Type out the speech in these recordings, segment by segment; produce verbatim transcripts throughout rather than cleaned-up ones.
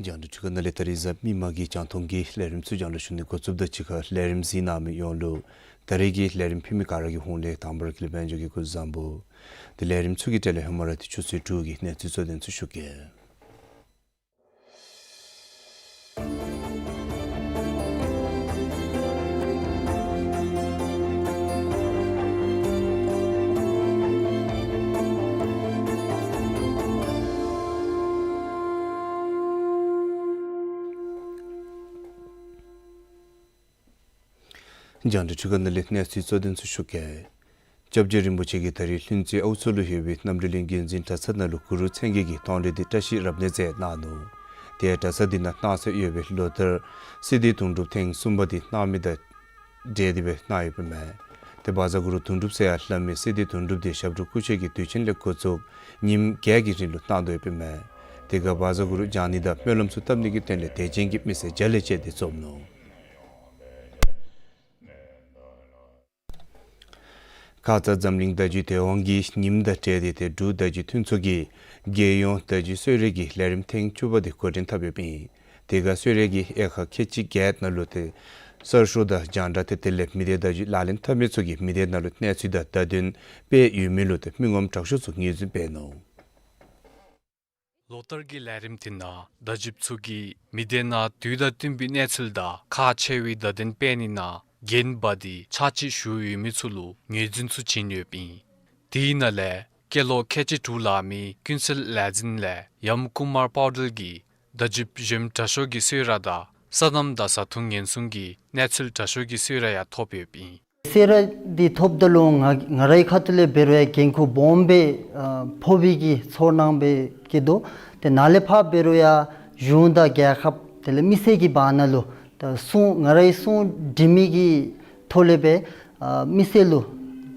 རྒྱང་བསྒྲགས་འཕྲུལ་ཁང་ནང་ལས་ད་རིས་གཟའ་མིག་དམར་གྱི་རྒྱང་མཐོང་གི་ལས་རིམ་ཚུ་རྒྱང་བསྒྲགས་ཞུ་ནི་འགོ་བཙུགསཔ་ད་གཅིག་ཁར་ལས་རིམ་གཟིགས་གནང་མི་ཡོངས་ལུ་ད་རིས་ཀྱི་ལས་རིམ་ཕུལ་མི་ག་ར་གི་ཧོངས་ལས་དང་པ་ར་ཀུན་ལེགས་དཔལ་འབྱོར་གྱིས་སྐུ་གཟུགས་བཟང་པོ། དེ་ལས་ལས་རིམ་ཚུ་གི་གྲས་ལས་ཧེ་མ་ར་དེ་ཆུ་ཚོད་དྲུག་གི་གནས་ཚུལ་གཙོ་དོན་ཚུ་ཞུ་གེ། རྒྱང་བསྒྲགས་འཕྲུལ་ཁང་ནང་ལས་གནས་ཚུལ་གཙོ་དོན་ཚུ་ཞུ་གེ། སྐྱབས་རྗེ་རིན་པོ་ཆེ་གིས་ད་རིས་ལྷུན་རྩེ་ཨའུ་མཚོ་ལུ་ཡོད་པའི་རྣམ་གྲོལ་གླིང་བརྒྱུད་འཛིན་གྲྭ་ཚང་ནང་ལུ་གུ་རུ་མཚན་བརྒྱད་ཀྱི་གཏོང་ལེན་འདི་བཀྲིས་རབ་གནས་མཛད་གནང་ནུག། དེ་ཡང་གྲྭ་ཚང་འདི་ནང་གནང་སྲོལ་ཡོད་པའི་ལོ་ལྟར་སིདྡྷི་དུང་སྒྲུབ་ཐེངས་གསུམ་པ་འདི་གནང་མི་དང་འབྲེལ་ཏེ་སྦེ་གནང་ཡོདཔ་ཨིན་མས། དེ་བཛྲ་གུ་རུ་དུང་སྒྲུབ་ཟེར་ཡང་སླབ་མི་སིདྡྷི་དུང་སྒྲུབ་འདི་ཞབས་དྲུང་སྐུ་མཆེད་ཀྱིས་དུས་ཆེན་ལས་འགོ་བཙུགས་ཉིནམ་བརྒྱད་ཀྱི་རིང་ལུ་གནང་དོ་ཡོདཔ་ཨིན་མས། དེ་ཁར་བཛྲ་གུ་རུ་བགྱང་ནི་དང་སྨོན་ལམ་ཚུ་བཏབ་ནི་གི་དོན་ལས་དད་ཅན་གྱི་མི་སེར་བརྒྱ་ལས་བཅད་དེ་འཛོམས་ནུག། ཁ་ཙ་འཛམ་གླིང་བརྡ་བརྒྱུད་བདེ་དབང་གི་ཉིནམ་དང་འབྲེལ་ཏེ་ཏེ་འབྲུག་བརྡ་བརྒྱུད་མཐུན་ཚོགས་ཀྱིས་རྒྱལ་ཡོངས་བརྡ་བརྒྱུད་གསོལ་རས་ཀྱི་ལས་རིམ་ཐེངས་བཅུ་པ་འདི་འགོ་འདྲེན་འཐབ་ཡོདཔ་ཨིན། དེ་ཁར་གསོལ་རས་ཀྱི་དབྱེ་ཁག་ཁལ་གཅིག་བརྒྱད་ནང་ལུ་ཏེ་གསར་ཤོག་དང་རྒྱང་བསྒྲགས་ཏེ་དེ་ལས་མི་སྡེ་བརྡ་བརྒྱུད་ལག་ལེན་འཐབ་མི་ཚུ་གིས་མི་སྡེ་ནང་ལུ་གནས་ཚུལ་དང་བརྡ་དོན་སྤེལ་ཡོད་མི་ལུ་ཏེ་མི་ངོམ་དྲག་ཤོས་ཚུ་ངོས་འཛིན་འབད་ནུག། ལོ་ལྟར་གྱི་ལས་རིམ་འདི་ནང་བརྡ་བརྒྱུདཔ་ཚུ་གིས་མི་སྡེ་ནང་དུས་དང་བསྟུན་པའི་གནས་ཚུལ་དང་ཁག་ཆེ་བའི་བརྡ་དོན་སྤེལ་ནི་ནང་འགན་འབག་སྟེ་ཕྱག་ཕྱིད་ཞུ་ཡོད་མི་ཚུ་ལུ་ངོས་འཛིན་ཚུ་བྱིན་ཡོདཔ་ཨིན། དེའི་ནང་ལས་སྐྱེས་ལོ་ཁལ་གཅིག་དྲུག་ལང་མི་ཀུན་གསལ་ལས་འཛིན་ལས་ཡམ་ཀུ་མར་པཱ་ཊིལ་གྱིས་བརྡ་བརྒྱུདཔ་གཞོནམ་དྲག་ཤོས་ཀྱི་གསོལ་རས་དང་སོ་ནམ་དང་བཟའ་འཐུང་ཉེན་སྲུང་གི་གནས་ཚུལ་དྲག་ཤོས་ཀྱི་གསོལ་རས་ཡང་ཐོབ་ཡོདཔ་ཨིན། གསོལ་རས་འདི་ཐོབ་ད་ལུ་ང་ང་རའི་ཁ་ཐུག་ལས་འབད་རུང་ཡང་འགན་ཁུར་སྦོམ་སྦེ་ཨ་ཕོག་པའི་གི་ཚོར་སྣང་སྦེ་སྐྱེ་དོ། ཏེ་ནཱ་ལས་ཕར་འབད་རུང་ཡང་གཞུང་དང་རྒྱལ་ཁབ་དེ་ལས་མི་སེར་གྱི་བར་ན་ལུ་ད་སྲུང་ང་རའི་སྲུང་སྒྲིག་མི་གི་ཐོག་ལས་སྦེ་ཨ་མི་སེར་ལུ་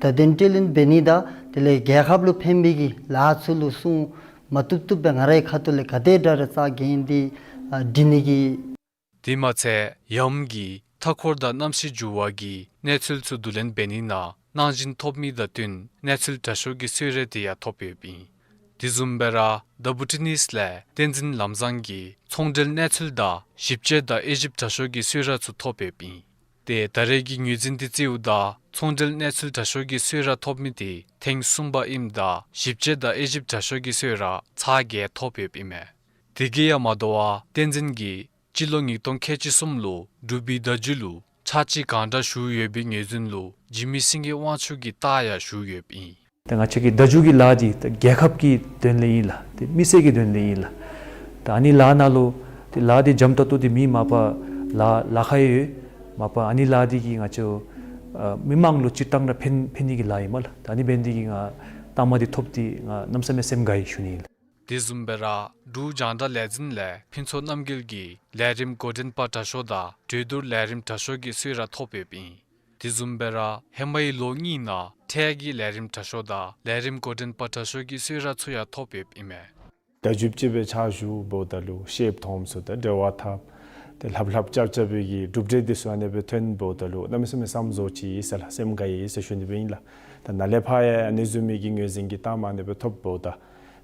བརྡ་དོན་སྤྲོད་ལེན་འབད་ནི་དང་དེ་ལས་རྒྱལ་ཁབ་ལུ་ཕན་པའི་གི་ལཱ་ཚུ་ལུ་སྲུང་མ་བཏུབ་བཏུབ་སྦེ་ང་རའི་ཁ་ཐུག་ལས་ག་དེ་དྲག་ར་རྩ་འགེངས་ཏེ་ཨ་སྒྲིག་ནི་གི། དེ་མ་ཚད་ཡམ་གྱིས་མཐའ་འཁོར་དང་གནམ་གཤིས་འགྱུར་བ་གི་གནས་ཚུལ་ཚུ་བསྡུ་ལེན་འབད་ནི་ནང་གནང་སྦྱིན་ཐོབ་མི་དང་བསྟུན་གནས་ཚུལ་དྲག་ཤོས་ཀྱི་གསོལ་རས་དེ་ཡང་ཐོབ་ཡོདཔ་ཨིན། དེ་བཟུམ་སྦེ་ར་ཌབ་བྷོ་ཊི་ནིས་ལས་བསྟན་འཛིན་ལམ་བཟང་གིས་ཚོང་འབྲེལ་གནས་ཚུལ་དང་ཞིབ་དཔྱད་དང་དབྱེ་ཞིབ་དྲག་ཤོས་ཀྱི་གསོལ་རས་ཚུ་ཐོབ་ཡོདཔ་ཨིན། ཏེ་ད་རེས་ཀྱི་ངོས་འཛིན་འདི་བརྩིཝ་ད་ཚོང་འབྲེལ་གནས་ཚུལ་དྲག་ཤོས་ཀྱི་གསོལ་རས་ཐོབ་མི་དེ་ཐེངས་གསུམ་པ་ཨིནམ་ད་ཞིབ་དཔྱད་དང་དབྱེ་ཞིབ་དྲག་ཤོས་ཀྱི་གསོལ་རས་ཚར་བརྒྱད་ཐོབ་ཡོདཔ་ཨིན་མས། དེ་གིས་ཡང་མ་དོ་བར་བསྟན་འཛིན་གྱིས་སྤྱི་ལོ་ཉིས་སྟོང་ཁལ་གཅིག་གསུམ་ལུ་འབྲུག་པའི་བརྡ་བརྒྱུད་ལུ་ཕྱག་ཕྱིད་གང་དྲག་ཞུ་ཡོད་པའི་ངོས་འཛིན་ལུ་འཇིགས་མེད་སེང་གེ་དབང་ཕྱུག་གི་རྟགས་ཡང་ཞུ་ཡོདཔ་ཨིན། ད་ང་བཅས་ཀྱི་བརྡ་བརྒྱུད་ཀྱི་ལཱ་འདི་ད་རྒྱལ་ཁབ་ཀྱི་དོན་ལས་ཨིན་ལགས། ཏེ་མི་སེར་གྱི་དོན་ལས་ཨིན་ལགས། ད་ཨ་ནི་ལཱ་ནང་ལུ་ཏེ་ལཱ་འདི་འཇམ་ཏོག་ཏོ་འདི་མེད། མ་པ་ལཱ་ལཱ་ཁག་ཡང་ཡོད། མ་པ་ཨ་ནི་ལཱ་འདི་གིས་ང་བཅས་ཨ་མི་མང་ལུ་སྤྱིར་བཏང་ར་ཕན་ཕན་ནི་གི་ལཱ་ཨིན་མས་ལགས། ད་ཨ་ནི་འབད་ནི་འདི་གིས་ང་རྟགས་མ་འདི་ཐོབ་སྟེ་ང་གནམ་མེད་ས་མེད་སེམས་དགའ་ཡི་ཞུ་ནི་ཨིན་ལགས། དེ་བཟུམ་སྦེ་ར་འབྲུག་རྒྱང་བསྒྲགས་ལས་འཛིན་ལས་ཕུན་ཚོགས་རྣམ་རྒྱལ་གྱིས་ལས་རིམ་འགོ་འདྲེན་པ་དྲག་ཤོས་དང་གྲོས་བསྡུར་ལས་རིམ་དྲག་ཤོས་ཀྱི་གསོལ་རས་ཐོབ་ཡོདཔ་ཨིན། དེ་བཟུམ་སྦེ་ར་ཧེ་མའི་ལོ་གཉིས་ནང་ཁྲལ་གྱི་ལས་རིམ་དྲག་ཤོས་དང་ལས་རིམ་འགོ་འདྲེན་པ་དྲག་ཤོས་ཀྱི་གསོལ་རས་ཚུ་ཡང་ཐོབ་ཡོདཔ་ཨིན་མས། བརྡ་བརྒྱུདཔ་ཅིག་སྦེ་ཕྱག་ཞུཝ་ད་ལུ་ཤེསཔ་མཐོངམ་ཚུ་དང་འབྲེལ་བ་འཐབ་སྟེ་ལྷབ་ལྷབ་རྐྱབ་རྐྱབ་པའི་གི་གྲུབ་འབྲས་འདི་ཚུ་ཨ་ནི་སྦེ་ཐོནམ་ད་ལུ་གནམ་མེད་ས་མེད་བསམ་བཟོ་ཅིག་ཟེར་ལགས། སེམས་དགའ་ཡི་ཟེར་ཞུ་ནི་སྦེ་ཨིན་ལགས། ད་ནཱ་ལས་ཕར་ཡང་ཨ་ནི་བཟུམ་མའི་གི་ངོས་འཛིན་གྱི་གཏམ་ཨ་ནི་སྦེ་ཐོབ་ད་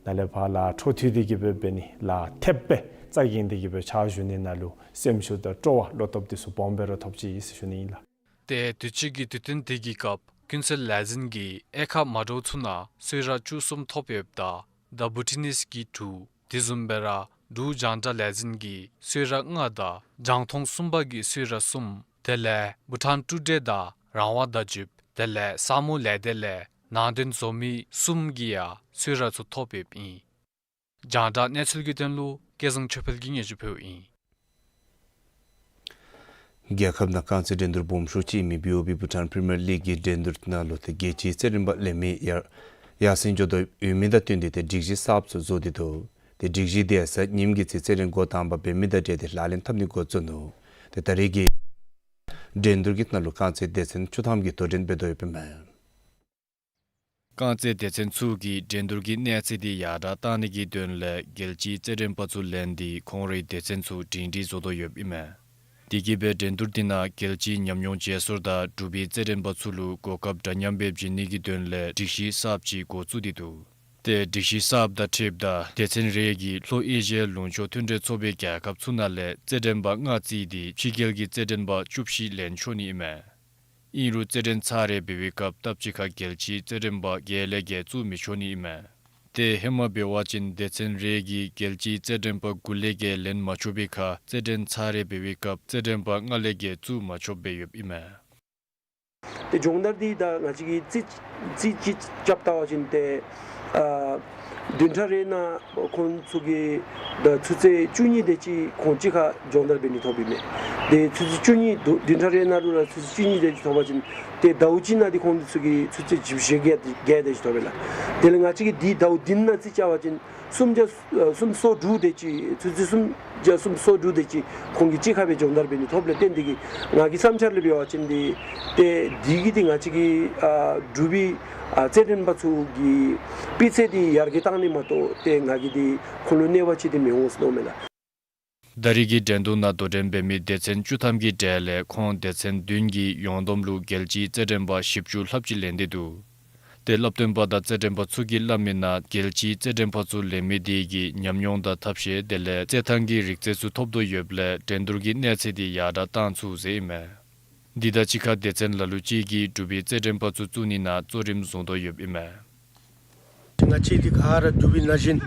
ནཱ་ལས་ཕར་ལཱ་འཕྲོ་མཐུད་དེ་གི་སྦེ་འབད་ནི་ལཱ་ཐེབས་སྦེ་རྩ་འགེངས་ཏེ་གི་སྦེ་ཕྱག་ཞུ་ནི་ནང་ལུ་སེམས་ཤུགས་དང་སྤྲོ་བ་བློ་སྟོབས་འདི་ཚུ་སྦོམ་སྦེ་ར་ཐོབ་ཅི་ཟེར་ཞུ་ནི་ཨིན་ལགས། ཏེ་དུས་ཅི་གི་དུས་སྟོན་དེ་གི་སྐབས་ཀུན་གསལ་ལས་འཛིན་གྱིས་དབྱེ་ཁག་མ་འདྲཝ་ཚུ་ནང་གསོལ་རས་བཅུ་གསུམ་ཐོབ་ཡོདཔ་ད་ད་བུ་ཊི་ནིས་ཀྱིས་དྲུག། དེ་བཟུམ་སྦེ་ར་འབྲུག་རྒྱང་བསྒྲགས་ལས་འཛིན་གྱིས་གསོལ་རས་ལྔ་དང་རྒྱང་མཐོང་གསུམ་པ་གིས་གསོལ་རས་གསུམ། དེ་ལས་བྷུ་ཊཱན་ཀྲུའུ་ཌེ་དང་རང་དབང་བརྡ་བརྒྱུདཔ་དེ་ལས་ས་མོ་ལས་སྡེ་ལས་ནང་དོན་བཟོ་མི་གསུམ་གྱིས་ཡང་གསོལ་རས་ཚུ་ཐོབ་ཡོདཔ་ཨིན། རྒྱང་བསྒྲགས་གནས་ཚུལ་གྱི་དོན་ལུ་སྐལ་བཟང་ཆོས་འཕེལ་གྱིས་སྙན་ཞུ་ཕུལཝ་ཨིན། རྒྱལ་ཁབ་ནང་རྐང་རྩེད་འགྲན་བསྡུར་སྦོམ་ཤོས་ཅིག་ཨིན་མི་བི་ཨོ་བི་བྷུ་ཊཱན་པི་རི་མི་ཡར་ལིག་གི་འགྲན་བསྡུར་ནང་ལུ་ཏེ་རྒྱལ་སྤྱིའི་རྩེད་འགྲན་པ་ལེན་མི་ཡར་ཡར་སེང་འགྱོ་དོ་ཡོད་མི་དང་བསྟུན་ཏེ་ཏེ་སྒྲིག་གཞི་གསརཔ་ཚུ་བཟོ་སྟེ་འདུག། ཏེ་སྒྲིག་གཞི་དེ་ཡང་གཟའ་ཉིམ་གི་ཚེ་རྩེད་འགྲན་འགོ་དང་པ་འབད་མི་དང་འབྲེལ་ཏེ་ལག་ལེན་འཐབ་ནི་འགོ་བཙུགས་ནུག། ཏེ་ད་རེས་ཀྱི་འགྲན་བསྡུར་གྱི་ནང་ལུ་རྐང་རྩེད་སྡེ་ཚན་བཅུ་ཐམ་གྱིས་དོ་འགྲན་འབད་དོ་ཡོདཔ་ཨིན་མས། རྐང་རྩེད་སྡེ་ཚན་ཚུ་གིས་འགྲན་བསྡུར་གྱི་གནས་ཚད་འདི་ཡར་དྲག་གཏང་ནི་གི་དོན་ལས་རྒྱལ་སྤྱིའི་རྩེད་འགྲན་པ་ཚུ་ལེན་ཏེ་ཁོང་རའི་སྡེ་ཚན་ཚུ་སྒྲིང་སྒྲིང་བཟོ་དོ་ཡོདཔ་ཨིན་མས། དེ་གིས་སྦེ་འགྲན་བསྡུར་འདི་ནང་རྒྱལ་སྤྱིའི་ཉམས་མྱོང་བརྗེ་སོར་དང་འབྲུག་པའི་རྩེད་འགྲན་པ་ཚུ་ལུ་གོ་སྐབས་འདྲ་མཉམ་སྦེ་བྱིན་ནི་གི་དོན་ལས་སྒྲིག་གཞི་གསརཔ་ཅིག་འགོ་བཙུགས་ཏེ་འདུག། ཏེ་སྒྲིག་གཞི་གསརཔ་དང་འཁྲིལཝ་ད་སྡེ་ཚན་རེ་གིས་ལྷོ་ཨེ་ཤི་ཡའི་ལུང་ཕྱོགས་མཐུན་འབྲེལ་ཚོགས་པའི་རྒྱལ་ཁབ་ཚུ་ནང་ལས་རྩེད་འགྲན་པ་ལྔ་བརྩིས་ཏེ་ཕྱི་རྒྱལ་གྱི་རྩེད་འགྲན་པ་བཅུ་བཞི་ལེན་ཆོག་ནི་ཨིན་མས། ཨིན་རུང་རྩེད་འགྲན་ཚར་རེ་འབད་བའི་སྐབས་སྟབས་གཅིག་ཁར་རྒྱལ་སྤྱིའི་རྩེད་འགྲན་པ་བརྒྱད་ལས་བརྒལ་བཙུགས་མི་ཆོག་ནི་ཨིན་མས། ཏེ་ཧེ་མ་འབད་བ་ཅིན་སྡེ་ཚན་རེ་གིས་རྒྱལ་སྤྱིའི་རྩེད་འགྲན་པ་དགུ་ལས་བརྒལ་ལེན་མ་ཆོག་པའི་ཁར་རྩེད་འགྲན་ཚར་རེ་འབད་བའི་སྐབས་རྩེད་འགྲན་པ་ལྔ་ལས་བརྒལ་བཙུགས་མ་ཆོགཔ་སྦེ་ཡོདཔ་ཨིན་མས། ཏེ་སྦྱོང་བརྡར་འདི་ད་ང་བཅས་ཀྱིས་རྩིས་རྩིས་ཅིག་རྐྱབ་བལྟ་བ་ཅིན་ཏེ་ཨ་བདུན་ཕྲག་རེ་ནང་ཁོང་ཚུ་གིས་ད་ཆུ་ཚོད་བཅུ་གཉིས་དེ་ཅིག་ཁོང་གཅིག་ཁར་སྦྱོང་བརྡར་འབད་ནི་ཐོབ་ཨིན་མས། ཏེ་ཆུ་ཚོད་བཅུ་གཉིས་བདུན་བདུན་ཕྲག་རེ་ནང་ལུ་ར་ཆུ་ཚོད་བཅུ་གཉིས་དེ་ཅིག་ཐོབ་པ་ཅིན་ཏེ་ཟླཝ་གཅིག་ནང་འདི་ཁོང་ཚུ་གིས་ཆུ་ཚོད་བཞི་བཅུ་ཞེ་བརྒྱད་བརྒྱད་དེ་ཅིག་ཐོབ་པས་ལགས། དེ་ལས་ང་བཅས་ཀྱིས་འདི་ཟླཝ་བདུན་ནང་རྩིས་རྐྱབ་པ་ཅིན་སུམ་བརྒྱ་ཨ་སུམ་སོ་དྲུག་དེ་ཅིག་ཆུ་ཚོད་སུམ་བརྒྱ་སུམ་སོ་དྲུག་དེ་ཅིག་ཁོང་གིས་གཅིག་ཁར་སྦེ་སྦྱོང་བརྡར་འབད་ནི་ཐོབ་ལས་བརྟེན་ཏེ་གིས་ང་གི་བསམ་འཆར་ལས་འབད་བ་ཅིན་འདི་ཏེ་འདི་གིས་འདི་ང་བཅས་ཀྱི་ཨ་འབྲུག་པའི་ཨ་རྩེད་འགྲན་པ་ཚུ་གི་སྤུས་ཚད་འདི་ཡར་རྒྱས་གཏང་ནི་མ་གཏོགས་ཏེ་ང་གིས་འདི་ཁོང་ལུ་གནོད་པ་ཅིག་འདི་མི་འོང་ཟེར་མནོཝ་མས་ལགས། ད་རེས་ཀྱི་འགྲན་བསྡུར་ནང་དོ་འགྲན་འབད་མི་སྡེ་ཚན་བཅུ་ཐམ་གྱི་གྲས་ལས་ཁོང་སྡེ་ཚན་བདུན་གྱིས་ཡོངས་བསྡོམས་ལུ་རྒྱལ་སྤྱིའི་རྩེད་འགྲན་པ་བཞི་བཅུ་ལྷགཔ་ཅིག་ལེན་ཏེ་འདུག། ཏེ་སླབ་སྟོན་པ་དང་རྩེད་འགྲན་པ་ཚུ་གིས་སླབ་མི་ནང་རྒྱལ་སྤྱིའི་རྩེད་འགྲན་པ་ཚུ་ལེན་མི་དེ་གིས་ཉམས་མྱོང་དང་ཐབས་ཤེས་དེ་ལས་རྩེད་ཐངས་ཀྱི་རིག་རྩལ་ཚུ་ཐོབ་དོ་ཡོདཔ་ལས་འགྲན་བསྡུར་གྱི་གནས་ཚད་དེ་ཡར་དྲག་གཏང་ཚུགས་ཟེར་ཨིན་མས། འདི་དང་གཅིག་ཁར་སྡེ་ཚན་ལ་ལུ་ཅིག་གིས་འབྲུག་པའི་རྩེད་འགྲན་པ་ཚུ་བཙུགས་ནི་ནང་གཙོ་རིམ་བཟུང་དོ་ཡོདཔ་ཨིན་མས། ང་བཅས་འདི་ག་ར་འབྲུག་པའི་ན་གཞོན།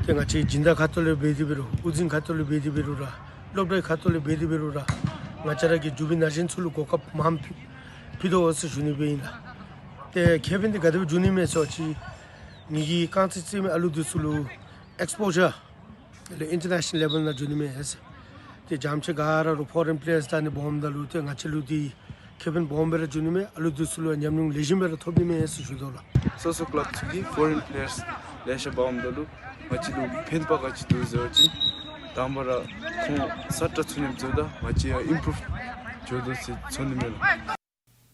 ཏེ་ང་བཅས་སྦྱིན་བདག་ཁ་ཐུག་ལས་འབད་དེ་འབད་རུང་དབུ་འཛིན་ཁ་ཐུག་ལས་འབད་དེ་འབད་རུང་ར་སློབ་གྲྭའི་ཁ་ཐུག་ལས་འབད་དེ་འབད་རུང་ར་ང་བཅས་ར་གིས་འབྲུག་པའི་ན་གཞོན་ཚུ་ལུ་གོ་སྐབས་མངམ་ཕུལ་ཕུལ་དོ་ཟེར་ཞུ་ནི་སྦེ་ཨིན་ལགས། ཏེ་ཁེ་ཕན་འདི་ག་དེ་སྦེ་འབྱུང་ནི་མས་ཟེར་བ་ཅིན་ངེ་གི་རྐང་རྩེད་རྩེད་མི་ཨ་ལུ་འདི་ཚུ་ལུ་ཨེགསི་པོ་ཇར་ལས་ཨིན་ཊར་ནེ་ཤ་ནལ་ལེ་བཱལ་ནང་འགྱོ་ནི་མས་ཟེར། ཏེ་རྒྱ་ཆེ་ག་ར་ལུ་ཕོ་རེན་པེ་ལེ་ཡརསི་ད་ནི་སྦོམ་ད་ལུ་ཏེ་ང་བཅས་ལུ་འདི་ཁེ་ཕན་སྦོམ་སྦེ་ར་འབྱུང་ནི་མས། ཨ་ལུ་འདི་ཚུ་ལུ་ཉམས་མྱོང་ལེགས་ཤོམ་སྦེ་ར་ཐོབ་ནི་མས་ཟེར་ཞུ་དོ་ལགས། སོ་སོ་ཀ་ལབ་ཚུ་གི་ཕོ་རེན་པེ་ལེ་ཡརསི་ལེ་ཤ་འབག་འོངམ་ད་ལུ་ང་བཅས་ལུ་ཕན་པ་ག་ཅི་འདུག་ཟེར་བ་ཅིན་དང་པ་ར་ཁོང་ས་ཏྲ་ཚུ་ནེམ་ཚུ་དང་ང་བཅས་ཡང་ཨིམ་པུ་རུབ་འགྱོ་དོ་ཟེར་ཚོར་ནི་མས་ལགས།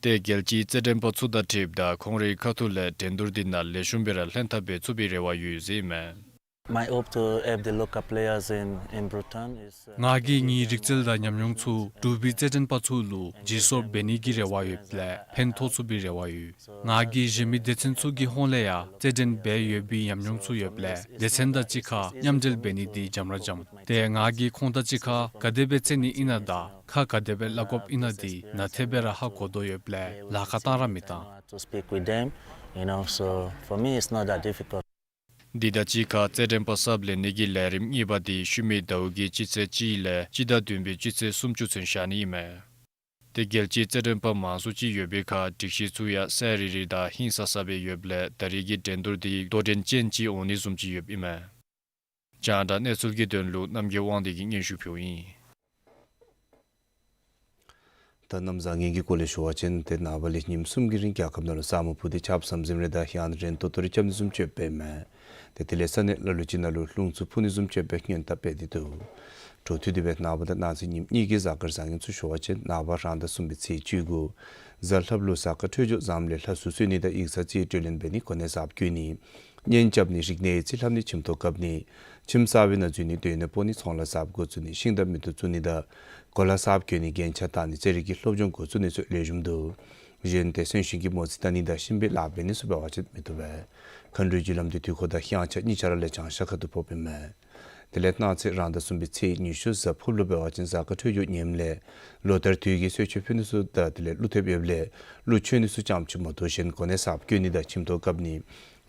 ཏེ་རྒྱལ་སྤྱིའི་རྩེད་འགྲན་པ་ཚུ་དང་འཁྲིལཝ་ད་ཁོང་རའི་ཁ་ཐུག་ལས་འགྲན་བསྡུར་འདི་ནང་ལེགས་ཤོམ་སྦེ་ར་ལྷན་ཐབས་འབད་ཚུགས་པའི་རེ་བ་ཡོད་ཟེར་ཨིན་མས། My hope to have the local players in, in Bhutan is, uh, ངེ་གི་ངེའི་རིག་རྩལ་དང་ཉམས་མྱོང་ཚུ་འབྲུག་པའི་རྩེད་འགྲན་པ་ཚུ་ལུ་བརྗེ་སོར་འབད་ནི་གི་རེ་བ་ཡོདཔ་ལས་ཕན་ཐོགས་ཚུགས་པའི་རེ་བ་ཡོད། ང་གིས་གཞན་མི་སྡེ་ཚན་ཚུ་གི་ཧོངས་ལས་ཡང་རྩེད་འགྲན་འབད་ཡོད་པའི་ཉམས་མྱོང་ཚུ་ཡོདཔ་ལས་སྡེ་ཚན་དང་གཅིག་ཁར་མཉམ་འབྲེལ་འབད་ནི་འདི་འཇམ་ར་འཇམ། ཏེ་ང་གིས་ཁོང་དང་གཅིག་ཁར་ག་དེ་སྦེ་རྩེ་ནི་ཨིན་ན་དང་ཁ་ག་དེ་སྦེ་སླབ་དགོཔ་ཨིན་ན་འདི་ནང་ཐད་སྦེ་ར་ཧ་གོ་དོ་ཡོདཔ་ལས་ལཱ་ཁག་གཏང་ར་མི་གཏང་། To speak with them, you know, so for me it's not that difficult. འདི་དང་གཅིག་ཁར་རྩེད་འགྲན་པ་གསརཔ་ལེན་ནི་གི་ལས་རིམ་གཉིས་པ་འདི་ཤུལ་མའི་ཟླཝ་གི་སྤྱི་ཚེས་གཅིག་ལས་སྤྱི་ཟླ་བདུན་པའི་སྤྱི་ཚེས་སུམ་ཅུ་ཚུན་བཞག་ནི་ཨིན་མས། ཏེ་རྒྱལ་སྤྱིའི་རྩེད་འགྲན་པ་མང་སུ་ཅིག་ཡོད་པའི་ཁར་སྒྲིག་གཞི་ཚུ་ཡང་གསལ་རི་རི་དང་ཧིང་སངས་ས་སྦེ་ཡོདཔ་ལས་ད་རེས་ཀྱི་འགྲན་བསྡུར་འདི་དོ་འགྲན་ཅན་ཅིག་འོང་ནི་བཟུམ་ཅིག་ཡོདཔ་ཨིན་མས། རྒྱང་བསྒྲགས་གནས་ཚུལ་གྱི་དོན་ལུ་རྣམ་རྒྱལ་དབང་འདུས་ཀྱིས་སྙན་ཞུ་ཕུལཝ་ཨིན། ད་གནམ་བཟང་ངན་གྱི་སྐོར་ལས་ཞུ་བ་ཅིན་ཏེ་ནངས་པ་ལས་ཉིནམ་གསུམ་གྱི་རིང་རྒྱལ་ཁབ་ནང་ལུ་ས་སྨུག་ཕུབ་སྟེ་ཆརཔ་ཟམ་ཟིམ་རེ་དང་ཡང་ན་རན་ཏོག་ཏོ་རེ་རྐྱབ་ནི་བཟུམ་ཅིག་ཡོདཔ་ཨིན་མས། ཏེ་དེ་ལས་ས་གནས་ལ་ལུ་ཅིག་ནང་ལུ་རླུང་འཚུབ་འཕུ་ནི་བཟུམ་ཅིག་ཡོདཔ་སྦེ་སྔོན་བརྡ་སྤེལ་ཏེ་འདུག། འཕྲོ་མཐུད་དེ་སྦེ་ནངས་པ་དང་གནངས་ཚེ་ཉིནམ་གཉིས་ཀྱི་གཟའ་སྐར་བཟང་ངན་ཚུ་ཞུ་བ་ཅིན་ནངས་པ་རང་ཟླ་གསུམ་པའི་ཚེས་བཅུ་དགུ་གཟའ་ལྷགཔ་ལུ་གཟའ་སྐར་འཕྲོད་སྦྱོར་བཟངམ་ལས་ལྷ་ཟུར་སོན་ནི་དང་ཡིག་ཚང་རྩིས་སྤྲོད་ལེན་འབད་ནི་གོ་གནས་གསརཔ་བསྐོ་ནི་གཉེན་རྐྱབ་ནི་རིག་གནས་ཡིག་རྩིས་ལྷབ་ནི་ཁྱིམ་ཐོག་བཀབ་ནི་ཁྱིམ་གསར་པའི་ནང་འཛུལ་ནི་སྡོད་གནས་སྤོ་ནི་ཚོང་ལཱ་གསརཔ་འགོ་བཙུགས་ནི་ཤིང་དང་མེ་ཏོག་བཙུགས་ནི་དང་གོ་ལ་གསརཔ་གྱོན་ནི་རྒྱན་ཆ་བཏགས་ནི་རྩེད་རིགས་ཀྱི་སློབ་སྦྱོང་འགོ་བཙུགས་ནི་ཚུ་ལེགས་ཤོམ་འདུག། གཞན་ཏེ་གསོན་གཤིན་གྱི་མོ་རྩིས་བལྟ་ནི་དང་གཤིན་པོའི་ལཱ་འབད་ནི་ཚུ་འབད་བ་ཅིན་མི་བཏུབ་པས། མཁའ་འགྲོའི་རྒྱུ་ལམ་འདི་དུས་འཁོར་དང་དབྱངས་འཆར་གཉིས་ཆ་ར་ལས་བྱང་ཤར་ཁ་ཐུག་ཕོགཔ་ཨིན་མས། དེ་ལས་གནངས་ཚེ་རང་ཟླ་གསུམ་པའི་ཚེས་ཉི་ཤུ་གཟའ་ཕུརཔ་ལུ་འབད་བ་ཅིན་གཟའ་སྐར་འཕྲོད་སྦྱོར་ངནམ་ལས་ལོ་ལྟར་དུས་ཀྱི་གསོལ་མཆོད་ཕུལ་ནི་ཚུ་དང་དེ་ལས་ཀླུ་ཐེབས་ཡོདཔ་ལས་ཀླུ་མཆོད་ནི་ཚུ་ཙམ་ཅིག་མ་གཏོགས་གཞན་གོ་གནས་གསརཔ་བསྐོ་ནི་དང་ཁྱིམ་ཐོག་བཀབ་ནི་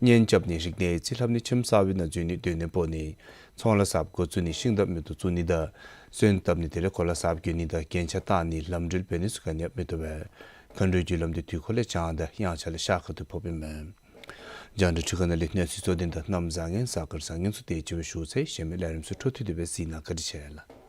གཉེན་རྐྱབ་ནི་རིག་གནས་ཡིག་རྩིས་ལྷབ་ནི་ཁྱིམ་གསར་པའི་ནང་འཛུལ་ནི་སྡོད་གནས་སྤོ་ནི་ཚོང་ལཱ་གསརཔ་འགོ་བཙུགས་ནི་ཤིང་དང་མེ་ཏོག་བཙུགས་ནི་དང་སོན་བཏབ་ནི་དེ་ལས་གོ་ལ་གསརཔ་གྱོན་ནི་དང་རྒྱན་ཆ་བཏགས་ནི་ལམ་འགྲུལ་འབད་ནི་ཚུ་ག་ནི་ཡང་མི་བཏུབ་པས། མཁའ་འགྲོའི་རྒྱུ་ལམ་འདི་དུས་འཁོར་ལས་བྱང་དང་དབྱངས་འཆར་ལས་ཤར་ཁ་ཐུག་ཕོགཔ་ཨིན་མས། རྒྱང་བསྒྲགས་འཕྲུལ་ཁང་ནང་ལས་གནས་ཚུལ་གཙོ་དོན་དང་གནམ་བཟང་ངན་གཟའ་སྐར་བཟང་ངན་ཚུ་དེ་ཅིག་སྦེ་ཞུ་ཚར་ཡི། གཞན་མི་ལས་རིམ་ཚུ་འཕྲོ་མཐུད་དེ་སྦེ་གཟིགས་གནང་། བཀའ་དྲིན་ཆེ་ལགས།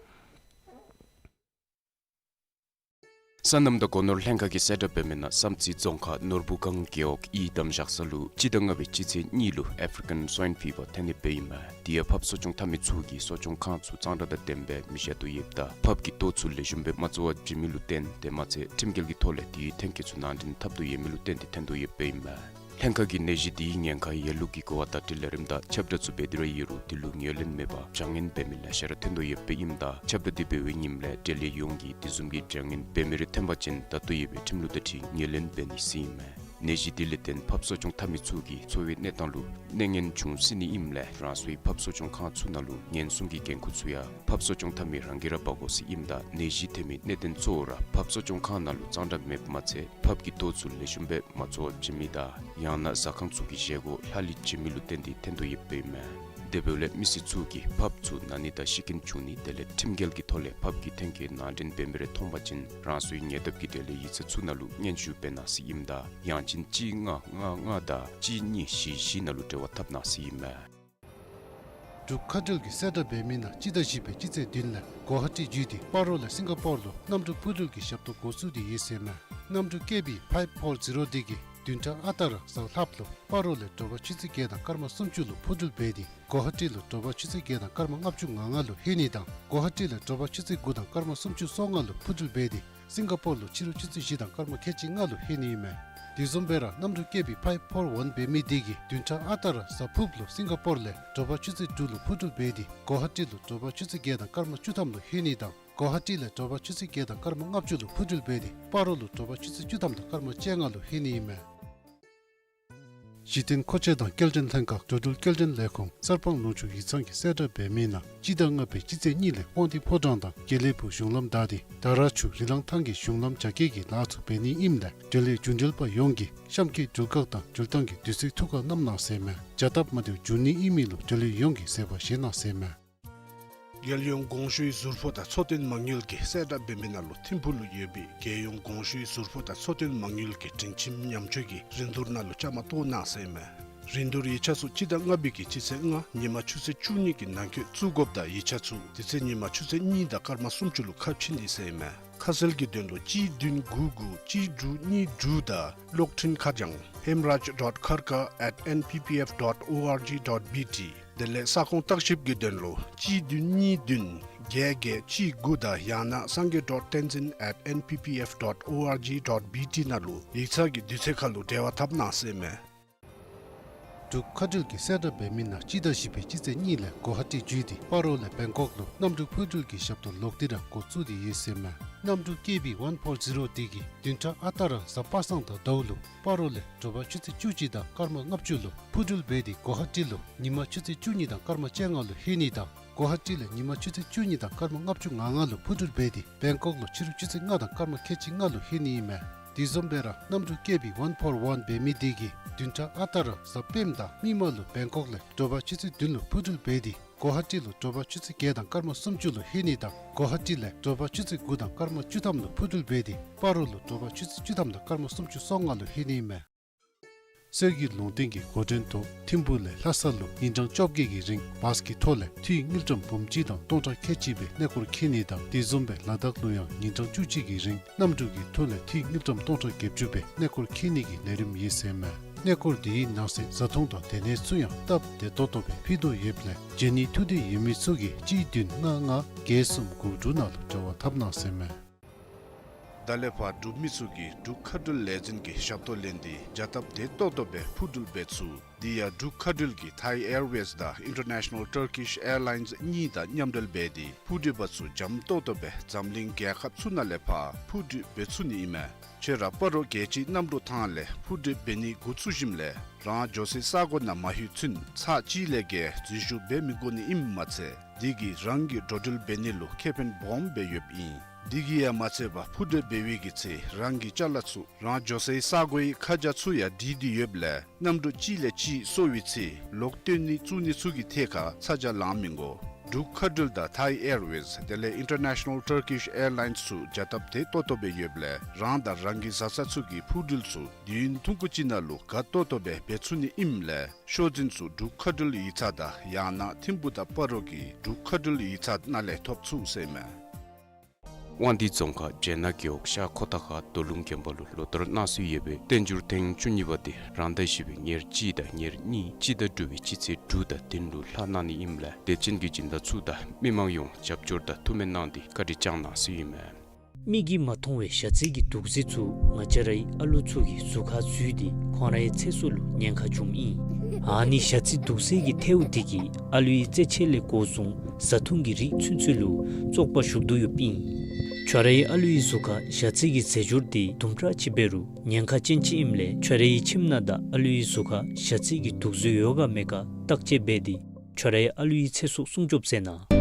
སོ་ནམ་དང་སྒོ་ནོར་ལྷན་ཁག་གིས་གསལ་བསྒྲགས་འབད་མི་ནང་བསམ་རྩེ་རྫོང་ཁག་ནོར་བུ་སྒང་རྒེད་འོག་གཡུས་དམ་བཞག་ས་ལུ་སྤྱི་ཟླ་ལྔ་པའི་སྤྱི་ཚེས་གཉིས་ལུ་ཨེཕ་རི་ཀན་སུའིན་ཕི་བར་ཐོན་ནི་སྦེ་ཨིན་མས། དེ་ཡང་ཕགཔ་གསོ་སྐྱོང་འཐབ་མི་ཚུ་གིས་གསོ་སྐྱོང་ཁང་ཚུ་གཙང་སྦྲ་དང་ལྡནམ་སྦེ་མི་བཞག་དོ་ཡོདཔ་ད་ཕགཔ་གི་ལྟོ་ཚུ་ལེགས་ཤོམ་སྦེ་མ་བཙོ་བར་བྱིན་མི་ལུ་བརྟེན་ཏེ་མ་ཚད་ཁྲིམས་འགལ་གྱི་ཐོག་ལས་དེའི་ཐོན་སྐྱེད་ཚུ་ནང་འདྲེན་འཐབ་དོ་ཡོད་མི་ལུ་བརྟེན་ཏེ་ཐོན་དོ་ཡོདཔ་ཨིན་མས། ལྷན་ཁག་གིས་ནད་གཞི་དེའི་ཉེན་ཁ་ཡོད་ལུགས་ཀྱི་གོ་བ་དང་འབྲེལ་ལས་རིམ་དང་ཁྱབ་བསྒྲགས་ཚུ་འབད་དེ་ར་ཡོད་རུང་དེ་ལུ་ངོས་ལེན་མེད་པར་བྱ་ངན་འབད་མི་ལེ་ཤ་ར་ཐོན་དོ་ཡོདཔ་ཨིནམ་ད་ཁྱབ་བསྒྲགས་འདི་འབད་བའི་ཉིནམ་ལས་འབྲེལ་ཡོད་ཡོངས་ཀྱིས་དེ་བཟུམ་གྱི་བྱ་ངན་འབད་མི་རེ་ཐོན་པ་ཅིན་ད་ལྟོ་ཡོད་པའི་ཁྲིམས་ལུགས་དང་འཁྲིལ་ངོས་ལེན་འབད་ནི་ཟེར་ཨིན་མས། ནད་གཞི་དེ་ལས་བརྟེན་ཕགཔ་གསོ་སྐྱོང་འཐབ་མི་ཚུ་གི་འཚོ་བའི་གནས་སྟངས་ལུ་གནོད་ངན་འབྱུང་སྲིད་ནི་ཨིནམ་ལས་རང་སོའི་ཕགཔ་གསོ་སྐྱོང་ཁང་ཚུ་ནང་ལུ་ཉེན་སྲུང་གི་འགན་ཁུར་ཚུ་ཡང་ཕགཔ་གསོ་སྐྱོང་འཐབ་མི་རང་གིས་ར་འབག་དགོ་ཟེར་ཨིནམ་ད་ནད་གཞི་ཐོན་མི་གནད་དོན་གཙོ་བོ་ར་ཕགཔ་གསོ་སྐྱོང་ཁང་ནང་ལུ་གཙང་སྦྲ་མེདཔ་མ་ཚད་ཕགཔ་གི་ལྟོ་ཚུ་ལེགས་ཤོམ་སྦེ་མ་བཙོ་བར་བྱིན་མི་དང་ཡང་ན་ཟ་ཁང་ཚུ་གི་བཞེས་སྒོ་ལྷག་ལུས་བྱིན་མི་ལུ་བརྟེན་ཏེ་ཐོན་དོ་ཡོདཔ་ཨིན་མས། དེ་འབདཝ་ལས་མི་སེར་ཚུ་གིས་ཕགཔ་ཚུ་ན་ནི་དང་ཤི་རྐྱེན་བྱུང་ནི་དེ་ལས་ཁྲིམས་འགལ་གྱི་ཐོག་ལས་ཕགཔ་གི་ཐོན་སྐྱེད་ནང་འདྲེན་འབད་མི་རེ་མཐོང་པ་ཅིན་རང་སོའི་ཉེ་འདབས་ཀྱི་འབྲེལ་ཡོད་ཡིག་ཚང་ཚུ་ནང་ལུ་སྙན་ཞུ་འབད་གནང་ཟེར་ཨིནམ་ད་ཡང་ཅིན་གཅིག་ལྔ་ལྔ་ལྔ་དང་གཅིག་གཉིས་བཞི་བཞི་ནང་ལུ་འབྲེལ་བ་འཐབ་གནང་ཟེར་ཨིན་མས། འབྲུག་མཁའ་འགྲུལ་གྱིས་གསལ་བསྒྲགས་འབད་མི་ནང་སྤྱི་ཟླ་བཞི་པའི་སྤྱི་ཚེས་བདུན་ལས་གོ་ཧ་ཊི་བརྒྱུད་དེ་སྤ་རོ་ལས་སིང་ག་པོར་ལུ་གནམ་གྲུ་འཕུར་འགྲུལ་གྱི་ཞབས་ཏོག་འགོ་བཙུགས་ཏེ་ཡོད་ཟེར་ཨིན་མས། གནམ་གྲུ་ཀེ་བི་ཕའིབ་ཕོར་ཛི་རོ་འདི་གིས་བདུན་ཕྲག་ཨ་རྟག་ར་གཟའ་ལྷགཔ་ལུ་སྤ་རོ་ལས་དྲོ་པ་ཆུ་ཚོད་བརྒྱད་དང་སྐར་མ་སུམ་ཅུ་ལུ་འཕུར་འགྲུལ་འབད་དེ་གོ་ཧ་ཊི་ལུ་དྲོ་པ་ཆུ་ཚོད་བརྒྱད་དང་སྐར་མ་ལྔ་བཅུ་ང་ལྔ་ལུ་ལྷོད་ནི་དང་གོ་ཧ་ཊི་ལས་དྲོ་པ་ཆུ་ཚོད་དགུ་དང་སྐར་མ་སུམ་ཅུ་སོ་ལྔ་ལུ་འཕུར་འགྲུལ་འབད་དེ་སིང་ག་པོར་ལུ་ཕྱི་རུ་ཆུ་ཚོད་བཞི་དང་སྐར་མ་ཁལ་གཅིག་ལྔ་ལུ་ལྷོད་ནི་ཨིན་མས། དེ་བཟུམ་སྦེ་ར་གནམ་གྲུ་ཀེ་བི་ཕའིབ་ཕོར་ཝན་འབད་མི་འདི་གིས་བདུན་ཕྲག་ཨ་རྟག་ར་གཟའ་ཕུརཔ་ལུ་སིང་ག་པོར་ལས་དྲོ་པ་ཆུ་ཚོད་དྲུག་ལུ་འཕུར་འགྲུལ་འབད་དེ་གོ་ཧ་ཊི་ལུ་དྲོ་པ་ཆུ་ཚོད་བརྒྱད་དང་སྐར་མ་བཅུ་ཐམ་ལུ་ལྷོད་ནི་དང་གོ་ཧ་ཊི་ལས་དྲོ་པ་ཆུ་ཚོད་བརྒྱད་དང་སྐར་མ་ལྔ་བཅུ་ལུ་འཕུར་འགྲུལ་འབད་དེ་སྤ་རོ་ལུ་དྲོ་པ་ཆུ་ཚོད་བཅུ་ཐམ་དང་སྐར་མ་བཅོ་ལྔ་ལུ་ལྷོད་ནི་ཨིན་མས། གཞི་རྟེན་མཁོ་ཆས་དང་སྐྱེལ་འདྲེན་ལྷན་ཁག་འགྲོ་འགྲུལ་སྐྱེལ་འདྲེན་ལས་ཁུངས་གསར་སྤང་ལུང་ཕྱོགས་ཡིག་ཚང་གིས་གསལ་བསྒྲགས་འབད་མི་ནང་སྤྱི་ཟླ་ལྔ་པའི་སྤྱི་ཚེས་གཉིས་ལས་དབང་འདུས་ཕོ་བྲང་དང་དགེ་ལེགས་ཕུག་གཞུང་ལམ་བདའ་སྟེ་དར་ཆུ་རི་ལང་ཐང་གི་གཞུང་ལམ་རྒྱ་སྐྱེད་ཀྱི་ལཱ་ཚུ་འབད་ནི་ཨིནམ་ལས་འབྲེལ་ཡོད་རྒྱུན་འབྲེལ་པ་ཡོངས་ཀྱིས་གཤམ་གྱི་འགྲུལ་ཁག་དང་འགྲུལ་ཐང་གི་དུས་ཚོད་ཐུགས་ཁར་བསྣམ་གནང་ཟེར་ཨིན་མས། བྱ་སྟབས་མ་བདེཝ་འབྱུང་ནི་ཨིན་མི་ལུ་འབྲེལ་ཡོད་ཡོངས་ཀྱིས་གཟབ་པ་བཞེས་གནང་ཟེར་ཨིན་མས། རྒྱལ་ཡོངས་གོང་ཞུའི་ཟུར་ཕོགས་དང་འཚོ་རྟེན་མ་དངུལ་གྱིས་གསལ་བསྒྲགས་འབད་མི་ནང་ལུ་ཐིམ་ཕུག་ལུ་ཡོད་པའི་རྒྱལ་ཡོངས་གོང་ཞུའི་ཟུར་ཕོགས་དང་འཚོ་རྟེན་མ་དངུལ་གྱི་སྒྲིང་ཁྱིམ་ཉམས་བཅོས་ཀྱི་རིན་བསྡུར་ནང་ལུ་བཅའ་མར་གཏོགས་གནང་ཟེར་ཨིན་མས། རིན་བསྡུར་ཡིག་ཆ་ཚུ་སྤྱི་ཟླ་ལྔ་པའི་གི་སྤྱི་ཚེས་ལྔ་ཉིན་མ་ཆུ་ཚོད་བཅུ་གཉིས་ཀྱི་ནང་འཁོད་བཙུགས་དགོཔ་དང་ཡིག་ཆ་ཚུ་དེ་ཚེ་ཉིན་མ་ཆུ་ཚོད་གཉིས་དང་སྐར་མ་སུམ་ཅུ་ལུ་ཁ་ཕྱེ་ནི་ཟེར་ཨིན་མས། ཁ་གསལ་གྱི་དོན་ལུ་གཅིག་བདུན་དགུ་དགུ་གཅིག་དྲུག་གཉིས་དྲུག་དང་གློག་འཕྲིན་ཁ་བྱང་hemraj dot kharka at N P P F dot O R G dot B T དེ་ལས་ས་ཁོངས་བརྟག་ཞིབ་ཀྱི་དོན་ལུ་གཅིག་བདུན་གཉིས་བདུན་བརྒྱད་བརྒྱད་གཅིག་དགུ་དང་ཡང་ན་sangay dot tenzin at N P P F dot O R G dot B T ནང་ལུ་ཡིག་ཚང་གི་དུས་ཚོད་ཁར་ལུ་འབྲེལ་བ་འཐབ་གནང་ཟེར་ཨིན་མས། འབྲུག་མཁའ་འགྲུལ་གྱིས་གསལ་བསྒྲགས་འབད་མི་ནང་སྤྱི་ཟླ་བཞི་པའི་སྤྱི་ཚེས་གཉིས་ལས་གོ་ཧ་ཊི་བརྒྱུད་དེ་སྤ་རོ་ལས་བེང་ཀོག་ལུ་གནམ་གྲུ་འཕུར་འགྲུལ་གྱི་ཞབས་ཏོག་ལོག་སྟེ་ར་འགོ་བཙུགས་ཏེ་ཡོད་ཟེར་ཨིན་མས། གནམ་གྲུ་ཀེ་བི་ཝན་ཕོར་ཛི་རོ་འདི་གིས་བདུན་ཕྲག་ཨ་རྟག་ར་གཟའ་པ་སངས་དང་ཟླཝ་ལུ་སྤ་རོ་ལས་དྲོ་པ་ཆུ་ཚོད་བཅུ་གཅིག་དང་སྐར་མ་ལྔ་བཅུ་ལུ་འཕུར་འགྲུལ་འབད་དེ་གོ་ཧ་ཊི་ལུ་ཉིན་མ་ཆུ་ཚོད་བཅུ་གཉིས་དང་སྐར་མ་བཅོ་ལྔ་ལུ་ལྷོད་ནི་དང་གོ་ཧ་ཊི་ལས་ཉིན་མ་ཆུ་ཚོད་བཅུ་གཉིས་དང་སྐར་མ་ལྔ་བཅུ་ང་ལྔ་ལུ་འཕུར་འགྲུལ་འབད་དེ་བེང་ཀོག་ལུ་ཕྱི་རུ་ཆུ་ཚོད་ལྔ་དང་སྐར་མ་ཁལ་གཅིག་ལྔ་ལུ་ལྷོད་ནི་ཨིན་མས། དེ་བཟུམ་སྦེ་ར་གནམ་གྲུ་ཀེ་བི་ཝན་ཕོར་ཝན་འབད་མི་འདི་གིས་བདུན་ཕྲག་ཨ་རྟག་ར་གཟའ་སྤེནམ་དང་མིག་དམར་ལུ་བེང་ཀོག་ལས་དྲོ་པ་ཆུ་ཚོད་བདུན་ལུ་འཕུར་འགྲུལ་འབད་དེ་གོ་ཧ་ཊི་ལུ་དྲོ་པ་ཆུ་ཚོད་བརྒྱད་དང་སྐར་མ་སུམ་ཅུ་ལུ་ལྷོད་ནི་དང་གོ་ཧ་ཊི་ལས་དྲོ་པ་ཆུ་ཚོད་དགུ་དང་སྐར་མ་བཅུ་ཐམ་ལུ་འཕུར་འགྲུལ་འབད་དེ་སྤ་རོ་ལུ་དྲོ་པ་ཆུ་ཚོད་བཅུ་ཐམ་དང་སྐར་མ་སུམ་ཅུ་སོ་ལྔ་ལུ་ལྷོད་ནི་ཨིན་མས། གསེར་གྱི་ལུང་བསྟན་གྱི་འགོ་འདྲེན་ཐོག་ཐིམ་ཕུག་ལས་ལྷ་ས་ལུ་ཉིན་གྲངས་བཅོ་བརྒྱད་ཀྱི་རིང་བཱས་ཀྱི་ཐོག་ལས་འཐུས་དངུལ་ཀྲམ་འབུམ་གཅིག་དང་སྟོང་ཕྲག་ཁལ་གཅིག་སྦེ་གནས་སྐོར་འཁྱིད་ནི་དང་དེ་བཟུམ་སྦེ་ལ་དྭགས་ལུ་ཡང་ཉིན་གྲངས་བཅུ་གཅིག་གི་རིང་གནམ་གྲུ་གི་ཐོག་ལས་འཐུས་དངུལ་ཀྲམ་སྟོང་ཕྲག་བརྒྱད་ཅུ་སྦེ་གནས་སྐོར་འཁྱིད་ནི་གི་ལས་རིམ་ཡོད་ཟེར་མས། གནས་སྐོར་དེའི་ནང་གསེས་བཟའ་འཐུང་དང་སྡོད་གནས་ཚུ་ཡང་སྟབས་བདེ་ཏོག་ཏོ་སྦེ་ཕུལ་དོ་ཡོདཔ་ལས་བྱོན་ནི་ཐུགས་འདོད་ཡོད་མི་ཚུ་གིས་གཅིག་བདུན་ལྔ་ལྔ་བརྒྱད་གསུམ་དགུ་དྲུག་ནང་ལུ་འབྲེལ་བ་འཐབ་གནང་ཟེར་མས། ད་ལས་ཕར་འབྲུག་མི་ཚུ་གིས་འབྲུག་མཁའ་འགྲུལ་ལས་འཛིན་གྱི་ཞབས་ཏོག་ལེན་ཏེ་བྱ་སྟབས་བདེ་ཏོག་ཏོ་སྦེ་འཕུར་འགྲུལ་འབད་ཚུགས། དེ་ཡང་འབྲུག་མཁའ་འགྲུལ་གྱིས་Thai Airways དང་International Turkish Airlines གཉིས་དང་མཉམ་འབྲེལ་འབད་དེ་འཕུར་འགྲུལ་པ་ཚུ་འཇམ་ཏོག་ཏོ་སྦེ་འཛམ་གླིང་རྒྱལ་ཁབ་ཚུ་ནང་ལས་ཕར་འཕུར་འགྲུལ་འབད་ཚུགས་ནི་ཨིན་མས། ཁྱོད་ར་སྤ་རོ་རྒྱལ་སྤྱིའི་གནམ་གྲུ་ཐང་ལས་འཕུར་འགྲུལ་འབད་ནི་འགོ་བཙུགས་ཞིནམ་ལས་རང་འགྱོ་སའི་ས་གོ་ནང་མ་ལྷོད་ཚུན་ཚར་གཅིག་ལས་བརྒལ་འཛུལ་ཞུགས་འབད་མི་དགོ་ནི་ཨིནམ་མ་ཚད་དེ་གིས་རང་གི་འགྲོ་འགྲུལ་འབད་ནི་ལུ་ཁེ་ཕན་སྦོམ་སྦེ་ཡོདཔ་ཨིན། དེ་གིས་ཡང་མ་ཚད་པར་འཕུར་འགྲུལ་འབད་བའི་གི་ཚེ་རང་གི་ཅ་ལ་ཚུ་རང་འགྱོ་སའི་ས་གོའི་ཁ་བྱང་ཚུ་ཡང་བྲིས་ཏེ་ཡོདཔ་ལས་གནམ་གྲུ་གཅིག་ལས་གཅིག་སོར་བའི་ཚེ་ལོག་བཏོན་ནི་བཙུགས་ནི་ཚུ་གི་ཐད་ཁར་ཚ་གྱང་ལང་མི་དགོ། འབྲུག་མཁའ་འགྲུལ་དང་Thai Airways དེ་ལས་International Turkish Airlines ཚུ་བྱ་སྟབས་བདེ་ཏོག་ཏོ་སྦེ་ཡོདཔ་ལས་རང་དང་རང་གི་བཟའ་ཚང་ཚུ་གི་འཕུར་འགྲུལ་ཚུ་དུས་ཡུན་ཐུང་ཀུ་ཅིག་ནང་ལུ་དགའ་ཏོག་ཏོ་སྦེ་འབད་ཚུགས་ནི་ཨིནམ་ལས་ཤོག་འཛིན་ཚུ་འབྲུག་མཁའ་འགྲུལ་ཡིག་ཚང་དང་ཡང་ན་ཐིམ་ཕུག་དང་སྤ་རོ་གི་འབྲུག་མཁའ་འགྲུལ་ཡིག་ཚང་ནང་ལས་ཐོབ་ཚུགས་ཟེར་མས། དབང་འདུས་རྫོང་ཁག་སྦྱེད་ནག་རྒེད་འོག་ཤར་ཁོ་ཐང་ཁ་རྡོ་ལུང་དགོན་པ་ལུ་ལོ་ལྟར་གནང་སྲོལ་ཡོད་པའི་བསྟན་འགྱུར་ཐེངས་བཅུ་གཉིས་པ་དེ་རང་ཟླ་བཞི་པའི་ཉེར་གཅིག་དང་ཉེར་གཉིས་སྤྱི་ཟླ་དྲུག་པའི་སྤྱི་ཚེས་དྲུག་དང་བདུན་ལུ་ལྷག་གནང་ནི་ཨིནམ་ལས་དད་ཅན་གྱི་སྦྱིན་བདག་ཚུ་དང་མི་མང་ཡོངས་རྒྱབ་སྐྱོར་དང་ཐུགས་སྨོན་གནང་སྟེ་བཀའ་དྲིན་བསྐྱངས་གནང་ཟེར་ཨིན་མས། མིག་གིས་མ་མཐོང་བའི་ཞ་རྩི་གི་དུག་རྫས་ཚུ་ང་བཅས་རའི་ཨ་ལུ་ཚུ་གི་གཟུགས་ཁར་འཛུལ་ཏེ་ཁོང་རའི་ཚེ་སྲོག་ལུ་ཉེན་ཁ་འབྱུངམ་ཨིན། ཨ་ནི་ཞ་རྩི་དུག་རྫས་ཀྱི་ཐལཝ་དེ་གིས་ཨ་ལུའི་རྩེད་ཆས་ལས་འགོ་བཟུང་བཟའ་འཐུང་གི་རིགས་ཚུན་ཚོད་ལུ་བཙོག་པ་ཞུགས་དོ་ཡོདཔ་ཨིན། ཁྱོད་རའི་ཨ་ལུའི་གཟུགས་ཁར་ཞ་རྩི་གི་རྫས་སྦྱོར་དེ་དུམ་གྲ་ཅིག་འབད་རུང་ཉེན་ཁ་ཅན་ཅིག་ཨིནམ་ལས་ཁྱོད་རའི་ཁྱིམ་ནང་དང་ཨ་ལུའི་གཟུགས་ཁར་ཞ་རྩི་གི་དུག་རྫས་ཡོད་ག་མེད་ག་བརྟག་དཔྱད་འབད་དེ་ཁྱོད་རའི་ཨ་ལུའི་ཚེ་སྲོག་སྲུང་སྐྱོབ་མཛད་གནང་།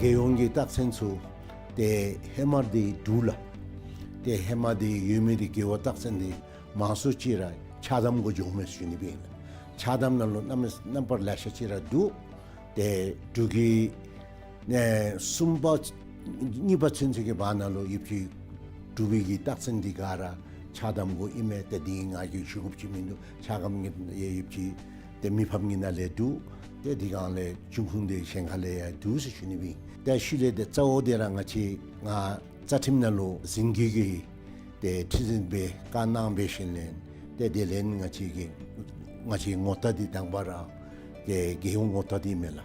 རྒྱལ་ཡོངས་ཀྱི་རྟགས་མཚན་ཚུ་ཏེ་ཧེ་མ་འདི་འབྲུག་ལགས། ཏེ་ཧེ་མ་འདི་ཡོད་མི་འདི་རྒེད་འོག་རྟགས་མཚན་འདི་མང་སུ་ཅིག་ར་ཆགས་དམ་གུ་འགྱོཝ་མས་ཟེར་ཞུ་ནི་སྦེ་ཨིན་ལགས། ཆགས་དམ་ནང་ལུ་རྣམ་རྣམ་པར་ལེ་ཤ་ཅིག་ར་འདུག། ཏེ་འབྲུག་གི་ནས་གསུམ་པ་གཉིས་པ་ཚུན་ཚོད་ཀྱི་བར་ན་ལུ་ཡོདཔ་ཅིག་འབྲུག་པའི་གི་རྟགས་མཚན་འདི་ག་ར་ཆགས་དམ་གུ་ཨིན་མས། ཏེ་འདི་ང་གིས་ཞུ་དགོཔ་ཅིག་མིན་འདུག། ཆགས་དམ་གྱི་ཡོདཔ་ཅིག་ཏེ་མི་ཕམ་གྱི་ནང་ལས་འདུག། ཏེ་འདི་གང་ལས་འབྱུང་ཁུངས་འདི་གཞན་ཁ་ལས་ཡང་འདུག་ཟེར་ཞུ་ནི་སྦེ་ཨིན། ཏེ་ཤུལ་ལས་ཏེ་གཙོ་བོ་འདི་ར་ང་བཅས་ང་རྩ་ཁྲིམས་ནང་ལུ་ཟིན་བྲིས་ཀྱི་ཏེ་ཁྲི་འཛིན་སྦེ་བཀའ་གནང་འབད་ཞིནམ་ལས་ཏེ་དེ་ལས་ང་བཅས་ཀྱི་ང་བཅས་ངོ་རྟགས་འདི་དང་པ་ར་ཏེ་རྒྱལ་ཡོངས་ངོ་རྟགས་འདི་མས་ལགས།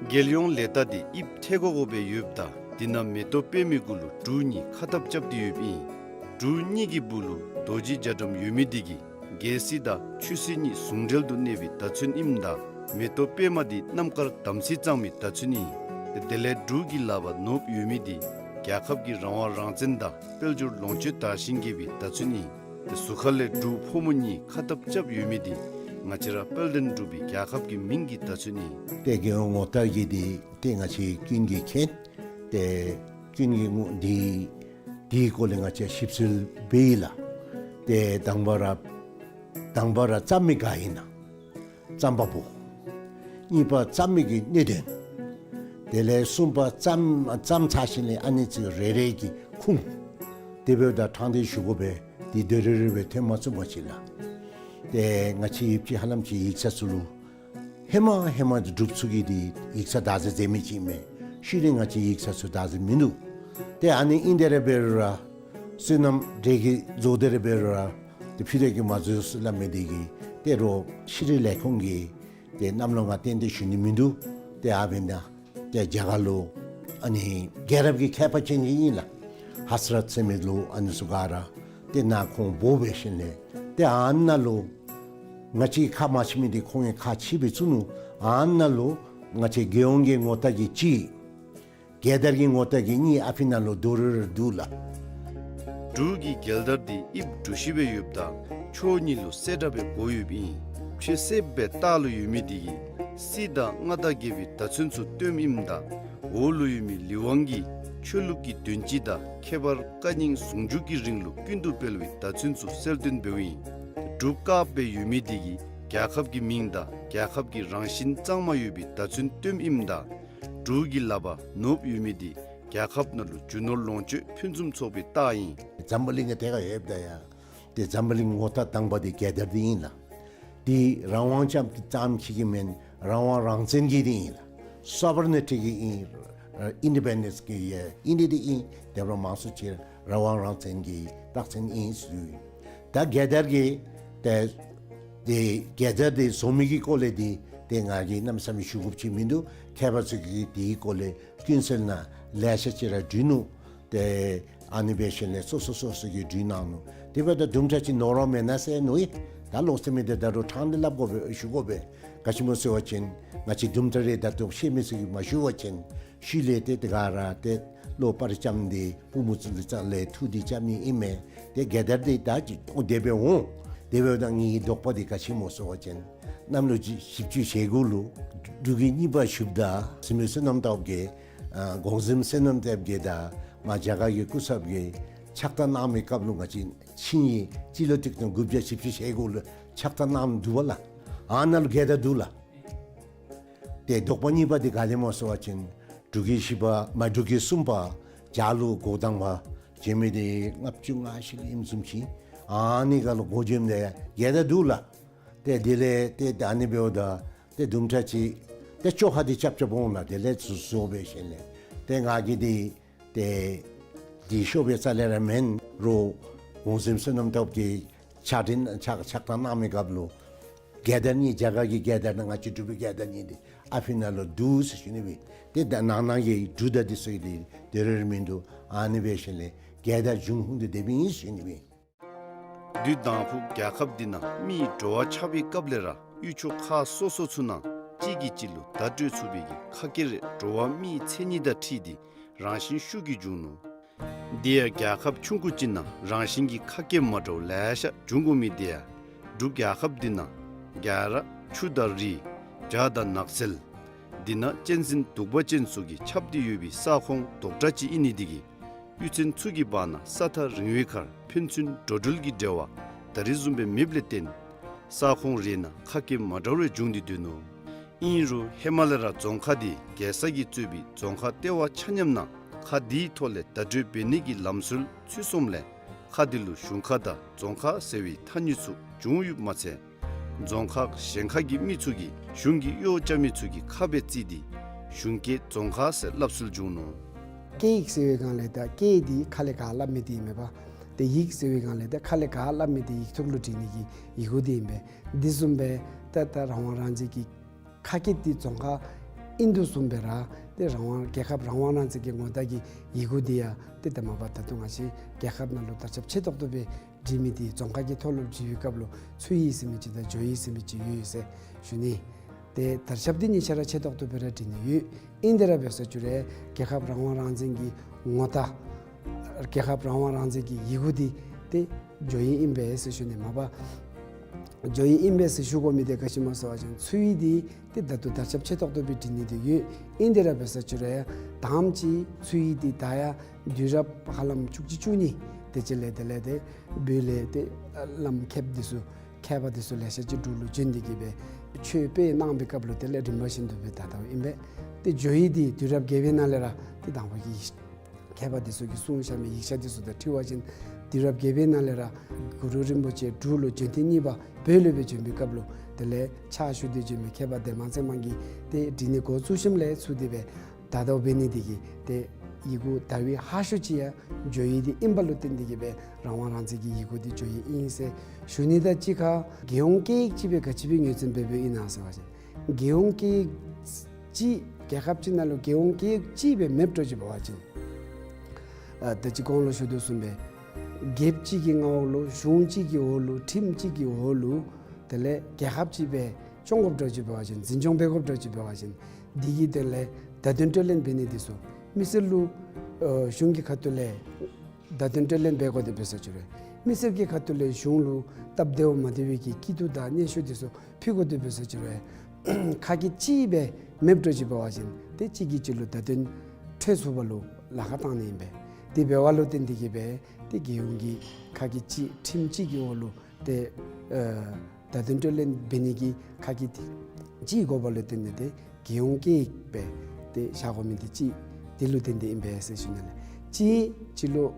རྒྱལ་ཡོངས་ལས་རྟགས་འདི་དབྱིབས་ཐལ་གོ་གོ་སྦེ་ཡོདཔ་ད་འདི་ནང་མེ་ཏོག་པདྨའི་གུ་ལུ་འབྲུག་གཉིས་ཁ་ཐབ་རྐྱབ་སྟེ་ཡོདཔ་ཨིན། འབྲུག་གཉིས་ཀྱི་སྦུག་ལུ་རྡོ་རྗེ་རྒྱ་གྲམ་ཡོད་མི་འདི་གིས་རྒྱལ་སྲིད་དང་ཆོས་སྲིད་གཉིས་ཟུང་འབྲེལ་དུ་གནས་པའི་བརྡ་མཚོན་ཨིནམ་ད་མེ་ཏོག་པདྨ་འདི་རྣམ་དཀར་དམ་ཚིག་གཙང་མའི་བརྡ་མཚོན་ཨིན། དེ་ལས་འབྲུག་གི་ལག་པར་ནོར་བུ་ཡོད་མི་འདི་རྒྱལ་ཁབ་ཀྱི་རང་དབང་རང་བཙན་དང་དཔལ་འབྱོར་ལོངས་སྤྱོད་དར་ཞིང་རྒྱས་པའི་བརྡ་མཚོན་ཨིན། དེ་གཟུགས་ཁ་ལས་འབྲུག་ཕོ་མོ་གཉིས་ཁ་ཐབ་རྐྱབ་ཡོད་མི་འདི་ང་བཅས་ར་དཔལ་ལྡན་འབྲུག་པའི་རྒྱལ་ཁབ་ཀྱི་མིང་གི་བརྡ་མཚོན་ཨིན། ཏེ་རྒྱལ་ཡོངས་ངོ་རྟགས་ཀྱི་འདི་ཏེ་ང་བཅས་ཀུན་གྱིས་མཁྱེན། ཏེ་ཀུན་གྱིས་ངོ་འདི་འདིའི་སྐོར་ལས་ང་བཅས་ཞིབ་འཚོལ་འབད་ཡི་ལགས། ཏེ་དང་པ་ར་དང་པ་ར་བརྩམ་མི་ག་ཨིན་ན་བརྩམ་པ་པོ། གཉིས་པ་བརྩམ་མི་གི་གནད་དོན། དེ་ལས་གསུམ་པ་བརྩམ་བརྩམ་ཚར་ཞིནམ་ལས་ཨ་ནི་ཚུ་རེ་རེ་གི་ཁུངས་དེ་འབདཝ་ད་དྲང་བདེན་ཞུ་དགོ་པས། འདི་དོན་རེ་རེ་སྦེ་ཐོན་མ་ཚུགས་པ་ཅིག་ལགས། ཏེ་ང་བཅས་ཡིབ་ཅིག་ཧ་ལམ་ཅིག་ཡིག་ཚང་ཚུ་ལུ་ཧེ་མ་ཧེ་མ་འབྲུག་ཚུ་གིས་འདི་ཡིག་ཚང་བདག་འཛིན་མཛད་མི་ཅིག་མས། ཤུལ་ལས་ང་བཅས་ཡིག་ཚང་ཚུ་བདག་འཛིན་མིན་འདུག། ཏེ་ཨ་ནི་ཨིན་དེ་ར་འབད་རུང་ར་སོ་ནམ་འབྲས་ཀྱི་བཟོ་དེ་ར་འབད་རུང་ར་ཏེ་ཕུད་རེ་གིས་མ་བཟོ་ཟེར་སླབ་མི་འདི་གིས་ཏེ་རོགས་ཤེས་རིག་ལས་ཁུངས་ཀྱིས་ཏེ་གནམ་ལོ་ང་ཏན་ཏན་ཞུ་ནི་མིན་འདུག། ཏེ་ཨ་འབདན་ཏེ་རྒྱ་གར་ལུ་ཨ་ནི་རྒྱལ་རབས་ཀྱི་མཁས་པ་ཅན་ཅིག་ཨིན་ལགས། ཧཱ་སི་རཱཏ་ཟེར་མི་ལུ་ཨ་ནི་ཚུ་ག་ར་ཏེ་ནཱ་ཁོང་འབོ་འབད་ཞིནམ་ལས་ཏེ་ཨ་ནཱ་ལུ་ང་བཅས་ཁག་མ་ཆེ་མི་འདི་ཁོང་གིས་ཁག་ཆེ་སྦེ་བཙུགས་ནུག། ཨ་ནཱ་ལུ་ང་བཅས་རྒྱལ་ཡོངས་ཀྱི་ངོ་རྟགས་ཀྱི་གཅིག། རྒྱལ་དར་གྱི་ངོ་རྟགས་ཀྱི་གཉིས་ཨ་ཕི་ནང་ལུ་རྡོག་རོལ་རོལ་འདུག་ལགས། འབྲུག་གི་རྒྱལ་དར་འདི་དབྱིབས་འབྲུ་བཞི་སྦེ་ཡོདཔ་ད་ཕྱོགས་གཉིས་ལུ་གསེར་འདྲ་སྦེ་བགོ་ཡོདཔ་ཨིན། ཕྱེད་གསེར་སྦེ་ལྟག་ལུ་ཡོད་མི་འདི་གིས་སྲིད་དང་མངའ་བདག་རྒྱལ་པོའི་བརྡ་མཚོན་ཚུ་སྟོནམ་ཨིནམ་ད་འོག་ལུ་ཡོད་མི་ལི་ཝང་གི་ ཆོས་ལུགས་ཀྱི་དོན་སྤྱི་དང་ཁྱད་པར་བཀའ་རྙིང་ཟུང་འཇུག་གི་རིང་ལུགས་ཀུན་ཏུ་སྤེལ་བའི་བརྡ་མཚོན་ཚུ་གསལ་སྟོན་འབདཝ་ཨིན། འབྲུག་དཀརཔོ་སྦེ་ཡོད་མི་དེ་གིས་རྒྱལ་ཁབ་ཀྱི་མིང་དང་རྒྱལ་ཁབ་ཀྱི་རང་བཞིན་གཙང་མ་ཡོད་པའི་བརྡ་མཚོན་སྟོནམ་ཨིནམ་ད། འབྲུག་གི་ལགཔ་ནོརབ་ཡོད་མི་དེ་རྒྱལ་ཁབ་ནང་ལུ་རྒྱུ་ནོར་ལོངས་སྤྱོད་ཕུན་སུམ་ཚོགས་པའི་རྟགས་ཨིན། འཛམ་བུ་གླིང་གི་ཐད་ཁར་ཡོདཔ་ད་ཡང་ཏེ་འཛམ་བུ་གླིང་ངོ་རྟགས་དང་པ་དེ་རྒྱལ་དར་དེ་ཨིན་ལགས། དེ་རང་དབང་ཙམ་ཙམ་ཅིག་གི་མེན། རང་དབང་རང་བཙན་གྱི་དེ་ཨིན་ལགས། སོ་ཝར་ནི་ཊི་གི་ཨིན། ཨིན་ཌི་པེན་ཌེནསི་གི་ཨིན་དེ་དེ་ཨིན། དེ་འབདཝ་ལས་མང་སུ་ཅིག་རང་དབང་རང་བཙན་གྱི་རྟགས་མཚན་ཨིན་ཟེར་ཞུ་ཡི། ད་རྒྱལ་དར་གྱི་ཏེ་ཏེ་རྒྱལ་དར་དེ་བཟོ་མི་གི་སྐོར་ལས་དེ་ཏེ་ང་གིས་གནམ་མེད་ས་མེད་ཞུ་དགོཔ་ཅིག་མིན་འདུག། མཁས་པ་ཚུ་གིས་དེའི་སྐོར་ལས་ཀུན་གསལ་ནང་ལེ་ཤ་ཅིག་ར་བྲིས་ནུག། ཏེ་ཨ་ནི་སྦེ་ཞིནམ་ལས་སོ་སོ་སོ་སོ་གིས་བྲིས་གནང་ནུག། དེ་འབདཝ་ད་དུམ་གྲ་ཅིག་ནོར་བ་མེན་ན་ཟེར་མནོ་ཡི། ད་ལོག་སྟེ་མི་དེ་ད་རུང་ཕྲང་སྟེ་སླབ་དགོ་པས་ཞུ་དགོ་པས། ག་ཅི་སྨོ་ཟེར་བ་ཅིན་ང་བཅས་དུམ་གྲ་རེ་ད་ལྟོ་ཤེས་མི་ཚུ་གིས་མ་ཞུ་བ་ཅིན་ཤུལ་ལས་ཏེ་དེ་ག་ར་ཏེ་བློ་སྤར་རྐྱབ་སྟེ་པུས་མོ་བཙུགས་ཏེ་རྩ་ལས་འཐུ་སྟེ་རྐྱབ་ནི་ཨིན་མས། ཏེ་རྒྱལ་དར་དེ་ད་ཅི་ཨོ་དེ་སྦེ་འོང་། དེ་འབདཝ་ད་ངེའི་དོགས་པ་དེ་ག་ཅི་སྨོ་ཟེར་བ་ཅིན་གནམ་ལོ་བཞི་བཅུ་ཞེ་དགུ་ལུ་འབྲུག་གི་གཉིས་པ་ཞུཝ་ད་བསོད་ནམས་བསོད་ནམས་སྟོབས་རྒྱས་ཨ་གོང་གཟིམ་བསོད་ནམས་སྟོབས་རྒྱས་དང་མ་རྒྱ་གར་གྱི་སྐུ་ཚབ་ཀྱིས་ཕྱག་རྟགས་གནང་མི་སྐབས་ལུ་ང་བཅས་ཆིངས་ཡིག་སྤྱི་ལོ་གཅིག་སྟོང་དགུ་བརྒྱ་བཞི་བཅུ་ཞེ་དགུ་ལུ་ཕྱག་རྟགས་གནངམ་འདུག་པ་ལགས། ཨ་ནཱ་ལུ་རྒྱལ་དར་འདུག་ལགས། ཏེ་དོགས་པ་གཉིས་པ་དེ་ག་ལས་སྨོ་ཟེར་བ་ཅིན་འབྲུག་གི་བཞི་པ་མ་འབྲུག་གི་གསུམ་པ་བྱ་ལུ་འགོ་དང་པ་བྱོན་མི་དེ་ལྔ་བཅུ་ང་བཞི་ལུ་ཨིནམ་བཟུམ་ཅིག། ཨ་ནི་ཁར་ལུ་འགོ་བྱོནམ་ད་རྒྱལ་དར་འདུག་ལགས། ཏེ་དེ་ལས་ཏེ་ད་ཨ་ནི་འབདཝ་ད་ཏེ་དུམ་གྲ་ཅིག་ཏེ་བཅོ་ཁ་དེ་རྐྱབ་རྐྱབ་འོང་ལགས། དེ་ལས་ཚུར་བཟོ་སྦེ་ཞིནམ་ལས་ཏེ་ང་གིས་དེ་ཏེ་དེ་ཤོབ་པའི་རྩ་ལས་ར་མེན་རུང་གོང་གཟིམ་བསོད་ནམས་སྟོབས་རྒྱས་ཕྱག་འཕྲིན་ཕྱག་ཕྱག་རྟགས་གནང་མི་སྐབས་ལུ་རྒྱལ་དར་གཉིས་རྒྱ་གར་གྱི་རྒྱལ་དར་དང་ང་བཅས་འབྲུག་པའི་རྒྱལ་དར་གཉིས་དེ་ཨ་ཕི་ནང་ལུ་འདུག་ཟེར་ཞུ་ནི་སྦེ། ཏེ་ད་ནང་ན་གི་འབྲུག་དང་དེ་ཚུ་གི་དེ་དེ་རེ་རེ་མིན་འདུག། ཨ་ནི་སྦེ་ཞིནམ་ལས་རྒྱལ་དར་འབྱུང་ཁུངས་དེ་དེ་སྦེ་ཨིན་ཟེར་ཞུ་ནི་སྦེ། དུས་དང་ཕུ་རྒྱལ་ཁབ་འདི་ནང་མི་འགྲོ་བ་ཆགས་པའི་སྐབས་ལས་ར་ཡུལ་ཕྱོགས་ཁག་སོ་སོ་ཚུ་ནང་གཅིག་གིས་གཅིག་ལུ་བརྡ་སྤྲོད་ཚུགས་པའི་གི་ཁ་སྐད་རེ་འགྲོ་བ་མིའི་མཚན་ཉིད་དང་འཁྲིལ་ཏེ་རང་བཞིན་ཤུགས་ཀྱིས་འབྱུང་ནུག། དེ་ཡང་རྒྱལ་ཁབ་ཆུང་ཀུ་ཅིག་ནང་རང་བཞིན་གྱི་ཁ་སྐད་མ་འདྲཝ་ལེ་ཤ་འབྱུང་དགོ་མི་དེ་ཡང་འབྲུག་རྒྱལ་ཁབ་འདི་ནང་རྒྱ་ར་ཆུ་དང་རི་བྱག་དང་ནགས་ཚལ་འདི་ནང་གཅན་གཟན་གདུག་པ་ཅན་ཚུ་གིས་ཁྱབ་སྟེ་ཡོད་པའི་ས་ཁོངས་དོག་དྲགས་ཅིག་ཨིན་ནི་དེ་གིས་གཡུས་ཚན་ཚུ་གི་བར་ན་ས་ཐག་རིང་བའི་ཁར་ཕན་ཚུན་འགྲོ་འགྲུལ་གྱི་འབྲེལ་བ་ད་རེས་བཟུམ་སྦེ་མེདཔ་ལས་བརྟེན་ས་ཁོངས་རེ་ནང་ཁ་སྐད་མ་འདྲཝ་རེ་འབྱུང་སྟེ་སྡོད་ནུག། ཨིན་རུང་ཧེ་མ་ལས་ར་རྫོང་ཁག་དེ་རྒྱལ་ས་གིས་གཙོས་པའི་རྫོང་ཁག་ལྟེ་བ་ཆ་མཉམ་ནང་ཁག་དེའི་ཐོག་ལས་བརྡ་སྤྲོད་འབད་ནི་གི་ལམ་སྲོལ་ཚུད་སོངམ་ལས་ཁག་དེ་ལུ་གཞུང་ཁག་དང་རྫོང་ཁག་ཟེར་བའི་ཐ་སྙད་ཚུ་བྱུང་ཡོདཔ་མ་ཚད་རྫོང་ཁག་གཞན་ཁག་གི་མི་ཚུ་གིས་གཞུང་གི་གཡོག་རྐྱབ་མི་ཚུ་གི་ཁ་སྦེ་བརྩི་སྟེ་གཞུང་སྐད་རྫོང་ཁག་ཟེར་སླབ་སྲོལ་བྱུང་ནུག། སྐད་ཡིག་ཟེར་བའི་སྒང་ལས་ད་སྐད་དེ་ཁ་ལས་ག་སླབ་མི་དེ་ཨིན་མས་པ། ཏེ་ཡིག་ཟེར་བའི་སྒང་ལས་ད་ཁ་ལས་ག་སླབ་མི་དེ་ཡིག་ཐོག་ལུ་བྲི་ནི་གི་ཡི་གུ་དེ་ཨིན་པས། དེ་བཟུམ་སྦེ་ད་ད་རང་དབང་རང་བཙན་གྱི་ཁ་སྐད་དེ་རྫོང་ཁག་ཨིན་དོ་བཟུམ་སྦེ་ར་ཏེ་རང་དབང་རྒྱལ་ཁབ་རང་དབང་རང་བཙན་གྱི་ངོ་རྟགས་ཀྱི་ཡི་གུ་དེ་ཡང་ཏེ་ད་མ་པ་ད་ལྟོ་ང་བཅས་རྒྱལ་ཁབ་ནང་ལུ་དར་ཁྱབ་ཆེ་ཏོག་ཏོ་སྦེ་བྲི་མི་དེ་རྫོང་ཁག་གི་ཐོག་ལུ་བྲི་བའི་སྐབས་ལུ་ཚུ་ཡིག་ཟེར་མི་ཅིག་དང་ཇོ་ཡིག་ཟེར་མི་ཅིག་ཡོད་ཡོད་ཟེར་ཞུ་ནི། ཏེ་དར་ཁྱབ་དེ་གཉིས་ཆ་ར་ཆེ་ཏོག་ཏོ་སྦེ་ར་བྲི་ནི་ཡོད། ཨིན་དེ་ར་འབད་ས་ཅིག་རུང་རྒྱལ་ཁབ་རང་དབང་རང་བཙན་གྱི་ངོ་རྟགས་རྒྱལ་ཁབ་རང་དབང་རང་བཙན་གྱི་ཡི་གུ་དེ་ཏེ་ཇོ་ཡིག་ཨིན་པས་ཟེར་ཞུ་ནི། མ་པ་ཇོ་ཡིག་ཨིན་པས་ཟེར་ཞུ་དགོ་མི་དེ་ག་ཅི་སྨོ་ཟེར་བ་ཅིན་ཚུ་ཡིག་དེ་ཏེ་ད་ལྟོ་དར་ཁྱབ་ཆེ་ཏོག་ཏོ་སྦེ་བྲི་ནི་དེ་ཡོད། ཨིན་དེ་ར་འབད་ས་ཅིག་རུང་ཡང་དང་པ་ཅིག་ཚུ་ཡིག་དེ་ད་ཡང་དུས་རབས་ཧ་ལམ་བཅུ་གཅིག་བཅུ་གཉིས་དེ་ཅིག་ལས་དེ་ལས་ཏེ་བོད་ལས་ཏེ་བླམ་མཁསཔ་དེ་ཚུ་མཁས་པ་དེ་ཚུ་ལེ་ཤ་ཅིག་འབྲུག་ལུ་བྱོན་ཏེ་གིས་སྦེ་ཆོས་སྤེལ་གནང་བའི་སྐབས་ལུ་དེ་ལས་རིམ་པ་བཞིན་དུ་སྦེ་ད་ལྟོ་ཨིན་པས། ཏེ་ཇོ་ཡིག་དེ་དུས་རབས་བརྒྱད་པའི་ནང་ལས་ར་ཏེ་དང་པ་གི་མཁས་པ་དེ་ཚུ་གིས་གསུངས་བཞག་མི་ཡིག་ཆ་དེ་ཚུ་དང་འཁྲིལ་བ་ཅིན་དུས་རབས་བརྒྱད་པའི་ནང་ལས་ར་གུ་རུ་རིན་པོ་ཆེ་འབྲུག་ལུ་བྱོན་ཐེངས་གཉིས་པ་བོད་ལུ་སྦེ་བྱོན་པའི་སྐབས་ལུ་དེ་ལས་ཕྱག་ཞུ་སྟེ་བྱོན་མི་མཁས་པ་ལྡན་མང་ཚེ་མང་གིས་ཏེ་བྲི་ནི་འགོ་བཙུགས་ཞིནམ་ལས་ཚུར་དེ་སྦེ་ད་ལྟོ་འབད་ནི་དེ་གིས་ཏེ་ཡི་གུ་དར་བའི་ཧ་ཤོས་ཅིག་ཡང་ཇོ་ཡིག་དེ་ཨིནམ་ལུ་བརྟེན་ཏེ་གིས་སྦེ་རང་དབང་རང་བཙན་གྱི་ཡི་གུ་དེ་ཇོ་ཡིག་ཨིན་ཟེར་ཞུ་ནི་དང་གཅིག་ཁར་རྒྱལ་ཡོངས་སྐད་ཡིག་ཅིག་སྦེ་ག་ཅི་སྦེ་ངོས་འཛིན་འབད་འབདཝ་ཨིན་ན་ཟེར་བ་ཅིན་རྒྱལ་ཡོངས་སྐད་ཡིག་ཅིག་རྒྱལ་ཁབ་ཅིག་ནང་ལུ་རྒྱལ་ཡོངས་སྐད་ཡིག་ཅིག་སྦེ་མེདཔ་འགྱོ་ཅི་འབད་བ་ཅིན་ཨ་ད་ཅི་གོང་ལུ་ཞུ་དོ་བཟུམ་སྦེ་རྒྱལཔོ་གཅིག་གི་མངའ་འོག་ལུ་གཞུང་གཅིག་གི་འོག་ལུ་ཁྲིམས་གཅིག་གི་འོག་ལུ་དེ་ལས་རྒྱལ་ཁབ་ཅིག་སྦེ་སྐྱོང་དགོཔ་འགྱོ་ཅི་འབད་བ་ཅིན་འཛིན་སྐྱོང་འབད་དགོཔ་འགྱོ་ཅི་འབད་བ་ཅིན་དེ་གི་དོན་ལས་བརྡ་དོན་སྤྲོད་ལེན་འབད་ནི་དེ་ཚུ་མི་སེར་ལུ་ཨ་གཞུང་གི་ཁ་ཐུག་ལས་བརྡ་དོན་སྤྲོད་ལེན་འབད་དགོ་དེ་འབད་ས་ཅིག་རུང་མི་སེར་གྱི་ཁ་ཐུག་ལས་གཞུང་ལུ་སྟབས་བདེཝ་མ་བདེ་བའི་གི་སྐྱིད་སྡུག་དང་སྙན་ཞུ་དེ་ཚུ་ཕུལ་དགོ་དེ་འབད་ས་ཅིག་རུང་ཁ་སྐད་གཅིག་སྦེ་མེདཔ་འགྱོ་ཅི་འབད་བ་ཅིན་ཏེ་གཅིག་གིས་གཅིག་ལུ་བརྡ་དོན་ འཕྲོད་ཚུགས་པ་ལུ་ལཱ་ཁག་བཏང་ནི་ཨིན་པས། དེ་འབད་བ་ལུ་བརྟེན་ཏེ་གིས་སྦེ་ཏེ་རྒྱལ་ཡོངས་ཀྱི་ཁག་གི་ཅིག་ཁྲིམས་ཅིག་གི་འོག་ལུ་ཏེ་ཨ་བརྡ་དོན་སྤྲོད་ལེན་འབད་ནི་གི་ཁག་གི་ཅིག་དགོ་པ་ལུ་བརྟེན་ཏེ་ཏེ་རྒྱལ་ཡོངས་སྐད་ཡིག་སྦེ་ཏེ་བཞག་དགོ་མི་འདི་ཅིག་འདི་ལུ་བརྟེན་ཏེ་ཨིན་པས་ཟེར་ཞུ་ནི་ལགས། ཅིག་སྤྱི་ལོ་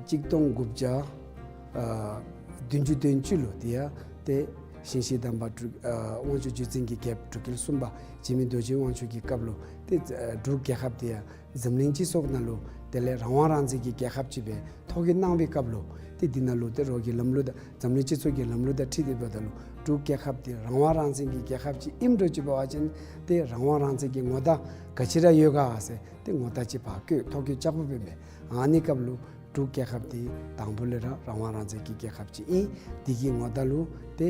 གཅིག་སྟོང་དགུ་བརྒྱ་ཨ་བདུན་ཅུ་དོན་གཅིག་ལུ་དེ་ཡང་ཏེ་ཞིང་གཤེགས་དམ་པ་འབྲུག་ཨ་དབང་ཕྱུག་བརྒྱུད་འཛིན་གྱི་རྒྱལཔོ་འབྲུག་རྒྱལ་གསུམ་པ་འཇིགས་མེད་རྡོ་རྗེ་དབང་ཕྱུག་གི་སྐབས་ལུ་ཏེ་ཨ་འབྲུག་རྒྱལ་ཁབ་དེ་ཡང་འཛམ་གླིང་སྤྱི་ཚོགས་ནང་ལུ་དེ་ལས་རང་དབང་རང་བཙན་གྱི་རྒྱལ་ཁབ་ཅིག་སྦེ་ཐོ་བཀོད་གནང་བའི་སྐབས་ལུ་ཏེ་འདི་ནང་ལུ་ཏེ་རོགས་ཀྱི་ལམ་ལུགས་དང་འཛམ་གླིང་སྤྱི་ཚོགས་ཀྱི་ལམ་ལུགས་དང་འཁྲིལ་ཏེ་འབདཝ་ད་ལུ་འབྲུག་རྒྱལ་ཁབ་དེ་རང་དབང་རང་བཙན་གྱི་རྒྱལ་ཁབ་ཅིག་ཨིནམ་འདྲཝ་ཅིག་འབད་བ་ཅིན་ཏེ་རང་དབང་རང་བཙན་གྱི་ངོ་རྟགས་ག་ཅི་ར་ཡོད་ག་ཟེར་ཏེ་ངོ་རྟགས་ཅིག་ཕར་བཀོད་ཐོ་བཀོད་རྐྱབ་དགོཔ་ཨིན་པས། ཨ་ནི་སྐབས་ལུ་འབྲུག་རྒྱལ་ཁབ་དེ་དང་པོ་ལས་ར་རང་དབང་རང་བཙན་གྱི་རྒྱལ་ཁབ་ཅིག་ཨིན། དེ་གི་ངོ་རྟགས་ལུ་ཏེ་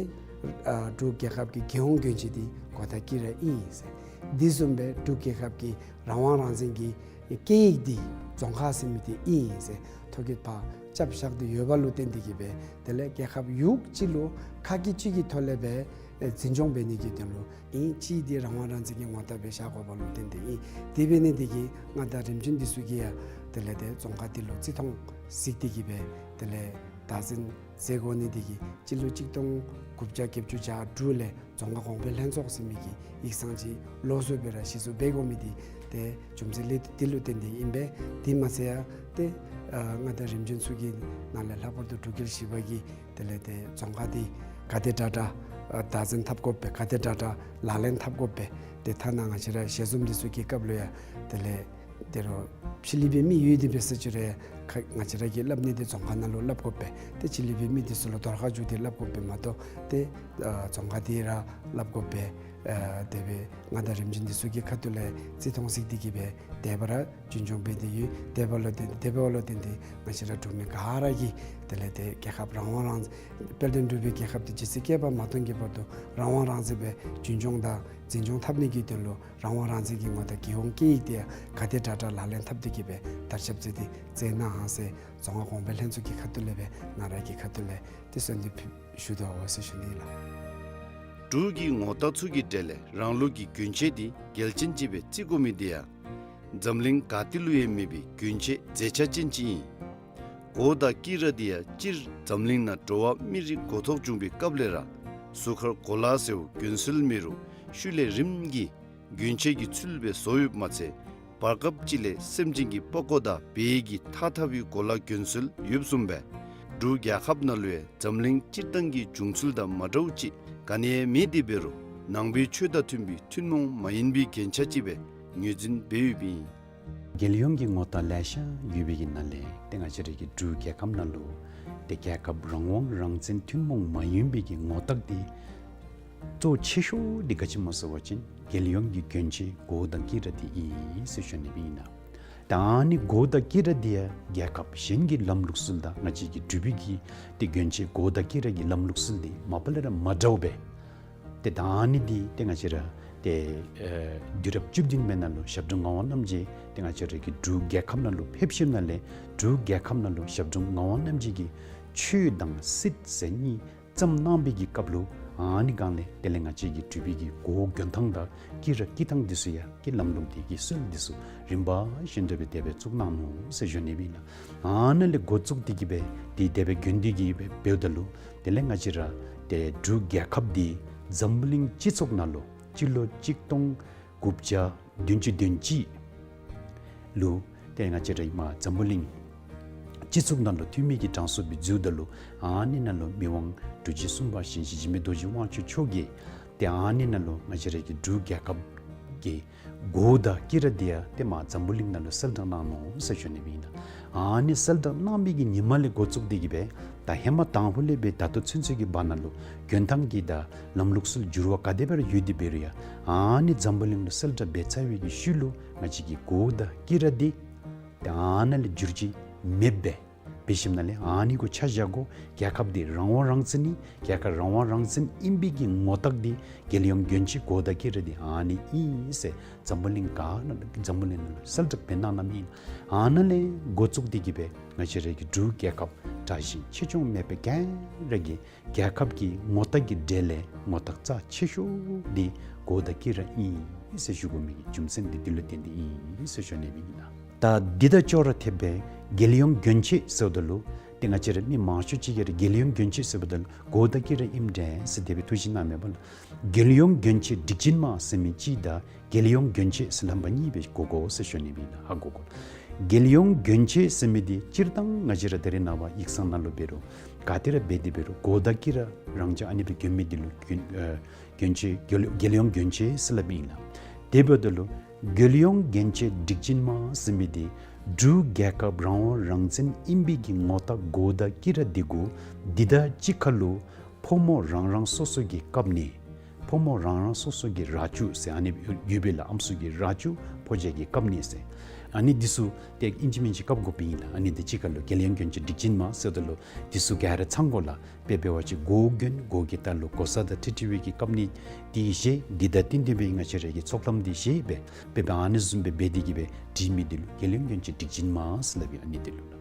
ཨ་འབྲུག་རྒྱལ་ཁབ་ཀྱི་རྒྱལ་ཡོངས་གྱོན་ཆས་དེ་གོ་དང་དཀྱི་ར་ཨིན་ཟེར། དེ་བཟུམ་སྦེ་འབྲུག་རྒྱལ་ཁབ་ཀྱི་རང་དབང་རང་བཙན་གྱི་སྐད་ཡིག་དེ་རྫོང་ཁ་ཟེར་མི་དེ་ཨིན་ཟེར་ཐོ་བཀོད་ཕར་རྐྱབ་བཞག་སྟེ་ཡོད་པ་ལུ་བརྟེན་ཏེ་གིས་སྦེ་དེ་ལས་རྒྱལ་ཁབ་ཡུལ་གཅིག་ལུ་ཁག་གི་ཅིག་གི་ཐོག་ལས་སྦེ་ཨེ་འཛིན་སྐྱོང་འབད་ནི་གི་དོན་ལུ་ཨིན། ཅིག་དེ་རང་དབང་རང་བཙན་གྱི་ངོ་རྟགས་སྦེ་བཞག་དགོ་པ་ལུ་བརྟེན་ཏེ་ཨིན། དེ་འབད་ནི་དེ་གིས་མངའ་བདག་རིམ་བྱོན་འདི་ཚུ་གིས་ཡང་དེ་ལས་ཏེ་རྫོང་ཁ་དེ་ལུ་བརྩི་མཐོང་གཟིགས་ཏེ་གིས་སྦེ་དེ་ལས་བདག་འཛིན་མཛད་དགོ་ནི་དེ་གིས་སྤྱི་ལོ་གཅིག་སྟོང་དགུ་བརྒྱ་བརྒྱད་ཅུ་གྱ་དྲུག་ལས་རྫོང་ཁ་གོང་འཕེལ་ལྷན་ཚོགས་ཟེར་མི་གི་ཡིག་ཚང་ཅིག་ལོགས་སུ་སྦེ་ར་གཞི་བཙུགས་འབད་དགོ་མི་དེ་ཏེ་རྒྱུ་མཚན་ལས་དེ་ལུ་བརྟེན་ཏེ་ཨིན་པས། དེ་མ་ཚད་ཡང་ཏེ་ཨ་མངའ་བདག་རིམ་བྱོན་ཚུ་གི་ནང་ལས་ལྷག་པར་དུ་འབྲུག་རྒྱལ་བཞི་པ་གིས་དེ་ལས་ཏེ་རྫོང་ཁ་དེ་ག་དེ་དྲག་དྲག་ཨ་བདག་འཛིན་འཐབ་དགོ་པས། ག་དེ་དྲག་དྲག་ལག་ལེན་འཐབ་དགོ་པས། ཏེ་ཐ་ན་ང་བཅས་ར་ཞལ་འཛོམས་འདི་ཚུ་གི་སྐབས་ལུ་ཡང་དེ་ལས་ཏེ་རོགས་ཕྱི་གླིང་པའི་མི་ཡོད་དེ་འབད་ས་ཅིག་རུང་ཁ་ང་བཅས་ར་གིས་སླབ་ནི་དེ་རྫོང་ཁ་ནང་ལུ་སླབ་དགོ་པས། ཏེ་ཕྱི་གླིང་པའི་མི་འདི་ཚུ་ལུ་དོར་ཁ་བཅུག་སྟེ་སླབ་དགོ་པས་མ་གཏོགས་ཏེ་ཨ་རྫོང་ཁ་དེ་ར་སླབ་དགོ་པས། ཨ་དེ་སྦེ་མངའ་བདག་རིམ་བྱོན་འདི་ཚུ་གི་ཁ་ཐུག་ལས་བརྩི་མཐོང་གཟིགས་ཏེ་གིས་སྦེ་དེ་སྦེ་ར་རྒྱུན་སྐྱོང་འབད་དེ་ཡོད། དེ་འབདཝ་ལུ་བརྟེན་དེ་འབདཝ་ལུ་བརྟེན་ཏེ་ང་བཅས་ར་འབྲུག་མི་ག་ར་གིས་དེ་ལས་ཏེ་རྒྱལ་ཁབ་རང་དབང་རང་དཔལ་ལྡན་འབྲུག་པའི་རྒྱལ་ཁབ་དེ་ཇི་སྲིད་བསྐལ་པ་མ་སྟོངས་ཀྱི་བར་དུ་རང་དབང་རང་བཙན་སྦེ་རྒྱུན་སྐྱོང་དང་འཛིན་སྐྱོང་འཐབ་ནི་གི་དོན་ལུ་རང་དབང་རང་བཙན་གྱི་ངོ་རྟགས་རྒྱལ་ཡོངས་སྐད་ཡིག་དེ་ཡང་ག་དེ་དྲག་དྲག་ལག་ལེན་འཐབ་སྟེ་གིས་སྦེ་དར་ཁྱབ་མཛད་དེ་མཛད་གནང་ཟེར་རྫོང་ཁ་གོང་འཕེལ་ལྷན་ཚོགས་ཀྱི་ཁ་ཐུག་ལས་སྦེ་ང་ར་གི་ཁ་ཐུག་ལས་ཏེ་གསོལ་འདེབས་ཞུ་དོ་ཟེར་ཞུ་ནི་ལགས། འབྲུག་གི་ངོ་རྟགས་ཚུ་གི་གྲས་ལས་རང་ལུགས་ཀྱི་གྱོན་ཆས་འདི་གལ་ཅན་ཅིག་སྦེ་བརྩི་དགོ་མི་དེ་ཡང་འཛམ་གླིང་ག་ཏེ་ལུ་ཡང་མེད་པའི་གྱོན་ཆས་མཛེས་ཆ་ཅན་ཅིག་ཨིན། གོ་དང་དཀྱི་ར་དེ་ཡང་སྤྱིར་འཛམ་གླིང་ནང་འགྲོ་བ་མི་རིགས་འགོ་ཐོག་བྱུང་པའི་སྐབས་ལས་ར་གཟུགས་ཁར་གོ་ལ་ཟེར་བ་གྱོན་སྲོལ་མེད་རུང་ཤུལ་ལས་རིམ་གྱིས་གྱོན་ཆས་ཀྱི་ཚུལ་སྦེ་བཟོ་ཡོདཔ་མ་ཚད་བར་སྐབས་ཅིག་ལས་སེམས་ཅན་གྱི་པགས་ཀོ་དང་བལ་གྱིས་འཐག་འཐག་པའི་གོ་ལ་གྱོན་སྲོལ་ཡོདཔ་བཟུམ་སྦེ་འབྲུག་རྒྱལ་ཁབ་ནང་ལུ་ཡང་འཛམ་གླིང་སྤྱིར་བཏང་གི་བྱུང་ཚུལ་དང་མ་འདྲཝ་ཅིག་ག་ནི་ཡང་མེད། དེ་འབད་རུང་ནང་པའི་ཆོས་དང་མཐུན་པའི་ཐུན་མོང་མ་ཡིན་པའི་རྒྱན་ཆ་ཅིག་སྦེ་ངོས་འཛིན་འབད་ཡོདཔ་ཨིན། རྒྱལ་ཡོངས་ཀྱི་ངོ་རྟགས་ལེ་ཤ་ཡོད་པའི་གི་ནང་ལས་ཏེ་ང་བཅས་ར་གི་འབྲུག་རྒྱལ་ཁབ་ནང་ལུ་ཏེ་རྒྱལ་ཁབ་རང་དབང་རང་བཙན་ཐུན་མོང་མ་ཡིན་པའི་གི་ངོ་རྟགས་དེ་གཙོ་ཆེ་ཤོས་དེ་ག་ཅི་སྨོ་ཟེར་བ་ཅིན་རྒྱལ་ཡོངས་ཀྱི་གྱོན་ཆས་གོ་དང་དཀྱི་ར་དེ་ཨིན་ཟེར་ཞུ་ནི་ཨིན་ལགས། ད་ཨ་ནི་གོ་དང་དཀྱི་ར་དེ་ཡང་རྒྱལ་ཁབ་གཞན་གྱི་ལམ་ལུགས་སྲོལ་དང་ང་བཅས་ཀྱི་འབྲུག་པའི་གི་ཏེ་གྱོན་ཆས་གོ་དང་དཀྱི་ར་གི་ལམ་ལུགས་སྲོལ་དེ་མ་པ་ལས་ར་མ་འདྲཝ་སྦེ་ཏེ་ད་ཨ་ནི་འདི་ཏེ་ང་བཅས་ར་ཏེ་ཨེ་དུས་རབས་བཅུ་བདུན་པའི་ནང་ལུ་ཞབས་དྲུང་ངག་དབང་རྣམ་རྒྱལ་ཏེ་ང་བཅས་ར་གི་འབྲུག་རྒྱལ་ཁབ་ནང་ལུ་ཕེབས་ཞིནམ་ལས་འབྲུག་རྒྱལ་ཁབ་ནང་ལུ་ཞབས་དྲུང་ངག་དབང་རྣམ་རྒྱལ་གྱིས་ཆོས་དང་སྲིད་ཟེར་གཉིས་བརྩམས་གནང་བའི་གི་སྐབས་ལུ་ཨ་ནི་སྒང་ལས་དེ་ལས་ང་བཅས་ཀྱི་འབྲུག་པའི་གི་གོ་གྱོན་ཐངས་དང་དཀྱི་ར་དཀྱི་ཐངས་འདི་ཚུ་ཡང་ཀྱི་ལམ་ལུགས་དེ་གི་སྲོལ་འདི་ཚུ་རིམ་པ་བཞིན་དུ་སྦེ་དེ་སྦེ་བཙུགས་གནང་ནུག་ཟེར་ཞུ་ནི་ཨིན་ལགས། ཨ་ནཱ་ལས་འགོ་བཙུགས་ཏེ་གིས་སྦེ་དེ་དེ་སྦེ་གྱོན་ཏེ་གིས་སྦེ་འབདཝ་ད་ལུ་དེ་ལས་ང་བཅས་ར་ཏེ་འབྲུག་རྒྱལ་ཁབ་འདི་འཛམ་བུ་གླིང་སྤྱི་ཚོགས་ནང་ལུ་སྤྱི་ལོ་གཅིག་སྟོང་དགུ་བརྒྱ་བདུན་ཅུ་དོན་གཅིག་ལུ་ཏེ་ང་བཅས་ར་ཨིནམ་འཛམ་བུ་གླིང་སྤྱི་ཚོགས་ནང་ལུ་འཐུས་མི་གི་གྲངས་སུ་སྦེ་འཛུལཝ་ད་ལུ་ཨ་ནི་ནང་ལུ་མི་དབང་འབྲུག་རྒྱལ་གསུམ་པ་ཞིང་གཤེགས་འཇིགས་མེད་རྡོ་རྗེ་དབང་ཕྱུག་མཆོག་གིས་ཏེ་ཨ་ནི་ནང་ལུ་ང་བཅས་ར་གི་འབྲུག་རྒྱལ་ཁབ་ཀྱི་གོ་དང་དཀྱི་ར་དེ་ཡང་ཏེ་མར་འཛམ་བུ་གླིང་ནང་ལུ་གསལ་བསྒྲགས་གནང་ནུག་ཟེར་ཞུ་ནི་ཨིན་ལགས། ཨ་ནི་གསལ་བསྒྲགས་གནང་བའི་གི་ཉིནམ་ལས་འགོ་བཙུགས་ཏེ་གིས་སྦེ་ད་ཧེ་མ་དང་ཕུ་ལས་སྦེ་ད་ལྟོ་ཚུན་ཚོད་ཀྱི་བར་ན་ལུ་གྱོན་ཐངས་ཀྱི་དང་ལམ་ལུགས་སྲོལ་འགྱུར་བ་ག་དེ་སྦེ་ར་ཡོད་དེ་འབད་རུང་ཡང་ཨ་ནི་འཛམ་བུ་གླིང་ལུ་གསལ་བསྒྲགས་འབད་ཚར་བའི་གི་ཤུལ་ལུ་ང་བཅས་ཀྱི་གོ་དང་དཀྱི་ར་དེ་ཏེ་ཨ་ནཱ་ལས་འགྱུར་བཅོས་མེདཔ་སྦེ་འབད་ཞིནམ་ལས་ཨ་ནི་གུ་ཆ་བཞག་དགོ། རྒྱལ་ཁབ་འདི་རང་དབང་རང་བཙན་ཨིན། རྒྱལ་ཁབ་རང་དབང་རང་བཙན་ཨིན་པའི་གི་ངོ་རྟགས་འདི་རྒྱལ་ཡོངས་གྱོན་ཆས་གོ་དང་དཀྱི་ར་འདི་ཨ་ནི་ཨིན་ཟེར་འཛམ་བུ་གླིང་ག་ནང་འཛམ་བུ་གླིང་ནང་ལུ་གསལ་བསྒྲགས་འབད་གནང་གནངམ་ཨིན། ཨ་ནཱ་ལས་འགོ་བཙུགས་ཏེ་གིས་སྦེ་ང་བཅས་ར་གི་འབྲུག་རྒྱལ་ཁབ་དྲག་ཞན་ཆེ་ཆུང་མེད་པར་ག་ར་གི་རྒྱལ་ཁབ་ཀྱི་ངོ་རྟགས་ཀྱི་གྲས་ལས་ངོ་རྟགས་རྩ་ཆེ་ཤོས་འདི་གོ་དང་དཀྱི་ར་ཨིན་ ཨིན་ཟེར་ཞུ་དགོ་མི་གི་རྒྱུ་མཚན་འདི་འདི་ལུ་བརྟེན་ཏེ་ཨིན་ཟེར་ཞུ་ནི་ཨིན་ལགས། ད་འདི་དང་ཅོག་ར་འཐདཔ་སྦེ་རྒྱལ་ཡོངས་གྱོན་ཆས་ཟེརཝ་ད་ལུ་ཏེ་ང་བཅས་ར་མི་མང་ཤོས་ཅིག་གིས་ར་རྒྱལ་ཡོངས་གྱོན་ཆས་ཟེརཝ་ད་ལུ་གོ་བརྡ་གིས་ར་ཨིནམ་འདྲས་ཟེར་དེ་སྦེ་ཐུགས་བཞེད་གནངམ་མས་པ་ལགས། རྒྱལ་ཡོངས་གྱོན་ཆས་སྒྲིག་ཆས་མ་ཟེར་མི་གཅིག་དང་རྒྱལ་ཡོངས་གྱོན་ཆས་ཟེར་ལྷམ་པ་གཉིས་སྦེ་གོ་དགོ་ཟེར་ཞུ་ནི་ཨིན་ལགས། ཧ་གོ་དགོ་ལགས། རྒྱལ་ཡོངས་གྱོན་ཆས་ཟེར་མི་འདི་སྤྱིར་བཏང་ང་བཅས་ར་ད་རེས་ནངས་པ་ཡིག་ཚང་ནང་ལུ་འབད་རུང་ག་ཏེ་ར་འབད་དེ་འབད་རུང་གོ་བརྡ་གིས་ར་རང་ཅག་ཨ་ནི་སྦེ་གྱོན་མི་འདི་ལུ་གྱོན་ཨེ་གྱོན་ཆས་རྒྱལ་རྒྱལ་ཡོངས་གྱོན་ཆས་ཟེར་སླབ་ཨིན་ལགས། དེ་འབདཝ་ད་ལུ་རྒྱལ་ཡོངས་གྱོན་ཆས་སྒྲིག་ཆས་མ་ཟེར་མི་འདི་འབྲུག་རྒྱལ་ཁབ་རང་དབང་རང་བཙན་ཨིན་པའི་གི་ངོ་རྟགས་གོ་བརྡ་གིས་ར་འདི་གུ་འདི་དང་གཅིག་ཁར་ལུ་ཕོ་མོ་རང་རང་སོ་སོ་གི་བཀབ་ནེ། ཕོ་མོ་རང་རང་སོ་སོ་གི་ར་ཅུ་ཟེར་ཨ་ནི་ཡོད་པས་ལགས། ཨམ་སྲུ་གི་ར་ཅུ་ཕོ་རྒྱས་ཀྱི་བཀབ་ནེ་ཟེར། ཨ་ནི་འདི་ཚུ་ཏེ་ཨིན་ཅི་མིན་ཅི་བཀབ་དགོཔ་ཨིན་ལགས། ཨ་ནི་འདི་གཅིག་ཁར་ལུ་རྒྱལ་ཡོངས་གྱོན་ཆས་སྒྲིག་ཆས་མ་ཟེརཝ་ད་ལུ་འདི་ཚུ་ག་ར་ཚང་དགོ་ལགས། དཔེ་འབད་བ་ཅིན་གོ་གྱོན་གོ་གི་ལྟག་ལུ་གོ་ས་དང་འཁྲིལ་འཁྲིལ་བའི་གི་བཀབ་ནེ་འདི་བཞེས། འདི་དང་བསྟུན་ཏེ་སྦེ་ང་བཅས་ར་གི་ཚོགས་ལྷམ་འདི་བཞེས་སྦེ་དཔེ་འབད་ཨ་ནི་བཟུམ་སྦེ་འབད་དེ་གི་སྦེ་སྒྲིག་མི་འདི་ལུ་རྒྱལ་ཡོངས་གྱོན་ཆས་སྒྲིག་ཆས་མ་ཟེར་སླབ་ཨིན། ཨ་ནི་འདི་ལུ་ལགས།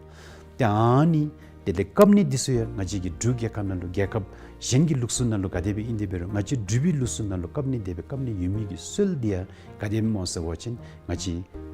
ཏེ་ཨ་ནི་དེ་ལས་བཀབ་ནེ་འདི་ཚུ་ཡང་ང་བཅས་ཀྱི་འབྲུག་རྒྱལ་ཁབ་ནང་ལུ་རྒྱལ་ཁབ་གཞན་གྱི་ལུགས་སྲོལ་ནང་ལུ་ག་དེ་སྦེ་ཨིན་དེ་འབད་རུང་ང་བཅས་འབྲུག་པའི་ལུགས་སྲོལ་ནང་ལུ་བཀབ་ནེ་དེ་སྦེ་བཀབ་ནེ་ཡོད་མི་གི་སྲོལ་འདི་ཡང་ག་དེ་སྦེ་སྨོ་ཟེར་བ་ཅིན་ང་བཅས་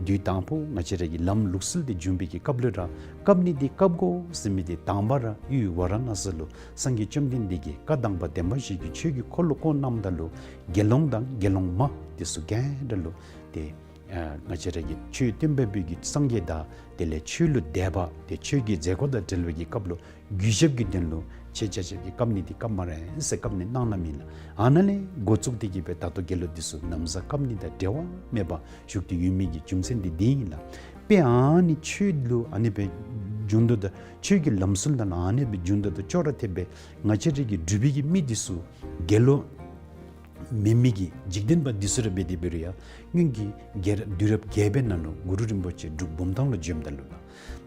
དུས་དང་པོ་ང་བཅས་ར་གི་ལམ་ལུགས་སྲོལ་འདི་བྱུང་བའི་གི་སྐབས་ལུ་ར་བཀབ་ནེ་འདི་བཀབ་དགོ་ཟེར་མི་འདི་དང་པ་ར་ཡུལ་ཝཱ་ར་ཎ་སི་ལུ་སངས་རྒྱས་བཅོམ་ལྡན་འདས་ཀྱིས་བཀའ་དང་པ་བདེན་པ་བཞི་གི་ཆོས་ཀྱི་འཁོར་ལོ་བསྐོར་གནངམ་ད་ལུ་དགེ་སློང་དང་དགེ་སློང་མ་འདི་ཚུ་ག་ར་ལུ་ཏེ་ཨ་ང་བཅས་ར་གི་ཆོས་སྟོན་པ་པོའི་གི་སངས་རྒྱས་དང་དེ་ལས་ཆོས་ལུ་དད་པ་ཏེ་ཆོས་ཀྱི་མཛད་སྒོ་དང་འབྲེལ་བའི་གི་སྐབས་ལུ་གུས་ཞབས་ཀྱི་དོན་ལུ་ཆེ་ཆ་ཆབ་ཀྱི་བཀབ་ནེ་འདི་བཀབ་སྨ་རེ་ཟེར་བཀབ་ནེ་གནང་གནངམ་ཨིན་ལགས། ཨ་ནཱ་ལས་འགོ་བཙུགས་ཏེ་གི་སྦེ་ད་ལྟོ་དགེ་སློང་འདི་ཚུ་ན་བཟའ་བཀབ་ནེ་དང་འབྲལ་བ་མེད་པར་བཞུགས་ཏེ་ཡོད་མི་གི་རྒྱུ་མཚན་འདི་འདི་ཨིན་ལགས། དཔེ་ཨ་ནི་ཆོས་ལུ་ཨ་ནི་སྦེ་བྱུང་དོ་ད་ཆོས་ཀྱི་ལམ་སྲོལ་ནང་ཨ་ནི་སྦེ་བྱུང་དོ་ད་ཅོག་ར་འཐདཔ་སྦེ་ང་བཅས་ར་གི་འབྲུག་པའི་གི་མི་འདི་ཚུ་དགེ་སློང་མེན་མི་གི་འཇིག་རྟེན་པ་འདི་ཚུ་ར་འབད་དེ་འབད་རུང་ཡང་སྔོན་གྱི་རྒྱལ་རབས་དུས་རབས་བརྒྱད་པའི་ནང་ལུ་གུ་རུ་རིན་པོ་ཆེ་འབྲུག་བུམ་ཐང་ལུ་བྱོནམ་ད་ལུ་ལགས།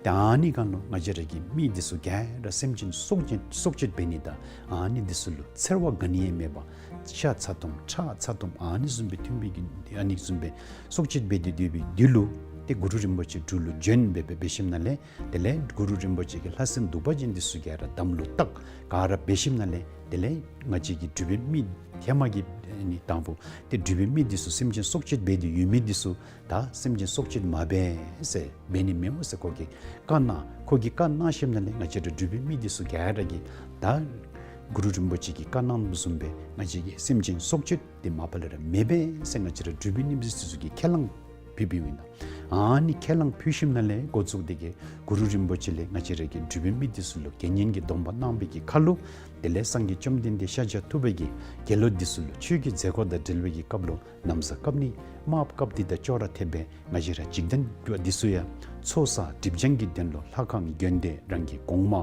ཏེ་ཨ་ནི་སྒང་ལུ་ང་བཅས་ར་གི་མི་འདི་ཚུ་ག་ར་སེམས་ཅན་སྲོག་གཅོད་སྲོག་གཅོད་འབད་ནི་དང་ཨ་ནི་འདི་ཚུ་ལུ་འཚེར་བ་ག་ནི་ཡང་མེད་པར་ཤ་ཚ་ཏོམ་ཁྲག་ཚ་ཏོམ་ཨ་ནི་བཟུམ་སྦེ་འཐུང་བའི་གི་ཨ་ནི་བཟུམ་སྦེ་སྲོག་གཅོད་འབད་དེ་སྡོད་པའི་དུས་ལུ་ཏེ་གུ་རུ་རིན་པོ་ཆེ་འབྲུག་ལུ་བྱོན་སྦེ་འབད་འབད་ཞིནམ་ལས་དེ་ལས་གུ་རུ་རིན་པོ་ཆེ་གི་ལྷ་སྲིན་གདུག་པ་ཅན་འདི་ཚུ་ག་ར་དམ་ལུ་བཏགས་ག་ར་འབད་ཞིནམ་ལས་དེ་ལས་ང་བཅས་ཀྱི་འབྲུག་པའི་མི་ཧེ་མ་གི་ཨ་ནི་དང་པོ་ཏེ་འབྲུག་པའི་མི་འདི་ཚུ་སེམས་ཅན་སྲོག་གཅོད་འབད་དེ་ཡོད་མི་འདི་ཚུ་ད་སེམས་ཅན་སྲོག་གཅོད་མ་འབད་ཟེར་འབད་ནི་མེདཔ་ཟེར་ཁོ་གིས་བཀའ་གནང་། ཁོ་གིས་བཀའ་གནང་ཞིནམ་ལས་ང་བཅས་ར་འབྲུག་པའི་མི་འདི་ཚུ་ག་ར་གིས་ད་གུ་རུ་རིན་པོ་ཆེ་གིས་བཀའ་གནངམ་བཟུམ་སྦེ་ང་བཅས་ཀྱིས་སེམས་ཅན་སྲོག་གཅོད་འདི་མ་པ་ལས་ར་མི་འབད་ཟེར་ང་བཅས་ར་འབྲུག་པའི་མི་འདི་ཚུ་གིས་ཁས་བླངས་ཕུལ་ཕུལཝ་ཨིན་ལགས། ཨ་ནི་ཁས་བླངས་ཕུལ་ཞིནམ་ལས་འགོ་བཙུགས་ཏེ་གི་གུ་རུ་རིན་པོ་ཆེ་ལས་ང་བཅས་ར་གི་འབྲུག་པའི་མི་འདི་ཚུ་ལུ་དགེ་བསྙེན་གྱི་སྡོམ་པ་གནང་བའི་གི་ཁར་ལུ་དེ་ལས་སངས་རྒྱས་བཅོམ་ལྡན་འདས་ཤཱཀྱ་ཐུབ་པ་གིས་དགེ་སློང་འདི་ཚུ་ལུ་ཆོས་ཀྱི་མཛད་སྒོ་དང་འབྲེལ་བའི་གི་སྐབས་ལུ་ན་བཟའ་བཀབ་ནི་དམརཔོ་བཀབ་སྟེ་དང་ཅོག་ར་འཐདཔ་སྦེ་ང་བཅས་ར་འཇིག་རྟེན་པ་འདི་ཚུ་ཡང་ཚོགས་བསགས་སྒྲིབ་སྦྱང་གི་དོན་ལུ་ལྷ་ཁང་དགོན་སྡེ་རང་གི་གོང་མ་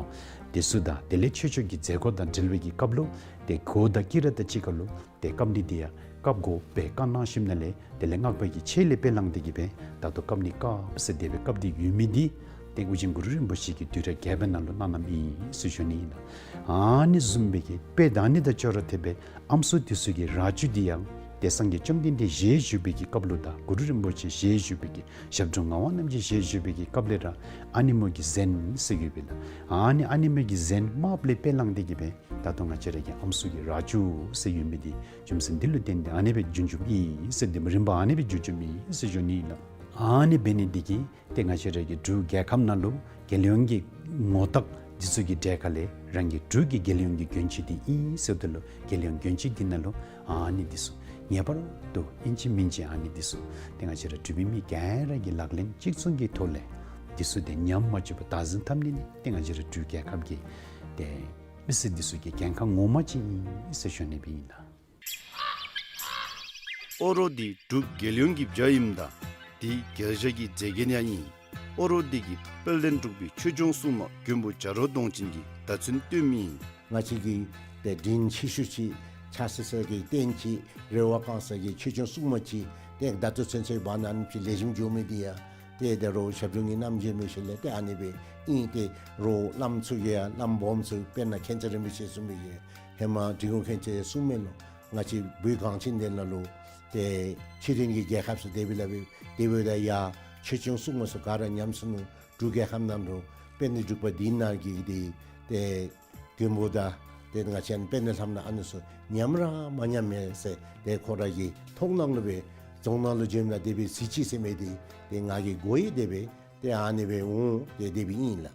འདི་ཚུ་དང་དེ་ལས་ཆོས་ཕྱོགས་ཀྱི་མཛད་སྒོ་དང་འབྲེལ་བའི་གི་སྐབས་ལུ་ཏེ་གོ་བརྡ་གིས་ར་དང་གཅིག་ཁར་ལུ་ཏེ་བཀབ་ནེ་འདི་ཡང་བཀབ་དགོ་སྦེ་བཀའ་གནང་ཞིནམ་ལས་དེ་ལས་སྔགས་པ་གི་ཆས་ལས་དཔེ་བླངས་ཏེ་གི་སྦེ་ད་ལྟོ་བཀབ་ནེ་བཀབ་ཟེར་དེ་སྦེ་བཀབ་སྟེ་ཡོད་མི་འདི་ཏེ་ཨོ་རྒྱན་གུ་རུ་རིན་པོ་ཆེ་གིས་དུས་རབས་བརྒྱད་པའི་ནང་ལུ་གནང་གནངམ་ཨིན་ཟེར་ཞུ་ནི་ཨིན་ལགས། ཨ་ནི་བཟུམ་སྦེ་གི་དཔེ་ད་ཨ་ནི་དང་ཅོག་ར་འཐདཔ་སྦེ་ཨམ་སྲུ་འདི་ཚུ་གི་ར་ཅུ་འདི་ཡང་ཏེ་སངས་རྒྱས་བཅོམ་ལྡན་འདས་ཞལ་བཞུགས་པའི་གི་སྐབས་ལུ་དང་གུ་རུ་རིན་པོ་ཆེ་ཞལ་བཞུགས་པའི་གི་ཞབས་དྲུང་ངག་དབང་རྣམ་རྒྱལ་ཞལ་བཞུགས་པའི་གི་སྐབས་ལས་ར་ཨ་ནེམོ་གི་གཟན་ཟེར་ཡོད་པས་ལགས། ཨ་ནི་ཨ་ནེམོ་གི་གཟན་དམརཔོ་ལས་དཔེ་བླངས་ཏེ་གི་སྦེ་ད་ལྟོ་ང་བཅས་ར་གི་ཨམ་སྲུ་གི་ར་ཅུ་ཟེར་ཡོད་མི་འདི་རྒྱུ་མཚན་འདི་ལུ་བརྟེན་ཏེ་ཨ་ནི་སྦེ་བྱུང་བྱུངམ་ཨིན་ཟེར་འདི་རིམ་པ་ཨ་ནི་སྦེ་བྱུང་བྱུངམ་ཨིན་ཟེར་ཞུ་ནི་ཨིན་ལགས། ཨ་ནི་འབད་ནི་འདི་གིས་ཏེ་ང་བཅས་ར་གི་འབྲུག་རྒྱལ་ཁབ་ནང་ལུ་རྒྱལ་ཡོངས་ཀྱི་ངོ་རྟགས་འདི་ཚུ་གི་གྲས་ཁར་ལས་རང་གི་འབྲུག་གི་རྒྱལ་ཡོངས་ཀྱི་གྱོན་ཆས་འདི་ཨིན་ཟེརཝ་ད་ལུ་རྒྱལ་ཡོངས་གྱོན་ཆས་འདི་ནང་ལུ་ཨ་ནི་འདི་ཚུ་ངེས་པར་དུ་ཨིན་ཅི་མིན་ཅི་ཨ་ནི་འདི་ཚུ་ཏེ་ང་བཅས་ར་འབྲུག་པའི་མི་ག་ར་གིས་ལག་ལེན་གཅིག་མཚུངས་ཀྱི་ཐོག་ལས་འདི་ཚུ་ཏེ་ཉམས་མ་བཅུག་པར་བདག་འཛིན་འཐབ་ནི་ནི་ཏེ་ང་བཅས་ར་འབྲུག་རྒྱལ་ཁབ་ཀྱི་ཏེ་མི་སེར་འདི་ཚུ་གི་འགན་ཁག་ངོ་མ་ཅིག་ཨིན་ཟེར་ཞུ་ནི་སྦེ་ཨིན་ལགས། ཨོ་རོག་འདི་འབྲུག་རྒྱལ་ཡོངས་ཀྱི་བྱ་ཨིནམ་ད་འདི་རྒྱལ་བྱ་གི་མཛེས་རྒྱན་ཡང་ཨིན། ཨོ་རོག་འདི་གི་དཔལ་ལྡན་འབྲུག་པའི་ཆོས་སྐྱོང་སྲུང་མ་མགོན་པོ་བྱ་རོག་གདོང་ཅན་གྱིས་བརྡ་མཚོན་སྟོནམ་ཨིན། ང་བཅས་ཀྱི་ཏེ་དྲིན་ཆེ་ཤོས་ཅིག་ཕྱག་འཚལ་ས་གི་རྟེན་ཅིག་རེ་བ་བསྐང་ས་གི་ཆོས་སྐྱོང་སྲུང་མ་ཅིག་ཏེ་ད་ལྟོ་ཚུན་ཚོད་བར་ན་ཨ་ནི་ཅིག་ལེགས་ཤོམ་འགྱོ་མི་འདི་ཡང་ཏེ་ད་རུང་ཞབས་དྲུང་གི་རྣམ་རྒྱལ་མི་ཤེས་ལས་ཏེ་ཨ་ནི་སྦེ་ཨིན། ཏེ་རོགས་བླམ་ཚུ་གིས་ཡང་བླམ་སྦོམ་ཚུ་དཔེར་ན་མཁྱེན་བརྩེ་རིན་པོ་ཆེ་ཚུ་མི་གིས་ཧེ་མ་འབྲི་གུང་མཁྱེན་བརྩེ་གསུངས་མས་ལོ། ང་བཅས་བོད་གངས་ཅན་འདི་ནང་ལུ་ཏེ་ཕྱི་རོལ་གྱི་རྒྱལ་ཁབ་ཚུ་དེ་སྦེ་ལཱ་འབད་དེ་འབདཝ་ད་ཡར་ཆོས་སྐྱོང་སྲུང་མ་ཚུ་ག་ར་ཉམས་སོ་ནུག། འབྲུག་རྒྱལ་ཁབ་ནང་ལུ་དཔལ་ལྡན་འབྲུག་པ་འདི་ནང་གི་འདི་ཏེ་མགོན་པོ་དང་ཏེ་ང་བཅས་དཔལ་ལྡན་ལྷ་མོ་ཨ་ནི་ཚུ་ཉམས་ར་མ་ཉམས་མས་ཟེར་ཏེ་ཁོ་ར་གི་ཐུགས་ནང་ལུ་སྦེ་ རྫོང་ནང་ལུ་བྱོནམ་ད་དེ་སྦེ་གཟི་བརྗིད་ཟེར་མི་འདི་ཏེ་ང་གིས་གོ་ཡི། དེ་སྦེ་ཏེ་ཨ་ནི་སྦེ་འོང་། ཏེ་དེ་སྦེ་ཨིན་ལགས།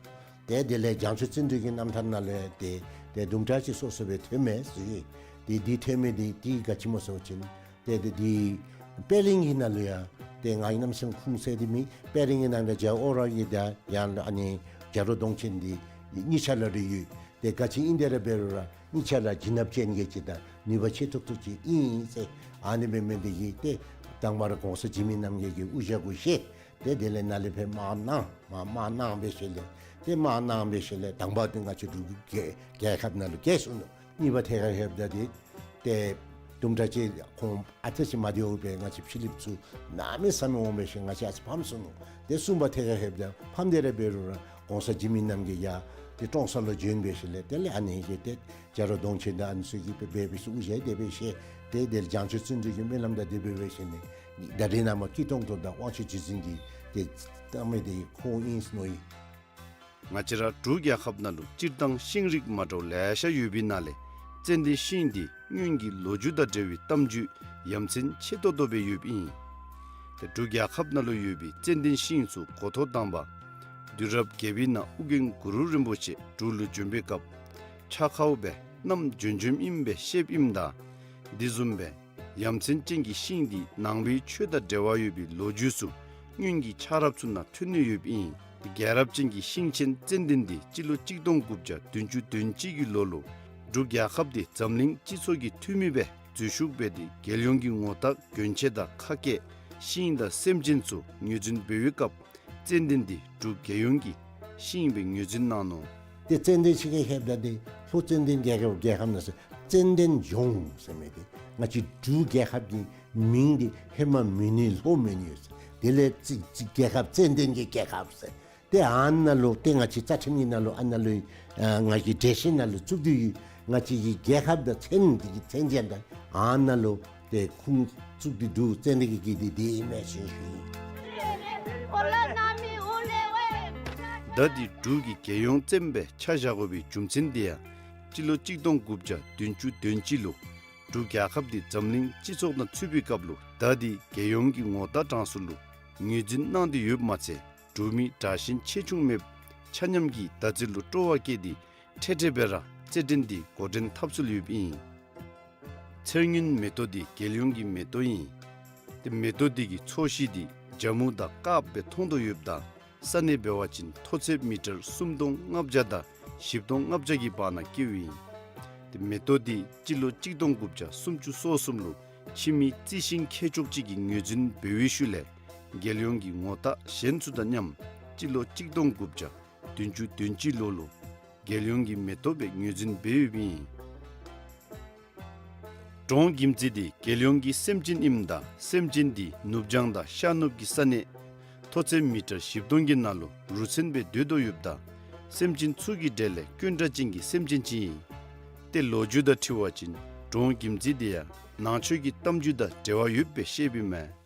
ཏེ་དེ་ལས་བྱང་ཆུབ་བརྩོན་འགྲུས་ཀྱི་རྣམ་ཐར་ནང་ལུ་ཡང་ཏེ་ཏེ་དུམ་གྲ་ཅིག་སོ་སོ་སྦེ་ཐོན་མས་ཟེར་ཡི། ཏེ་འདི་ཐོན་མི་འདི་ཏེ་ག་ཅི་སྨོ་ཟེར་བ་ཅིན་ཏེ་ཏེ་འདི་དཔལ་གླིང་གི་ནང་ལུ་ཡང་ཏེ་ང་གིས་གནམ་མེད་ས་མེད་ཁུངས་བཙན་ཏེ་མེད། དཔལ་གླིང་གི་ནང་ལུ་རྒྱལ་བ་ཨོ་ར་གི་ད་ཡང་ཨ་ནི་རྒྱ་རོ་གདོང་ཅན་འདི་གཉིས་ཆ་ལ་རེ་ཡོད། ཏེ་ག་ཅི་ཨིན་དེ་ར་འབད་རུང་ར་གཉིས་ཆ་ལ་བྱིན་རླབས་ཅན་གྱི་ཅིག་དང་ནུས་པ་ཆེ་ཏོག་ཏོ་ཅིག་ཨིན་ཟེར། ཨ་ནི་སྦེ་མི་འདི་གིས་ཏེ་དང་པ་ར་གོང་ས་འཇིགས་མེད་རྣམ་རྒྱལ་གྱི་དབུ་ཞྭ་གུ་བཞེས། ཏེ་དེ་ལས་ནཱ་ལས་ཕར་དམག་གནང་། དམག་དམག་གནང་སྦེ་ཞིནམ་ལས་ཏེ་དམག་གནང་སྦེ་ཞིནམ་ལས་དང་པ་འདི་ང་བཅས་འབྲུག་རྒྱལ་རྒྱལ་ཁབ་ནང་ལུ་རྒྱལ་སོང་ནུག། གཉིས་པ་ཐད་ཁར་ལྷོདཔ་ད་འདི་ཏེ་དུམ་གྲ་ཅིག་ཁོང་ཨ་ཙི་ཅིག་མ་བདེཝ་སྦེ་ང་བཅས་ཕྱི་གླིངཔ་ཚུ་གནམ་མེད་ས་མེད་འོང་སྦེ་ཞིནམ་ང་བཅས་ཨ་ཙི་ཕམ་སོང་ནུག། ཏེ་གསུམ་པ་ཐད་ཁར་ལྷོདཔ་ད་ཕམ་སྟེ་ར་འབད་རུང་ར་གོང་ས་འཇིགས་མེད་རྣམ་རྒྱལ་ཡར་ཏེ་ཀྲོང་གསར་ལུ་བྱོན་སྦེ་ཞིནམ་ལས་དེ་ལས་ཨ་ནི་གི་ཏེ་རྒྱ་རོ་གདོང་ཅན་དང་ཨ་ནི་ཚུ་གིས་སྦེ་འབད་སྦེ་ཞིནམ་དབུ་ཞྭ་དེ་སྦེ་བཞེས། ཏེ་དེ་ལས་བྱང་ཆུབ་བརྩོན་འགྲུས་ཀྱི་སྨོན་ལམ་དང་དེ་སྦེ་འབད་ཞིནམ་ལས་ད་རེས་ནངས་པ་སྐྱིད་གཏོང་དོ་དང་དབང་ཕྱུག་རྗེ་བཙུན་གྱིས་ཏེ་བཏང་མི་འདི་ཁོང་ཨིན་ཟེར་མནོ་ཡི། ང་བཅས་ར་འབྲུག་རྒྱལ་ཁབ་ནང་ལུ་སྤྱིར་བཏང་ཤིང་རིགས་མ་འདྲཝ་ལེ་ཤ་ཡོད་པའི་ནང་ལས་ཙན་དན་ཤིང་འདི་སྔོན་གྱི་ལོ་རྒྱུས་དང་འབྲེལ་བའི་གཏམ་རྒྱུད་ཡ་མཚན་ཆེ་ཏོག་ཏོ་སྦེ་ཡོདཔ་ཨིན། ཏེ་འབྲུག་རྒྱལ་ཁབ་ནང་ལུ་ཡོད་པའི་ཙན་དན་ཤིང་ཚུ་འགོ་ཐོག་དང་པ་དུས་རབས་བརྒྱད་པའི་ནང་ཨོ་རྒྱན་གུ་རུ་རིན་པོ་ཆེ་འབྲུག་ལུ་བྱོན་པའི་སྐབས་ཕྱག་ཁར་སྦེ་བསྣམས་བྱོན་བྱོནམ་ཨིན་པའི་བཤདཔ་ཨིནམ་ད་དེ་བཟུམ་སྦེ་ཡ་མཚན་ཅན་གྱི་ཤིང་འདི་ནང་པའི་ཆོས་དང་འབྲེལ་བ་ཡོད་པའི་ལོ་རྒྱུས་ཚུ་སྔོན་གྱི་ཆགས་རབས་ཚུ་ནང་ཐོན་ནི་ཡོདཔ་ཨིན། རྒྱལ་རབས་ཅན་གྱི་ཤིང་ཆེན་ཙན་དན་འདི་སྤྱི་ལོ་གཅིག་སྟོང་དགུ་བརྒྱ་བདུན་ཅུ་དོན་གཅིག་གི་ལོ་ལུ་འབྲུག་རྒྱལ་ཁབ་འདི་འཛམ་གླིང་སྤྱི་ཚོགས་ཀྱི་འཐུས་མི་སྦེ་འཛུལ་ཞུགས་འབད་དེ་རྒྱལ་ཡོངས་ཀྱི་ངོ་རྟགས་གྱོན་ཆས་དང་ཁ་སྐད་ཤིང་དང་སེམས་ཅན་ཚུ་ངོས་འཛིན་འབད་བའི་སྐབས་ཙན་དན་འདི་འབྲུག་རྒྱལ་ཡོངས་ཀྱི་ཤིང་སྦེ་ངོས་འཛིན་གནང་ནུག། ཏེ་ཙན་དན་ཤིང་གི་ཁྱད་པར་འདི་ལྷོ་ཙན་དན་རྒྱལ་ཁབ་རྒྱལ་ཁབ་ནང་ཟེར་ཙན་དན་ལྗོངས་ཟེར་མི་འདི་ང་བཅས་འབྲུག་རྒྱལ་ཁབ་ཀྱི་མིང་འདི་ཧེ་མ་མོན་ནི་ལྷོ་མོན་ནི་ཡོད་ཟེར། དེ་ལས་ཙི་ཙི་རྒྱལ་ཁབ་ཙན་དན་གྱི་རྒྱལ་ཁབ་ཟེར། ཏེ་ཨ་ནཱ་ལུ་ཏེ་ང་བཅས་རྩ་ཁྲིམས་ཀྱི་ནང་ལུ་ཨ་ནཱ་ལུ་ཨ་ང་གི་འགྲེལ་བཤད་ནང་ལུ་བཙུགས་ཏེ་ཡོད། ང་བཅས་ཀྱི་རྒྱལ་ཁབ་དང་མཚན་འདི་གི་མཚན་ཅན་དང་ཨ་ནཱ་ལུ་ཏེ་ཁུངས་བཙུགས་ཏེ་འདུག། ཙན་དན་གྱི་གི་འདི་འདི་ཨིན་མས་ཟེར་ཞུ་ཡི། ད་འདི་འབྲུག་གི་རྒྱལ་ཡོངས་ཙན་དན་སྦེ་ཆ་བཞག་དགོ་པའི་རྒྱུ་མཚན་འདི་ཡང་སྤྱི་ལོ་གཅིག་སྟོང་དགུ་བརྒྱ་བདུན་ཅུ་དོན་གཅིག་ལུ་འབྲུག་རྒྱལ་ཁབ་འདི་འཛམ་གླིང་སྤྱི་ཚོགས་ནང་ཚུད་པའི་སྐབས་ལུ་ད་འདི་རྒྱལ་ཡོངས་ཀྱི་ངོ་རྟགས་གྲངས་སུ་ལུ་ངོས་འཛིན་གནང་སྟེ་ཡོདཔ་མ་ཚད་འབྲུག་མི་དྲག་ཞན་ཆེ་ཆུང་མེདཔ་ཆ་མཉམ་གྱིས་ད་ཚེ་ལུ་སྤྲོ་བ་བསྐྱེད་དེ་འཕྲལ་འཕྲལ་སྦེ་ར་རྩེད་འགྲན་འདི་འགོ་འདྲེན་འཐབ་སྲོལ་ཡོདཔ་ཨིན། ཚེར་སྔོན་མེ་ཏོག་འདི་རྒྱལ་ཡོངས་ཀྱི་མེ་ཏོག་ཨིན། ཏེ་མེ་ཏོག་འདི་གི་ཚོས་གཞི་འདི་ཇ་མུ་དང་དཀརཔོ་སྦེ་མཐོང་དོ་ཡོདཔ་ད་ས་གནས་འབད་བ་ཅིན་མཐོ་ཚད་མི་ཊར་སུམ་སྟོང་ལྔ་བརྒྱ་དང་བཞི་སྟོང་ལྔ་བརྒྱ་གི་བར་ན་སྐྱེཝ་ཨིན། ཏེ་མེ་ཏོག་འདི་སྤྱི་ལོ་གཅིག་སྟོང་དགུ་བརྒྱ་སུམ་ཅུ་སོ་གསུམ་ལུ་ཕྱི་མི་རྩི་ཤིང་མཁས་མཆོག་ཅིག་གིས་ངོས་འཛིན་འབད་བའི་ཤུལ་ལས་རྒྱལ་ཡོངས་ཀྱི་ངོ་རྟགས་གཞན་ཚུ་དང་མཉམ་སྤྱི་ལོ་གཅིག་སྟོང་དགུ་བརྒྱ་བདུན་ཅུ་དོན་གཅིག་ལོ་ལུ་རྒྱལ་ཡོངས་ཀྱི་མེ་ཏོག་སྦེ་ངོས་འཛིན་འབད་ཡོདཔ་ཨིན། འབྲོང་གིམ་ཙི་འདི་རྒྱལ་ཡོངས་ཀྱི་སེམས་ཅན་ཨིནམ་ད་སེམས་ཅན་འདི་ནུབ་བྱང་དང་ཤར་ནུབ་ཀྱི་ས་གནས་མཐོ་ཚད་མི་ཊར་བཞི་སྟོང་གི་ནང་ལུ་རུ་མཚོན་སྦེ་སྡོད་དོ་ཡོདཔ་ད་སེམས་ཅན་ཚུ་གི་གྲས་ལས་དཀོན་དྲགས་ཅན་གྱི་སེམས་ཅན་ཅིག་ཨིན། ཏེ་ལོ་རྒྱུས་དང་འཁྲིལ་བ་ཅིན་འབྲོང་གིམ་ཙི་འདི་ཡང་ནང་ཆོས་ཀྱི་གཏམ་རྒྱུད་དང་འབྲེལ་བ་ཡོདཔ་སྦེ་བཤདཔ་ཨིན་མས།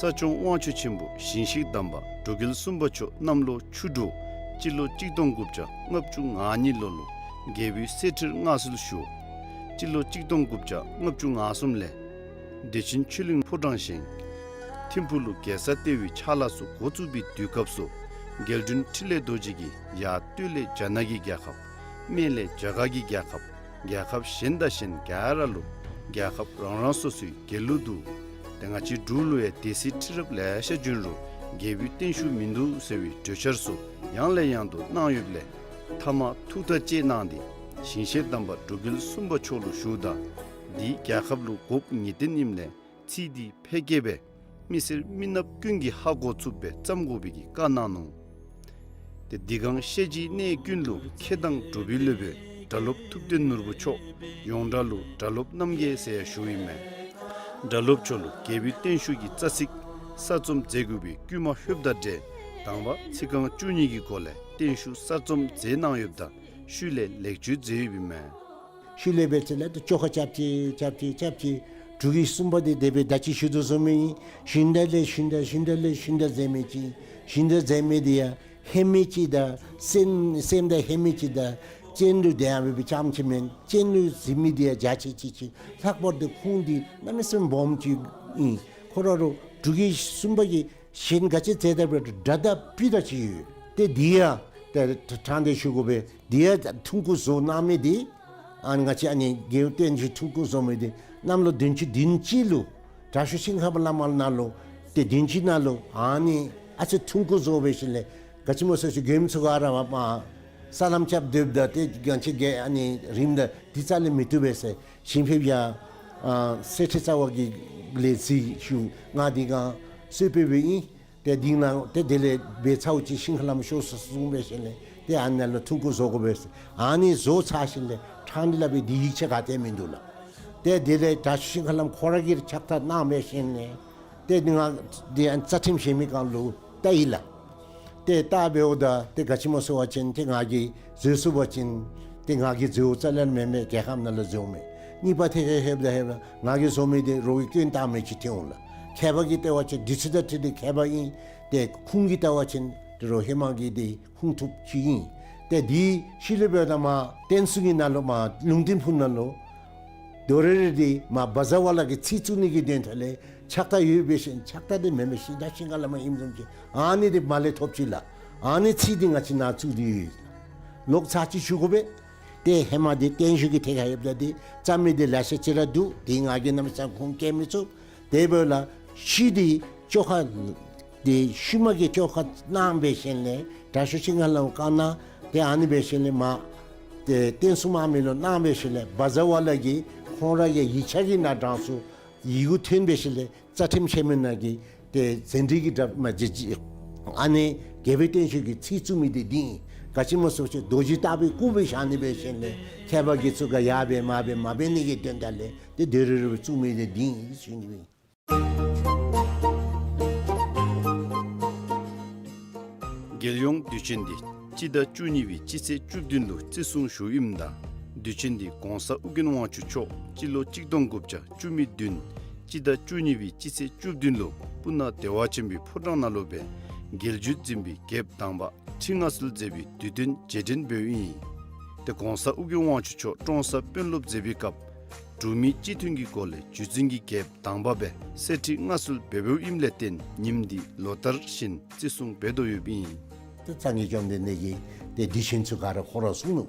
ས་སྐྱོང་དབང་ཕྱུག་ཆེན་པོ་ཞིང་གཤེགས་དམ་པ་འབྲུག་རྒྱལ་གསུམ་པ་མཆོག་གནམ་ལོ་ཆུ་འབྲུག་སྤྱི་ལོ་གཅིག་སྟོང་དགུ་བརྒྱ་ལྔ་བཅུ་ང་གཉིས་ལོ་ལུ་རྒྱལ་པོའི་གསེར་ཁྲིར་མངའ་གསོལ་ཞུ། སྤྱི་ལོ་གཅིག་སྟོང་དགུ་བརྒྱ་ལྔ་བཅུ་ང་གསུམ་ལས་བདེ་ཆེན་ཆོས་གླིང་ཕོ་བྲང་བཞེངས། ཐིམ་ཕུག་ལུ་རྒྱལ་ས་ལྟེ་བའི་ཕྱག་ལཱ་ཚུ་འགོ་བཙུགས་པའི་དུས་སྐབས་སུ་རྒྱལ་དྲུང་འཕྲིན་ལས་རྡོ་རྗེ་གིས་ཡར་སྟོད་ལས་རྒྱ་ནག་གི་རྒྱལ་ཁབ། སྨད་ལས་རྒྱ་གར་གྱི་རྒྱལ་ཁབ། རྒྱལ་ཁབ་གཞན་དང་གཞན་ག་ར་ལུ་རྒྱལ་ཁབ་རང་རང་སོ་སོའི་རྒྱལ་གླུ་འདུག། ཏེ་ང་བཅས་འབྲུག་ལུ་ཡང་སྡེ་སྲིད་ཁྲི་རབས་ལེ་ཤ་བྱོན་རུང་རྒྱལ་པོའི་བརྟན་བཞུགས་མིན་འདུག་ཟེར་བའི་གྲོས་འཆར་ཚུ་ཡང་ལས་ཡང་དུ་གནང་ཡོདཔ་ལས་མཐའ་མ་ཐུགས་ཐག་བཅད་གནང་སྟེ་ཞིང་གཤེགས་དམ་པ་འབྲུག་རྒྱལ་གསུམ་པ་མཆོག་ལུ་ཞུཝ་ད་འདི་རྒྱལ་ཁབ་ལུ་དགོཔ་ངེས་བདེན་ཨིནམ་ལས་ཚིག་འདི་ཕལ་སྐད་སྦེ་མི་སེར་མི་ནགཔ་ཀུན་གྱིས་ཧ་གོ་ཚུགསཔ་སྦེ་བརྩམ་དགོ་པའི་གི་བཀའ་གནང་ནུག། ཏེ་འདི་གང་བཤད་རྒྱུའི་གནས་ཀུན་ལུ་མཁས་དང་གྲུབ་པའི་སློབ་དཔོན་སྒྲ་སློབ་ཐུབ་བསྟན་ནོར་བུ་མཆོག་ཡོངས་གྲགས་ལུ་སྒྲ་སློབ་རྣམ་རྒྱལ་ཟེར་ཡང་ཞུཝ་ཨིན་མས། སྒྲ་སློབ་མཆོག་ལུ་རྒྱལ་པོའི་བརྟན་བཞུགས་ཀྱི་རྩ་ཚིག་གསར་རྩོམ་མཛད་དགོ་པའི་བསྐུལ་མ་ལྷོདཔ་དང་འབྲེལ་དང་པ་ཚིག་རྐང་བཅུ་གཉིས་ཀྱི་སྒོ་ལས་བརྟན་བཞུགས་གསར་རྩོམ་མཛད་གནང་ཡོདཔ་ད་ཤུལ་ལས་ལེགས་བཅོས་མཛད་ཡོདཔ་ཨིན་མས། ཤུལ་ལས་འབད་ཚེ་ལས་ཏེ་བཅོ་ཁ་རྐྱབ་ཅི་རྐྱབ་ཅི་རྐྱབ་ཅི། འབྲུག་གི་གསུམ་པ་འདི་དེ་སྦེ་ད་ཅི་ཞུ་དོ་བཟུམ་ཨིན། ཞུན་དག་ལས་ཞུན་དག་ཞུན་དག་ལས་ཞུན་དག་མཛད་མི་ཅིག། ཞུན་དག་མཛད་མི་འདི་ཡང་ ལྷད་མེད་ཅིག་དང་སེམས་སེམས་དང་ལྷད་མེད་ཅིག་དང་སྤྱན་ལུ་དེ་ཡང་འབད་བའི་ཙམ་ཅིག་མེན། སྤྱན་ལུ་གཟིགས་མི་དེ་ཡང་འཇའ་ཆི་ཆི་ཆི། ལྷག་པར་དུ་ཁུངས་འདི་གནམ་མེད་ས་མེད་སྦོམ་ཅིག་ཨིན། ཁོ་ར་ལུ་འབྲུག་རྒྱལ་གསུམ་པ་གིས་གཞན་ག་ཅི་མཛད་ད་འབད་རུང་འདྲ་དང་སྤུས་དག་ཅིག་ཡོད། ཏེ་འདི་ཡང་ཏེ་དྲང་སྟེ་ཞུ་དགོ་པས། འདི་ཡང་ཐུང་ཀུ་བཟོ་གནང་མི་འདི་ཨ་ང་བཅས་ཨ་ནི་རྒྱལ་བསྟན་འཛིན་ཐུང་ཀུ་བཟོ་མི་འདི་གནམ་ལོ་བདུན་ཅུ་དོན་གཅིག་ལུ་དྲག་ཤོས་ཤིང་ཁམས་བླ་མ་ནང་ལུ་ཏེ་བདུན་ཅུ་ནང་ལུ་ཨ་ནི་ཨ་ཙི་ཐུང་ཀུ་བཟོ་འབད་ཞིནམ་ལས་ག་ཅི་སྨོ་ཟེར་ཅི་མགྱོནམ་ཚུ་ག་ར་མ་མ་ས་ལམ་རྐྱབ་སྡོདཔ་ད་ཏེ་གང་ཅི་གི་ཨ་ནི་རིངམ་ད་འདི་རྩ་ལས་མི་བཏུབ་པས་ཟེར། ཞིང་ཕེབས་ཡང་ཨ་གསེར་ཁྲི་རྩ་བ་གི་ལས་གཟིགས་ཞུ་ང་འདི་གང་གསོལ་ཕེབས་འབདཝ་ཨིན། ཏེ་འདི་ནང་ཏེ་དེ་ལས་འབད་ཚརཝ་ཅིག་ཤིང་ཁ་ལམ་ཤོར་སོ་གསུངས་འབད་ཞིནམ་ལས་ཏེ་ཨ་ནཱ་ལུ་ཐུང་ཀུ་བཟོ་དགོ་པས་ཟེར། ཨ་ནི་བཟོ་ཚར་ཞིནམ་ལས་ཕྲང་སྟེ་སླབ་པའི་འདི་ཡིག་ཆ་ག་ཏེ་མིན་འདུག་ལགས། ཏེ་དེ་ལས་དྲག་ཤོས་ཤིང་ཁ་ལམ་ཁོ་ར་གིས་ཕྱག་རྟགས་གནང་འབད་ཞིནམ་ལས་ཏེ་འདི་ང་འདི་ཨ་རྩ་ཁྲིམས་བཞེས་མི་གང་ལུ་བལྟ་ཡི་ལགས། ཏེ་བལྟ་འབདཝ་ད་ཏེ་ག་ཅི་སྨོ་ཟེར་བ་ཅིན་ཏེ་ང་གིས་བཟོ་ཚུགས་པ་ཅིན་ཏེ་ང་གིས་བཟོཝ་རྩ་ལས་མེན་མས། རྒྱལ་ཁབ་ནང་ལུ་བཟོཝ་མས། གཉིས་པ་ཐད་ཁར་ལྷོདཔ་ད་ལྷོདཔ་ད་ང་གིས་བཟོ་མི་འདི་རོགས་ཀྱིས་སྐྱོན་བཏགས་མི་ཅིག་ཐོན་འོང་ལགས། མཁས་པ་གིས་བལྟ་བ་ཅིན་འདི་ཚུ་དང་འཁྲིལ་ཏེ་མཁས་པ་ཨིན། ཏེ་ཁུངས་ཀྱིས་བལྟ་བ་ཅིན་ཏེ་རོགས་ཧེ་མ་གི་འདི་ཁུངས་ཐུབ་ཅིག་ཨིན། ཏེ་འདི་ཤུལ་ལས་འབདཝ་ད་མར་བསྟན་སྲུང་གི་ནང་ལུ་མར་ལུང་བསྟན་ཕུག་ནང་ལུ་དོ་རེ་རེ་འདི་མར་བཛྲ་ཝཱ་ལ་གི་ཚིག་བཙུགས་ནི་གི་དོན་དག་ལས་ཕྱག་རྟགས་ཡོད་འབད་ཞིནམ་ཕྱག་རྟགས་འདི་མེན་མས། ཤིང་རྟ་ཤིང་ཁ་ལམ་ཨིནམ་བཟུམ་ཅིག་ཨ་ནི་འདི་མར་ལས་ཐོབ་ཅི་ལགས། ཨ་ནི་ཚིག་འདི་ང་བཅས་ནཱ་བཙུགས་ཏེ་ཡོད། ལོག་ཚར་ཅིག་ཞུ་དགོ་པས། ཏེ་ཧེ་མ་འདི་བརྟན་བཞུགས་ཀྱི་ཐད་ཁར་ཡོདཔ་ད་འདི་རྩ་མེད་འདི་ལེ་ཤ་ཅིག་ར་འདུག། འདི་ང་གིས་གནམ་མེད་ས་མེད་ཁུངས་བཀལ་མི་ཚུགས། དེ་འབདཝ་ལས་ཤུལ་འདི་བཅོ་ཁ་འདི་ཤུལ་མ་གི་བཅོ་ཁ་གནང་འབད་ཞིནམ་ལས་དྲག་ཤོས་ཤིང་ཁ་ལམ་བཀའ་གནང་། ཏེ་ཨ་ནི་འབད་ཞིནམ་ལས་མར་ཏེ་བསྟན་སྲུང་དམག་མི་ལུ་གནང་འབད་ཞིནམ་ལས་བཛྲ་ཝཱ་ལ་གིས་ཁོང་ར་གི་ཡིག་ཆ་གི་ནང་དྲངས་སོང་། ཡི་གུ་ཐོན་འབད་ཞིནམ་ལས་རྩ་ཁྲིམས་བཞེས་མི་ནང་གི་ཏེ་ཟན་འདྲི་གི་འདྲ་མ་ཅིག་ཅིག་ཨ་ནི་རྒྱལ་པོའི་བརྟན་བཞུགས་ཀྱི་ཚིག་བཙུགས་མི་འདི་འདི་ཨིན། ག་ཅི་སྨོ་ཟེར་བ་ཅིན་རྡོ་རྗེ་ལྟ་བུའི་སྐུ་སྦེ་བཞག་ནི་འབད་ཞིནམ་ལས་མཁས་པ་དགེ་ཚུ་ག་ཡར་འབད་མར་འབད་མ་འབད་ནི་གི་དོན་དག་ལས་ཏེ་དོ་རེ་རེ་སྦེ་བཙུགས་མི་འདི་འདི་ཨིན་ཟེར་ཞུ་ནི་ཨིན། རྒྱལ་ཡོངས་དུས་ཆེན་འདི་སྤྱི་ཟླ་བཅུ་གཉིས་པའི་སྤྱི་ཚེས་བཅུ་བདུན་ལུ་བརྩི་སྲུང་ཞུཝ་ཨིནམ་ད་དུས་ཆེན་འདི་གོང་ས་ཨོ་རྒྱན་དབང་ཕྱུག་མཆོག་སྤྱི་ལོ་གཅིག་སྟོང་དགུ་བརྒྱ་བཅུ་མེད་བདུན་སྤྱི་ཟླ་བཅུ་གཉིས་པའི་སྤྱི་ཚེས་བཅུ་བདུན་ལུ་སྤུ་ན་བདེ་བ་ཆེན་པོའི་ཕོ་བྲང་ནང་ལུ་སྦེ་རྒྱལ་བརྒྱུད་འཛིན་པའི་རྒྱལཔོ་དང་པ་ཁྲི་མངའ་གསོལ་མཛད་པའི་དུས་སྟོན་རྗེས་དྲན་འབདཝ་ཨིན། ཏེ་གོང་ས་ཨོ་རྒྱན་དབང་ཕྱུག་མཆོག་ཀྲོང་གསར་དཔོན་སློབ་མཛད་པའི་སྐབས་འབྲུག་མི་སྤྱི་མཐུན་གྱི་སྒོ་ལས་བརྒྱུད་འཛིན་གྱི་རྒྱལཔོ་དང་པ་སྦེ་གསེར་ཁྲི་མངའ་གསོལ་འབད་འབདཝ་ཨིནམ་ལས་བརྟེན་ཉིནམ་འདི་ལོ་ལྟར་བཞིན་བརྩི་སྲུང་འབད་དོ་ཡོདཔ་ཨིན། ཏེ་སངས་རྒྱས་བཅོམ་ལྡན་འདས་ཀྱིས་ཏེ་དུས་ཆེན་ཚུ་ག་ར་ཁོ་ར་གསུངས་ནུག།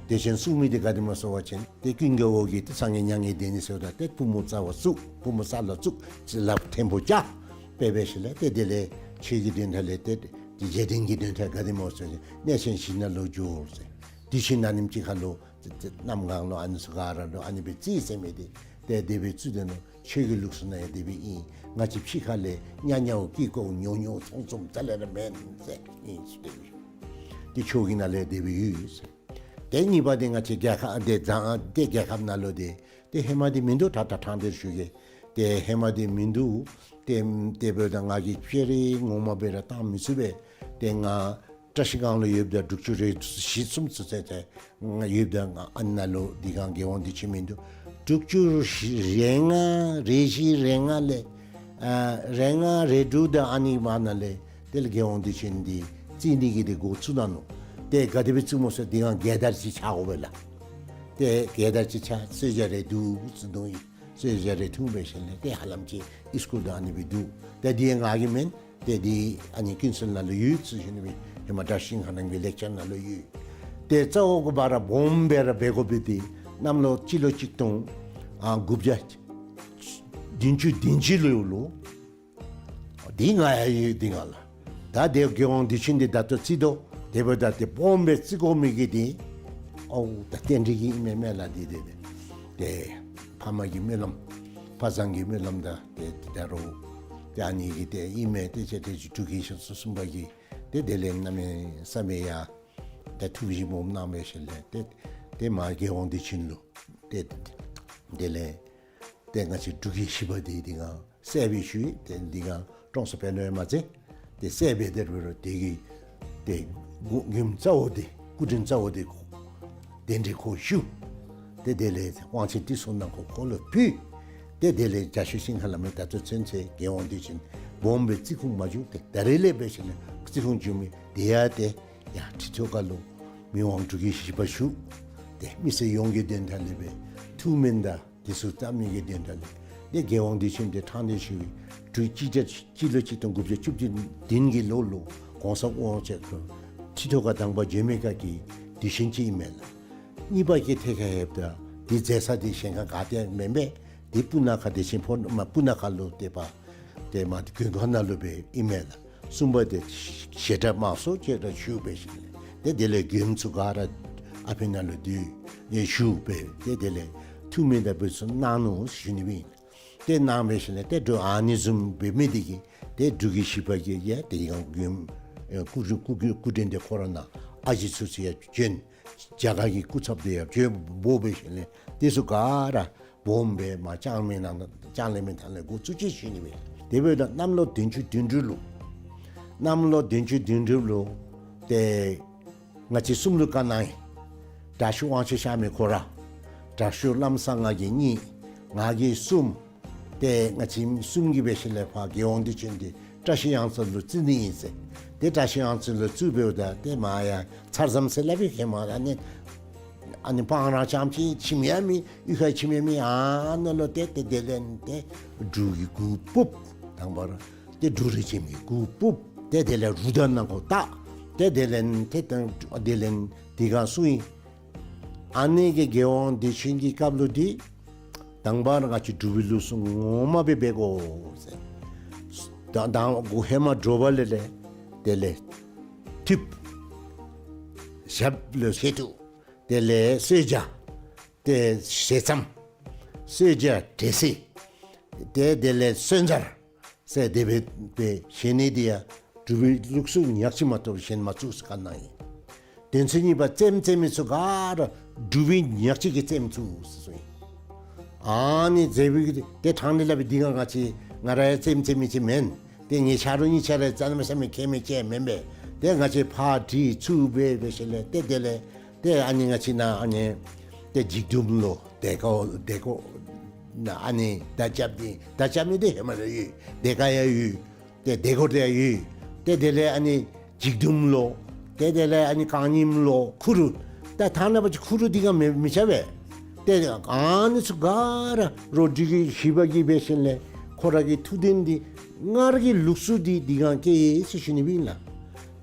དུས་ཆེན་གསུངས་མི་འདི་ག་དེ་སྨོ་ཟེར་བ་ཅིན་ཏེ་ཀུན་དགའ་བོ་གིས་ཏེ་སངས་རྒྱས་མྱ་ངན་འདས་ནི་ཟེརཝ་ད་ཏེ་པུས་མོ་རྩ་བར་བཙུགས། པུས་མོ་ས་ལུ་བཙུགས། ཅིག་ལགཔ་མཐེ་བོ་བཅག་སྦེ་འབད་ཞིནམ་ལས་ཏེ་དེ་ལས་ཆོས་ཀྱི་དོན་དག་ལས་ཏེ་རྗེས་དྲན་གྱི་དོན་དག་ག་དེ་སྨོ་ཟེར་བ་ཅིན་གནས་ཆེན་བཞི་ནང་ལུ་འགྱོ་ཟེར། དུས་ཆེན་ཨ་ནེམ་ཅིག་ཁར་ལུ་ཏེ་ཏེ་གནམ་གང་ལུ་ཨ་ནི་ཚུ་ག་ར་ལུ་ཨ་ནི་སྦེ་བརྩི་ཟེར་མི་འདི་ཏེ་དེ་སྦེ་བརྩི་དོ་ནུག། ཆོས་ཀྱི་ལུགས་སྲོལ་ནང་ཡང་དེ་སྦེ་ཨིན། ང་བཅས་ཕྱི་ཁ་ལས་ཉ་ཉའོ་ཀི་ཀོ་ཉོ་ཉོ་ཚོང་ཚོང་རྩ་ལས་ར་མེན་ཟེར་ཨིན་ཟེར། ཏེ་ཆོས་ཀྱི་ནང་ལས་དེ་སྦེ་ཡོད་ཟེར། ཏེ་གཉིས་པ་འདི་ང་བཅས་རྒྱལ་ཁབ་འདི་བཟང་ཏེ་རྒྱལ་ཁབ་ནང་ལུ་འདི་ཏེ་ཧེ་མ་འདི་མིན་འདུག། ད་ད་ཕྲང་སྟེ་ཞུ་གེ། ཏེ་ཧེ་མ་འདི་མིན་འདུག། ཏེ་ཏེ་འབདཝ་ད་ང་གིས་ཕྱི་རོལ་ངོ་མ་སྦེ་ར་བཏང་མི་ཚུགས་པས། ཏེ་ང་བཀྲ་ཤིས་སྒང་ལུ་ཡོདཔ་ད་དྲུག་ཅུ་རེ་བཞི་གསུམ་ཚུན་ཚོད་ཏེ་ང་ཡོདཔ་ད་ང་ཨ་ནཱ་ལུ་འདི་སྒང་རྒྱལ་ཡོངས་དུས་ཆེན་མིན་འདུག། དྲུག་ཅུ་རེ་ལྔ་རེ་བཞི་རེ་ལྔ་ལས་ཨ་རེ་ལྔ་རེ་དྲུག་དང་ཨ་ནི་བར་ན་ལས་དེ་ལས་རྒྱལ་ཡོངས་དུས་ཆེན་འདི་བརྩི་ནི་གི་འདི་འགོ་བཙུགས་གནང་ནུག། ཏེ་ག་དེ་སྦེ་བཙུགས་སྨོ་ཟེར་འདི་སྒང་རྒྱལ་དར་ཅིག་འཕྱར་དགོ་པས་ལགས། ཏེ་རྒྱལ་དར་ཅིག་འཕྱར་གསོལ་ཇ་རེ་འཐུང་ཟེར་འདུག་ཡི། གསོལ་ཇ་རེ་འཐུང་འབད་ཞིནམ་ལས་ཏེ་ཧ་ལམ་ཅིག་ཨིས་ཀུལ་དང་ཨ་ནི་སྦེ་འདུག། ཏེ་འདི་ང་གི་མེན། ཏེ་འདི་ཨ་ནི་ཀུན་གསལ་ནང་ལུ་ཡོད་ཟེར་ཞུ་ནི་སྦེ་ཧེ་མ་བཀྲ་ཤིས་ཤིང་ཁ་ལམ་གྱི་ལེགས་སྦྱར་ནང་ལུ་ཡོད། ཏེ་རྩ་བ་གུ་བ་ར་སྦོམ་སྦེ་ར་འབད་དགོ་པའི་འདི་གནམ་ལོ་སྤྱི་ལོ་གཅིག་སྟོང་ཨ་དགུ་བརྒྱ་བདུན་ཅུ་དོན་གཅིག་ལོ་ལུ་འདི་ང་ཡང་ཡོད་འདི་ང་ལགས། ད་དེ་རྒྱལ་ཡོངས་དུས་ཆེན་འདི་ད་ལྟོ་བརྩི་དོ། དེ་འབདཝ་ད་ཏེ་སྦོམ་སྦེ་བརྩི་དགོ་མི་གི་འདི་ཨོ་ད་རྟེན་འབྲེལ་གྱི་ཨིན་མས་མས་ལགས། འདི་འདི་འདི་ཏེ་ཕ་མ་གི་སྨོན་ལམ་ཕ་བཟང་གི་སྨོན་ལམ་དང་ཏེ་ད་རུང་ཏེ་ཨ་ནི་གི་ཏེ་ཨིན་མས། ཏེ་ཆེ་ཏེ་ཅིག་འབྲུག་རྒྱལ་ཤིང་སོ་གསུམ་པ་གི་ཏེ་དེ་ལས་གནམ་མེད་ས་མེད་ཡང་ཏེ་ཐུགས་བཞེད་སྦོམ་གནང་འབད་ཞིནམ་ལས་ཏེ་ཏེ་མར་རྒྱལ་ཡོངས་དུས་ཆེན་ལུ་ཏེ་དེ་ལས་ཏེ་ང་བཅས་འབྲུག་རྒྱལ་བཞི་པ་འདི་འདི་སྒང་གསལ་སྦེ་ཞུ་ཡི། ཏེ་འདི་སྒང་ཀྲོང་གསར་དཔོན་སློབ་ཡང་མ་ཚད་ཏེ་གསལ་སྦེ་དེ་རུ་དེ་གི་ཏེ་མགུ་མགུནམ་རྩ་བོ་འདི་སྐུ་དྲིན་རྩ་བོ་འདི་གདན་འདྲེན་ཁོ་ཞུ། ཏེ་དེ་ལས་དབང་ཆེན་བརྩི་སྲུང་གནང་ཁོ་ཁོ་ལུ་ཕུལ། ཏེ་དེ་ལས་རྒྱལ་ཤོས་ཤིང་ཁ་ལམ་མི་ད་ལྟོ་ཚུན་ཚོད་རྒྱལ་ཡོངས་དུས་ཆེན་སྦོམ་སྦེ་བརྩི་ཁུངས་མ་བྱུང་། ཏེ་ད་རེས་ལས་འབད་ཞིནམ་ལས་ རྩི་ཁུངས་བྱུང་མི་དེ་ཡང་ཏེ་ཡར་ཁྲི་ཐོག་ཁ་ལུ་མི་དབང་འབྲུག་རྒྱལ་བཞི་པ་བཞུགས། ཏེ་མི་སེར་ཡོངས་ཀྱི་དོན་དག་ལས་སྦེ་ཐུགས་སྨོན་དང་དེ་ཚུ་བཏབ་ནི་གི་དོན་དག་ལས་ཏེ་རྒྱལ་དབང་དུས་ཆེན་དེ་དྲང་སྟེ་ཞུ་བའི་འབྲུག་སྤྱི་ཟླ་སྤྱི་ལོ་གཅིག་སྟོང་དགུ་བརྒྱ་བཅུ་བདུན་གྱི་ལོ་ལུ་གོང་ས་དབང་ཆེན་ཁྲི་ཐོག་ཁ་དང་པ་བྱོན་མི་སྐབས་ཀྱི་དུས་ཆེན་ཅིག་ཨིན་མས་ལགས། གཉིས་པ་གི་ཐད་ཁར་ལྷོདཔ་ད་དེ་མཛད་ས་དེ་གཞན་ཁར་ག་ཏེ་མེན་པས། དེ་སྤུ་ན་ཁ་བདེ་ཆེན་ཕོ་མ་སྤུ་ན་ཁ་ལུ་ཏེ་པ་ཏེ་མ་དགོན་ཁང་ནང་ལུ་སྦེ་ཨིན་མས་ལགས། གསུམ་པ་དེ་བཤད་གྲྭ་མང་སུ་བཤད་གྲྭ་ཞུ་སྦེ་ཞིནམ་ལས་ཏེ་དེ་ལས་མགྱོནམ་ཚུ་ག་ར་ཨ་ཕི་ནང་ལུ་འདུས་ཞུ་སྦེ་ཏེ་དེ་ལས་ཐུགས་སྨོན་དང་འབུལ་ཚུ་གནང་ནུག་ཞུ་ནི་སྦེ་ཨིན། ཏེ་གནང་སྦེ་ཞིནམ་ལས་ཏེ་འབྲུག་ཨ་ནི་བཟུམ་འབད་མི་དེ་གིས་ཏེ་འབྲུག་རྒྱལ་བཞི་པ་གིས་ཡང་དེ་ཡང་མགྱོནམ་སྐུ་སྐུ་སྐུ་མགྲོན་དེ་ཁོ་ར་ནང་ཨ་ཞེ་ཚུ་ཚུ་ཡང་བྱོན། རྒྱ་གར་གྱི་སྐུ་ཚབ་དེ་ཡང་བྱོན་འབོ་སྦེ་ཞིནམ་ལས་དེ་ཚུ་ག་ར་སྦོམ་སྦེ་མར་ལྕང་གླིང་ནང་ལྕང་གླིང་མི་ཐང་ལས་འགོ་བཙུགས་ཅི་ཞུ་ནི་སྦེ། དེ་འབདཝ་ད་གནམ་ལོ་བདུན་ཅུ་དོན་དྲུག་ལུ་གནམ་ལོ་བདུན་ཅུ་དོན་དྲུག་ལུ་ཏེ་ང་བཅས་གསུམ་ལུ་བཀའ་གནང་ཡི། དྲག་ཤོས་དབང་ཕྱུག་གཤགས་མི་ཁོ་ར། དྲག་ཤོས་བླམ་གསང་སྔགས་ཀྱིས་གཉིས། ང་གིས་གསུམ། ཏེ་ང་བཅས་གསུམ་གྱིས་འབད་ཞིནམ་ལས་ཕར་རྒྱལ་དབང་དུས་ཆེན་དེ་བཀྲ་ཤིས་གཡང་རྩེ་ལུ་བརྩི་ནི་ཨིན་ཟེར། ཏེ་བཀྲ་ཤིས་གཡང་རྩེ་ལུ་བརྩིཝ་ད་ཏེ་མར་ཡང་ཚར་ཙམ་ཟེར་སླབ་ཨིན། ཧེ་མ་ཨ་ནི་ཨ་ནི་སྤང་ར་རྐྱངམ་ཅིག་ཁྱིམ་ཡང་མེད། གཡུས་ཁར་ཁྱིམ་ཡང་མེད། ཨ་ནཱ་ལུ་ཏེ་ཏེ་དེ་ལས་ཏེ་འབྲུག་གི་གུར་ཕུབ། དང་པ་ར་ཏེ་འབྲུག་རི་ཁྱིམ་གྱི་གུར་ཕུབ། ཏེ་དེ་ལས་རུ་དང་ནང་འཁོད་བཏགས། ཏེ་དེ་ལས་ཏེ་དེ་ལས་དེ་སྒང་སྲུང་ཡི། ཨ་ནི་གི་རྒྱལ་དབང་དུས་ཆེན་གྱི་སྐབས་ལུ་འདི་དང་པ་ར་ང་བཅས་འབྲུག་པའི་ལུགས་སྲོལ་ངོ་མ་སྦེ་འབད་དགོ་ཟེར། ད་དང་གུ་ཧེ་མ་དྲོ་པ་ལས་ལས་དེ་ལས་ཐུབ། ཞབས་ལུ་བཞེས་ཐུབ། དེ་ལས་གསོལ་ཇ། ཏེ་ཞལ་ཙམ། གསོལ་ཇ་འབྲས་སིལ། ཏེ་དེ་ལས་གསོལ་ཇ་ཟེར་དེ་སྦེ་སྦེ་བཞེས་ནི་དེ་ཡང་འབྲུག་པའི་ལུགས་སྲོལ་ཉག་གཅིག་མ་གཏོགས་གཞན་མ་བཙུགས་ཟེར་བཀའ་གནང་ཡི། དོན་ཚན་གཉིས་པ་རྩེདམོ་རྩེ་མི་ཚུ་ག་ར་འབྲུག་པའི་ཉག་གཅིག་གི་རྩེདམོ་བཙུགས་ཟེར་གསུངས་ཡི། ཨ་ནི་རྩེདམོ་གི་ཏེ་དྲང་སྟེ་སླབ་པའི་འདི་ག་ང་བཅས་ང་ར་ཡང་རྩེདམོ་རྩེ་མི་ཅིག་མེན། ཏེ་ངེའི་ཆ་རོགས་གཉིས་ཆ་ར་རྩེདམོ་རྩེ་མི་མཁས་མི་ཅིག་མེན་པས། ཏེ་ང་བཅས་ཕར་དྲི་ཚུར་འབད་འབད་ཞིནམ་ལས་ཏེ་དེ་ལས་ཏེ་ཨ་ནི་ང་བཅས་ནཱ་ཨ་ནི་ཏེ་འཇིགས་མདུན་ལུ་སྡེ་དགོན་སྡེ་དགོན་ནང་ཨ་ནི་མདའ་རྐྱབ་ནི་མདའ་རྐྱབ་ནི་དེ་ཧེ་མ་ར་ཡོད། སྡེ་དགོན་ཡང་ཡོད། ཏེ་སྡེ་དགོན་དེ་ཡང་ཡོད། ཏེ་དེ་ལས་ཨ་ནི་འཇིགས་མདུན་ལུ། ཏེ་དེ་ལས་ཨ་ནི་རྐང་རྙིང་ལུ་ཁུ་རུ། ད་ཐ་ན་པ་ཅིག་ཁུ་རུ་འདི་ག་མི་མི་ཆ་བས། ཏེ་ཨ་ནི་ཚུ་ག་ར་རོགས་འབྲུག་རྒྱལ་བཞི་པ་གིས་འབད་ཞིནམ་ལས་ཁོ་ར་གི་ཐུགས་དོན་འདི་སྔར་གྱི་ལུགས་སྲོལ་འདི་འདི་ག་སྐྱེལ་ཡི་ཟེར་ཞུ་ནི་སྦེ་ཨིན་ལགས།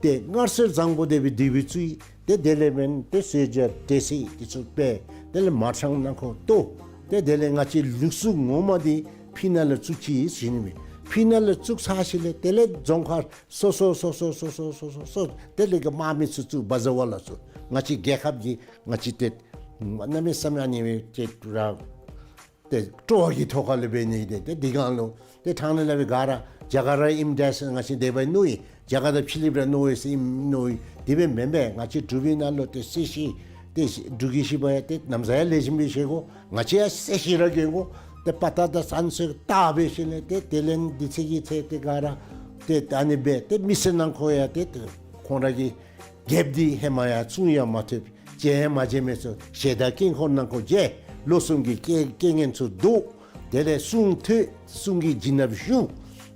ཏེ་སྔར་སྲོལ་བཟང་པོ་དེ་སྦེ་འདི་སྦེ་བཙུགས་ཡི། ཏེ་དེ་ལས་འབདན་ཏེ་གསོལ་ཇ་འབྲས་སིལ་འདི་ཚུ་སྦེ་དེ་ལས་མར་ཆང་ནང་འཁོད་གཏོར། ཏེ་དེ་ལས་ང་བཅས་ལུགས་སྲོལ་ངོ་མ་འདི་ཕི་ནང་ལུ་བཙུགས་ཅི་ཟེར་ཞུ་ནི་སྦེ། ཕི་ནང་ལུ་བཙུགས་ཚར་ཞིནམ་ལས་དེ་ལས་རྫོང་ཁག་སོ་སོ་སོ་སོ་དེ་ལས་གི་དམག་མི་ཚུ་བཙུགས། བ་ཛ་ཝ་ལ་ཚུ་ང་བཅས་རྒྱལ་ཁབ་ཀྱི་ང་བཅས་ཏེ་གནམ་མེད་ས་མེད་ཨ་ནི་སྦེ་ཏེ་ར་ཏེ་སྤྲོ་བ་གི་ཐོག་ཁ་ལས་འབད་ནི་ཏེ་ཏེ་འདི་གང་ལུ་ཏེ་ཐང་ལས་ལ་བའི་ག་ར་རྒྱ་གར་ར་ཨིནམ་འདྲས་ང་བཅས་དེ་སྦེ་མནོ་ཡི། རྒྱ་གར་དང་ཕྱི་གླིངཔ་ར་མནོ་ཡི་ཟེར་ཨིནམ་མནོ་ཡི། དེ་སྦེ་མེན་པས། ང་བཅས་འབྲུག་པའི་ནང་ལུ་ཏེ་སྲས་བཞི་ཏེ་འབྲུག་རྒྱལ་བཞི་པ་ཡང་ཏེ་ན་བཟའ་ཡང་ལེགས་ཤོམ་སྦེ་བཞེས་དགོ། ང་བཅས་ཡང་སྲས་བཞི་ར་གྱོན་དགོ། ཏེ་དཔའ་རྟགས་དང་བསམ་སྲོལ་དག་འབད་ཞིནམ་ལས་ཏེ་དེ་ལས་འདི་ཚེ་གི་ཚེ་ཏེ་ག་ར་ཏེ་ཨ་ནི་སྦེ་ཏེ་མི་སེར་ནང་འཁོད་ཡང་ཏེ་ཏེ་ཁོང་ར་གི་རྒྱལཔོ་འདི་ཧེ་མ་ཡང་བཙུན་ཡང་མ་ཐོབ། མཇལ་ཡང་མ་མཇལ་མི་ཚུ་ཞལ་དང་དཀྱིལ་འཁོར་ནང་འཁོད་མཇལ། ལོ་གསུམ་གྱི་རྐྱེན་རྐྱེན་ངན་ཚུ་བཟློག། དེ་ལས་གསུང་ཐོས། གསུང་གི་བྱིན་རླབས་ཞུ།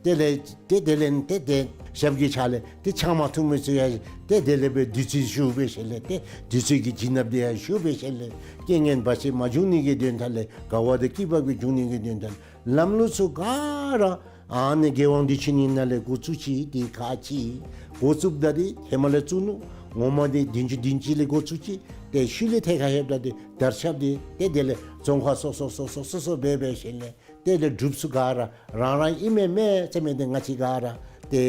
དེ་ལས་ཏེ་དེ་ལས་ཏེ་ཏེ་ཞབས་ཀྱི་ཕྱག་ལས་ཏེ་ཆང་མ་འཐུང་མི་ཚུ་ཡང་ཏེ་དེ་ལས་སྦེ་བདུད་རྩི་ཞུ་འབད་ཞིནམ་ལས་ཏེ་བདུད་རྩི་གི་བྱིན་རླབས་དེ་ཡང་ཞུ་འབད་ཞིནམ་ལས་རྐྱེན་ངན་བར་ཆད་མ་འབྱུང་ནི་གི་དོན་དག་ལས་དགའ་བ་དང་སྐྱིད་པ་གི་འབྱུང་ནི་གི་དོན་དག་ལས་ལམ་ལུགས་ཚུ་ག་ར་ཨ་ནི་རྒྱལ་དབང་དུས་ཆེན་ནང་ལས་འགོ་བཙུགས་ཅི། དེ་ཁག་ཅིག་འགོ་བཙུགསཔ་ད་དེ་ཧེ་མ་ལས་བཙུགས་ནུག། ངོ་མ་དེ་བདུན་ཅུ་དོན་གཅིག་ལས་འགོ་བཙུགས་ཅི། ཏེ་ཤུལ་ལས་ཐད་ཁར་ལྷོདཔ་ད་དེ་དར་ཁྱབ་སྟེ་ཏེ་དེ་ལས་རྫོང་ཁག་སོ་སོ་སོ་སོ་སོ་སོ་སྦེ་འབད་ཞིནམ་ལས་དེ་ལས་འབྲུགཔ་ཚུ་ག་ར་རང་རང་ཨིན་མས་མས་ཟེར་མི་དེ་ང་བཅས་ག་ར་ཏེ་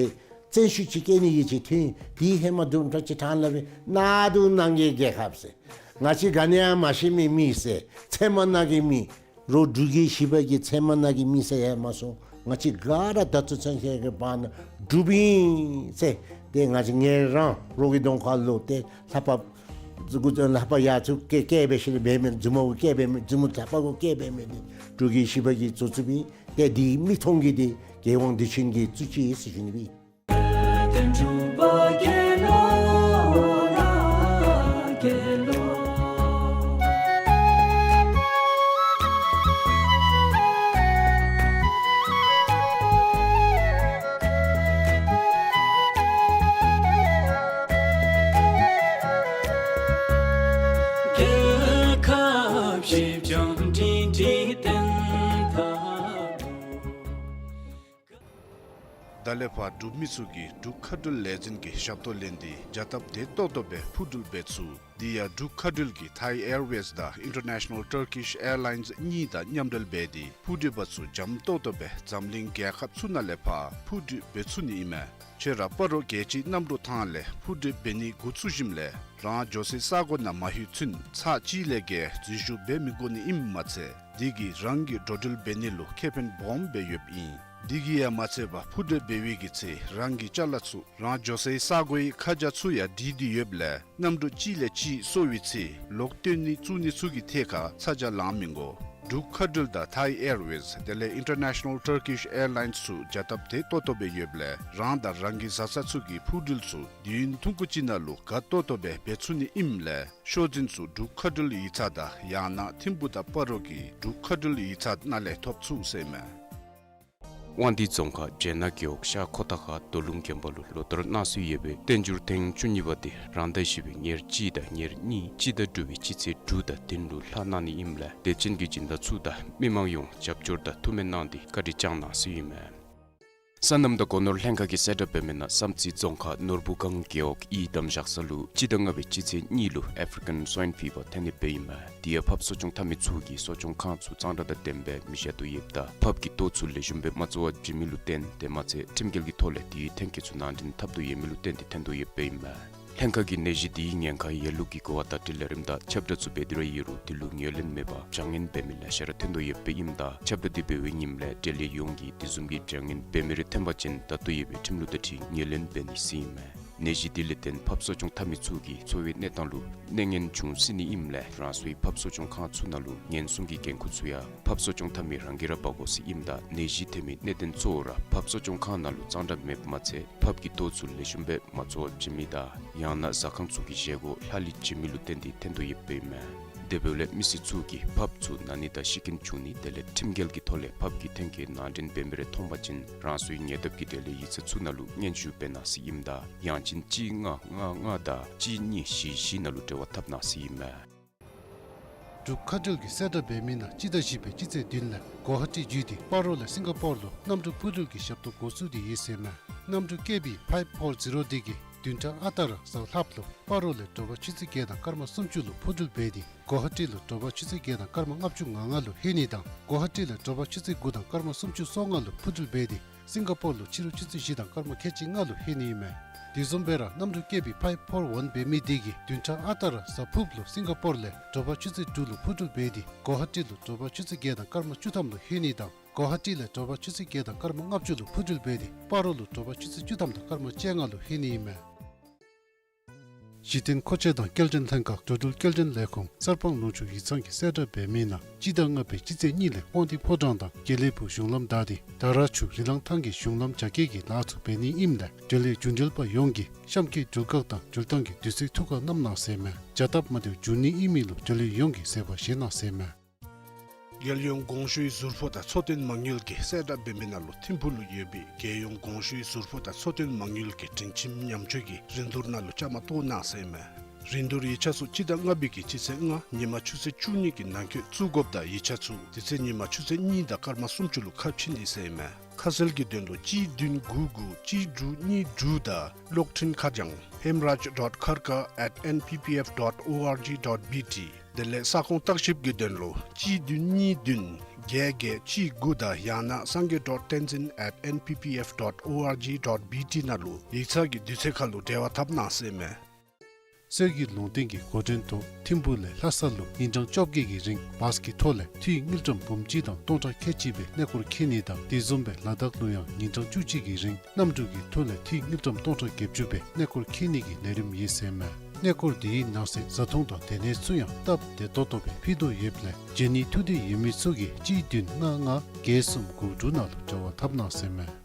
བཙན་ཤུགས་ཅིག་སྐྱེད་ནི་གི་ཅིག་ཐོན། དེ་ཧེ་མ་དུམ་གྲ་ཅིག་ཐང་ལ་སྦེ་གནག་དུང་གནང་གི་རྒྱལ་ཁབ་ཟེར། ང་བཅས་ག་ནི་ཡང་མ་ཤེས་མི་མི་ཟེར། ཚལ་མ་ནང་གི་མི། རོགས་འབྲུག་རྒྱལ་བཞི་པ་གི་ཚལ་མ་ནང་གི་མི་ཟེར་ཡང་མ་སོང་། ང་བཅས་ག་ར་ད་ལྟོ་ཚུན་ཆད་ཀྱི་བར་ན་འབྲུགཔ་ཨིན་ཟེར། ཏེ་ང་བཅས་ངེ་རང་རོགས་ཀྱི་གདོང་ཁ་ལུ་ཏེ་ལྷ་པ་ལྷ་པ་ཡར་ཚུར་བཀལ་བཀལ་འབད་ཞིནམ་ལས་འབད་མི་མཛུབ་མོ་བཀལ་འབད་མི་མཛུབ་མོ་ལྷ་པ་གུ་བཀལ་འབད་མི་དེ་འབྲུག་རྒྱལ་བཞི་པ་གིས་བཙུགས་བཙུགསཔ་ཨིན། ཏེ་དེ་མིག་མཐོང་གི་དེ་རྒྱལ་དབང་དུས་ཆེན་གྱིས་བཙུགས་ཅི་ཟེར་ཞུ་ནི་སྦེ། ད་ལས་ཕར་འབྲུག་མི་ཚུ་གིས་འབྲུག་མཁའ་འགྲུལ་ལས་འཛིན་གྱི་ཞབས་ཏོག་ལེན་ཏེ་བྱ་སྟབས་བདེ་ཏོག་ཏོ་སྦེ་འཕུར་འགྲུལ་འབད་ཚུགས། དེ་ཡང་འབྲུག་མཁའ་འགྲུལ་གྱིས་Thai Airways དང་International Turkish Airlines གཉིས་དང་མཉམ་འབྲེལ་འབད་དེ་འཕུར་འགྲུལ་པ་ཚུ་འཇམ་ཏོག་ཏོ་སྦེ་འཛམ་གླིང་རྒྱལ་ཁབ་ཚུ་ནང་ལས་ཕར་འཕུར་འགྲུལ་འབད་ཚུགས་ནི་ཨིན་མས། ཁྱོད་ར་སྤ་རོ་རྒྱལ་སྤྱིའི་གནམ་གྲུ་ཐང་ལས་འཕུར་འགྲུལ་འབད་ནི་འགོ་བཙུགས་ཞིནམ་ལས་རང་འགྱོ་སའི་ས་གོ་ནང་མ་ལྷོད་ཚུན་ཚར་གཅིག་ལས་བརྒལ་འཛུལ་ཞུགས་འབད་མི་དགོ་ནི་ཨིནམ་མ་ཚད་དེ་གིས་རང་གི་འགྲོ་འགྲུལ་འབད་ནི་ལུ་ཁེ་ཕན་སྦོམ་སྦེ་ཡོདཔ་ཨིན། དེ་གིས་ཡང་མ་ཚད་པར་འཕུར་འགྲུལ་འབད་བའི་གི་ཚེ་རང་གི་ཅ་ལ་ཚུ་རང་འགྱོ་སའི་ས་གོའི་ཁ་བྱང་ཚུ་ཡང་བྲིས་ཏེ་ཡོདཔ་ལས་གནམ་གྲུ་གཅིག་ལས་གཅིག་སོར་བའི་ཚེ་ལོག་བཏོན་ནི་བཙུགས་ནི་ཚུ་གི་ཐད་ཁར་ཚ་གྱང་ལང་མི་དགོ། འབྲུག་མཁའ་འགྲུལ་དང་Thai Airways དེ་ལས་International Turkish Airlines ཚུ་བྱ་སྟབས་བདེ་ཏོག་ཏོ་སྦེ་ཡོདཔ་ལས་རང་དང་རང་གི་བཟའ་ཚང་ཚུ་གི་འཕུར་འགྲུལ་ཚུ་དུས་ཡུན་ཐུང་ཀུ་ཅིག་ནང་ལུ་དགའ་ཏོག་ཏོ་སྦེ་འབད་ཚུགས་ནི་ཨིནམ་ལས་ཤོག་འཛིན་ཚུ་འབྲུག་མཁའ་འགྲུལ་ཡིག་ཚང་དང་ཡང་ན་ཐིམ་ཕུག་དང་སྤ་རོ་གི་འབྲུག་མཁའ་འགྲུལ་ཡིག་ཚང་ནང་ལས་ཐོབ་ཚུགས་ཟེར་མས། དབང་འདུས་རྫོང་ཁག་སྦྱེད་ནག་རྒེད་འོག་ཤར་ཁོ་ཐང་ཁ་རྡོ་ལུང་དགོན་པ་ལུ་ལོ་ལྟར་གནང་སྲོལ་ཡོད་པའི་བསྟན་འགྱུར་ཐེངས་བཅུ་གཉིས་པ་དེ་རང་ཟླ་བཞི་པའི་ཉེར་གཅིག་དང་ཉེར་གཉིས་སྤྱི་ཟླ་དྲུག་པའི་སྤྱི་ཚེས་དྲུག་དང་བདུན་ལུ་ལྷག་གནང་ནི་ཨིནམ་ལས་དད་ཅན་གྱི་སྦྱིན་བདག་ཚུ་དང་མི་མང་ཡོངས་རྒྱབ་སྐྱོར་དང་ཐུགས་སྨོན་གནང་སྟེ་བཀའ་དྲིན་བསྐྱངས་གནང་ཟེར་ཨིན་མས། སོ་ནམ་དང་སྒོ་ནོར་ལྷན་ཁག་གིས་གསལ་བསྒྲགས་འབད་མི་ནང་བསམ་རྩེ་རྫོང་ཁག་ནོར་བུ་སྒང་རྒེད་འོག་ཡི་དམ་བཞག་ས་ལུ་སྤྱི་ཟླ་ལྔ་པའི་སྤྱི་ཚེས་གཉིས་ལུ་African Swine Fever ཐོན་ནི་སྦེ་ཨིན་མས། དེ་ཡང་ཕགཔ་གསོ་སྐྱོང་འཐབ་མི་ཚུ་གིས་གསོ་སྐྱོང་ཁང་ཚུ་གཙང་སྦྲ་དང་ལྡནམ་སྦེ་མི་བཞག་དོ་ཡོདཔ་ད་ཕགཔ་གི་ལྟོ་ཚུ་ལེགས་ཤོམ་སྦེ་མ་བཙོ་བར་བྱིན་མི་ལུ་བརྟེན་དེ་མ་ཚད་ཁྲིམས་འགལ་གྱི་ཐོག་ལས་དེའི་ཐོན་སྐྱེད་ཚུ་ནང་འདྲེན་འཐབ་དོ་ཡོད་མི་ལུ་བརྟེན་ཏེ་ཐོན་དོ་ཡོདཔ་ཨིན་མས། ལྷན་ཁག་གིས་ནད་གཞི་དེའི་ཉེན་ཁ་ཡོད་ལུགས་ཀྱི་གོ་བ་དང་འཁྲིལ་ལས་རིམ་དང་ཁྱབ་བསྒྲགས་ཚུ་འབད་དེ་ར་ཡོད་རུང་དེ་ལུ་ངོས་ལེན་མེད་པར་བྱ་ངན་འབད་མི་ལེ་ཤ་ར་ཐོན་དོ་ཡོདཔ་ཨིནམ་ད་ཁྱབ་བསྒྲགས་དེ་འབད་བའི་ཉིནམ་ལས་འབྲེལ་ཡོད་ཡོངས་ཀྱིས་དེ་བཟུམ་གྱི་བྱ་ངན་འབད་མི་རེ་ཐོན་པ་ཅིན་ད་ལྟོ་ཡོད་པའི་ཁྲིམས་ལུགས་དང་འཁྲིལ་ངོས་ལེན་འབད་ནི་ཟེར་ཨིན་མས། ནད་གཞི་དེ་ལས་བརྟེན་ཕགཔ་གསོ་སྐྱོང་འཐབ་མི་ཚུ་གིས་འཚོ་བའི་གནས་སྟངས་ལུ་གནོད་ངན་འབྱུང་སྲིད་ནི་ཨིནམ་ལས་རང་སོའི་ཕགཔ་གསོ་སྐྱོང་ཁང་ཚུ་ནང་ལུ་ཉེན་སྲུང་གི་འགན་ཁུར་ཚུ་ཡང་ཕགཔ་གསོ་སྐྱོང་འཐབ་མི་རང་གིས་ར་འབག་དགོ་ཟེར་ཨིནམ་ད་ནད་གཞི་ཐོན་མི་གནད་དོན་གཙོ་བོ་ར་ཕགཔ་གསོ་སྐྱོང་ཁང་ནང་ལུ་གཙང་སྦྲ་མེདཔ་མ་ཚད་ཕགཔ་གི་ལྟོ་ཚུ་ལེགས་ཤོམ་སྦེ་མ་བཙོ་བར་བྱིན་མི་དང་ཡང་ན་ཟ་ཁང་ཚུ་གི་བཞེས་སྒོ་ལྷག་ལུས་བྱིན་མི་ལུ་བརྟེན་ཏེ་ཐོན་དོ་ཡོདཔ་ཨིན་མས། དེ་འབདཝ་ལས་མི་སེར་ཚུ་གིས་ཕགཔ་ཚུ་ན་ནི་དང་ཤི་རྐྱེན་བྱུང་ནི་དེ་ལས་ཁྲིམས་འགལ་གྱི་ཐོག་ལས་ཕགཔ་གི་ཐོན་སྐྱེད་ནང་འདྲེན་འབད་མི་རེ་མཐོང་པ་ཅིན་རང་སོའི་ཉེ་འདབས་ཀྱི་འབྲེལ་ཡོད་ཡིག་ཚང་ཚུ་ནང་ལུ་སྙན་ཞུ་འབད་གནང་ཟེར་ཨིནམ་ད་ཡང་ཅིན་གཅིག་ལྔ་ལྔ་ལྔ་དང་གཅིག་གཉིས་བཞི་བཞི་ནང་ལུ་འབྲེལ་བ་འཐབ་གནང་ཟེར་ཨིན་མས། འབྲུག་མཁའ་འགྲུལ་གྱིས་གསལ་བསྒྲགས་འབད་མི་ནང་སྤྱི་ཟླ་བཞི་པའི་སྤྱི་ཚེས་བདུན་ལས་གོ་ཧ་ཊི་བརྒྱུད་དེ་སྤ་རོ་ལས་སིང་ག་པོར་ལུ་གནམ་གྲུ་འཕུར་འགྲུལ་གྱི་ཞབས་ཏོག་འགོ་བཙུགས་ཏེ་ཡོད་ཟེར་མས། གནམ་གྲུ་ཀེ་བི་ཕའིབ་ཕོར་ཛི་རོ་དེ་གིས་བདུན་ཕྲག་ཨ་རྟག་ར་གཟའ་ལྷགཔ་ལུ་སྤ་རོ་ལས་དྲོ་པ་ཆུ་ཚོད་བརྒྱད་དང་སྐར་མ་སུམ་ཅུ་ལུ་འཕུར་འགྲུལ་འབད་དེ་གོ་ཧ་ཊི་ལུ་དྲོ་པ་ཆུ་ཚོད་བརྒྱད་དང་སྐར་མ་ལྔ་བཅུ་ང་ལྔ་ལུ་ལྷོད་ནི་དང་གོ་ཧ་ཊི་ལས་དྲོ་པ་ཆུ་ཚོད་དགུ་དང་སྐར་མ་སུམ་ཅུ་སོ་ལྔ་ལུ་འཕུར་འགྲུལ་འབད་དེ་སིང་ག་པོར་ལུ་ཕྱི་རུ་ཆུ་ཚོད་བཞི་དང་སྐར་མ་ཁལ་གཅིག་ལྔ་ལུ་ལྷོད་ནི་ཨིན་མས། དེ་བཟུམ་སྦེ་ར་གནམ་གྲུ་ཀེ་བི་ཕའིབ་ཕོར་ཝན་འབད་མི་དེ་གིས་བདུན་ཕྲག་ཨ་རྟག་ར་གཟའ་ཕུརཔ་ལུ་སིང་ག་པོར་ལས་དྲོ་པ་ཆུ་ཚོད་དྲུག་ལུ་འཕུར་འགྲུལ་འབད་དེ་གོ་ཧ་ཊི་ལུ་དྲོ་པ་ཆུ་ཚོད་བརྒྱད་དང་སྐར་མ་བཅུ་ཐམ་ལུ་ལྷོད་ནི་དང་གོ་ཧ་ཊི་ལས་དྲོ་པ་ཆུ་ཚོད་བརྒྱད་དང་སྐར་མ་ལྔ་བཅུ་ལུ་འཕུར་འགྲུལ་འབད་དེ་སྤ་རོ་ལུ་དྲོ་པ་ཆུ་ཚོད་བཅུ་ཐམ་དང་སྐར་མ་བཅོ་ལྔ་ལུ་ལྷོད་ནི་ཨིན་མས། གཞི་རྟེན་མཁོ་ཆས་དང་སྐྱེལ་འདྲེན་ལྷན་ཁག་འགྲོ་འགྲུལ་སྐྱེལ་འདྲེན་ལས་ཁུངས་གསར་སྤང་ལུང་ཕྱོགས་ཡིག་ཚང་གིས་གསལ་བསྒྲགས་འབད་མི་ནང་སྤྱི་ཟླ་ལྔ་པའི་སྤྱི་ཚེས་གཉིས་ལས་དབང་འདུས་ཕོ་བྲང་དང་དགེ་ལེགས་ཕུག་གཞུང་ལམ་བདའ་སྟེ་དར་ཆུ་རི་ལང་ཐང་གི་གཞུང་ལམ་རྒྱ་སྐྱེད་ཀྱི་ལཱ་ཚུ་འབད་ནི་ཨིནམ་ལས་འབྲེལ་ཡོད་རྒྱུན་འགྲུལ་པ་ཡོངས་ཀྱིས་གཤམ་གྱི་འགྲུལ་བཀག་དང་འགྲུལ་བཏང་གི་དུས་ཚོད་ཐུགས་ཁར་བསྣམ་གནང་ཟེར་མས། བྱ་སྟབས་མ་བདེཝ་འབྱུང་ནི་ཨིན་མི་ལུ་འབྲེལ་ཡོད་ཡོངས་ཀྱིས་གཟབ་པ་བཞེས་གནང་ཟེར་མས། རྒྱལ་ཡོངས་གོང་ཞུའི་ཟུར་ཕོགས་དང་འཚོ་རྟེན་མ་དངུལ་གྱིས་གསལ་བསྒྲགས་འབད་མི་ནང་ལུ་ཐིམ་ཕུག་ལུ་ཡོད་པའི་རྒྱལ་ཡོངས་གོང་ཞུའི་ཟུར་ཕོགས་དང་འཚོ་རྟེན་མ་དངུལ་གྱི་སྒྲིང་ཁྱིམ་ཉམས་བཅོས་ཀྱི་རིན་བསྡུར་ནང་ལུ་བཅའ་མར་གཏོགས་གནང་ཟེར་མས། རིན་བསྡུར་ཡིག་ཆ་ཚུ་སྤྱི་ཟླ་ལྔ་པའི་གི་སྤྱི་ཚེས་ལྔ་ཉིན་མ་ཆུ་ཚོད་བཅུ་གཉིས་ཀྱི་ནང་འཁོད་བཙུགས་དགོཔ་དང་ཡིག་ཆ་ཚུ་དེ་ཚེ་ཉིན་མ་ཆུ་ཚོད་གཉིས་དང་སྐར་མ་སུམ་ཅུ་ལུ་ཁ་ཕྱེ་ནི་ཟེར་མས། ཁ་གསལ་གྱི་དོན་ལུ་གཅིག་བདུན་དགུ་དགུ་གཅིག་དྲུག་གཉིས་དྲུག་དང་གློག་འཕྲིན་ཁ་བྱང་hemraj dot kharkar at N P P F dot org dot B T དེ་ལས་ས་ཁོངས་བརྟག་ཞིབ་ཀྱི་དོན་ལུ་གཅིག་བདུན་གཉིས་བདུན་བརྒྱད་བརྒྱད་གཅིག་དགུ་དང་ཡང་ན་sangay dot tenzin at N P P F dot org dot B T ནང་ལུ་ཡིག་ཚང་གི་དུས་ཚོད་ཁར་ལུ་འབྲེལ་བ་འཐབ་གནང་ཟེར་མས། སྲོལ་རྒྱུན་ལུང་བསྟན་གྱི་འགོ་འདྲེན་ཐོག་ཐིམ་ཕུག་ལས་ལྷ་ས་ལུ་ཉིན་གྲངས་བཅོ་བརྒྱད་ཀྱི་རིང་བཱས་ཀྱི་ཐོག་ལས་འཐུས་དངུལ་ཀྲམ་འབུམ་གཅིག་དང་སྟོང་ཕྲག་ཁལ་གཅིག་སྦེ་གནས་སྐོར་འཁྱིད་ནི་དང་དེ་བཟུམ་སྦེ་ལ་དྭགས་ལུ་ཡང་ཉིན་གྲངས་བཅུ་གཅིག་གི་རིང་གནམ་གྲུ་གི་ཐོག་ལས་འཐུས་དངུལ་ཀྲམ་སྟོང་ཕྲག་བརྒྱད་ཅུ་སྦེ་གནས་སྐོར་འཁྱིད་ནི་གི་ལས་རིམ་ཡོད་ཟེར་མས། གནས་སྐོར་དེའི་ནང་གསེས་བཟའ་འཐུང་དང་སྡོད་གནས་ཚུ་ཡང་སྟབས་བདེ་ཏོག་ཏོ་སྦེ་ཕུལ་དོ་ཡོདཔ་ལས་བྱོན་ནི་ཐུགས་འདོད་ཡོད་མི་ཚུ་གིས་གཅིག་བདུན་ལྔ་ལྔ་བརྒྱད་གསུམ་དགུ་དྲུག་ནང་ལུ་འབྲེལ་བ་འཐབ་གནང་ཟེར་མས།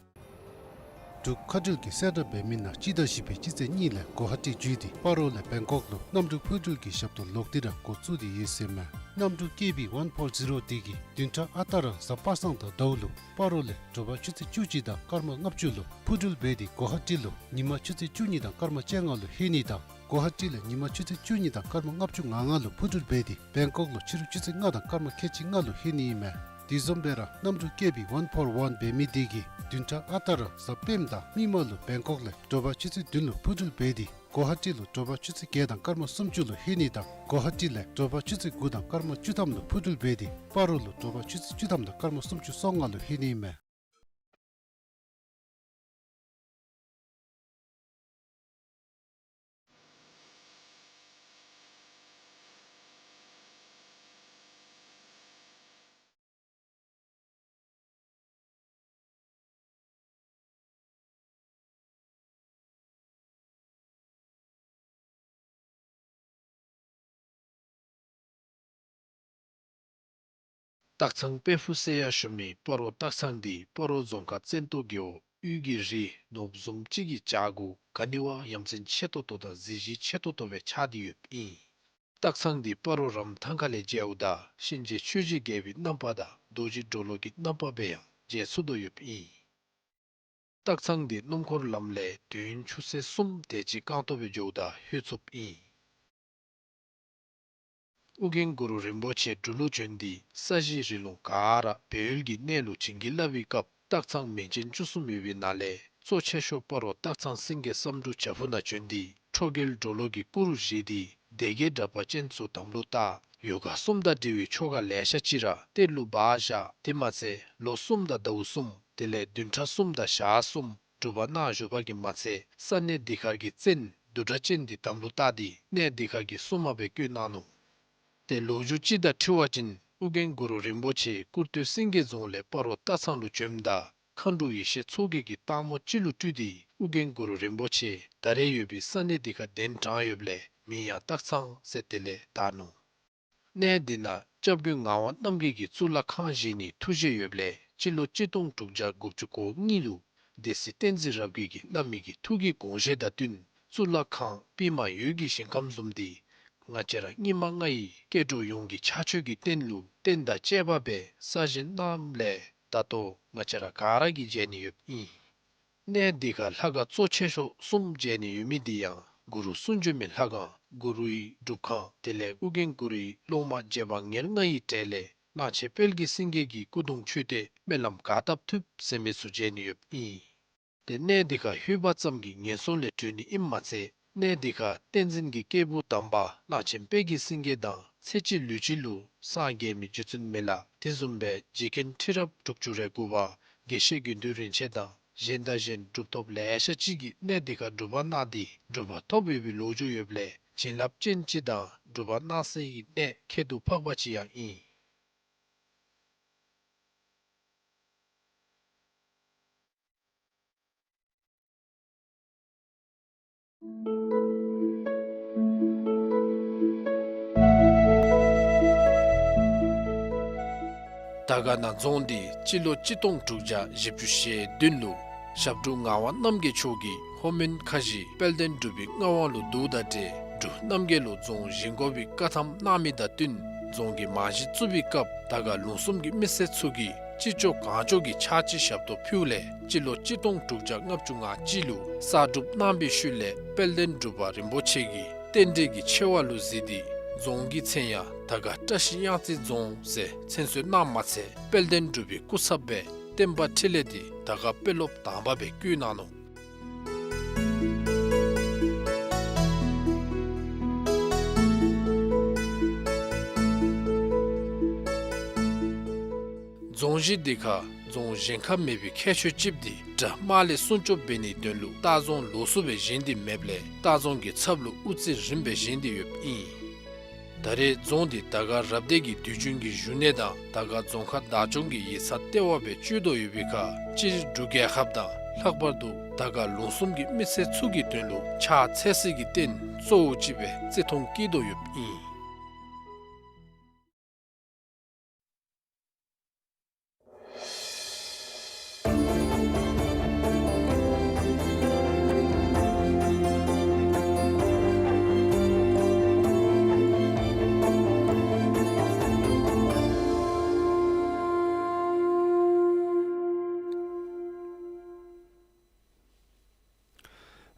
འབྲུག་མཁའ་འགྲུལ་གྱིས་གསལ་བསྒྲགས་འབད་མི་ནང་སྤྱི་ཟླ་བཞི་པའི་སྤྱི་ཚེས་གཉིས་ལས་གོ་ཧ་ཊི་བརྒྱུད་དེ་སྤ་རོ་ལས་བེང་ཀོག་ལུ་གནམ་གྲུ་འཕུར་འགྲུལ་གྱི་ཞབས་ཏོག་ལོག་སྟེ་ར་འགོ་བཙུགས་ཏེ་ཡོད་ཟེར་མས། གནམ་གྲུ་ཀེ་བི་ཝན་ཕོར་ཛི་རོ་དེ་གིས་བདུན་ཕྲག་ཨ་རྟག་ར་གཟའ་པ་སངས་དང་ཟླཝ་ལུ་སྤ་རོ་ལས་དྲོ་པ་ཆུ་ཚོད་བཅུ་གཅིག་དང་སྐར་མ་ལྔ་བཅུ་ལུ་འཕུར་འགྲུལ་འབད་དེ་གོ་ཧ་ཊི་ལུ་ཉིན་མ་ཆུ་ཚོད་བཅུ་གཉིས་དང་སྐར་མ་བཅོ་ལྔ་ལུ་ལྷོད་ནི་དང་གོ་ཧ་ཊི་ལས་ཉིན་མ་ཆུ་ཚོད་བཅུ་གཉིས་དང་སྐར་མ་ལྔ་བཅུ་ང་ལྔ་ལུ་འཕུར་འགྲུལ་འབད་དེ་བེང་ཀོག་ལུ་ཕྱི་རུ་ཆུ་ཚོད་ལྔ་དང་སྐར་མ་ཁལ་གཅིག་ལྔ་ལུ་ལྷོད་ནི་ཨིན་མས། དེ་བཟུམ་སྦེ་ར་གནམ་གྲུ་བསྐྱལ་བའི་ཝན་ཕོར་ཝན་འབད་མི་དེ་གིས་བདུན་ཕྲག་ཨ་རྟག་ར་གཟའ་སྤེནམ་དང་མིག་དམར་ལུ་བེང་ཀོག་ལས་དྲོ་པ་ཆུ་ཚོད་བདུན་ལུ་འཕུར་འགྲུལ་འབད་དེ་གོ་ཧ་ཊི་ལུ་དྲོ་པ་ཆུ་ཚོད་བརྒྱད་དང་སྐར་མ་སུམ་ཅུ་ལུ་ལྷོད་ནི་དང་གོ་ཧ་ཊི་ལས་དྲོ་པ་ཆུ་ཚོད་དགུ་དང་སྐར་མ་བཅུ་ཐམ་ལུ་འཕུར་འགྲུལ་འབད་དེ་སྤ་རོ་ལུ་དྲོ་པ་ཆུ་ཚོད་བཅུ་ཐམ་དང་སྐར་མ་སུམ་ཅུ་སོ་ལྔ་ལུ་ལྷོད་ནི་ཨིན་མས། སྟག་ཚང་དཔལ་ཕུག་ཟེར་ཡང་ཞུ་མི་སྤ་རོ་སྟག་ཚང་འདི་སྤ་རོ་རྫོང་ཁག་བཙན་ཏོ་རྒེད་འོག་དབུས་ཀྱི་རི་ནོར་བུ་བཟུམ་ཅིག་གི་བྱག་གུ་ག་ནི་བ་ཡ་མཚན་ཆེ་ཏོག་ཏོ་དང་གཟི་བརྗིད་ཆེ་ཏོག་ཏོ་སྦེ་ཆགས་ཏེ་ཡོདཔ་ཨིན། སྟག་ཚང་འདི་སྤ་རོ་རམ་ཐང་ཁ་ལས་མཇལཝ་ད་གཤིན་རྗེ་ཆོས་ཀྱི་རྒྱལ་པོའི་རྣམ་པ་དང་རྡོ་རྗེ་གྲོ་ལོད་ཀྱི་རྣམ་པ་སྦེ་ཡང་མཇལ་ཚུགས་དོ་ཡོདཔ་ཨིན། སྟག་ཚང་འདི་སྣུམ་འཁོར་ལམ་ལས་དུས་ཡུན་ཆུ་ཚོད་གསུམ་དེ་ཅིག་རྐང་སྟོང་སྦེ་འགྱོཝ་ད་ལྷོད་ཚུགསཔ་ཨིན། ཨོ་རྒྱན་གུ་རུ་རིན་པོ་ཆེ་འབྲུག་ལུ་བྱོན་ཏེ་ས་གཞི་རི་ལུང་ག་ར་སྦས་ཡུལ་གྱི་གནས་ལུ་བྱིན་གྱིས་བརླབས་པའི་སྐབས་སྟག་ཚང་མིང་ཅན་བཅུ་གསུམ་ཡོད་པའི་ནང་ལས་གཙོ་ཆེ་ཤོས་སྤ་རོ་སྟག་ཚང་སེང་གེ་བསམ་འགྲུབ་བྱག་ཕུག་ནང་བྱོན་ཏེ་ཁྲོ་རྒྱལ་གྲོ་ལོད་ཀྱི་སྐུ་རུ་བཞེངས་ཏེ་སྡེ་བརྒྱད་དྲེགས་པ་ཅན་ཚུ་དམ་ལུ་བཏགས། ཡོ་ག་གསུམ་དང་འབྲེལ་བའི་ཆོ་ག་ལེ་ཤ་ཅིག་ར་གཏེར་ལུ་སྦ་བཞག། དེ་མ་ཚད་ལོ་གསུམ་དང་ཟླཝ་གསུམ་དེ་ལས་བདུན་ཕྲག་གསུམ་དང་ཞག་གསུམ་སྒྲུབ་པ་གནང་བཞུགས་པ་གིས་མ་ཚད་ས་གནས་འདི་ཁར་གྱི་བཙན་བདུད་དྲེགས་ཅན་འདི་དམ་ལུ་བཏགས་ཏེ་གནས་འདི་ཁར་གྱི་སྲུང་མ་སྦེ་བསྐོས་གནང་ནུག། ཏེ་ལོ་རྒྱུས་ཅིག་དང་འཁྲིལ་བ་ཅིན་ཨོ་རྒྱན་གུ་རུ་རིན་པོ་ཆེ་ཀུར་སྟོད་སེང་གེ་རྫོང་ལས་སྤ་རོ་སྟག་ཚང་ལུ་བྱོནམ་ད་མཁའ་འགྲོ་ཡེ་ཤེས་མཚོ་རྒྱལ་གྱིས་སྟག་མོ་ཅིག་ལུ་སྤྲུལ་ཏེ་ཨོ་རྒྱན་གུ་རུ་རིན་པོ་ཆེ་ད་རེས་ཡོད་པའི་ས་གནས་འདི་ཁར་གདན་དྲངས་ཡོདཔ་ལས་མིང་ཡང་སྟག་ཚང་ཟེར་དེ་ལས་བཏགས་ནུག། གནས་འདི་ནང་སྐྱབས་མགོན་ངག་དབང་རྣམ་རྒྱལ་གྱིས་གཙུག་ལག་ཁང་བཞེངས་ནིའི་ཐུགས་བཞེད་ཡོདཔ་ལས་སྤྱི་ལོ་གཅིག་སྟོང་དྲུག་བརྒྱ་དགུ་བཅུ་གོ་གཉིས་ལུ་སྡེ་སྲིད་བསྟན་འཛིན་རབ་རྒྱས་ཀྱིས་བླ་མའི་གི་ཐུགས་ཀྱི་དགོངས་བཞེད་དང་བསྟུན་གཙུག་ལག་ཁང་པདྨ་འོད་ཀྱི་ཞིང་ཁམས་བཟུམ་འདི་ང་བཅས་ར་སྙིགས་མ་ལྔ་ཡི་སྐྱེ་འགྲོ་ཡོངས་ཀྱི་ཕྱག་མཆོད་ཀྱི་རྟེན་ལུ་རྟེན་དང་བཅས་པ་སྦེ་གསར་བཞེངས་གནངམ་ལས་ད་ལྟོ་ང་བཅས་ར་ག་ར་གིས་མཇལ་ནི་ཡོདཔ་ཨིན། གནས་འདི་ཁར་ལྷ་ཁང་གཙོ་ཆེ་ཤོས་གསུམ་མཇལ་ནི་ཡོད་མི་འདི་ཡང་གུ་རུ་གསུང་བྱོན་མའི་ལྷ་ཁང་གུ་རུའི་སྒྲུབ་ཁང་དེ་ལས་ཨོ་རྒྱན་གུ་རུའི་སློབ་མ་རྗེ་འབངས་ཉེར་ལྔ་ཡི་གྲས་ལས་གླང་ཆེན་དཔལ་གྱི་སེང་གེ་གི་སྐུ་གདུང་མཆོད་རྟེན་སྨོན་ལམ་ག་བཏབ་ཐུབ་ཟེར་མི་ཚུ་མཇལ་ནི་ཡོདཔ་ཨིན། ཏེ་གནས་འདི་ཁར་ལྷོད་པ་ཙམ་གྱིས་ངན་སོང་ལས་གྲོལ་ནི་ཨིནམ་མ་ཚད་གནས་འདི་ཁར་བསྟན་འཛིན་གྱི་སྐྱེས་བུ་དམ་པ་གླང་ཆེན་དཔལ་གྱི་སེང་གེ་དང་ཚེ་གཅིག་ལུས་གཅིག་ལུ་སངས་རྒྱས་མི་རྗེ་བཙུན་མི་ལ་དེ་བཟུམ་སྦེ་རྗེ་མཁན་ཁྲི་རབས་དྲུག་ཅུ་རེ་དགུ་པ་དགེ་བཤེས་དགེ་འདུན་རིན་ཆེན་དང་གཞན་དང་གཞན་གྲུབ་ཐོབ་ལེ་ཤ་ཅིག་གིས་གནས་འདི་ཁར་སྒྲུབ་པ་གནང་སྟེ་གྲུབ་པ་ཐོབ་ཡོད་པའི་ལོ་རྒྱུས་ཡོདཔ་ལས་བྱིན་རླབས་ཅན་ཅིག་དང་སྒྲུབ་པ་གནང་སའི་གནས་ཁྱད་དུ་འཕགས་པ་ཅིག་ཡང་ཨིན། དར་དཀར་ན་རྫོང་འདི་སྤྱི་ལོ་གཅིག་སྟོང་དྲུག་བརྒྱ་བཞི་བཅུ་ཞེ་བདུན་ལུ་ཞབས་དྲུང་ངག་དབང་རྣམ་རྒྱལ་མཆོག་གིས་ལྷོ་མོན་ཁ་བཞི་དཔལ་ལྡན་འབྲུག་པའི་མངའ་དབང་ལུ་བསྡུཝ་དང་འབྲེལ་འབྲུག་རྣམ་རྒྱལ་ལུ་རྫོང་བཞེངས་དགོ་པའི་བཀའ་ཐམ་གནང་མི་དང་བསྟུན་རྫོང་གི་རྨང་གཞི་བཙུགས་པའི་སྐབས་དར་དཀར་ལུང་གསུམ་གྱི་མི་སེར་ཚུ་གིས་ཅི་ལྕོགས་གང་ལྕོགས་ཀྱིས་ཕྱག་ཕྱི་ཞབས་ཏོག་ཕུལཝ་ལས་སྤྱི་ལོ་གཅིག་སྟོང་དྲུག་བརྒྱ་ལྔ་བཅུ་ང་གཅིག་ལུ་གསར་སྒྲུབ་གནང་བའི་ཤུལ་ལས་དཔལ་ལྡན་འབྲུག་པ་རིན་པོ་ཆེ་གིས་རྟེན་འབྲེལ་གྱི་ཆེ་བ་ལུ་གཟིགས་ཏེ་རྫོང་གི་མཚན་ཡང་དར་དཀར་བཀྲ་ཤིས་གཡང་རྩེ་རྫོང་ཟེར་མཚན་གསོལ་གནངམ་མ་ཚད་དཔལ་ལྡན་འབྲུག་པའི་སྐུ་ཚབ་སྦེ་བསྟན་པ་འཕྲིན་ལས་འདི་དར་དཀར་དཔོན་སློབ་དང་པ་སྦེ་བསྐོས་གནང་ནུག། རྫོང་གཞི་འདི་ཁར་རྫོང་གཞན་ཁར་མེད་པའི་ཁྱད་ཆོས་ཅིག་འདི་དགྲ་དམག་ལས་སྲུང་སྐྱོབ་འབད་ནིའི་དོན་ལུ་སྟག་རྫོང་ལོགས་སུ་སྦེ་བཞེངས་ཏེ་མེདཔ་ལས་སྟག་རྫོང་གི་ཚབ་ལུ་དབུ་རྩེ་རིམ་པ་སྦེ་བཞེངས་ཏེ་ཡོདཔ་ཨིན། ད་རེས་རྫོང་འདི་དར་དཀར་རབ་སྡེ་གི་དུས་རྒྱུན་གྱི་བཞུགས་གནས་དང་དར་དཀར་རྫོང་ཁག་བདག་སྐྱོང་གི་ཡིག་ཚང་ལྟེ་བ་སྦེ་སྤྱོད་དོ་ཡོད་པའི་ཁར་སྤྱིར་འབྲུག་རྒྱལ་ཁབ་དང་ལྷག་པར་དུ་དར་དཀར་ལུང་གསུམ་གྱི་མི་སེར་ཚུ་གི་དོན་ལུ་ཕྱག་འཚལ་སའི་རྟེན་གཙོ་བོ་ཅིག་སྦེ་བརྩི་མཐོང་བསྐྱེད་དོ་ཡོདཔ་ཨིན།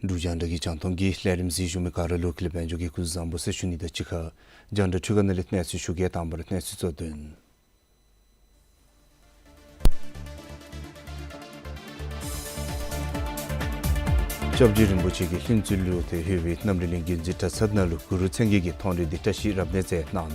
འབྲུག་རྒྱང་བསྒྲགས་ཀྱི་རྒྱང་མཐོང་གི་ལས་རིམ་གཟིགས་བཞུགས་མི་ག་ར་ལུ་ཀུན་ལེགས་དཔལ་འབྱོར་གྱི་སྐུ་གཟུགས་བཟང་པོ་ཟེར་ཞུ་ནི་དང་གཅིག་ཁར་རྒྱང་བསྒྲགས་འཕྲུལ་ཁང་ནང་ལས་གནས་ཚུལ་ཞུ་གེ། དང་པ་ར་གནས་ཚུལ་གཙོ་དོན། སྐྱབས་རྗེ་རིན་པོ་ཆེ་གི་ལྷུན་རྩེ་ལུ་ཏེ་ལྷོད་པའི་རྣམ་གྲོལ་གླིང་མགོན་འཛིན་གྲྭ་ཚང་ནང་ལུ་གུ་རུ་མཚན་བརྒྱད་ཀྱི་མཐོང་གྲོལ་འདི་བཀྲ་ཤིས་རབ་གནས་མཛད་གནང་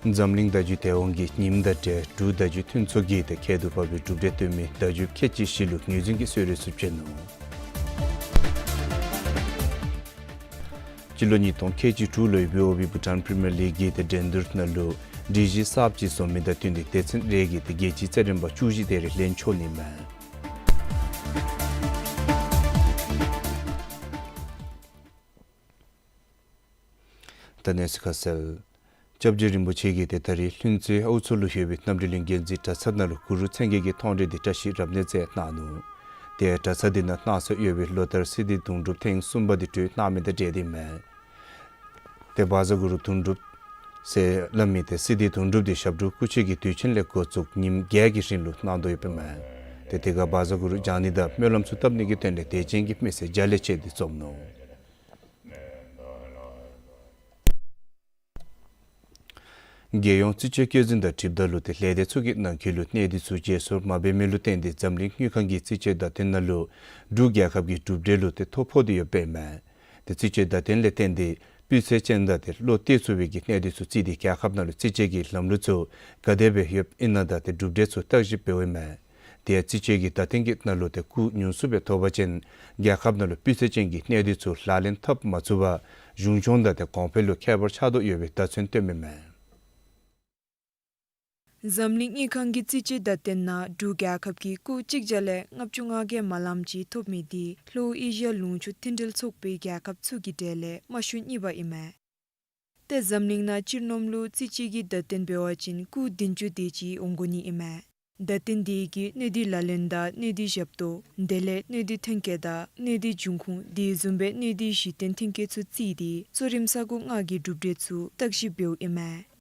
ནུག། འཛམ་གླིང་བརྡ་བརྒྱུད་དེད་དབང་གིས་ཉིམ་དང་འབྲེལ་འབྲུག་བརྡ་བརྒྱུད་མཐུན་ཚོགས་ཀྱིས་ཏེ་ཁྱད་དུ་འཕགས་པའི་གྲུབ་འབྲས་སྟོན་མི་བརྡ་བརྒྱུདཔ་ཁལ་གཅིག་བཞི་ལུ་ངོས་འཛིན་གྱི་གསོལ་རས་ཚུ་བྱོན་ནུག། སྤྱི་ལོ་ཉིས་སྟོང་ཁལ་གཅིག་དྲུག་ལོའི་བྷི་ཨོ་བྷི་བྷུ་ཊཱན་པི་རི་མི་ཡར་ལིག་གི་ཏེ་འགྲན་བསྡུར་ནང་ལུ་སྒྲིག་གཞི་གསརཔ་ཅིག་བཟོ་མི་དང་བསྟུན་ཏེ་སྡེ་ཚན་རེ་གིས་ཏེ་རྒྱལ་སྤྱིའི་རྩེད་འགྲན་པ་བཅུ་བཞི་དེ་རེ་ལེན་ཆོག་ནི་མས། ད་གནས་ཚུལ་ཁ་གསལ། སྐྱབས་རྗེ་རིན་པོ་ཆེ་གིས་ཏེ་ད་རིས་ལྷུན་རྩེ་ཨའུ་མཚོ་ལུ་ཡོད་པའི་རྣམ་གྲོལ་གླིང་མགོན་འཛིན་གྲྭ་ཚང་ནང་ལུ་གུ་རུ་མཚན་བརྒྱད་ཀྱི་མཐོང་གྲོལ་འདི་བཀྲ་ཤིས་རབ་གནས་མཛད་གནང་ནུག། ཏེ་གྲྭ་ཚང་འདི་ནང་གནང་སྲོལ་ཡོད་པའི་ལོ་ལྟར་སིལ་སྡེ་དུང་སྒྲུབ་ཐེངས་གསུམ་པ་འདི་གྲོལ་གནང་མི་དང་འབྲེལ་ཏེ་མས། ཏེ་བཛྲ་གུ་རུ་དུང་སྒྲུབ་ཟེར་སླབ་མི་ཏེ་སིལ་སྡེ་དུང་སྒྲུབ་འདི་ཞབས་དྲུང་སྐུ་མཆེད་ཀྱིས་དུས་ཆེན་ལས་འགོ་བཙུགས་ཉིནམ་བརྒྱད་ཀྱི་རིང་ལུ་གནང་དོ་ཡོདཔ་མས། ཏེ་དེ་ཁར་བཛྲ་གུ་རུ་བགྱང་ནི་དང་སྨོན་ལམ་ཚུ་བཏབ་ནི་གི་དོན་ལས་དད་ཅན་གྱི་མི་སེར་བརྒྱ་ལས་བཅད་དེ་འཛོམས་ནུག། རྒྱལ་ཡོངས་རྩིས་དཔྱད་བཀོད་འཛིན་དང་འཁྲིལཝ་ད་ལུ་ཏེ་ལས་སྡེ་ཚུ་གི་ནང་འཁོད་ལུ་གནས་སྡུད་ཚུ་བརྗེ་སོར་མ་འབད་མི་ལུ་བརྟེན་ཏེ་འཛམ་གླིང་དངུལ་ཁང་གི་རྩིས་དཔྱད་བརྡ་སྟོན་ནང་ལུ་འབྲུག་རྒྱལ་ཁབ་ཀྱི་གྲུབ་འབྲས་ལུ་ཏེ་ཐོ་ཕོག་སྟེ་ཡོདཔ་མས། ཏེ་རྩིས་དཔྱད་བརྡ་སྟོན་ལས་བརྟེན་ཏེ་སྤུས་ཚད་ཅན་དང་ཏེ་བློ་གཏད་ཚུགས་པའི་གི་གནས་སྡུད་ཚུ་བརྩིས་ཏེ་རྒྱལ་ཁབ་ནང་ལུ་རྩིས་དཔྱད་ཀྱི་ལམ་ལུགས་ཚུ་ག་དེ་སྦེ་ཡོདཔ་ཨིན་ན་དང་ཏེ་གྲུབ་འབྲས་ཚུ་བརྟག་ཞིབ་འབདཝ་མས། ཏེ་རྩིས་དཔྱད་ཀྱི་བརྡ་སྟོན་གྱི་ནང་ལུ་ཏེ་སྐུགས་ཉུང་སུ་སྦེ་ཐོབ་པ་ཅིན་རྒྱལ་ཁབ་ནང་ལུ་སྤུས་ཚད་ཅན་གྱི་གནས་སྡུད་ཚུ་ལག་ལེན་འཐབ་མ་ཚུགས་པར་གཞུང་སྐྱོང་དང་ཏེ་གོང་འཕེལ་ལུ་ཁྱད་པར་ཆགས་དོ་ཡོད་པའི་བརྡ་མཚོན་སྟོནམ་ཨིན་མས། འཛམ་གླིང་དངུལ་ཁང་གི་རྩིས་དཔྱད་བརྡ་སྟོན་ནང་འབྲུག་རྒྱལ་ཁབ་ཀྱིས་སྐུགས་གཅིག་བརྒྱ་ལས་ལྔ་བཅུ་ང་བརྒྱད་མ་ལམ་ཅིག་ཐོབ་མི་འདི་ལྷོ་ཨེ་ཤི་ཡ་ལུང་ཕྱོགས་མཐུན་འབྲེལ་ཚོགས་པའི་རྒྱལ་ཁབ་ཚུ་གི་གྲས་ལས་མ་ཤོར་གཉིས་པ་ཨིན་མས། ཏེ་འཛམ་གླིང་ནང་སྤྱིར་ནོམ་ལུ་རྩིས་དཔྱད་ཀྱི་བརྡ་སྟོན་འབད་བ་ཅིན་སྐུགས་བདུན་ཅུ་དེ་ཅིག་འོང་དགོ་ནི་ཨིན་མས། བརྡ་སྟོན་དེ་གིས་གནས་སྡུད་ལག་ལེན་དང་གནས་སྡུད་ཞབས་ཏོག་དེ་ལས་གནས་སྡུད་ཐོན་སྐྱེད་དང་གནས་སྡུད་འབྱུང་ཁུངས་དེ་བཟུམ་སྦེ་གནས་སྡུད་གཞི་རྟེན་ཐོན་སྐྱེད་ཚུ་བརྩིས་ཏེ་གཙོ་རིམ་ས་གོ་ལྔ་གི་གྲུབ་འབྲས་ཚུ་བརྟག་ཞིབ་འབདཝ་ཨིན་མས།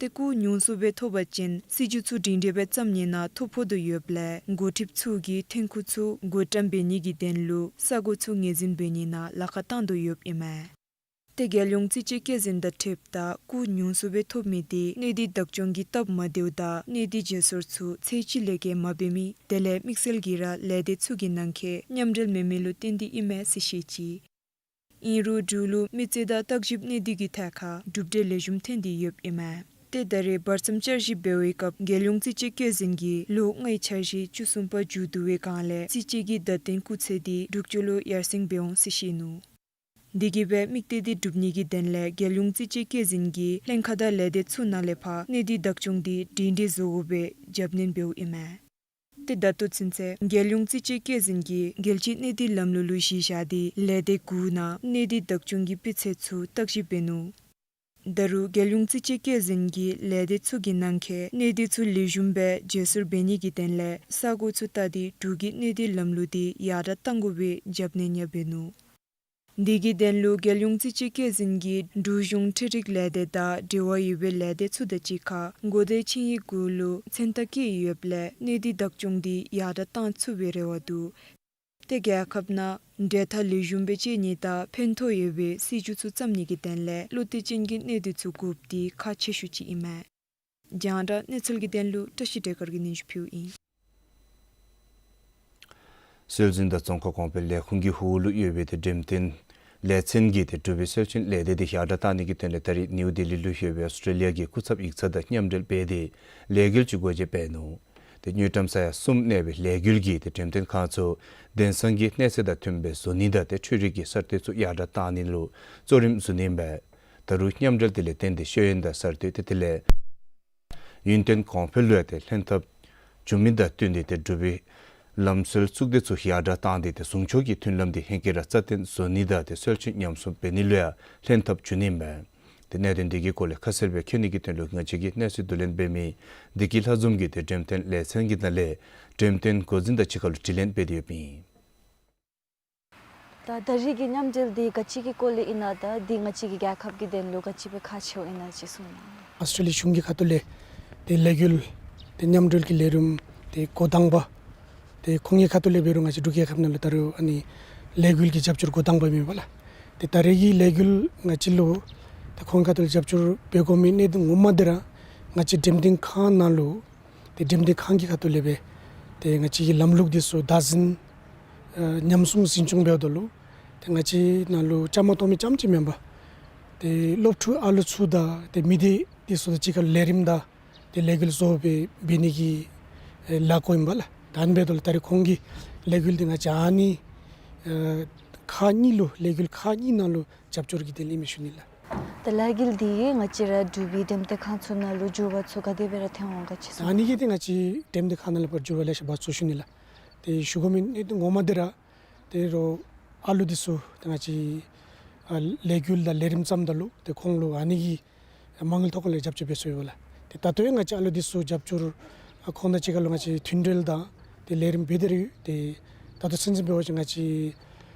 ཏེ་སྐུགས་ཉུང་སུ་སྦེ་ཐོབ་པ་ཅིན་སྲིད་བྱུས་ཚུ་སྒྲིང་སྒྲི་སྦེ་བརྩམ་ནི་ནང་ཐོ་ཕོག་དོ་ཡོདཔ་ལས་འགོ་ཁྲིདཔ་ཚུ་གིས་ཐོན་ཁུངས་ཚུ་བགོ་བཀྲམ་འབད་ནི་གི་དོན་ལུ་ས་གོ་ཚུ་ངོས་འཛིན་འབད་ནི་ནང་ལཱ་ཁག་བཏང་དོ་ཡོདཔ་ཨིན་མས། ཏེ་རྒྱལ་ཡོངས་རྩིས་དཔྱད་བཀོད་འཛིན་དང་འཁྲིལཝ་ད་སྐུགས་ཉུང་སུ་སྦེ་ཐོབ་མི་དེ་གནས་སྡུད་བདག་སྐྱོང་གི་སྟབས་མ་བདེཝ་དང་གནས་སྡུད་བརྗེ་སོར་ཚུ་ཚད་གཞི་ལས་བརྒལ་མ་འབད་མི་དེ་ལས་དམིགས་བསལ་གྱིས་ར་ལས་སྡེ་ཚུ་གི་ནང་འཁོད་མཉམ་འབྲེལ་མེད་མི་ལུ་བརྟེན་ཏེ་ཨིན་མས་ཟེར་བཤད་ཅི། ཨིན་རུང་འབྲུག་ལུ་མི་རྩིས་དང་བརྟག་ཞིབ་གནས་སྡུད་ཀྱི་ཐད་ཁར་གྲུབ་འབྲས་ལེགས་ཤོམ་ཐོན་ཏེ་ཡོདཔ་ཨིན་མས། ཏེ་ད་རེས་བར་མཚམས་བསྐྱར་ཞིབ་འབད་བའི་སྐབས་རྒྱལ་ཡོངས་རྩིས་དཔྱད་བཀོད་འཛིན་གྱིས་ལོ་ལྔའི་འཆར་གཞི་བཅུ་གསུམ་པ་མཇུག་བསྡུ་བའི་སྒང་ལས་རྩིས་དཔྱད་ཀྱི་བརྡ་སྟོན་སྐུགས་ཚད་དེ་དྲུག་ཅུ་ལུ་ཡར་སེང་འབད་འོང་ཟེར་བཤད་ནུག། དེ་གིས་སྦེ་དམིགས་གཏད་དེ་སྒྲུབ་ནི་གི་དོན་ལས་རྒྱལ་ཡོངས་རྩིས་དཔྱད་བཀོད་འཛིན་གྱིས་ལྷན་ཁག་དང་ལས་སྡེ་ཚུ་ནང་ལས་ཕར་གནས་སྡུད་བདག་སྐྱོང་དེ་སྒྲིང་སྒྲི་བཟོ་དགོ་པའི་རྒྱབ་སྣོན་འབདཝ་ཨིན་མས། ཏེ་ད་ལྟོ་ཚུན་ཚོད་རྒྱལ་ཡོངས་རྩིས་དཔྱད་བཀོད་འཛིན་གྱིས་རྒྱལ་སྤྱིའི་གནས་སྡུད་ལམ་ལུགས་ལུ་གཞི་བཞག་སྟེ་ལས་སྡེ་དགུ་ནང་གནས་སྡུད་བདག་སྐྱོང་གི་སྤུས་ཚད་ཚུ་བརྟག་ཞིབ་འབད་ནུག། ད་རུང་རྒྱལ་ཡོངས་རྩིས་དཔྱད་བཀོད་འཛིན་གྱིས་ལས་སྡེ་ཚུ་གི་ནང་འཁོད་གནས་སྡུད་ཚུ་ལེགས་ཤོམ་སྦེ་བརྗེ་སོར་འབད་ནི་གི་དོན་ལས་ས་གོ་ཚུ་བལྟ་སྟེ་འབྲུག་གི་གནས་སྡུད་ལམ་ལུགས་དེ་ཡར་དྲགས་གཏང་དགོ་པའི་རྒྱབ་སྣོན་ཡང་འབད་ནུག། དེ་གི་དོན་ལུ་རྒྱལ་ཡོངས་རྩིས་དཔྱད་བཀོད་འཛིན་གྱིས་འབྲུག་གཞུང་འཕྲུལ་རིག་ལས་སྡེ་དང་འབྲེལ་བ་ཡོད་པའི་ལས་སྡེ་ཚུ་དང་གཅིག་ཁར་འགོ་སྟོད་ཆིངས་ཡིག་གུ་ལུ་མཚན་རྟགས་བཀོད་ཡོདཔ་ལས་གནས་སྡུད་བདག་སྐྱོང་དེ་ཡར་དྲགས་གཏང་ཚུགས་པའི་རེ་བ་འདུག། ཏེ་རྒྱལ་ཁབ་ནང་འབྲེལ་ཐག་ལེགས་ཤོམ་སྦེ་བཅད་ནི་དང་ཕན་ཐོགས་ཡོད་པའི་སྲིད་བྱུས་ཚུ་བརྩམ་ནི་གི་དོན་ལས་བློ་གཏད་ཅན་གྱི་གནས་སྡུད་ཚུ་དགོཔ་དེ་ཁག་ཆེ་ཤོས་ཅིག་ཨིན་མས། རྒྱང་བསྒྲགས་གནས་ཚུལ་གྱི་དོན་ལུ་བཀྲ་ཤིས་བདེ་དཀར་གྱིས་སྙན་ཞུ་ཕུལཝ་ཨིན། སྲོལ་འཛིན་དང་ཙོང་ཁ་གོང་འཕེལ་ལས་ཁུངས་ཀྱི་ཧོངས་ལུ་ཡོད་པའི་ཏེ་འགྲེམས་སྟོན་ལས་ཚན་གྱི་ཏེ་འབྲུག་པའི་སྲོལ་རྒྱུན་ལས་སྡེ་དེ་ཡར་དྲགས་གཏང་ནི་གི་དོན་ལས་ད་རིས་ནིའུ་ལྡི་ལི་ལུ་ཡོད་པའི་ཨོསི་ཊྲེ་ལི་ཡ་གི་སྐུ་ཚབ་ཡིག་ཚང་དང་མཉམ་འབྲེལ་འབད་དེ་ལས་འགུལ་ཅིག་སྒོ་འབྱེད་འབད་ནུག། ཏེ་དངུལ་ཀྲམ་ས་ཡ་གསུམ་གནས་པའི་ལས་འགུལ་གྱི་ཏེ་འགྲེམས་སྟོན་ཁང་ཚུ་དེང་སང་གི་གནས་ཚད་དང་མཐུནམ་སྦེ་བཟོ་ནི་དང་ཏེ་འཕྲུལ་རིག་གི་གསར་གཏོད་ཚུ་ཡར་དྲགས་གཏང་ནི་ལུ་གཙོ་རིམ་བཟུང་ནི་ཨིན་པས། ད་རུང་མཉམ་འབྲེལ་དེ་ལས་བརྟེན་ཏེ་ཤེས་ཡོན་དང་གསར་གཏོད་ཏེ་དེ་ལས་ཡུན་བརྟན་གོང་འཕེལ་ལུ་ཡང་ཏེ་ལྷན་ཐབས་འབྱུང་མི་དང་བསྟུན་ཏེ་ཏེ་འབྲུག་པའི་ལམ་སྲོལ་གཙུག་སྡེ་ཚུ་ཡར་དྲགས་བཏང་སྟེ་ཏེ་ཟུང་ཕྱོགས་ཀྱི་མཐུན་ལམ་དེ་ཧེང་སྐལ་ར་རྩ་བརྟན་བཟོ་ནི་དང་ཏེ་སྲོལ་རྒྱུན་ཉམས་སྲུང་འབད་ནི་ལུ་ཡང་ལྷན་ཐབས་འབྱུང་ནི་ཨིན་པས། ཏེ་གནད་དོན་འདི་གི་སྐོར་ལས་ཁ་གསལ་སྦེ་མཁྱེན་ནི་གི་དོན་ལུ་ང་བཅས་ཀྱི་གནས་ཚུལ་བསྡུ་ལེན་འབད་མི་བདེ་སྐྱིད་ལྷ་འཛོམས་ཀྱིས་ཏེ་འགྲེམས་སྟོན་ལས་ཚན་གྱི་ནང་ལས་འགྲེམས་སྟོན་འགོ་འཛིན་དང་གཅིག་ཁར་ལུ་དྲི་ལན་འབད་དེ་ཡོདཔ་ཨིན། ད་ད་རེས་ཀྱི་མཉམ་འབྲེལ་འདི་ག་ཅི་གི་སྐོར་ལས་ཨིན་ན་དང་འདི་ང་བཅས་ཀྱི་རྒྱལ་ཁབ་ཀྱི་དོན་ལུ་ག་ཅི་སྦེ་ཁག་ཆེཝ་ཨིན་ན་ཅིག་གསུངས་གནང་། ཨོསི་ཊྲེ་ལི་ཡ་གཞུང་གི་ཁ་ཐུག་ལས་ཏེ་ལས་འགུལ་ཏེ་མཉམ་འབྲེལ་གྱི་ལས་རིམ་ཏེ་འགོ་དང་པ་ཏེ་ཁོང་གི་ཁ་ཐུག་ལས་འབད་རུང་ང་བཅས་འབྲུག་རྒྱལ་ཁབ་ནང་ལུ་ད་རུང་ཨ་ནི་ལས་འགུལ་གྱི་རྒྱབ་སྐྱོར་འགོ་དང་པ་ཨིན་པས་ལགས། ཏེ་ད་རེས་ཀྱི་ལས་འགུལ་ང་བཅས་ལུ་ཏེ་ཁོང་གི་ཁ་ཐུག་ལས་རྒྱབ་སྐྱོར་འབད་དགོ་མི་གནད་དོན་ངོ་མ་འདི་ར་ང་བཅས་འགྲེམས་སྟོན་ཁང་ནང་ལུ་ཏེ་འགྲེམས་སྟོན་ཁང་གི་ཁ་ཐུག་ལས་སྦེ་ ཏེ་ང་བཅས་ཀྱི་ལམ་ལུགས་འདི་ཚུ་བདག་འཛིན་ཨ་ཉམས་སྲུང་འཛིན་སྐྱོང་འབདཝ་ད་ལུ་ཏེ་ང་བཅས་ནང་ལུ་བཅའ་མར་གཏོགས་མི་རྐྱངམ་ཅིག་མེན་པར་ཏེ་སློབ་ཕྲུག་ཨ་ལུ་ཚུ་དང་ཏེ་མི་སྡེ་འདི་ཚུ་དང་གཅིག་ཁར་ལས་རིམ་དང་ཏེ་ལས་འགུལ་བཟོ་སྦེ་འབད་ནི་གི་ཨེ་ལས་འགུལ་ཨིན་པས་ལགས། ད་ཨ་ནི་འབདཝ་ད་ལུ་ད་རེས་ཁོང་གི་ལས་འགུལ་འདི་ང་བཅས་ཨ་ནི་ཨེ་ཁག་གཉིས་ལུ་ལས་འགུལ་ཁག་གཉིས་ནང་ལུ་རྒྱབ་སྐྱོར་གྱི་དོན་ལས་ཨིན་མས་ཞུ་ནི་ལགས། ད་ལས་འགུལ་འདི་ང་བཅས་ར་འབྲུག་པའི་འགྲེམས་སྟོན་ཁང་ཚུ་ནང་ལུ་འགྱུར་བ་ཚུ་ག་དེ་སྦེ་ར་ཐོན་འོང་ག་ཅི་ཟེར། ད་ཨ་ནི་གིས་ཏེ་ང་བཅས་འགྲེམས་སྟོན་ཁང་ནང་ལུ་ཕར་འགྱུར་བ་ལེ་ཤ་འབད་ཚུགས་ཞུ་ནི་ལགས། ཏེ་ཞུ་དགོ་མི་ནི་ངོ་མ་འདི་ར་ཏེ་རོགས་ཨ་ལུ་འདི་ཚུ་ཏེ་ང་བཅས་ཨ་ལས་འགུལ་དང་ལས་རིམ་བརྩམ་ད་ལུ་ཏེ་ཁོང་ལུ་ཨ་ནི་གི་མ་དངུལ་ཐོག་ཁ་ལས་རྒྱབ་སྐྱོར་འབད་ཚུགས་ཡོད་པས་ལགས། ཏེ་ད་ལྟོ་ཡང་ང་བཅས་ཨ་ལུ་འདི་ཚུ་རྒྱབ་སྐྱོར་ཨ་ཁོང་དང་གཅིག་ཁར་ལུ་ང་བཅས་མཐུན་འབྲེལ་དང་ཏེ་ལས་རིམ་འབད་དེ་ར་ཡོད། ཏེ་ད་ལྟོ་ཚུན་ཚོད་འབད་བ་ཅིན་ང་བཅས་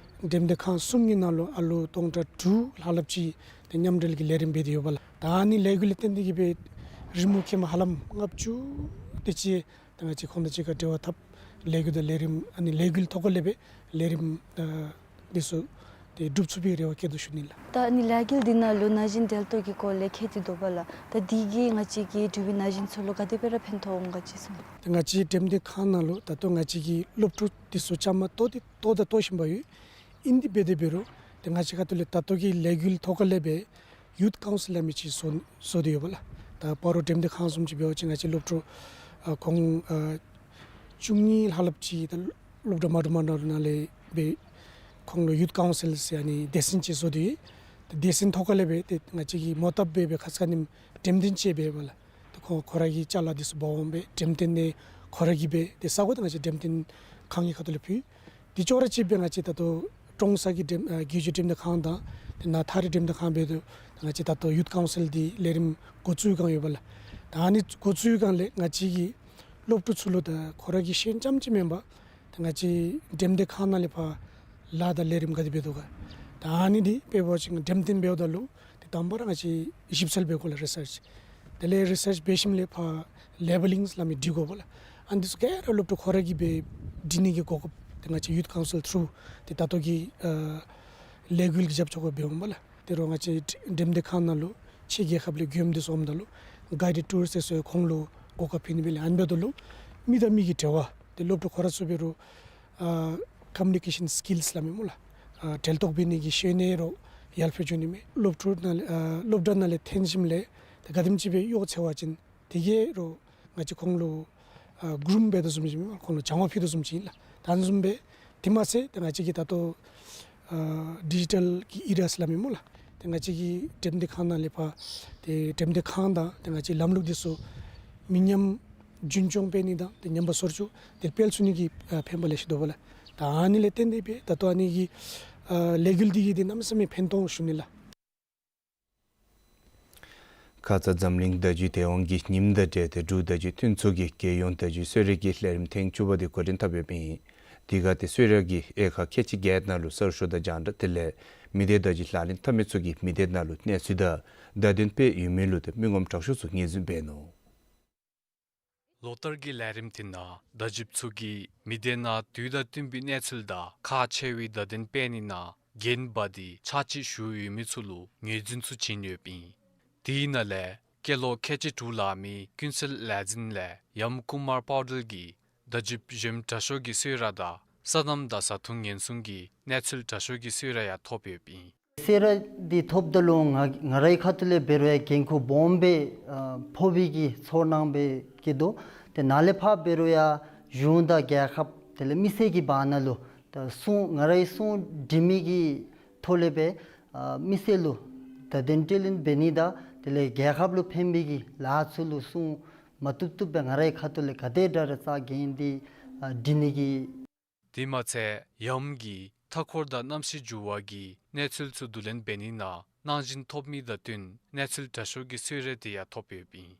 འགྲེམས་སྟོན་ཁང་གསུམ་གྱི་ནང་ལུ་ཨ་ལུ་སྟོང་ཕྲག་དྲུག་ལྷག་ལྷགཔ་ཅིག་ཏེ་མཉམ་འབྲེལ་གྱི་ལས་རིམ་འབད་དེ་ཡོད་པས་ལགས། ད་ཨ་ནི་ལས་འགུལ་ལས་བརྟེན་ཏེ་གིས་སྦེ་རི་མོ་མཁལ་མ་ཧ་ལམ་ལྔ་བཅུ་དེ་ཅིག་ཏེ་ང་བཅས་ཁོང་དང་གཅིག་ཁར་འབྲེལ་བ་འཐབ་ལས་འགུལ་དང་ལས་རིམ་ཨ་ནི་ལས་འགུལ་ཐོག་ཁ་ལས་སྦེ་ལས་རིམ་ཨ་འདི་ཚུ་ཏེ་སྒྲུབ་ཚུགས་པའི་རེ་བ་བསྐྱེད་དོ་ཞུ་ནི་ལགས། ད་ཨ་ནི་ལས་འགུལ་འདི་ནང་ལུ་ན་གཞོན་འབྲེལ་གཏོགས་ཀྱི་སྐོར་ལས་བཀོད་དེ་འདུག་པས་ལགས། ད་འདི་གིས་ང་བཅས་ཀྱི་འབྲུག་པའི་ན་གཞོན་ཚུ་ལུ་ག་དེ་སྦེ་ར་ཕན་ཐོགས་འོང་ག་ཅི་ཟེར། ཏེ་ང་བཅས་འགྲེམས་སྟོན་ཁང་ནང་ལུ་ད་ལྟོ་ང་བཅས་ཀྱི་སློབ་ཕྲུག་འདི་ཚུ་བཅའ་མར་གཏོགས་ཏེ་གཏོགས་དང་གཏོགས་བཞིན་པ་ཡོད། ཨིན་ཏེ་འབད་དེ་འབད་རུང་ཏེ་ང་བཅས་ཁ་ཐུག་ལས་ད་ལྟོ་གི་ལས་འགུལ་ཐོག་ཁ་ལས་སྦེ་ཡུཐ་ཀའུན་སིལ་སླབ་མི་ཅིག་བཟོ་བཟོ་སྟེ་ཡོད་པས་ལགས། ད་སྤ་རོ་འགྲེམས་སྟོན་ཁང་བཟུམ་ཅིག་འབད་བ་ཅིན་ང་བཅས་སློབ་ཕྲུག་ཨ་ཁོང་ཨ་བཅུ་གཉིས་ལྷག་ལྷགཔ་ཅིག་ད་སློབ་གྲྭ་མ་འདྲཝ་མ་འདྲཝ་ནང་ལས་སྦེ་ཁོང་ལུ་ཡུཐ་ཀའུན་སིལ་ཟེར་ཨ་ནི་སྡེ་ཚན་ཅིག་བཟོ་སྟེ་ཡོད། ཏེ་སྡེ་ཚན་ཐོག་ཁ་ལས་སྦེ་ཏེ་ང་བཅས་ཀྱིས་མོ་བཏབ་སྦེ་སྦེ་ཁ་ཙ་ཁ་ཉིནམ་འགྲེམས་སྟོན་ཅིག་འབད་ཡོད་པས་ལགས། ཏེ་ཁོང་ཁོ་ར་གི་ཅ་ལ་འདི་ཚུ་འབག་འོང་སྦེ་འགྲེམས་སྟོན་ནི་ཁོ་ར་གིས་འབད་ཏེ་ས་གོ་ཏེ་ང་བཅས་འགྲེམས་སྟོན་ཁང་གི་ཁ་ཐུག་ལས་ཕུལ། དེ་ཅོག་ར་གཅིག་སྦེ་ང་བཅས་ད་ལྟོ་ཀྲོང་གསར་གྱི་འགྲེམས་ཨ་རྒྱལ་སྤྱིའི་འགྲེམས་སྟོན་ཁང་དང་ཏེ་ནཱ་ཐ་རི་འགྲེམས་སྟོན་ཁང་འབད་དོ། ང་བཅས་ད་ལྟོ་ཡུཐ་ཀའུན་སིལ་འདི་ལས་རིམ་འགོ་བཙུགས་བསྒང་ཡོད་པས་ལགས། ད་ཨ་ནི་འགོ་བཙུགས་བསྒང་ལས་ང་བཅས་ཀྱིས་སློབ་ཕྲུག་ཚུ་ལུ་ད་ཁོ་ར་གིས་ཤེས་ནི་རྐྱངམ་ཅིག་མེན་པར་ད་ང་བཅས་འགྲེམས་སྟོན་ཁང་ནང་ལས་ཕར་ལཱ་དང་ལས་རིམ་ག་དེ་འབད་དོ་ག། ད་ཨ་ནི་འདི་དཔེ་འབད་བ་ཅིན་འགྲེམས་སྟོན་འབདཝ་ད་ལུ་ཏེ་དང་པ་ར་ང་བཅས་ཞིབ་འཚོལ་འབད་དགོ་ལགས། རི་སརཆ། དེ་ལས་རི་སརཆ་འབད་ཞིནམ་ལས་ཕར་ལེ་བེ་ལིང་སླབ་མི་འབྲི་དགོ་པས་ལགས། ཨ་ནི་འདི་ཚུ་ག་ར་སློབ་ཕྲུག་ཁོ་ར་གིས་སྦེ་འབྲི་ནི་གི་གོ་སྐབས་ཏེ་ང་བཅས་ཡུཐ་ཀའུན་སིལ་ཐུརུ་ཏེ་ད་ལྟོ་གི་ཨ་ལས་འགུལ་གྱི་རྒྱབ་སྐྱོར་འབད་འོང་པས་ལགས། དེ་རུང་ང་བཅས་འགྲེམས་སྟོན་ཁང་ནང་ལུ་ཕྱི་རྒྱལ་ཁབ་ལས་མགྱོནམ་འདི་ཚུ་འོངམ་ད་ལུ་གའི་ཌེཌ་ཊུ་རིསཊ་ཟེར་སོ་ཡང་ཁོང་ལུ་གོ་སྐབས་ཕུལ་ནི་སྦེ་ལགས། ཨ་ནི་འབདཝ་ད་ལུ་མི་དང་མི་གི་འབྲེལ་བ་ཏེ་སློབ་ཕྲུག་ཁོ་ར་ཚུ་འབད་རུང་ཨ་ཀོམ་མུ་ནི་ཀེ་ཤཱན་སི་ཀིལསི་སླབ་མི་སྨོ་ལགས། ཨ་འབྲེལ་གཏོགས་འབད་ནི་གི་ཤེས་ཡོན་རོགས་ཡར་འཕེལ་འགྱོ་ནི་མས། སློབ་ཕྲུག་ནང་ལས་ཨ་སློབ་གྲྭ་ནང་ལས་ཐོན་ཞིནམ་ལས་ཏེ་ག་དེམ་ཅིག་སྦེ་གཡོག་འཚོལ་བ་ཅིན་དེ་གིས་རོགས་ང་བཅས་ཁོང་ལུ་ཨ་གུ་རུམ་འབད་དོ་བཟུམ་ཅིག་མས། ཁོང་ལུ་སྦྱང་བ་ཕུལ་དོ་བཟུམ་ཅིག་ཨིན་ལགས། ད་ཨ་ནི་བཟུམ་སྦེ་དེ་མ་ཚད་ཏེ་ང་བཅས་ཀྱིས་ད་ལྟོ་ཨ་ཌི་ཇི་ཊལ་གྱི་ཨི་ར་སླབ་མི་སྨོ་ལགས། ཏེ་ང་བཅས་ཀྱི་འགྲེམས་སྟོན་ཁང་ནང་ལས་ཕར་ཏེ་འགྲེམས་སྟོན་ཁང་དང་ཏེ་ང་བཅས་ལམ་ལུགས་འདི་ཚུ་མི་ཉམས་རྒྱུན་སྐྱོང་འབད་ནི་དང་ཏེ་ཉམས་པ་སོར་ཆུད་དེ་སྤེལ་ཚུགས་ནི་གི་ཨ་ཕན་པ་ལེ་ཤ་འདུག་པས་ལགས། ད་ཨ་ནི་ལས་བརྟེན་ཏེ་སྦེ་ད་ལྟོ་ཨ་ནི་གི་ཨ་ལས་འགུལ་འདི་གིས་ཏེ་གནམ་མེད་ས་མེད་ཕན་ཐོགས་ཞུ་ནི་ལགས། ཁ་ཙ་འཛམ་གླིང་བརྡ་བརྒྱུད་དུས་དབང་གི་ཉིནམ་དང་འབྲེལ་ཏེ་འབྲུག་བརྡ་བརྒྱུད་མཐུན་ཚོགས་ཀྱིས་རྒྱལ་ཡོངས་བརྡ་བརྒྱུད་གསོལ་རས་ཀྱི་ལས་རིམ་ཐེངས་བཅུ་པ་དེ་འགོ་འདྲེན་འཐབ་ཡོདཔ་ཨིན། དེ་ཁར་ཏེ་གསོལ་རས་ཀྱི་དབྱེ་ཁག་ཁལ་གཅིག་བརྒྱད་ནང་ལུ་གསར་ཤོག་དང་རྒྱང་བསྒྲགས་དེ་ལས་མི་སྡེ་བརྡ་བརྒྱུད་ལག་ལེན་འཐབ་མི་ཚུ་གིས་མི་སྡེ་ནང་ལུ་གནས་ཚུལ་དང་བརྡ་དོན་སྤེལ་ཡོད་མི་ལུ་ཏེ་མི་ངོམ་དྲག་ཤོས་ཚུ་ངོས་འཛིན་འབད་ནུག། ལོ་ལྟར་གྱི་ལས་རིམ་དེ་ནང་བརྡ་བརྒྱུདཔ་ཚུ་གིས་མི་སྡེ་ནང་དུས་དང་བསྟུན་པའི་གནས་ཚུལ་དང་ཁག་ཆེ་བའི་བརྡ་དོན་སྤེལ་ནི་ནང་འགན་འབག་སྟེ་ཕྱག་ཕྱིད་ཞུ་ཡོད་མི་ཚུ་ལུ་ངོས་འཛིན་ཚུ་བྱིན་ཡོདཔ་ཨིན། དེའི་ནང་ལས་སྐྱེས་ལོ་ཁལ་གཅིག་དྲུག་ལང་མི་ཀུན་གསལ་ལས་འཛིན་ལས་ཡམ་ཀུ་མར་པཱ་ཊེལ་གྱིས་བརྡ་བརྒྱུདཔ་གཞོནམ་དྲག་ཤོས་ཀྱི་གསོལ་རས་དང་སོ་ནམ་དང་བཟའ་འཐུང་ཉེན་སྲུང་གི་གནས་ཚུལ་དྲག་ཤོས་ཀྱི་གསོལ་རས་ཡང་ཐོབ་ཡོདཔ་ཨིན། གསོལ་རས་འདི་ཐོབ་ད་ལུ་ང་ང་རའི་ཁ་ཐུག་ལས་འབད་རུང་ཡང་འགན་ཁུར་སྦོམ་སྦེ་ཨ་ཕོག་པའི་གི་ཚོར་སྣང་སྦེ་སྐྱེས་དོ། ཏེ་ནཱ་ལས་ཕར་འབད་རུང་ཡང་གཞུང་དང་རྒྱལ་ཁབ་དེ་ལས་མི་སེར་གྱི་བར་ན་ལུ་ད་གསུང་ང་རའི་གསུང་འདྲི་མི་གི་ཐོག་ལས་སྦེ་ཨ་མི་སེར་ལུ་བརྡ་དོན་སྤྲོད་ལེན་འབད་ནི་དང་དེ་ལས་རྒྱལ་ཁབ་ལུ་ཕན་པའི་གི་ལཱ་ཚུ་ལུ་གསུང་མ་བཏུབ་བཏུབ་སྦེ་ང་རའི་ཁ་ཐུག་ལས་ག་དེ་དྲག་ར་རྩ་འགེངས་ཏེ་ཨ་འདྲི་ནི་གི། དེ་མ་ཚད་ཡམ་གྱིས་མཐའ་འཁོར་དང་གནམ་གཤིས་འགྱུར་བ་གི་གནས་ཚུལ་ཚུ་བསྡུ་ལེན་འབད་ནི་ནང་གནང་སྦྱིན་ཐོབ་མི་དང་བསྟུན་གནས་ཚུལ་དྲག་ཤོས་ཀྱི་གསོལ་རས་དེ་ཡང་ཐོབ་ཡོདཔ་ཨིན།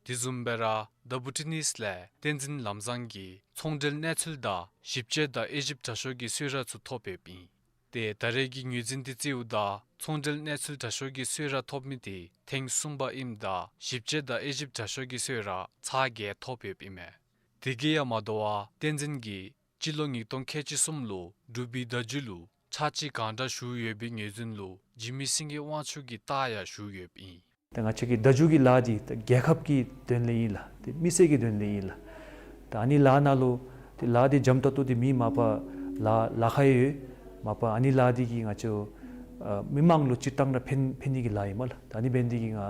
དེ་བཟུམ་སྦེ་ར་ཌ་བུ་ཊི་ནིས་ལས་བསྟན་འཛིན་ལམ་བཟང་གིས་ཚོང་འབྲེལ་གནས་ཚུལ་དང་ཞིབ་དཔྱད་དང་དབྱེ་ཞིབ་དྲག་ཤོས་ཀྱི་གསོལ་རས་ཚུ་ཐོབ་ཡོདཔ་ཨིན། ཏེ་ད་རེས་ཀྱི་ངོས་འཛིན་དེ་བརྩིཝ་ད་ཚོང་འབྲེལ་གནས་ཚུལ་དྲག་ཤོས་ཀྱི་གསོལ་རས་ཐོབ་མི་དེ་ཐེངས་གསུམ་པ་ཨིནམ་ད་ཞིབ་དཔྱད་དང་དབྱེ་ཞིབ་དྲག་ཤོས་ཀྱི་གསོལ་རས་ཚར་བརྒྱད་ཐོབ་ཡོདཔ་ཨིན་མས། དེ་གིས་ཡང་མ་དོ་བར་བསྟན་འཛིན་གྱིས་སྤྱི་ལོ་ཉིས་སྟོང་ཁལ་གཅིག་གསུམ་ལུ་འབྲུག་པའི་བརྡ་བརྒྱུད་ལུ་ཕྱག་ཕྱིད་གང་དྲག་ཞུ་ཡོད་པའི་ངོས་འཛིན་ལུ་འཇིགས་མེད་སེང་གེ་དབང་ཕྱུག་གི་རྟགས་ཡང་ཞུ་ཡོདཔ་ཨིན། ཏེ་ང་བཅས་ཀྱི་བརྡ་བརྒྱུད་ཀྱི་ལཱ་འདི་ཏེ་རྒྱལ་ཁབ་ཀྱི་དོན་ལས་ཨིན་ལགས། ཏེ་མི་སེར་གྱི་དོན་ལས་ཨིན་ལགས། ཏེ་ཨ་ནི་ལཱ་ནང་ལུ་ ཏེ་ལཱ་འདི་འཇམ་ཏོང་ཏོ་འདི་མེན། མ་པ་ལཱ་ལཱ་ཁག་ཡོད། མ་པ་ཨ་ནི་ལཱ་འདི་གིས་ང་བཅས་ཨ་མི་མང་ལུ་སྤྱིར་བཏང་ར་ཕན་ཕན་ནི་གི་ལཱ་ཨིན་མས་ལགས། ད་ཨ་ནི་འབད་ནི་འདི་གིས་ང་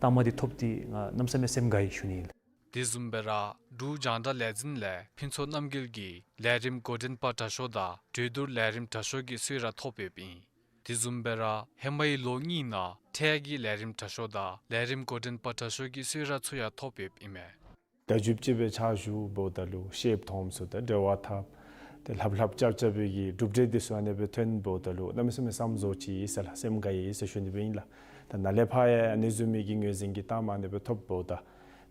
རྟགས་མ་འདི་ཐོབ་སྟེ་ང་གནམ་མེད་ས་མེད་སེམས་དགའ་ཡི་ཞུ་ནི་ཨིན་ལགས། དེ་བཟུམ་སྦེ་ར་འབྲུག་རྒྱང་བསྒྲགས་ལས་འཛིན་ལས་ཕུན་ཚོགས་རྣམ་རྒྱལ་གྱིས་ལས་རིམ་འགོ་འདྲེན་པ་དྲག་ཤོས་དང་གྲོས་བསྡུར་ལས་རིམ་དྲག་ཤོས་ཀྱི་གསོལ་རས་ཐོབ་ཡོདཔ་ཨིན། དེ་བཟུམ་སྦེ་ར་ཧེ་མའི་ལོ་གཉིས་ནང་འཕྲལ་གྱི་ལས་རིམ་དྲག་ཤོས་དང་ལས་རིམ་འགོ་འདྲེན་པ་དྲག་ཤོས་ཀྱི་གསོལ་རས་ཚུ་ཡང་ཐོབ་ཡོདཔ་ཨིན་མས། བརྡ་བརྒྱུདཔ་ཅིག་སྦེ་ཕྱག་ཞུཝ་ད་ལུ་ཤེསཔ་མཐོངམ་ཚུ་དང་འབྲེལ་བ་འཐབ། ཏེ་ལྷབ་ལྷབ་རྐྱབ་རྐྱབ་པའི་གི་གྲུབ་འབྲས་འདི་ཚུ་ཨ་ནི་སྦེ་ཐོནམ་ད་ལུ་གནམ་མེད་ས་མེད་བསམ་བཟོ་ཅིག་ཡོད་ཟེར་ལགས། སེམས་དགའ་ཡི་ཟེར་ཞུ་ནི་སྦེ་ཨིན་ལགས། ད་ནཱ་ལས་ཕར་ཡང་ཨ་ནི་བཟུམ་མའི་གི་ངོས་འཛིན་གྱི་གཏམ་ཨ་ནི་སྦེ་ཐོབ་ད་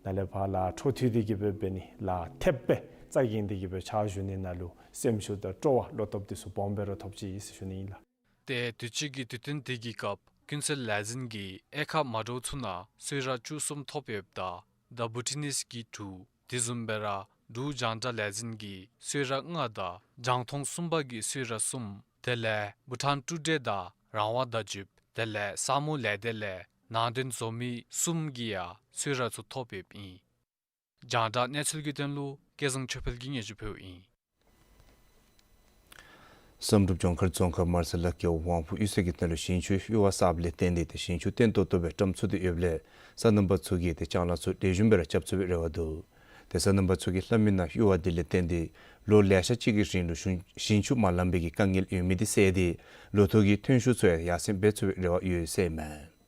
ནཱ་ལས་ཕར་ལཱ་འཕྲོ་མཐུད་དེ་གི་སྦེ་འབད་ནི་ལཱ་ཐེབས་སྦེ་རྩ་འགེངས་ཏེ་གི་སྦེ་ཕྱག་ཞུ་ནི་ནང་ལུ་སེམས་ཤུགས་དང་སྤྲོ་བ་བློ་སྟོབས་འདི་ཚུ་སྦོམ་སྦེ་ར་ཐོབ་ཅི་ཟེར་ཞུ་ནི་ཨིན་ལགས། ཏེ་དུས་ཅི་གི་དུས་སྟོན་དེ་གི་སྐབས་ཀུན་གསལ་ལས་འཛིན་གྱིས་དབྱེ་ཁག་མ་འདྲཝ་ཚུ་ནང་གསོལ་རས་བཅུ་གསུམ་ཐོབ་ཡོདཔ་ད་ད་བུ་ཊི་ནིས་ཀྱིས་དྲུག། དེ་བཟུམ་སྦེ་ར་འབྲུག་རྒྱང་བསྒྲགས་ལས་འཛིན་གྱིས་གསོལ་རས་ལྔ་དང་རྒྱང་མཐོང་གསུམ་པ་གིས་གསོལ་རས་གསུམ། དེ་ལས་བྷུ་ཊཱན་ཀྲུ་འབྲས་དང་རང་དབང་བརྡ་བརྒྱུདཔ། དེ་ལས་ས་མོ་ལས་སྡེ་ལས་ནང་དོན་བཟོ་མི་གསུམ་གྱིས་ཡང་གསོལ་རས་ཚུ་ཐོབ་ཡོདཔ་ཨིན། རྒྱང་བསྒྲགས་གནས་ཚུལ་གྱི་དོན་ལུ་སྐལ་བཟང་ཆོས་འཕེལ་གྱིས་སྙན་ཞུ་ཕུལཝ་ཨིན། བསམ་གྲུབ་ལྗོངས་མཁར་རྫོང་ཁག་མར་ས་ལ་རྒེད་འོག་དབང་ཕུག་གཡུས་ཚན་གྱི་ནང་ལུ་ཞིང་ཆུའི་གཡུར་བ་གསརཔ་ལས་བརྟེན་ཏེ་ཏེ་ཞིང་ཆུ་བརྟན་ཏོག་ཏོ་སྦེ་བཀྲམ་ཚུགས་ཏེ་ཡོདཔ་ལས་སོ་ནམ་པ་ཚུ་གིས་ཏེ་ལྕང་ལཱ་ཚུ་ལེགས་ཤོམ་སྦེ་ར་རྐྱབ་ཚུགས་པའི་རེ་བ་འདུག། ཏེ་སོ་ནམ་པ་ཚུ་གིས་ལྷམ་མི་ནང་གཡུར་བ་འདི་ལས་བརྟེན་ཏེ་ལོ་ལེ་ཤ་ཅིག་གི་རིང་ལུ་ཞིང་ཞིང་ཆུ་མ་ལངམ་པའི་གི་དཀའ་ངལ་ཡོད་མི་འདི་བསལ་ཏེ་ལོ་ཐོག་གི་ཐོན་ཤུགས་ཚུ་ཡང་ཡར་སེང་འབད་ཚུགས་པའི་རེ་བ་ཡོད་ཟེར་ཨིན་མས།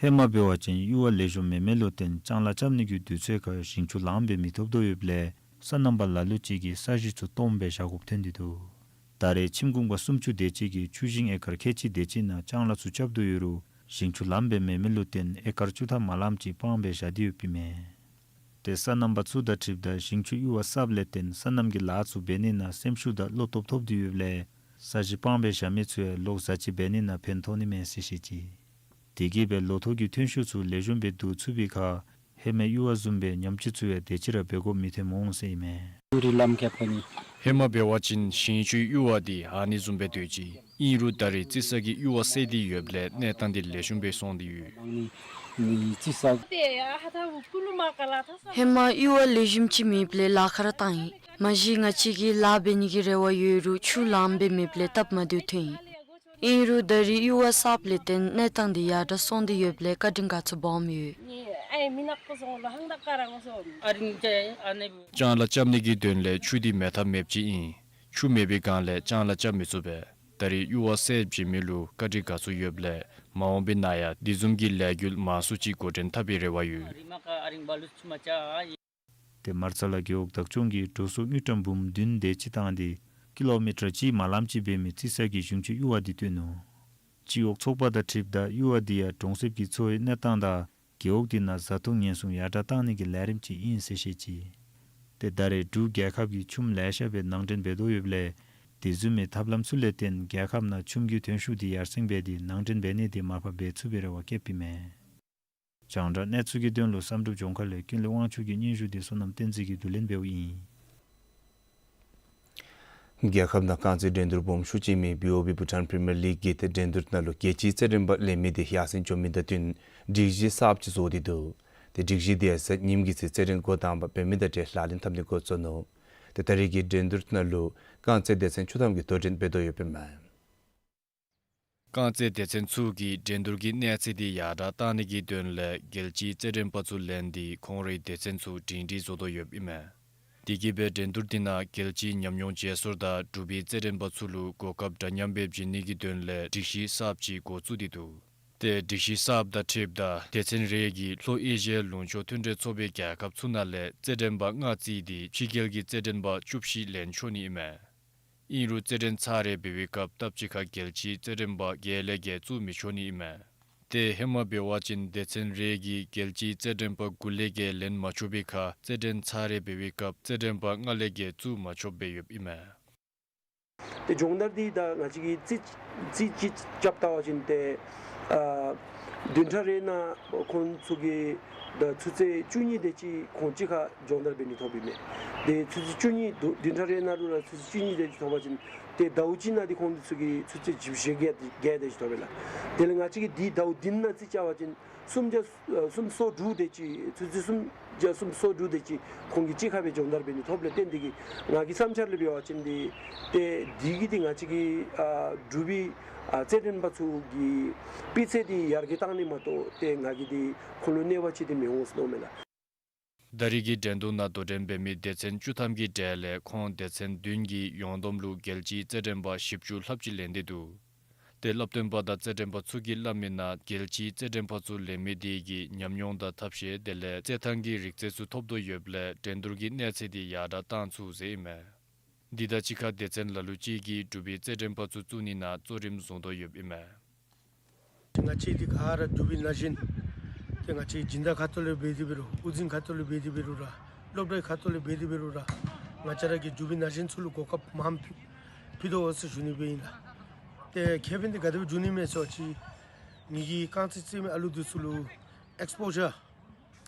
ཧེ་མ་འབད་བ་ཅིན་གཡུར་བ་ལེགས་ཤོམ་མེད་མི་ལུ་བརྟེན་ལྕང་ལཱ་རྐྱབ་ནི་གི་དུས་ཚོད་ཁར་ཞིང་ཆུ་ལངམ་སྦེ་མི་ཐོབ་དོ་ཡོདཔ་ལས་སོ་ནམ་པ་ལ་ལུ་ཅིག་གིས་ས་གཞི་ཚུ་སྟོངམ་སྦེ་བཞག་དགོཔ་ཐོན་ཏེ་འདུག། ད་རེས་ཁྱིམ་གུང་པ་སུམ་ཅུ་དེ་ཅིག་གིས་ཆུ་ཞིང་ཨེ་ཀར་ཁལ་གཅིག་དེ་ཅིག་ནང་ལྕང་ལཱ་ཚུ་རྐྱབ་དོ་ཡོད་རུང་ཞིང་ཆུ་ལངམ་སྦེ་མེད་མི་ལུ་བརྟེན་ཨེ་ཀར་བཅུ་ཐམ་མ་ལངམ་ཅིག་སྤང་སྦེ་བཞག་སྟེ་ཡོདཔ་ཨིན་མས། ཏེ་སོ་ནམ་པ་ཚུ་དང་འཁྲིལཝ་ད་ཞིང་ཆུ་གཡུར་བ་གསརཔ་ལས་བརྟེན་སོ་ནམ་གྱི་ལཱ་ཚུ་འབད་ནི་ནང་སེམས་ཤུགས་དང་བློ་སྟོབས་ཐོབ་སྟེ་ཡོདཔ་ལས་ས་གཞི་སྤང་སྦེ་བཞག་མི་ཚུ་ཡང་ལོག་ཟ་ཅིག་འབད་ནི་ནང་ཕན་ཐོགས་ནི་མས་ཟེར་བཤད་ཅི། དེ་གིས་སྦེ་ལོ་ཐོག་གི་ཐོན་ཤུགས་ཚུ་ལེགས་ཤོམ་སྦེ་བསྡུ་ཚུགས་པའི་ཁར་ཧེ་མའི་གཡུར་བ་བཟུམ་སྦེ་ཉམས་བཅོས་ཚུ་ཡང་དེ་ཅིག་ར་འབད་དགོཔ་མི་ཐོན་འོང་ཟེར་ཨིན་མས། ཧེ་མ་འབད་བ་ཅིན་ཞིང་ཆུའི་གཡུར་བ་འདི་ཨ་ནི་བཟུམ་སྦེ་སྡོད་ཅི། ཨིན་རུང་ད་རེས་རྩི་ས་གིས་གཡུར་བ་བསལ་ཏེ་ཡོདཔ་ལས་གནས་སྟངས་འདི་ལེགས་ཤོམ་སྦེ་སོང་སྟེ་ཡོད། ཧེ་མ་གཡུར་བ་ལེགས་ཤོམ་ཅིག་མེདཔ་ལས་ལཱ་ཁག་ར་བཏང་ཡི། མ་གཞི་ང་བཅས་ཀྱིས་ལཱ་འབད་ནི་གི་རེ་བ་ཡོད་རུང་ཆུ་ལངམ་སྦེ་མེདཔ་ལས་སྟབས་མ་བདེཝ་ཐོན་ཡི། ཨིན་རུང་ད་རེས་གཡུར་བ་གསརཔ་ལས་བརྟེན་གནས་སྟངས་འདི་ཡར་དྲག་སོང་སྟེ་ཡོདཔ་ལས་བཀའ་དྲིན་དགའ་ཚོར་སྦོམ་ཡོད། ལྕང་ལཱ་རྐྱབ་ནི་གི་དོན་ལས་ཆུ་འདི་མེད་ཐབས་མེདཔ་ཅིག་ཨིན། ཆུ་མེད་པའི་སྒང་ལས་ལྕང་ལཱ་རྐྱབ་མི་ཚུགས་པས། ད་རེས་གཡུར་བ་བསལ་བྱིན་མི་ལུ་བཀའ་དྲིན་དགའ་ཚོར་ཡོདཔ་ལས་མ་འོངས་པའི་ནང་ཡང་དེ་བཟུམ་གྱི་ལས་འགུལ་མང་སུ་ཅིག་འགོ་འདྲེན་འཐབ་པའི་རེ་བ་ཡོད། ཏེ་མར་ས་ལ་རྒེད་འོག་བདག་སྐྱོང་གིས་འགྲོ་སོང་དངུལ་ཀྲམ་འབུམ་བདུན་དེ་ཅིག་བཏང་སྟེ་ཀི་ལོ་མི་ཊར་གཅིག་མ་ལངམ་ཅིག་འབད་མི་རྩི་ས་གི་ཞིང་ཆུ་གཡུར་བ་འདི་བཏོན་ནུག། སྤྱི་འོག་ཚོགས་པ་དང་འཁྲིལཝ་ད་གཡུར་བ་འདི་ཡང་གྲོང་གསེབ་ཀྱི་འཚོ་བའི་གནས་སྟངས་དང་རྒེད་འོག་འདི་ནང་བཟའ་འཐུང་ཉེན་སྲུང་ཡར་དྲག་བཏང་ནི་གི་ལས་རིམ་ཅིག་ཨིན་ཟེར་བཤད་ཅི། ཏེ་ད་རེས་འབྲུག་རྒྱལ་ཁབ་ཀྱིས་ཆུམ་ལེ་ཤ་སྦེ་ནང་འདྲེན་འབད་དོ་ཡོདཔ་ལས་དེ་བཟུམ་མའི་ཐབས་ལམ་ཚུ་ལས་བརྟེན་རྒྱལ་ཁབ་ནང་ཆུམ་གྱི་ཐོན་ཤུགས་འདི་ཡར་སེང་འབད་དེ་ནང་འདྲེན་འབད་ནི་འདི་མར་ཕབ་འབད་ཚུགས་པའི་རེ་བ་བསྐྱེདཔ་ཨིན་མས། རྒྱང་བསྒྲགས་གནས་ཚུལ་གྱི་དོན་ལུ་བསམ་གྲུབ་ལྗོངས་མཁར་ལས་ཀུན་ལེགས་དབང་ཕྱུག་གི་སྙན་ཞུ་འདི་བསོད་ནམས་བསྟན་འཛིན་གྱིས་བསྡུ་ལེན་འབདཝ་ཨིན། རྒྱལ་ཁབ་ནང་རྐང་རྩེད་འགྲན་བསྡུར་སྦོམ་ཤོས་ཅིག་ཨིན་མི་བི་ཨོ་བི་བྷུ་ཊཱན་པི་རི་མི་ཡར་ལིག་གི་ཏེ་འགྲན་བསྡུར་ནང་ལུ་རྒྱལ་སྤྱིའི་རྩེད་འགྲན་པ་ལེན་མི་འདི་ཡར་སེང་འགྱོ་མི་དང་བསྟུན་སྒྲིག་གཞི་གསརཔ་ཅིག་བཟོ་སྟེ་འདུག། ཏེ་སྒྲིག་གཞི་འདི་ཡང་གཟའ་ཉིམ་གི་ཚེ་རྩེད་འགྲན་འགོ་དང་པ་འབད་མི་དང་འབྲེལ་ལག་ལེན་འཐབ་ནི་འགོ་བཙུགས་ནུག། ཏེ་ད་རེས་ཀྱི་འགྲན་བསྡུར་ནང་ལུ་རྐང་རྩེད་སྡེ་ཚན་བཅུ་ཐམ་གྱིས་དོ་འགྲན་འབད་དོ་ཡོདཔ་ཨིན་མས། རྐང་རྩེད་སྡེ་ཚན་ཚུ་གིས་འགྲན་བསྡུར་གྱི་གནས་ཚད་འདི་ཡར་དྲག་བཏང་ནི་གི་དོན་ལས་རྒྱལ་སྤྱིའི་རྩེད་འགྲན་པ་ཚུ་ལེན་ཏེ་ཁོང་རའི་སྡེ་ཚན་ཚུ་སྒྲིང་སྒྲིང་བཟོ་དོ་ཡོདཔ་ཨིན་མས། དེ་གིས་སྦེ་འགྲན་བསྡུར་འདི་ནང་རྒྱལ་སྤྱིའི་ཉམས་མྱོང་བརྗེ་སོར་དང་འབྲུག་པའི་རྩེད་འགྲན་པ་ཚུ་ལུ་གོ་སྐབས་འདྲ་མཉམ་སྦེ་བྱིན་ནི་གི་དོན་ལས་སྒྲིག་གཞི་གསརཔ་ཅིག་འགོ་བཙུགས་ཏེ་འདུག། ཏེ་སྒྲིག་གཞི་གསརཔ་དང་འཁྲིལཝ་ད་སྡེ་ཚན་རེ་གིས་ལྷོ་ཨེ་ཤི་ཡའི་ལུང་ཕྱོགས་མཐུན་འབྲེལ་ཚོགས་པའི་རྒྱལ་ཁབ་ཚུ་ནང་ལས་རྩེད་འགྲན་པ་ལྔ་བརྩིས་ཏེ་ཕྱི་རྒྱལ་གྱི་རྩེད་འགྲན་པ་བཅུ་བཞི་ལེན་ཆོག་ནི་ཨིན་མས། ཨིན་རུང་རྩེད་འགྲན་ཚར་རེ་འབད་བའི་སྐབས་སྟབས་གཅིག་ཁར་རྒྱལ་སྤྱིའི་རྩེད་འགྲན་པ་བརྒྱད་ལས་བརྒལ་བཙུགས་མི་ཆོག་ནི་ཨིན་མས། ཏེ་ཧེ་མ་འབད་བ་ཅིན་སྡེ་ཚན་རེ་གིས་རྒྱལ་སྤྱིའི་རྩེད་འགྲན་པ་དགུ་ལས་བརྒལ་ལེན་མ་ཆོག་པའི་ཁར་རྩེད་འགྲན་ཚར་རེ་འབད་བའི་སྐབས་རྩེད་འགྲན་པ་ལྔ་ལས་བརྒལ་བཙུགས་མ་ཆོགཔ་སྦེ་ཡོདཔ་ཨིན་མས། ཏེ་སྦྱོང་བརྡར་འདི་ད་ང་བཅས་ཀྱིས་རྩིས་རྩིས་ཅིག་རྐྱབ་བལྟ་བ་ཅིན་ཏེ་ཨ་བདུན་ཕྲག་རེ་ནང་ཁོང་ཚུ་གིས་ད་ཆུ་ཚོད་བཅུ་གཉིས་དེ་ཅིག་ཁོང་གཅིག་ཁར་སྦྱོང་བརྡར་འབད་ནི་ཐོབ་ཨིན་མས། ཏེ་ཆུ་ཚོད་བཅུ་གཉིས་བདུན་བདུན་ཕྲག་རེ་ནང་ལུ་ར་ཆུ་ཚོད་བཅུ་གཉིས་དེ་ཅིག་ཐོབ་པ་ཅིན་ཏེ་ཟླཝ་གཅིག་ནང་འདི་ཁོང་ཚུ་གིས་ཆུ་ཚོད་བཞི་བཅུ་ཞེ་བརྒྱད་བརྒྱད་དེ་ཅིག་ཐོབ་པས་ལགས། དེ་ལས་ང་བཅས་ཀྱིས་འདི་ཟླཝ་བདུན་ནང་རྩིས་རྐྱབ་པ་ཅིན་སུམ་བརྒྱ་ཨ་སུམ་སོ་དྲུག་དེ་ཅིག་ཆུ་ཚོད་སུམ་ བརྒྱ་སུམ་ཅུ་སོ་དྲུག་དེ་ཅིག་ཁོང་གིས་གཅིག་ཁར་སྦེ་སྦྱོང་བརྡར་འབད་ནི་ཐོབ་ལས་བརྟེན་ཏེ་གིས་ང་གི་བསམ་འཆར་ལས་འབད་བ་ཅིན་འདི་ཏེ་འདི་གིས་འདི་ང་བཅས་ཀྱི་ཨ་འབྲུག་པའི་ཨ་རྩེད་འགྲན་པ་ཚུ་གི་སྤུས་ཚད་འདི་ཡར་རྒྱས་བཏང་ནི་མ་གཏོགས་ཏེ་ང་གིས་འདི་ཁོང་ལུ་གནོད་པ་ཅིག་འདི་མི་འོང་ཟེར་མནོཝ་མས་ལགས། ད་རེས་ཀྱི་འགྲན་བསྡུར་ནང་དོ་འགྲན་འབད་མི་སྡེ་ཚན་བཅུ་ཐམ་གྱི་གྲས་ལས་ཁོང་སྡེ་ཚན་བདུན་གྱིས་ཡོངས་བསྡོམས་ལུ་རྒྱལ་སྤྱིའི་རྩེད་འགྲན་པ་བཞི་བཅུ་ལྷགཔ་ཅིག་ལེན་ཏེ་འདུག། ཏེ་སླབ་སྟོན་པ་དང་རྩེད་འགྲན་པ་ཚུ་གིས་སླབ་མིའི་ནང་རྒྱལ་སྤྱིའི་རྩེད་འགྲན་པ་ཚུ་ལེན་མི་དེ་གིས་ཉམས་མྱོང་དང་ཐབས་ཤེས་དེ་ལས་རྩེད་ཐང་གི་རིག་རྩལ་ཚུ་ཐོབ་དོ་ཡོདཔ་ལས་འགྲན་བསྡུར་གྱི་གནས་ཚད་དེ་ཡར་དྲག་བཏང་ཚུགས་ཟེར་ཨིན་མས། འདི་དང་གཅིག་ཁར་སྡེ་ཚན་ལ་ལུ་ཅིག་གིས་འབྲུག་པའི་རྩེད་འགྲན་པ་ཚུ་བཙུགས་ནི་ནང་གཙོ་རིམ་བཟུང་དོ་ཡོདཔ་ཨིན་མས། ང་བཅས་འདི་ག་ར་འབྲུག་པའི་ན་གཞོན། ཏེ་ང་བཅས་སྦྱིན་བདག་ཁ་ཐུག་ལས་འབད་དེ་འབད་རུང་དབུ་འཛིན་ཁ་ཐུག་ལས་འབད་དེ་འབད་རུང་ར་སློབ་གྲྭའི་ཁ་ཐུག་ལས་འབད་དེ་འབད་རུང་ར་ང་བཅས་ར་གི་འབྲུག་པའི་ན་གཞོན་ཚུ་ལུ་གོ་སྐབས་མངམ་ཕུལ་ཕུལ་དོ་ཟེར་ཞུ་ནི་སྦེ་ཨིན་ལགས། ཏེ་ཁེ་ཕན་འདི་ག་དེ་སྦེ་འབྱུང་ནི་མས་ཟེར་བ་ཅིན་ངེ་གི་རྐང་རྩེད་རྩེད་མི་ཨ་ལུ་འདི་ཚུ་ལུ་ཨེགསི་པོ་ཇར་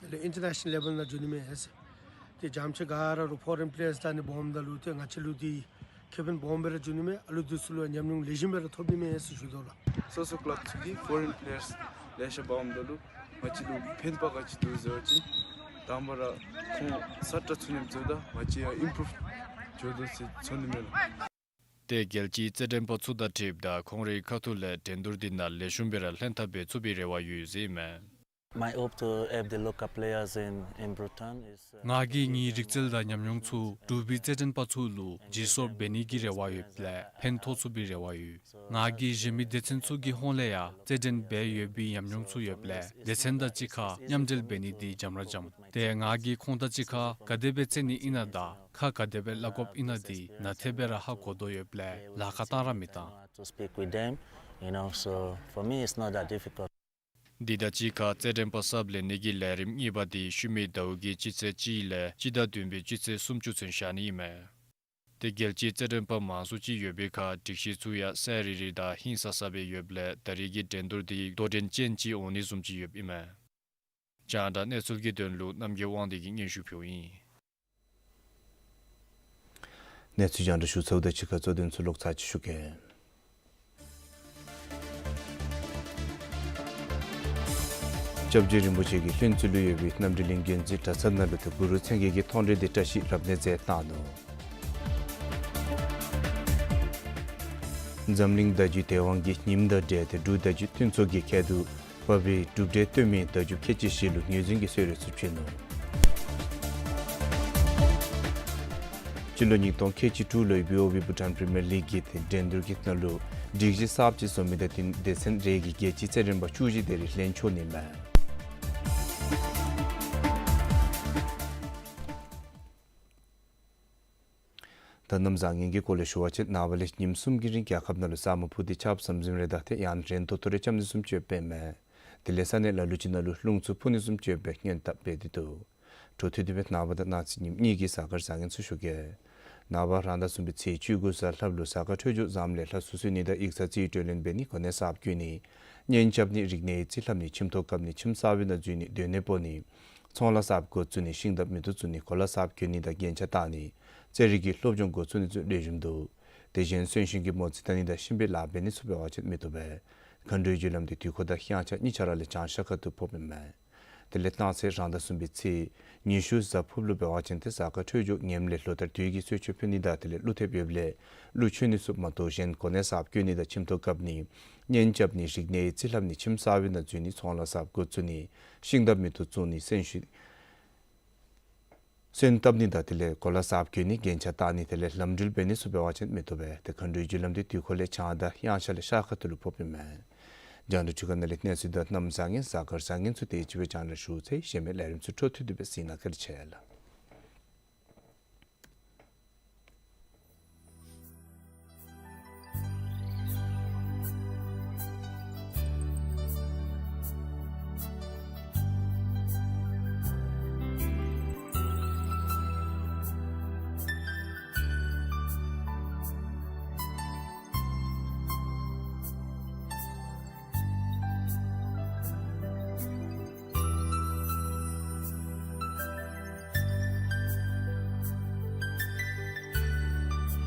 ལས་ཨིན་ཊར་ནེ་ཤ་ནལ་ལེ་བཱལ་ནང་འགྱོ་ནི་མས་ཟེར། ཏེ་རྒྱ་མཚོ་ག་ར་རུང་ཕོ་རེན་པེ་ལེ་ཡརསི་དང་ནི་སྦོམ་ད་ལུ་ཏེ་ང་བཅས་ལུ་འདི་ཁེ་ཕན་སྦོམ་སྦེ་ར་འབྱུང་ནི་མས། ཨ་ལུ་འདི་ཚུ་ལུ་ཉམས་མྱོང་ལེགས་ཤོམ་སྦེ་ར་ཐོབ་ནི་མས་ཟེར་ཞུ་དོ་ལགས། སོ་སོ་ཀི་ལབ་ཚུ་གིས་ཕོ་རེན་པེ་ལེ་ཡརསི་ལེ་ཤ་འབག་འོངམ་ད་ལུ་ང་བཅས་ལུ་ཕན་པ་ག་ཅི་འདུག་ཟེར་བ་ཅིན་དང་པ་ར་ཁོང་ས་ཏྲ་ཚུ་ཉམས་ཚུ་དང་ང་བཅས་ཡང་ཨིམ་པུ་རུབ་འགྱོ་དོ་ཟེར་ཚོར་ནི་མས་ལགས། ཏེ་རྒྱལ་སྤྱིའི་རྩེད་འགྲན་པ་ཚུ་དང་འཁྲིལཝ་ད་ཁོང་རའི་ཁ་ཐུག་ལས་འགྲན་བསྡུར་འདི་ནང་ལེགས་ཤོམ་སྦེ་ར་ལྷན་ཐབས་འབད་ཚུགས་པའི་རེ་བ་ཡོད་ཟེར་ཨིན་མས། My hope to have the local players in, in Bhutan is, uh, ང་གིས་ངེའི་རིག་རྩལ་དང་ཉམས་མྱོང་ཚུ་འབྲུག་པའི་རྩེད་འགྲན་པ་ཚུ་ལུ་བརྗེ་སོར་འབད་ནི་གི་རེ་བ་ཡོདཔ་ལས་ཕན་ཐོགས་ཚུགས་པའི་རེ་བ་ཡོད། ང་གིས་གཞན་མི་སྡེ་ཚན་ཚུ་གི་ཧོངས་ལས་ཡང་རྩེད་འགྲན་འབད་ཡོད་པའི་ཉམས་མྱོང་ཚུ་ཡོདཔ་ལས་སྡེ་ཚན་དང་གཅིག་ཁར་མཉམ་འབྲེལ་འབད་ནི་འདི་འཇམ་ར་འཇམ། ཏེ་ང་གིས་ཁོང་དང་གཅིག་ཁར་ག་དེ་སྦེ་རྩེ་ནི་ཨིན་ན་དང་ཁ་ག་དེ་སྦེ་སླབ་དགོཔ་ཨིན་ན་འདི་ནན་ཏན་སྦེ་ར་ཧ་གོ་དོ་ཡོདཔ་ལས་ལཱ་ཁག་གཏང་ར་མི་གཏང་། To speak with them, you know, so for me it's not that difficult. འདི་དང་གཅིག་ཁར་རྩེད་འགྲན་པ་གསརཔ་ལེན་ནི་གི་ལས་རིམ་གཉིས་པ་འདི་ཤུལ་མའི་ཟླཝ་གི་སྤྱི་ཚེས་གཅིག་ལས་སྤྱི་ཟླ་བདུན་པའི་སྤྱི་ཚེས་སུམ་ཅུ་ཚུན་བཞག་ནི་ཨིན་མས། ཏེ་རྒྱལ་སྤྱིའི་རྩེད་འགྲན་པ་མང་སུ་ཅིག་ཡོད་པའི་ཁར་སྒྲིག་གཞི་ཚུ་ཡང་གསལ་རི་རི་དང་ཧིང་སངས་ས་སྦེ་ཡོདཔ་ལས་ད་རེས་ཀྱི་འགྲན་བསྡུར་འདི་དོ་འགྲན་ཅན་ཅིག་འོང་ནི་བཟུམ་ཅིག་ཡོདཔ་ཨིན་མས། རྒྱང་བསྒྲགས་གནས་ཚུལ་གྱི་དོན་ལུ་རྣམ་རྒྱལ་དབང་འདུས་ཀྱིས་སྙན་ཞུ་ཕུལཝ་ཨིན། གནས་ཚུལ་རྒྱང་བསྒྲགས་ཞུ་ཚརཝ་དང་གཅིག་ཁར་གཙོ་དོན་ཚུ་ལོག་ཚར་ཅིག་ཞུ་གེ། སྐྱབས་རྗེ་རིན་པོ་ཆེ་གི་ལྷུན་རྩེ་ལུ་ཡོད་པའི་རྣམ་འདྲེན་གླིང་དགོན་འཛིན་གྲྭ་ཚང་ནང་ལུ་ཏེ་གུ་རུ་མཚན་བརྒྱད་ཀྱི་མཐོང་གྲོལ་འདི་བཀྲ་ཤིས་རབ་གནས་མཛད་གནང་ནུག། འཛམ་གླིང་བརྡ་བརྒྱུད་དེབ་དབང་གི་ཉིནམ་དང་འབྲེལ་ཏེ་འབྲུག་བརྡ་བརྒྱུད་མཐུན་ཚོགས་ཀྱིས་ཁྱད་དུ་འཕགས་པའི་གྲུབ་འབྲས་སྟོན་མི་བརྡ་བརྒྱུད་ཁལ་གཅིག་བཞི་ལུ་ངོས་འཛིན་གྱི་གསོལ་རས་ཚུ་བྱིན་ནུག། སྤྱི་ལོ་ཉིས་སྟོང་ཁལ་གཅིག་དྲུག་ལོའི་བི་ཨོ་བི་བྷུ་ཊཱན་པི་རི་མི་ཡར་ལིག་གི་འགྲན་བསྡུར་གྱི་ནང་ལུ་སྒྲིག་གཞི་གསརཔ་ཅིག་བཟོ་མི་དང་བསྟུན་སྡེ་ཚན་རེ་གིས་རྒྱལ་སྤྱིའི་རྩེད་འགྲན་པ་བཅུ་བཞི་དེ་རེ་ལེན་ཆོག་ནི་མས། ད་གནམ་བཟང་ངན་གྱི་སྐོར་ལས་ཞུ་བ་ཅིན་ནངས་པ་ལས་ཉིནམ་གསུམ་གྱི་རིང་རྒྱལ་ཁབ་ནང་ལུ་ས་སྨུག་ཕུབ་སྟེ་ཆརཔ་ཟམ་ཟིམ་རེ་དང་ཏེ་ཡང་རན་ཏོག་ཏོ་རེ་རྐྱབ་ནི་བཟུམ་ཅིག་ཡོདཔ་ཨིན་མས། དེ་ལས་ས་གནས་ལ་ལུ་ཅིག་ནང་ལུ་རླུང་འཚུབ་འཕུ་ནི་བཟུམ་ཅིག་ཡོདཔ་སྦེ་སྔོན་དཔག་འབད་དེ་འདུག། འཕྲོ་མཐུད་དེ་སྦེ་ནངས་པ་དང་གནངས་ཚེ་ཉིནམ་གཉིས་ཀྱི་གཟའ་སྐར་བཟང་ངན་ཚུ་ཞུ་གེ། ནངས་པ་རང་ཟླ་གསུམ་པའི་ཚེས་བཅུ་དགུ་གཟའ་ལྷགཔ་ལུ་གཟའ་སྐར་འཕྲོད་སྦྱོར་བཟངམ་ལས་ལྷ་སོ་སོའི་ནི་དང་ཡིག་ཚང་རྩིས་སྤྲོད་ལེན་འབད་ནི་གོ་གནས་གསརཔ་བསྐོ་ནི་གཉེན་རྐྱབ་ནི་རིག་གནས་ཡིག་རྩིས་ལྷབ་ནི་ཁྱིམ་ཐོག་བཀབ་ནི་ཁྱིམ་གསར་པའི་ནང་འཛུལ་ནི་སྡོད་གནས་སྤོ་ནི་ཚོང་ལཱ་གསརཔ་འགོ་བཙུགས་ནི་ཤིང་འདབས་མེ་ཏོག་བཙུགས་ནི་གོ་ལ་གསརཔ་གྱོན་ནི་དང་རྒྱན་ཆ་བཏགས་ནི་རྩེད་རིགས་ཀྱི་སློབ་སྦྱོང་འགོ་བཙུགས་ནི་ཚུ་ལེགས་ཤོམ་འདུག། དེ་བཞིན་གསོན་གཤིན་གྱི་མོ་རྩིས་བལྟ་ནི་དང་གཤིན་པོའི་ལཱ་འབད་ནི་ཚུ་འབད་བ་ཅིན་མི་བཏུབ་པས། མཁའ་འགྲོའི་རྒྱུ་ལམ་འདི་དུས་འཁོར་དང་དབྱངས་འཆར་གཉིས་ཆ་ར་ལས་བྱང་ཤར་ཁ་ཐུག་ཕོགཔ་ཨིན་མས། དེ་ལས་གནངས་ཚེ་རང་ཟླ་གསུམ་པའི་ཚེས་ཉི་ཤུ་གཟའ་ཕུརཔ་ལུ་འབད་བ་ཅིན་ཏེ་གཟའ་སྐར་འཕྲོད་སྦྱོར་ངནམ་ལས་ལོ་ལྟར་དུས་ཀྱི་གསོལ་མཆོད་ཕུལ་ནི་དང་དེ་ལས་ཀླུ་ཐེབས་ཡོདཔ་ལས་ཀླུ་མཆོད་ནི་ཚུ་མ་གཏོགས་གཞན་གོ་གནས་གསརཔ་བསྐོ་ནི་དང་ཁྱིམ་ཐོག་བཀབ་ནི་གཉེན་རྐྱབ་ནི་རིག་གནས་ཡིག་རྩིས་ལྷབ་ནི་ཁྱིམ་གསར་པའི་ནང་འཛུལ་ནི་ཚོང་ལཱ་གསརཔ་འགོ་བཙུགས་ནི་ཤིང་འདབས་མེ་ཏོག་བཙུགས་ནི་གསོན་གཤིན་གསོན་བཏབ་ནི་དང་དེ་ལས་གོ་ལ་གསརཔ་གྱོན་ནི་རྒྱན་ཆ་བཏགས་ནི་དེ་ལས་ལམ་འགྲུལ་འབད་ནི་ཚུ་འབད་བ་ཅིན་མི་བཏུབ་པས། ཏེ་མཁའ་འགྲོའི་རྒྱུ་ལམ་འདི་དུས་འཁོར་ལས་བྱང་དང་དབྱངས་འཆར་ལས་ཤར་ཁ་ཐུག་ལུ་ཕོགཔ་ཨིན་མས། རྒྱང་བསྒྲགས་འཕྲུལ་ཁང་ནང་ལས་གནས་ཚུལ་དང་གནམ་བཟང་ངན་གཟའ་སྐར་བཟང་ངན་ཚུ་དེ་ཅིག་སྦེ་རྒྱང་བསྒྲགས་ཞུ་ཚར་ཡི། གཞན་མི་ལས་རིམ་ཚུ་འཕྲོ་མཐུད་དེ་སྦེ་གཟིགས་གནང་། བཀའ་དྲིན་ཆེ་ལགས།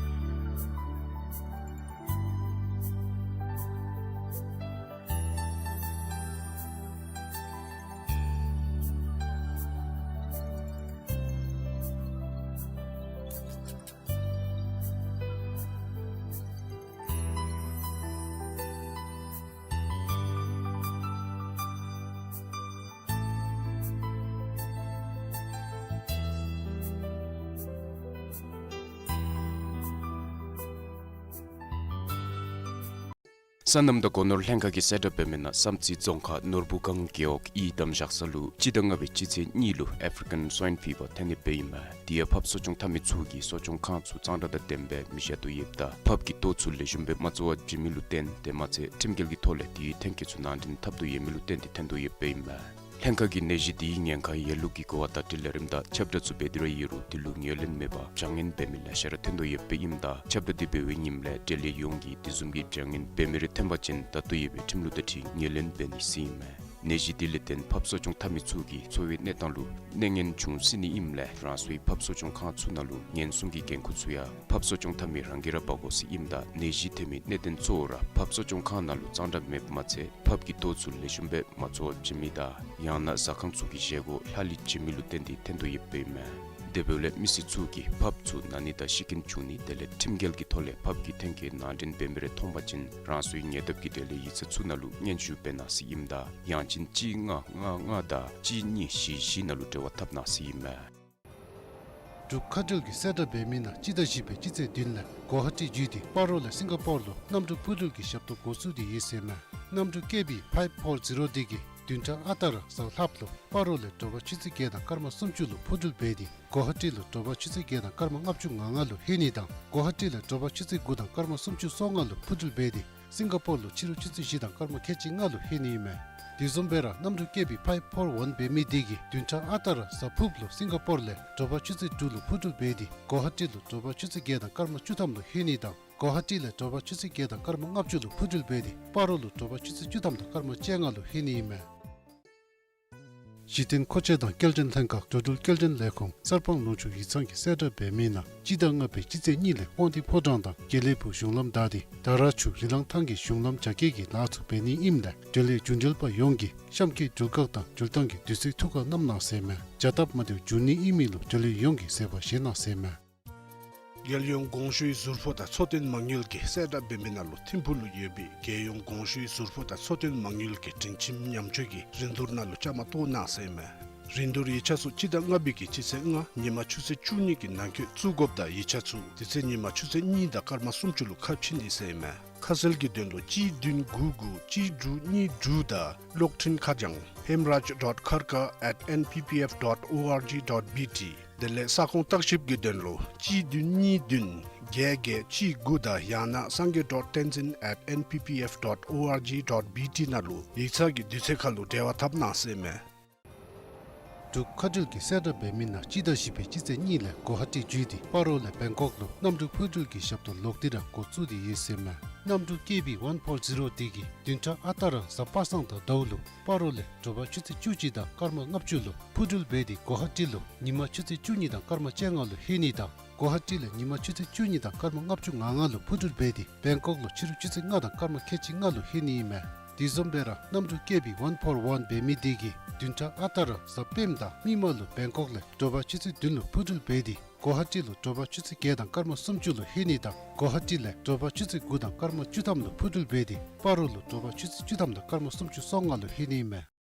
སོ་ནམ་དང་སྒོ་ནོར་ལྷན་ཁག་གིས་གསལ་བསྒྲགས་འབད་མི་ནང་བསམ་རྩེ་རྫོང་ཁག་ནོར་བུ་སྒང་རྒེད་འོག་ཡི་དམ་བཞག་ས་ལུ་སྤྱི་ཟླ་ལྔ་པའི་སྤྱི་ཚེས་གཉིས་ལུ་ཨེ་ཕྲི་ཀན་སུའིན་ཕི་བར་ཐོན་ནི་སྦེ་ཨིན་མས། དེ་ཡང་ཕབ་གསོ་སྐྱོང་འཐབ་མི་ཚུ་གིས་གསོ་སྐྱོང་ཁང་ཚུ་གཙང་སྦྲ་དང་ལྡནམ་སྦེ་མི་བཞག་དོ་ཡོདཔ་ད་ཕབ་ཀྱི་ལྟོ་ཚུ་ལེགས་ཤོམ་སྦེ་མ་བཙོ་བར་བྱིན་མི་ལུ་བརྟེན་དེ་མ་ཚད་ཁྲིམས་འགལ་གྱི་ཐོག་ལས་དེའི་ཐོན་སྐྱེད་ཚུ་ནང་འདྲེན་འཐབ་དོ་ཡོད་མི་ལུ་བརྟེན་ཏེ་ཐོན་དོ་ཡོདཔ་ཨིན་མས། ལྷན་ཁག་གིས་ནད་གཞི་དེའི་ཉེན་ཁ་ཡོད་ལུགས་ཀྱི་གོ་བ་དང་འབྲེལ་ལས་རིམ་དང་ཁྱབ་བསྒྲགས་ཚུ་འབད་དེ་ར་ཡོད་རུང་དེ་ལུ་ངོས་ལེན་མེད་པར་བྱང་ངན་འབད་མི་ལེ་ཤ་ར་ཐོན་དོ་ཡོདཔ་ཨིནམ་ད་ཁྱབ་བསྒྲགས་དེ་འབད་བའི་ཉིནམ་ལས་འབྲེལ་ཡོད་ཡོངས་ཀྱིས་དེ་བཟུམ་གྱི་བྱང་ངན་འབད་མི་རེ་ཐོན་པ་ཅིན་ད་ལྟོ་ཡོད་པའི་ཁྲིམས་ལུགས་དང་འཁྲིལ་ངོས་ལེན་འབད་ནི་ཟེར་ཨིན་མས། ནད་གཞི་དེ་ལས་བརྟེན་ཕབ་གསོ་སྐྱོང་འཐབ་མི་ཚུ་གི་འཚོ་བའི་གནས་སྟངས་ལུ་གནོད་ངན་འབྱུང་སྲིད་ནི་ཨིནམ་ལས་རང་སོའི་ཕབ་གསོ་སྐྱོང་ཁང་ཚུ་ནང་ལུ་ཉེན་སྲུང་གི་འགན་ཁུར་ཚུ་ཡང་ཕབ་གསོ་སྐྱོང་འཐབ་མི་རང་གིས་ར་འབག་དགོ་ཟེར་ཨིནམ་ད་ནད་གཞི་ཐོན་མི་གནད་དོན་གཙོ་བོ་ར་ཕབ་གསོ་སྐྱོང་ཁང་ནང་ལུ་གཙང་སྦྲ་མེདཔ་མ་ཚད་ཕབ་ཀྱི་ལྟོ་ཚུ་ལེགས་ཤོམ་སྦེ་མ་བཙོ་བར་བྱིན་མི་དང་ཡང་ན་ཟ་ཁང་ཚུ་གི་བཞེས་སྒོ་ལྷག་ལུས་བྱིན་མི་ལུ་བརྟེན་ཏེ་ཐོན་དོ་ཡོདཔ་ཨིན་མས། དེ་འབདཝ་ལས་མི་སེར་ཚུ་གིས་ཕབ་ཚུ་ན་ནི་དང་ཤི་རྐྱེན་བྱུང་ནི་དེ་ལས་ཁྲིམས་འགལ་གྱི་ཐོག་ལས་ཕབ་ཀྱི་ཐོན་སྐྱེད་ནང་འདྲེན་འབད་མི་རེ་མཐོང་པ་ཅིན་རང་སོའི་ཉེ་འདབས་ཀྱི་འབྲེལ་ཡོད་ཡིག་ཚང་ཚུ་ནང་ལུ་སྙན་ཞུ་འབད་གནང་ཟེར་ཨིནམ་ད་ཡང་ཅིན་གཅིག་ལྔ་ལྔ་ལྔ་དང་གཅིག་གཉིས་བཞི་བཞི་ནང་ལུ་འབྲེལ་བ་འཐབ་གནང་ཟེར་ཨིན་མས། འབྲུག་མཁའ་འགྲུལ་གྱིས་གསལ་བསྒྲགས་འབད་མི་ནང་སྤྱི་ཟླ་བཞི་པའི་སྤྱི་ཚེས་བདུན་ལས་གོ་ཧ་ཊི་བརྒྱུད་དེ་སྤ་རོ་ལས་སིང་ག་པོར་ལུ་གནམ་གྲུ་འཕུར་འགྲུལ་གྱི་ཞབས་ཏོག་འགོ་བཙུགས་ཏེ་ཡོད་ཟེར་མས། གནམ་གྲུ་ཀེ་བི་ཕའིབ་ཕོར་ཛི་རོ་དེ་གིས་བདུན་ཕྲག་ཨ་རྟག་ར་གཟའ་ལྷགཔ་ལུ་སྤ་རོ་ལས་དྲོ་པ་ཆུ་ཚོད་བརྒྱད་དང་སྐར་མ་སུམ་ཅུ་ལུ་འཕུར་འགྲུལ་འབད་དེ་གོ་ཧ་ཊི་ལུ་དྲོ་པ་ཆུ་ཚོད་བརྒྱད་དང་སྐར་མ་ལྔ་བཅུ་ང་ལྔ་ལུ་ལྷོད་ནི་དང་གོ་ཧ་ཊི་ལས་དྲོ་པ་ཆུ་ཚོད་དགུ་དང་སྐར་མ་སུམ་ཅུ་སོ་ལྔ་ལུ་འཕུར་འགྲུལ་འབད་དེ་སིང་ག་པོར་ལུ་ཕྱི་རུ་ཆུ་ཚོད་བཞི་དང་སྐར་མ་ཁལ་གཅིག་ལྔ་ལུ་ལྷོད་ནི་ཨིན་མས། དེ་བཟུམ་སྦེ་ར་གནམ་གྲུ་ཀེ་བི་ཕའིབ་ཕོར་ཝན་འབད་མི་དེ་གིས་བདུན་ཕྲག་ཨ་རྟག་ར་གཟའ་ཕུརཔ་ལུ་སིང་ག་པོར་ལས་དྲོ་པ་ཆུ་ཚོད་དྲུག་ལུ་འཕུར་འགྲུལ་འབད་དེ་གོ་ཧ་ཊི་ལུ་དྲོ་པ་ཆུ་ཚོད་བརྒྱད་དང་སྐར་མ་བཅུ་ཐམ་ལུ་ལྷོད་ནི་དང་གོ་ཧ་ཊི་ལས་དྲོ་པ་ཆུ་ཚོད་བརྒྱད་དང་སྐར་མ་ལྔ་བཅུ་ལུ་འཕུར་འགྲུལ་འབད་དེ་སྤ་རོ་ལུ་དྲོ་པ་ཆུ་ཚོད་བཅུ་ཐམ་དང་སྐར་མ་བཅོ་ལྔ་ལུ་ལྷོད་ནི་ཨིན་མས། གཞི་རྟེན་མཁོ་ཆས་དང་སྐྱེལ་འདྲེན་ལྷན་ཁག་འགྲོ་འགྲུལ་སྐྱེལ་འདྲེན་ལས་ཁུངས་གསར་སྤང་ལུང་ཕྱོགས་ཡིག་ཚང་གིས་གསལ་བསྒྲགས་འབད་མི་ནང་སྤྱི་ཟླ་ལྔ་པའི་སྤྱི་ཚེས་གཉིས་ལས་དབང་འདུས་ཕོ་བྲང་དང་དགེ་ལེགས་ཕུག་གཞུང་ལམ་བདའ་སྟེ་དར་ཆུ་རི་ལང་ཐང་གི་གཞུང་ལམ་རྒྱ་སྐྱེད་ཀྱི་ལཱ་ཚུ་འབད་ནི་ཨིནམ་ལས་འབྲེལ་ཡོད་རྒྱུན་འབྲེལ་པ་ཡོངས་ཀྱིས་གཤམ་གྱི་འགྲུལ་བཀག་དང་འགྲུལ་ཐང་གི་དུས་ཚོད་ཐུགས་ཁར་བསྣམ་གནང་ཟེར་མས། བྱ་སྟབས་མ་བདེཝ་འབྱུང་ནི་ཨིན་མི་ལུ་འབྲེལ་ཡོད་ཡོངས་ཀྱིས་བཟོད་པ་བཞེས་གནང་ཟེར་མས། རྒྱལ་ཡོངས་གོང་ཞུའི་ཟུར་ཕོགས་དང་འཚོ་རྟེན་མ་དངུལ་གྱིས་གསལ་བསྒྲགས་འབད་མི་ནང་ལུ་ཐིམ་ཕུག་ལུ་ཡོད་པའི་རྒྱལ་ཡོངས་གོང་ཞུའི་ཟུར་ཕོགས་དང་འཚོ་རྟེན་མ་དངུལ་གྱི་སྒྲིང་ཁྱིམ་ཉམས་བཅོས་ཀྱི་རིན་བསྡུར་ནང་ལུ་བཅའ་མར་གཏོགས་གནང་ཟེར་མས། རིན་བསྡུར་ཡིག་ཆ་ཚུ་སྤྱི་ཟླ་ལྔ་པའི་གི་སྤྱི་ཚེས་ལྔ་ཉིན་མ་ཆུ་ཚོད་བཅུ་གཉིས་ཀྱི་ནང་འཁོད་བཙུགས་དགོཔ་དང་ཡིག་ཆ་ཚུ་དེ་ཚེ་ཉིན་མ་ཆུ་ཚོད་གཉིས་དང་སྐར་མ་སུམ་ཅུ་ལུ་ཁ་ཕྱེ་ནི་ཟེར་མས། ཁ་གསལ་གྱི་དོན་ལུ་གཅིག་བདུན་དགུ་དགུ་གཅིག་དྲུག་གཉིས་དྲུག་དང་གློག་འཕྲིན་ཁ་བྱང་hemraj dot kharka at N P P F dot O R G dot B T། དེ་ལས་ས་ཁོངས་བརྟག་ཞིབ་ཀྱི་དོན་ལུ་གཅིག་བདུན་གཉིས་བདུན་བརྒྱད་བརྒྱད་གཅིག་དགུ་དང་ཡང་ན་sangay dot tenzin at N P P F dot O R G dot B T ནང་ལུ་ཡིག་ཚང་གི་དུས་ཚོད་ཁར་ལུ་འབྲེལ་བ་འཐབ་གནང་ཟེར་མས། འབྲུག་མཁའ་འགྲུལ་གྱིས་གསལ་བསྒྲགས་འབད་མི་ནང་སྤྱི་ཟླ་བཞི་པའི་སྤྱི་ཚེས་གཉིས་ལས་གོ་ཧ་ཊི་བརྒྱུད་དེ་སྤ་རོ་ལས་བེང་ཀོག་ལུ་གནམ་གྲུ་འཕུར་འགྲུལ་གྱི་ཞབས་ཏོག་ལོག་སྟེ་ར་འགོ་བཙུགས་ཏེ་ཡོད་ཟེར་མས། གནམ་གྲུ་ཀེ་བི་ཝན་ཕོར་ཛི་རོ་དེ་གིས་བདུན་ཕྲག་ཨ་རྟག་ར་གཟའ་པ་སངས་དང་ཟླཝ་ལུ་སྤ་རོ་ལས་དྲོ་པ་ཆུ་ཚོད་བཅུ་གཅིག་དང་སྐར་མ་ལྔ་བཅུ་ལུ་འཕུར་འགྲུལ་འབད་དེ་གོ་ཧ་ཊི་ལུ་ཉིན་མ་ཆུ་ཚོད་བཅུ་གཉིས་དང་སྐར་མ་བཅོ་ལྔ་ལུ་ལྷོད་ནི་དང་གོ་ཧ་ཊི་ལས་ཉིན་མ་ཆུ་ཚོད་བཅུ་གཉིས་དང་སྐར་མ་ལྔ་བཅུ་ང་ལྔ་ལུ་འཕུར་འགྲུལ་འབད་དེ་བེང་ཀོག་ལུ་ཕྱི་རུ་ཆུ་ཚོད་ལྔ་དང་སྐར་མ་ཁལ་གཅིག་ལྔ་ལུ་ལྷོད་ནི་ཨིན་མས། དེ་བཟུམ་སྦེ་ར་གནམ་གྲུ་ཀེ་བི་ཝན་ཕོར་ཝན་འབད་མི་དེ་གིས་བདུན་ཕྲག་ཨ་རྟག་ར་གཟའ་སྤེནམ་དང་མིག་དམར་ལུ་བེང་ཀོག་ལས་དྲོ་པ་ཆུ་ཚོད་བདུན་ལུ་འཕུར་འགྲུལ་འབད་དེ་གོ་ཧ་ཊི་ལུ་དྲོ་པ་ཆུ་ཚོད་བརྒྱད་དང་སྐར་མ་སུམ་ཅུ་ལུ་ལྷོད་ནི་དང་གོ་ཧ་ཊི་ལས་དྲོ་པ་ཆུ་ཚོད་དགུ་དང་སྐར་མ་བཅུ་ཐམ་ལུ་འཕུར་འགྲུལ་འབད་དེ་སྤ་རོ་ལུ་དྲོ་པ་ཆུ་ཚོད་བཅུ་ཐམ་དང་སྐར་མ་སུམ་ཅུ་སོ་ལྔ་ལུ་ལྷོད་ནི་ཨིན་མས།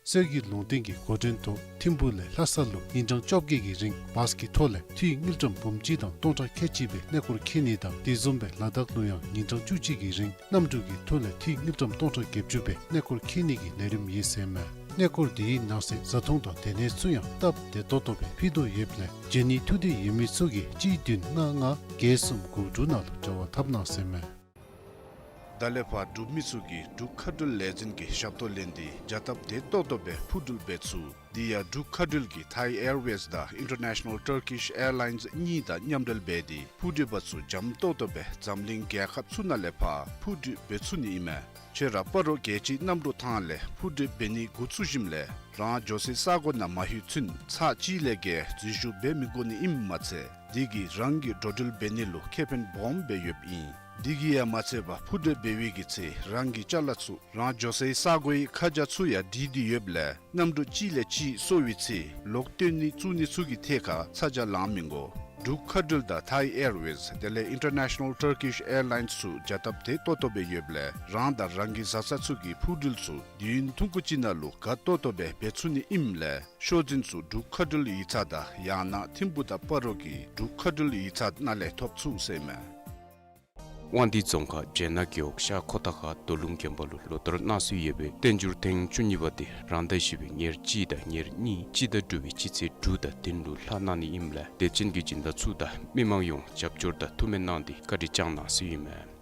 གསེར་གྱི་ལུང་བསྟན་གྱི་འགོ་འདྲེན་ཐོག་ཐིམ་ཕུག་ལས་ལྷ་ས་ལུ་ཉིན་གྲངས་བཅོ་བརྒྱད་ཀྱི་རིང་བཱས་ཀྱི་ཐོག་ལས་འཐུས་དངུལ་ཀྲམ་འབུམ་གཅིག་དང་སྟོང་ཕྲག་ཁལ་གཅིག་སྦེ་གནས་སྐོར་འཁྱིད་ནི་དང་དེ་བཟུམ་སྦེ་ལ་དྭགས་ལུ་ཡང་ཉིན་གྲངས་བཅུ་གཅིག་གི་རིང་གནམ་གྲུ་གི་ཐོག་ལས་འཐུས་དངུལ་ཀྲམ་སྟོང་ཕྲག་བརྒྱད་ཅུ་སྦེ་གནས་སྐོར་འཁྱིད་ནི་གི་ལས་རིམ་ཡོད་ཟེར་མས། གནས་སྐོར་དེའི་ནང་གསེས་བཟའ་འཐུང་དང་སྡོད་གནས་ཚུ་ཡང་སྟབས་བདེ་ཏོག་ཏོ་སྦེ་ཕུལ་དོ་ཡོདཔ་ལས་བྱོན་ནི་ཐུགས་འདོད་ཡོད་མི་ཚུ་གིས་གཅིག་བདུན་ལྔ་ལྔ་བརྒྱད་གསུམ་དགུ་དྲུག་ནང་ལུ་འབྲེལ་བ་འཐབ་གནང་ཟེར་མས། ད་ལས་ཕར་འབྲུག་མི་ཚུ་གིས་འབྲུག་མཁའ་འགྲུལ་ལས་འཛིན་གྱི་ཞབས་ཏོག་ལེན་ཏེ་བྱ་སྟབས་བདེ་ཏོག་ཏོ་སྦེ་འཕུར་འགྲུལ་འབད་ཚུགས། དེ་ཡང་འབྲུག་མཁའ་འགྲུལ་གྱིས་Thai Airways དང་International Turkish Airlines གཉིས་དང་མཉམ་འབྲེལ་འབད་དེ་འཕུར་འགྲུལ་པ་ཚུ་འཇམ་ཏོག་ཏོ་སྦེ་འཛམ་གླིང་རྒྱལ་ཁབ་ཚུ་ནང་ལས་ཕར་འཕུར་འགྲུལ་འབད་ཚུགས་ནི་ཨིན་མས། ཁྱོད་ར་སྤ་རོ་རྒྱལ་སྤྱིའི་གནམ་གྲུ་ཐང་ལས་འཕུར་འགྲུལ་འབད་ནི་འགོ་བཙུགས་ཞིནམ་ལས་རང་འགྱོ་སའི་ས་གོ་ནང་མ་ལྷོད་ཚུན་ཚར་གཅིག་ལས་བརྒལ་འཛུལ་ཞུགས་འབད་མི་དགོ་ནི་ཨིནམ་མ་ཚད་དེ་གིས་རང་གི་འགྲོ་འགྲུལ་འབད་ནི་ལུ་ཁེ་ཕན་སྦོམ་སྦེ་ཡོདཔ་ཨིན། དེ་གིས་ཡང་མ་ཚད་པར་འཕུར་འགྲུལ་འབད་བའི་གི་ཚེ་རང་གི་ཅ་ལ་ཚུ་རང་འགྱོ་སའི་ས་གོའི་ཁ་བྱང་ཚུ་ཡང་བྲིས་ཏེ་ཡོདཔ་ལས་གནམ་གྲུ་གཅིག་ལས་གཅིག་སོར་བའི་ཚེ་ལོག་བཏོན་ནི་བཙུགས་ནི་ཚུ་གི་ཐད་ཁར་ཚ་གྱང་ལང་མི་དགོ། འབྲུག་མཁའ་འགྲུལ་དང་Thai Airways དེ་ལས་International Turkish Airlines ཚུ་བྱ་སྟབས་བདེ་ཏོག་ཏོ་སྦེ་ཡོདཔ་ལས་རང་དང་རང་གི་བཟའ་ཚང་ཚུ་གི་འཕུར་འགྲུལ་ཚུ་དུས་ཡུན་ཐུང་ཀུ་ཅིག་ནང་ལུ་དགའ་ཏོག་ཏོ་སྦེ་འབད་ཚུགས་ནི་ཨིནམ་ལས་ཤོག་འཛིན་ཚུ་འབྲུག་མཁའ་འགྲུལ་ཡིག་ཚང་དང་ཡང་ན་ཐིམ་ཕུག་དང་སྤ་རོ་གི་འབྲུག་མཁའ་འགྲུལ་ཡིག་ཚང་ནང་ལས་ཐོབ་ཚུགས་ཟེར་མས། དབང་འདུས་རྫོང་ཁག་སྦྱེད་ནག་རྒེད་འོག་ཤར་ཁོ་ཐང་ཁ་རྡོ་ལུང་དགོན་པ་ལུ་ལོ་ལྟར་གནང་སྲོལ་ཡོད་པའི་བསྟན་འགྱུར་ཐེངས་བཅུ་གཉིས་པ་དེ་རང་ཟླ་བཞི་པའི་ཉེར་གཅིག་དང་ཉེར་གཉིས་སྤྱི་ཟླ་དྲུག་པའི་སྤྱི་ཚེས་དྲུག་དང་བདུན་ལུ་ལྷག་གནང་ནི་ཨིནམ་ལས་དད་ཅན་གྱི་སྦྱིན་བདག་ཚུ་དང་མི་མང་ཡོངས་རྒྱབ་སྐྱོར་དང་ཐུགས་སྨོན་གནང་སྟེ་བཀའ་དྲིན་བསྐྱང་གནང་ཟེར་ཨིན་མས།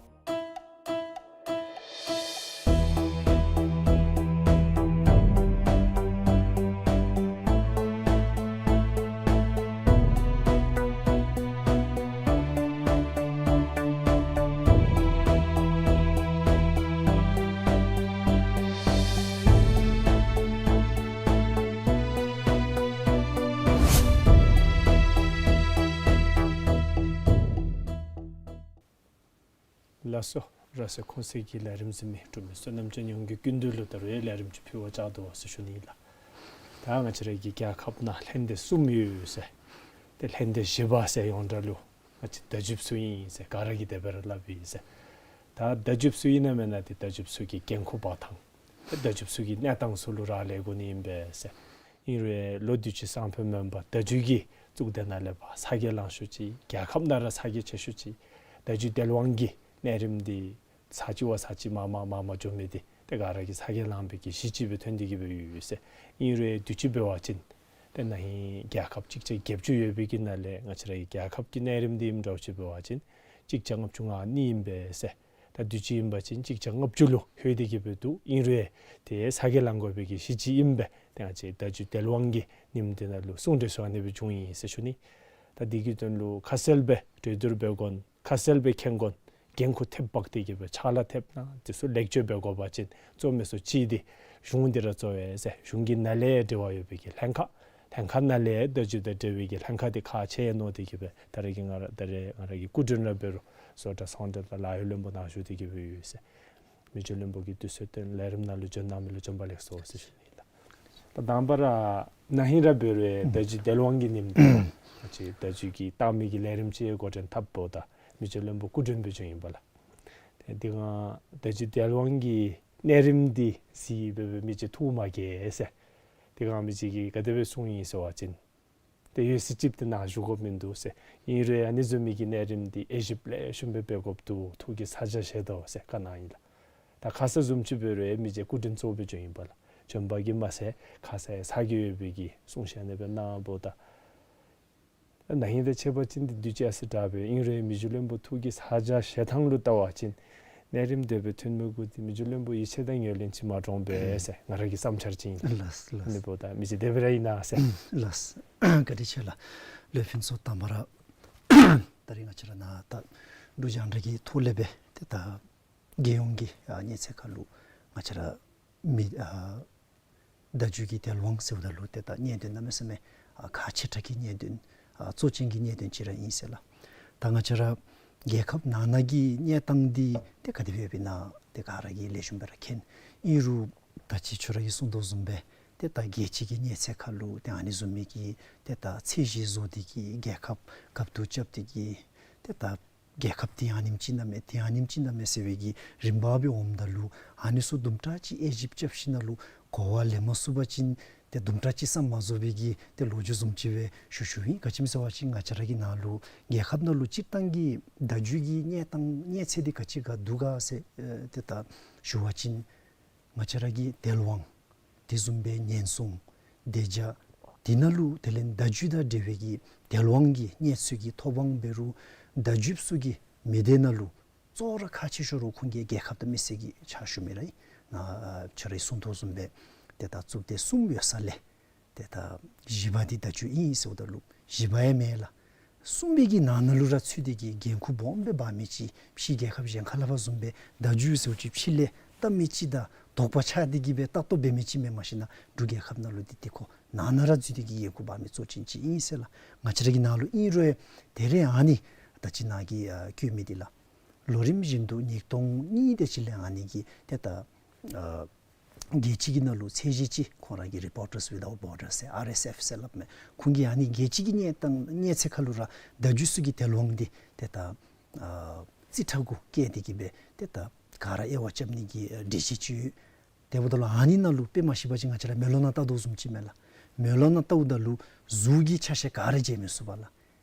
ལགས་སོ། ར་སའི་ཁོང་གསལ་གྱི་ལས་རིམ་གཟིགས་མི་འབྲུག་མི་བསོད་ནམས་ཅན་ཡོངས་ཀྱི་སྐུ་མདུན་ལུ་ད་རུང་ཡང་ལས་རིམ་ཅིག་ཕུལ་བར་བཅར་དོ་ཟེར་ཞུ་ནི་ཨིན་ལགས། ད་ང་བཅས་ར་གི་རྒྱལ་ཁབ་ནང་ལྷན་སྡེ་གསུམ་ཡོད་ཟེར། ཏེ་ལྷན་སྡེ་བཞི་པ་ཟེར་ཡོངས་གྲགས་ལུ་ང་བཅས་བརྡ་བརྒྱུདཔ་ཚུ་ཨིན་ཟེར་ག་ར་གིས་དེ་སྦེ་ར་སླབ་ཨིན་ཟེར། ད་བརྡ་བརྒྱུདཔ་ཚུ་ཨིན་ན་མེན་ན་ཏེ་བརྡ་བརྒྱུདཔ་ཚུ་གི་འགན་ཁུར་འབག་ཐངས་ཏེ་བརྡ་བརྒྱུདཔ་ཚུ་གི་གནས་སྟངས་ཚུ་ལུ་རག་ལས་དགོ་ནི་ཨིན་པས་ཟེར། ཨིན་རུང་ལོ་དུས་ཅི་སང་ཕོད་མེན་པར་བརྡ་བརྒྱུད་ཀྱི་གཙུག་སྡེ་ནང་ལས་ཕར་ཚ་གྱང་ལང་ཤོས་ཅིག་རྒྱལ་ཁབ་ནང་ར་ཚ་གྱང་ཆེ་ཤོས་ཅིག་བརྡ་བརྒྱུད་དལ་དབང་གི་གནས་རིམ་འདི་ཚར་གཅིག་བ་ཚར་གཅིག་མར་མར་མར་མར་འགྱོ་མི་འདི་ཏེ་ག་ར་གིས་ཚ་གྱང་ལང་བའི་གི་གཞི་ཅིག་སྦེ་ཐོན་ཏེ་གི་སྦེ་ཡོད་ཟེར། ཨིན་རུང་དུས་ཅི་འབད་བ་ཅིན་ཏེ་ན་ཧིང་རྒྱལ་ཁབ་གཅིག་བརྒྱ་བརྒྱད་ཅུ་ཡོད་པའི་གི་ནང་ལས་ང་བཅས་ར་གི་རྒྱལ་ཁབ་ཀྱི་གནས་རིམ་འདི་ཨིནམ་འདྲཝ་ཅིག་འབད་བ་ཅིན་གཅིག་བརྒྱ་ལྔ་བཅུ་ང་གཉིས་ཨིན་པས་ཟེར། ད་དུས་ཅི་ཨིན་པ་ཅིན་གཅིག་བརྒྱ་ལྔ་བཅུ་ལུ་ལྷོད་དེ་གི་སྦེ་འདུག། ཨིན་རུང་ཏེ་ཚ་གྱང་ལང་དགོ་པའི་གི་གཞི་ཅིག་ཨིན་པས། ཏེ་ང་བཅས་བརྡ་བརྒྱུད་དལ་དབང་གི་ཉིནམ་འདི་ནང་ལུ་གསུང་གྲོས་ཚུ་ཨ་ནི་སྦེ་བྱུང་ཡི་ཟེར་ཞུ་ནི། ད་འདི་གི་དོན་ལུ་ཁ་གསལ་སྦེ་གྲོས་བསྡུར་འབད་དགོ་ཁ་གསལ་སྦེ་མཁྱེན་དགོ། འགན་ཁུར་ཐེབས་འབག་སྟེ་གི་སྦེ་ཕྱག་ལཱ་ཐེབས་ནི་འདི་ཚུ་ལེགས་བཅོས་འབད་དགོ་པ་ཅིན་གཙོ་མི་ཚུ་ཅིག་འདི་གཞུང་འདི་ར་གཙོ་བོ་ཟེར། གཞུང་གི་ནང་ལས་འབྲེལ་བ་ཡོད་པའི་གི་ལྷན་ཁག་ལྷན་ཁག་ནང་ལས་བརྡ་བརྒྱུད་དང་འབྲེལ་བའི་གི་ལྷན་ཁག་འདི་ཁག་ཆེ་མནོ་སྟེ་གི་སྦེ་ད་རེས་ཀྱི་ང་ར་ད་རེས་ང་ར་གི་སྐུ་མགྲོན་ར་འབད་རུང་བཟོ་གྲྭ་ཚོང་འབྲེལ་དང་ལཱ་གཡོག་བློན་པོ་ནང་བཞུགས་ཏེ་གི་སྦེ་ཡོད་ཟེར། མི་རྗེ་བློན་པོ་གིས་དུས་ཚོད་བཏོན་ལས་རིམ་ནང་ལུ་འབྱོན་གནང་མི་ལུ་བྱོན་པ་ལེགས་སོ་ཟེར་ཞུ་ནི་ལགས། ད་དང་པ་ར་ན་ཧིང་ར་འབད་རུང་བརྡ་བརྒྱུད་དལ་དབང་གི་ཉིནམ་འདི་ང་བཅས་བརྡ་བརྒྱུད་ཀྱི་བཏང་མི་གི་ལས་རིམ་ཅིག་འགོ་འདྲེན་འཐབ་འབདཝ་ད་མི་རྗེ་བློན་པོ་སྐུ་མགྲོན་སྦེ་བྱོན་ཡི་པ་ལགས། ཏེ་འདི་ང་བརྡ་བརྒྱུད་དལ་དབང་གི་གནས་རིམ་འདི་གཟིགས་སྦེ་སྦེ་མི་རྗེ་ཐུགས་མ་དགྱེས་ཟེར། ཏེ་ང་མི་རྗེ་གིས་ག་དེ་སྦེ་གསུངས་ཡི་ཟེར་བ་ཅིན་ཏེ་ཡོད་ཟེར་ཅིག་ཏེ་ནཱ་བཞུགས་དགོཔ་མིན་འདུག་ཟེར། ཨིན་རུང་ཨ་ནི་བཟུམ་མའི་གི་གནས་རིམ་འདི་དབྱེ་ཞིབ་ལེགས་ཤོམ་སྦེ་འབད་དགོཔ་འདུག། ཐུགས་ཀྱིས་ཚ་གྱང་བཞེས་དོ་ཟེར་བཀའ་གནང་ཡི་ལགས། ད་ཁ་ཙ་བཟུམ་ཅིག་འབད་རུང་མི་རྗེ་སྐུ་མགྲོན་གཙོ་བོ་སྦེ་བྱོན་ཡི་པ་ལགས། བྱོན་པ་གིས་མ་ཚད་ཁ་ཙ་ཡང་ཚ་གྱང་ཡོད་པའི་གི་གསུང་བཤད་ཨ་ནི་སྦེ་གནང་འབདཝ་ད་ན་ཧིང་དང་ཕྱད་པ་ཅིན་འདི་དུས་ཅི་ཨ་ཙི་དྲག་པས། ཨིན་རུང་མི་རྗེ་བློན་པོ་ཐུགས་ཀྱིས་ཚ་གྱང་བཞེས་ཐངས་ལུ་བལྟ་བ་ཅིན་གནས་རིམ་དེ་སྦེ་ཐོན་མི་གུ་འདི་མི་རྗེ་བློན་པོ་ཡིད་ཆེས་དང་ངོས་ལེན་ཅིག་མ་འདྲཝ་སྦེ་ཟེར་ང་ར་གི་བསམ་འཆར་ཅིག་ཨིན། ལགས་ལགས། ཨ་ནི་འབདཝ་ད་མི་རྗེ་དེ་སྦེ་ར་ཨིན་ན་ཟེར། ལགས། བཀའ་དྲིན་ཆེ་ལགས། ལོ་ཕུན་ཚོགས། དང་པ་ར་ད་རིས་ང་བཅས་ར་ནཱ་ད་འབྲུག་རྒྱང་བསྒྲགས་ཀྱི་ཐོག་ལས་སྦེ་ཏེ་ད་རྒྱལ་ཡོངས་ཀྱི་ཨ་གནས་ཚད་ཁར་ལུ་ང་བཅས་ར་མི་ཨ་བརྡ་བརྒྱུད་ཀྱི་དལ་དབང་ཟེརཝ་ད་ལུ་ཏེ་ད་གནད་དོན་གནམ་མེད་ས་མེད་ཨ་ཁག་ཆེ་དྲགས་ཀྱི་གནད་དོན་ཨ་གཙོ་ཅན་གྱི་གནད་དོན་ཅིག་ར་ཨིན་ཟེར་ལགས། ད་ང་བཅས་ར་རྒྱལ་ཁབ་ནང་ན་གི་གནས་སྟངས་འདི་ཏེ་ག་དེ་སྦེ་ཡོདཔ་ཨིན་ན་ཏེ་ག་ར་གིས་ལེགས་ཤོམ་སྦེ་ར་མཁྱེན། ཨིན་རུང་ད་ཅི་ཁྱོད་ར་གིས་གསུངས་དོ་བཟུམ་སྦེ་ཏེ་ད་རྒྱལ་སྤྱི་གི་གནས་ཚད་ཁར་ལུ་ཏེ་ཨ་ནི་བཟུམ་མའི་གི་ཏེ་ད་ཚད་གཞི་བཟོ་སྟེ་གི་རྒྱལ་ཁབ་རྒཔོ་འདུག་རྐྱབ་སྟེ་གི་ཏེ་ད་རྒྱལ་ཁབ་འདི་ཨ་ནེམ་ཅིག་ཨིན་ན་མས་ཏེ་ཨ་ནེམ་ཅིག་ཨིན་ན་མས་ཟེར་བའི་གི་རིམ་པ་སྦེ་འོངམ་ད་ལུ་ཨ་ནི་ཚུ་དུམ་གྲ་ཅིག་དབྱེ་ཞིབ་རྐྱབ་ཞིནམ་ལས་གོ་བ་ལེན་མ་ཚུགས་པ་ཅིན་ཏེ་དུམ་གྲ་ཅིག་བསམ་མ་རྫོགས་པའི་གི་ཏེ་ལོ་རྒྱུས་བཟུམ་ཅིག་སྦེ་ཞུ་ཞུཝ་ཨིན། ག་ཅི་སྨོ་ཟེར་བ་ཅིན་ང་བཅས་ར་གི་ནང་ལུ་རྒྱལ་ཁབ་ནང་ལུ་སྤྱིར་བཏང་གི་བརྡ་བརྒྱུད་ཀྱི་གནས་སྟངས་གནས་ཚད་འདི་ག་ཅི་ག་འདུག་ག་ཟེར་ཨེ་ཏེ་ད་ཞུ་བ་ཅིན་ང་བཅས་ར་གི་དལ་དབང་དེ་བཟུམ་སྦེ་ཉེན་སྲུང་བདེ་འཇགས་དེ་ནང་ལུ་དེ་ལས་བརྡ་བརྒྱུད་དང་འབྲེལ་བའི་གི་དལ་དབང་གི་གནས་ཚུལ་གྱི་ཐོབ་དབང་འབད་རུང་བརྡ་བརྒྱུདཔ་ཚུ་གི་མི་སྡེ་ནང་ལུ་གཙོ་བོ་ར་ཁག་ཆེ་ཤོས་ར་ཁོང་གི་རྒྱལ་ཁབ་དང་མི་སེར་གྱི་ཕྱག་ཞུ་མི་ར་ཨིན། ནཱ་ཁྱོད་ར་གིས་གསུངས་དོ་བཟུམ་སྦེ་ཏེ་ད་གཙུག་སྡེ་གསུམ་ཡོད་ས་ལས་ཏེ་ད་བཞི་པ་འདི་བརྡ་བརྒྱུད་ཨིན་ཟེརཝ་ད་ལུ་བཞི་པ་ཡང་མེན་ལགས། གསུམ་པའི་གི་ནང་ན་ལུ་ར་ཚུད་དེ་གི་འགན་ཁུར་སྦོམ་སྦེ་འབག་མི་ཅིག་ཕྱི་རྒྱལ་ཁབ་གཞན་ཁ་ལས་ཕར་བཟུམ་སྦེ་བརྡ་བརྒྱུད་ཟེརཝ་ཅིག་ཕྱི་ལས་བལྟ་མི་ཅིག་དང་དོགས་པ་ཆགས་ཏེ་གི་སྦེ་ལྟ་རྟོག་འབད་མི་ཅིག་མེན། མ་གཞི་ནཱ་འབྲུག་རྒྱལ་ཁབ་ནང་ལུ་འདི་ཏེ་ཁོ་ནང་ན་ར་ཚུད་དེ་གི་འགན་ཁུར་འབག་མི་གཙོ་ཅན་ཅིག་ཨིན་ཟེར་ལགས། ང་བཅས་ར་གི་ནང་ལུ་ཨིན་རུང་ཡང་ད་རེས་ཨ་ནི་ད་ཅི་ནཱ་གིས་ཨ་བཀོད་མི་འདི་ལགས་ལོ་རིམ་བཞིན་དུ་ཉིས་སྟོང་གཉིས་དེ་ཅིག་ལས་ཨ་ནི་གི་ཏེ་ད་ཨ་རྒྱལ་སྤྱི་གི་ནང་ལུ་ཚད་གཞི་ཅིག་ཁོང་ར་གི་Reporters Without Borders ཟེར་ཨར་ཨེསི་ཨེཕ་ཟེར་སླབ་མས། ཁོང་གིས་ཨ་ནི་རྒྱལ་སྤྱི་གི་གནས་སྟངས་གནས་ཚད་ཁར་ལུ་ར་བརྡ་བརྒྱུད་ཚུ་གི་དལ་དབང་འདི་ཏེ་ད་ཨ་རྩིས་ཁྲ་གུ་བཀལ་ཏེ་གི་སྦེ་ཏེ་ད་ག་ར་དབྱེ་བ་རྐྱབ་ནི་གི་ཨ་སྒྲིག་གཞི་ཅིག་ཡོད། དེ་འབདཝ་ད་ལུ་ཨ་ནི་ནང་ལུ་དཔེ་མ་ཤེས་པ་ཅིན་ང་བཅས་ར་མེ་ལོང་ནང་བལྟ་དོ་བཟུམ་ཅིག་མས་ལགས། མེ་ལོང་ནང་བལྟཝ་ད་ལུ་གཟུགས་ཀྱི་ཆ་ཤས་ག་ར་མཇལ་མི་ཚུགས་པས་ལགས།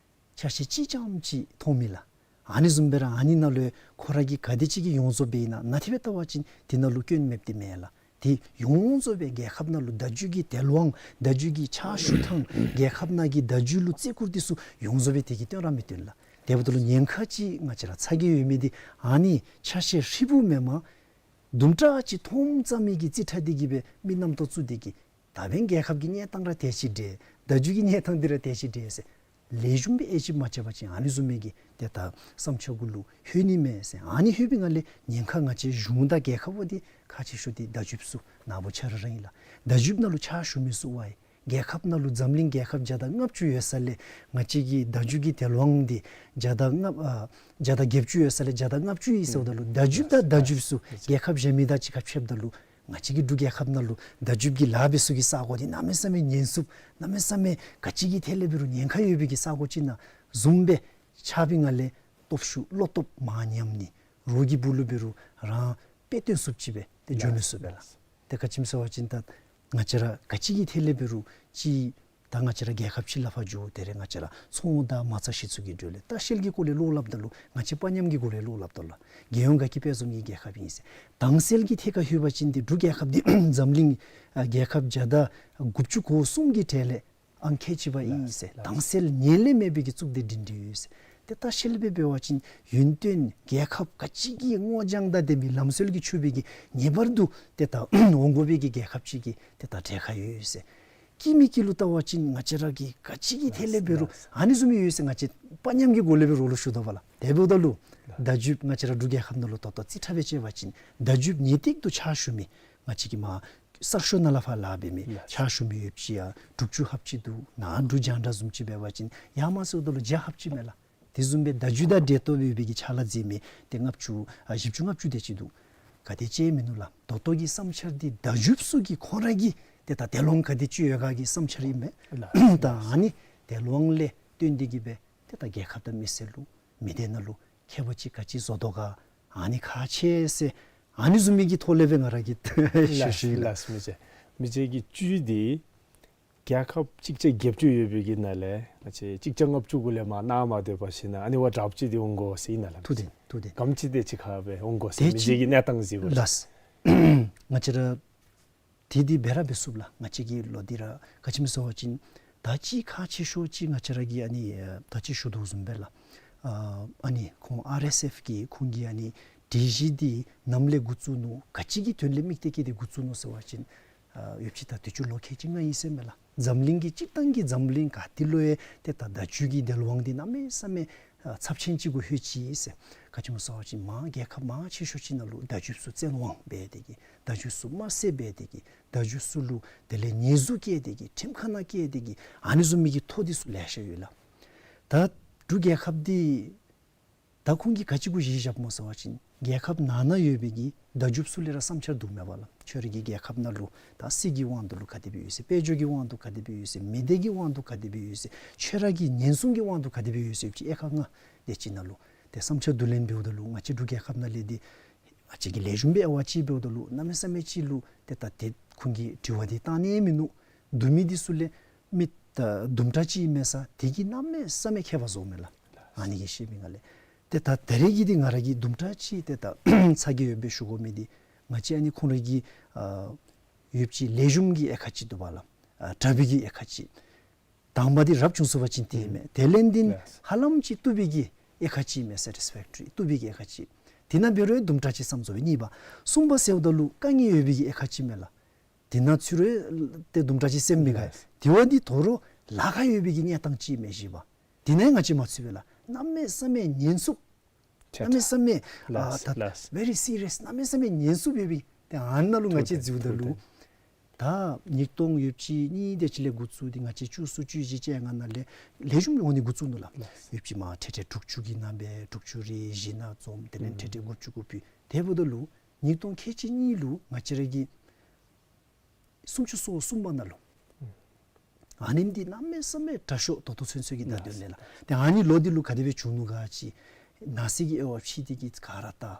ཆ་ཤས་གཅིག་རྐྱངམ་ཅིག་མཐོང་མི་ལགས། ཨ་ནི་བཟུམ་སྦེ་ར་ཨ་ནི་ནང་ལུ་ཁོ་ར་གིས་ག་དེ་ཅིག་གི་ཡོངས་རྫོགས་སྦེ་ཨིན་ན་ནཱ་དེ་སྦེ་བལྟ་བ་ཅིན་དེ་ནང་ལུ་སྐྱོན་མེདཔ་དེ་མེད་ལགས། དེ་ཡོངས་རྫོགས་སྦེ་རྒྱལ་ཁབ་ནང་ལུ་བརྡ་བརྒྱུད་ཀྱི་དེད་དབང་བརྡ་བརྒྱུད་ཀྱི་ཕྱག་ཞུ་ཐངས་རྒྱལ་ཁབ་ནང་གི་བརྡ་བརྒྱུད་ལུ་བརྩི་བཀུར་དེ་ཚུ་ཡོངས་རྫོགས་སྦེ་དེ་གིས་སྟོན་ར་མི་སྟོན་ལགས། དེ་འབདཝ་ད་ལུ་ཉེན་ཁ་ཅིག་ང་བཅས་ར་ཚ་གྱང་ཡོད་མི་དེ་ཨ་ནི་ཆ་ཤས་ཧྲིལ་བུ་མེན་པར་དུམ་གྲ་ཅིག་མཐོངམ་ཙམ་མའི་གི་རྩིས་ཁྲ་དེ་གིས་སྦེ་མི་རྣམ་རྟོག་བཙུགས་ཏེ་གིས་ད་འབདན་རྒྱལ་ཁབ་ཀྱི་གནས་སྟངས་ར་དེ་ཅིག་འདྲས། བརྡ་བརྒྱུད་ཀྱི་གནས་སྟངས་འདི་ར་དེ་ཅིག་འདྲས་ཟེར། ལེགས་ཤོམ་སྦེ་དབྱེ་ཞིབ་མ་རྐྱབ་པ་ཅིན་ཨ་ནི་བཟུམ་མའི་གི་ཏེ་ད་བསམ་འཆར་གུ་ལུ་ལྷོད་ནི་མས་ཟེར། ཨ་ནི་ལྷོད་པའི་ངང་ལས་ཉེན་ཁ་ང་བཅས་གཞུང་དང་རྒྱལ་ཁབ་འབདཝ་འདི་ཁག་ཆེ་ཤོས་འདི་བརྡ་བརྒྱུདཔ་ཚུ་ནཱ་བུ་ཆ་ར་ར་ཨིན་ལགས། བརྡ་བརྒྱུདཔ་ནང་ལུ་ཕྱག་ཞུ་མི་ཚུ་ཝའི་རྒྱལ་ཁབ་ནང་ལུ་འཛམ་གླིང་རྒྱལ་ཁབ་བརྒྱ་དང་ལྔ་བཅུ་ཡོད་ས་ལས་ང་བཅས་ཀྱི་བརྡ་བརྒྱུད་ཀྱི་དེད་དབང་འདི་བརྒྱ་དང་ལྔ་ཨ་བརྒྱ་དང་བརྒྱད་ཅུ་ཡོད་ས་ལས་བརྒྱ་དང་ལྔ་བཅུ་ཨིན་ཟེརཝ་ད་ལུ་བརྡ་བརྒྱུདཔ་དང་བརྡ་བརྒྱུདཔ་ཚུ་རྒྱལ་ཁབ་གཞན་མི་དང་གཅིག་ཁར་ཕྱདཔ་ད་ལུ་ང་བཅས་ཀྱི་འབྲུག་རྒྱལ་ཁབ་ནང་ལུ་བརྡ་བརྒྱུདཔ་གི་ལཱ་འབད་ས་གི་ས་གོ་འདི་གནམ་མེད་ས་མེད་ཉེན་སྲུངཔ་གནམ་མེད་ས་མེད་ག་ཅི་གི་ཐད་ལས་འབད་རུང་ཉེན་ཁ་ཡོད་པའི་གི་ས་གོ་ཅིག་ནང་བཟུམ་སྦེ་ཆགས་པའི་ངང་ལས་སྟོབས་ཤུགས་བློ་སྟོབས་མར་ཉམས་ནི་རོགས་ཀྱི་སྦུག་ལུ་འབད་རུང་རང་དཔེ་སྟོན་ཚུགསཔ་ཅིག་སྦེ་ཏེ་འགྱོ་མི་ཚུགས་པས་ལགས། ཏེ་ག་ཅི་སྨོ་ཟེར་བ་ཅིན་ད་ང་བཅས་ར་ག་ཅི་གི་ཐད་ལས་འབད་རུང་ཅིག་ད་ང་བཅས་ར་རྒྱལ་ཁབ་ཅིག་ལས་ཕར་འགྱོ་དེ་རེ་ང་བཅས་ར་ཚོང་དང་མ་རྩ་གཞི་བཙུགས་ཀྱི་འགྲོ་ལས་ལྟ་བཤལ་གྱི་སྐོར་ལས་བློ་སླབ་ད་ལུ་ང་བཅས་དཔའ་ཉམས་ཀྱི་སྒོ་ལས་བློ་སླབ་དོ་ལགས། རྒྱལ་ཡོངས་དགའ་སྐྱིད་དཔལ་འཛོམས་ཀྱི་རྒྱལ་ཁབ་ཨིན་ཟེར། དྭངས་གསལ་གྱི་ཐད་ཁར་ལྷོད་པ་ཅིན་ཏེ་འབྲུག་རྒྱལ་ཁབ་འདི་འཛམ་གླིང་ཨ་རྒྱལ་ཁབ་བརྒྱ་དང་དགུ་བཅུ་གོ་གསུམ་གྱི་གྲས་ལས་ཨང་ཁལ་གཅིག་པ་ཨིན་ཟེར། དྭངས་གསལ་ཉེར་ལས་མེད་པའི་གི་གཙུག་སྡེ་སྒྲིང་སྒྲིང་ཡོད་ཟེར། ཏེ་ལྟ་བཤལ་སྦེ་འབད་བ་ཅིན་ཡུན་བརྟན་རྒྱལ་ཁབ་ག་ཅི་གི་སྔོ་ལྗང་དང་ལྡན་པའི་ལམ་སྲོལ་གྱི་ཕྱུག་པའི་གི་ངེས་པར་དུ་ཏེ་ད་འོང་དགོ་པའི་གི་རྒྱལ་ཁབ་ཅིག་གི་ཏེ་ད་གྲས་ཁར་ཡོད་ཟེར། སྐྱེ་མེད་ཀྱི་ལུ་བལྟ་བ་ཅིན་ང་བཅས་ར་གི་ག་ཅི་གི་ཐད་ལས་འབད་རུང་ཨ་ནི་བཟུམ་ཡོད་ཟེར་ང་བཅས་དཔའ་ཉམས་ཀྱི་སྒོ་ལས་སྦེ་རོགས་ལུ་ཞུ་དོ་བ་ལགས། དེ་འབདཝ་ད་ལུ་བརྡ་བརྒྱུདཔ་ང་བཅས་ར་འབྲུག་རྒྱལ་ཁབ་ནང་ལུ་ད་ལྟོ་རྩིས་ཁྲ་སྦེ་བཅད་པ་ཅིན་བརྡ་བརྒྱུདཔ་ངེས་ཏིག་ཏུ་ཕྱག་ཞུ་མི་ང་བཅས་ཀྱི་མར་གསར་ཤོག་ནང་ལས་ཕར་ལཱ་འབད་མི་ཕྱག་ཞུ་མི་ཡོདཔ་ཅིག་ཡང་དྲུག་ཅུ་ལྷགཔ་ཅིག་འདུག། ནཱ་འབྲུག་རྒྱང་བསྒྲགས་བཟུམ་ཅིག་འབད་བ་ཅིན་ཡར་མར་ཟེརཝ་ད་ལུ་བརྒྱ་ལྷགཔ་ཅིག་མས་ལགས། དེ་བཟུམ་སྦེ་བརྡ་བརྒྱུད་དང་འབྲེལ་གཏོགས་ཡོད་པའི་གི་ཕྱག་ལཱ་མཛད་མི་ཏེ་ལྔ་བཅུ་ཨ་བཞི་བཅུ་ལྔ་བཅུ་དེ་ཅིག་འདུག། ག་དེ་ཅིག་མིན་ནུག་ལགས། ད་ལྟོ་གི་བསམ་འཆར་འདི་བརྡ་བརྒྱུདཔ་ཚུ་གི་ཁོང་ར་གི་ཏེ་ད་དེད་དབང་ག་དེ་ཅིག་ཡོད་ག་གི་བསམ་འཆར་ཨིན་མས། ད་ཨ་ནི་དེད་དབང་ལས་བརྟེན་ཏེ་གིས་སྦེ་ཏེ་ད་རྒྱལ་ཁབ་དང་མི་སེར་ལུ་མི་སྡེ་ནང་ལུ་ཁྱད་པར་ཅིག་ག་ཅི་བཟོ་དོ་ག་ཨ་ནི་ཁག་ཆེ་ཟེར་ཨ་ནི་བཟུམ་མའི་གི་ཐོག་ལས་སྦེ་ང་ར་གིས་ཞུ་ཞུ་ཡི་ལགས། ལགས་མི་རྗེ། མི་རྗེ་གི་བཅུད་འདི་རྒྱལ་ཁབ་གཅིག་བརྒྱ་བརྒྱད་ཅུ་ཡོད་པའི་གི་ནང་ལས་ང་བཅས་གཅིག་བརྒྱ་ལྔ་བཅུ་གུ་ལས་མར་གནམ་མེད་ས་མེད་འདི་འབད་ཞིན་ན་ཨ་ནི་བ་དྲགཔ་ཅིག་འདི་འོང་དགོ་ཟེར་ཨིན་ན་ལགས། ཐུགས་བདེན་ཐུགས་བདེན། ག་དེམ་ཅིག་དེ་ཅིག་ཁར་སྦེ་འོང་དགོ་ཟེར་དེ་མི་རྗེ་གི་གནས་སྟངས་གཟིགས་དགོ་ལགས། ང་བཅས་ར་དེ་འདི་འབད་ར་འབད་ཚུགས་ལགས། ང་བཅས་ཀྱི་ལོ་འདི་ར་ག་ཅི་སྨོ་ཟེར་བ་ཅིན་ད་ཅི་ཁག་ཆེ་ཤོས་ཅིག་ང་བཅས་ར་གིས་ཨ་ནི་ཨ་ད་ཅི་ཞུ་དོ་བཟུམ་སྦེ་ལགས། ཨ་ཨ་ནི་ཁོང་ཨར་ཨེསི་ཨེཕ་གི་ཁོང་གི་ཨ་ནི་སྒྲིག་གཞི་འདི་ནམ་ལས་འགོ་བཙུགས་ནུག། ག་ཅི་གི་དོན་ལས་དམིགས་ཏེ་གིས་འདི་འགོ་བཙུགས་ནུག་ཟེར་བ་ཅིན་ཨ་ཡོདཔ་ཅིག་ད་དུས་ཅི་ལོ་ཁལ་གཅིག་ལྔ་ཨིན་ཟེར་མས་ལགས། འཛམ་གླིང་གི་སྤྱིར་བཏང་གི་འཛམ་གླིང་ག་ཏེ་ལུ་ཡང་ཏེ་ད་བརྡ་བརྒྱུད་ཀྱི་དེད་དབང་འདི་གནམ་མེད་ས་མེད་ཨ་ཚབས་ཆེན་ཅིག་གུ་ལྷོད་ཅི་ཟེར། ག་ཅི་སྨོ་ཟེར་བ་ཅིན་མར་རྒྱལ་ཁབ་མང་ཆེ་ཤོས་ཅིག་ནང་ལུ་བརྡ་བརྒྱུདཔ་ཚུ་བཙན་དབང་འབད་དེ་གིས་བརྡ་བརྒྱུདཔ་ཚུ་དམར་བསད་འབད་དེ་གིས་བརྡ་བརྒྱུདཔ་ཚུ་ལུ་དེ་ལས་ཉེས་འཛུགས་བཀལ་ཏེ་གིས་ཁྲིམས་ཁང་ནང་བསྐྱལ་ཏེ་གིས་ཨ་ནི་བཟུམ་མའི་གི་ཐོ་འདི་ཚུ་ལེ་ཤ་ཡོད་ལགས། ད་འབྲུག་རྒྱལ་ཁབ་འདི་ད་ཁོང་གིས་ག་ཅི་གུ་གཞི་བཞགཔ་སྨོ་ཟེར་བ་ཅིན་རྒྱལ་ཁབ་ནང་ན་ཡོད་པའི་གི་བརྡ་བརྒྱུདཔ་ཚུ་ལས་ར་བསམ་འཆར་འདུག་མས་པ་ལགས། ཁྱོད་ར་གི་རྒྱལ་ཁབ་ནང་ལུ་ད་སྲིད་ཀྱི་དབང་དུ་ལུ་ག་དེ་སྦེ་ཡོད་ཟེར། དཔལ་འབྱོར་གྱི་དབང་དུ་ག་དེ་སྦེ་ཡོད་ཟེར། མི་སྡེ་གི་དབང་དུ་ག་དེ་སྦེ་ཡོད་ཟེར། ཁྱོད་ར་གི་ཉེན་སྲུང་གི་དབང་དུ་ག་དེ་སྦེ་ཡོད་ཟེར། ཅིག་དབྱེ་ཁག་ལྔ་དེ་ཅིག་ནང་ལུ་ཏེ་བསམ་འཆར་བསྡུ་ལེན་འབདཝ་ད་ལུ་ང་བཅས་འབྲུག་རྒྱལ་ཁབ་ནང་ལས་འདི་ཨ་ཙི་གི་ལེགས་ཤོམ་སྦེ་ཨ་ཝ་ཅིག་འབདཝ་ད་ལུ་གནམ་མེད་ས་མེད་ཅིག་ལུ་ཏེ་ད་ཏེ་ཁོང་གིས་དྲི་བ་འདི་བཏང་ནི་མིན་ནུག། བསྡུ་མི་འདི་ཚུ་ལས་མི་ད་དུམ་གྲ་ཅིག་མེད་ས་དེ་གིས་གནམ་མེད་ས་མེད་ཁྱད་པར་བཟོཝ་མས་ལགས། ཨ་ནི་གི་ཤེས་མི་ང་ལས་ཏེ་ད་ད་རེས་ཀྱི་འདི་ང་ར་གིས་དུམ་གྲ་ཅིག་ཏེ་ད་ཚ་གྱང་ཡོད་པའི་ཞུ་དགོ་མི་འདི་ང་བཅས་ཨ་ནི་ཁོང་ར་གི་ཨ་ཡོདཔ་ཅིག་ལེགས་ཤོམ་གྱི་དབྱེ་ཁག་ཅིག་འདུག་པ་ལགས། ཨ་དྲག་པའི་གི་དབྱེ་ཁག་ཅིག། དང་པ་འདི་རབ་བྱུང་ཚུགས་པ་ཅིན་དེ་ཨིན་མས། དེ་ལས་འདི་ཧ་ལམ་ཅིག་བཏུབ་པའི་གི་དབྱེ་ཁག་ཅིག་ཨིན་མས་ཟེར། སེ་ཊིས་ཕེག་ཊི་རི་བཏུབ་པའི་གི་དབྱེ་ཁག་ཅིག། དེ་ནང་འབད་རུང་དུམ་གྲ་ཅིག་བསམ་ཚུགས་པས། གཉིས་པ་གསུམ་པ་ཟེརཝ་ད་ལུ་དཀའ་ངལ་ཡོད་པའི་གི་དབྱེ་ཁག་ཅིག་མས་ལགས། དེ་ནང་ཚུད་རུང་ཏེ་དུམ་གྲ་ཅིག་སེམས་མི་དགའ། དེ་བ་འདི་དོ་རུང་ལཱ་ཁག་ཡོད་པའི་གི་གནས་སྟངས་ཅིག་མས། བཞི་པ་དེ་ནང་ང་བཅས་མ་ཚུད་པས་ལགས། གནམ་མེད་ས་མེད་ཉེན་སྲུང་གནམ་མེད་ས་མེད་ཨ་ད་very serious གནམ་མེད་ས་མེད་ཉེན་སྲུང་འབད་བའི་ཏེ་ཨ་ནཱ་ལུ་ང་བཅས་འཛུལཝ་ད་ལུ་ད་ཉིས་སྟོང་ཡོད་ཅིག་གཉིས་དེ་ཅིག་ལས་འགོ་བཙུགས་ཏེ་ང་བཅས་བཅུ་གསུམ་བཅུ་བཞི་བཅོ་ལྔ་ནང་ལས་ལེགས་ཤོམ་འོང་ནི་འགོ་བཙུགས་ནུག་ལགས། ཡོད་ཅིག་མར་ཁྲལ་ཁྲལ་དྲུག་ཅུ་གི་ནང་སྦེ་དྲུག་ཅུ་རེ་བཞི་ནང་འཛོམས། དེ་ལས་ཁྲལ་ཁྲལ་དགུ་བཅུ་གུ་ཕུལ། དེ་འབདཝ་ད་ལུ་ཉིས་སྟོང་ཁལ་གཅིག་གཉིས་ལུ་ང་བཅས་ར་གི་སུམ་ཅུ་སོ་གསུམ་པ་ནང་ལུ་ཨ་ནི་འདི་གནམ་མེད་ས་མེད་དྲག་ཤོས་ད་ལྟོ་ཚུན་ཚོད་ཀྱི་ད་དོན་ལས་ལགས། ཏེ་ཨ་ནི་ལོ་འདི་ལུ་ག་དེ་སྦེ་བྱུང་ནུག་ག་ཅིག་ནང་གསེས་ཀྱི་དབྱེ་བ་ཕྱེ་སྟེ་གིས་ག་ར་བལྟ།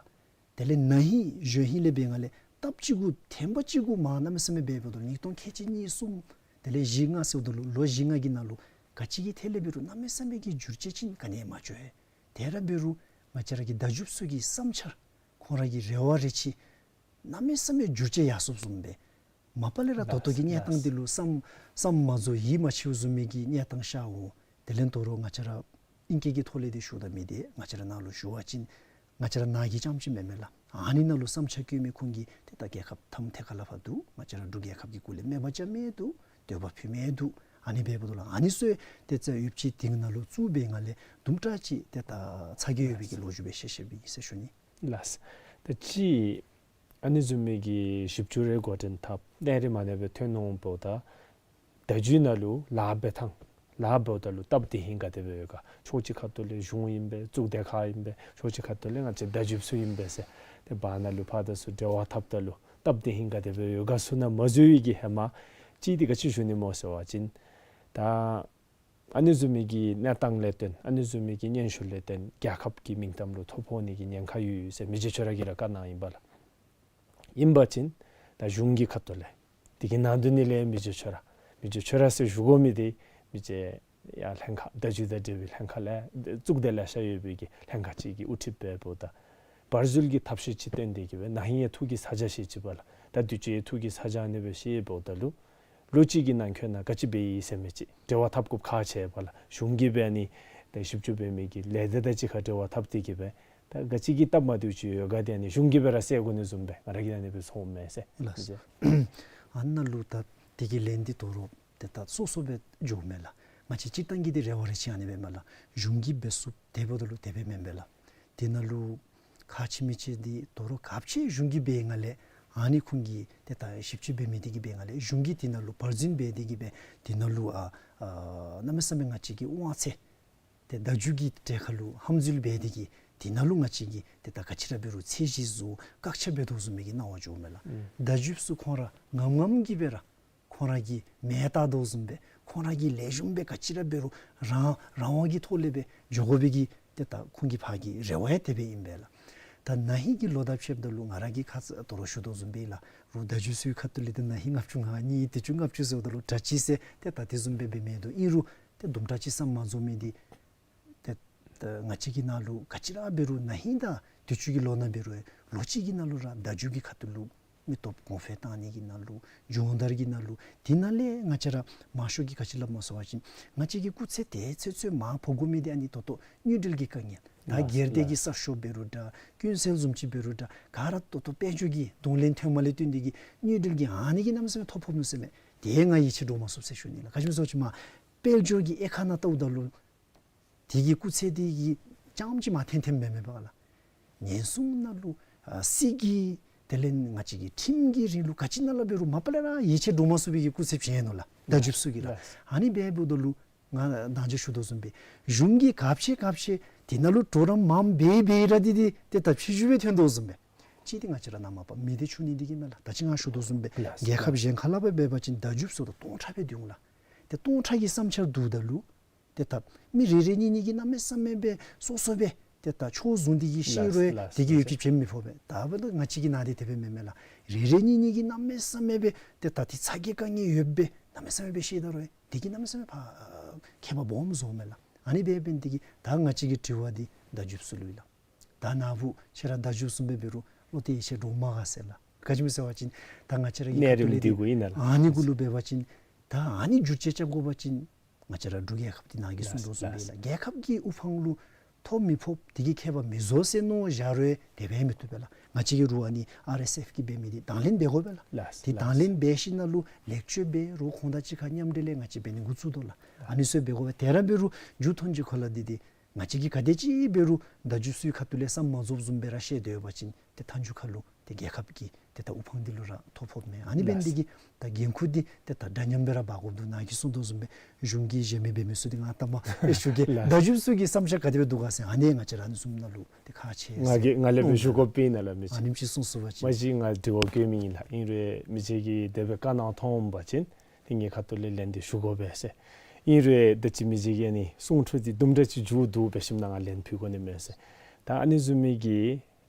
དེ་ལས་ན་ཧིང་གཞེས་ཧིང་ལས་འབད་ང་ལས་སྟབས་གཅིག་གུ་ཐེངས་པ་གཅིག་གུ་མར་གནམ་མེད་ས་མེད་འབད་འབདཝ་ད་ཉིས་སྟོང་ཁལ་གཅིག་གཉིས་གསུམ་དེ་ལས་བཞི་ལྔ་ཟེརཝ་ད་ལུ་ལོ་བཞི་ལྔ་གི་ནང་ལུ་ག་ཅི་གི་ཐད་ལས་འབད་རུང་གནམ་མེད་ས་མེད་ཀྱི་འགྱུར་བཅོས་ཅིག་ག་ནི་ཡང་མ་བྱུང་། དེ་ར་འབད་རུང་ ང་བཅས་ར་གི་བརྡ་བརྒྱུདཔ་ཚུ་གི་བསམ་འཆར་ཁོང་ར་གི་རེ་བ་རེ་ཆེ་གནམ་མེད་ས་མེད་འགྱུར་བཅོས་ཡར་སོངམ་བཟུམ་སྦེ། མ་པ་ལས་ར་ད་ལྟོ་གི་གནས་སྟངས་འདི་ལུ་བསམ་བསམ་མ་རྫོགས་ཡིད་མ་ཆེས་བཟུམ་མའི་གི་གནས་སྟངས་ཤར་འོང་། དེ་ལས་དོ་རུང་ང་བཅས་ར་ཨིང་སྐད་ཀྱི་ཐོག་ལས་འདི་ཞུཝ་ད་མི་འདི་ང་བཅས་ར་ནང་ལུ་ཞུ་བ་ཅིན་ང་བཅས་ར་ནང་གི་རྐྱངམ་ཅིག་མེན་མས་ལགས། ཨ་ནི་ནང་ལུ་བསམ་འཆར་བཀོད་མི་ཁོང་གིས་ཏེ་ད་རྒྱལ་ཁབ་མཐའམ་ཐད་ཁ་ལས་ཕར་འདུག། ང་བཅས་ར་འབྲུག་རྒྱལ་ཁབ་ཀྱི་སྐོར་ལས་སྨད་པ་རྐྱབ་མི་འདུག། འདོད་པ་ཕུལ་མི་འདུག། ཨ་ནི་འབདཝ་ད་ལུ་ཨ་ནི་ཚུ་ཏེ་རྩ་ཡོདཔ་ཅིག་དེ་ནང་ལུ་བཙུགས་པའི་ངང་ལས་དུམ་གྲ་ཅིག་ཏེ་ད་ཚ་གྱང་ཡོད་པའི་གི་ལོ་རྒྱུས་སྦེ་བཤད་བཤདཔ་ཨིན་ཟེར་ཞུ་ནི། ལགས། ད་ཅི་ཨ་ནི་བཟུམ་མའི་གི་ཞིབ་འཚོལ་རེ་འགོ་འདྲེན་འཐབ་གནས་རིམ་ཨ་ནི་སྦེ་ཐོན་འོངམ་ད་བརྡ་བརྒྱུད་ནང་ལུ་ལཱ་འབད་ཐངས་ལཱ་འབདཝ་ད་ལུ་སྟབས་བདེ་ཧིང་ག་དེ་སྦེ་ཡོད་ག། ཕྱོགས་གཅིག་ཁ་ཐུག་ལས་གཞུང་ཨིན་པས་གཙུག་སྡེ་ཁག་ཨིན་པས། ཕྱོགས་གཅིག་ཁ་ཐུག་ལས་ང་བཅས་བརྡ་བརྒྱུདཔ་ཚུ་ཨིན་པས་ཟེར། ཏེ་བར་ན་ལུ་ཕར་དང་ཚུར་འབྲེལ་བ་འཐབ་ད་ལུ་སྟབས་བདེ་ཧིང་ག་དེ་སྦེ་ཡོད་ག་ཚུ་ནང་མ་འཛུལ་བའི་གི་ཧེ་མ་ཅིག་འདི་ག་ཅི་ཞུ་ནི་སྨོ་ཟེར་བ་ཅིན་ད་ཨ་ནི་བཟུམ་མའི་གི་གནས་སྟངས་ལས་བརྟེན་ཨ་ནི་བཟུམ་མའི་གི་སྙན་ཞུ་ལས་བརྟེན་རྒྱལ་ཁབ་ཀྱི་མིང་གཏམ་ལུ་ཐོ་ཕོག་ནི་གི་ཉེན་ཁ་ཡོད་ཡོད་ཟེར་མི་རྗེ་ཁྱོད་ར་གིས་ར་བཀའ་གནང་ཡི་པ་ལགས། ཨིན་པ་ཅིན་ད་གཞུང་གི་ཁ་ཐུག་ལས་དེ་གི་ནང་དོན་ནི་ལས་མི་རྗེ་ཁྱོད་ར་མི་རྗེ་ཁྱོད་ར་ཟེར་ཞུ་དགོ་མི་འདི་མི་རྗེ་ཡང་ལྷན་ཁག་བརྡ་བརྒྱུད་དང་འབྲེལ་བའི་ལྷན་ཁག་ལས་གཙུག་སྡེ་ལེ་ཤ་ཡོད་པའི་གི་ལྷན་ཁག་ཅིག་གིས་དབུ་ཁྲིད་འབདཝ་ད་བར་འཛུལ་གྱི་ཐབས་ཤེས་ཅིག་བཏོན་ཏེ་གི་སྦེ་ན་ཧིང་ཡང་ཐུགས་ཀྱི་ཚ་གྱང་བཞེས་ཅི་པ་ལགས། ད་དུས་ཅི་ཡང་ཐུགས་ཀྱི་ཚ་གྱང་ཨ་ནི་སྦེ་བཞེསཔ་ད་ལུ་ལོ་གཅིག་གི་ནང་འཁོད་ནང་ག་ཅི་འབད་ཡི་ཟེར་མི་ཅིག་འབྲེལ་བ་འཐབ་དགོཔ་ཁག་ཆེ་བས་ལགས། གཞུང་གིས་འབད་ནི་དང་ཞིབ་འཚོལ་འབད་མི་གི་ལས་སྡེ་དང་གཅིག་ཁར་འབྲེལ་བ་འཐབ་སྟེ་གི་སྦེ་ད་ག་ཅི་གི་སྟབས་མ་བདེཝ་ཅིག་ཡོད་ག་དེ་ཨ་ནི་གཞུང་གིས་འབད་ར་སེལ་དགོ་ནི་བཟུམ་སྦེ་ང་ར་གིས་ཨ་ནི་སྦེ་ཚོརཝ་མས་ཟེར། ལགས། ཨ་ནཱ་ལུ་ད་དེ་གི་ལན་འདི་དོ་རུང་ཏེ་ད་སོ་སོ་སྦེ་འགྱོཝ་མས་ལགས། ང་བཅས་སྤྱིར་བཏང་གི་འདི་རེ་བ་རེ་ཆེ་ཨ་ནི་སྦེ་མས་ལགས། གཞུང་གིས་འབད་ཚུགསཔ་དེ་འབདཝ་ད་ལུ་དེ་སྦེ་མེན་པས་ལགས། དེ་ནང་ལུ་ཁག་ཆེ་མི་ཆེ་འདི་དོ་རུང་ག་ཅི་གཞུང་གིས་འབད་ང་ལས་ཨ་ནི་ཁོང་གིས་ཏེ་ད་ཞིབ་འཚོལ་འབད་མི་འདི་གིས་འབད་ང་ལས་གཞུང་གིས་དེ་ནང་ལུ་བར་འཛུལ་འབད་དེ་གི་སྦེ་དེ་ནང་ལུ་ཨ་ཨ་གནམ་མེད་ས་མེད་ང་བཅས་ཀྱི་དབང་ཚད་ཏེ་བརྡ་བརྒྱུད་ཀྱི་གྲལ་ཁར་ལུ་ཧམ་འཛུལ་འབད་དེ་གི་དེ་ནང་ལུ་ང་བཅས་ཀྱིས་ཏེ་ད་ག་ཅི་ར་འབད་རུང་ཚད་གཞི་བཟོ་བཀག་ཆ་འབད་དོ་བཟུམ་མའི་གི་སྣང་བ་འགྱོཝ་མས་ལགས། ཨུམ། བརྡ་བརྒྱུདཔ་ཚུ་ཁོང་ར་ངམ་ངམ་གིས་འབད་ར་ཁོང་ར་གི་མེ་བཏགས་དོ་བཟུམ་སྦེ་ཁོང་ར་གི་ལེགས་ཤོམ་སྦེ་ག་ཅི་ར་འབད་རུང་རང་རང་དབང་གི་ཐོག་ལས་སྦེ་འགྱོ་དགོ་པའི་གི་ཏེ་ད་ཁོང་གི་ཕར་གྱི་རེ་བ་ཡང་དེ་སྦེ་ཨིན་པས་ལགས། ད་ན་ཧིང་གི་ལོ་དང་ཕྱདཔ་ད་ལུ་ང་ར་གིས་ཁ་ཙ་དོ་རུང་ཞུ་དོ་བཟུམ་སྦེ་ལགས། རུང་བརྡ་བརྒྱུདཔ་ཚུའི་ཁ་ཐུག་ལས་ཏེ་ན་ཧིང་ལྔ་བཅུ་ང་གཉིས་དེ་ཅིག་ལྔ་བཅུ་ཟེརཝ་ད་ལུ་གྲ་ཅིག་ཟེར་ཏེ་ད་དེ་བཟུམ་སྦེ་འབད་མི་འདུག། ཨིན་རུང་ཏེ་དུམ་གྲ་ཅིག་བསམ་མ་རྫོགས་མི་འདི་ཏེ་ད་ང་བཅས་ཀྱི་ནང་ལུ་ག་ཅི་ར་འབད་རུང་ན་ཧིང་དང་དུས་ཅི་གི་ལོ་ནང་འབད་རུང་ལོ་གཅིག་གི་ནང་ལུ་ར་བརྡ་བརྒྱུད་ཀྱི་ཁ་ཐུག་ལུ་མི་སྟོབས་གོང་འཕེལ་བཏང་ནི་གི་ནང་ལུ་སྦྱོང་བརྡར་གྱི་ནང་ལུ་དེ་ནང་ལས་ང་བཅས་ར་མང་ཤོས་ཀྱིས་ག་ཅི་སླབ་སྨོ་ཟེར་བ་ཅིན་ང་བཅས་ཀྱི་སྐུགས་ཚད་དེ་ཚོད་ཚོད་མར་ཕོག་དགོ་མི་འདི་ཨ་ནི་ད་ལྟོ་དངུལ་འབྲེལ་གྱི་དཀའ་ངལ། ད་ལགས་སྒེར་སྡེ་གི་ལགས། གསར་ཤོག་འབད་རུང་འདྲ་ཀུན་གསལ་བཟུམ་ཅིག་འབད་རུང་འདྲ་ག་ར་ད་ལྟོ་དཔལ་འབྱོར་གྱི་གདོང་ལེན་ཐོན་མ་ལས་བརྟེན་ཏེ་གི་དངུལ་འབྲེལ་གྱི་ཨ་ནི་གིས་གནམ་མེད་ས་མེད་ཐོ་ཕོགཔ་ནུག་ཟེར་མས། དེ་ང་ཡིད་ཆེས་འདྲོག་མ་ཚུགས་ཟེར་ཞུ་ནི་ལགས། ག་ཅི་སྨོ་ཟེར་བ་ཅིན་མར་དཔལ་འབྱོར་གྱི་དབྱེ་ཁག་ནང་བལྟཝ་ད་ལུ་དེ་གི་སྐུགས་ཚད་དེ་གི་རྐྱངམ་ཅིག་མར་ཐོན་ཐོནམ་མེན་མས་པ་ལགས། ཉེན་སྲུང་ནང་ལུ་ཨ་སྲིད་ཀྱི་དེ་ལས་ང་བཅས་ཀྱི་ཁྲིམས་ཀྱི་རིང་ལུ་ག་ཅི་ནང་ལུ་འབད་རུང་མ་པ་ལས་ར་ཡིད་ཆེས་འདྲོག་མ་ཚུགས་པའི་གི་སྐུགས་ཚད་བྱིན་ཡོད་ནུག་ལགས། བརྡ་བརྒྱུདཔ་ཚུ་གིས་ལགས། ལགས། ཨ་ནི་འབདཝ་ད་ལུ་ང་ནཱ་ཅིག་ཞུ་དོ་བཟུམ་སྦེ་གཞུང་གིས་ག་ཅི་ག་ཅི་དེ་ནང་ལུ་གྲོགས་རམ་མངམ་འབད་འབད་ར་དེ་དེ་ཏེ་ད་ཕྱི་འགྱུར་སྦེ་ཐོན་དོ་བཟུམ་སྦེ། ཅིག་འདི་ང་བཅས་ར་ནང་མ་པ་མི་སྡེ་ཆུང་ནི་འདི་གིས་མས་ལགས། ད་ཅི་ང་ཞུ་དོ་བཟུམ་སྦེ་ལགས། རྒྱལ་ཁབ་གཞན་ཁ་ལས་འབད་འབད་བ་ཅིན་བརྡ་བརྒྱུདཔ་ཚུ་ད་སྟོང་ཕྲག་སྦེ་འདུག་ལགས། ཏེ་སྟོང་ཕྲག་གི་བསམ་འཆར་བསྡུཝ་ད་ལུ་ཏེ་ད་མི་རེ་རེ་གཉིས་གཉིས་ཀྱིས་གནམ་མེད་ས་མེད་སྦེ་སོ་སོ་སྦེ་ཏེ་ད་ཕྱོགས་བཟུང་སྟེ་གི་ལགས། བཤད་རུང་ལགས། དེ་གིས་ཡོད་རྒྱུ་བྱེད་མི་ཕོད་པས། ད་འབདན་ང་བཅས་ཀྱི་ནང་འདི་དེ་སྦེ་མེན་མས་ལགས། རེ་རེ་གཉིས་གཉིས་ཀྱིས་གནམ་མེད་ས་མེད་སྦེ་ཏེ་ད་དེ་ཚ་གྱང་དཀའ་ངལ་ཡོདཔ་སྦེ་གནམ་མེད་ས་མེད་སྦེ་བཤད་ད་རུང་དེ་གིས་གནམ་མེད་ས་མེད་ཕར་ཁྱད་པར་སྦོམ་བཟོཝ་མས་ལགས། ཨ་ནི་འབད་འབདན་དེ་གིས་ད་ང་བཅས་ཀྱི་དྲི་བ་འདི་བརྡ་བརྒྱུདཔ་ཚུ་ལུ་ཨིན་ལགས། ད་ནཱ་བུ་ཁྱེད་ར་བརྡ་བརྒྱུདཔ་ཚུ་འབད་འབད་རུང་བློ་གཏད་ཡིད་ཆེས་འདྲོག་མ་དགའ་ཟེར་ལགས། ག་ཅི་སྨོ་ཟེར་བ་ཅིན་ད་ང་བཅས་ར་གི་གནས་རིམ་འདི་གུ་ཨིན་ན་ལགས། ཨ་ནི་གུ་ལུ་འབད་བ་ཅིན་ད་ཨ་ནི་བསྒྱུར་བཅོས་རྐྱབ་དགོ་པ་ཅིན་ང་བཅས་ར་འབྲུག་རྒྱལ་ཁབ་འདི་ནང་གི་གསུང་དོ་བཟུམ་སྦེ་ལགས། རྒྱལ་ཁབ་ཀྱི་དབུ་འཕང་ལུ་ཐོ་མི་ཕོགཔ་དེ་གིས་ཁྱད་པར་མི་བཟོ་ཟེར་མནོ་བཞག་རུང་དེ་སྦེ་མི་བཏུབ་པས་ལགས། ང་བཅས་ཀྱིས་རུང་ཨ་ནི་ཨར་ཨེསི་ཨེཕ་གིས་འབད་མི་འདི་དང་ལེན་འབད་དགོ་པས་ལགས། ལགས། དེ་དང་ལེན་འབད་ཞིནམ་ལས་ལེགས་བཅོས་འབད་རུང་ཁོང་དང་གཅིག་ཁར་མཉམ་འབྲེལ་ལས་ང་བཅས་འབད་ནི་འགོ་བཙུགས་དོ་ལགས། ཨ་ནི་ཚུ་འབད་དགོ་པས། དེ་ར་འབད་རུང་མཇུག་ཐོན་ཅིག་ཁར་ལུ་འདི་འདི་ང་བཅས་ཀྱིས་ག་དེ་ཅིག་འབད་རུང་བརྡ་བརྒྱུད་ཚུའི་ཁ་ཐུག་ལས་བསམ་མ་རྫོགསཔ་བཟུམ་སྦེ་ར་བཤད་སྡོད་པ་ཅིན་ཏེ་མཐའ་མཇུག་ཁར་ལུ་ཏེ་རྒྱལ་ཁབ་ཀྱི་ཏེ་ད་དབུ་འཕང་འདི་ལུ་ར་ཐོ་ཕོགཔ་མས། ཨ་ནི་འབད་ནི་འདི་གིས་ད་འགན་ཁུར་འདི་ཏེ་ད་འདྲ་མཉམ་སྦེ་ར་འབག་དགོཔ་འདུག། ནཱ་གིས་གསུང་དོ་བཟུམ་སྦེ་གཞུང་གིས་བཞེས་མི་འབད་མི་ཚུ་འདི་ང་ལྟ་མ་ཨེ་ཞུ་གེ། ལགས། བརྡ་བརྒྱུད་ཚུ་གི་བསམ་འཆར་ག་དེ་སྦེ་འདུག་ག་ཟེར་ཨ་ནི་ང་བཅས་ར་ཨ་ནི་བཟུམ་ནང་ལུ་ཏེ་ཁག་ཆེ་ཟེར། ང་གིས་ང་ལས་འབད་ཞུ་དགོཔ་ཨིན་ན་ལགས་མི་རྗེ། ཨ་ནེམ་ཅིག་གསུངས་སོང་པ་ཅིན། མ་གཞི་ང་དྲི་བ་བཀོད་མི་ཨིན་ལགས། ཨིན་རུང་མི་རྗེ་གིས་དེ་སྦེ་བཀའ་གནང་ཐོན་པ་ཅིན་དེ་ངེའི་ཁ་ཐུག་ལས་ལན་འདི་ཞུ་དགོ་པས་ཟེར། ཨིན་རུང་ད་ཅི་མི་རྗེ་གིས་ཨ་ནི་གསུང་འཕྲོ་འདི་དུམ་གྲ་ཅིག་མཇུག་བསྡུ་འབད་ཞིནམ་ལས་ང་ལན་ཕུལ་དགོ་ནི་མས་ཟེར། ད་ཨ་ནི་བཟུམ་མའི་གི་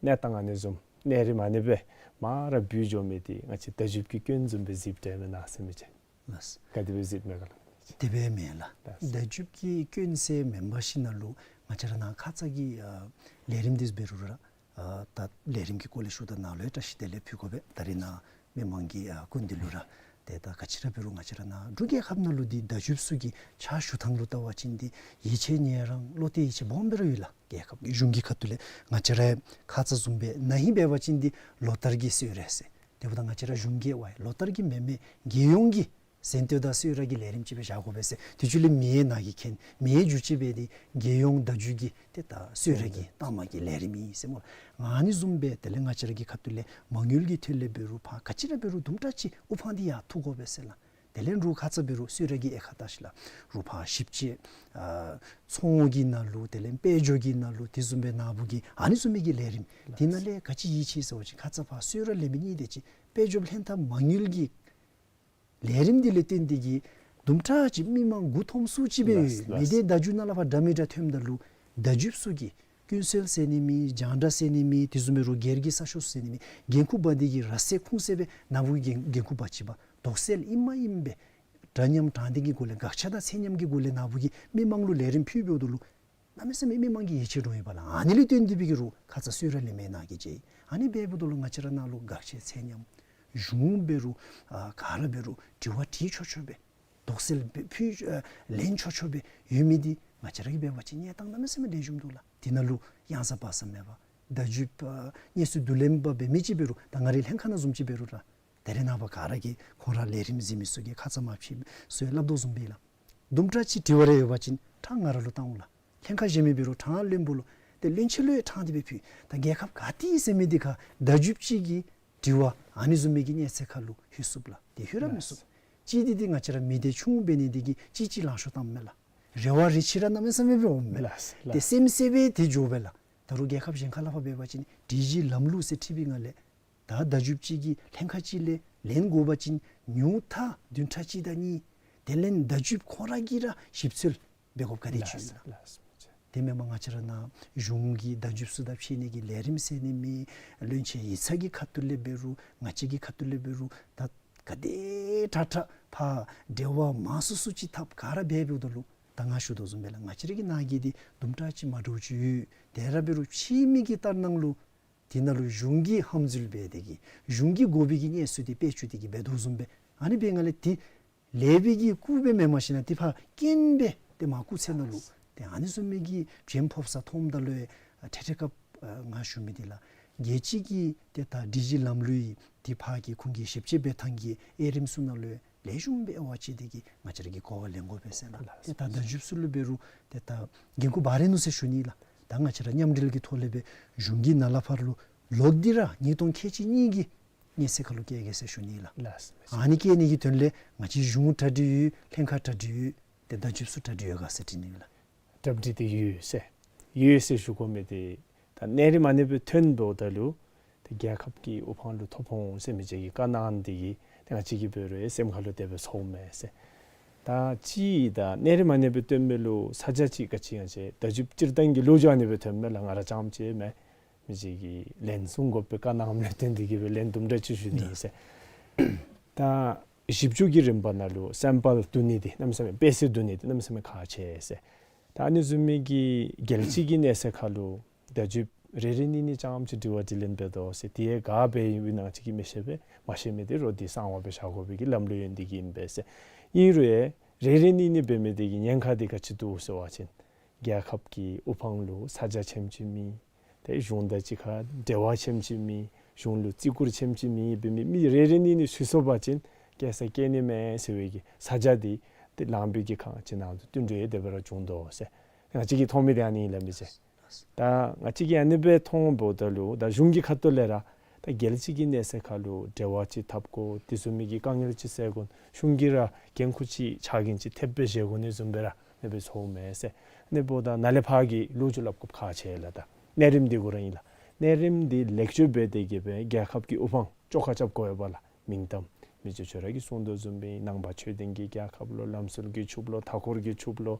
གནས་སྟངས་ཨ་ནི་བཟུམ་གནས་རིམ་ཨ་ནི་སྦེ་མར་ར་འབུད་འགྱོ་མི་འདི་ང་བཅས་བརྡ་བརྒྱུད་ཀྱི་སྐྱོན་བཟུམ་སྦེ་གཟིགསཔ་འདྲས་མེན་ན་ཟེར་མི་རྗེ། ལགས། ག་དེ་སྦེ་གཟིགསཔ་མས་ག་ལགས། དེ་སྦེ་མེན་ལགས། ལགས། བརྡ་བརྒྱུད་ཀྱི་སྐྱོན་ཟེར་མེན་པར་ཞིནམ་ལས་ ང་བཅས་ར་ནཱ་ཁ་ཙ་གི་ཨ་ལས་རིམ་འདི་འབད་རུང་ར་ཨ་ད་ལས་རིམ་གྱི་སྐོར་ལས་ཞུཝ་ད་ནཱ་ལུ་ཡང་བཀྲ་ཤིས་བདེ་ལེགས་ཕུལ་དགོ་པས། ད་རེས་ནཱ་མི་མང་གི་ཨ་སྐུ་མདུན་ལུ་ར། ཏེ་ད་ག་ཅི་ར་འབད་རུང་ང་བཅས་ར་ནཱ་འབྲུག་རྒྱལ་ཁབ་ནང་ལུ་འདི་བརྡ་བརྒྱུདཔ་ཚུ་གི་ཕྱག་ཞུ་ཐངས་ལུ་བལྟ་བ་ཅིན་འདི་ཡིད་ཆེས་ཉེ་རང་བློ་གཏད་ཡིད་ཆེས་སྦོམ་སྦེ་ར་ཡོད་ལགས། རྒྱལ་ཁབ་ཀྱི་གཞུང་གི་ཁ་ཐུག་ལས། ང་བཅས་ར་ཁ་ཙ་བཟུམ་སྦེ་ན་ཧིང་འབད་བ་ཅིན་འདི་ལོ་ལྟར་གྱི་གསོལ་རས་ཟེར། དེ་འབདཝ་ད་ང་བཅས་ར་གཞུང་གིས་ཝའི་ལོ་ལྟར་གྱི་མེན་མེན་རྒྱལ་ཡོངས་ཀྱི་གཟེངས་བསྟོད་དང་གསོལ་རས་ཀྱི་ལས་རིམ་ཅིག་སྦེ་བཞག་དགོ་པས་ཟེར། དེ་ཚུ་ལས་མི་ཡང་ནཱ་གིས་མཁྱེན། མི་ཡང་བརྒྱུད་ཅིག་སྦེ་འདི་རྒྱལ་ཡོངས་བརྡ་བརྒྱུད་ཀྱི་ཏེ་ད་གསོལ་རས་ཀྱི་གཏའ་མ་གི་ལས་རིམ་ཨིན་ཟེར་སྨོ་ལགས། ཨ་ནི་བཟུམ་སྦེ་དེ་ལས་ང་བཅས་ར་གི་ཁ་ཐུག་ལས་མ་དངུལ་གྱི་ཐད་ལས་འབད་རུང་ཕར་ག་ཅི་ར་འབད་རུང་དུམ་གྲ་ཅིག་དབུ་འཕང་འདི་ཡར་འཐུ་དགོ་པས་ཟེར་ལགས། དེ་ལས་རུང་ཁ་ཙ་འབད་རུང་གསོལ་རས་ཀྱི་དབྱེ་ཁག་བལྟ་ཤིག་ལགས། རུང་ཕར་ཞིབ་དཔྱད་ཨ་ཚོང་གི་ནང་ལུ་དེ་ལས་དཔལ་འབྱོར་གྱི་ནང་ལུ་དེ་བཟུམ་སྦེ་ནཱ་བུ་གི་ཨ་ནི་བཟུམ་མའི་གི་ལས་རིམ་དེ་ནང་ལས་ག་ཅི་ཡིད་ཆེས་ཟེར་བ་ཅིན་ཁ་ཙ་ཕར་གསོལ་རས་ལེན་མི་གཉིས་དེ་ཅིག་དཔལ་འབྱོར་ལྷན་ཐབས་མ་དངུལ་གྱི་ལས་རིམ་འདི་ལས་བརྟེན་ཏེ་གིས་དུམ་གྲ་ཅིག་མི་མང་མགུ་འཐོམ་སུ་ཅིག་སྦེ་ཡོད། ལགས་ལགས། མི་སྡེ་བརྡ་བརྒྱུད་ནང་ལས་ཕར་འདྲ་མི་འདྲ་ཐོནམ་ད་ལུ་བརྡ་བརྒྱུདཔ་ཚུ་གིས་ཀུན་གསལ་ཟེར་ནི་མེད། རྒྱང་བསྒྲགས་ཟེར་ནི་མེད། དེ་བཟུམ་སྦེ་རུང་སྒེར་གྱི་གསར་ཤོག་ཟེར་ནི་མེད། འགན་ཁུར་འབག་སྟེ་གིས་ར་བསད་ཁུངས་བསད་སྦེ་ནཱ་བུ་གིས་འགན་འགན་ཁུར་འབག་ཅི་པ་དོགས་སེལ་ཨིནམ་ཨིནམ་སྦེ་འདྲ་མཉམ་དྲང་བདེན་གྱི་སྒོ་ལས་དགག་བྱ་དང་ཚད་མཉམ་གྱི་སྒོ་ལས་ནཱ་བུ་གིས་མི་མང་ལུ་ལས་རིམ་ཕུལ་འབདཝ་ད་ལུ་གནམ་མེད་ས་མེད་མི་མང་གིས་ཡིད་ཆེས་འདྲོངས་ཡི་པ་ལགས། ཨ་ནི་ལས་བརྟེན་ཏེ་སྦེ་གིས་རུང་ཁ་ཙ་གསོལ་རས་ལེན་མི་ནཱ་གིས་མཇལ་ཡི། ཨ་ནི་འབད་འབདཝ་ད་ལུ་ང་བཅས་ར་ནཱ་ལུ་དགག་བྱ་ཚད་མཉམ། གཞུང་འབད་རུང་ཨ་ག་ར་འབད་རུང་དྲི་བ་དྲི་ཆོག་ཆོག་སྦེ་དོགས་སེལ་འབད་ཕུལ་ཨ་ལེན་ཆོག་ཆོག་སྦེ་ཡོད་མི་འདི་ང་བཅས་ར་གིས་འབད་བ་ཅིན་གནས་སྟངས་གནམ་མེད་ས་མེད་ལེགས་ཤོམ་འདུག་ལགས། དེ་ནང་ལུ་གཡང་ཟ་བག་ཟ་མེད་པར་བརྡ་བརྒྱུད་པ་གནས་ཚུལ་བསྡུ་ལེན་པ་འབད་མི་ཅིག་འབད་རུང་ད་ང་རའི་ལྷན་ཁག་ནང་བཟུམ་ཅིག་འབད་རུང་ར་ད་རེས་ནངས་པ་ག་ར་གིས་ཁོང་ར་ལས་རིམ་གཟིགས་མི་ཚུ་གིས་ཁ་ཙ་མ་ཕྱི་སོ་ཡང་སླབ་དོ་བཟུམ་སྦེ་ལགས། དུམ་གྲ་ཅིག་དྲི་བ་རེ་ཡོད་པ་ཅིན་ཕྲང་ང་ར་ལུ་བཏང་འོང་ལགས། ལྷན་ཁག་གཞན་མི་འབད་རུང་ཕྲང་བློན་པོ་ལུ་ཏེ་བློན་ཆེན་ལུ་ཡང་ཕྲང་སྟེ་སྦེ་ཕུལ། ད་རྒྱལ་ཁབ་ག་ཏེ་ཨིན་ཟེར་མི་འདི་ཁར་བརྡ་བརྒྱུདཔ་ཅིག་གི་དྲི་བ་ཨ་ནི་བཟུམ་མའི་གི་གནས་ཚད་ཁར་ལུ་ལྷོད་ཚུགས་ལགས། ཏེ་ལྷོད་ར་མི་ཚུགས། ལགས། གཅིག་འདི་འདི་ང་བཅས་ར་མི་སྡེ་ཆུང་འབད་ནི་འདི་གིས་གཅིག་གཅིག་ལང་ཤོར་བཏངམ་མས་ལགས། རེ་བ་རེ་ཆེ་ར་གནམ་མེད་ས་མེད་སྦེ་འོངམ་མས་ལགས། ལགས་ལགས། ཏེ་སེམས་ཟེར་སྦེ་ཏེ་འགྱོ་བས་ལགས། ད་རུང་རྒྱལ་ཁབ་གཞན་ཁར་ལས་ཕར་འབད་བ་ཅིན་སྒྲིག་གཞི་ལམ་ལུགས་ཟེར་ཁྲིད་པའི་ནང་ལས་ད་བརྡ་བརྒྱུདཔ་ཅིག་གིས་ལྷན་ཁག་ཅིག་ལས་ལེན་དགོ་པ་ཅིན་ཉུང་མཐའ་བདུན་ཕྲག་གཅིག་དང་གཉིས། དེ་ལས་བརྡ་བརྒྱུདཔ་ཁོང་ར་གིས་ར་ཞིབ་འཚོལ་འབད་དགོཔ་ག་དེ་ཅིག་ཡོད་ལགས། ལགས་ལགས། དེ་མེན་པར་ང་བཅས་ར་ནཱ་གཞུང་གི་བརྡ་བརྒྱུདཔ་ཚུ་དང་ཕྱད་ནི་གི་ལས་རིམ་ཟེར་ནི་མེད། བློན་ཆེན་ཡིག་ཚང་གི་ཁ་ཐུག་ལས་འབད་རུང་ང་བཅས་ཀྱི་ཁ་ཐུག་ལས་འབད་རུང་ད་ག་དེ་དྲག་དྲག་ཕར་འབྲེལ་བ་མང་སུ་སུ་ཅིག་འཐབ་ག་ར་འབད་འབདཝ་ད་ལུ་ད་ང་ཞུ་དོ་བཟུམ་སྦེ་ལགས། ང་བཅས་ར་གི་ནང་གི་འདི་དུམ་གྲ་ཅིག་མ་འདྲཝ་ཅིག་ཡོད། དེ་ར་འབད་རུང་ཕྱི་མི་གི་ལྟར་སྣང་ལུ་དེ་ནང་ལུ་གཞུང་གིས་ཧམ་འཛུལ་འབད་དེ་གིས་གཞུང་གིས་དགོ་པའི་གི་གནས་ཚུལ་འདི་སྤེལ་བཅུག་སྟེ་གིས་འབད་དོ་བཟུམ་སྦེ་ཨ་ནི་འབད་ནི་ལས་ཏེ་ལས་པའི་གི་སྐུ་སྦེ་མེན་མ་གཞི་ནཱ་ཏེ་ཕར་རྐྱེན་སྦེ་ཏེ་མར་སྐུ་ཚེ་ནང་ལུ་ཏེ་ཨ་ནི་བཟུམ་མའི་གི་བྱེམ་ཕོག་ས་མཐོངམ་ད་ལུ་ཨེ་ཐད་ཐད་སྐབས་ཨ་ང་ཞུ་མི་འདི་ལགས། རྒྱལ་སྤྱི་གི་ཏེ་ད་སྒྲིག་གཞི་ལམ་ལུགས་ཨིན། ཏེ་ཕར་གྱི་ཁོང་གི་ཞིབ་དཔྱད་འབད་ཐངས་ཀྱི་དབྱེ་རིམ་ཚུ་ནང་ལུ་ལེགས་ཤོམ་སྦེ་དབྱེ་བ་ཕྱེ་སྟེ་གིས་ང་བཅས་ར་གིས་གོ་བ་ལེན་དགོ་པས་ཟེར་ལགས། ལགས། ཏེ་ད་བརྡ་བརྒྱུདཔ་ཚུ་ལུ་འབད་རུང་ཏེ་ད་འགན་ཁུར་འབག་རན་ནུག་ཟེར་ཞུ་ནི་ལགས། ད་ང་བཅས་ར་མཉམ་འབྲེལ་གྱི་ཐོག་ལས་སྦེ་གཞུང་གི་ནང་ལས་ཕར་ལུ་ལོག་སྟེ་ར་ཉིས་སྟོང་ཁལ་གཅིག་གཉིས་ཀྱི་གནས་ཚད་ཁར་ལུ་བསྐྱལ་གེ་ཟེར་ཞུ་ནི་ལགས། ལགས། ཨ་ནི་བསྐྱལ་ནི་གི་དོན་ལས་ང་བཅས་གཞུང་གྲ་སྒྲིག་ཡོད། ལྷན་ཁག་གྲ་སྒྲིག་ཡོད། ཏེ་བརྡ་བརྒྱུདཔ་ཚུ་གྲ་སྒྲིག་ཡོད་ག་ཟེར་དྲི་ནི་ལགས། གྲ་སྒྲིག་འདི་ཡོད་ཟེར་ཡོད་ཟེར་ཞུ་དགོ་མི་འདི་ད་གནས་རིམ་ཨ་ནི་སྦེ་ཐོན་འབདཝ་ད་ལུ་ཏེ་རྒྱལ་ཁབ་ཀྱི་དབུ་འཕང་ལུ་ཐོབ་འོང་ཟེར་མི་ཅིག་གི་བཀའ་གནང་འདི་གིས་ཏེ་ང་བཅས་ཀྱིས་འབད་རུང་སེམས་ཁར་ལུ་དེ་སྦེ་ཚོརཝ་མས་ཟེར། ད་ཅི་ད་གནས་རིམ་ཨ་ནི་སྦེ་ཐོན་མི་ལུ་ས་ཆ་ཅིག་ག་ཅི་ཡང་ཅིག་བརྡ་བརྒྱུདཔ་སྤྱིར་བཏང་གི་ལོ་རྒྱུས་ཨ་ནི་སྦེ་ཐོན་མས་ལགས། ང་ར་རྐྱངམ་ཅིག་མེན། མི་ཅིག་གིས་ལན་གསུང་དགོ་པའི་བཀའ་གནངམ་ལས་བརྟེན་འདི་གིས་སྦེ་ལན་དུམ་གྲ་ཅིག་ཞུ་ནི་ཨིན་ཟེར། ད་ཞིབ་འཇུག་གི་རིམ་པ་ནང་ལུ་སེམ་པལ་བསྡུ་ནི་འདི་གནམ་མེད་ས་མེད་དཔེ་གཟིགས་བསྡུ་ནི་འདི་གནམ་མེད་ས་མེད་ཁག་ཆེ་ཟེར། ད་ཨ་ནི་བཟུམ་མའི་གི་རྒྱལ་སྤྱི་གི་གནས་ཚད་ཁར་ལུ་བརྡ་བརྒྱུདཔ་རེ་རེ་གཉིས་གཉིས་རྐྱངམ་ཅིག་དྲི་བ་དྲིས་ལན་འབད་དོ་ཟེར། དེ་ཡང་ག་འབད་ཡི་ན་ང་བཅས་ཀྱིས་མི་ཤེས་པས། མ་ཤེས་མི་འདི་རོགས་འདི་གསང་བ་སྦེ་བཞག་དགོ་པའི་གི་ལམ་ལུགས་ཡོད་འདི་གིས་ཨིན་པས་ཟེར། ཨིན་རུང་ཡང་རེ་རེ་གཉིས་གཉིས་འབད་མི་འདི་གི་ཉེན་ཁ་འདི་ག་ཅི་འདུག་ཟེར་བ་ཅིན་རྒྱལ་ཁབ་ཀྱི་དབུ་འཕང་ལུ་ས་ཆ་ཆེམ་ཅིག་མེད། ཏེ་གཞུང་དང་གཅིག་ཁར་འབྲེལ་བ་ཆེམ་ཅིག་མེད། གཞུང་ལུ་བརྩི་བཀུར་ཆེམ་ཅིག་མེད་པའི་མི་མི་རེ་རེ་གཉིས་གཉིས་ཚུད་སོང་པ་ཅིན་སྐྱེལ་ས་སྐྱེལ་ནི་མས་ཟེར་བའི་གི་ས་ཆ་འདི་ཏེ་ལངམ་སྦེ་གི་ཁག་ཅིག་ནང་དུ་བསྟུན་གྲོས་དེ་སྦེ་ར་བྱུང་དོ་ཟེར། ང་བཅས་ཀྱིས་མཐོང་མི་འདི་ཨ་ནི་ཨིན་ལགས་མི་ཟེར། ད་ང་བཅས་ཀྱིས་ཨ་ནི་སྦེ་མཐོང་འབདཝ་ད་ལུ་ད་གཞུང་གི་ཁ་ཐུག་ལས་ར་ད་རྒྱལ་སྤྱི་གི་གནས་ཚད་ཁར་ལུ་འབྲེལ་བ་ཅིག་འཐབ་དགོ། དེ་བཟུམ་མའི་གི་དཀའ་ངལ་ཅིག་སེལ་དགོ། གཞུང་གིས་ར་འགན་ཁུར་ཅིག་ཕྱག་འགན་ཅིག་ཐེབས་སྦེ་བཞེས་དགོ་ནི་བཟུམ་སྦེ་ར་ཨ་ནི་སྦེ་ཚོརཝ་མས་ཟེར། ཨ་ནི་འབདཝ་ད་ནཱ་ལས་ཕར་གྱི་ལོ་རྒྱུས་སླབ་དགོཔ་ཁག་ཆེ་ལགས། ད་གནས་རིམ་འདི་གུ་ར་ཨིན་ལགས། གནས་རིམ་འདི་ལེགས་བཅོས་འབད་དེ་གིས་སྦེ་རྒྱལ་ཁབ་ཀྱི་དབུ་འཕང་བཅོ་ཁ་རྐྱབ་དགོ་པས་ལགས། མིང་གཏམ་མི་རྗེ་ཁྱོད་ར་གིས་གསུང་དོ་བཟུམ་སྦེ་ནང་པ་ཆོས་ལྡན་གྱི་རྒྱལ་ཁབ་ལོ། ལམ་སྲོལ་གྱི་ཕྱུགཔོ་ལོ། མཐའ་འཁོར་གྱི་ཕྱུགཔོ་ལོ།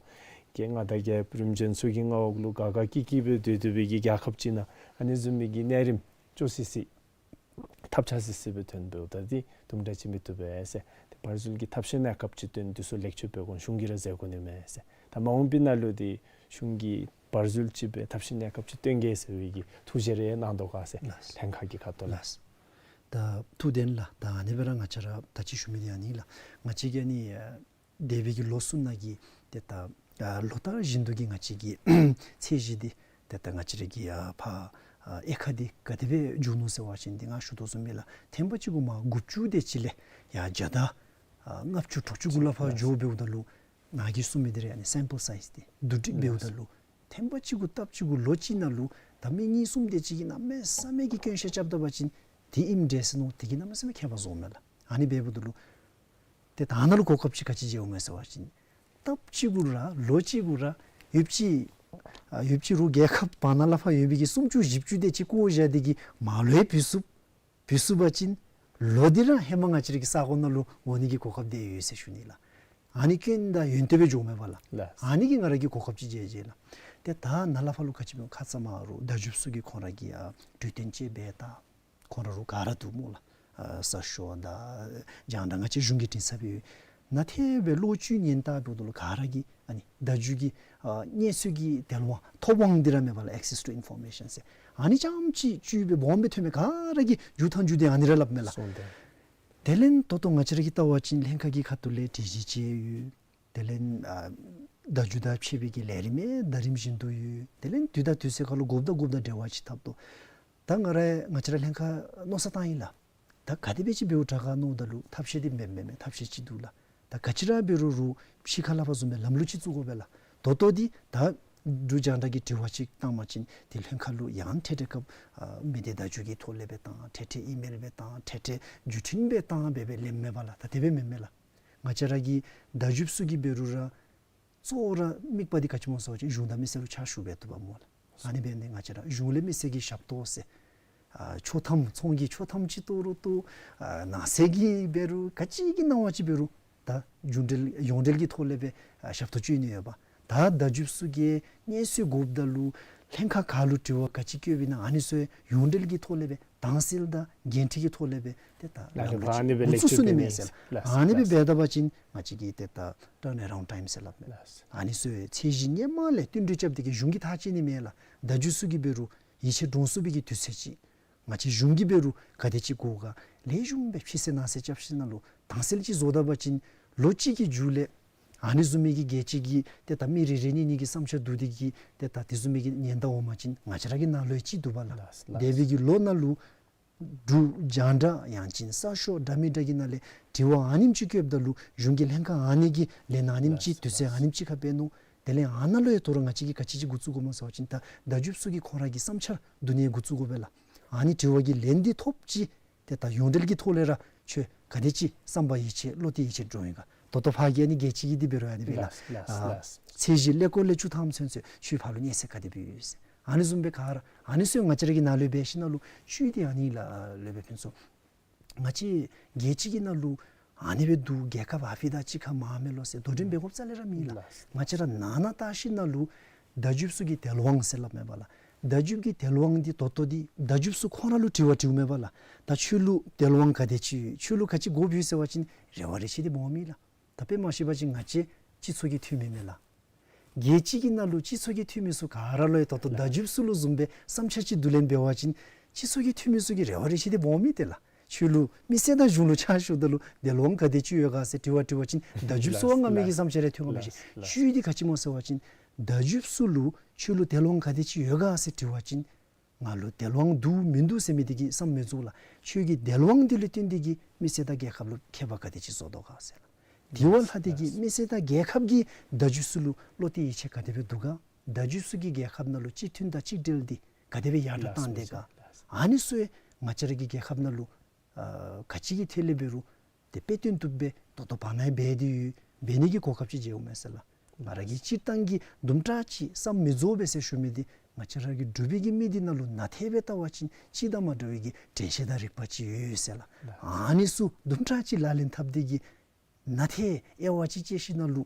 རྒྱལ་མངའ་དང་རྒྱལ་པོ་རིམ་བྱོན་ཚུ་གི་མངའ་འོག་ལུ་དགའ་དགའ་སྐྱིད་སྐྱིད་སྦེ་སྡོད་སྡོད་པའི་གི་རྒྱལ་ཁབ་ཅིག་ནང་ཨ་ནི་བཟུམ་མའི་གི་གནས་རིམ་བཅུ་སི་སི་ཐབས་ཆག་སི་སི་སྦེ་ཐོན་འབདཝ་ད་འདི་དུམ་གྲ་ཅིག་མི་བཏུབ་པས་ཟེར། ཏེ་བར་འཛུལ་གྱི་ཐབས་ཤེས་གནས་སྐབས་ཅིག་བཏོན་འདི་ཚུ་ལེགས་བཅོས་འབད་དགོ་གཞུང་གིས་ར་མཛད་དགོ་ནི་མས་ཟེར། ད་མ་འོངས་པའི་ནང་ལུ་འདི་གཞུང་གིས་ བར་ཟུལ་ཅིག་སྦེ་ཐབས་ཤེས་གནས་སྐབས་ཅིག་སྟོན་གེ་ཟེར་བའི་གི་ཐུགས་བཞེད་རེ་གནང་དོ་ག་ཟེར། ལགས། ལྷན་ཁག་གི་ཁ་ཐུག་ལས། ལགས། ད་ཐུགས་བདེན་ལགས། ད་ཨ་ནི་སྦེ་ར་ང་བཅས་ར་ད་ཅི་ཞུ་མི་འདི་ཨ་ནི་ལགས། ང་བཅས་ཀྱིས་ཨ་ནི་ཨ་འདས་པའི་གི་ལོ་གསུམ་ནང་གི་ཏེ་ད་ཨ་ལོ་ལྟར་བཞིན་དུ་གི་ང་བཅས་ཀྱི་ཚད་གཞི་འདི་ཏེ་ད་ང་བཅས་ར་གི་ཨ་ཕར་ཨ་དབྱེ་ཁག་འདི་ག་དེ་སྦེ་འགྱུར་ནུག་ཟེར་བ་ཅིན་འདི་ང་ཞུ་དོ་བཟུམ་སྦེ་ལགས། ཐེངས་པ་གཅིག་གུ་མར་དགུ་བཅུ་དེ་ཅིག་ལས་ཡར་བརྒྱ་དང་ཨ་ལྔ་བཅུ་དྲུག་ཅུ་གུ་ལས་ཕར་འགྱོ་འབདཝ་ད་ལུ་ང་གིས་གསུང་མི་འདི་ར་ཨ་ནི་སེམ་པལ་སའིཛ་འདི་བསྡུ་སྒྲིག་འབདཝ་ད་ལུ་ཐེངས་པ་གཅིག་གུ་སྟབས་གཅིག་གུ་ལོ་གཅིག་ནང་ལུ་ད་མི་གཉིས་གསུམ་དེ་ཅིག་གིས་གནམ་མེད་ས་མེད་ཀྱི་སྐྱོན་བཤད་རྐྱབ་ད་པ་ཅིན་དེ་ཨིནམ་འདྲས་ཟེར་མནོ། དེ་གིས་གནམ་མེད་ས་མེད་ཁྱད་པར་བཟོཝ་མས་ལགས། ཨ་ནི་འབདཝ་ད་ལུ་ཏེ་ད་ཨ་ནཱ་ལུ་གོ་སྐབས་ཅིག་ག་ཅི་མཇལཝ་མས་ཟེར་བ་ཅིན་སྟབས་གཅིག་གུ་ར་ལོ་གཅིག་གུ་ར་ཡུདཔ་ཅིག་ཨ་ཡུདཔ་ཅིག་རུང་རྒྱལ་ཁབ་བར་ན་ལས་ཕར་ཡོད་པའི་གི་སུམ་ཅུ་བཞི་བཅུ་དེ་ཅིག་བཀོ་བཞག་སྟེ་གི་མར་ལུ་ཡང་བུད་ཚུགས། བུད་ཚུགས་པ་ཅིན་ལོ་འདི་ར་ཧེ་མ་ང་བཅས་ར་གི་ས་གོ་ནང་ལུ་འོང་ནི་གི་གོ་སྐབས་དེ་ཡོད་ཟེར་ཞུ་ནི་ལགས། ཨ་ནི་སྐྱོན་དང་ཡོན་ཏན་སྦེ་འགྱོཝ་མས་པ་ལགས། ལགས། ཨ་ནི་གིས་ང་ར་གིས་གོ་སྐབས་ཅིག་མཇལ་མཇལཝ་ལགས། ཏེ་ད་ནཱ་ལས་ཕར་ལུ་ག་ཅི་སྨོ་ཁ་ཙ་མ་རུང་བརྡ་བརྒྱུདཔ་ཚུ་གིས་ཁོང་ར་གི་ཨ་གྲོས་བསྟུན་ཅིག་འབད་ད་ཁོང་ར་རུང་ག་ར་འདུག་སྨོ་ལགས། ཨ་གསར་ཤོག་དང་རྒྱང་བསྒྲགས་ང་བཅས་གཞུང་གི་མགྲིན་ཚབ་ཡོད། ནཱ་ཏེ་སྦེ་ལོག་སྤྱོད་ཉན་ད་འབདཝ་ད་ལུ་ག་ར་གིས་ཨ་ནི་བརྡ་བརྒྱུད་ཀྱི་ཨ་གནས་ཚུལ་གྱི་དལ་དབང་ཐོབ་དབང་འདི་ར་མེད་པ་ལགས། access to information ཟེར་ཨ་ནི་རྐྱངམ་ཅིག་སྤྱོད་སྦེ་སྦོམ་སྦེ་ཐོན་མི་ག་ར་གིས་མཇུག་ཐང་མཇུག་དེ་ཨ་ནི་ར་སླབ་མས་ལགས། སོང་སྟེ། དེ་ལས་ད་ལྟོ་ང་བཅས་ར་གིས་བལྟ་བ་ཅིན་ལྷན་ཁག་གི་ཁ་ཐུག་ལས་གྲོས་གཞི་ཅིག་ཡོད། དེ་ལས་ཨ་བརྡ་བརྒྱུད་དང་ཕྱད་པའི་གི་ལས་རིམ་ཡང་ཟླ་རིམ་བཞིན་དུ་ཡོད། དེ་ལས་དུས་དང་དུས་ཚོད་ཁར་ལུ་དགོཔ་དང་དགོཔ་དང་འབྲེལ་བ་ཅིག་འཐབ་དོ། ད་ང་ར་ང་བཅས་ར་ལྷན་ཁག་མནོ་བསམ་བཏང་ཡི་ལགས། ད་ག་དེ་སྦེ་ཅིག་འབདཝ་དྲག་ག་མནོཝ་ད་ལུ་ཐབས་ཤེས་འདི་མེད་མེད་མེད་ཐབས་ཤེས་ཅིག་འདུག་ལགས། ད་ག་ཅི་ར་འབད་རུང་རུང་ཕྱི་ཁ་ལས་ཕར་བཟུམ་སྦེ་ལམ་ལུགས་ཅིག་བཙུགས་དགོ་པས་ལགས། ད་ལྟོ་འདི་ད་འབྲུག་རྒྱང་བསྒྲགས་ཀྱིས་དྲི་བ་ཅིག་བཏང་པ་ཅིན་དེ་ལྷན་ཁག་ལུ་ཡང་འཕྲལ་འཕྲལ་སྐབས་ཨ་མི་སྡེ་བརྡ་བརྒྱུད་ཀྱི་ཐོག་ལས་སྦེ་བཏང་འཕྲལ་འཕྲལ་ཨི་མེལ་སྦེ་བཏང་འཕྲལ་འཕྲལ་བརྒྱུད་འཕྲིན་སྦེ་བཏང་འབད་སྦེ་ལེནམ་མས་པ་ལགས། ད་དེ་སྦེ་མེན་མས་ལགས། ང་བཅས་ར་གི་བརྡ་བརྒྱུདཔ་ཚུ་གིས་འབད་རུང་ར་གཙོ་བོ་ར་དམིགས་པ་འདི་ག་ཅི་སྨོ་ཟེར་བ་ཅིན་གཞུང་དང་མི་སེར་ལུ་ཕྱག་ཞུ་འབད་བཏུབ་པ་སྨོ་ལགས། ཨ་ནི་འབད་ནི་ང་བཅས་ར་གཞུང་ལས་མི་སེར་གྱི་ཞབས་ཏོག་ཟེར་ཨ་ཆོག་ཐམ་ཚོང་གི་ཆོག་ཐམ་ཅིག་བཏོག་རུང་བཏོག་ཨ་ནང་གསེས་ཀྱི་འབད་རུང་ག་ཅི་གི་གནང་བ་ཅིག་འབད་རུང་ད་གཞུང་འབྲེལ་ཡོངས་འབྲེལ་གྱི་ཐོག་ལས་སྦེ་ཨ་ཞབས་ཏོག་སྤྱོད་ནི་ཡོདཔ། ད་བརྡ་བརྒྱུདཔ་ཚུ་གིས་གནས་ཚུལ་དགོཔ་ད་ལུ་ལྷན་ཁག་ག་ལུ་དྲི་བ་ག་ཅི་བཀོདཔ་ཨིན་ན་ཨ་ནི་ཚུ་ཡོངས་འབྲེལ་གྱི་ཐོག་ལས་སྦེ་དྭངས་གསལ་དང་འགན་འཁྲི་གི་ཐོག་ལས་སྦེ་ཏེ་ད་ལགས། ལམ་ལུགས་ཨ་ནི་སྦེ་ཅིག་ལེགས་བཅོས་འབད་ནི་ཨིན་ཟེར། ལགས། ཨ་ནི་སྦེ་ལགས། འབད་ད་པ་ཅིན་ང་བཅས་ཀྱིས་ཏེ་ད་turn around time ཟེར་སླབ་མས། ལགས། ཨ་ནི་ཚུ་ཚད་གཞི་སྔོན་མ་ལས་བསྟུན་གྲོས་རྐྱབ་སྟེ་གི་གཞུང་གིས་ཐག་བཅད་ནི་མེན་ལགས། བརྡ་བརྒྱུད་ཚུ་གིས་འབད་རུང་ཡིད་ཆེས་འདྲོངས་ཚུགས་པའི་གི་དུས་ཚོད་ཅིག་ང་བཅས་གཞུང་གིས་འབད་རུང་ག་དེ་ཅིག་དགོ་ག་ལེགས་ཤོམ་སྦེ་ཕྱི་གསལ་ནང་གསལ་རྐྱབ་ཞིནམ་ལས་དྭངས་གསལ་ཅིག་བཟོ་ད་པ་ཅིན་ལོ་གཅིག་གི་མཇུག་ལས་ཨ་ནི་བཟུམ་མའི་གི་རྒྱལ་སྤྱི་གི་ཏེ་ད་མི་རེ་རེ་གཉིས་གཉིས་ཀྱི་བསམ་འཆར་བསྡུ་སྟེ་གི་ཏེ་ད་དེ་བཟུམ་མའི་གི་ཉེན་བརྡ་འོང་པ་ཅིན་ང་བཅས་ར་གི་ནང་ལུ་ཡང་ཅིག་འདུག་པ་ལགས། ལགས། ལགས། འདས་པའི་གི་ལོ་ནང་ལུ་འབྲུག་རྒྱང་བསྒྲགས་ཡང་ཅིན་གསར་ཤོག་འདྲ་མིན་འདྲ་གི་ནང་ལས་དྲི་བ་ཨ་ནེམ་ཅིག་བཀོདཔ་ད་ལུ་གཞུང་གི་ལྷན་ཁག་ཨ་ནི་གིས་ལན་ཨ་ནེམ་ཅིག་ལགས། དུས་ཚོད་ཨ་ནེམ་ཅིག་ཁར་འབད་ནུག། དེ་ལས་ཨ་ནཱ་ལུ་ཡང་དོ་རུང་ང་བཅས་ཀྱིས་ག་ཅི་ཅིག་འགོ་བཙུགས་དགོཔ་སྨོ་ཟེར་བ་ཅིན་ད་བརྡ་བརྒྱུདཔ་ཚུ་གིས་ཁོང་ར་གི་བསམ་འཆར་བསྡུ་ནི་འགོ་བཙུགས་དགོ་པས་ལགས། ཨ་ནི་དྲི་བ་གི་ལན་འདི་ཐོབ་ཅི། ཏེ་ད་ཡོངས་འབྲེལ་གྱི་ཐོག་ལས་ར་ཁྱོད་ག་དེ་ཅིག་བསམ་པ་ཡིད་ཆེས་བློ་གཏད་ཡིད་ཆེས་འདྲོངས་ཡི་ག། ད་ལྟོ་ཕར་གྱི་ཨ་ནི་རྒྱལ་སྤྱི་གི་འདི་འབད་རུང་ཨ་ནི་སྦེ་ལགས། ལགས། ཨ་ལགས། ཚད་གཞི་ཀླད་ཀོར་ལས་བཅུ་ཐམ་ཚུན་ཚོད་ཁྱོད་ཕར་ལུ་གནས་ཚད་ག་དེ་སྦེ་ཡོད་ཟེར། ཨ་ནི་བཟུམ་སྦེ་ག་ར་ཨ་ནི་ཚུ་ང་བཅས་ར་གི་ནང་ལུ་འབད་ཞིནམ་ལས་ཤུལ་འདི་ཨ་ནི་ལགས་ལུ་སྦེ་ཕན་ཚུན་ང་བཅས་རྒྱལ་སྤྱི་གི་ནང་ལུ་ཨ་ནི་སྦེ་འདུག། རྒྱལ་ཁབ་ཨ་ཕི་དང་གཅིག་ཁར་མ་མེད་ལོ་ཟེར་དོ་འགྲན་འབད་དགོཔ་རྩ་ལས་ར་མེད་ལགས། ལགས། ང་བཅས་ར་ནང་ན་བལྟ་ཞིནམ་ལས་བརྡ་བརྒྱུདཔ་ཚུ་གི་དལ་དབང་ཟེར་སླབ་མས་པ་ལགས། བརྡ་བརྒྱུད་ཀྱི་དལ་དབང་འདི་ད་ལྟོ་འདི་བརྡ་བརྒྱུདཔ་ཚུ་ཁོང་ར་ལུ་དྲི་བ་དྲིཝ་མས་པ་ལགས། ད་ཁྱོད་ལུ་དལ་དབང་ག་དེ་ཅིག་ཡོད། ཁྱོད་ལུ་ག་ཅི་དགོཔ་ཡོད་ཟེར་བ་ཅིན་རེ་བ་རེ་ཆེ་འདི་སྦོམ་མེད་ལགས། ད་དཔེ་མ་བཤད་པ་ཅིན་ང་བཅས་སྤྱི་ཚོགས་ཀྱི་འཐུས་མི་མས་ལགས། རྒྱལ་སྤྱི་གི་ནང་ལུ་སྤྱི་ཚོགས་ཀྱི་འཐུས་མི་ཚུ་ག་ར་ལུ་ཡང་ད་ལྟོ་བརྡ་བརྒྱུདཔ་ཚུ་ལུ་བཟུམ་སྦེ་བསམ་འཆར་ཅིག་བསྡུ་ལེན་འབད་བ་ཅིན་སྤྱི་ཚོགས་ཀྱི་འཐུས་མི་ཚུ་གིས་རེ་བ་རེ་ཆེ་འདི་སྦོམ་མེད་ཏེ་ལགས། ཁྱོད་ལུ་མི་སེར་དང་གཞུང་ལུ་ཕྱག་ཞུཝ་ད་ལུ་དལ་དབང་ག་དེ་ཅིག་ཡོད་ག་ཟེར་དྲི་བ་དྲི་བ་ཅིན་བརྡ་བརྒྱུདཔ་ཚུ་ལགས། སྔ་མའི་གི་ལགས། བསམ་འཆར་རེ་ཐོན་འོང་པས། ལགས། ཤུལ་འདི་ག་ཅི་སྨོ་ཟེར་བ་ཅིན་བརྡ་བརྒྱུདཔ་ཚུ་ལུ་ཁྱོད་ལུ་དལ་དབང་ག་དེ་ཅིག་ཡོད་ག་ཟེར་དྲི་བ་ཅིན་ང་ལུ་དལ་དབང་འདུག་མིན་འདུག་ཟེར་མི་འདི་གིས་བསམ་མི་རྫོགས་ལགས། ཁྱོད་ཀྱི་དལ་དབང་འདི་ལུ་བརྟེན་ཏེ་གི་མི་སེར་དང་རྒྱལ་ཁབ་ལུ་ཁྱད་པར་ག་དེ་ཅིག་བཟོ་དོ་ག་ཟེར་ལགས། དེ་བ་ལྷག་སྟེ་གི་མི་སེར་དང་རྒྱལ་ཁབ་ཀྱིས་བརྡ་བརྒྱུད་ཚུ་ལུ་བློ་གཏད་ཡིད་ཆེས་ག་དེ་སྦེ་འདུག་ག། བརྡ་བརྒྱུད་ཚུ་གིས་རྒྱལ་ཁབ་ནང་ལུ་གཅིག་མཐུན་དང་གཅིག་སྒྲིལ་འདི་ག་དེ་སྦེ་ཡར་དྲག་བཏང་དེས་ག། ཨ་ནི་ཚུ་ང་བཅས་ར་གི་རྒྱལ་ཁབ་ནང་ལུ་ཨ་ག་ཅི་གི་ཐད་ལས་འབད་རུང་ཏེ་དཔེ་སྟོན་བཏུབ་སྦེ་ད་ལྟོ་བར་ན་འབད་དེ་ཡོད། འབད་ནི་གི་གོ་སྐབས་ཅིག་མཇལཝ་མས་ཟེར་ལགས། ང་ར་གིས་སྤྱིར་བཏང་གི་དུམ་གྲ་ཅིག་བསམ་མི་རྫོགས་པས་ཟེར་ཞུ་མི་འདི་ང་བཅས་ར་གི་འབྲུག་པའི་གི་མི་འདི་ནང་ལུ་ནང་ཐད་སྦེ་བལྟ་བ་ཅིན་སྤྱི་དང་མ་འདྲ་བའི་གི་དྲན་ཤེས་དང་རིག་པ་ཅིག་ཡོད་ཡོད་ཟེར་ལགས། ཨ་ནི་ཚུ་དུམ་གྲ་ཅིག་ལག་ལེན་འཐབ་སྟེ་གི་ནང་ཐད་དབྱེ་བ་ཅིག་དཔྱད་ཞིནམ་ལས་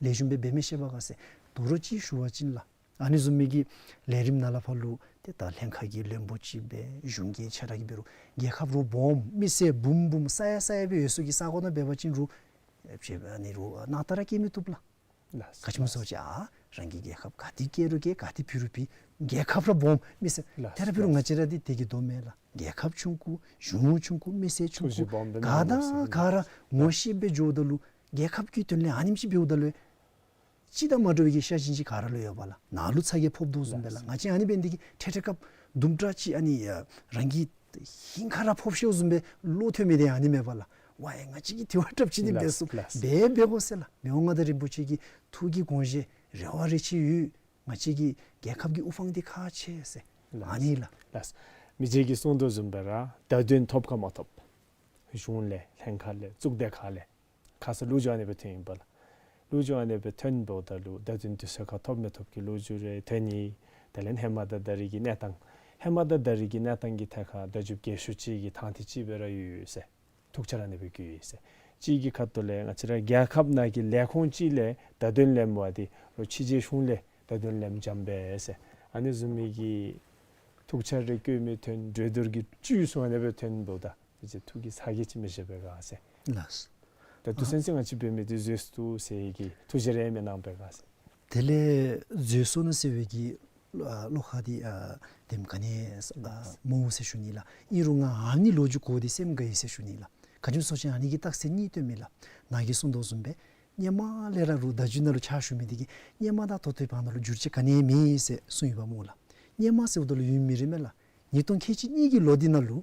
ལེགས་ཤོམ་སྦེ་འབད་མི་ཤེས་པས་ག་ཟེར། དོ་རུང་ཅིག་ཞུ་བ་ཅིན་ལགས། ཨ་ནི་བཟུམ་མའི་གི་ལས་རིམ་ནང་ལས་ཕར་ལུ་ཏེ་ད་ལྷན་ཁག་གི་བློན་པོ་ཅིག་སྦེ་གཞུང་གི་ཆ་ར་གིས་འབད་རུང་རྒྱལ་ཁབ་རུང་སྦོམ་མི་སེར་འབུམ་འབུམ་ས་ཡ་ས་ཡ་སྦེ་ཡོད་སའི་གི་ས་གོ་ནང་འབད་བ་ཅིན་རུང་ཨེ་ཕྱེ་ཨ་ནི་རུང་ནང་ལྟར་ར་སྐྱེལ་མི་བཏུབ་ལགས། ལགས། ག་ཅི་སྨོ་ཟེར་བ་ཅིན་ཨ་ རང་གི་རྒྱལ་ཁབ་ག་ཏེ་སྐྱེ་རུང་སྐྱེ་ག་ཏེ་འཕུར་རུང་འཕུར་རྒྱལ་ཁབ་ར་སྦོམ་མི་ཟེར། ལགས་དེ་ར་འབད་རུང་ལགས་ང་བཅས་ར་འདི་དེ་གིས་སྡོདཔ་མས་ལགས། རྒྱལ་ཁབ་ཆུང་ཀུ་གཞུང་ཆུང་ཀུ་མི་སེར་ཆུང་ཀུ་ཐུགས་རྗེ་སྦོམ་སྦེ་ག་གནང་དང་ཟེར་ག་ར་ངོ་ཤེས་སྦེ་འགྱོཝ་ད་ལུ་རྒྱལ་ཁབ་ཀྱི་དོན་ལས་ཨ་ནེམ་ཅིག་འབདཝ་ད་ལུ་ཅིག་དང་མ་འདྲ་བའི་གི་ཤ་ཞེན་ཅིག་ག་ར་ལུ་ཡོད་པ་ལགས། ནཱ་ལུ་ཚ་གྱང་ཕོགཔ་དོ་བཟུམ་སྦེ་ལགས། ལགས། ང་བཅས་ཨ་ནི་འབད་ནི་དེ་གིས་ཁྲེ་ཁྲེ་སྐབས་དུམ་གྲ་ཅིག་ཨ་ནི་ཨ་རང་གི་ཧིང་ཁར་ར་ཕོག་ཤོརཝ་བཟུམ་སྦེ་བློ་ཐོན་མི་འདི་ཨ་ནི་མས་པ་ལགས། ཝའེ་ང་བཅས་ཀྱིས་དེ་བ་དྲགཔ་ཅིག་འདི་འབད་ཚུགས། ལགས། ལགས། འབད་འབད་དགོ་ཟེར་ལགས། འབདཝ་ད་མངའ་བདག་རིན་པོ་ཆེ་གི་ཐུགས་ཀྱི་དགོངས་བཞེད་རེ་བ་རེ་ཆེ་ཡོད། ང་བཅས་ཀྱི་རྒྱལ་ཁབ་ཀྱི་དབུ་འཕང་འདི་ཁག་ཆེ་ཟེར། ལགས། ཨ་ནི་ལགས། ལགས། མི་རྗེ་གིས་གསུངས་དོ་བཟུམ་སྦེ་ར་བརྡ་དོན་ཐོབ་ག་མ་ཐོབ་གཞུང་ལས་ལྷན་ཁག་ལས་གཙུག་སྡེ་ཁག་ལས་ཁ་ཙ་ལོ་རྒྱུས་ཨ་ནི་སྦེ་ཐོན་ཡི་པ་ལགས། ལོ་རྒྱུས་ཨ་ནི་སྦེ་ཐོན་འབདཝ་ད་ལུ་བརྡ་དོན་དུས་ཚོད་ཁར་ཐོབ་མི་ཐོབ་ཀྱི་ལོ་རྒྱུས་རེ་ཐོན་ཡི། དེ་ལས་ཧེ་མ་དང་ད་རེས་ཀྱི་གནས་སྟངས་ཧེ་མ་དང་ད་རེས་ཀྱི་གནས་སྟངས་ཀྱི་ཐད་ཁར་བརྡ་བརྒྱུདཔ་རྒྱས་ཤོས་ཅིག་གི་ཐང་ཐིག་ཅིག་སྦེ་ར་ཡོད་ཡོད་ཟེར། ཐུགས་འཆར་ཨ་ནི་སྦེ་བསྐྱེདཔ་ཨིན་ཟེར། གཅིག་གི་ཁ་ཐུག་ལས་ང་བཅས་ར་རྒྱལ་ཁབ་ནང་གི་ལས་ཁུངས་ཅིག་ལས་བརྡ་དོན་ལེནམ་འདི་ལོག་ཕྱི་རྒྱལ་གཞུང་ལས་བརྡ་དོན་ལེནམ་འཇམ་པས་ཟེར། ཨ་ནི་བཟུམ་མའི་གི་ཐུགས་འཆར་རེ་བསྐྱེད་མི་ཐོན། གྲོས་བསྡུར་གྱི་བཅུད་ཚུ་ཨ་ནི་སྦེ་ཐོན་འབདཝ་ད་མི་རྗེ་ཐུགས་ཀྱི་ཚ་གྱང་ཅིག་མི་བཞེས་པས་ག་ཟེར། ལགས། ད་ལྟོ་ཨ་སེམས་ཅན་ང་བཅས་འབད་མི་འདི་འཛོལ་སོ་ནུག་ཟེར་གྱི་ཐུགས་བཞེད་རེ་མི་གནང་པས་ག་ཟེར། དེ་ལས་འཛོལ་སོ་ནུག་ཟེར་བའི་གི་ཨ་བློ་ཁ་འདི་ཨ་དེམ་ག་ནི་ཨ་མ་འོང་ཟེར་ཞུ་ནི་ལགས། ཨིན་རུང་ང་ཨ་ནི་ལོ་རྒྱུས་གོ་སྟེ་སེམས་དགའ་ཡི་ཟེར་ཞུ་ནི་ལགས། ག་ཅི་སྨོ་ཟེར་བ་ཅིན་ཨ་ནི་གི་རྟགས་མཚན་གཉིས་སྟོན་མི་ལགས། ནཱ་གིས་གསུངས་དོ་བཟུམ་སྦེ་སྔོན་མ་ལས་ར་རུང་བརྡ་བརྒྱུད་ནང་ལུ་ཕྱག་ཞུ་མི་འདི་གིས་སྔོན་མ་དང་ད་ལྟོའི་བར་ན་ལུ་འགྱུར་བཅོས་ག་ནི་ཡང་མེད་ཟེར་གསུངས་ཡོདཔ་སྨོ་ལགས། སྔོན་མ་ཟེརཝ་ད་ལུ་ཡུན་མི་རིང་མས་ལགས། ཉིས་སྟོང་ཁལ་གཅིག་གཉིས་ཀྱི་ལོ་འདི་ནང་ལུ་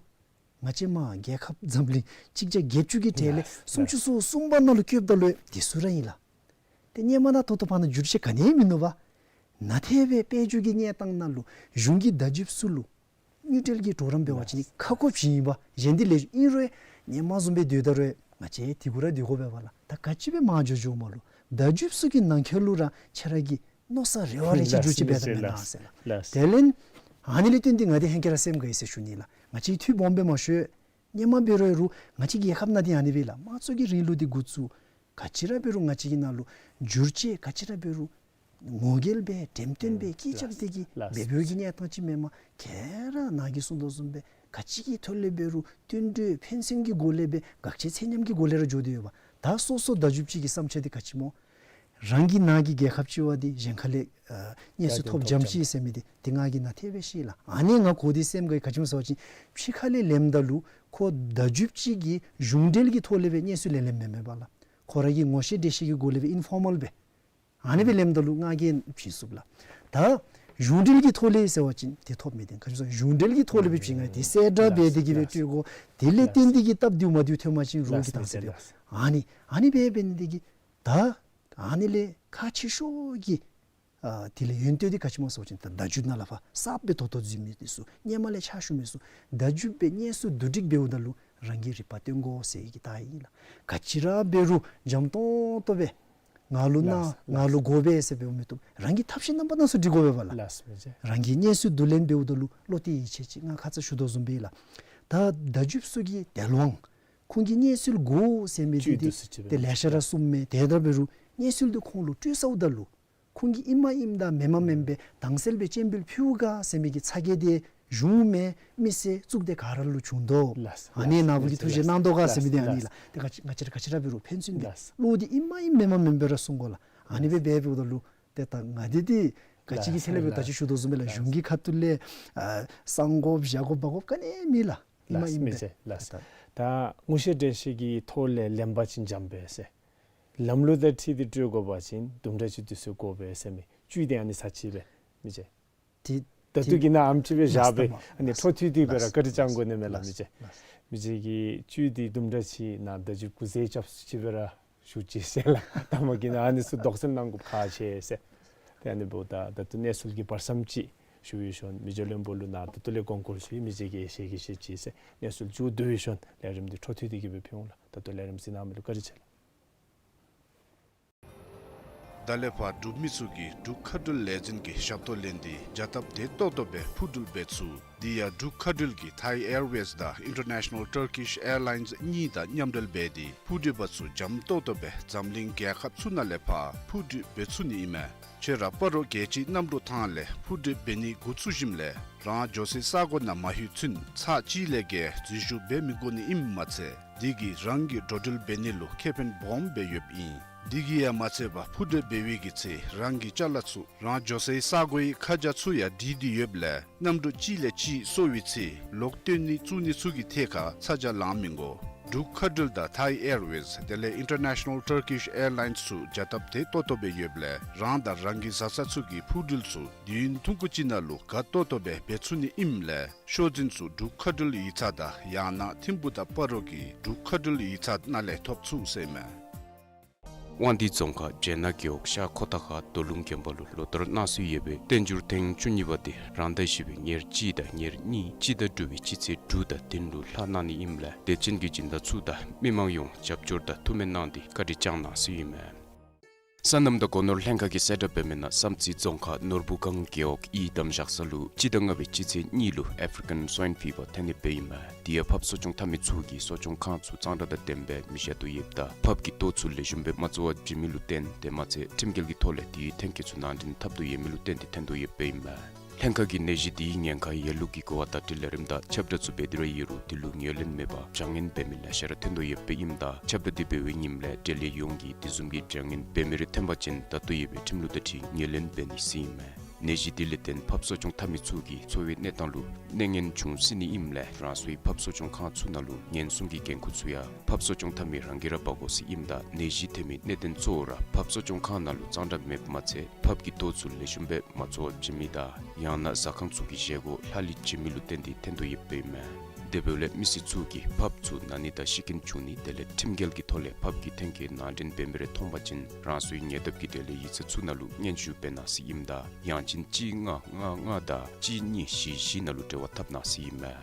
ང་བཅས་མར་རྒྱལ་ཁབ་འཛམ་གླིང་གཅིག་བརྒྱ་བརྒྱད་ཅུ་གི་གྲས་ལས་ལགས། སུམ་ཅུ་སོ་གསུམ་པ་ནང་ལུ་བཀོདཔ་ད་ལུ་དེ་ཚུ་ར་ཨིན་ལགས། ཏེ་སྔོན་མ་དང་ད་ལྟོ་བར་ན་འགྱུར་བཅོས་ག་ནི་ཡང་མིན་ནུག་པ། ནཱ་ཏེ་སྦེ་དཔལ་འབྱོར་གྱི་གནས་སྟངས་ནང་ལུ་གཞུང་གི་བརྡ་བརྒྱུདཔ་ཚུ་ལུ་དངུལ་འབྲེལ་གྱི་གྲོགས་རམ་འབད་བ་ཅིན་ཁག་ཁོ་བྱིན་ཡི་པ། གཞན་འདི་ལས་ཨིན་རུང་སྔོན་མ་བཟུམ་སྦེ་སྡོད་ད་རུང་ང་བཅས་དེ་གུ་ར་སྡོད་དགོ་པས་པ་ལགས། ད་ག་ཅི་སྦེ་མར་འགྱོ་འགྱོཝ་མ་ལུ་བརྡ་བརྒྱུདཔ་ཚུ་གི་ནང་འཁོད་ལུ་ར་ཁྱེད་ར་གི་མནོ་བསམ་རེ་བ་རེ་ཆེ་ལགས་འགྱུར་བཅོས་འབད་ད་མེན་ན་ཟེར་ལགས། ལགས། དེ་ལས་ཨ་ནི་ལས་བརྟེན་ཏེ་ང་འདི་ཧེང་སྐལ་ར་སེམས་དགའ་ཡི་ཟེར་ཞུ་ནི་ལགས། ང་བཅས་འཐུས་སྦོམ་སྦེ་མ་ཤོར། སྔོན་མ་འབད་རུང་ང་བཅས་ཀྱི་རྒྱལ་ཁབ་ནང་འདི་ཨ་ནི་སྦེ་ལགས། དམངས་གཙོ་གི་རིང་ལུགས་འདི་འགོ་བཙུགས། ག་ཅི་ར་འབད་རུང་ང་བཅས་ཀྱི་ནང་ལུ་འགྱུར་བཅོས་ག་ཅི་ར་འབད་རུང་ངོ་རྒོལ་འབད་འགྲེམས་སྟོན་འབད་ཀི་རྐྱབ་སྟེ་གི་ལགས། འབད་འབདཝ་གི་གནས་སྟངས་ཅིག་མེན་པར་ག་ར་ནཱ་གིས་གསུངས་དོ་བཟུམ་སྦེ་ག་ཅི་གི་ཐོག་ལས་འབད་རུང་བསྟུན་གྲོས་ཕན་སེམས་ཀྱི་སྒོ་ལས་འབད་དགག་བྱ་ཚད་མཉམ་གྱི་སྒོ་ལས་ར་འགྱོ་དོ་ཡོདཔ། ད་སོ་སོ་བརྡ་བརྒྱུདཔ་ཅིག་གི་བསམ་འཆར་འདི་ག་ཅི་སྨོ། རང་གི་ནང་གི་རྒྱལ་ཁབ་ཅིག་པ་འདི་གཞན་ཁ་ལས་ཨ་གནས་ཚུལ་ཐོབ་འཇམ་ཅི་ཟེར་མི་འདི་ཏེ་ང་གིས་ནཱ་ཏེ་སྦེ་ཤེས་ལགས། ཨ་ནི་ང་གོ་སྟེ་སེམས་དགའ་ཡི། ག་ཅི་སྨོ་ཟེར་བ་ཅིན་ཕྱི་ཁ་ལས་ལེནམ་ད་ལུ་ཁོ་བརྡ་བརྒྱུདཔ་ཅིག་གིས་གཞུང་འབྲེལ་གྱི་ཐོག་ལས་སྦེ་གནས་ཚུལ་ལེན་ལེནམ་མེན་པ་ལགས། ཁོ་ར་གི་ངོ་ཤེས་འདྲིས་ཤེས་ཀྱི་སྒོ་ལས་སྦེ་ཨིན་ཕོར་མཱལ་སྦེ་ཨ་ནི་སྦེ་ལེནམ་ད་ལུ་ང་གིས་བྱིན་ཚུགས་ལགས། ད་གཞུང་འབྲེལ་གྱི་ཐོག་ལས་ཟེར་བ་ཅིན་ཏེ་ཐོབ་མི་འདི་ག་ཅི་སྨོ་ཟེར་གཞུང་འབྲེལ་གྱི་ཐོག་ལས་སྦེ་བྱིན་ཡི། ཏེ་གསལ་བསྒྲགས་འབད་དེ་གི་སྦེ་སྤྲོད་དགོ། དེ་ལས་བརྟེན་ཏེ་གི་སྟབས་བདེཝ་མ་བདེཝ་ཐོན་པ་ཅིན་རོགས་ཀྱིས་བཏང་ཟེར་སྦེ། ཨ་ནི་ཨ་ནི་སྦེ་འབད་ནི་འདི་གིས་ད་ཨ་ནི་ལས་ཁག་ཆེ་ཤོས་ཀྱི་ཨ་དེ་ལས་ཡོན་ཏན་འདི་ག་ཅི་སྨོ་ཟེར་བ་ཅིན་ད་བརྡ་བརྒྱུད་ནང་ལས་ཕར་གསརཔ་སྦེ་ད་ལྟོ་འཛུལ་མི་འདི་ཚུ་སྔོན་མ་ལས་ཕྱག་ཞུ་མི་ཚུ་བརྡ་བརྒྱུདཔ་སྦེ་གནས་ཚུལ་བསྡུ་སྒྲིག་འབདཝ་ད་ལུ་རང་གིས་རིག་པ་སྟོན་དགོ་ཟེར་གྱི་རྟགས་ཨིན་ལགས། ག་ཅི་ར་འབད་རུང་འཇམ་ཏོང་ཏོ་སྦེ་ང་ལུ་གནང་ལགས། ང་ལུ་དགོ་པས་ཟེར་འབདཝ་མི་བཏུབ། རང་གི་ཐབས་ཤེས་རྣམ་པ་སྣ་ཚོགས་སྒྲིག་དགོ་པས་པ་ལགས། ལགས་མི་རྗེ། རང་གིས་གནས་ཚུལ་བསྡུ་ལེན་འབདཝ་ད་ལུ་བློ་གཏད་ཡིད་ཆེས་ཅིག་ང་ཁ་ཙ་ཞུ་དོ་བཟུམ་སྦེ་ལགས། ད་བརྡ་བརྒྱུདཔ་ཚུ་གི་དལ་དབང་ཁོང་གིས་གནས་ཚུལ་དགོ་ཟེར་མི་འདི་ཏེ་ལེ་ཤ་ར་གསུངམ་མས། དེ་འདྲ་འབད་རུང་གནས་ཚུལ་འདི་ཁོང་ལུ་སྤྲོད་ཚརཝ་ད་ལུ་ཁོང་གིས་ཨིནམ་ཨིནམ་དང་མེནམ་མེནམ་སྦེ་དྭངས་གསལ་སྦེ་སྤྱན་འབུལ་ཕུལཝ་ག་ཟེར་མི་གི་ཚ་གྱང་འདི་གཞུང་མེན་མི་སེར་གཙུག་སྡེ་ག་ར་ལུ་བྱུང་དོ། ལགས། ཨ་ནི་ནཱ་བུ་གིས་ཐུགས་བཞེད་གནང་དོ་ག་ཟེར་མི་འདི་ཨ་ནི་ལགས། ཏེ་ང་ང་བཅས་ར་ག་ཅི་ར་འབད་རུང་ཕན་ཚུན་འདི་ལགས། བློ་འདི་ཨིནམ་ཨིནམ་མེནམ་མེནམ་སྦེ་ར་གསུང་དགོ་ལགས། ཨ་ནི་སྦེ་འབད་འབདཝ་ད་ལུ་ཏེ་ད་ང་འདི་འདི་ག་ཅི་གི་ཐད་ལས་འབད་ད་ཅི་ཞུ་དོ་བཟུམ་སྦེ་ལགས། གཞུང་གི་ཁ་ཐུག་ལས་ཨ་གསང་དགོ་བཞག་དགོ་འབག་དགོཔ་ག་ནི་མེད་ལགས། ཨིནམ་ཨིནམ་སྦེ། ལགས་མི་རྗེ་ལགས། ད་ངོ་ཤེས་འདྲིས་ཤེས་ཀྱི་ཐོག་ལས་ལེན་པ་ཅིན་འཇམ་པས་ཟེར། ལམ་ལུགས་དང་འཁྲིལ་ཏེ་སྤྲོད་དགོ་པ་ཅིན་དུམ་གྲ་ཅིག་དུས་ཚོད་དགོ་པས་ཟེར་མི་བཅུད་འདི་ཨ་ནི་ཚར་ཅིག་སྦེ་མི་རྗེ། ཏེ་ད་ལྟོ་གི་ནང་ཨ་ནེམ་ཅིག་སྦེ་བཞག་སྦེ་ཨ་ནི་འཕྲོ་མཐུད་དེ་སྦེ་ར་བཀའ་དྲིན་བསྐྱང་དགོ་ནི་མས་ལགས་མི་རྗེ། མི་རྗེ་གིས་བཅུད་འདི་དུམ་གྲ་ཅིག་ནཱ་བརྡ་བརྒྱུད་སྐུ་ཚེ་སྐྱབས་སུ་ཅིག་སྦེ་ར་བཞུགས་ཅི་ཟེར་ལགས། ད་མ་གི་ནང་ཨ་ནི་ཚུ་དོགས་སེལ་གནང་དགོཔ་ཁག་ཆེ་ཟེར། ཏེ་ཨ་ནི་འབདཝ་ད་ད་ལྟོ་གནས་ཚུལ་གྱི་བར་མཚམས་ཅིག་ཞུ་ཡི་ཤོང་། མི་རྗེ་བློན་པོ་ལུ་ནཱ་ད་ལྟོ་ལས་དགོངས་སྐོར་ཞུ་ཡི། མི་རྗེ་གིས་ཞལ་གྱིས་བཞེས་ཅི་ཟེར། གནས་ཚུལ་མཇུག་བསྡུ་ཡི་ཤོང་། ལས་རིམ་འདི་འཕྲོ་མཐུད་དེ་གི་སྦེ་ཕུལ་འོང་ལགས། ད་ལྟོ་ལས་རིམ་གཟིགས་གནང་མི་ལུ་བཀའ་དྲིན་ཆེ་ལགས། ད་ལས་ཕར་འབྲུག་མི་ཚུ་གིས་འབྲུག་མཁའ་འགྲུལ་ལས་འཛིན་གྱི་ཞབས་ཏོག་ལེན་ཏེ་བྱ་སྟབས་བདེ་ཏོག་ཏོ་སྦེ་འཕུར་འགྲུལ་འབད་ཚུགས། དེ་ཡང་འབྲུག་མཁའ་འགྲུལ་གྱི་Thai Airways དང་International Turkish Airlines གཉིས་དང་མཉམ་འབྲེལ་འབད་དེ་འཕུར་འགྲུལ་པ་ཚུ་འཇམ་ཏོག་ཏོ་སྦེ་འཛམ་གླིང་རྒྱལ་ཁབ་ཚུ་ནང་ལས་ཕར་འཕུར་འགྲུལ་འབད་ཚུགས་ནི་ཨིན་མས། ཁྱོད་ར་སྤ་རོ་རྒྱལ་སྤྱིའི་གནམ་གྲུ་ཐང་ལས་འཕུར་འགྲུལ་འབད་ནི་འགོ་བཙུགས་ཞིནམ་ལས་རང་འགྱོ་སའི་ས་གོ་ནང་མ་ལྷོད་ཚུན་ཚར་གཅིག་ལས་བརྒལ་འཛུལ་ཞུགས་འབད་མི་དགོ་ནི་ཨིནམ་མ་ཚད་དེ་གིས་རང་གི་འགྲོ་འགྲུལ་འབད་ནི་ལུ་ཁེ་ཕན་སྦོམ་སྦེ་ཡོདཔ་ཨིན། དེ་གིས་ཡང་མ་ཚད་པར་འཕུར་གྲལ་འབད་བའི་གི་ཚེ་རང་གི་ཅ་ལ་ཚུ་རང་འགྱོ་སའི་ས་གོའི་ཁ་བྱང་ཚུ་ཡང་བྲིས་ཏེ་ཡོདཔ་ལས་གནམ་གྲུ་གཅིག་ལས་གཅིག་སོར་བའི་ཚེ་ལོག་བཏོན་ནི་བཙུགས་ནི་ཚུ་གི་ཐད་ཁར་ཚ་གྱང་ལང་མི་དགོ། འབྲུག་མཁའ་འགྲུལ་དང་Thai Airways དེ་ལས་International Turkish Airlines ཚུ་བྱ་སྟབས་དེ་ཏོག་ཏོ་སྦེ་ཡོདཔ་ལས་རང་དང་རང་གི་བཟའ་ཚང་ཚུ་གི་འཕུར་འགྲུལ་ཚུ་དུས་ཡུན་ཐུང་ཀུ་ཅིག་ནང་ལུ་ག་ཏོག་ཏོ་སྦེ་འབད་ཚུགས་ནི་ཨིནམ་ལས་ཤོག་འཛིན་ཚུ་འབྲུག་མཁའ་འགྲུལ་ཡིག་ཚང་དང་ཡང་ན་ཐིམ་ཕུ་དང་སྤ་རོ་གི་འབྲུག་མཁའ་འགྲུལ་ཡིག་ཚང་ནང་ལས་ཐོབ་ཚུགས་ཟེར་མས། དབང་འདུས་རྫོང་ཁག་སྦྱེད་ནག་རྒེད་འོག་ཤར་ཁོ་ཐང་ཁ་རྡོ་ལུང་དགོན་པ་ལུ་ལོ་ལྟར་གནང་སྲོལ་ཡོད་པའི་བསྟན་འགྱུར་ཐེངས་བཅུ་གཉིས་པ་དེ་རང་ཟླ་བཞི་པའི་ཉེར་གཅིག་དང་ཉེར་གཉིས་སྤྱི་ཟླ་དྲུག་པའི་སྤྱི་ཚེས་དྲུག་དང་བདུན་ལུ་ལྷག་གནང་ནི་ཨིནམ་ལས་དད་ཅན་གྱི་སྦྱིན་བདག་ཚུ་དང་མི་མང་ཡོངས་རྒྱབ་སྐྱོར་དང་ཐུགས་སྨོན་གནང་སྟེ་བཀའ་དྲིན་བསྐྱང་གནང་ཟེར་ཨིན་མས། སོ་ནམ་དང་སྒོ་ནོར་ལྷན་ཁག་གིས་གསལ་བསྒྲགས་འབད་མི་ནང་བསམ་རྩེ་རྫོང་ཁག་ནོར་བུ་སྒང་རྒེད་འོག་ཨི་དམ་བཞག་ས་ལུ་སྤྱི་ཟླ་ལྔ་པའི་སྤྱི་ཚེས་གཉིས་ལུ་African Swine Fever ཐོན་ནི་སྦེ་ཨིན་མས། དེ་ཡང་ཕགཔ་གསོ་སྐྱོང་འཐབ་མི་ཚུ་གིས་གསོ་སྐྱོང་ཁང་ཚུ་གཙང་སྦྲ་དང་ལྡནམ་སྦེ་མི་བཞག་དོ་ཡོདཔ་ད་ཕགཔ་གི་ལྟོ་ཚུ་ལེགས་ཤོམ་སྦེ་མ་བཙོ་བར་བྱིན་མི་ལུ་བརྟེན་ཏེ་མ་ཚད་ཁྲིམས་འགལ་གྱི་ཐོག་ལས་དེའི་ཐོན་སྐྱེད་ཚུ་ནང་འདྲེན་འཐབ་དོ་ཡོད་མི་ལུ་བརྟེན་ཏེ་ཐོན་དོ་ཡོདཔ་ཨིན་མས། ལྷན་ཁག་གིས་ནད་གཞི་དེའི་ཉེན་ཁ་ཡོད་ལུགས་ཀྱི་གོ་བ་དང་འཁྲིལ་ལས་རིམ་དང་ཁྱབ་བསྒྲགས་ཚུ་འབད་དེ་ར་ཡོད་རུང་དེ་ལུ་ངོས་ལེན་མེད་པར་བྱ་ངན་འབད་མི་ལེ་ཤ་ར་ཐོན་དོ་ཡོདཔ་ཨིནམ་ད་ཁྱབ་བསྒྲགས་དེ་འབད་བའི་ཉིནམ་ལས་འབྲེལ་ཡོད་ཡོངས་ཀྱིས་དེ་བཟུམ་གྱི་བྱ་ངན་འབད་མི་རེ་ཐོན་པ་ཅིན་ད་ལྟོ་ཡོད་པའི་ཁྲིམས་ལུགས་དང་འཁྲིལ་ངོས་ལེན་འབད་ནི་ཟེར་ཨིན་མས། ནད་གཞི་དེ་ལས་བརྟེན་ཕགཔ་གསོ་སྐྱོང་འཐབ་མི་ཚུ་གི་འཚོ་བའི་གནས་སྟངས་ལུ་གནོད་ངན་འབྱུང་སྲིད་ནི་ཨིནམ་ལས་རང་སོའི་ཕགཔ་གསོ་སྐྱོང་ཁང་ཚུ་ནང་ལུ་ཉེན་སྲུང་གི་འགན་ཁུར་ཚུ་ཡང་ཕགཔ་གསོ་སྐྱོང་འཐབ་མི་རང་གིས་ར་འབག་དགོ་ཟེར་ཨིནམ་ད་ནད་གཞི་ཐོན་མི་གནད་དོན་གཙོ་བོ་ར་ཕགཔ་གསོ་སྐྱོང་ཁང་ནང་ལུ་གཙང་སྦྲ་མེདཔ་མ་ཚད་ཕགཔ་གི་ལྟོ་ཚུ་ལེགས་ཤོམ་སྦེ་མ་བཙོ་བར་བྱིན་མི་དང་ཡང་ན་ཟ་ཁང་ཚུ་གི་བཞེས་སྒོ་ལྷག་ལུས་བྱིན་མི་ལུ་བརྟེན་ཏེ་ཐོན་དོ་ཡོདཔ་ཨིན་མས། དེ་འབདཝ་ལས་མི་སེར་ཚུ་གིས་ཕགཔ་ཚུ་ན་ནི་དང་ཤི་རྐྱེན་བྱུང་ནི་དེ་ལས་ཁྲིམས་འགལ་གྱི་ཐོག་ལས་ཕགཔ་གི་ཐོན་སྐྱེད་ནང་འདྲེན་འབད་མི་རེ་མཐོང་པ་ཅིན་རང་སོའི་ཉེ་འདབས་ཀྱི་འབྲེལ་ཡོད་ཡིག་ཚང་ཚུ་ནང་ལུ་སྙན་ཞུ་འབད་གནང་ཟེར་ཨིནམ་ད་ཡང་ཅིན་གཅིག་ལྔ་ལྔ་ལྔ་དང་གཅིག་གཉིས་བཞི་བཞི་ནང་ལུ་འབྲེལ་བ་འཐབ་གནང་ཟེར་ཨིན་མས།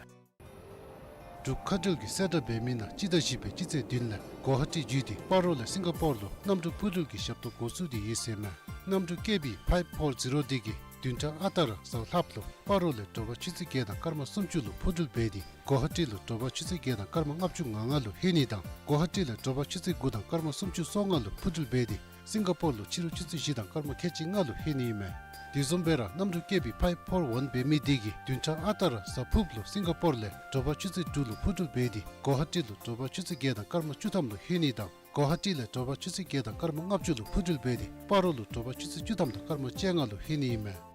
འབྲུག་མཁའ་འགྲུལ་གྱིས་གསལ་བསྒྲགས་འབད་མི་ནང་སྤྱི་ཟླ་བཞི་པའི་སྤྱི་ཚེས་བདུན་ལས་གོ་ཧ་ཊི་བརྒྱུད་དེ་སྤ་རོ་ལས་སིང་ག་པོར་ལུ་གནམ་གྲུ་འཕུར་འགྲུལ་གྱི་ཞབས་ཏོག་འགོ་བཙུགས་ཏེ་ཡོད་ཟེར་མས། གནམ་གྲུ་ཀེ་བི་ཕའིབ་ཕོར་ཛི་རོ་དེ་གིས་བདུན་ཕྲག་ཨ་རྟག་ར་གཟའ་ལྷགཔ་ལུ་སྤ་རོ་ལས་དྲོ་པ་ཆུ་ཚོད་བརྒྱད་དང་སྐར་མ་སུམ་ཅུ་ལུ་འཕུར་འགྲུལ་འབད་དེ་གོ་ཧ་ཊི་ལུ་དྲོ་པ་ཆུ་ཚོད་བརྒྱད་དང་སྐར་མ་ལྔ་བཅུ་ང་ལྔ་ལུ་ལྷོད་ནི་དང་གོ་ཧ་ཊི་ལས་དྲོ་པ་ཆུ་ཚོད་དགུ་དང་སྐར་མ་སུམ་ཅུ་སོ་ལྔ་ལུ་འཕུར་འགྲུལ་འབད་དེ་སིང་ག་པོར་ལུ་ཕྱི་རུ་ཆུ་ཚོད་བཞི་དང་སྐར་མ་ཁལ་གཅིག་ལྔ་ལུ་ལྷོད་ནི་ཨིན་མས། དེ་བཟུམ་སྦེ་ར་གནམ་གྲུ་ཀེ་བི་ཕའིབ་ཕོར་ཝན་འབད་མི་དེ་གིས་བདུན་ཕྲག་ཨ་རྟག་ར་གཟའ་ཕུརཔ་ལུ་སིང་ག་པོར་ལས་དྲོ་པ་ཆུ་ཚོད་དྲུག་ལུ་འཕུར་འགྲུལ་འབད་དེ་གོ་ཧ་ཊི་ལུ་དྲོ་པ་ཆུ་ཚོད་བརྒྱད་དང་སྐར་མ་བཅུ་ཐམ་ལུ་ལྷོད་ནི་དང་གོ་ཧ་ཊི་ལས་དྲོ་པ་ཆུ་ཚོད་བརྒྱད་དང་སྐར་མ་ལྔ་བཅུ་ལུ་འཕུར་འགྲུལ་འབད་དེ་སྤ་རོ་ལུ་དྲོ་པ་ཆུ་ཚོད་བཅུ་ཐམ་དང་སྐར་མ་བཅོ་ལྔ་ལུ་ལྷོད་ནི་ཨིན་མས།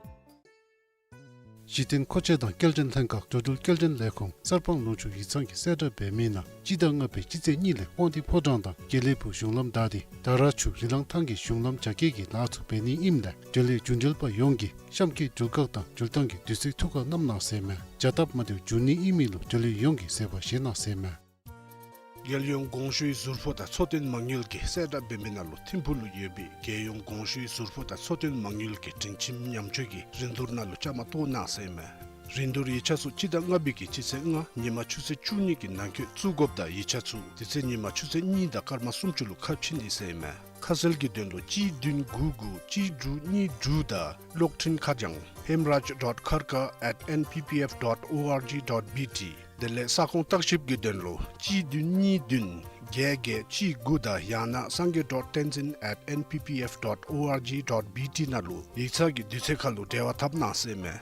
གཞི་རྟེན་མཁོ་ཆས་དང་སྐྱེལ་འདྲེན་ལྷན་ཁག་འགྲོ་འགྲུལ་སྐྱེལ་འདྲེན་ལས་ཁུངས་གསར་སྤང་ལུང་ཕྱོགས་ཡིག་ཚང་གིས་གསལ་བསྒྲགས་འབད་མི་ནང་སྤྱི་ཟླ་ལྔ་པའི་སྤྱི་ཚེས་གཉིས་ལས་དབང་འདུས་ཕོ་བྲང་དང་དགེ་ལེགས་ཕུག་གཞུང་ལམ་བདའ་སྟེ་དར་ཆུ་རི་ལང་ཐང་གི་གཞུང་ལམ་རྒྱ་སྐྱེད་ཀྱི་ལཱ་ཚུ་འབད་ནི་ཨིནམ་ལས་འབྲེལ་ཡོད་རྒྱུན་འབྲེལ་པ་ཡོངས་ཀྱིས་གཤམ་གྱི་འགྲུལ་བཀག་དང་འགྲུལ་བཏང་གི་དུས་ཚོད་ཐུགས་ཁར་བསྣམ་གནང་ཟེར་མས། བྱ་སྟབས་མ་བདེཝ་འབྱུང་ནི་ཨིན་མི་ལུ་འབྲེལ་ཡོད་ཡོངས་ཀྱིས་བཟོད་པ་བཞེས་གནང་ཟེར་མས། རྒྱལ་ཡོངས་གོང་ཞུའི་ཟུར་ཕོགས་དང་འཚོ་རྟེན་མ་དངུལ་གྱིས་གསལ་བསྒྲགས་འབད་མི་ནང་ལུ་ཐིམ་ཕུག་ལུ་ཡོད་པའི་རྒྱལ་ཡོངས་གོང་ཞུའི་ཟུར་ཕོགས་དང་འཚོ་རྟེན་མ་དངུལ་གྱི་སྒྲིང་ཁྱིམ་ཉམས་བཅོས་ཀྱི་རིན་བསྡུར་ནང་ལུ་བཅའ་མར་གཏོགས་གནང་ཟེར་མས། རིན་བསྡུར་ཡིག་ཆ་ཚུ་སྤྱི་ཟླ་ལྔ་པའི་གི་སྤྱི་ཚེས་ལྔ་ཉིན་མ་ཆུ་ཚོད་བཅུ་གཉིས་ཀྱི་ནང་འཁོད་བཙུགས་དགོཔ་དང་ཡིག་ཆ་ཚུ་དེ་ཚེ་ཉིན་མ་ཆུ་ཚོད་གཉིས་དང་སྐར་མ་སུམ་ཅུ་ལུ་ཁ་ཕྱེ་ནི་ཟེར་མས། ཁ་གསལ་གྱི་དོན་ལུ་གཅིག་བདུན་དགུ་དགུ་གཅིག་དྲུག་གཉིས་དྲུག་དང་གློག་འཕྲིན་ཁ་བྱང་hemraj dot kharka at N P P F dot O R G dot B T དེ་ལས་ས་ཁོངས་བརྟག་ཞིབ་ཀྱི་དོན་ལུ་གཅིག་བདུན་གཉིས་བདུན་བརྒྱད་བརྒྱད་གཅིག་དགུ་དང་ཡང་ན་sangay dot tenzin at N P P F dot O R G dot B T ནང་ལུ་ཡིག་ཚང་གི་དུས་ཚོད་ཁར་ལུ་འབྲེལ་བ་འཐབ་གནང་ཟེར་མས།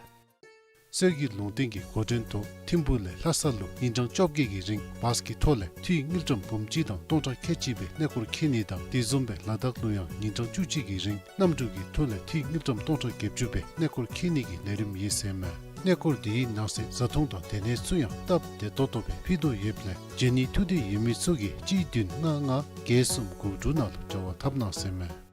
སྲོལ་གྱི་ལུང་བསྟན་གྱི་འགོ་འདྲེན་ཐོག་ཐིམ་ཕུག་ལས་ལྷ་ས་ལུ་ཉིན་གྲངས་བཅོ་བརྒྱད་ཀྱི་རིང་བཱས་ཀྱི་ཐོག་ལས་འཐུས་དངུལ་ཀྲམ་འབུམ་གཅིག་དང་སྟོང་ཕྲག་ཁལ་གཅིག་སྦེ་གནས་སྐོར་འཁྱིད་ནི་དང་དེ་བཟུམ་སྦེ་ལ་དྭགས་ལུ་ཡང་ཉིན་གྲངས་བཅུ་གཅིག་གི་རིང་གནམ་གྲུ་གི་ཐོག་ལས་འཐུས་དངུལ་ཀྲམ་སྟོང་ཕྲག་བརྒྱད་ཅུ་སྦེ་གནས་སྐོར་འཁྱིད་ནི་གི་ལས་རིམ་ཡོད་ཟེར་མས། གནས་སྐོར་དེའི་ནང་གསེས་བཟའ་འཐུང་དང་སྡོད་གནས་ཚུ་ཡང་སྟབས་བདེ་ཏོག་ཏོ་སྦེ་ཕུལ་དོ་ཡོདཔ་ལས་བྱོན་ནི་ཐུགས་འདོད་ཡོད་མི་ཚུ་གིས་གཅིག་བདུན་ལྔ་ལྔ་བརྒྱད་གསུམ་དགུ་དྲུག་ནང་ལུ་འབྲེལ་བ་འཐབ་གནང་ཟེར་མས།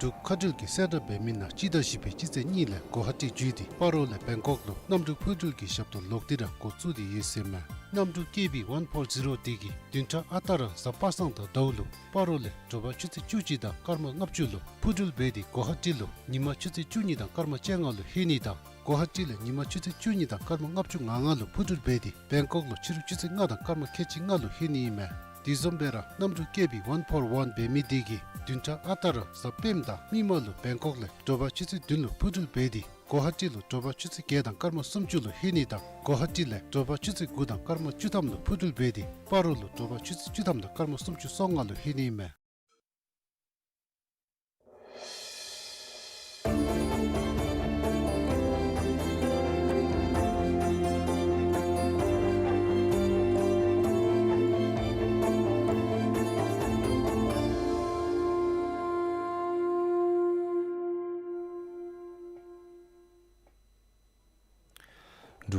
འབྲུག་མཁའ་འགྲུལ་གྱིས་གསལ་བསྒྲགས་འབད་མི་ནང་སྤྱི་ཟླ་བཞི་པའི་སྤྱི་ཚེས་གཉིས་ལས་གོ་ཧ་ཊི་བརྒྱུད་དེ་སྤ་རོ་ལས་བེང་ཀོག་ལུ་གནམ་གྲུ་འཕུར་འགྲུལ་གྱི་ཞབས་ཏོག་ལོག་སྟེ་ར་འགོ་བཙུགས་ཏེ་ཡོད་ཟེར་མས། གནམ་གྲུ་ཀེ་བི་ཝན་ཕོར་ཛི་རོ་དེ་གིས་བདུན་ཕྲག་ཨ་རྟག་ར་གཟའ་པ་སངས་དང་ཟླཝ་ལུ་སྤ་རོ་ལས་དྲོ་པ་ཆུ་ཚོད་བཅུ་གཅིག་དང་སྐར་མ་ལྔ་བཅུ་ལུ་འཕུར་འགྲུལ་འབད་དེ་གོ་ཧ་ཊི་ལུ་ཉིན་མ་ཆུ་ཚོད་བཅུ་གཉིས་དང་སྐར་མ་བཅོ་ལྔ་ལུ་ལྷོད་ནི་དང་གོ་ཧ་ཊི་ལས་ཉིན་མ་ཆུ་ཚོད་བཅུ་གཉིས་དང་སྐར་མ་ལྔ་བཅུ་ང་ལྔ་ལུ་འཕུར་འགྲུལ་འབད་དེ་བེང་ཀོག་ལུ་ཕྱི་རུ་ཆུ་ཚོད་ལྔ་དང་སྐར་མ་ཁལ་གཅིག་ལྔ་ལུ་ལྷོད་ནི་ཨིན་མས། དེ་བཟུམ་སྦེ་ར་གནམ་གྲུ་ཀེ་བི་ཝན་ཕོར་ཝན་འབད་མི་དེ་གིས་བདུན་ཕྲག་ཨ་རྟག་ར་གཟའ་སྤེནམ་དང་མིག་དམར་ལུ་བེང་ཀོག་ལས་དྲོ་པ་ཆུ་ཚོད་བདུན་ལུ་འཕུར་འགྲུལ་འབད་དེ་གོ་ཧ་ཊི་ལུ་དྲོ་པ་ཆུ་ཚོད་བརྒྱད་དང་སྐར་མ་སུམ་ཅུ་ལུ་ལྷོད་ནི་དང་གོ་ཧ་ཊི་ལས་དྲོ་པ་ཆུ་ཚོད་དགུ་དང་སྐར་མ་བཅུ་ཐམ་ལུ་འཕུར་འགྲུལ་འབད་དེ་སྤ་རོ་ལུ་དྲོ་པ་ཆུ་ཚོད་བཅུ་ཐམ་དང་སྐར་མ་སུམ་ཅུ་སོ་ལྔ་ལུ་ལྷོད་ནི་ཨིན་མས།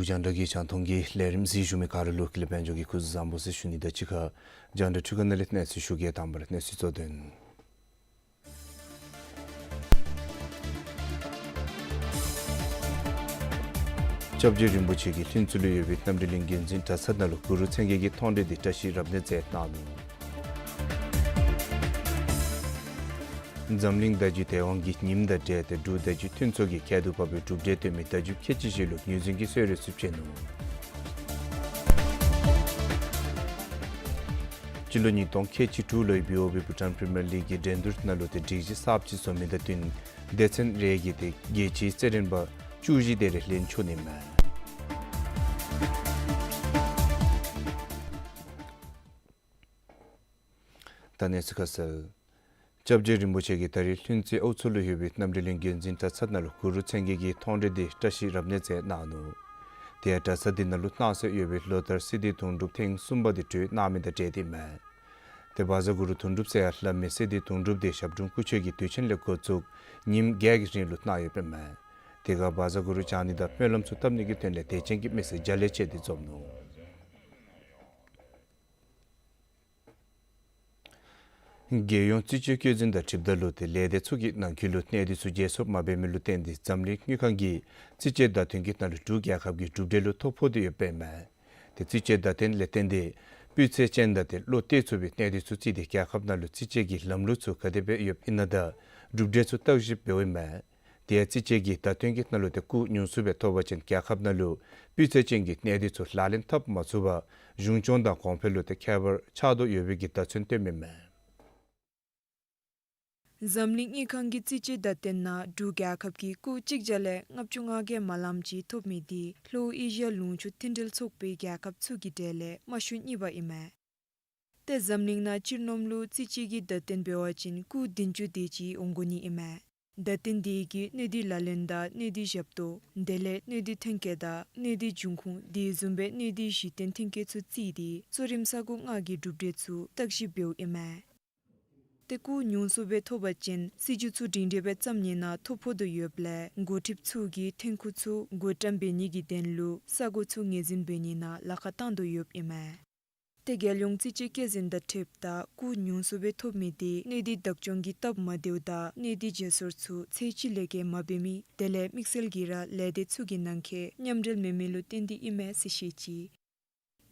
རྒྱང་བསྒྲགས་ཀྱི་རྒྱང་མཐོང་གི་ལས་རིམ་གཟིགས་བཞུགས་མི་ག་ར་ལུ་ཀུན་ལེགས་དཔལ་འབྱོར་གྱི་སྐུ་གཟུགས་བཟང་པོ་ཟེར་ཞུ་ནི་དང་གཅིག་ཁར་རྒྱང་བསྒྲགས་འཕྲུལ་ཁང་ནང་ལས་གནས་ཚུལ་ཞུ་གེ། དང་པ་ར་གནས་ཚུལ་གཙོ་དོན། སྐྱབས་རྗེ་རིན་པོ་ཆེ་གི་ལྷུན་རྩེ་ལུ་ཡོད་པའི་རྣམ་གྲོལ་གླིང་དགོན་འཛིན་གྲྭ་ཚང་ནང་ལུ་གུ་རུ་མཚན་བརྒྱད་ཀྱི་མཐོང་གྲོལ་འདི་བཀྲ་ཤིས་རབ་གནས་མཛད་གནང་ནུག། འཛམ་གླིང་བརྡ་བརྒྱུད་དེ་དབང་གི་ཉིནམ་དང་འབྲེལ་ཏེ་འབྲུག་བརྡ་བརྒྱུད་མཐུན་ཚོགས་ཀྱིས་ཁྱད་དུ་འཕགས་པའི་གྲུབ་འབྲས་སྟོན་མི་བརྡ་བརྒྱུད་ཁལ་གཅིག་བཞི་ལུ་ངོས་འཛིན་གྱི་གསོལ་རས་ཚུ་བྱོན་ནུག། སྤྱི་ལོ་ཉིས་སྟོང་ཁལ་གཅིག་དྲུག་ལོའི་བི་ཨོ་བི་བྷུ་ཊཱན་པི་རི་མི་ཡར་ལིག་གི་འགྲན་བསྡུར་ནང་ལུ་ཏེ་སྒྲིག་གཞི་གསརཔ་ཅིག་བཟོ་མི་དང་བསྟུན་སྡེ་ཚན་རེ་གིས་ཏེ་རྒྱལ་སྤྱིའི་རྩེད་འགྲན་པ་བཅུ་བཞི་དེ་རེ་ལེན་ཆོག་ནི་མས། ད་གནས་ཚུལ་ཁ་གསལ། སྐྱབས་རྗེ་རིན་པོ་ཆེ་གིས་ད་རིས་ལྷུན་རྩེ་ཨའུ་མཚོ་ལུ་ཡོད་པའི་རྣམ་གྲོལ་གླིང་དགོན་འཛིན་གྲྭ་ཚང་ནང་ལུ་གུ་རུ་མཚན་བརྒྱད་ཀྱི་མཐོང་གྲོལ་འདི་བཀྲ་ཤིས་རབ་གནས་མཛད་གནང་ནུག། དེ་ཡང་གྲྭ་ཚང་འདི་ནང་ལུ་གནང་སྲོལ་ཡོད་པའི་ལོ་ལྟར་སིདྡྷི་དུང་སྒྲུབ་ཐེངས་གསུམ་པ་འདི་གྲོལ་གནང་མི་དང་འབྲེལ་ཏེ་མས། ཏེ་བཛྲ་གུ་རུ་དོན་གྲུབ་ཟེར་ཡང་སླབ་མི་སིདྡྷི་དུང་སྒྲུབ་འདི་ཞབས་དྲུང་སྐུ་མཆོད་ཀྱི་དུས་ཆེན་ལས་འགོ་བཙུགས་ཉིནམ་བརྒྱད་ཀྱི་རིང་ལུ་གནང་ཡོདཔ་མས། དེ་ཁར་བཛྲ་གུ་རུ་བགྱང་ནི་དང་སྨོན་ལམ་ཚུ་བཏབ་ནི་གི་དོན་ལས་དད་ཅན་གྱི་མི་སེར་བརྒྱ་ལས་བཅད་དེ་འཛོམས་ནུག། རྒྱལ་ཡོངས་རྩིས་དཔྱད་བཀོད་འཛིན་དང་འཁྲིལཝ་ད་ལུ་ཏེ་ལས་སྡེ་ཚུ་གིས་ནང་འཁོད་ལུ་གནས་སྡུད་ཚུ་བརྗེ་སོར་མ་འབད་མི་ལུ་བརྟེན་ཏེ་འཛམ་གླིང་དངུལ་ཁང་གི་རྩིས་དཔྱད་བརྡ་སྟོན་གྱི་ནང་ལུ་འབྲུག་རྒྱལ་ཁབ་ཀྱི་གྲུབ་འབྲས་ལུ་ཐོ་ཕོག་སྟེ་ཡོདཔ་མས། ཏེ་རྩིས་དཔྱད་བརྡ་སྟོན་ལས་བརྟེན་ཏེ་སྤུས་ཚད་ཅན་དང་ཏེ་བློ་གཏད་ཚུགས་པའི་གནས་སྡུད་ཚུ་བརྩིས་ཏེ་རྒྱལ་ཁབ་ནང་ལུ་རྩིས་དཔྱད་ཀྱི་ལམ་ལུགས་ཚུ་ག་དེ་སྦེ་ཡོདཔ་ཨིན་ན་དང་གྲུབ་འབྲས་ཚུ་བརྟག་ཞིབ་འབདཝ་ཨིན་མས། དེ་ཡང་རྩིས་དཔྱད་ཀྱི་བརྡ་སྟོན་གྱི་ནང་ལུ་ཏེ་སྐུགས་ཉུང་སུ་སྦེ་ཐོབ་པ་ཅིན་རྒྱལ་ཁབ་ནང་ལུ་སྤུས་ཚད་ཅན་གྱི་གནས་སྡུད་ཚུ་ལག་ལེན་འཐབ་མ་ཚུགས་པར་གཞུང་སྐྱོང་དང་གོང་འཕེལ་ལུ་ཏེ་ཁྱད་པར་ཆགས་དོ་ཡོད་པའི་གི་བརྡ་མཚོན་སྟོནམ་ཨིན་མས། འཛམ་གླིང་དངུལ་ཁང་གི་རྩིས་དཔྱད་བརྡ་སྟོན་ནང་འབྲུག་རྒྱལ་ཁབ་ཀྱིས་སྐུགས་གཅིག་བརྒྱ་ལས་ལྔ་བཅུ་ང་བརྒྱད་མ་ལངམ་ཅིག་ཐོབ་མི་འདི་ལྷོ་ཨེ་ཤི་ཡ་ལུང་ཕྱོགས་མཐུན་འབྲེལ་ཚོགས་པའི་རྒྱལ་ཁབ་ཚུ་གི་གྲས་ལས་མ་ཤོས་གཉིས་པ་ཨིན་མས། ཏེ་འཛམ་གླིང་ནང་སྤྱིར་ནོམ་ལུ་རྩིས་དཔྱད་ཀྱི་བརྡ་སྟོན་འབད་བ་ཅིན་སྐུགས་བདུན་ཅུ་དེ་ཅིག་འོང་དགོ་ནི་ཨིན་མས། བརྡ་སྟོན་དེ་གིས་གནས་སྡུད་ལག་ལེན་དང་གནས་སྡུད་ཞབས་ཏོག་དེ་ལས་གནས་སྡུད་ཐོན་སྐྱེད་དང་གནས་སྡུད་འབྱུང་ཁུངས་དེ་བཟུམ་སྦེ་གནས་སྡུད་གཞི་རྟེན་ཐོན་སྐྱེད་ཚུ་བརྩིས་ཏེ་གཙོ་རིམ་ས་གོ་ལྔ་གི་གྲུབ་འབྲས་ཚུ་བརྟག་ཞིབ་འབདཝ་ཨིན་མས། ཏེ་སྐུགས་ཉུང་སུ་སྦེ་ཐོབ་པ་ཅིན་སྲིད་བྱུས་ཚུ་སྒྲིང་སྒྲི་སྦེ་བརྩམ་ནི་ནང་ཐོ་ཕོག་དོ་ཡོདཔ་ལས་འགོ་ཁྲིདཔ་ཚུ་གིས་ཐོན་ཁུངས་ཚུ་བགོ་བཀྲམ་འབད་ནི་གི་དོན་ལུ་ས་གོ་ཚུ་ངོས་འཛིན་འབད་ནི་ནང་ལཱ་ཁག་བཏང་དོ་ཡོདཔ་ཨིན་མས། ཏེ་རྒྱལ་ཡོངས་རྩིས་དཔྱད་བཀོད་འཛིན་དང་འཁྲིལཝ་ད་སྐུགས་ཉུང་སུ་སྦེ་ཐོབ་མི་དེ་གནས་སྡུད་བདག་སྐྱོང་གི་སྟབས་མ་བདེཝ་དང་གནས་སྡུད་བརྗེ་སོར་ཚུ་ཚད་གཞི་ལས་བརྒལ་མ་འབད་མི་དེ་ལས་དམིགས་བསལ་གྱིས་ར་ལས་སྡེ་ཚུ་གི་ནང་འཁོད་མཉམ་འབྲེལ་མེད་མི་ལུ་བརྟེན་ཏེ་ཨིན་མས་ཟེར་བཤད་ཅི།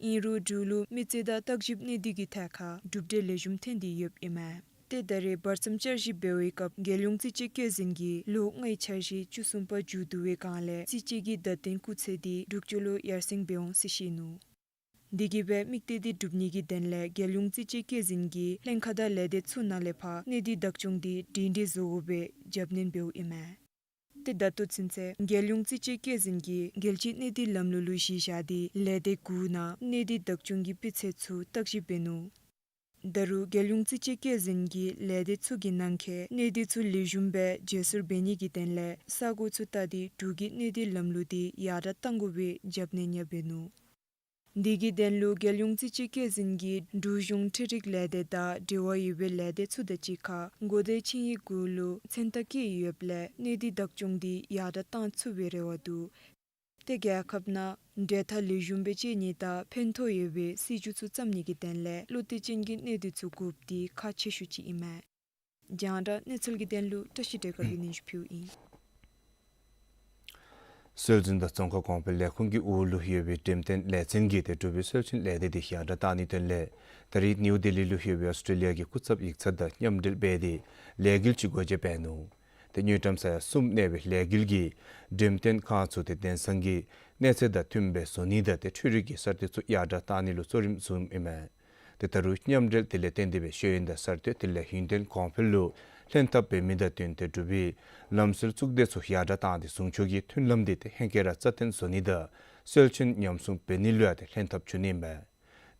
ཨིན་རུང་འབྲུག་ལུ་མི་རྩིས་དང་བརྟག་ཞིབ་གནས་སྡུད་ཀྱི་ཐད་ཁར་གྲུབ་འབྲས་ལེགས་ཤོམ་ཐོན་ཏེ་ཡོདཔ་ཨིན་མས། ཏེ་ད་རེས་བར་མཚམས་བསྐྱར་ཞིབ་འབད་བའི་སྐབས་རྒྱལ་ཡོངས་རྩིས་དཔྱད་བཀོད་འཛིན་གྱིས་ལོ་ལྔའི་འཆར་གཞི་བཅུ་གསུམ་པ་མཇུག་བསྡུ་བའི་སྒང་ལས་རྩིས་དཔྱད་ཀྱི་བརྡ་སྟོན་སྐུགས་ཚད་དེ་དྲུག་ཅུ་ལུ་ཡར་སེང་འབད་འོང་ཟེར་བཤད་ནུག། དེ་གིས་སྦེ་དམིགས་གཏད་དེ་འགྲུབ་ནི་གི་དོན་ལས་རྒྱལ་ཡོངས་རྩིས་དཔྱད་བཀོད་འཛིན་གྱིས་ལྷན་ཁག་དང་ལས་སྡེ་ཚུ་ནང་ལས་ཕར་གནས་སྡུད་བདག་སྐྱོང་དེ་སྒྲིང་སྒྲི་བཟོ་དགོ་པའི་རྒྱབ་སྣོན་འབདཝ་ཨིན་མས། ཏེ་ད་ལྟོ་ཚུན་ཚོད་རྒྱལ་ཡོངས་རྩིས་དཔྱད་བཀོད་འཛིན་གྱིས་རྒྱལ་སྤྱིའི་གནས་སྡུད་ལམ་ལུགས་ལུ་གཞི་བཞག་སྟེ་ལས་སྡེ་དགུ་ནང་གནས་སྡུད་བདག་སྐྱོང་གི་སྤུས་ཚད་ཚུ་བརྟག་ཞིབ་འབད་ནུག། ད་རུང་རྒྱལ་ཡོངས་རྩིས་དཔྱད་བཀོད་འཛིན་གྱིས་ལས་སྡེ་ཚུ་གི་ནང་འཁོད་གནས་སྡུད་ཚུ་ལེགས་ཤོམ་སྦེ་བརྗེ་སོར་འབད་ནི་གི་དོན་ལས་ས་གོ་ཚུ་བལྟ་སྟེ་འབྲུག་གི་གནས་སྡུད་ལམ་ལུགས་དེ་ཡར་དྲགས་གཏང་དགོ་པའི་རྒྱབ་སྣོན་ཡང་འབད་ནུག། དེ་གི་དོན་ལུ་རྒྱལ་ཡོངས་རྩིས་དཔྱད་བཀོད་འཛིན་གྱིས་འབྲུག་གཞུང་འཕྲུལ་རིག་ལས་སྡེ་དང་འབྲེལ་བ་ཡོད་པའི་ལས་སྡེ་ཚུ་དང་གཅིག་ཁར་འགོ་སྟོད་ཆིངས་ཡིག་གུ་ལུ་མཚན་རྟགས་བཀོད་ཡོདཔ་ལས་གནས་སྡུད་བདག་སྐྱོང་དེ་ཡར་དྲགས་གཏང་ཚུགས་པའི་རེ་བ་འདུག། ཏེ་རྒྱལ་ཁབ་ནང་འབྲེལ་ཐག་ལེགས་ཤོམ་སྦེ་བཅད་ནི་དང་ཕན་ཐོགས་ཡོད་པའི་སྲིད་བྱུས་ཚུ་བརྩམ་ནི་གི་དོན་ལས་བློ་གཏད་ཅན་གྱི་གནས་སྡུད་ཚུ་དགོཔ་དེ་ཁག་ཆེ་ཤོས་ཅིག་ཨིན་མས། རྒྱང་བསྒྲགས་གནས་ཚུལ་གྱི་དོན་ལུ་བཀྲ་ཤིས་བདེ་སྐྱིད་ཀྱིས་སྙན་ཞུ་ཕུལཝ་ཨིན། སྲོལ་འཛིན་དང་ཙོང་ཁ་གོང་འཕེལ་ལས་ཁུངས་ཀྱི་འོག་ལུ་ཡོད་པའི་འགྲེམས་སྟོན་ལས་ཚན་གྱིས་ཏེ་འབྲུག་པའི་སྲོལ་རྒྱུན་ལས་སྡེ་དེ་ཡར་དྲགས་གཏང་ནིའི་དོན་ལས་ད་རིས་ནིའུ་ལྡི་ལི་ལུ་ཡོད་པའི་ཨོསི་ཊྲེ་ལི་ཡ་གི་སྐུ་ཚབ་ཡིག་ཚང་དང་མཉམ་འབྲེལ་འབད་དེ་ལས་འགུལ་ཅིག་སྒོ་འབྱེད་འབད་ནུག། ཏེ་དངུལ་ཀྲམ་ས་ཡ་གསུམ་གནས་པའི་ལས་འགུལ་གྱིས་འགྲེམས་སྟོན་ཁང་ཚུ་ཏེ་དེང་སང་གི་གནས་ཚད་དང་མཐུནམ་སྦེ་བཟོ་ནི་དང་ཏེ་འཕྲུལ་རིག་གི་གསར་གཏོད་ཚུ་ཡར་དྲགས་གཏང་ནི་ལུ་གཙོ་རིམ་བཟུངམ་ཨིན་མས། ཏེ་ད་རུང་མཉམ་འབྲེལ་དེ་ལས་བརྟེན་ཏེ་སྦེ་ཤེས་ཡོན་དང་གསར་གཏོད་དེ་ལས་ཡུན་བརྟན་གོང་འཕེལ་ལུ་ལྷན་ཐབས་འབད་མི་དང་བསྟུན་ཏེ་འབྲུག་པའི་ལམ་སྲོལ་གཙུག་སྡེ་ཚུ་ཡར་དྲགས་བཏང་སྟེ་ཟུང་ཕྱོགས་ཀྱི་མཐུན་ལམ་དེ་ཏེ་ཧེང་སྐལ་ར་རྩ་བརྟན་བཟོ་ནི་དང་སྲོལ་རྒྱུན་ཉམས་སྲུང་འབད་ནི་ལུ་ཡང་ཏེ་ལྷན་ཐབས་བྱུང་ནི་ཨིན་མས།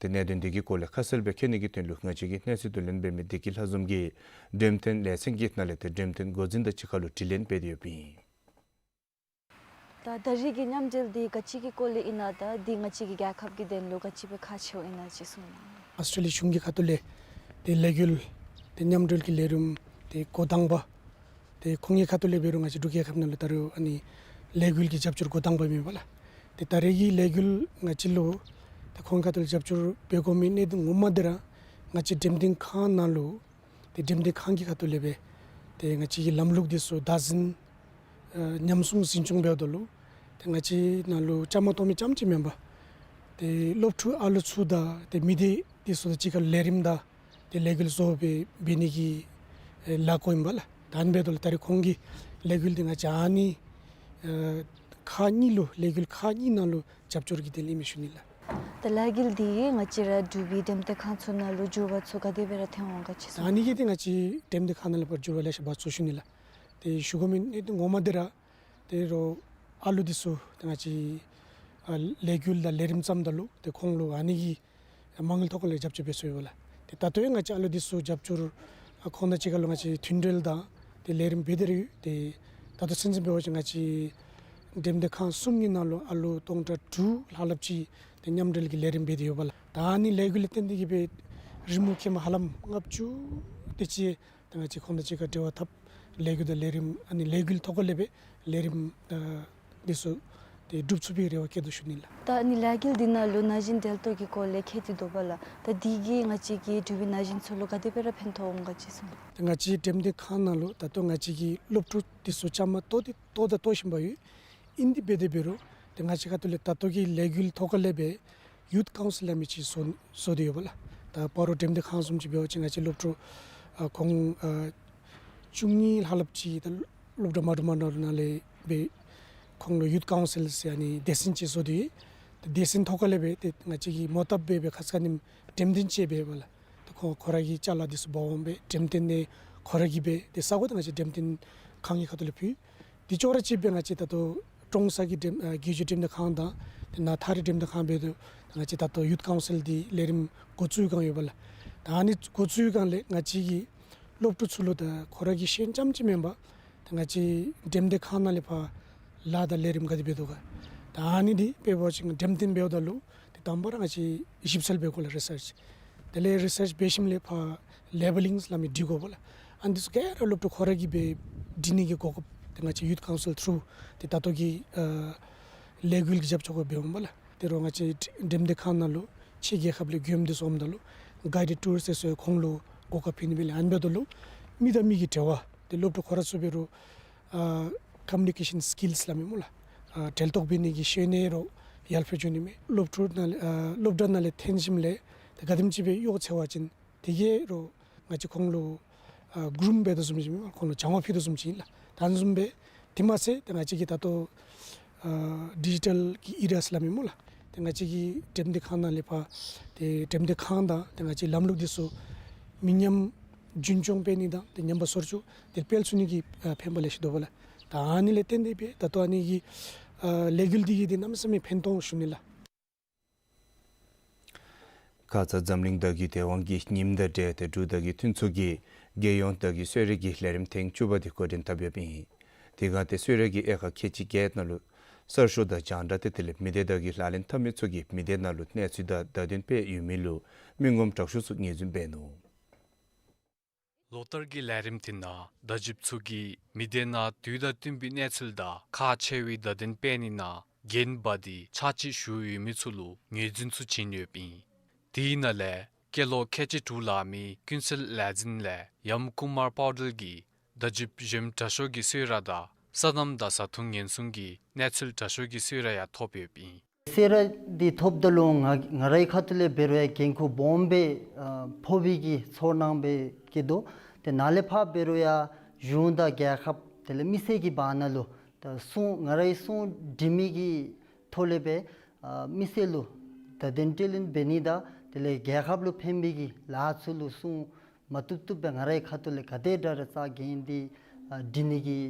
ཏེ་གནད་དོན་དེ་གི་སྐོར་ལས་ཁ་གསལ་སྦེ་མཁྱེན་ནི་གི་དོན་ལུ་ང་བཅས་ཀྱི་གནས་ཚུལ་བསྡུ་ལེན་འབད་མི་བདེ་སྐྱིད་ལྷ་འཛོམས་ཀྱིས་འགྲེམས་སྟོན་ལས་ཚན་གྱི་ནང་ལས་ཏེ་འགྲེམས་སྟོན་འགོ་འཛིན་དང་གཅིག་ཁར་ལུ་དྲི་ལན་འབད་དེ་ཡོདཔ་ཨིན། ད་ད་རིས་ཀྱི་མཉམ་འབྲེལ་འདི་ག་ཅི་གི་སྐོར་ལས་ཨིན་ན་དང་འདི་ང་བཅས་ཀྱི་རྒྱལ་ཁབ་ཀྱི་དོན་ལུ་ག་ཅི་སྦེ་ཁག་ཆེཝ་ཨིན་ན་ཅིག་གསུང་གནང་། ཨོསི་ཊྲེ་ལི་ཡ་གཞུང་གི་ཁ་ཐུག་ལས་ཏེ་ལས་འགུལ་ཏེ་མཉམ་འབྲེལ་གྱི་ལས་རིམ་ཏེ་འགོ་དང་པ་ཏེ་ཁོང་གི་ཁ་ཐུག་ལས་འབད་རུང་ང་བཅས་འབྲུག་རྒྱལ་ཁབ་ནང་ལུ་ད་རུང་ཨ་ནི་ལས་འགུལ་གྱི་རྒྱབ་སྐྱོར་འགོ་དང་པ་མེན་པ་ལགས། ཏེ་ད་རེས་ཀྱི་ལས་འགུལ་ང་བཅས་ལུ་ཏེ་ཁོང་ཁ་ཐུག་ལས་རྒྱབ་སྐྱོར་འབད་དགོ་མི་གནད་དོན་ངོ་མ་འདི་ར་ང་བཅས་འགྲེམས་སྟོན་ཁང་ནང་ལུ་ཏེ་འགྲེམས་སྟོན་ཁང་གི་ཁ་ཐུག་ལས་སྦེ་ཏེ་ང་བཅས་ཀྱི་ལམ་ལུགས་འདི་ཚུ་བདག་འཛིན་ཨ་ཉམས་སྲུང་འཛིན་སྐྱོང་འབདཝ་ད་ལུ་ཏེ་ང་བཅས་ནང་ལུ་བཅའ་མར་གཏོགས་མི་རྐྱངམ་ཅིག་མེན་པར་ཏེ་སློབ་ཕྲུག་ཨ་ལུ་ཚུ་དང་ཏེ་མི་སྡེ་འདི་ཚུ་དང་གཅིག་ཁར་ལས་རིམ་དང་ཏེ་ལས་འགུལ་བཟོ་སྦེ་འབད་ནི་གི་ཨེ་ལས་འགུལ་ཨིན་པས་ལགས། ད་ཨ་ནི་འབདཝ་ད་ལུ་ད་རེས་ཁོང་གི་ལས་འགུལ་འདི་ང་བཅས་ཨ་ནི་ཨེ་ཁག་གཉིས་ལུ་ལས་འགུལ་ཁག་གཉིས་ནང་ལུ་རྒྱབ་སྐྱོར་གྱི་དོན་ལས་ཨིན་མས་ཞུ་ནི་ལགས། ད་ལས་འགུལ་འདི་གིས་ང་བཅས་ར་འབྲུག་པའི་འགྲེམས་སྟོན་ཁང་ཚུ་ནང་ལུ་འགྱུར་བ་ཚུ་ག་དེ་སྦེ་ར་ཐོན་འོང་ག་ཅི་གསུང་། ད་ཨ་ནི་གིས་ཏེ་ང་བཅས་འགྲེམས་སྟོན་ཁང་ནང་ལུ་ཕར་འགྱུར་བ་ལེ་ཤ་འབག་ཚུགས་ཞུ་ནི་ལགས། ཏེ་ཞུ་དགོ་མི་གནད་དོན་ངོ་མ་འདི་ར་ཏེ་རོགས་ཨ་ལུ་འདི་ཚུ་ཏེ་ང་བཅས་ཨ་ལས་འགུལ་དང་ལས་རིམ་བརྩམ་ད་ལུ་ཏེ་ཁོང་ལུ་ཨ་ནི་གི་མ་དངུལ་ཐོག་ཁ་ལས་རྒྱབ་སྐྱོར་འབད་སོང་ཡོདཔ་ལགས། ཏེ་ད་ལྟོ་ཡང་ང་བཅས་ཨ་ལུ་འདི་ཚུ་རྒྱབ་སྐྱོར་ཨ་ཁོང་དང་གཅིག་ཁར་ལུ་ང་བཅས་མཐུན་འབྲེལ་དང་ཏེ་ལས་རིམ་འབད་དེ་ར་ཡོད། ཏེ་ད་ལྟོ་ཚུན་ཚོད་འབད་བ་ཅིན་ང་བཅས་འགྲེམས་སྟོན་ཁང་གསུམ་གྱི་ནང་ལུ་ཨ་ལུ་སྟོང་ཕྲག་དྲུག་ལྷག་ལྷགཔ་ཅིག་ཏེ་མཉམ་འབྲེལ་གྱི་ལས་རིམ་འབད་དེ་ཡོདཔ་ལགས། ད་ཨ་ནི་ལས་འགུལ་ལས་བརྟེན་ཏེ་གིས་སྦེ་རི་མོ་མཁལ་མ་ཧ་ལམ་ལྔ་བཅུ་དེ་ཅིག་ཏེ་ང་བཅས་ཁོང་དང་གཅིག་ཁར་འབྲེལ་བ་འཐབ་ལས་འགུལ་དང་ལས་རིམ་ཨ་ནི་ལས་འགུལ་ཐོག་ཁ་ལས་སྦེ་ལས་རིམ་ཨ་འདི་ཚུ་ཏེ་སྒྲུབ་ཚུགས་པའི་རེ་བ་བསྐྱེད་དོ་ཞུ་ནི་ལགས། ད་ཨ་ནི་ལས་འགུལ་འདི་ནང་ལུ་ན་གཞོན་འབྲེལ་གཏོགས་ཀྱི་སྐོར་ལས་བཀོད་དེ་འདུག་པ་ལགས། ད་འདི་གིས་ང་བཅས་ཀྱི་འབྲུག་པའི་ན་གཞོན་ཚུ་ལུ་ག་དེ་སྦེ་ར་ཕན་ཐོགས་འོང་ག་ཅི་གསུང་། ཏེ་ང་བཅས་འགྲེམས་སྟོན་ཁང་ནང་ལུ་ད་ལྟོ་ང་བཅས་ཀྱི་སློབ་ཕྲུག་འདི་ཚུ་བཅའ་མར་གཏོགས་ཏེ་གཏོགས་དང་གཏོགས་བཞིན་པ་ཡོད། ཨིན་ཏེ་འབད་དེ་འབད་རུང་ཏེ་ང་བཅས་ཁ་ཐུག་ལས་ད་ལྟོ་གི་ལས་འགུལ་ཐོག་ཁ་ལས་སྦེ་ཡུཐ་ཀའུན་སིལ་སླབ་མི་ཅིག་བཟོ་བཟོ་སྟེ་ཡོདཔ་ལགས། ད་སྤ་རོ་འགྲེམས་སྟོན་ཁང་བཟུམ་ཅིག་འབད་བ་ཅིན་ང་བཅས་སློབ་ཕྲུག་ཨ་ཁོང་ཨ་བཅུ་གཉིས་ལྷག་ལྷགཔ་ཅིག་ད་སློབ་གྲྭ་མ་འདྲཝ་མ་འདྲཝ་ནང་ལས་སྦེ་ཁོང་ལུ་ཡུཐ་ཀའུན་སིལ་ཟེར་ཨ་ནི་སྡེ་ཚན་ཅིག་བཟོ་སྟེ་ཡོད། ད་སྡེ་ཚན་ཐོག་ཁ་ལས་སྦེ་ཏེ་ང་བཅས་ཀྱིས་མོ་བཏབ་སྦེ་སྦེ་ཁ་ཙ་ཁ་ཉིནམ་འགྲེམས་སྟོན་ཅིག་འབདཝ་ལགས། ཏེ་ཁོ་ཁོ་ར་གི་ཅ་ལ་འདི་ཚུ་འབག་འོང་སྦེ་འགྲེམས་སྟོན་ནི་ཁོ་ར་གིས་འབད་དེ་ས་གོ་ཏེ་ང་བཅས་འགྲེམས་སྟོན་ཁང་གི་ཁ་ཐུག་ལས་ཕུལ། དེ་ཅོག་ར་གཅིག་སྦེ་ང་བཅས་ད་ལྟོ་ཀྲོང་གསར་གྱི་འགྲེམས་ཨ་རྒྱལ་སྤྱིའི་འགྲེམས་སྟོན་ཁང་དང་ཏེ་ནཱ་ཐ་རི་འགྲེམས་སྟོན་ཁང་འབད་དེ་ང་བཅས་ད་ལྟོ་ཡུཐ་ཀའུན་སིལ་འདི་ལས་རིམ་འགོ་བཙུགས་སྒང་ཡོདཔ་ལགས། ད་ཨ་ནི་འགོ་བཙུགས་སྒང་ལས་ང་བཅས་ཀྱིས་སློབ་ཕྲུག་ཚུ་ལུ་ད་ཁོ་ར་གི་ཤེས་ཡོན་རྐྱངམ་ཅིག་མེན་པར་ད་ང་བཅས་འགྲེམས་སྟོན་ཁང་ནང་ལས་ཕར་ལཱ་དང་ལས་རིམ་ག་དེ་འབད་དོ་ག། ད་ཨ་ནི་འདི་དཔེ་འབད་བ་ཅིན་འགྲེམས་སྟོན་འབདཝ་ད་ལུ་ཏེ་དང་པ་ར་ང་བཅས་ཞིབ་འཚོལ་འབད་དགོ་ལགས། རི་སརཆ། དེ་ལས་རི་སརཆ་འབད་ཞིནམ་ལས་ཕར་ལེ་བེ་ལིང་ཟེར་སླབ་མི་འབྲི་དགོཔ་ལགས། ཨ་ནི་འདི་ཚུ་ག་ར་སློབ་ཕྲུག་ཁོ་ར་གིས་སྦེ་འབྲི་ནི་གི་གོ་སྐབས་ཏེ་ང་བཅས་ཡུཐ་ཀའུན་སིལ་ཐུརུ་ཏེ་ད་ལྟོ་གི་ཨ་ལས་འགུལ་གྱི་རྒྱབ་སྐྱོར་འབད་འོང་པ་ལགས། དེ་རུང་ང་བཅས་འགྲེམས་སྟོན་ཁང་ནང་ལུ་ཕྱི་རྒྱལ་ཁབ་ལས་མགྱོནམ་འདི་ཚུ་འོངམ་ད་ལུ་གའི་ཌེཌ་ཊུར་ཟེར་སོ་ཡང་ཁོང་ལུ་གོ་སྐབས་ཕུལ་ནི་སྦེ་ལགས། ཨ་ནི་འབདཝ་ད་ལུ་མི་དང་མི་གི་འབྲེལ་བ་ཏེ་སློབ་ཕྲུག་ཁོ་ར་ཚུ་འབད་རུང་ཨ་ཀོ་མུ་ནི་ཀེ་ཤཱན་སི་ཀིལསི་སླབ་མི་སྨོ་ལགས། ཨ་འབྲེལ་གཏོགས་འབད་ནི་གི་ཤེས་ཡོན་རོགས་ཡར་འཕེལ་འགྱོ་ནི་མས། སློབ་ཕྲུག་ནང་ལས་ཨ་སློབ་གྲྭ་ནང་ལས་འཐོན་ཞིནམ་ལས་ཏེ་ག་དེམ་ཅིག་སྦེ་གཡོག་འཚོལ་བ་ཅིན་དེ་གིས་རོགས་ང་བཅས་ཁོང་ལུ་ཨ་གུ་རུམ་འབད་དོ་བཟུམ་ཅིག་མས། ཁོང་ལུ་སྦྱང་བ་ཕུལ་དོ་བཟུམ་ཅིག་ཨིན་ལགས། ད་ཨ་ནི་བཟུམ་སྦེ་དེ་མ་ཚད་ཏེ་ང་བཅས་ཀྱིས་ད་ལྟོ་ཨ་ཌི་ཇི་ཊལ་གྱི་ཨི་ར་ཟེར་སླབ་མི་སྨོ་ལགས། ཏེ་ང་བཅས་ཀྱི་འགྲེམས་སྟོན་ཁང་ནང་ལས་ཕར་ཏེ་འགྲེམས་སྟོན་ཁང་དང་ཏེ་ང་བཅས་ལམ་ལུགས་འདི་ཚུ་མི་ཉམས་རྒྱུན་སྐྱོང་འབད་ནི་དང་ཏེ་ཉམས་པ་སོར་ཆུད་དེ་སྤེལ་ཚུགས་ནི་གི་ཨ་ཕན་པ་ལེ་ཤ་འདུག་པ་ལགས། ད་ཨ་ནི་ལས་བརྟེན་ཏེ་སྦེ་ད་ལྟོ་ཨ་ནི་གི་ཨ་ལས་འགུལ་འདི་གིས་ཏེ་གནམ་མེད་ས་མེད་ཕན་ཐོགས་ཞུ་ནི་ལགས། ཁ་ཙ་འཛམ་གླིང་བདག་གི་བདེ་དབང་གི་ཉིནམ་དང་འབྲེལ་ཏེ་འབྲུག་བདག་གི་མཐུན་ཚོགས་ཀྱིས་རྒྱལ་ཡོངས་བདག་གི་གསོལ་རས་ཀྱི་ལས་རིམ་ཐེངས་བཅུ་པ་དེ་འགོ་འདྲེན་འཐབ་ཡོདཔ་ཨིན། དེ་སྒང་ཏེ་གསོལ་རས་ཀྱི་དབྱེ་ཁག་ཁལ་གཅིག་བརྒྱད་ནང་ལུ་གསར་ཤོག་དང་རྒྱང་བསྒྲགས་ཏེ་དེ་ལས་མི་སྡེ་བདག་གི་ལག་ལེན་འཐབ་མི་ཚུ་གིས་མི་སྡེ་ནང་ལུ་གནས་ཚུལ་དང་བརྡ་དོན་སྤེལ་ཡོད་མི་ལུ་མི་ངོམ་དྲག་ཤོས་ཚུ་ངོས་འཛིན་འབད་ནུག། ལོ་ལྟར་གྱི་ལས་རིམ་དེ་ནང་བརྡ་བརྒྱུདཔ་ཚུ་གིས་མི་སྡེ་ནང་དུས་དང་བསྟུན་པའི་གནས་ཚུལ་དང་ཁག་ཆེ་བའི་བརྡ་དོན་སྤེལ་ནི་ནང་འགན་འབག་སྟེ་ཕྱག་ཕྱིད་ཞུ་ཡོད་མི་ཚུ་ལུ་ངོས་འཛིན་ཚུ་བྱིན་ཡོདཔ་ཨིན། དེའི་ནང་ལས་སྐྱེས་ལོ་ཁལ་གཅིག་དྲུག་ལང་མི་ཀུན་གསལ་ལས་འཛིན་ལས་ཡམ་ཀུ་མར་པཱ་ཊེལ་གྱིས་བརྡ་བརྒྱུདཔ་གཞོནམ་དྲག་ཤོས་ཀྱི་གསོལ་རས་དང་སོ་ནམ་དང་བཟའ་འཐུང་ཉེན་སྲུང་གི་གནས་ཚུལ་དྲག་ཤོས་ཀྱི་གསོལ་རས་ཡང་ཐོབ་ཡོདཔ་ཨིན། གསོལ་རས་འདི་ཐོབ་ད་ལུ་ང་ང་རའི་ཁ་ཐུག་ལས་འབད་རུང་ཡང་འགན་ཁུར་སྦོམ་སྦེ་ཨ་ཕོག་པའི་གི་ཚོར་སྣང་སྦེ་སྐྱེས་དོ། ཏེ་ནཱ་ལས་ཕར་འབད་རུང་ཡང་གཞུང་དང་རྒྱལ་ཁབ་དེ་ལས་མི་སེར་གྱི་བར་ན་ལུ་ད་གསུང་ང་རའི་གསུང་འདྲི་མི་གི་ཐོག་ལས་སྦེ་ཨ་མི་སེར་ལུ་ད་བརྡ་དོན་སྤྲོད་ལེན་འབད་ནི་དང་དེ་ལས་རྒྱལ་ཁབ་ལུ་ཕན་པའི་གི་ལཱ་ཚུ་ལུ་གསུང་མ་བཏུབ་བཏུབ་སྦེ་ང་རའི་ཁ་ཐུག་ལས་ག་དེ་དྲག་ར་རྩ་འགེངས་ཏེ་ཨ་འདྲི་ནི་གི།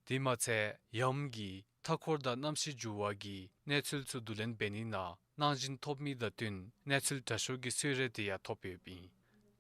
དེ་མ་ཚད་ཡམ་གྱིས་མཐའ་འཁོར་དང་གནམ་གཤིས་འགྱུར་བ་གི་གནས་ཚུལ་ཚུ་བསྡུ་ལེན་འབད་ནི་ནང་གནང་སྦྱིན་ཐོབ་མི་དང་བསྟུན་གནས་ཚུལ་དྲག་ཤོས་ཀྱི་གསོལ་རས་དེ་ཡང་ཐོབ་ཡོདཔ་ཨིན།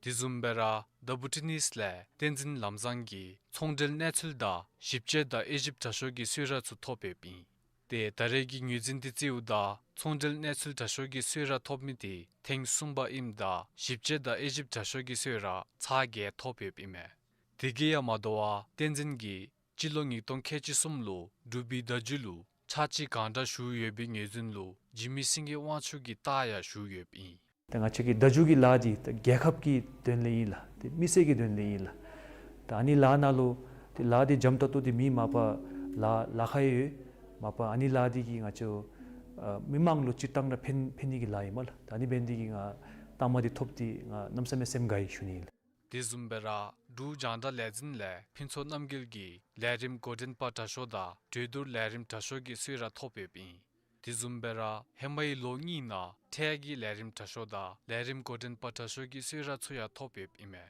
དེ་བཟུམ་སྦེ་ར་ཌབ་བུ་ཊི་ནིས་ལས་བསྟན་འཛིན་ལམ་བཟང་གིས་ཚོང་འབྲེལ་གནས་ཚུལ་དང་ཞིབ་དཔྱད་དང་དབྱེ་ཞིབ་དྲག་ཤོས་ཀྱི་གསོལ་རས་ཚུ་ཐོབ་ཡོདཔ་ཨིན། ཏེ་ད་རེས་ཀྱི་ངོས་འཛིན་དེ་བརྩིཝ་ད་ཚོང་འབྲེལ་གནས་ཚུལ་དྲག་ཤོས་ཀྱི་གསོལ་རས་ཐོབ་མི་དེ་ཐེངས་གསུམ་པ་ཨིནམ་ད་ཞིབ་དཔྱད་དང་དབྱེ་ཞིབ་དྲག་ཤོས་ཀྱི་གསོལ་རས་ཚར་བརྒྱད་ཐོབ་ཡོདཔ་ཨིན་མས། དེ་གིས་ཡང་མ་དོ་བར་བསྟན་འཛིན་གྱིས་སྤྱི་ལོ་ཉིས་སྟོང་ཁལ་གཅིག་གསུམ་ལུ་འབྲུག་པའི་བརྡ་བརྒྱུད་ལུ་ ཕྱག་ཕྱིད་གང་དྲག་ཞུ་ཡོད་པའི་ངོས་འཛིན་ལུ་འཇིགས་མེད་སེང་གེ་དབང་ཕྱུག་གི་རྟགས་ཡང་ཞུ་ཡོདཔ་ཨིན། ཏེ་ང་བཅས་ཀྱི་བརྡ་བརྒྱུད་ཀྱི་ལཱ་འདི་ཏེ་རྒྱལ་ཁབ་ཀྱི་དོན་ལས་ཨིན་ལགས། ཏེ་མི་སེར་གྱི་དོན་ལས་ཨིན་ལགས། ཏེ་ཨ་ནི་ལཱ་ནང་ལུ་ཏེ་ལཱ་འདི་འཇམ་ཏོང་ཏོ་འདི་མེད། མ་པ་ལཱ་ལཱ་ཁག་ཡང་ཡོད། མ་པ་ཨ་ནི་ལཱ་འདི་གིས་ང་བཅས་ཨ་མི་མང་ལུ་སྤྱིར་བཏང་ར་ཕན་ཕན་ནི་གི་ལཱ་ཨིན་མས་ལགས། ཏེ་ཨ་ནི་འབད་ནི་འདི་གིས་ང་རྟགས་མ་འདི་ཐོབ་སྟེ་ང་གནམ་མེད་ས་མེད་སེམས་དགའ་ཡི་ཞུ་ནི་ཨིན་ལགས། དེ་བཟུམ་སྦེ་ར་འབྲུག་རྒྱང་བསྒྲགས་ལས་འཛིན་ལས་ཕུན་ཚོགས་རྣམ་རྒྱལ་གྱིས་ལས་རིམ་འགོ་འདྲེན་པ་དྲག་ཤོས་དང་གྲོས་བསྡུར་ལས་རིམ་དྲག་ཤོས་ཀྱི་གསོལ་རས་ཐོབ་ཡོདཔ་ཨིན། དེ་བཟུམ་སྦེ་ར་ཧེ་མའི་ལོ་གཉིས་ནང་འཕྲལ་གྱི་ལས་རིམ་དྲག་ཤོས་དང་ལས་རིམ་འགོ་འདྲེན་པ་དྲག་ཤོས་ཀྱི་གསོལ་རས་ཚུ་ཡང་ཐོབ་ཡོདཔ་ཨིན་མས།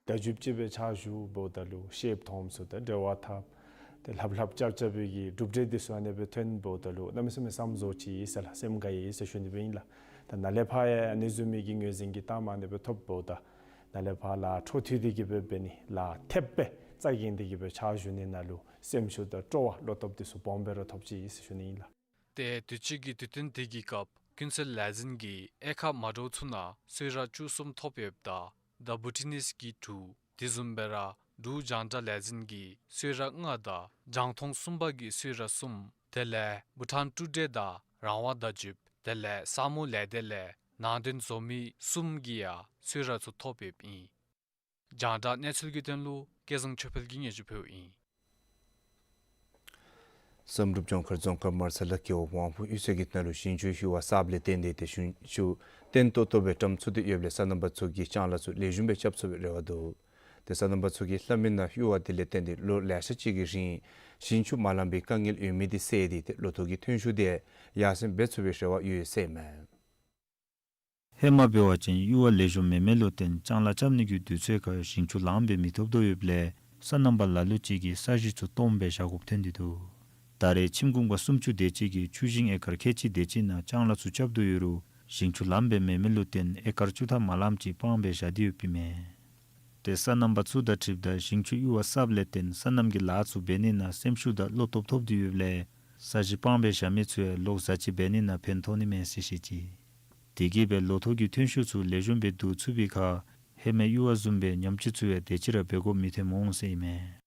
བརྡ་བརྒྱུདཔ་ཅིག་སྦེ་ཕྱག་ཞུཝ་ད་ལུ་ཤེསཔ་མཐོངམ་ཚུ་དང་འབྲེལ་བ་འཐབ། ཏེ་ལྷབ་ལྷབ་རྐྱབ་རྐྱབ་པའི་གི་གྲུབ་འབྲས་འདི་ཚུ་ཨ་ནི་སྦེ་ཐོནམ་ད་ལུ་གནམ་མེད་ས་མེད་བསམ་བཟོ་ཅིག་ཡོད་ཟེར་ལགས། སེམས་དགའ་ཡི་ཟེར་ཞུ་ནི་སྦེ་ཨིན་ལགས། ད་ནཱ་ལས་ཕར་ཡང་ཨ་ནི་བཟུམ་མའི་གི་ངོས་འཛིན་གྱི་རྟགས་མ་ཨ་ནི་སྦེ་ཐོབ་ད་ནཱ་ལས་ཕར་ལཱ་འཕྲོ་མཐུད་དེ་གི་སྦེ་འབད་ནི་ལཱ་ཐེབས་སྦེ་རྩ་འགེངས་ཏེ་གི་སྦེ་ཕྱག་ཞུ་ནི་ནང་ལུ་སེམས་ཤུགས་དང་སྤྲོ་བ་བློ་སྟོབས་འདི་ཚུ་སྦོམ་སྦེ་ར་ཐོབ་ཅི་ཟེར་ཞུ་ནི་ཨིན་ལགས། ཏེ་དུས་ཅི་གི་དུས་སྟོན་དེ་གི་སྐབས་ཀུན་གསལ་ལས་འཛིན་གྱིས་དབྱེ་ཁག་མ་འདྲཝ་ཚུ་ནང་གསོལ་རས་བཅུ་གསུམ་ཐོབ་ཡོདཔ་དང་ད་བུ་ཊི་ནིས་ཀྱིས་དྲུག། དེ་བཟུམ་སྦེ་ར་འབྲུག་རྒྱང་བསྒྲགས་ལས་འཛིན་གྱིས་གསོལ་རས་ལྔ་དང་རྒྱང་མཐོང་གསུམ་པ་གིས་གསོལ་རས་གསུམ། དེ་ལས་བྷུ་ཊཱན་ཀྲུ་འབྲས་དང་རང་དབང་བརྡ་བརྒྱུདཔ། དེ་ལས་ས་མོ་ལས་སྡེ་ལས་ནང་དོན་བཟོ་མི་གསུམ་གྱིས་ཡང་གསོལ་རས་ཚུ་ཐོབ་ཡོདཔ་ཨིན། རྒྱང་བསྒྲགས་གནས་ཚུལ་གྱི་དོན་ལུ་སྐལ་བཟང་ཆོས་འཕེལ་གྱིས་སྙན་ཞུ་ཕུལཝ་ཨིན། བསམ་གྲུབ་ལྗོངས་མཁར་རྫོང་ཁག་མར་ཚ་ལ་རྒེད་འོག་དབང་ཕུག་གཡུས་ཚན་གྱི་ནང་ལུ་ཞིང་ཆུའི་གཡུར་བ་གསརཔ་ལས་བརྟེན་ཏེ་ཏེ་ཞིང་ཆུ་བརྟན་ཏོག་ཏོ་སྦེ་བཀྲམ་ཚུགས་ཏེ་ཡོདཔ་ལས་སོ་ནམ་པ་ཚུ་གིས་ལྕང་ལཱ་ཚུ་ལེགས་ཤོམ་སྦེ་རྐྱབ་ཚུགས་པའི་རེ་བ་འདུག། ཏེ་སོ་ནམ་པ་ཚུ་གིས་སླབ་མི་ནང་གཡུར་བ་འདི་ལས་བརྟེན་ཏེ་ལོ་ལེ་ཤ་ཅིག་གི་རིང་ཞིང་ཆུ་མ་ལང་པའི་དཀའ་ངལ་ཡོད་མི་འདི་བསལ་ཏེ་ཏེ་ལོ་ཐོག་གི་ཐོན་ཤུགས་འདི་ཡར་སེང་འབད་ཚུགས་པའི་རེ་བ་ཡོད་ཟེར་ཨིན་མས། ཧེ་མ་འབད་བ་ཅིན་གཡུར་བ་ལེགས་ཤོམ་མེད་མི་ལུ་བརྟེན་ལྕང་ལཱ་རྐྱབ་ནི་གི་དུས་ཚོད་ཁར་ཞིང་ཆུ་ལངམ་སྦེ་མི་ཐོབ་དོ་ཡོདཔ་ལས་སོ་ནམ་པ་ལ་ལུ་ཅིག་གིས་ས་གཞི་ཚུ་སྟོངམ་སྦེ་བཞག་དགོཔ་ཐོན་ཏེ་འདུག། ད་རེས་ཁྱིམ་གུང་པ་སུམ་ཅུ་དེ་ཅིག་གིས་ཆུ་ཞིང་ཨེ་ཀར་ཁལ་གཅིག་དེ་ཅིག་ནང་ལྕང་ལཱ་ཚུ་རྐྱབ་དོ་ཡོད་རུང་ཞིང་ཆུ་ལངམ་སྦེ་མེད་མི་ལུ་བརྟེན་ཨེ་ཀར་བཅུ་ཐམ་མ་ལངམ་ཅིག་སྤང་སྦེ་བཞག་སྟེ་ཡོདཔ་ཨིན་མས། ཏེ་སོ་ནམ་པ་ཚུ་དང་འཁྲིལཝ་ད་ཞིང་ཆུ་གཡུར་བ་གསརཔ་ལས་བརྟེན་སོ་ནམ་གྱི་ལཱ་ཚུ་འབད་ནི་ནང་སེམས་ཤུགས་དང་བློ་སྟོབས་ཐོབ་སྟེ་ཡོདཔ་ལས་ས་གཞི་སྤང་སྦེ་བཞག་མི་ཚུ་ཡང་ལོག་ཟ་བཅད་འབད་ནི་ནང་ཕན་ཐོགས་ནི་མས་ཟེར་བཤད་ཅི། དེ་གིས་སྦེ་ལོ་ཐོག་གི་ཐོན་ཤུགས་ཚུ་ལེགས་ཤོམ་སྦེ་བསྡུ་ཚུགས་པའི་ཁར་ཧེ་མའི་གཡུར་བ་བཟུམ་སྦེ་ཉམས་ཅི་ཚུ་ཡང་དེ་ཅིག་ར་འབད་དགོཔ་མི་ཐོན་འོང་ཟེར་ཨིན་མས།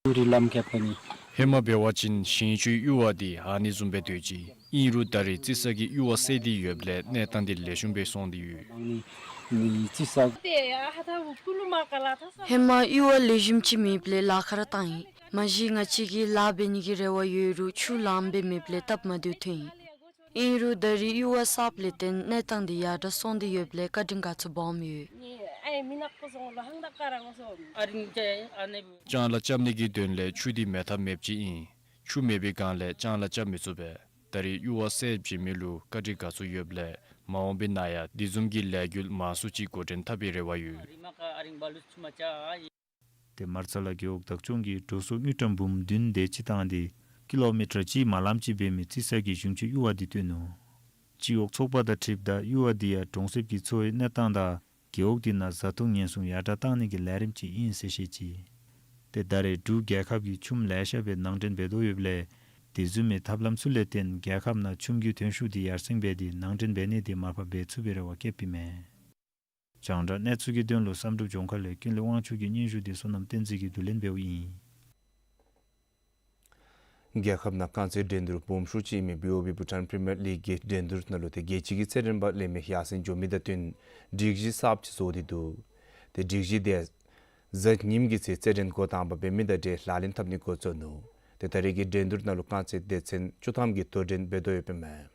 ཧེ་མ་འབད་བ་ཅིན་ཞིང་ཆུའི་གཡུར་བ་འདི་ཨ་ནི་བཟུམ་སྦེ་སྡོད་ཅི། ཨིན་རུང་ད་རེས་རྩི་ས་གི་གཡུར་བ་བསལ་ཏེ་ཡོདཔ་ལས་གནས་སྟངས་འདི་ལེགས་ཤོམ་སྦེ་སོང་སྟེ་ཡོད། ཧེ་མ་གཡུར་བ་ལེགས་ཤོམ་ཅིག་མེདཔ་ལས་ལཱ་ཁག་ར་བཏང་ཡི། མ་གཞི་ང་བཅས་ཀྱིས་ལཱ་འབད་ནི་གི་རེ་བ་ཡོད་རུང་ཆུ་ལངམ་སྦེ་མེདཔ་ལས་སྟབས་མ་བདེཝ་ཐོན་ཡི། ཨིན་རུང་ད་རེས་གཡུར་བ་གསརཔ་ལས་བརྟེན་གནས་སྟངས་འདི་ཡར་དྲག་སོང་སྟེ་ཡོདཔ་ལས་བཀའ་དྲིན་དགའ་ཚོར་སྦོམ་ཡོད། ལྕང་ལཱ་རྐྱབ་ནི་གི་དོན་ལས་ཆུ་འདི་མེད་ཐབས་མེདཔ་ཅིག་ཨིན། ཆུ་མེད་པའི་སྒང་ལས་ལྕང་ལཱ་རྐྱབ་མི་ཚུགས་པས། ད་རེས་གཡུར་བ་བསལ་བྱིན་མི་ལུ་བཀའ་དྲིན་དགའ་ཚོར་ཡོདཔ་ལས་མ་འོངས་པའི་ནང་ཡང་དེ་བཟུམ་གྱི་ལས་འགུལ་མང་སུ་ཅིག་འགོ་འདྲེན་འཐབ་པའི་རེ་བ་ཡོད། ཏེ་མར་ཚ་ལ་རྒེད་འོག་བདག་སྐྱོང་གིས་འགྲོ་སོང་དངུལ་ཀྲམ་འབུམ་བདུན་དེ་ཅིག་བཏང་སྟེ་ཀི་ལོ་མི་ཊར་གཅིག་མ་ལངམ་ཅིག་འབད་མི་རྩི་ས་གི་ཞིང་ཆུ་གཡུར་བ་འདི་བཏོན་ནུག། སྤྱི་འོག་ཚོགས་པ་དང་འཁྲིལཝ་ད་གཡུར་བ་འདི་ཡང་གྲོང་གསེབ་ཀྱི་འཚོ་བའི་གནས་སྟངས་དང་རྒེད་འོག་འདི་ནང་བཟའ་འཐུང་ཉེན་སྲུང་ཡར་དྲག་བཏང་ནི་གི་ལས་རིམ་ཅིག་ཨིན་ཟེར་བཤད་ཅི། ཏེ་ད་རེས་འབྲུག་རྒྱལ་ཁབ་ཀྱིས་ཆུམ་ལེ་ཤ་སྦེ་ནང་འདྲེན་འབད་དོ་ཡོདཔ་ལས་དེ་བཟུམ་མའི་ཐབས་ལམ་ཚུ་ལས་བརྟེན་རྒྱལ་ཁབ་ནང་ཆུམ་གྱི་ཐོན་ཤུགས་འདི་ཡར་སེང་འབད་དེ་ནང་འདྲེན་འབད་ནི་འདི་མར་ཕབ་འབད་ཚུགས་པའི་རེ་བ་བསྐྱེདཔ་ཨིན་མས། རྒྱང་བསྒྲགས་གནས་ཚུལ་གྱི་དོན་ལུ་བསམ་གྲུབ་ལྗོངས་མཁར་ལས་ཀུན་ལེགས་དབང་ཕྱུག་གི་སྙན་ཞུ་འདི་བསོད་ནམས་བསྟན་འཛིན་གྱིས་བསྡུ་ལེན་འབདཝ་ཨིན། རྒྱལ་ཁབ་ནང་རྐང་རྩེད་འགྲན་བསྡུར་སྦོམ་ཤོས་ཅིག་ཨིན་མི་བི་ཨོ་བི་བྷུ་ཊཱན་པི་རི་མི་ཡར་ལིག་གི་འགྲན་བསྡུར་ནང་ལུ་ཏེ་རྒྱལ་སྤྱི་གི་རྩེད་འགྲན་པ་ལེན་མི་ཡར་སེང་འགྱོ་མི་དང་བསྟུན་སྒྲིག་གཞི་གསརཔ་ཅིག་བཟོ་སྟེ་འདུག། ཏེ་སྒྲིག་གཞི་འདི་གཟའ་ཉིམ་གི་ཚེ་རྩེད་འགྲན་འགོ་དང་པ་འབད་མི་དང་འབྲེལ་ལག་ལེན་འཐབ་ནི་འགོ་བཙུགས་ནུག། ཏེ་ད་རེས་ཀྱི་འགྲན་བསྡུར་ནང་ལུ་རྐང་རྩེད་སྡེ་ཚན་བཅུ་ཐམ་གྱིས་དོ་འགྲན་འབད་དོ་ཡོདཔ་ཨིན་མས།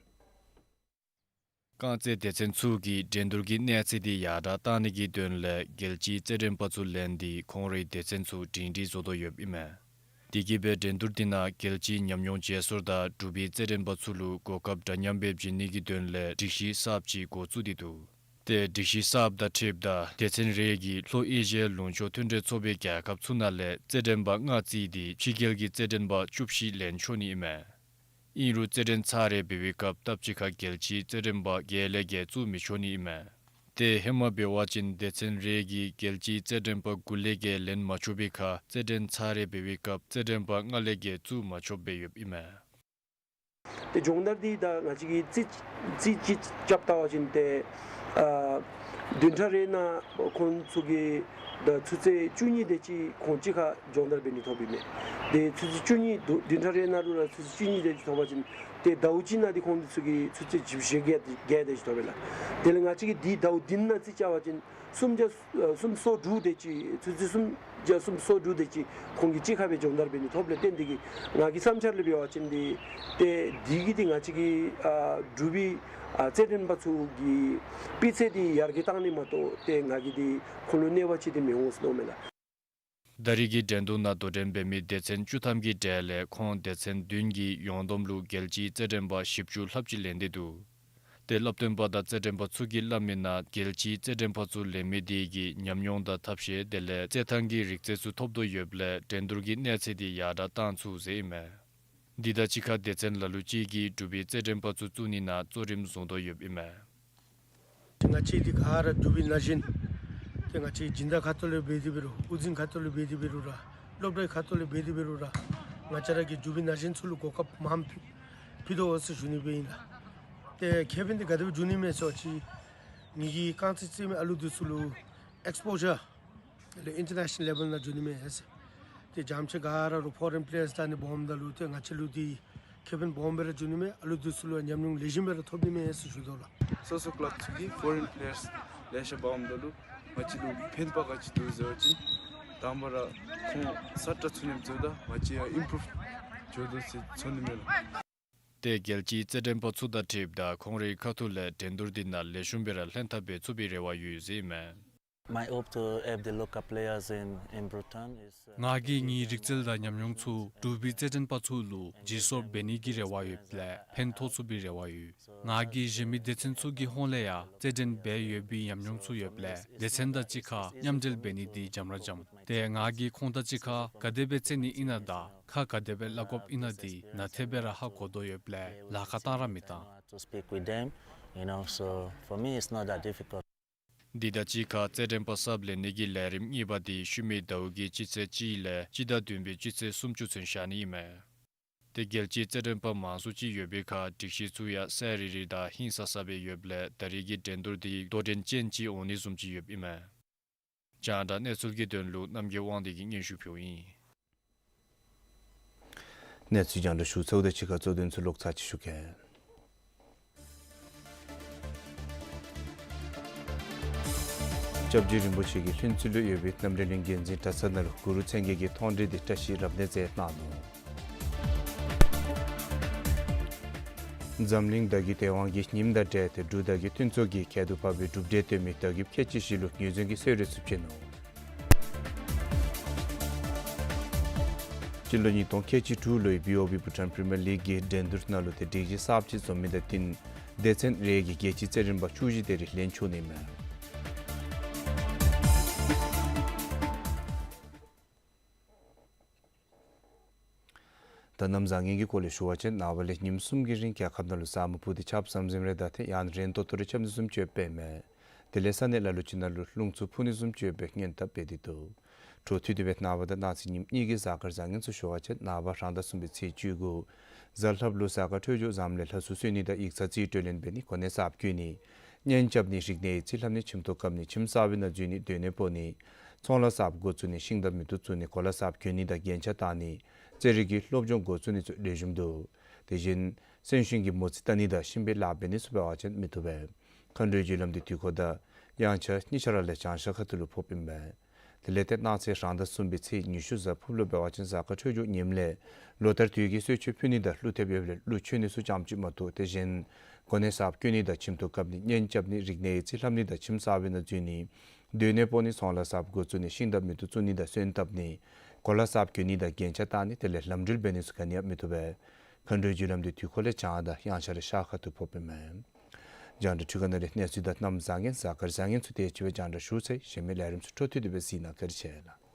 རྐང་རྩེད་སྡེ་ཚན་ཚུ་གིས་འགྲན་བསྡུར་གྱི་གནས་ཚད་འདི་ཡར་དྲག་བཏང་ནི་གི་དོན་ལས་རྒྱལ་སྤྱིའི་རྩེད་འགྲན་པ་ཚུ་ལེན་ཏེ་ཁོང་རའི་སྡེ་ཚན་ཚུ་སྒྲིང་སྒྲིང་བཟོ་དོ་ཡོདཔ་ཨིན་མས། དེ་གིས་སྦེ་འགྲན་བསྡུར་འདི་ནང་རྒྱལ་སྤྱིའི་ཉམས་མྱོང་བརྗེ་སོར་དང་འབྲུག་པའི་རྩེད་འགྲན་པ་ཚུ་ལུ་གོ་སྐབས་འདྲ་མཉམ་སྦེ་བྱིན་ནི་གི་དོན་ལས་སྒྲིག་གཞི་གསརཔ་ཅིག་འགོ་བཙུགས་ཏེ་འདུག། ཏེ་སྒྲིག་གཞི་གསརཔ་དང་འཁྲིལཝ་ད་སྡེ་ཚན་རེ་གིས་ལྷོ་ཨེ་ཤི་ཡའི་ལུང་ཕྱོགས་མཐུན་འབྲེལ་ཚོགས་པའི་རྒྱལ་ཁབ་ཚུ་ནང་ལས་རྩེད་འགྲན་པ་ལྔ་བརྩིས་ཏེ་ཕྱི་རྒྱལ་གྱི་རྩེད་འགྲན་པ་བཅུ་བཞི་ལེན་ཆོག་ནི་ཨིན་མས། ཨིན་རུང་རྩེད་འགྲན་ཚར་རེ་འབད་བའི་སྐབས་སྟབས་གཅིག་ཁར་རྒྱལ་སྤྱིའི་རྩེད་འགྲན་པ་བརྒྱད་ལས་བརྒལ་བཙུགས་མི་ཆོག་ནི་ཨིན་མས། ཏེ་ཧེ་མ་འབད་བ་ཅིན་སྡེ་ཚན་རེ་གིས་རྒྱལ་སྤྱིའི་རྩེད་འགྲན་པ་དགུ་ལས་བརྒལ་ལེན་མ་ཆོག་པའི་ཁར་རྩེད་འགྲན་ཚར་རེ་འབད་བའི་སྐབས་རྩེད་འགྲན་པ་ལྔ་ལས་བརྒལ་བཙུགས་མ་ཆོགཔ་སྦེ་ཡོདཔ་ཨིན་མས། ཏེ་སྦྱོང་བརྡར་འདི་ད་ང་བཅས་ཀྱིས་རྩིས་རྩིས་ཅིག་རྐྱབ་བལྟ་བ་ཅིན་ཏེ་ཨ་ བདུན་ཕྲག་རེ་ནང་ཁོང་ཚུ་གིས་ད་ཆུ་ཚོད་བཅུ་གཉིས་དེ་ཅིག་ཁོང་གཅིག་ཁར་སྦྱོང་བརྡར་འབད་ནི་ཐོབ་ཨིན་མས། ཏེ་ཆུ་ཚོད་བཅུ་གཉིས་བདུན་བདུན་ཕྲག་རེ་ནང་ལུ་ར་ཆུ་ཚོད་བཅུ་གཉིས་དེ་ཅིག་ཐོབ་པ་ཅིན་ཏེ་ཟླཝ་གཅིག་ནང་འདི་ཁོང་ཚུ་གིས་ཆུ་ཚོད་བཞི་བཅུ་ཞེ་བརྒྱད་དེ་ཅིག་ཐོབ་པས་ལགས། དེ་ལས་ང་བཅས་ཀྱིས་འདི་ཟླཝ་བདུན་ནང་རྩིས་རྐྱབ་པ་ཅིན་སུམ་བརྒྱ་ཨ་སུམ་སོ་དྲུག་དེ་ཅིག་ཆུ་ཚོད་སུམ་བརྒྱ་སུམ་སོ་དྲུག་དེ་ཅིག་ཁོང་གིས་གཅིག་ཁར་སྦེ་སྦྱོང་བརྡར་འབད་ནི་ཐོབ་ལས་བརྟེན་ཏེ་གིས་ང་གི་བསམ་འཆར་ལས་འབད་བ་ཅིན་འདི་ཏེ་འདི་གིས་འདི་ང་བཅས་ཀྱི་ཨ་འབྲུག་པའི་ཨ་རྩེད་འགྲན་པ་ཚུ་གི་སྤུས་ཚད་འདི་ཡར་རྒྱས་བཏང་ནི་མ་གཏོགས་ཏེ་ང་གིས་འདི་ཁོང་ལུ་གནོད་པ་ཅིག་འདི་མི་འོང་ཟེར་མནོཝ་མས་ལགས། ད་རེས་ཀྱི་འགྲན་བསྡུར་ནང་དོ་འགྲན་འབད་མི་སྡེ་ཚན་བཅུ་ཐམ་གྱི་གྲས་ལས་ཁོང་སྡེ་ཚན་བདུན་གྱིས་ཡོངས་བསྡོམས་ལུ་རྒྱལ་སྤྱིའི་རྩེད་འགྲན་པ་བཞི་བཅུ་ལྷགཔ་ཅིག་ལེན་ཏེ་འདུག། ཏེ་སླབ་སྟོན་པ་དང་རྩེད་འགྲན་པ་ཚུ་གིས་སླབ་མིའི་ནང་རྒྱལ་སྤྱིའི་རྩེད་འགྲན་པ་ཚུ་ལེན་མི་དེ་གིས་ཉམས་མྱོང་དང་ཐབས་ཤེས་དེ་ལས་རྩེད་ཐང་གི་རིག་རྩལ་ཚུ་ཐོབ་དོ་ཡོདཔ་ལས་འགྲན་བསྡུར་གྱི་གནས་ཚད་དེ་ཡར་དྲགས་བཏང་ཚུགས་ཟེར་ཨིན་མས། འདི་དང་གཅིག་ཁར་སྡེ་ཚན་ལ་ལུ་ཅིག་གིས་འབྲུག་པའི་རྩེད་འགྲན་པ་ཚུ་བཙུགས་ནི་ནང་གཙོ་རིམ་བཟུང་དོ་ཡོདཔ་ཨིན་མས། ང་བཅས་འདི་ག་ར་འབྲུག་པའི་ན་གཞོན་ཏེ་ང་བཅས་སྦྱིན་བདག་ཁ་ཐུག་ལས་འབད་དེ་འབད་རུང་དབུ་འཛིན་ཁ་ཐུག་ལས་འབད་དེ་འབད་རུང་ར་སློབ་གྲྭའི་ཁ་ཐུག་ལས་འབད་དེ་འབད་རུང་ར་ང་བཅས་ར་གི་འབྲུག་པའི་ན་གཞོན་ཚུ་ལུ་གོ་སྐབས་མངམ་ཕུལ་ཕུལ་དོ་ཟེར་ཞུ་ནི་སྦེ་ཨིན་ལགས། ཏེ་ཁེ་ཕན་འདི་ག་དེ་སྦེ་འབྱུང་ནི་མས་ཟེར་བ་ཅིན་ངེ་གི་རྐང་རྩེད་རྩེད་མི་ཨ་ལུ་འདི་ཚུ་ལུ་ཨེགསི་པོ་ཇར་ལས་ཨིན་ཊར་ནེ་ཤ་ནལ་ལེ་བཱལ་ནང་འགྱོ་ནི་མས་ཟེར། ཏེ་རྒྱ་མཚོ་ག་ར་ལུ་ཕོ་རེན་པེ་ལེ་ཡརསི་དང་ནི་འབདཝ་ད་ལུ་ཏེ་ང་བཅས་ལུ་འདི་ཁེ་ཕན་སྦོམ་སྦེ་ར་འབྱུང་ནི་མས། ཨ་ལུ་འདི་ཚུ་ལུ་ཉམས་མྱོང་ལེགས་ཤོམ་སྦེ་ར་ཐོབ་ནི་མས་ཟེར་ཞུ་དོ་ལགས། སོ་སོ་ཀ་ལབ་ཚུ་གིས་ཕོ་རེན་པེ་ལེ་ཡརསི་ལེ་ཤ་འབདཝ་ད་ལུ་ང་བཅས་ལུ་ཕན་པ་ག་ཅི་འདུག་ཟེར་བ་ཅིན་དང་པ་ར་ཁོང་ས་ཏྲ་ཚུ་ཉམས་ཚུ་དང་ང་བཅས་ཡང་ཨིམ་པུ་རུབ་འགྱོ་དོ་ཟེར་ཚོར་ནི་མས་ལགས། ཏེ་རྒྱལ་སྤྱིའི་རྩེད་འགྲན་པ་ཚུ་དང་འཁྲིལཝ་ད་ཁོང་རའི་ཁ་ཐུག་ལས་འགྲན་བསྡུར་འདི་ནང་ལེགས་ཤོམ་སྦེ་ར་ལྷན་ཐབས་འབད་ཚུགས་པའི་རེ་བ་ཡོད་ཟེར་ཨིན་མས། My hope to have the local players in, in Bhutan is, uh, ང་གིས་ངེའི་རིག་རྩལ་དང་ཉམས་མྱོང་ཚུ་འབྲུག་པའི་རྩེད་འགྲན་པ་ཚུ་ལུ་བརྗེ་སོར་འབད་ནི་གི་རེ་བ་ཡོདཔ་ལས་ཕན་ཐོགས་ཚུགས་པའི་རེ་བ་ཡོད། ང་གིས་གཞན་མི་སྡེ་ཚན་ཚུ་གི་ཧོངས་ལས་ཡང་རྩེད་འགྲན་འབད་ཡོད་པའི་ཉམས་མྱོང་ཚུ་ཡོདཔ་ལས་སྡེ་ཚན་དང་གཅིག་ཁར་མཉམ་འབྲེལ་འབད་ནི་འདི་འཇམ་ར་འཇམ། ཏེ་ང་གིས་ཁོང་དང་གཅིག་ཁར་ག་དེ་སྦེ་རྩེ་ནི་ཨིན་ན་དང་ཁ་ག་དེ་སྦེ་སླབ་དགོཔ་ཨིན་ན་འདི་ནན་ཏན་སྦེ་ར་ཧ་གོ་དོ་ཡོདཔ་ལས་ལཱ་ཁག་བཏང་ར་མི་བཏང་། To speak with them, you know, so for me it's not that difficult. འདི་དང་གཅིག་ཁར་རྩེད་འགྲན་པ་གསརཔ་ལེན་ནི་གི་ལས་རིམ་གཉིས་པ་འདི་ཤུལ་མའི་ཟླཝ་གི་སྤྱི་ཚེས་གཅིག་ལས་སྤྱི་ཟླ་བདུན་པའི་སྤྱི་ཚེས་སུམ་ཅུ་ཚུན་བཞག་ནི་ཨིན་མས། ཏེ་རྒྱལ་སྤྱིའི་རྩེད་འགྲན་པ་མང་སུ་ཅིག་ཡོད་པའི་ཁར་སྒྲིག་གཞི་ཚུ་ཡང་གསལ་རི་རི་དང་ཧིང་སངས་ས་སྦེ་ཡོདཔ་ལས་ད་རེས་ཀྱི་འགྲན་བསྡུར་འདི་དོ་འགྲན་ཅན་ཅིག་འོང་ནི་བཟུམ་ཅིག་ཡོདཔ་ཨིན་མས། རྒྱང་བསྒྲགས་གནས་ཚུལ་གྱི་དོན་ལུ་རྣམ་རྒྱལ་དབང་འདུས་ཀྱིས་སྙན་ཞུ་ཕུལཝ་ཨིན། གནས་ཚུལ་རྒྱང་བསྒྲགས་ཞུ་ཚརཝ་དང་གཅིག་ཁར་གཙོ་དོན་ཚུ་ལོག་ཚར་གཅིག་ཞུ་གེ། སྐྱབས་རྗེ་རིན་པོ་ཆེ་གིས་ལྷུན་རྩེ་ལུ་ཡོད་པའི་རྣམ་གྲོལ་གླིང་འགན་འཛིན་གྲྭ་ཚང་ནང་ལུ་གུ་རུ་མཚན་བརྒྱད་ཀྱི་མཐོང་གྲོལ་འདི་བཀྲ་ཤིས་རབ་གནས་མཛད་གནང་ནུག། འཛམ་གླིང་བརྡ་བརྒྱུད་དེ་དབང་གི་ཉིནམ་དང་འབྲེལ་ཏེ་འབྲུག་བརྡ་བརྒྱུད་མཐུན་ཚོགས་ཀྱིས་ཁྱད་དུ་འཕགས་པའི་གྲུབ་འབྲས་སྟོན་མི་བརྡ་བརྒྱུདཔ་ཁལ་གཅིག་བཞི་ལུ་ངོས་འཛིན་གྱི་གསོལ་རས་ཚུ་བྱིན་ནུག། སྤྱི་ལོ་ཉིས་སྟོང་ཁལ་གཅིག་དྲུག་ལོའི་བི་ཨོ་བི་བྷུ་ཊཱན་པི་རི་མི་ཡར་ལིག་གི་འགྲན་བསྡུར་ནང་ལུ་ཏེ་སྒྲིག་གཞི་གསརཔ་ཅིག་བཟོ་མི་དང་བསྟུན་སྡེ་ཚན་རེ་གིས་རྒྱལ་སྤྱིའི་རྩེད་འགྲན་པ་བཅུ་བཞི་དེ་རེ་ལེན་ཆོག་ནི་མས། ད་གནམ་བཟང་ངན་གྱི་སྐོར་ལས་ཞུ་བ་ཅིན་ནངས་པ་ལས་ཉིནམ་གསུམ་གྱི་རིང་རྒྱལ་ཁབ་ནང་ལུ་ས་སྨུག་ཕུབ་སྟེ་ཆརཔ་ཟམ་ཟིམ་རེ་དང་ཏེ་ཡང་ན་རན་ཏོག་ཏོ་རེ་རྐྱབ་ནི་བཟུམ་ཅིག་ཡོདཔ་ཨིན་མས། དེ་ལས་ས་གནས་ལ་ལུ་ཅིག་ནང་ལུ་རླུང་འཚུབ་འཕུ་ནི་བཟུམ་ཅིག་ཡོད་པའི་སྔོན་དཔག་འབད་དེ་འདུག། འཕྲོ་མཐུད་དེ་སྦེ་ནངས་པ་དང་གནངས་ཚེ་ཉིནམ་གཉིས་ཀྱི་གཟའ་སྐར་བཟང་ངན་ཚུ་ཞུ་བ་ཅིན་ནངས་པ་རང་ཟླ་གསུམ་པའི་ཚེས་བཅུ་དགུ་གཟའ་ལྷགཔ་ལུ་གཟའ་སྐར་འཕྲོད་སྦྱོར་ཟམ་ལས་ལྷ་སྲུང་གསོལ་ནི་དང་ཡིག་ཚང་རྩིས་སྤྲོད་ལེན་འབད་ནི་གོ་གནས་གསརཔ་བསྐོ་ནི་གཉེན་རྐྱབ་ནི་རིག་གནས་ཡིག་རྩིས་ལྷབ་ནི་ཁྱིམ་ཐོག་བཀབ་ནི་ཁྱིམ་གསར་པའི་ནང་འཛུལ་ནི་སྡོད་གནས་སྤོ་ནི་ཚོང་ལཱ་གསརཔ་འགོ་བཙུགས་ནི་ཤིང་འདབས་མེ་ཏོག་བཙུགས་ནི་གོ་ལ་གསརཔ་གྱོན་ནི་དང་རྒྱན་ཆ་བཏགས་ནི་རྩེད་རིགས་ཀྱི་སློབ་སྦྱོང་འགོ་བཙུགས་ནི་ཚུ་ལེགས་ཤོམ་འདུག། དེ་བཞིན་སེམས་ཤུགས་ཀྱི་མོ་རྩིས་བལྟ་ནི་དང་གཤིན་པོའི་ལཱ་འབད་ནི་ཚུ་འབད་བ་ཅིན་མི་བཏུབ་པས། མཁའ་འགྲོའི་རྒྱུ་ལམ་འདི་དུས་འཁོར་དང་དབྱངས་འཆར་གཉིས་ཆ་ར་ལས་བྱང་ཤར་ཁ་ཐུག་ལུ་ཕོགཔ་ཨིན་པས། དེ་ལས་ཏེ་གནངས་ཚེ་རང་ཟླ་གསུམ་པའི་ཚེས་ཉི་ཤུ་གཟའ་ཕུརཔ་ལུ་འབད་བ་ཅིན་གཟའ་སྐར་འཕྲོད་སྦྱོར་ངནམ་ལས་ལོ་ལྟར་དུས་ཀྱི་གསོལ་མཆོད་ཕུལ་ནི་དང་ཀླུ་ཐེབས་ཡོདཔ་ལས་ཀླུ་མཆོད་ནི་ཚུ་ཙམ་ཅིག་མ་གཏོགས་དེ་བཞིན་གོ་གནས་གསརཔ་བསྐོ་ནི་དང་ཁྱིམ་ཐོག་བཀབ་ནི་གཉེན་རྐྱབ་ནི་རིག་གནས་ཡིག་རྩིས་ལྷབ་ནི་དང་ཁྱིམ་གསར་པའི་ནང་འཛུལ་ནི་སྡོད་གནས་སྤོ་ནི་ཚོང་ལཱ་གསརཔ་འགོ་བཙུགས་ནི་ཤིང་འདབས་མེ་ཏོག་བཙུགས་ནི་དང་སོན་བཏབ་ནི་གོ་ལ་གསརཔ་གྱོན་ནི་དང་རྒྱན་ཆ་བཏགས་ནི་དེ་ལས་ལམ་འགྲུལ་འབད་ནི་ཚུ་ག་ནི་ཡང་མི་བཏུབ་པས། མཁའ་འགྲོའི་རྒྱུ་ལམ་འདི་དུས་འཁོར་ལས་བྱང་དང་དབྱངས་འཆར་ཤར་ཁ་ཐུག་ཕོགཔ་ཨིན་མས། རྒྱང་བསྒྲགས་འཕྲུལ་ཁང་ནང་ལས་གནས་ཚུལ་དང་གནམ་བཟང་ངན་གཟའ་སྐར་བཟང་ངན་ཚུ་དེ་ཅིག་སྦེ་རྒྱང་བསྒྲགས་ཞུ་ཚར་ཡི། གཞན་མི་ལས་རིམ་ཚུ་འཕྲོ་མཐུད་དེ་སྦེ་གཟིགས་གནང་། བཀའ་དྲིན་ཆེ་ལགས།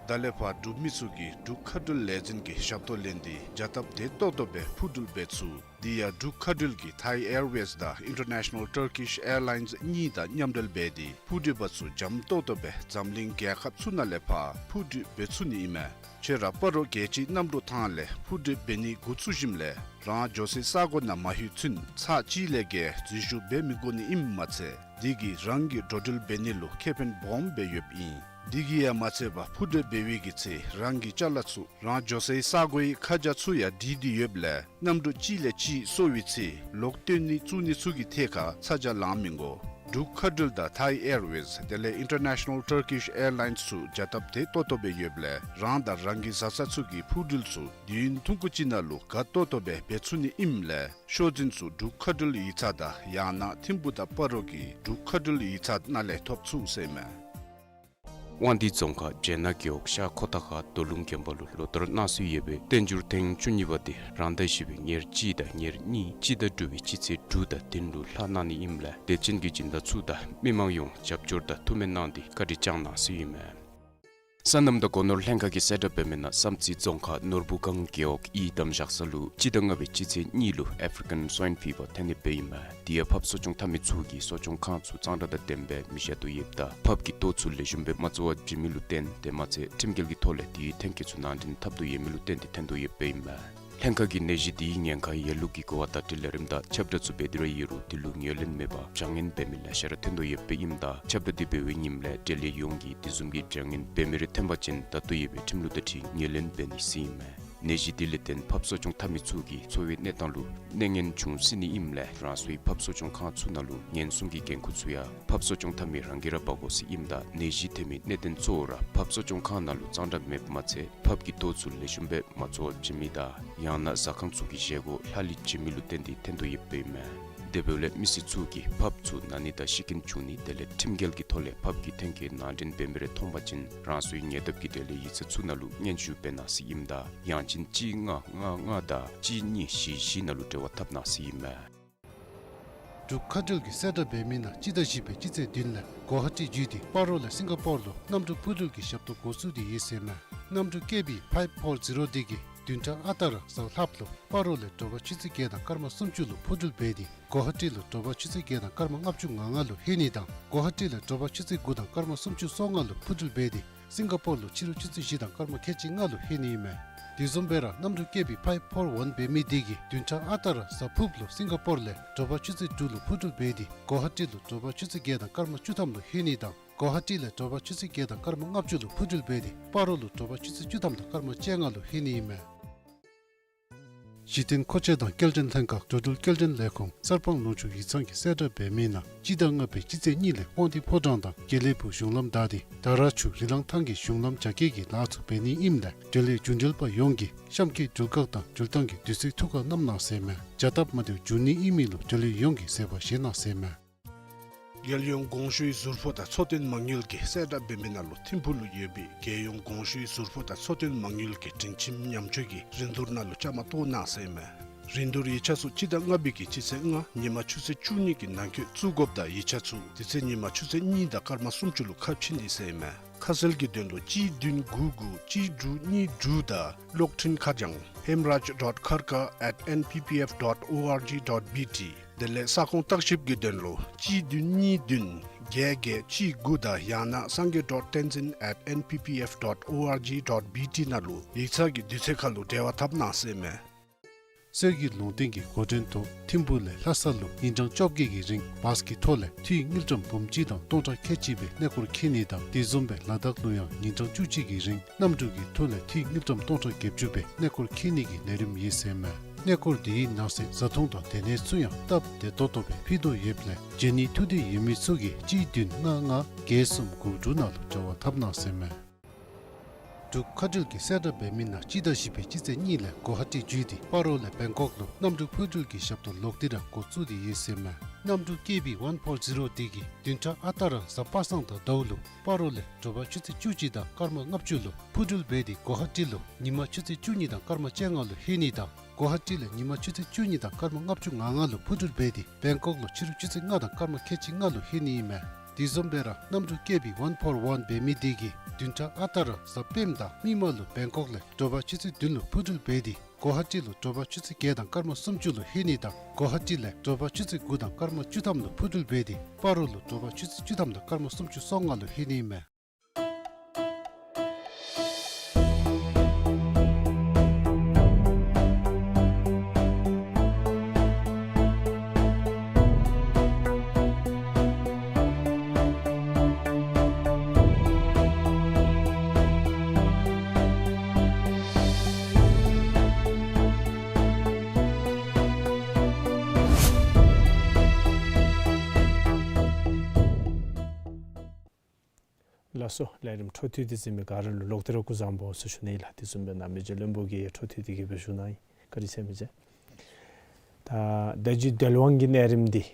ད་ལས་ཕར་འབྲུག་མི་ཚུ་གིས་འབྲུག་མཁའ་འགྲུལ་ལས་འཛིན་གྱི་ཞབས་ཏོག་ལེན་ཏེ་བྱ་སྟབས་བདེ་ཏོག་ཏོ་སྦེ་འཕུར་འགྲུལ་འབད་ཚུགས། དེ་ཡང་འབྲུག་མཁའ་འགྲུལ་གྱིས་Thai Airways དང་International Turkish Airlines གཉིས་དང་མཉམ་འབྲེལ་འབད་དེ་འཕུར་འགྲུལ་པ་ཚུ་འཇམ་ཏོག་ཏོ་སྦེ་འཛམ་གླིང་རྒྱལ་ཁབ་ཚུ་ནང་ལས་ཕར་འཕུར་འགྲུལ་འབད་ཚུགས་ནི་ཨིན་མས། ཁྱོད་ར་སྤ་རོ་རྒྱལ་སྤྱིའི་གནམ་གྲུ་ཐང་ལས་འཕུར་འགྲུལ་འབད་ནི་འགོ་བཙུགས་ཞིནམ་ལས་རང་འགྱོ་སའི་ས་གོ་ནང་མ་ལྷོད་ཚུན་ཚར་གཅིག་ལས་བརྒལ་འཛུལ་ཞུགས་འབད་མི་དགོ་ནི་ཨིནམ་མ་ཚད་དེ་གིས་རང་གི་འགྲོ་འགྲུལ་འབད་ནི་ལུ་ཁེ་ཕན་སྦོམ་སྦེ་ཡོདཔ་ཨིན། དེ་གིས་ཡང་མ་ཚད་པར་འཕུར་འགྲུལ་འབད་བའི་གི་ཚེ་རང་གི་ཅ་ལ་ཚུ་རང་འགྱོ་སའི་ས་གོའི་ཁ་བྱང་ཚུ་ཡང་བྲིས་ཏེ་ཡོདཔ་ལས་གནམ་གྲུ་གཅིག་ལས་གཅིག་སོར་བའི་ཚེ་ལོག་བཏོན་ནི་བཙུགས་ནི་ཚུ་གི་ཐད་ཁར་ཚ་གྱང་ལང་མི་དགོ། འབྲུག་མཁའ་འགྲུལ་དང་Thai Airways དེ་ལས་International Turkish Airlines ཚུ་བྱ་སྟབས་བདེ་ཏོག་ཏོ་སྦེ་ཡོདཔ་ལས་རང་དང་རང་གི་བཟའ་ཚང་ཚུ་གིས་འཕུར་འགྲུལ་ཚུ་དུས་ཡུན་ཐུང་ཀུ་ཅིག་ནང་ལུ་དགའ་ཏོག་ཏོ་སྦེ་འབད་ཚུགས་ནི་ཨིནམ་ལས་ཤོག་འཛིན་ཚུ་འབྲུག་མཁའ་འགྲུལ་ཡིག་ཚང་དང་ཡང་ན་ཐིམ་ཕུག་དང་སྤ་རོ་གི་འབྲུག་མཁའ་འགྲུལ་ཡིག་ཚང་ནང་ལས་ཐོབ་ཚུགས་ཟེར་མས། དབང་འདུས་རྫོང་ཁག་སྦྱེད་ནག་རྒེད་འོག་ཤར་ཁོ་ཐང་ཁ་རྡོ་ལུང་དགོན་པ་ལུ་ལོ་ལྟར་གནང་སྲོལ་ཡོད་པའི་བསྟན་འགྱུར་ཐེངས་བཅུ་གཉིས་པ་དེ་རང་ཟླ་བཞི་པའི་ཉེར་གཅིག་དང་ཉེར་གཉིས་སྤྱི་ཟླ་དྲུག་པའི་སྤྱི་ཚེས་དྲུག་དང་བདུན་ལུ་ལྷག་གནང་ནི་ཨིནམ་ལས་དད་ཅན་གྱི་སྦྱིན་བདག་ཚུ་དང་མི་མང་ཡོངས་རྒྱབ་སྐྱོར་དང་ཐུགས་སྨོན་གནང་སྟེ་བཀའ་དྲིན་བསྐྱངས་གནང་ཟེར་ཨིན་མས། སོ་ནམ་དང་སྒོ་ནོར་ལྷན་ཁག་གིས་གསལ་བསྒྲགས་འབད་མི་ནང་བསམ་རྩེ་རྫོང་ཁག་ནོར་བུ་སྒང་རྒེད་འོག་ཡི་དམ་བཞག་ས་ལུ་སྤྱི་ཟླ་ལྔ་པའི་སྤྱི་ཚེས་གཉིས་ལུ་ཨེཕ་རི་ཀན་སུའིན་ཕི་བར་ཐོན་ནི་སྦེ་ཨིན་མས། དེ་ཡང་ཕགཔ་གསོ་སྐྱོང་འཐབ་མི་ཚུ་གིས་གསོ་སྐྱོང་ཁང་ཚུ་གཙང་སྦྲ་དང་ལྡནམ་སྦེ་མི་བཞག་དོ་ཡོདཔ་ད་ཕགཔ་གི་ལྟོ་ཚུ་ལེགས་ཤོམ་སྦེ་མ་བཙོ་བར་བྱིན་མི་ལུ་བརྟེན་དེ་མ་ཚད་ཁྲིམས་འགལ་གྱི་ཐོག་ལས་དེའི་ཐོན་སྐྱེད་ཚུ་ནང་འདྲེན་འཐབ་དོ་ཡོད་མི་ལུ་བརྟེན་ཏེ་ཐོན་དོ་ཡོདཔ་ཨིན་མས། ལྷན་ཁག་གིས་ནད་གཞི་དེའི་ཉེན་ཁ་ཡོད་ལུགས་ཀྱི་གོ་བ་བརྡ་སྤྲོད་ལས་རིམ་དང་ཁྱབ་བསྒྲགས་ཚུ་འབད་དེ་ར་ཡོད་རུང་དེ་ལུ་ངོས་ལེན་མེད་པར་བྱ་ངན་འབད་མི་ལེ་ཤ་ར་ཐོན་དོ་ཡོདཔ་ཨིནམ་ད་ཁྱབ་བསྒྲགས་དེ་འབད་བའི་ཉིནམ་ལས་འབྲེལ་ཡོད་ཡོངས་ཀྱིས་དེ་བཟུམ་གྱི་བྱ་ངན་འབད་མི་རེ་ཐོན་པ་ཅིན་ད་ལྟོ་ཡོད་པའི་ཁྲིམས་ལུགས་དང་འཁྲིལ་ངོས་ལེན་འབད་ནི་ཟེར་ཨིན་མས། ནད་གཞི་དེ་ལས་བརྟེན་ཕགཔ་གསོ་སྐྱོང་འཐབ་མི་ཚུ་གིས་འཚོ་བའི་གནས་སྟངས་ལུ་གནོད་ངན་འབྱུང་སྲིད་ནི་ཨིནམ་ལས་རང་སོའི་ཕགཔ་གསོ་སྐྱོང་ཁང་ཚུ་ནང་ལུ་ཉེན་སྲུང་གི་འགན་ཁུར་ཚུ་ཡང་ཕགཔ་གསོ་སྐྱོང་འཐབ་མི་རང་གིས་ར་འབག་དགོ་ཟེར་ཨིནམ་ད་ནད་གཞི་ཐོན་མི་གནད་དོན་གཙོ་བོ་ར་ཕགཔ་གསོ་སྐྱོང་ཁང་ནང་ལུ་གཙང་སྦྲ་མེདཔ་མ་ཚད་ཕགཔ་གི་ལྟོ་ཚུ་ལེགས་ཤོམ་སྦེ་མ་བཙོ་བར་བྱིན་མི་དང་ཡང་ན་ཟ་ཁང་ཚུ་གི་བཞེས་སྒོ་ལྷག་ལུས་བྱིན་མི་ལུ་བརྟེན་ཏེ་ཐོན་དོ་ཡོདཔ་ཨིན་མས། དེ་འབདཝ་ལས་མི་སེར་ཚུ་གིས་ཕགཔ་ཚུ་ན་ནི་དང་ཤི་རྐྱེན་བྱུང་ནི་དེ་ལས་ཁྲིམས་འགལ་གྱི་ཐོག་ལས་ཕགཔ་གི་ཐོན་སྐྱེད་ནང་འདྲེན་འབད་མི་རེ་མཐོང་པ་ཅིན་རང་སོའི་ཉེ་འདབས་ཀྱི་འབྲེལ་ཡོད་ཡིག་ཚང་ཚུ་ནང་ལུ་སྙན་ཞུ་འབད་གནང་ཟེར་ཨིནམ་ད་ཡང་ཅིན་གཅིག་ལྔ་ལྔ་ལྔ་དང་གཅིག་གཉིས་བཞི་བཞི་ནང་ལུ་འབྲེལ་བ་འཐབ་གནང་ཟེར་ཨིན་མས། འབྲུག་མཁའ་འགྲུལ་གྱིས་གསལ་བསྒྲགས་འབད་མི་ནང་སྤྱི་ཟླ་བཞི་པའི་སྤྱི་ཚེས་བདུན་ལས་གོ་ཧ་ཊི་བརྒྱུད་དེ་སྤ་རོ་ལས་སིང་ག་པོར་ལུ་གནམ་གྲུ་འཕུར་འགྲུལ་གྱི་ཞབས་ཏོག་འགོ་བཙུགས་ཏེ་ཡོད་ཟེར་མས། གནམ་གྲུ་ཀེ་བི་ཕའིབ་ཕོར་ཛི་རོ་དེ་གིས་བདུན་ཕྲག་ཨ་རྟག་ར་གཟའ་ལྷགཔ་ལུ་སྤ་རོ་ལས་དྲོ་པ་ཆུ་ཚོད་བརྒྱད་དང་སྐར་མ་སུམ་ཅུ་ལུ་འཕུར་འགྲུལ་འབད་དེ་གོ་ཧ་ཊི་ལུ་དྲོ་པ་ཆུ་ཚོད་བརྒྱད་དང་སྐར་མ་ལྔ་བཅུ་ང་ལྔ་ལུ་ལྷོད་ནི་དང་གོ་ཧ་ཊི་ལས་དྲོ་པ་ཆུ་ཚོད་དགུ་དང་སྐར་མ་སུམ་ཅུ་སོ་ལྔ་ལུ་འཕུར་འགྲུལ་འབད་དེ་སིང་ག་པོར་ལུ་ཕྱི་རུ་ཆུ་ཚོད་བཞི་དང་སྐར་མ་ཁལ་གཅིག་ལྔ་ལུ་ལྷོད་ནི་ཨིན་མས། དེ་བཟུམ་སྦེ་ར་གནམ་གྲུ་ཀེ་བི་ཕའིབ་ཕོར་ཝན་འབད་མི་དེ་གིས་བདུན་ཕྲག་ཨ་རྟག་ར་གཟའ་ཕུརཔ་ལུ་སིང་ག་པོར་ལས་དྲོ་པ་ཆུ་ཚོད་དྲུག་ལུ་འཕུར་འགྲུལ་འབད་དེ་གོ་ཧ་ཊི་ལུ་དྲོ་པ་ཆུ་ཚོད་བརྒྱད་དང་སྐར་མ་བཅུ་ཐམ་ལུ་ལྷོད་ནི་དང་གོ་ཧ་ཊི་ལས་དྲོ་པ་ཆུ་ཚོད་བརྒྱད་དང་སྐར་མ་ལྔ་བཅུ་ལུ་འཕུར་འགྲུལ་འབད་དེ་སྤ་རོ་ལུ་དྲོ་པ་ཆུ་ཚོད་བཅུ་ཐམ་དང་སྐར་མ་བཅོ་ལྔ་ལུ་ལྷོད་ནི་ཨིན་མས། གཞི་རྟེན་མཁོ་ཆས་དང་སྐྱེལ་འདྲེན་ལྷན་ཁག་འགྲོ་འགྲུལ་སྐྱེལ་འདྲེན་ལས་ཁུངས་གསར་སྤང་ལུང་ཕྱོགས་ཡིག་ཚང་གིས་གསལ་བསྒྲགས་འབད་མི་ནང་སྤྱི་ཟླ་ལྔ་པའི་སྤྱི་ཚེས་གཉིས་ལས་དབང་འདུས་ཕོ་བྲང་དང་དགེ་ལེགས་ཕུག་གཞུང་ལམ་བདའ་སྟེ་དར་ཆུ་རི་ལང་ཐང་གི་གཞུང་ལམ་རྒྱ་སྐྱེད་ཀྱི་ལཱ་ཚུ་འབད་ནི་ཨིནམ་ལས་འབྲེལ་ཡོད་རྒྱུན་འགྲུལ་པ་ཡོངས་ཀྱིས་གཤམ་གྱི་འགྲུལ་ཁག་དང་འགྲུལ་ཐངས་ཀྱི་དུས་ཚོད་ཐུགས་ཁར་བསྣམ་གནང་ཟེར་མས། བྱ་སྟབས་མ་བདེཝ་འབྱུང་ནི་ཨིན་མི་ལུ་འབྲེལ་ཡོད་ཡོངས་ཀྱིས་གཟབ་པ་བཞེས་གནང་ཟེར་མས། རྒྱལ་ཡོངས་གོང་ཞུའི་ཟུར་ཕོགས་དང་འཚོ་རྟེན་མ་དངུལ་གྱིས་གསལ་བསྒྲགས་འབད་མི་ནང་ལུ་ཐིམ་ཕུག་ལུ་ཡོད་པའི་རྒྱལ་ཡོངས་གོང་ཞུའི་ཟུར་ཕོགས་དང་འཚོ་རྟེན་མ་དངུལ་གྱི་སྒྲིང་ཁྱིམ་ཉམས་བཅོས་ཀྱི་རིན་བསྡུར་ནང་ལུ་བཅའ་མར་གཏོགས་གནང་ཟེར་མས། རིན་བསྡུར་ཡིག་ཆ་ཚུ་སྤྱི་ཟླ་ལྔ་པའི་གི་སྤྱི་ཚེས་ལྔ་ཉིན་མ་ཆུ་ཚོད་བཅུ་གཉིས་ཀྱི་ནང་འཁོད་བཙུགས་དགོཔ་དང་ཡིག་ཆ་ཚུ་དེ་ཚེ་ཉིན་མ་ཆུ་ཚོད་གཉིས་དང་སྐར་མ་སུམ་ཅུ་ལུ་ཁ་ཕྱེ་ནི་ཟེར་མས། ཁ་གསལ་གྱི་དོན་ལུ་གཅིག་བདུན་དགུ་དགུ་གཅིག་དྲུག་གཉིས་དྲུག་དང་གློག་འཕྲིན་ཁ་བྱང་hemraj dot karka at N P P F dot org dot B T དེ་ལས་ས་ཁོངས་བརྟག་ཞིབ་ཀྱི་དོན་ལུ་གཅིག་བདུན་གཉིས་བདུན་བརྒྱད་བརྒྱད་གཅིག་དགུ་དང་ཡང་ན་sangay dot tenzin at N P P F dot org dot B T ནང་ལུ་ཡིག་ཚང་གི་དུས་ཚོད་ཁར་ལུ་འབྲེལ་བ་འཐབ་གནང་ཟེར་མས། གསེར་གྱི་ལུང་བསྟན་གྱི་འགོ་འདྲེན་ཐོག་ཐིམ་ཕུག་ལས་ལྷ་ས་ལུ་ཉིན་གྲངས་བཅོ་བརྒྱད་ཀྱི་རིང་བཱས་ཀྱི་ཐོག་ལས་འཐུས་དངུལ་ཀྲམ་འབུམ་གཅིག་དང་སྟོང་ཕྲག་ཁལ་གཅིག་སྦེ་གནས་སྐོར་འཁྱིད་ནི་དང་དེ་བཟུམ་སྦེ་ལ་དྭགས་ལུ་ཡང་ཉིན་གྲངས་བཅུ་གཅིག་གི་རིང་གནམ་གྲུ་གི་ཐོག་ལས་འཐུས་དངུལ་ཀྲམ་སྟོང་ཕྲག་བརྒྱད་ཅུ་སྦེ་གནས་སྐོར་འཁྱིད་ནི་གི་ལས་རིམ་ཡོད་ཟེར་མས། གནས་སྐོར་དེའི་ནང་གསེས་བཟའ་འཐུང་དང་སྡོད་གནས་ཚུ་ཡང་སྟབས་བདེ་ཏོག་ཏོ་སྦེ་ཕུལ་དོ་ཡོདཔ་ལས་འབྱོན་ནི་ཐུགས་འདོད་ཡོད་མི་ཚུ་གིས་གཅིག་བདུན་ལྔ་ལྔ་བརྒྱད་གསུམ་དགུ་དྲུག་ནང་ལུ་འབྲེལ་བ་འཐབ་གནང་ཟེར་མས། འབྲུག་མཁའ་འགྲུལ་གྱིས་གསལ་བསྒྲགས་འབད་མི་ནང་སྤྱི་ཟླ་བཞི་པའི་སྤྱི་ཚེས་གཉིས་ལས་གོ་ཧ་ཊི་བརྒྱུད་དེ་སྤ་རོ་ལས་བེང་ཀོག་ལུ་གནམ་གྲུ་འཕུར་འགྲུལ་གྱི་ཞབས་ཏོག་ལོག་སྟེ་ར་འགོ་བཙུགས་ཏེ་ཡོད་ཟེར་མས། གནམ་གྲུ་ཀེ་བི་ཝན་ཕོར་ཛི་རོ་དེ་གིས་བདུན་ཕྲག་ཨ་རྟག་ར་གཟའ་པ་སངས་དང་ཟླཝ་ལུ་སྤ་རོ་ལས་དྲོ་པ་ཆུ་ཚོད་བཅུ་གཅིག་དང་སྐར་མ་ལྔ་བཅུ་ལུ་འཕུར་འགྲུལ་འབད་དེ་གོ་ཧ་ཊི་ལུ་ཉིན་མ་ཆུ་ཚོད་བཅུ་གཉིས་དང་སྐར་མ་བཅོ་ལྔ་ལུ་ལྷོད་ནི་དང་གོ་ཧ་ཊི་ལས་ཉིན་མ་ཆུ་ཚོད་བཅུ་གཉིས་དང་སྐར་མ་ལྔ་བཅུ་ང་ལྔ་ལུ་འཕུར་འགྲུལ་འབད་དེ་བེང་ཀོག་ལུ་ཕྱི་རུ་ཆུ་ཚོད་ལྔ་དང་སྐར་མ་ཁལ་གཅིག་ལྔ་ལུ་ལྷོད་ནི་ཨིན་མས། དེ་བཟུམ་སྦེ་ར་གནམ་གྲུ་བསྐྱལ་བའི་ཝཱན་ཕོར་ཝཱན་འབད་མི་དེ་གིས་བདུན་ཕྲག་ཨ་རྟག་ར་གཟའ་སྤེནམ་དང་མིག་དམར་ལུ་བེང་ཀོག་ལས་དྲོ་པ་ཆུ་ཚོད་བདུན་ལུ་འཕུར་འགྲུལ་འབད་དེ་གོ་ཧ་ཊི་ལུ་དྲོ་པ་ཆུ་ཚོད་བརྒྱད་དང་སྐར་མ་སུམ་ཅུ་ལུ་ལྷོད་ནི་དང་གོ་ཧ་ཊི་ལས་དྲོ་པ་ཆུ་ཚོད་དགུ་དང་སྐར་མ་བཅུ་ཐམ་ལུ་འཕུར་འགྲུལ་འབད་དེ་སྤ་རོ་ལུ་དྲོ་པ་ཆུ་ཚོད་བཅུ་ཐམ་དང་སྐར་མ་སུམ་ཅུ་སོ་ལྔ་ལུ་ལྷོད་ནི་ཨིན་མས། ལགས་སོ། ལས་རིམ་འཕྲོ་མཐུད་དེ་གཟིགས་མི་ག་ར་ལུ་ལོག་སྟེ་ར་སྐུ་གཟུགས་བཟང་པོ་ཟེར་ཞུ་ནི་ལགས། དེ་བཟུམ་སྦེ་ནཱ་མི་རྗེ་བློན་པོ་གིས་འཕྲོ་མཐུད་དེ་གི་སྦེ་ཞུ་གནང་ཡི། བཀའ་དྲིན་ཆེ་མི་རྗེ། ད་བརྡ་བརྒྱུད་འདུལ་དབང་གི་ལས་རིམ་འདི་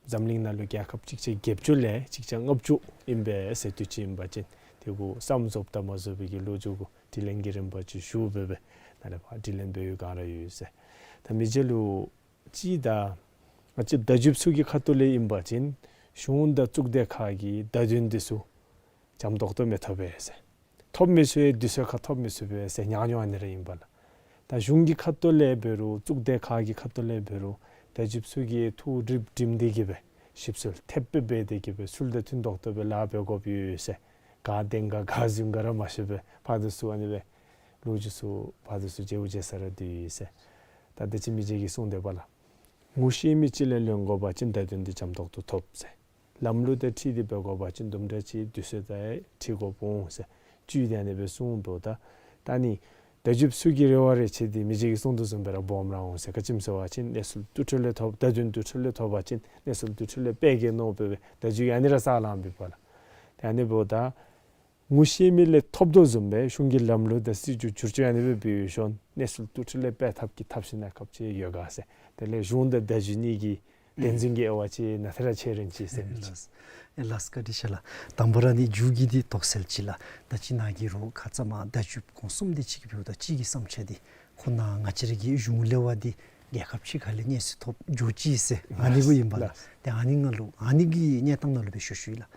འཛམ་གླིང་ནང་ལུ་རྒྱལ་ཁབ་གཅིག་བརྒྱ་བརྒྱད་ཅུ་ལས་གཅིག་བརྒྱ་ལྔ་བཅུ་ཨིན་པས་ཟེར་དུས་ཅིག་ཨིན་པ་ཅིན་དེ་གུ་བསམ་རྫོགསཔ་དང་མ་རྫོགས་པའི་གི་ལོ་རྒྱུས་གུ་དྲི་ལན་གྱི་རིམ་པ་ཅིག་ཞུ་སྦེ་སྦེ་ནཱ་ལས་ཕར་དྲི་ལན་འབད་བའི་སྒང་ར་ཡོད་ཟེར། ད་མི་རྗེ་ལུ་ཅིག་ད་ང་བཅས་བརྡ་བརྒྱུདཔ་ཚུ་གི་ཁ་ཐུག་ལས་ཨིན་པ་ཅིན་གཞུང་དང་གཙུག་སྡེ་ཁག་གིས་བརྡ་དོན་འདི་ཚུ་འཇམ་ཏོག་ཏོ་མི་ཐོབ་པས་ཟེར། ཐོབ་མི་ཚུ་ཡང་དུས་ཚོད་ཁར་ཐོབ་མི་ཚུགས་པས་ཟེར་ཉག་ཉོག་ཨ་ནི་ར་ཨིན་པས་ལགས། ད་གཞུང་གི་ཁ་ཐུག་ལས་འབད་རུང་གཙུག་སྡེ་ཁག་གི་ཁ་ཐུག་ལས་འབད་རུང་བརྡ་བརྒྱུདཔ་ཚུ་གིས་ཐུགས་རིགཔ་བསྒྲིམས་ཏེ་གི་སྦེ་ཞིབ་འཚོལ་ཐེབས་སྦེ་འབད་དེ་གི་སྦེ་ཚུལ་དང་མཐུན་ཏོག་ཏོ་སྦེ་ལཱ་འབད་དགོཔ་ཡོད་ཟེར། ག་བདེན་ག་ག་རྫུན་ག་ར་མ་ཤེས་པར་ཕར་དང་ཚུར་ཨ་ནི་སྦེ་ལོ་རྒྱུས་ཚུ་ཕར་དང་ཚུར་བརྗེ་པོ་བརྗེ་ས་ར་འདུག་ཟེར། ད་ད་ཅི་མི་རྗེ་གིས་གསུངས་དེ་སྦེ་ལགས། ངོ་ཤེས་མི་ཅིག་ལས་ལེན་དགོ་པ་ཅིན་བརྡ་དོན་འདི་འཇམ་ཏོག་ཏོ་ཐོབ་ཟེར། ལམ་ལུགས་དང་འཁྲིལ་ཏེ་འབད་དགོ་པ་ཅིན་དུམ་གྲ་ཅིག་དུས་ཚོད་དང་འཁྲིལ་དགོཔ་འོང་ཟེར། བརྒྱུད་དེ་ཨ་ནི་སྦེ་གསུངས་འབདཝ་ད་ད་ནི་བརྡ་བརྒྱུདཔ་ཚུ་གི་རེ་བ་རེ་ཆེ་འདི་མི་རྗེ་གིས་གསུངས་དོ་བཟུམ་སྦེ་ར་སྦོམ་ར་འོང་ཟེར། ག་ཅི་སྨོ་ཟེར་བ་ཅིན་གནས་ཚུལ་ཏོག་ཏོ་ལས་ཐོབ་བརྡ་དོན་ཏོག་ཏོ་ལས་ཐོབ་པ་ཅིན་གནས་ཚུལ་ཏོག་ཏོ་ལས་དཔེ་གི་མནོ་སྦེ་སྦེ་བརྡ་བརྒྱུད་ཨ་ནི་ར་ས་ལང་འབད་བ་ལགས། ཏེ་ཨ་ནི་འབདཝ་ད་ངོ་ཤེས་མི་ལས་ཐོབ་དོ་བཟུམ་སྦེ་གཞུང་གི་ལམ་ལུགས་དང་སྲིད་བྱུས་བསྒྱུར་བཅོས་ཨ་ནི་སྦེ་འབད་ཞིནམ་གནས་ཚུལ་ཏོག་ཏོ་ལས་དཔེ་ཐོབ་གི་ཐབས་ཤེས་གནས་སྐབས་ཅིག་ཡོད་ག་ཟེར། དེ་ལས་གཞུང་དང་བརྡ་བརྒྱུད་གཉིས་ཀྱི་བདེན་རྫུན་གྱི་དབྱེ་བ་ཅིག་ནཱ་ཏེ་ར་ཕྱེ་རན་ཅི་ཟེར་མི་ཅིག། ལགས་སོ། ཨེ་ལགས་སོ། བཀའ་དྲིན་ཆེ་ལགས། དང་པ་ར་ནི་མཇུག་གི་འདི་དོགས་སེལ་ཅིག་ལགས། ད་ཅི་ནཱ་གིས་རོགས་ཁ་ཙ་མ་བརྡ་བརྒྱུདཔ་གོང་གསུམ་འདི་གཅིག་གིས་འབདཝ་ད་གཅིག་གི་བསམ་འཆར་འདི་ཁོ་ན་ང་བཅས་ར་གི་གཞུང་ལས་འབད་དེ་རྒྱལ་ཁབ་ཕྱི་ཁ་ལས་གནས་ཚུལ་ཐོབ་འགྱོ་ཅི་ཟེར་ཨ་ནི་གུ་ཨིན་པས་ལགས། ལགས། ཏེ་ཨ་ནི་ནང་ལུ་ཨ་ནི་གི་གནས་སྟངས་ནང་ལུ་སྦེ་ཞུ་ཞུཝ་ཨིན་ལགས།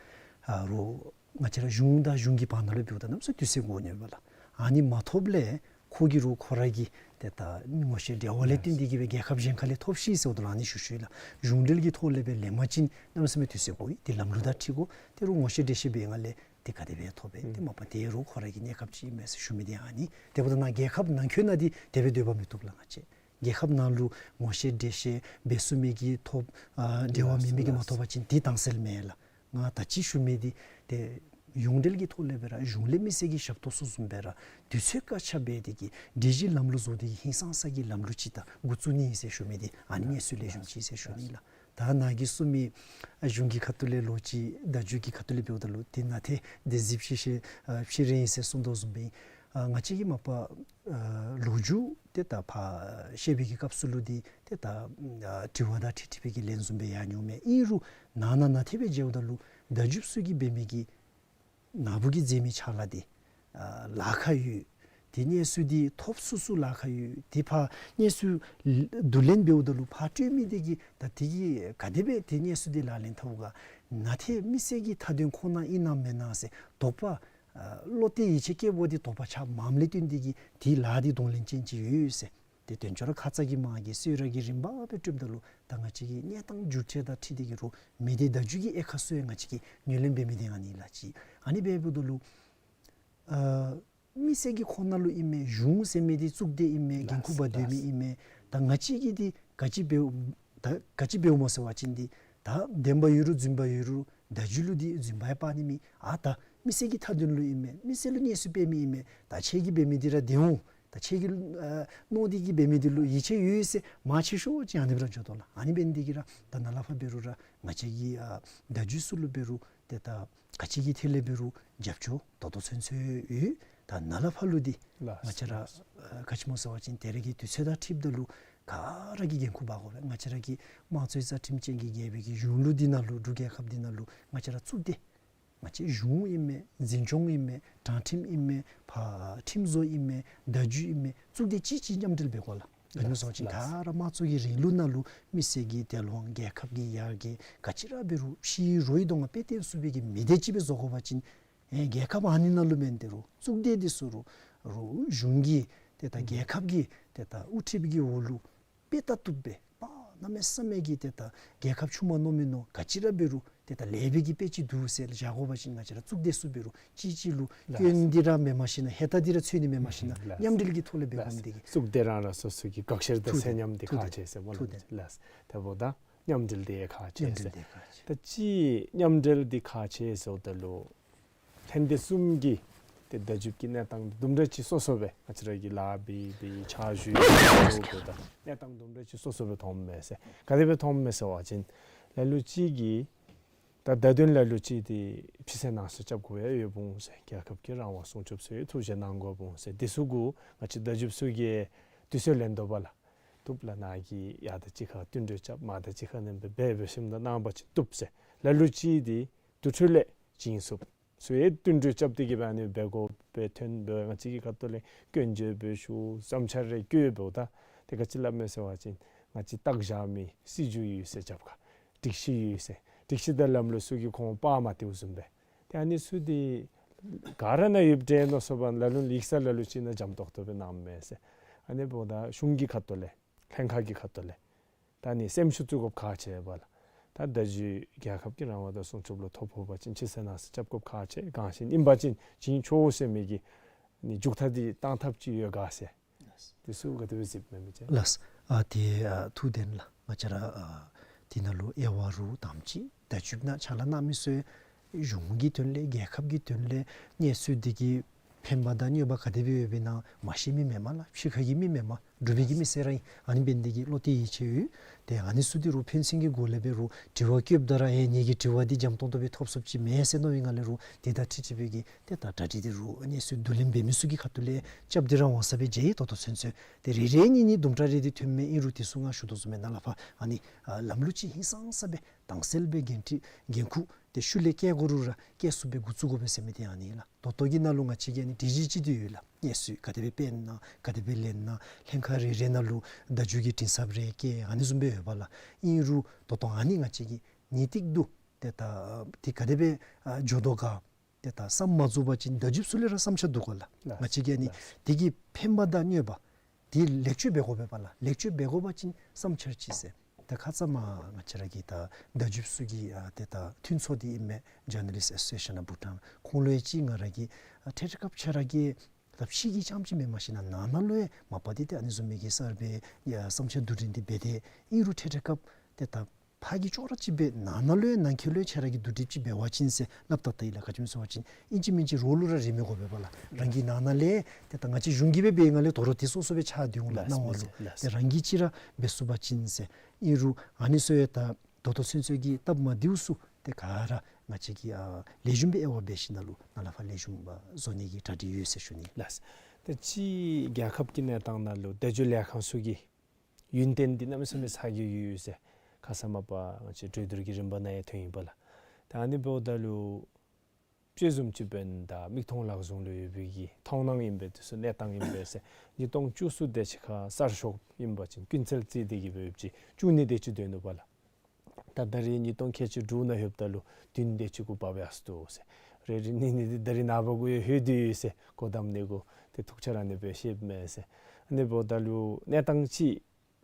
ཨ་རོགས་ང་བཅས་ར་གཞུང་དང་གཞུང་གི་བར་ན་ལུ་འབདཝ་ད་གནམ་མེད་ས་མེད་དུས་ཚོད་འགོར་ནི་ཨིན་པས་ལགས། ཨ་ནི་མ་ཐོབ་ལས་ཁོ་གིས་རོགས་ཁོ་ར་གི་ཏེ་ད་ངོ་ཤེས་འབྲེལ་བ་ལས་བརྟེན་ཏེ་གི་སྦེ་རྒྱལ་ཁབ་གཞན་ཁ་ལས་ཐོབ་ཤི་ཟེརཝ་ད་ལུ་ཨ་ནི་ཞུ་ཞུཝ་ཨིན་ལགས། གཞུང་འབྲེལ་གྱི་ཐོག་ལས་སྦེ་ལེན་པ་ཅིན་གནམ་མེད་ས་མེད་དུས་ཚོད་འགོར་ཡི། ཏེ་ལམ་ལུགས་དང་འཁྲིལ་དགོ། ཏེ་རོགས་ངོ་ཤེས་འབྲེལ་ཤེས་འབད་བའི་སྒང་ལས་ཏེ་ག་དེ་སྦེ་ཐོབ་པས། ཏེ་མ་པ་ཏེ་རོགས་ཁོ་ར་གི་གནས་སྐབས་ཅིག་ཨིན་མས་ཟེར་ཞུ་མི་འདི་ཨ་ནི། དེ་འབདཝ་ད་ནཱ་རྒྱལ་ཁབ་ནང་འཁོད་ནང་འདི་དེ་སྦེ་སྡོད་པ་མི་བཏུབ་ལགས། ང་བཅས་རྒྱལ་ཁབ་ནང་ལུ་ངོ་ཤེས་འབྲེལ་ཤེས་འབད་ཚུགས་མི་གི་ཐོབ་ཨ་འབྲེལ་བ་མེད་མི་གིས་མ་ཐོབ་པ་ཅིན་འདི་དྭངས་གསལ་མེན་ལགས། ང་ད་ཅི་ཞུ་མི་འདི་ཏེ་གཞུང་འབྲེལ་གྱི་ཐོག་ལས་འབད་ར་གཞུང་ལས་མི་སེར་གྱི་ཞབས་ཏོག་ཚུ་བཟུམ་སྦེ་ར་དུས་ཚོད་བཀག་ཆ་འབད་དེ་གི་སྒྲིག་གཞི་ལམ་ལུགས་བཟོ་སྟེ་གི་ཧིང་སངས་ས་གི་ལམ་ལུགས་ཅིག་ད་འགོ་བཙུགས་ནི་ཨིན་ཟེར་ཞུ་མི་འདི་ཨ་ནི་གནས་ཚུལ་ལེགས་ཤོམ་ཅིག་ཟེར་ཞུ་ནི་ལགས། ད་ནཱ་གིས་གསུངས་མི་ཨ་གཞུང་གི་ཁ་ཐུག་ལས་ལོག་ཅི་བརྡ་བརྒྱུད་ཀྱི་ཁ་ཐུག་ལས་འབདཝ་ད་ལུ་ཏེ་ནཱ་ཏེ་དེ་གཟིགས་ཤེས་ཤེས་ཨ་ཕྱེ་རན་ཨིན་ཟེར་གསུངས་དོ་བཟུམ་སྦེ་ཨ་ང་བཅས་ཀྱིས་མ་པ་ཨ་ལོ་རྒྱུས་ཏེ་ད་ཕར་བཤད་པའི་གི་སྐབས་སུ་ལུ་འདི་ཏེ་ད་ཨ་དྲི་བ་དང་འཁྲིལ་འཁྲིལ་བའི་གི་ལན་བཟུམ་སྦེ་ཡང་འོང་མས། ཨིན་རུང་ནང་ན་ནང་ཐད་སྦེ་འབྱེདཔ་ད་ལུ་བརྡ་བརྒྱུདཔ་ཚུ་གིས་འབད་མི་གི་ནཱ་བུ་གིས་མཛད་མི་ཕྱག་ལཱ་འདི་ཨ་ལཱ་ཁག་ཡོད། ཏེ་གནས་ཚུལ་འདི་ཐོབ་ཚུགས་ཚུགས་ལཱ་ཁག་ཡོད། ཏེ་ཕར་གནས་ཚུལ་བསྡུ་ལེན་འབདཝ་ད་ལུ་ཕར་སྤྲོད་མི་འདི་གིས་ད་དེ་གིས་ག་དེ་སྦེ་ཏེ་གནས་ཚུལ་འདི་ལག་ལེན་འཐབ་ག། ནཱ་ཏེ་མི་སེར་གྱི་མཐའ་དོན་ཁོ་ན་ཨིན་ན་མེན་ན་ཟེར་དོགས་པ་ཨ་བློ་གཏད་ཡིད་ཆེས་བསྐྱེདཔ་འདི་དོགས་པ་ཆགས་མམ་ལས་བརྟེན་ཏེ་གི་ཏེ་ལཱ་འདི་གདོང་ལེན་ཅན་ཅིག་ཡོད་ཟེར། ཏེ་དོན་ཚན་ར་ཁ་ཙ་གི་མ་གི་གསོལ་རས་ཀྱི་རིམ་པ་སྦེ་སྤྲོདཔ་ད་ལུ་ད་ང་བཅས་ཀྱི་གནས་སྟངས་འགྱུར་ཐེབས་དང་འཁྲིལ་ཏེ་གི་རོགས་མི་སྡེ་བརྡ་བརྒྱུད་ཀྱི་དབྱེ་ཁག་ཚུ་ཡང་ང་བཅས་ཀྱིས་ངོས་ལེན་འབད་མི་འདི་ཨ་ནི་ལགས་ཅིག། ཨ་ནི་འབདཝ་ད་ལུ་ཨ་མི་སེར་གྱི་ཁོག་ནང་ལུ་ཨིན་མས། གཞུང་ཟེར་མི་འདི་གཙུག་སྡེ་ཨིན་མས། འགན་ཁུར་འབག་སྡོད་མི་ཨིན་མས། ད་ང་བཅས་ཀྱིས་འདི་ག་ཅི་འབདཝ་ད་ག་ཅི་འབདཝ་སྨོ་ཟེར་བ་ཅིན་འདི་ད་བདེན་པ་ཡོད་རུང་རྫུན་པ་ཡོད་རུང་བརྡ་བརྒྱུད་ལུ་འདི་རྫུན་པ་ཡང་སྤར་ནི་མེད། ཨ་ད་མི་སེར་གྱི་མཐའ་དོན་ལུ་ཨིན་མས། མི་སེར་ལུ་གནས་ཚུལ་སྤེལ་མི་ཨིན་མས། ད་ཁྱེད་ཀྱིས་འབད་མི་འདི་ར་བདེན་འོང་། ད་ཁྱེད་ཀྱིས་ཨ་མནོ་སྟེ་གི་འབད་མི་འདི་ལུ་ཡིད་ཆེས་ཡོད་ཟེར་མ་ཆེ་ཤོས་ཅིག་ཨ་ནི་སྦེ་ར་འགྱོ་དོ་ལགས། ཨ་ནི་འབད་ནི་འདི་གིས་ར་ད་ནཱ་ལས་ཕར་འབད་རུང་ར་ང་བཅས་ཀྱི་ཨ་བརྡ་བརྒྱུད་ཚུ་ལུ་འབད་རུང་ཏེ་ད་ག་ཅི་གི་ཐད་ལས་འབད་རུང་རྒྱབ་སྐྱོར་ད་ལྟོ་ཚུན་ཚོད་ཡོད། ད་ནཱ་ལས་ཕར་ལུ་འདི་ལགས་ང་བཅས་ར་ལགས། ཨ་ག་ཅི་སྨོ་ཟེར་བ་ཅིན་ད་རེས་ཀྱི་དུས་ཚོད་དང་འཁྲིལཝ་ད་ལུ་ག་ར་གིས་འགན་ཁུར་འབག་དགོ་པས། ང་བཅས་ར་གི་དམངས་གཙོའི་རྩ་ཁྲིམས་ཅན་གྱི་རྒྱལ་པོའི་གི་གཞུང་ལུགས་འདི་ནང་ལུ་འབྲུག་རྒྱལ་ཁབ་འདི་ནང་ལུ་ང་བཅས་ར་གཙུག་སྡེ་ང་བཅས་གཞུང་ཨིན་མས། འཛིན་སྐྱོང་ཨིན་མས། དྲང་ཁྲིམས་ཨིན་མས། ཕར་ཁྲིམས་བཟོ་ཨིན་མས། བརྡ་བརྒྱུད་ཨིན་མས། གཙུག་སྡེ་གཅིག་གཅིག་མཉམ་འབྲེལ་འབད་དགོ་ལགས། ག་ནི་སོང་ཅིན་ལགས། ག་ར་དམངས་གཙོ་གི་རིང་ལུགས་ནང་ལུ་མི་སེར་གྱི་དལ་དབང་རྒྱལ་ཁབ་ཀྱི་ཡར་རྒྱས་ག་ཅི་ར་འབད་རུང་ཕྱི་རོལ་གྱི་གདོང་ཁར་དཔེ་སྟོན་ཚུགས་པའི་གི་མི་སྡེ་ཅིག་སྦེ་བཟོ་དགོ་པ་ཅིན་ཨེ་རྒྱལ་ཁབ་ཨ་ནི་ནང་ལུ་མེན། ཏེ་རུང་གཙུག་སྡེ་འདི་ཚུ་རུང་རུང་གཞུང་གི་ཏེ་ད་རྒྱལ་ཁབ་ཀྱི་ཏེ་ད་དབུ་ཁྲིདཔ་གི་འོག་ལུ་དཔེ་ལྟ་བཏུབ་སྦེ་པ་གནམ་མེད་ས་མེད་ཀྱི་ཏེ་ད་རྒྱལ་ཁབ་ཆུ་མ་ནོར་མི་ནོར་ག་ཅི་ར་འབད་རུང་ཏེ་ད་ལེགས་པའི་གི་དཔེ་ཅིག་འདུག་ཟེར་བཞག་དགོ་པ་ཅིན་ང་བཅས་ར་གཙུག་སྡེ་ཚུ་འབད་རུང་གཅིག་གཅིག་ལུ་ལགས། སྐྱོན་འདི་ར་མེནམ་ཤེས་ན་ཧེ་ད་འདི་ར་ཚུད་ནི་མེནམ་ཤེས་ན་ལགས། མཉམ་འབྲེལ་གྱི་ཐོག་ལས་འབད་ལགས། དགོ་མི་འདི་གིས་གཙུག་སྡེ་རང་རང་སོ་སོ་གི་དགག་བཤེར་དང་ཐུགས་བདེན། ཚད་མཉམ་འདི་ཐུགས་ཁག་བདེན། ཆེ་ཟེར་མོ་ལགས། ཐུགས་བདེན། ལགས། དེ་འབདཝ་ད་མཉམ་འབྲེལ་འདི་ཁག་ཆེ་མཉམ་འབྲེལ་ཟེར། འདི་ཁག་ཆེ། ད་ཅི་མཉམ་འབྲེལ་འདི་ཁག་ཆེ་ཟེརཝ་ད་ལུ་ལྷན་སྡེ་གསུམ་གྱི་ཏེ་བརྡ་བརྒྱུདཔ་ཀྱི་གནས་སྟངས་འདི་དུམ་གྲ་ཅིག་སོ་སོ་སྦེ་ང་བཅས་ར་གིས་ལཱ་འབད་འབད་ཕྱག་ཞུ་ཡོདཔ་ད་གནས་སྟངས་དུམ་གྲ་ཅིག་སོ་སོ་སྦེ་མཐོངམ་མས་ཟེར། ག་དེ་སྦེ་མཐོངམ་མས་ཟེར་བ་ཅིན་ལ་ལུ་ཅིག་གིས་ད་བརྡ་དོན་ལ་ལུ་ཅིག་འདི་ཕྱི་གསལ་ནང་གསལ་རྐྱབ་དགོ་ཡ་ཡོདཔ་འོང་ཟེར། རྒྱལ་ཁབ་ཀྱི་རང་དབང་སྲུང་སྐྱོབ་ཚུ་ཡང་ཐུགས་བཞེད་གནང་དགོཔ་འོང་ཟེར། འདི་ཚུ་གུ་ང་བཅས་བརྡ་བརྒྱུདཔ་ཚུ་གིས་དུས་ཚོད་ལེན་དོ་བ་ལགས། བཏུབ་ལགས། ནཱ་གིས་ཡར་དང་གཅིག་ཁར་བསྟུན་གྲོས་རྐྱབ་མར་དང་གཅིག་ཁར་ནེམ་སྦེ་འབད་འབད་ཞིནམ་ད་གནང་བ་ཅིན་བཏུབ་ཟེར། ལ་ལུ་ཅིག་འདི་དུས་ཚོད་ལས་བྱིན་ཚུགསཔ་ཚུ་ཡང་བསྟུན་གྲོས་རྐྱབ་སྟེ་གི་སྦེ་ཨ་ནི་འབད་དགོཔ་སྦེ་ཐོན་འབདཝ་ང་བཅས་ཀྱི་ཁ་ཐུག་ལས་སྐྱོན་བརྗོད་འབད་ཞུ་བསམ་འཆར་རེ་བཀོད་འབདཝ་ད་ཏེ་ག་ཅི་སླབ་མས་ཟེར་བ་ཅིན་ང་བཅས་བརྟག་བཞག་མི་སྲིད་བྱུས་ཡོད་ཟེར་རྒྱབ་ཁར། སྒྲིག་གཞི་ཡོད་ཟེར། སྒྲིག་གཞི་དང་ལམ་ལུགས་ཚུ་གི་ཁོང་པར་མ་བཏུབ་བཟུམ་སྦེ། ཏེ་ཨ་ནི་ཚུ་འདི་ག་ར་ནང་ཡོདཔ་འདྲས་མནོ་སོང་པ་ལ་ལུ་ཡིག་ཚང་ལ་ལུ་ཅིག་ནང་འཇམ་ཏོག་ཏོ་སྦེ་གནངམ་མས་ཟེར། ཨ་ནི་འབདཝ་ད་གཞུང་གི་ཁ་ཐུག་ལས་ལྷན་ཁག་གི་ཁ་ཐུག་ལས་ད་ཨ་ནི་སེམས་ཤུགས་བཙུགས་དགོཔ་ཁག་ཆེ་བས་ལགས། ད་བརྡ་བརྒྱུད་རྒྱལ་ཁབ་ཀྱི་རང་དབང་དང་སྲུང་སྐྱོབ་ལུ་ཐོ་ཕོག་པ་ཅིན་ཕྱི་གསལ་ནང་གསལ་རྐྱབ་དགོཔ་ཁག་ཆེ། གང་ཞིག་ཨིན་པ་ཅིན་བྱིན་ཆོག་ཟེར་མི་གི་ཨ་ནི་མཇུག་མཐའ་འདི་བཏང་ཐབས་ཅིག་ཡོད་ག་ཟེར། འདི་ཚུ་ག་དེ་སྦེ་གཟིགསཔ་མས་མི་ཅིག། ལགས། ཨ་ཏེ་ཨ་ཐུགས་བདེན་ལགས། ང་བཅས་ར་ཨ་འདི་ནང་ལུ་དབྱེ་བ་རུ་དམ་ཅིག་བརྡ་བརྒྱུདཔ་ནང་ཕྱག་ལཱ་གནང་མི་ཚུ་གཞུང་གི་དོན་ལས་རྒྱལ་ཁབ་ཀྱི་དོན་ལས་གནས་ཚུལ་འདི་གི་ཕན་པ་དང་གནོད་པ་ག་དེ་སྦེ་ཡོདཔ་ཨིན་ན་མ་ཤེས་མི་མེན་མས་ལགས། ཕྱི་ཁ་གི་མི་མེན་མས། འབྲུག་པའི་གི་མི་སེར་ར་ཨིན། ཨ་ནི་འབད་ནི་འདི་གིས་བློ་གཏད་ཡིད་ཆེས་ཡོད། ཏེ་ཨ་ནི་ཚུ་འདི་རུང་ཕན་ཚུན་གྱི་སྒོ་ལས་འབད་རུང་དྲི་བ་བཀོདཔ་ད་ར་ཨེ་ངེ་གི་དྲི་བ་འདི་འཇམ་ཏོང་ཏོ་སྦེ་ཐོབ་ཚུགསཔ་ཅིག་མེན་ཟེར་མནོ་བའི་ངང་ལས་རུང་དེ་དང་འཁྲིལ་ཅིག་སྦེ་གི་ཏེ་ད་གྲ་སྒྲིག་འདི་རུང་གནས་ཚུལ་བསྡུ་ལེན་འབད་མི་ཚུ་གི་ཁ་ཐུག་ལས་རྐྱབ་སྟེ་ར་འོང་ས་སྦེ་མཇལ་ཡི། ད་ལྟོ་ཚུན་ཚོད་ཏེ་རེ་རེ་གཉིས་གཉིས་དུམ་གྲ་རེ་འདི་ཐོནམ་མས། ཨིན་རུང་དེ་ཚུ་ང་ཞུ་དོ་བཟུམ་སྦེ་ནཱ་ལས་ཕར་ཨ་ནི་ཨ་ལམ་ལུགས་ཅིག་ཧིང་སངས་ས་སྦེ་དྭངས་གསལ་སྦེ་འགན་འཁྲི་འགན་ཁུར་ཏེ་ཤུལ་ལས་བཀལ་དགོ་རུང་ར་བཀལ་ཚུགསཔ་སྦེ་འགོ་བཙུགས་དགོ་པས་ཟེར་མི་འདི་ཨ་ནི་ལགས། ད་ལྟོ་གི་ནང་ལུ་ང་བཅས་ཀྱི་ཨ་ནི་སྒྲིག་གཞི་ཅིག་འདི་ཡོད་ལགས། གནས་ཚུལ་ག་དེ་སྦེ་སྤེལ་ན་ག་དེ་སྦེ་ལེན་ན་ལྷན་ཁག་རེ་རེ་ནང་ལུ་བརྡ་བརྒྱུད་ཀྱི་མགྲིན་ཚབ་རེ་བཀལ་ཨ་ནི་བཟུམ་སྦེ་ཡོད་པས་ལགས། ཨིན་རུང་ད་ལྟོ་ཨ་ནི་ང་བཅས་ཀྱིས་ངེས་ཏིག་ཏུ་ཏེ་ད་འདི་ག་དེ་སྦེ་ཨ་འགྱོ་དོ་ག་ཏེ་ད་བསམ་མ་རྫོགས་པ་ཅིན་བརྡ་བརྒྱུདཔ་ཚུ་ལས་ར་བསམ་འཆར་བསྡུ་དགོ་ལགས། ལགས། ང་བཅས་ཀྱིས་ཨ་ནི་ལགས། འདི་གི་ཕན་པ་དང་གནོད་པ་འདི་ལེགས་བཅོས་འབད་དགོ་པས་པ་ལགས། ལེགས་བཅོས་འབད་དགོ་པ་ཅིན་བསམ་འཆར་ཅིག་ཟེར། ད་ཁ་ཙ་མ་ང་བཅས་ར་གི་ད་བརྡ་བརྒྱུདཔ་ཚུ་གི་ཨ་ཏེ་ད་མཐུན་ཚོགས་འདི་ཨིན་མས། Journalist Association of Bhutan། ཁོང་ལུ་ཡང་ཅིག་ང་ར་གིས་ཨ་ཐད་རི་ཁ་ཕྱི་ར་གི་ད་ཕྱི་གི་རྐྱངམ་ཅིག་མེན་མ་ཤེས་ན་ནང་ན་ལུ་ཡང་མ་པ་འདི་ཏེ་ཨ་ནི་བཟུམ་མའི་གི་གསར་པའི་ཡ་བསམ་འཆར་བསྡུ་སྒྲིག་འདི་འབད་དེ་ཨིན་རུང་ཐད་རི་ཁ་ཏེ་ད་ཕར་གྱི་ཅོག་ར་ཅིག་སྦེ་ནང་ན་ལུ་ཡང་ནང་འཁོད་ལུ་ཡང་ཁྱོད་ར་གིས་བསྡུ་སྒྲིག་ཅིག་འབད་བ་ཅིན་ཟེར་སླབ་ད་ད་ཡི་ལགས། ག་ཅི་སྨོ་ཟེར་བ་ཅིན་ཨིན་ཅི་མིན་ཅི་རོགས་ལུ་ར་རེ་མི་དགོ་པས་པ་ལགས། རང་གི་ནང་ན་ལས་ཏེ་ད་ང་བཅས་གཞུང་གིས་སྦེ་འབད་བའི་ངང་ལས་དོ་རུང་དེ་སོ་སོ་སྦེ་ཆགས་སྡོད་འོང་ལགས། ལགས། སྣང་བ་ལུ། ལགས། ཏེ་རང་གིས་ཅིག་ར་འབད་ཚུགས་པ་ཅིན་ཟེར། ཨིན་རུང་ཨ་ནི་ཚུ་ཡང་ད་ད་ལྟོ་ཚུན་ཚོད་ཀྱི་སྟབས་མ་བདེཝ་ཚུ་ཏེ་ག་ར་ང་བཅས་ཀྱིས་ཨ་ལེགས་ཤོམ་སྦེ་དབྱེ་བ་འབད་ཞིནམ་ལས་ནཱ་ལས་ཕར་ལེགས་ཤོམ་སྦེ་བཟོ་ནི་གི་གྲ་སྒྲིག་ཡོད་ཟེར་ཞུ་ནི། ལགས། ཏེ་སྤྱིར་རྒྱལ་ཁབ་ཀྱི་གནས་སྟངས་ནང་ལུ་བརྡ་བརྒྱུད་ལས་ཁང་ཚུ་གི་ཡུན་བརྟན་འདི་གནམ་མེད་ས་མེད་ཚ་གྱང་ཡོད་ཟེར་ཁ་ཙ་མ་པ་ང་བཅས་གྲོས་བསྡུར་གྱི་རིམ་པ་ནང་ཡང་ཐོན་ཡི་པ་ལགས། ད་ཨ་ནི་འབདཝ་ད་ལུ་དཔྱད་བཟུམ་ཅིག་འབདན་ད་མིག་མཐོང་ལག་བཟུང་ལུ་ཡོད་པའི་གི་མཐོང་སྣང་ཨིན་པས། དེ་ཚུ་གནས་སྟངས་ཨིན་པས་ཟེར། ཉིས་སྟོང་བཅུ་གསུམ་དེ་ཅིག་ཁར་གསར་ཤོག་ཨིན་པ་ཅིན་ཀུན་གསལ་རྩིས་དེ་གིས་འབད་བ་ཅིན་བཅུ་གཉིས་དེ་ཅིག་སྡོད་ནུག་པ་ལགས། ད་ད་རེས་ཉིས་སྟོང་ཁལ་གཅིག་དྲུག་ནང་ལྷོདཔ་ད་ལུ་བདུན་དེ་ཅིག་གུ་བབས་ཡར་སོ་ནུག་ཟེར། རེ་རེ་གཉིས་གཉིས་འདི་ད་རེས་ནངས་པ་གུ་ཡང་ལྷོད་དེ་ཡོད་ཟེར། སྒོ་བསྡམ་ནི་གུ་ཏེ་ཐུགས་འཆར་ཨ་ནི་སྦེ་བཤདཔ་མས་ཟེར། ཨ་ནི་འབདཝ་ད་ལུ་གནས་སྟངས་ཅིག་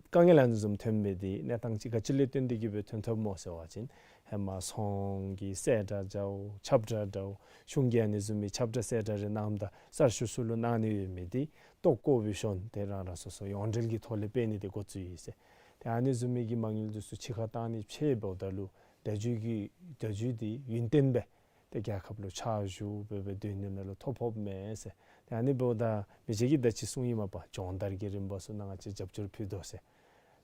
དཀའ་ངལ་ཨ་ནི་བཟུམ་ཐོན་མི་འདི་གནས་སྟངས་ཅིག་ག་ཅི་ལས་བརྟེན་ཏེ་གིས་སྦེ་ཐོན་ཐོནམ་སྨོ་ཟེར་བ་ཅིན་ཧེ་མ་ཚོང་གི་གསལ་བསྒྲགས་འདྲཝ་ཁྱབ་བསྒྲགས་འདྲཝ་གཞུང་གིས་ཨ་ནི་བཟུམ་མའི་ཁྱབ་བསྒྲགས་གསལ་བསྒྲགས་རེ་གནངམ་ད་གསར་ཤོག་ཚུ་ལུ་གནང་ནི་ཡོད་མི་འདི་ལྟོ་བཀོ་བའི་ཤུལ་ཏེ་རང་རང་སོ་སོ་ཡོངས་འབྲེལ་གྱི་ཐོག་ལས་སྤེལ་ནི་འདི་འགོ་བཙུགས་ཡི་ཟེར། ཏེ་ཨ་ནི་བཟུམ་མའི་གི་མ་དངུལ་འདི་ཚུ་ཕྱི་ཁར་བཏང་ནི་ཕྱེ་འབདཝ་ད་ལུ་བརྡ་བརྒྱུད་ཀྱི་བརྡ་བརྒྱུད་འདི་ཡུན་བརྟན་སྦེ་ཏེ་རྒྱལ་ཁབ་ལུ་ཕྱག་ཞུ་སྦེ་སྦེ་སྡོད་ནི་ནང་ལུ་ཐོ་ཕོགཔ་མས་ཟེར། ཏེ་ཨ་ནི་འབདཝ་ད་མི་རྗེ་གིས་ད་ཅི་གསུངས་ཡི་མ་པ་སྦྱོང་བརྡར་གྱི་རིམ་པ་ཚུ་ནང་ང་བཅས་རྒྱབ་སྐྱོར་ཕུལ་དོ་ཟེར།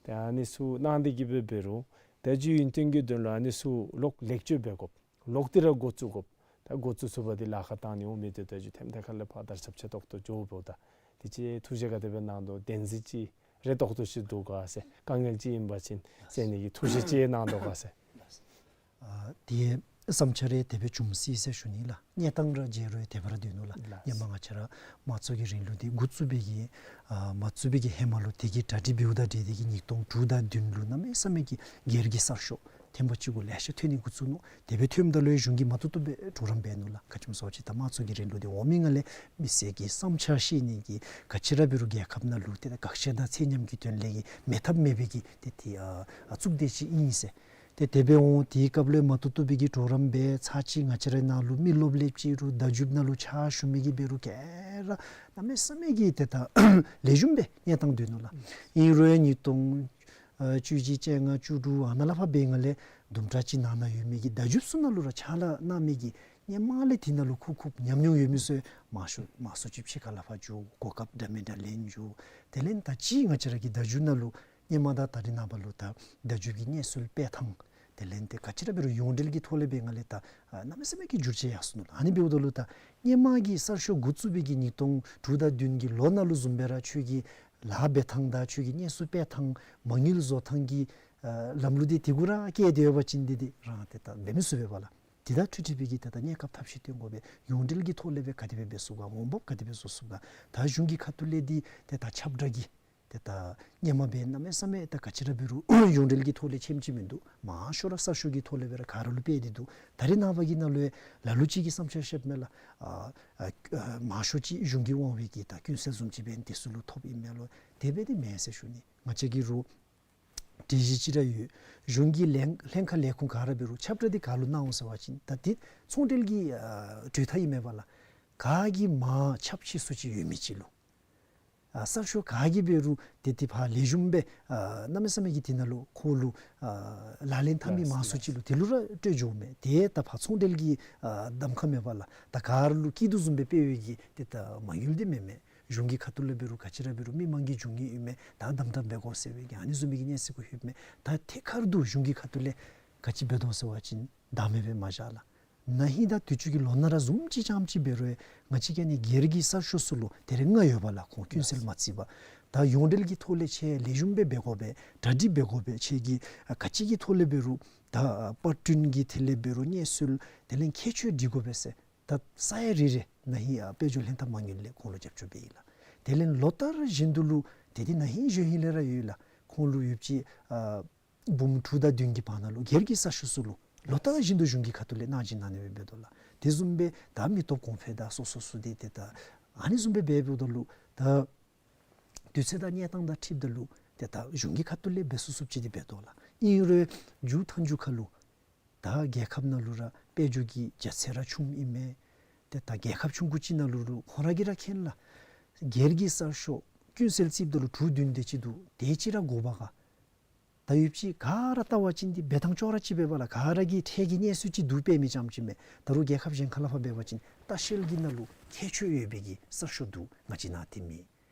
ཏེ་ཨ་ནི་ཚུ་གནང་སྟེ་གིས་སྦེ་འབད་རུང་བརྡ་བརྒྱུད་ཡུན་བརྟན་གྱི་དོན་ལུ་ཨ་ནི་ཚུ་ལོག་ལེགས་བཅོས་འབད་དགོཔ། ལོག་སྟེ་ར་འགོ་བཙུགས་དགོཔ། ད་འགོ་བཙུགས་ཚུགས་པ་འདི་ལཱ་ཁག་བཏང་ནི་འོང་མི་འདི་བརྡ་བརྒྱུད་ཐེམ་ཐེ་ཁ་ལས་ཕར་དར་ཁྱབ་ཆེ་ཏོག་ཏོ་འགྱོཝ་འབདཝ་ད་དེ་ཅིག་ཐུགས་བཞེད་ག་དེ་སྦེ་གནང་དོ། བདེན་རྫུན་ཅིག་རེ་ཏོག་ཏོ་ཅིག་འདུག་ག་ཟེར། དཀའ་ངལ་ཅིག་ཨིན་པ་ཅིན་སེལ་ནི་གི་ཐུགས་བཞེད་ཅིག་གནང་དོ་ག་ཟེར། ཨ་ཏེ་ བསམ་འཆར་རེ་དེ་སྦེ་བྱུང་སྲིད་ཟེར་ཞུ་ནི་ལགས། གནས་སྟངས་ར་མཇལ་རུང་དེ་སྦེ་ར་སྡོད་ནུག་ལགས། ལགས། ཧེ་མ་ང་བཅས་ར་དམངས་གཙོ་གི་རིང་ལུགས་འདི་འགོ་བཙུགས་པའི་གི་ཨ་མ་བཙུགས་པའི་གི་ཧེ་མ་ལུ་དེ་གི་གྲ་སྒྲིག་འབདཝ་དང་འབྲེལ་ཏེ་གི་ཉིས་སྟོང་དྲུག་དང་བདུན་ལུ་གནམ་མེད་ས་མེད་ཀྱི་སྒེར་གྱི་གསར་ཤོག་ཐེངས་མ་གཅིག་གུ་ལེ་ཤ་ཐོན་ནི་འགོ་བཙུགས་ནུག། དེ་སྦེ་ཐོནམ་ད་ལུ་གཞུང་གིས་མ་བཏུབ་བཏུབ་སྦེ་གྲོགས་རམ་འབད་ནུག་ལགས། ག་ཅི་སྨོ་ཟེར་བ་ཅིན་ད་དམངས་གཙོ་གི་རིང་ལུགས་འདི་འོང་མི་ནང་ལས་མི་སེར་གྱི་བསམ་འཆར་བཤད་ནི་གི་ག་ཅི་ར་འབད་རུང་རྒྱལ་ཁབ་ནང་ལུ་ཏེ་ད་དགག་བཞག་དང་ཚད་མཉམ་གྱི་དོན་ལས་ཀྱི་མེད་ཐབས་མེད་པའི་གི་ཏེ་ཏེ་ཨ་ཨ་གཙུག་སྡེ་ཅིག་ཨིན་ཟེར། ཏེ་དེ་སྦེ་འོང་དེའི་སྐབས་ལུ་མ་བཏུབ་བཏུབ་པའི་གི་གྲོགས་རམ་འབད་ཚར་ཅིག་ང་བཅས་རའི་ནང་ལུ་མི་རློབས་ལེབ་ཅིག་རུང་བརྡ་བརྒྱུདཔ་ནང་ལུ་ཕྱག་ཞུ་མི་གི་འབད་རུང་ག་ར་གནམ་མེད་ས་མེད་ཀྱི་ཏེ་ད་ལེགས་ཤོམ་སྦེ་གནས་སྟངས་སྡོད་ནུག་ལགས། ཨིན་རུང་ཡང་ཉིས་སྟོང་ཨ་བཅུ་གཅིག་བཅོ་ལྔ་བཅུ་དྲུག་ཨ་ནཱ་ལས་ཕར་འབད་ནི་ལས་དུམ་གྲ་ཅིག་ནང་ན་ཡོད་མི་གི་བརྡ་བརྒྱུདཔ་ཚུ་ནང་ལུ་ར་ཕྱག་ལཱ་གནང་མི་གི་སྔོན་མ་ལས་དེ་ནང་ལུ་ཁུག་ཁུག་ཉམས་མྱོང་ཡོད་མི་ཚུ་མང་ཤོས་མང་སུ་ཅིག་ཕྱི་ཁ་ལས་ཕར་འགྱོ། གོ་སྐབས་འདྲ་མིན་འདྲ་ལེན་འགྱོ། དེ་ལས་ད་ཅི་ང་བཅས་ར་གི་བརྡ་བརྒྱུད་ནང་ལུ་སྔོན་མ་དང་ད་རེས་ནངས་པ་ལུ་ད་བརྡ་བརྒྱུད་ཀྱི་གནས་ཚུལ་སྤེལ་ཐངས་དེ་ལས་ཏེ་ག་ཅི་ར་འབད་རུང་ཡོངས་འབྲེལ་གྱི་ཐོག་ལས་འབད་ནི་ལས་ད་ཨ་གནམ་མེད་ས་མེད་ཀྱི་འགྱུར་བཅོས་ཡར་སོ་ནུག་ལགས། ཨ་ནི་འབདཝ་ད་ལུ་ད་སྔོན་མ་གི་གསར་ཤོག་འགོ་བཙུགས་པའི་གི་ཉིས་སྟོང་དྲུག་དང་བདུན་གྱི་ལོ་ནང་ལུ་བཟུམ་སྦེ་ར་ཁྱོད་ཀྱི་ལཱ་འབད་ཐངས་དང་ཁྱོད་ཀྱི་གནས་ཚུལ་སྤེལ་ཐངས་མ་དངུལ་བཟོ་ཐངས་ཀྱི་ཨ་ལམ་ལུགས་འདི་དེ་གུ་ར་བཀལ་ཏེ་ཡོད་པ་ཅིན་འདི་འདི་རང་ཏེ་ད་འབད་མི་ཚུགས་པས་པ་ལགས། དེ་དང་འཁྲིལ་འཁྲིལ་བའི་གི་ཏེ་ད་གནས་སྐབས་ཐབས་ཤེས་སྟོན་དགོ་པས། ཡོངས་འབྲེལ་གྱི་ཐོག་ལས་སྦེ་ག་དེ་སྦེ་འབད་ཚུགས་ག། འོང་འབབ་ག་དེ་སྦེ་བཟོ་ཚུགས་ག། ད་གཞུང་གི་ཁ་ཐུག་ལས་འདི་ཏེ་ད་ཁྱབ་བསྒྲགས་ཀྱི་ཏེ་ད་སྔོན་མ་འབད་གནམ་མེད་ས་མེད་ད་ག་ཅི་ར་འབད་རུང་ཡོངས་འབྲེལ་གྱི་ཐོག་ལས་ཆེམ་ཅིག་མིན་འདུག། མང་ཤོས་ར་གསར་ཤོག་གི་ཐོག་ལས་སྦེ་ར་ག་ར་ལུ་སྤེལ་ཏེ་འདུག། ད་རེས་ནངས་པ་གི་ནང་ལུ་ལ་ལུ་ཅིག་གིས་བསམ་འཆར་བཤདཔ་མས་ལགས། ཨ་ཨ་ཨ་མང་ཤོས་ཅིག་གཞུང་གི་དབང་བའི་གི་ད་ཀུན་གསལ་བཟུམ་ཅིག་འབད་ནི་དེ་ཚུ་ལུ་ཐོབ་ཨིན་མས་ལོ། དེ་སྦེ་འདི་མེན་ཟེར་ཞུ་ནི། ང་བཅས་ཀྱིས་རུང་སྒྲིག་གཞི་ཅིག་ར་ཡོད། གཞུང་གི་ལྷན་ལྷན་ཁག་ལས་ཁུངས་ག་ར་འབད་རུང་ཁྱབ་བསྒྲགས་འདི་ག་ལུ་གནང་འོང་ཟེར་བ་ཅིན་ད་འདི་ཚོང་འབྲེལ་གྱི་ཨ་གྲོས་ཐག་ཨིན་མས་པ་ལགས། ག་གིས་མང་ཁྱབ་ཆེ་སུ་ཅིག་ཡོད་མི་ཅིག་ལུ། ཨ་གསར་ཤོག་ག་གིས་འབད་རུང་ཏེ་ཏེ་ཕར་ལེགས་ཤོམ་སྦེ་ཨ་གནམ་མེད་ས་མེད་ཀྱི་དེ་ནང་ལུ་ཁོ་ལུ་ཨ་ལག་ལེན་འཐབ་མི་མང་སུ་ཅིག་ལུ་དེ་ལུ་ར་སྤྲོད་འགྱོཝ་མས། དེ་ད་ཕར་ཚོང་འབྲེལ་གྱི་ཨ་གདམ་ཁ་མས་པ་ལགས། ད་ག་ར་ལུ་སྐྱིད་སྡུག་བཟུམ་སྦེ་སྤེལ་བའི་གི་ཏེ་ད་མ་དངུལ་འདི་མེན་མས། གཞུང་གི་ཁ་ཐུག་ལས་འབད་རུང་ག་ཅི་ར་འབད་རུང་མི་མང་གིས་འབྱུང་ནི་ཨིན་མས། ད་དམ་དྲག་འབད་དགོ་ཟེར་བའི་གི་ཨ་ནི་བཟུམ་མའི་གི་གནས་ཚུལ་གུ་ལྷོདཔ་མས། ད་ཐད་ཀར་དུ་གཞུང་གི་ཁ་ཐུག་ལས་ག་ཅི་འབད་དོ་ཟེར་བ་ཅིན་བདའ་མེད་སྦེ་མ་བཞག་ལགས། ན་ཧིང་དང་དུས་ཅི་གི་ལོ་ན་ར་བཟུམ་ཅིག་རྐྱངམ་ཅིག་འབད་རུང་ང་བཅས་ཀྱིས་ཨ་ནི་སྒེར་གྱི་གསར་ཤོག་ཚུ་ལུ་དེ་རེ་ལྔ་ཡོད་པ་ལགས། ཁོང་ཀུན་གསལ་མ་བརྩིས་པར། ད་ཡོངས་འབྲེལ་གྱི་ཐོག་ལས་ཁྱེད་ལེགས་ཤོམ་སྦེ་འབད་དགོ་པས། གྲ་སྒྲིག་འབད་དགོ་པས། ཁྱེད་ཀྱིས་ཨ་ག་ཅི་གི་ཐོག་ལས་འབད་རུང་ད་ཨ་པར་སྐྲུན་གྱི་ཐད་ལས་འབད་རུང་གནས་ཚུལ་དེ་ལས་ཁྱད་ཆོས་སྒྲིག་དགོ་པས་ཟེར། ད་ས་ཡ་རེ་རེ་ན་ཧིང་ཨ་དཔལ་འབྱོར་ལྷན་ཐབས་མ་དངུལ་ལས་ཁོང་ལུ་རྒྱབ་སྐྱོར་འབད་ཡི་ལགས། དེ་ལས་ལོ་ལྟར་བཞིན་དུ་ལུ་ཏེ་ཏེ་ན་ཧིང་གཞེས་ཧིང་ལས་ར་ཡོད་ལགས། ཁོང་ལུ་ཡོདཔ་ཅིག་ཨ་འབུམ་དྲུག་དང་བདུན་གྱི་བར་ན་ལུ་སྒེར་གྱི་གསར་ཤོག་ཚུ་ལུ་ལོ་ལྟར་བཞིན་དུ་གཞུང་གི་ཁ་ཐུག་ལས་གནང་སྦྱིན་གནང་ནི་སྦེ་འབད་དོ་ལགས། དེ་བཟུམ་སྦེ་ད་མི་སྟོབས་གོང་འཕེལ་དང་སོ་སོ་སོ་དེ་ཏེ་ད་ཨ་ནི་བཟུམ་སྦེ་འབད་འབདཝ་ད་ལུ་ད་དུས་ཚོད་དང་གནས་སྟངས་དང་འཁྲིལཝ་ད་ལུ་ཏེ་ད་གཞུང་གི་ཁ་ཐུག་ལས་འབད་ཚུགས་ཚུགསཔ་ཅིག་འདི་འབད་དོ་ལགས། ཨིན་རུང་མཇུག་མཐའ་མཇུག་ཁར་ལུ་ད་རྒྱལ་ཁབ་ནང་ལུ་ར་དཔལ་འབྱོར་གྱི་རྒྱ་ཚད་ར་ཆུངམ་ཨིན་མས། ཏེ་ད་རྒྱལ་ཁབ་ཆུང་ཀུ་ཅིག་ནང་ལུ་ལུ་ཁོང་ར་གིས་ར་མཁྱེན་ལགས། སྒེར་གྱི་གསར་ཤོག་ཀུན་གསལ་བརྩིཝ་ད་ལུ་དྲུག་བདུན་དེ་ཅིག་འདུག། དེ་ཅིག་ར་དགོ་པ་ག། ད་ཡོདཔ་ཅིག་ག་ར་བལྟ་བ་ཅིན་འདི་འབད་ཐངས་ཅོག་ར་གཅིག་པས་པ་ལགས། ག་ར་གི་ཁྲལ་གྱི་གནས་ཚུལ་ཅིག་བསྡུ་སྤེལ་མི་རྐྱངམ་ཅིག་མས། ད་རུང་རྒྱལ་ཁབ་གཞན་ཁ་ལས་ཕར་འབད་བ་ཅིན་ལྟ་བཤལ་གྱི་ནང་ལུ་ཁྱད་ཆོས་ཡོད་པའི་གི་གསར་ཤོག་འདུག། ང་བཅས་ནང་དེ་མེད།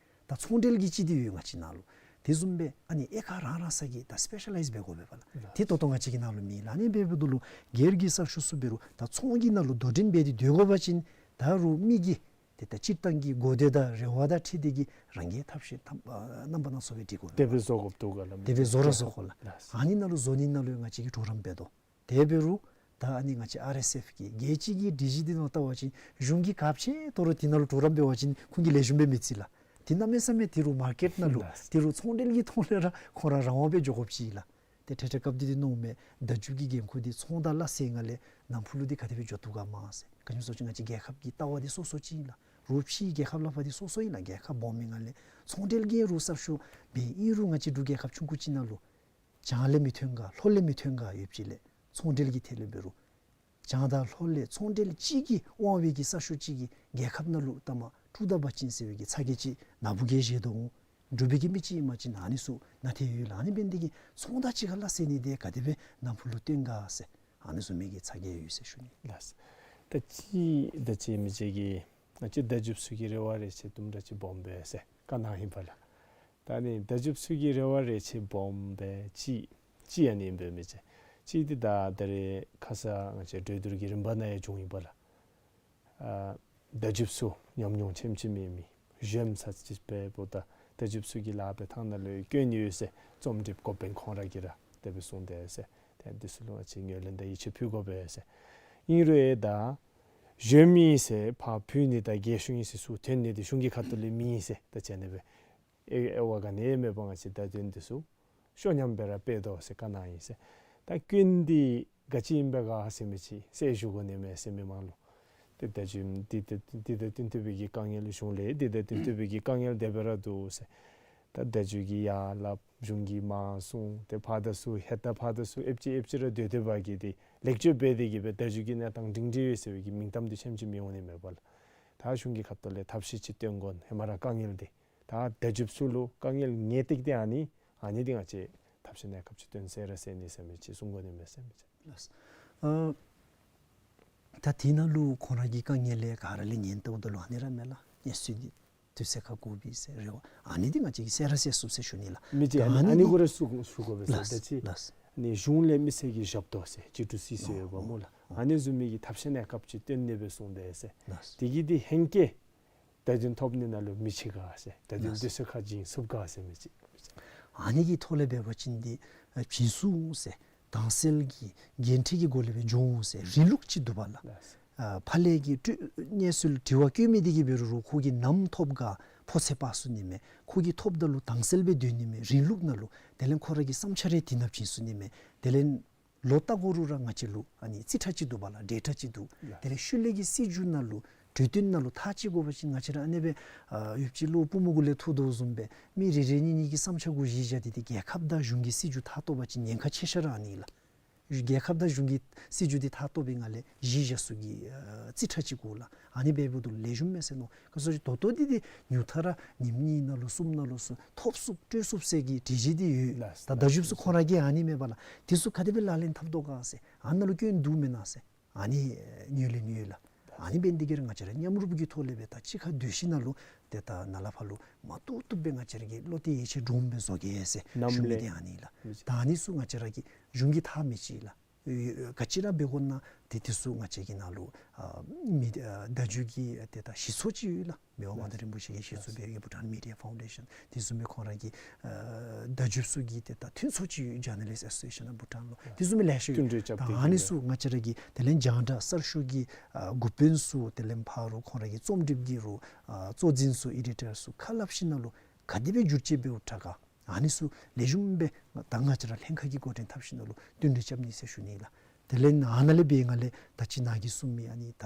ད་ཚོང་འབྲེལ་གྱི་ཅིག་འདི་ཡོད་ང་བཅས་ནང་ལུ། དེ་བཟུམ་སྦེ་ཨ་ནི་ཨེ་ཁ་རང་རང་ས་གི་ད་སི་པེ་ཤ་ལའིཛ་འབད་དགོ་པས་པ་ལགས། དེ་ད་ལྟོ་ང་བཅས་ཀྱི་ནང་ལུ་མེད་ལགས། ཨ་ནི་འབདཝ་ད་ལུ་སྒེར་གྱི་གསར་ཤོག་ཚུ་འབད་རུང་ད་ཚོང་གི་ནང་ལུ་དོ་འགྲན་འབད་དེ་སྡོད་དགོ་པ་ཅིན་ད་རུང་མི་གི་ཏེ་ད་སྤྱིར་བཏང་གི་དགོས་འདོད་དང་རེ་བ་དང་འཁྲིལ་ཏེ་གི་རང་གིས་ཐབས་ཤེས་ཐབས་ཨ་རྣམ་པ་སྣ་ཚོགས་སྦེ་སྒྲིག་དགོ་པས་པ་ལགས། དེ་སྦེ་བཟོ་དགོཔ་འདུག་ག་ལགས། དེ་སྦེ་བཟོ་ར་བཟོ་དགོ་ལགས། ཨ་ནི་ནང་ལུ་བཟོ་ནི་ནང་ལུ་ང་བཅས་ཀྱིས་གྲོགས་རམ་འབད་དོ། དེ་འབད་རུང་ད་ཨ་ནི་ང་བཅས་ཨར་ཨེསི་ཨེཕ་གི་རྒྱལ་སྤྱི་གི་སྒྲིག་གཞི་འདི་ནང་བལྟ་བ་ཅིན་གཞུང་གིས་ག་ཅི་འབད་རུང་དེ་ནང་ལུ་གྲོགས་རམ་འབད་བ་ཅིན་ཁོང་གིས་ལེགས་ཤོམ་སྦེ་མི་བརྩི་ལགས། དེ་གནམ་མེད་ས་མེད་དེ་རུང་མར་ཀེཊ་ནང་ལུ་དེ་རུང་ཚོང་འབྲེལ་གྱི་ཐོག་ལས་ར་ཁོང་ར་རང་དབང་སྦེ་འགྱོ་དགོཔ་ཅིག་ལགས། ཏེ་ཁྲེ་ཁྲེ་སྐབས་འདི་འདི་མནོཝ་མས། བརྡ་བརྒྱུད་ཀྱི་འགན་ཁུར་འདི་ཚོང་དང་སླ་བསྲེ་ནང་ལས་ནང་ཕུ་ལུ་འདི་ག་དེ་སྦེ་འགྱོ་བཏུབ་ག་མས་ཟེར། ག་ཅི་སྨོ་ཟེར་བ་ཅིན་ང་བཅས་རྒྱལ་ཁབ་ཀྱི་ལྟ་བ་འདི་སོ་སོ་ཅིག་ཨིན་ལགས། རོགས་ཕྱིའི་རྒྱལ་ཁབ་ལས་ཕར་འདི་སོ་སོ་ཨིན་ལགས། རྒྱལ་ཁབ་སྦོམ་མི་ནང་ལས་ཚོང་འབྲེལ་གྱི་རོགས་གསར་ཤོག་འབད་ཨིན་རུང་ང་བཅས་འབྲུག་རྒྱལ་ཁབ་ཆུང་ཀུ་ཅིག་ནང་ལུ་བྱང་ལས་མི་ཐོན་ག་ལྷོ་ལས་མི་ཐོན་ག་ཡོདཔ་ཅིག་ལས་ཚོང་འབྲེལ་གྱི་ཐད་ལས་འབད་རུང་བྱང་དང་ལྷོ་ལས་ཚོང་འབྲེལ་གཅིག་གི་དབང་བའི་གི་གསར་ཤོག་གཅིག་གིས་རྒྱལ་ཁབ་ནང་ལུ་ལྟ་མ་དཀྲུག་ད་པ་ཅིན་ཟེར་བའི་གི་ཚ་གྱང་ཅིག་ནཱ་བུ་གིས་བཞེས་དོ་འོང་། འབྲུག་པའི་གི་མི་ཅིག་ཨིན་པ་ཅིན་ཨ་ནི་ཚུ་ནང་ཐེ་ཡོད་ལགས། ཨ་ནི་འབད་ནི་དེ་གིས་ཚོང་དང་གཅིག་ཁར་སླ་བསྲེ་ནི་དེ་ག་དེ་སྦེ་ནང་ཕུ་ལུ་སྟོན་ག་ཟེར་ཨ་ནི་བཟུམ་མའི་གི་ཚ་གྱང་ཡོད་ཟེར་ཞུ་ནི་ལགས། ད་ཅི་ད་ཅི་མི་བརྗེད་ཀྱི་ང་བཅས་བརྡ་བརྒྱུདཔ་ཚུ་གི་རེ་བ་རེ་ཆེ་དུམ་གྲ་ཅིག་སྦོམ་སྦེ་ཟེར་བཀའ་གནང་ཡི་པ་ལགས། ད་ཨ་ནི་བརྡ་བརྒྱུདཔ་ཚུ་གི་རེ་བ་རེ་ཆེ་སྦོམ་སྦེ་ཅིག་ཅིག་ཨ་ནི་ཨིན་པས་མི་བརྗེད། ཅིག་འདི་ད་ད་རེས་ཁ་ཙ་ང་བཅས་གྲོས་བསྡུར་གྱི་རིམ་པ་ནང་ཡང་བྱུང་ཡི་པ་ལགས། ཨ་བརྡ་བརྒྱུདཔ་ཚུ་ཉམས་མྱོང་ཆེམ་ཆེམ་ཡོད་མི་གཞོནམ་ཚ་ཅིག་འབདཝ་ད་བརྡ་བརྒྱུདཔ་ཚུ་གི་ལཱ་འབད་ཐངས་ནང་ལུ་སྐྱོན་ཡོད་ཟེར་རྩོམ་སྒྲིགཔ་འགོ་དཔོན་ཁོང་ར་གིས་ར་དེ་སྦེ་གསུངས་དེས་ཟེར། ཏེ་འདི་ཚུ་ལུ་ང་བཅས་ངོས་ལེན་དང་ཡིད་ཆེས་ཕུལ་དགོ་པས་ཟེར། ཨིན་རུང་ཨེ་ད་གཞོནམ་ཨིན་ཟེར་ཕར་ཕུལ་ནི་དང་རྒས་ཤོས་ཨིན་ཟེར་ཚུར་འཐོན་ནི་འདི་གཞུང་གི་ཁ་ཐུག་ལས་མེད་ཟེར་ད་ཅི་ཨ་ནི་སྦེ་ཨེ་ཨེ་བ་ག་ནི་མེད་པར་ང་བཅས་བརྡ་དོན་འདི་ཚུ་ཤོ་ཉམས་སྦེ་ར་སྤེལ་དོ་ཟེར་བཀའ་གནང་ཡི་ཟེར། ད་སྐྱོན་འདི་ག་ཅི་ཨིན་པས་ག་ཟེར་མི་ཅིག་གསལ་ཞུ་དགོ་ནི་མས་ཟེར་མི་མང་ལུ། ཏེ་བརྡ་བརྒྱུད་འདི་ད་འདི་དང་བསྟུན་ཏེ་སྦེ་གི་དཀའ་ངལ་གཞུང་ལས་འདི་དང་བསྟུན་ཏེ་སྦེ་གི་དཀའ་ངལ་དེ་སྦེ་ར་འདུག་ཟེར། ད་བརྡ་བརྒྱུད་ཀྱིས་ཡར་སླབ་གཞུང་གིས་མར་གསུང་ཏེ་ཕར་དང་ཚུར་ཧེ་ད་ཕར་དང་ཚུར་ཨེབ་ཅི་ཨེབ་ཅི་ར་སྡོད་སྡོདཔ་གིས་ཏེ་ལེགས་བཅོས་འབད་དེ་གི་སྦེ་བརྡ་བརྒྱུད་ཀྱི་གནས་སྟངས་སྒྲིང་སྒྲི་ཡོད་ཟེར་བའི་གི་མིང་གཏམ་འདི་ཤེས་ཅི་མི་འོང་ནི་མེད་པ་ལགས། ད་གཞུང་གི་ཁ་ཐུག་ལས་ཐབས་ཤེས་ཅིག་སྟོན་དགོ་ཧེ་མ་ར་དཀའ་ངལ་འདི། ད་བརྡ་བརྒྱུདཔ་ཚུ་ལུ་དཀའ་ངལ་ངེས་ཏིག་ཏིག་ཨ་ནི་ཨ་ནི་འདི་ང་བཅས་ཐབས་ཤེས་གནས་སྐབས་ཅིག་སྟོན་ཟེར་ར་ཟེར་ནི་ཟེར་མི་ཅིག་གསུང་དགོ་ནི་མས་ཟེར་མི་ཅིག། ལགས། ཨ་ད་དེ་ནང་ལུ་ཁོང་ར་གི་དཀའ་ངལ་ལས་ག་ར་ལས་ཉན་ལྟཝ་ད་ལུ་ཨ་ནི་ར་མས་ལགས། གནས་ཚུལ་འདི་དུས་ཚོད་ཁར་གོ་བའི་ཟེར་རེ་བ་ཨ་ནི་འདི་ང་བཅས་ཀྱིས་གསལ་ར་གསལ་ཚུགས་ཟེར་ཞུ་ནི་ལགས། མི་ཅིག་ཨ་ནི་ཨ་ནི་གུ་ར་ཞུ་ཞུ་དགོ་པས་ཟེར། ལགས། ད་ཅི་ལགས། ནི་གཞུང་ལས་མི་སེར་གྱིས་བཞག་དོ་ཟེར་སྤྱི་འཐུས་སྲིད་ཟེར་ཡོདཔ་སྨོ་ལགས། ཨོ། ཨ་ནི་བཟུམ་མའི་གི་ཐབས་ཤེས་གནས་སྐབས་ཅིག་སྟོན་ནི་སྦེ་གསུངས་ཏེ་ཟེར། ལགས། དེ་གིས་འདི་ཧེང་སྐལ་བརྡ་དོན་ཐོབ་ནི་ནང་ལུ་མི་ཅིག་ག་ཟེར། བརྡ་དོན་ལགས། དུས་ཚོད་ཁར་བྱིན་ཚུགས་ག་ཟེར་མི་ཅིག། ཨ་ནི་གི་ཐོག་ལས་འབད་བ་ཅིན་འདི་ཨ་བྱིན་ཚུགས་ཟེར། དྭངས་གསལ་གྱི་འགན་འཁྲི་གི་སྒོ་ལས་སྦེ་འགྱོ་འོང་ཟེར་རིང་ལུགས་ཅིག་འདུག་པ་ལགས། ལགས། ཨ་ཕར་ལས་ཀྱི་སྤྲོད་གནས་ཚུལ་དྲི་བ་བཀོད་མི་འདི་གིས་འབད་རུང་རུང་ཁོ་གིས་ནམ་ཐོབ་ག་ཕོ་ཚོད་དཔག་ཚུགས་ནི་མས། ཁོ་གིས་ཐོབ་ད་ལུ་དྭངས་གསལ་སྦེ་སྡོད་ནི་མས་རིང་ལུགས་ནང་ལུ། དེ་ལས་ཁོ་ར་གི་བསམ་འཆར་རེ་དེ་ནང་བྱིན་ཚུགས་ནི་མས། དེ་ལས་ལོག་ལྟ་དགོ་རུང་ར་ང་བཅས་ལུ་ཨ་ནི་རྩིས་ཁྲ་ཅིག་འདུག་པ་ལགས། འབྲེལ་སྒྲ་ཅིག་འདུག། ལགས། དེ་ལས་ཤུལ་ལས་ཀྱི་སྲིད་བྱུས་ནང་ལུ་གྲོས་བསྟུན་ནང་ལུ་ཐག་ཅིག་དགོ་པ་ཅིན་ང་བཅས་ར་ཨ་ནི་སྦེ་ཨ་ཡོདཔ་ཅིག་ལུ་པུས་མོ་གུ་ལས་འཐུ་དོ་བཟུམ་སྦེ་མི་རེ་རེ་གཉིས་གཉིས་ཀྱི་བསམ་འཆར་གུ་གཞི་བཞག་སྟེ་ཏེ་རྒྱལ་ཁབ་དང་གཞུང་གི་སྲིད་བྱུས་མཐའ་སྟོབ་པ་ཅིན་ཉེན་ཁ་ཆེ་ཤོས་ར་ཨ་ནི་ལགས། རྒྱལ་ཁབ་དང་གཞུང་གི་སྲིད་བྱུས་འདི་མཐའ་སྟོབ་པའི་ངང་ལས་གཞི་བཞག་ས་གི་ཨ་རྩིས་ཁྲ་ཅིག་དགོ་ལགས། ཨ་ནི་འབདཝ་ད་ལུ་ལེགས་ཤོམ་མས་ཟེར་མནོ། ག་ཅི་སྨོ་ཟེར་ད་ལྟོ་འདི་འདི་ཉུང་མཐའ་ར་ཉིནམ་གཉིས་ནང་ལུ་གསུམ་ནང་ལུ་ཚུར་ཐོབ་ཚུགས་སྤྲོད་ཚུགས་ཟེར་གྱི་གྲོས་གཞི་འདི་ཡོད། ལགས། ད་བརྡ་བརྒྱུདཔ་ཚུ་ཁོང་ར་གིས་ཨ་ནི་མེད་པ་ལགས། དེ་ཚུ་ག་དེ་སྦེ་ལག་ལེན་འཐབ་དོ་ག་ཟེར། ཨ་ནཱ་ལུ་སྐྱོན་འདུག་མེན་ན་ཟེར། ཨ་ནི་ངོས་ལེན་ཡོད་ལགས། ཨ་ནི་འབད་ནི་འདི་གིས་ར་ང་བཅས་ར་མཉམ་རུབ་ཀྱི་ཐོག་ལས་སྦེ་ད་གཅིག་ཁར་སྡོད་ཞིནམ་ལས་ཏེ་ད་ནཱ་ལས་ཕར་ལུ་མ་བཏུབ་བཏུབ་སྦེ་ང་བཅས་ར་གི་བློ་གཏད་ཡིད་ཆེས་འདྲོངམ་སྦེ་བཟོ་གེ་ཟེར་ཞུ་མི་འདི་ཨ་ནི་ལགས། ད་ཨ་ནི་ཚུ་ང་བཅས་ར་གི་གཞུང་གིས་འཐབ་མི་ཅིག་ལགས། ག་ཅི་ར་འབད་དགོ་ན་ཏེ་དེ་ཚུ་ང་བཅས་ཀྱི་ནང་ལུ་ཨ་མི་ཨ་བརྡ་བརྒྱུད་ཀྱི་ཏེ་ད་གཞི་ཚོགས་ཅིག་ཡོད་ལགས། མི་དབང་མངའ་བདག་རིན་པོ་ཆེ་གིས་གཞི་བཙུགས་འབད་བའི་Bhutan Media Foundation། དེ་བཟུམ་སྦེ་ཁོང་ར་གི་ཨ་བརྡ་བརྒྱུདཔ་ཚུ་གི་ཏེ་ད་མཐུན་ཚོགས་ཅིག་ཡོད། Journalist Association of Bhutan ལོ། དེ་བཟུམ་སྦེ་ལེ་ཤ་ཡོད། མཐུན་སྒྲིལ་རྐྱབ་ད་སྟེ་ཨ་ནི་ཚུ་ང་བཅས་ར་གི་དེ་ལས་རྒྱང་བསྒྲགས་གསར་ཤོག་གི་ཨ་འགོ་དཔོན་ཚུ་དེ་ལས་ཕར་ཁོང་ར་གི་རྩོམ་སྒྲིགཔ་གི་རུང་ཨ་གཙོ་འཛིན་ཚུ་ཨེ་ཌི་ཊར་ཚུ་ཁ་སླབ་ཞིནམ་ལས་ག་དེ་སྦེ་བསྒྱུར་བཅོས་འབདཝ་དྲག་ག། ཨ་ནི་ཚུ་ལེགས་ཤོམ་སྦེ་ད་ང་བཅས་ར་ལྷན་ཁག་གིས་འགོ་འདྲེན་འཐབ་ཞིནམ་ལས་མཐུན་སྒྲིལ་རྐྱབ་ནི་ཟེར་ཞུ་ནི་ལགས། དེ་ལས་ཨ་ནཱ་ལས་འབད་ང་ལས་ད་ཅི་ནཱ་གིས་གསུངས་མི་ཨ་ནི་ད་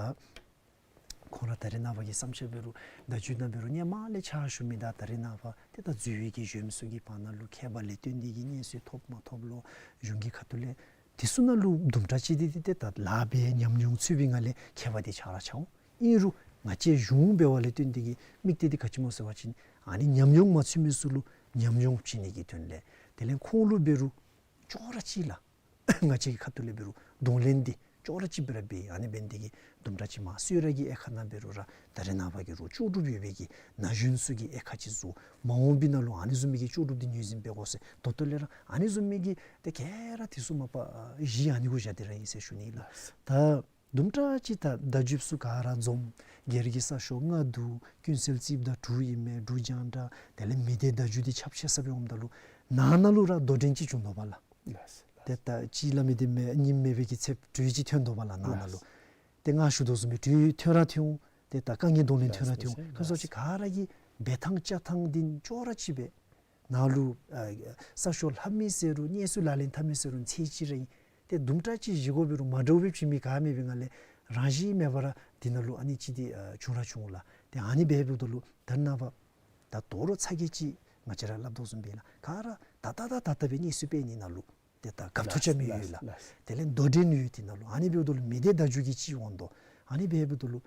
ཁོང་ར་ད་རེས་ནངས་པ་གི་བསམ་འཆར་འབད་རུང་བརྡ་བརྒྱུད་ནང་འབད་རུང་སྔོན་མ་ལས་ཕྱག་ཞུ་མི་དང་ད་རེས་ནངས་པ་ཏེ་ད་འཛུལ་བའི་གི་གཞོནམ་ཚུ་གི་བར་ན་ལུ་ཁྱད་པར་ལས་བརྟེན་ཏེ་གི་གནས་ཚུལ་ཐོབ་མ་ཐོབ་ལོ་གཞུང་གི་ཁ་ཐུག་ལས་དེ་ཚུ་ནང་ལུ་དུམ་གྲ་ཅིག་འདི་ཏེ་ད་ལཱ་འབད་ཉམས་མྱོང་ཚུད་པའི་ངང་ལས་ཁྱད་པར་འདི་ཆགས་ར་ཆགས་འོང་། ཨིན་རུང་ང་བཅས་གཞུང་འབད་བ་ལས་བརྟེན་ཏེ་གི་དམིགས་གཏད་འདི་ག་ཅི་སྨོ་ཟེར་བ་ཅིན་ཨ་ནི་ཉམས་མྱོང་མ་ཚུད་མི་ཚུ་ལུ་ཉམས་མྱོང་བྱིན་ནི་གི་དོན་ལས་དེ་ལས་ཁོང་ལུ་འབད་རུང་ཅོག་ར་ཅིག་ལགས། ང་བཅས་ཀྱི་ཁ་ཐུག་ལས་འབད་རུང་གདོང་ལེན་འདི་ཅོག་ར་ཅིག་སྦེ་ར་འབད། ཨ་ནི་འབད་ནི་དེ་གིས་དུམ་གྲ་ཅིག་མ་གསོལ་རས་ཀྱི་དབྱེ་ཁག་ནང་འབད་རུང་ར་ད་རེས་ནངས་པ་གི་རུང་ལྕོགས་གྲུབ་ཡོད་པའི་གི་ན་གཞོན་ཚུ་གི་དབྱེ་ཁག་ཅིག་བཟོ། མ་འོངས་པའི་ནང་ལུ་ཨ་ནི་བཟུམ་མའི་གི་ལྕོགས་གྲུབ་འདི་ངོས་འཛིན་འབད་དགོ་ཟེར། ད་ལྟོ་ལས་ར་ཨ་ནི་བཟུམ་མའི་གི་ཏེ་ག་ར་དེ་ཚུ་མ་པ་གཞི་ཨ་ནི་གུ་བཞག་སྟེ་ར་ཨིན་ཟེར་ཞུ་ནི་ལགས། ད་དུམ་གྲ་ཅིག་ད་བརྡ་བརྒྱུདཔ་ཚུ་ག་ར་འཛོམས། སྒེར་གྱི་གསར་ཤོག་ལྔ་འདུག། ཀུན་གསལ་རྩིསཔ་དང་དྲུག་ཨིན་མས། འབྲུག་རྒྱང་བསྒྲགས་དེ་ལས་མི་སྡེ་བརྡ་བརྒྱུད་འདི་ཁྱབ་ཆེ་ས་སྦེ་འོངམ་ད་ལུ་ནང་ན་ལུ་ར་དོ་འགྲན་ཅིག་བྱུང་དོ་བ་ལགས། ལགས། ཏེ་ད་གཅིག་སླབ་མི་འདི་མེན་ཉིནམ་མེད་པའི་གི་ཚེ་དྲོད་ཅིག་ཐོན་དོ་བ་ལགས་ནང་ན་ལུ། ལགས། ཏེ་ང་ཞུ་དོ་བཟུམ་སྦེ་དྲོད་ཐོན་ར་ཐོན་འོང་། ཏེ་ད་དཀའ་ངལ་གདོང་ལེན་ཐོན་ར་ཐོན་འོང་། ལགས། ཁ་སོ་ཅིག་ག་ར་གི་འབད་ཐངས་བཅའ་ཐངས་འདི་ཅོག་ར་ཅིག་སྦེ་ནང་ལུ་ཨ་གསར་ཤོག་ལྷབ་མི་ཟེར་རུང་གནས་ཚུལ་ལག་ལེན་འཐབ་མི་ཟེར་རུང་ཚད་ཅིག་ར་ཨིན། ཏེ་དུམ་གྲ་ཅིག་བཞེས་སྒོ་འབད་རུང་མ་འདྲཝ་སྦེ་བྱིན་མི་ག་མེད་པའི་ངང་ལས་རང་བཞིན་མེད་པར་ར་འདི་ནང་ལུ་ཨ་ནི་ཅིག་འདི་ཨ་བྱུང་ར་བྱུང་ལགས། ཏེ་ཨ་ནི་འབདཝ་ད་ལུ་ད་རེས་ནངས་པ་ད་དོ་རུང་ཚ་གྱང་ཅིག་ང་བཅས་ར་སླབ་དོ་བཟུམ་སྦེ་ལགས། ག་ར་ད་ལྟ་ད་ད་ལྟ་སྦེ་གནས་ཚུལ་སྤེལ་ནི་ནང་ལུ་ཏེ་ད་རྒཔོ་ཐོ་ལགས་རྐྱབ་མི་ཡོད་ལགས། ལགས། དེ་ལས་དོ་འགྲན་ཡོད་དེ་ནང་ལུ། ཨ་ནི་འབདཝ་ད་ལུ་མི་སྡེ་བརྡ་བརྒྱུད་ཀྱི་ཅིག་འོང་དོ། ཨ་ནི་འབདཝ་ད་ལུ་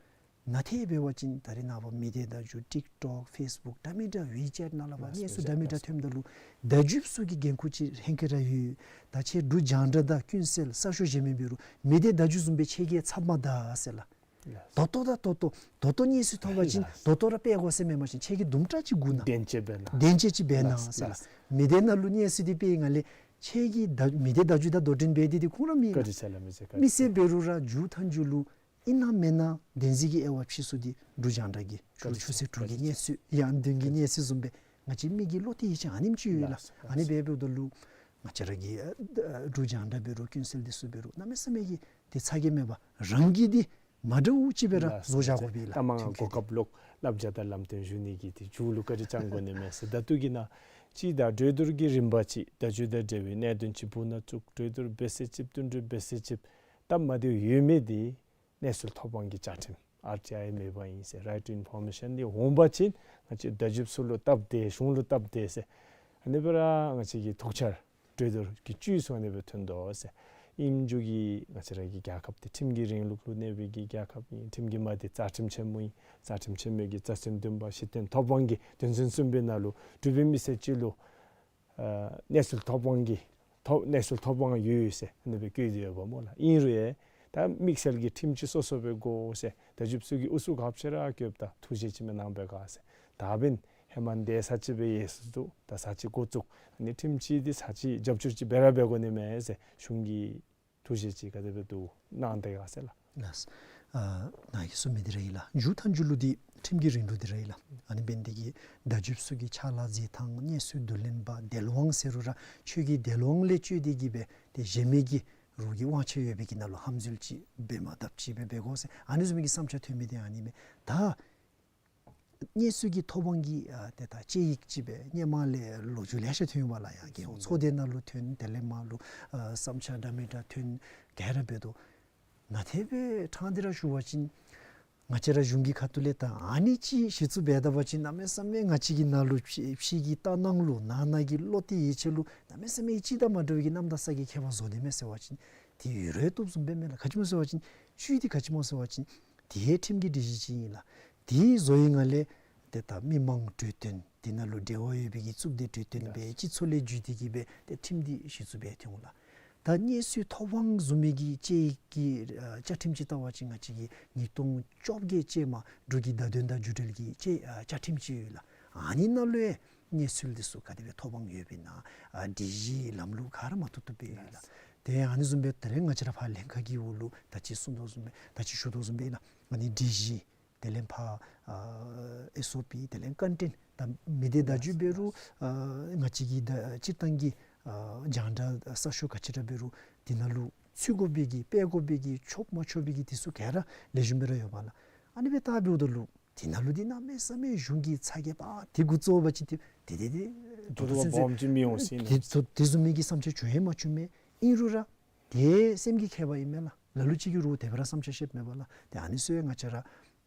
ནང་ཏེ་འབད་བ་ཅིན་ད་རེས་ནངས་པ་མི་སྡེ་བརྡ་བརྒྱུད་ཊིཀ་ཊོཀ་ཕེསི་བུཀ་འདྲ་མི་འདྲ་ཝི་ཅེཊ་ནང་ལས་ཕར་ལགས། གནས་ཚུལ་འདྲ་མི་འདྲ་ཐོནམ་ད་ལུ་བརྡ་བརྒྱུདཔ་ཚུ་གི་འགན་ཁུར་ཅིག་ཧེང་སྐལ་ར་ཡོད། ད་ཁྱེད་འབྲུག་རྒྱང་བསྒྲགས་དང་ཀུན་གསལ་གསར་ཤོག་གཞན་མི་འབད་རུང་མི་སྡེ་བརྡ་བརྒྱུད་བཟུམ་སྦེ་ཁྱེད་ཀྱིས་ཚབ་མ་ད་ཟེར་ལགས། ལགས། ད་ལྟོ་ད་ད་ལྟོ་ད་ལྟོ་གནས་ཚུལ་ཐོན་པ་ཅིན་ལགས། ད་ལྟོ་ར་སྤེལ་དགོ་ཟེར་མེན་པ་ཅིན་ཁྱེད་ཀྱིས་དུམ་གྲ་ཅིག་སྒུག་གནང་། བདེན་དཔྱད་འབད་གནང་། བདེན་དཔྱད་ཅིག་འབད་གནང་ཟེར་ལགས། ལགས། མི་སྡེ་ནང་ལུ་གནས་ཚུལ་འདི་སྤེལ་ནི་ལས་ཁྱེད་ཀྱིས་ད་མི་སྡེ་བརྡ་བརྒྱུད་དང་དོ་འགྲན་འབད་དེ་འདི་ཁུངས་ར་མེད་ལགས། བཀའ་དྲིན་ཆེ་ལགས། མི་ཚེ་བཀའ་དྲིན་མི་ཚེ་ཆེ། འབད་རུང་ར་མཇུག་མཐའ་མཇུག་ལུ་ཨིན་ན་མེན་ན་བདེན་འཛིན་གྱི་དབྱེ་བ་ཕྱེ་ས་འདི་འབྲུག་རྒྱང་བསྒྲགས་ཀྱི་བཀའ་ཆུ་དྲི་ཆུ་ཆེ། ཚོད་དྲུག་གི་བཀའ་དྲིན་ཆེ། གནས་ཚུལ་ཡང་དོན་གྱི་གནས་ཚུལ་བཟུམ་སྦེ་ང་བཅས་མི་གི་བློ་གཏད་ཡིད་ཆེས་ཨ་ནེམ་ཅིག་ཡོད་ལགས། ལགས། ཨ་ནི་འབདཝ་ད་ལུ་ ང་བཅས་ར་གི་ཨ་འབྲུག་རྒྱང་བསྒྲགས་འབད་རུང་ཀུན་གསལ་འདི་ཚུ་འབད་རུང་གནམ་མེད་ས་མེད་ཀྱི་ཏེ་ཚ་གྱང་མེད་པར་རང་གིས་འདི་མ་འདྲཝ་ཅིག་སྦེ་ར་ལགས་བཟོ་བཞག་དགོ་པས་ལགས། ད་མ་ང་ཁྲིམས་གོ་ཁེ་སྐབས་ལུ་བསླབ་བྱ་དང་ལམ་སྟོན་ཞུ་ནི་གི་ཏེ་མཇུག་ལུ་བཀའ་དྲིན་བསྐྱང་དགོ་ནི་མས་ཟེར། ད་ལྟོ་གི་ནང་ཅིག་ད་གྲོས་བསྡུར་གྱི་རིམ་པ་ཅིག་བརྡ་བརྒྱུད་དང་འབྲེལ་བའི་གནད་དོན་ཅིག་སྦུག་ན་བཙུགས། གྲོས་བསྡུར་འབད་ས་ཅིག་བསྟུན་གྲོས་འབད་ས་ཅིག་སྟབས་མ་བདེཝ་ཡོད་མི་འདི་གནས་ཚུལ་ཐོབ་དབང་གི་བཅའ་ཁྲིམས་ཨར་ཊི་ཨའི་མེད་པ་ཨིན་ཟེར། Right to Information འདི་འོང་པ་ཅིན་ང་བཅས་བརྡ་བརྒྱུདཔ་ཚུ་ལུ་སྟབས་བདེ། གཞུང་ལུ་སྟབས་བདེ་ཟེར། ཨ་ནི་སྦེ་ར་ང་བཅས་ཀྱིས་ཐུགས་འཆར་གྲོས་བསྡུར་གྱི་བཅུད་ཚུ་ཨ་ནི་སྦེ་ཐོན་དོ་ཟེར། ཨིན་མཇུག་གི་ང་བཅས་ར་གི་རྒྱལ་ཁབ་འདི་ཁྲིམས་ཀྱི་རིང་ལུགས་ལུ་གནས་པའི་གི་རྒྱལ་ཁབ་ཨིན། ཁྲིམས་ཀྱི་དམག་སྡེ་རྩ་ཁྲིམས་ཆེན་མོ་ཨིན། རྩ་ཁྲིམས་ཆེན་མོའི་གི་རྩ་ཚན་བདུན་པ་གཞི་རྟེན་ཐོབ་དབང་གི་དོན་ཚན་གསུམ་པའི་ནང་ལུ་འབྲུག་པའི་མི་སེར་ཅིག་ལུ་ཨ་གནས་ཚུལ་ཐོབ་དབང་གི་ཐོབ་གནས་ཚུལ་ཐོབ་དབང་ཡོད་ཡོད་ཟེར་ཨ་ནི་སྦེ་བཀོད་དེ་ཡོདཔ་སྨོ་ལགས། ཨིན་རུང་ཡང་ད་དམིགས་བསལ་གྱི་ཁྲིམས་ཅིག་སོ་སོ་སྦེ་དགོ་ཟེར་བརྡ་བརྒྱུདཔ་ཚུ་གིས་ཨུ་ཚུགས་ཁ་ཕྱེ་ར་བཀོདཔ་ད་ཐུགས་བཞེད་ཅིག་མེན་ན་འབད་ག་ཟེར། ད་འབདན་ཧེ་མ་འདི་ས་ཅིག་སྦེ་ཡོད་ས་འདུག། ད་ས་ཅིག་འགོ་བཙུགས། ཨ་ནི་ཁྲིམས་ཅིག་འདི་ས་ཅིག་རྒྱབ་སྐྱོར་ཅིག་འབད་ར་འབད་དགོ་ནི་མས་ཟེར་གཞུང་གིས་ཐུགས་བཞེད་ཅིག་ག་དེ་སྦེ་འདུག་གནང་སྟེ་ག་ཟེར་ལགས། ལགས། ཨ་ནཱ་གིས་གསུངས་མི་འདི་ར་ཨིན་ལགས། མཇུག་མཐའ་མཇུག་ལུ་འདི་ཁྲིམས་ཀྱི་རིང་ལུགས་འདི་ར་ཨིན་ལགས། ཨ་ནི་འབདན་འདི་གིས་བརྡ་བརྒྱུདཔ་ཚུ་གི་ཕྱག་ལཱ་མཛད་ཐངས་གནས་ཚུལ་བསྡུ་ལེན་པ་དལ་དབང་ཟེར་རུང་ར་ཆོས་ཀྱི་དལ་དབང་ལས་བཅོས་ཏེ་གི་སྦེ་ཏེ་གཞན་མི་གི་རོགས་ཀྱི་དབང་ཆ་ཡོད་པའི་གི་ནང་ལུ་ཧམ་འཛུལ་ཅིག་འབད་མ་བཏུབ་ཅིག་སྦེ་འབད་དགོ་ཟེར་ཨ་ནི་བཟུམ་མའི་གི་བསམ་འཆར་ཐོན་མི་འདི་ཨ་ནི་མས། ད་གནས་ཚུལ་གྱི་ཐོབ་དབང་གི་ཨ་ཏེ་ད་དཔྱད་ཡིག་ཅིག་སྦེ་སྔོན་མ་ལས་ལོ་རྒྱུས་ལེ་ཤ་ཐོན་ཡོདཔ་ལགས། ཡང་རྒྱལ་ཡོངས་ཚོགས་སྡེ་ནང་ལུ་ཐོན། དེ་ལས་མར་ལུ་ཨ་བསམ་འཆར་འདྲ་མི་འདྲ་ཐོན་ག་ར་འབད་དོ། ནཱ་ཏེ་སྦེ་ཕྲང་སྟེ་ར་ཞུ་བ་ཅིན་ང་བཅས་ར་གཞུང་གི་ཁ་ཐུག་ལས་ད་ཨ་ནི་ཅིག་གཞི་བཙུགས་འབད་ད་པ་ཅིན་གནམ་མེད་ས་མེད་ང་བཅས་ཀྱི་ནང་ལུ་ཕྱི་ཕྱི་གི་ལྟ་སྣང་ལུ་ནང་ན་གི་བློ་གཏད་ཡིད་ཆེས་ལུ་གནམ་མེད་ས་མེད་ཅིག་དང་མ་འདྲ་བའི་གི་རྣམ་དག་ས་གི་ཁྱད་པར་བཟོ་དེས་མས་ཟེར་བ་ཅིན་དེ་ཡོད་རུང་བཏུབ་བཟུམ་སྦེ་མས་ལགས། ག་ཅི་སྨོ་ཟེར་བ་ཅིན་བཅུད་འདི་ག་ཅི་སྨོ་ཟེར་བ་ཅིན་དེ་ཁྲིམས་ཀྱི་སྒྲིག་གཞི་ཅིག་ཨིན་ལགས། དེ་བཟོ་བའི་སྒང་ལས་ཏེ་ད་མི་མང་གྲོས་སྟོན་དེ་ནང་ལུ་འབྲེལ་བ་ཡོད་པའི་གི་གཙུག་སྡེ་གྲོས་སྟོན་སྦེ་སྤྱི་ཚོགས་ལས་བརྒྱུད་དེ་གི་སྦེ་ཏེ་ཁྲིམས་འདི་གཞི་བཙུགས་འབད་ཐོན་འོང་ལགས། ད་གནས་ཚུལ་ཐོབ་དབང་བཟུམ་མའི་གི་དཔྱད་ཡིག་གི་ཨ་བཅའ་ཁྲིམས་ཅིག་བལྟ་བ་ཅིན་ང་བཅས་ཀྱི་ཉིས་སྟོང་བཅོ་བརྒྱད་ཅན་མ་འབྲུག་གི་བརྡ་དོན་དང་བརྒྱུད་འབྲེལ་གྱི་དཔྱད་ཨ་བཅའ་ཁྲིམས་ཅིག་ཡོད་ལགས། ཨ་ནི་ནང་ལུ་ཡང་གནས་ཚུལ་འདི་ཚུ་ག་དེ་སྦེ་ཐོབ་དབང་ཡོདཔ་ཨིན་ན་ཨ་སྒྲིག་གཞི་ལམ་ལུགས་ག་ར་མ་བཏུབ་བཏུབ་སྦེ་ཡོད་ལགས། ཏེ་ཨ་ནི་བཟུམ་སྦེ་ད་རེས་ང་བཅས་ར་ཕར་ལྷན་ཁག་གི་འོག་ལུ་ད་ཅི་གསུང་དོ་བཟུམ་སྦེ་ད་ཅི་ཞུ་དོ་བཟུམ་སྦེ་ཨིན་ལགས། ཨ་ནི་སྒྲིག་གཞི་དེ་ལས་ཕར་ཨ་ཨེསི་ཨོ་པི་དེ་ལས་བཀའ་དྲིན་ད་མི་སྡེ་བརྡ་བརྒྱུད་འབད་རུང་ཨ་ང་བཅས་ཀྱི་ད་སྤྱིར་བཏང་གི་ཨ་རྒྱང་བསྒྲགས་གསར་ཤོག་ག་ཅི་ར་འབད་རུང་དེ་ནང་ལུ་ཚུད་དགོ་པའི་གི་སྤེལ་དགོ་པའི་གི་ཆོག་མ་ཆོག་པའི་གི་དེ་ཚུ་ག་ར་ལེགས་ཤོམ་སྦེ་ར་ཡོདཔ་ལགས། ཨ་ནི་སྦེ་བལྟ་འབདཝ་ད་ལུ་དེ་ནང་ལུ་འདི་གནམ་མེད་ས་མེད་གཞུང་གི་ཚ་གྱང་འབད་དེ་འགོ་བཙུགས་པ་ཅིན་ཏེ་ཏེ་ཏེ་ཏེ་ད་ལྟོ་ཚུན་ཚོད་སྦོམ་ཅིག་མི་འོང་ཟེར་ཨིན་ན། དེ་དེ་དེ་བཟུམ་མའི་གི་བསམ་འཆར་བྱུང་ཡང་མ་བྱུང་མས། ཨིན་རུང་ར་དེ་སེམས་ཀྱི་ཁྱད་པར་ཨིན་མས་ལགས། ལ་ལུ་ཅིག་གིས་རོགས་དེ་སྦེ་ར་བསམ་འཆར་བཤདཔ་མས་པ་ལགས། ཏེ་ཨ་ནི་ཚུ་ཡང་ང་བཅས་ར་ཨ་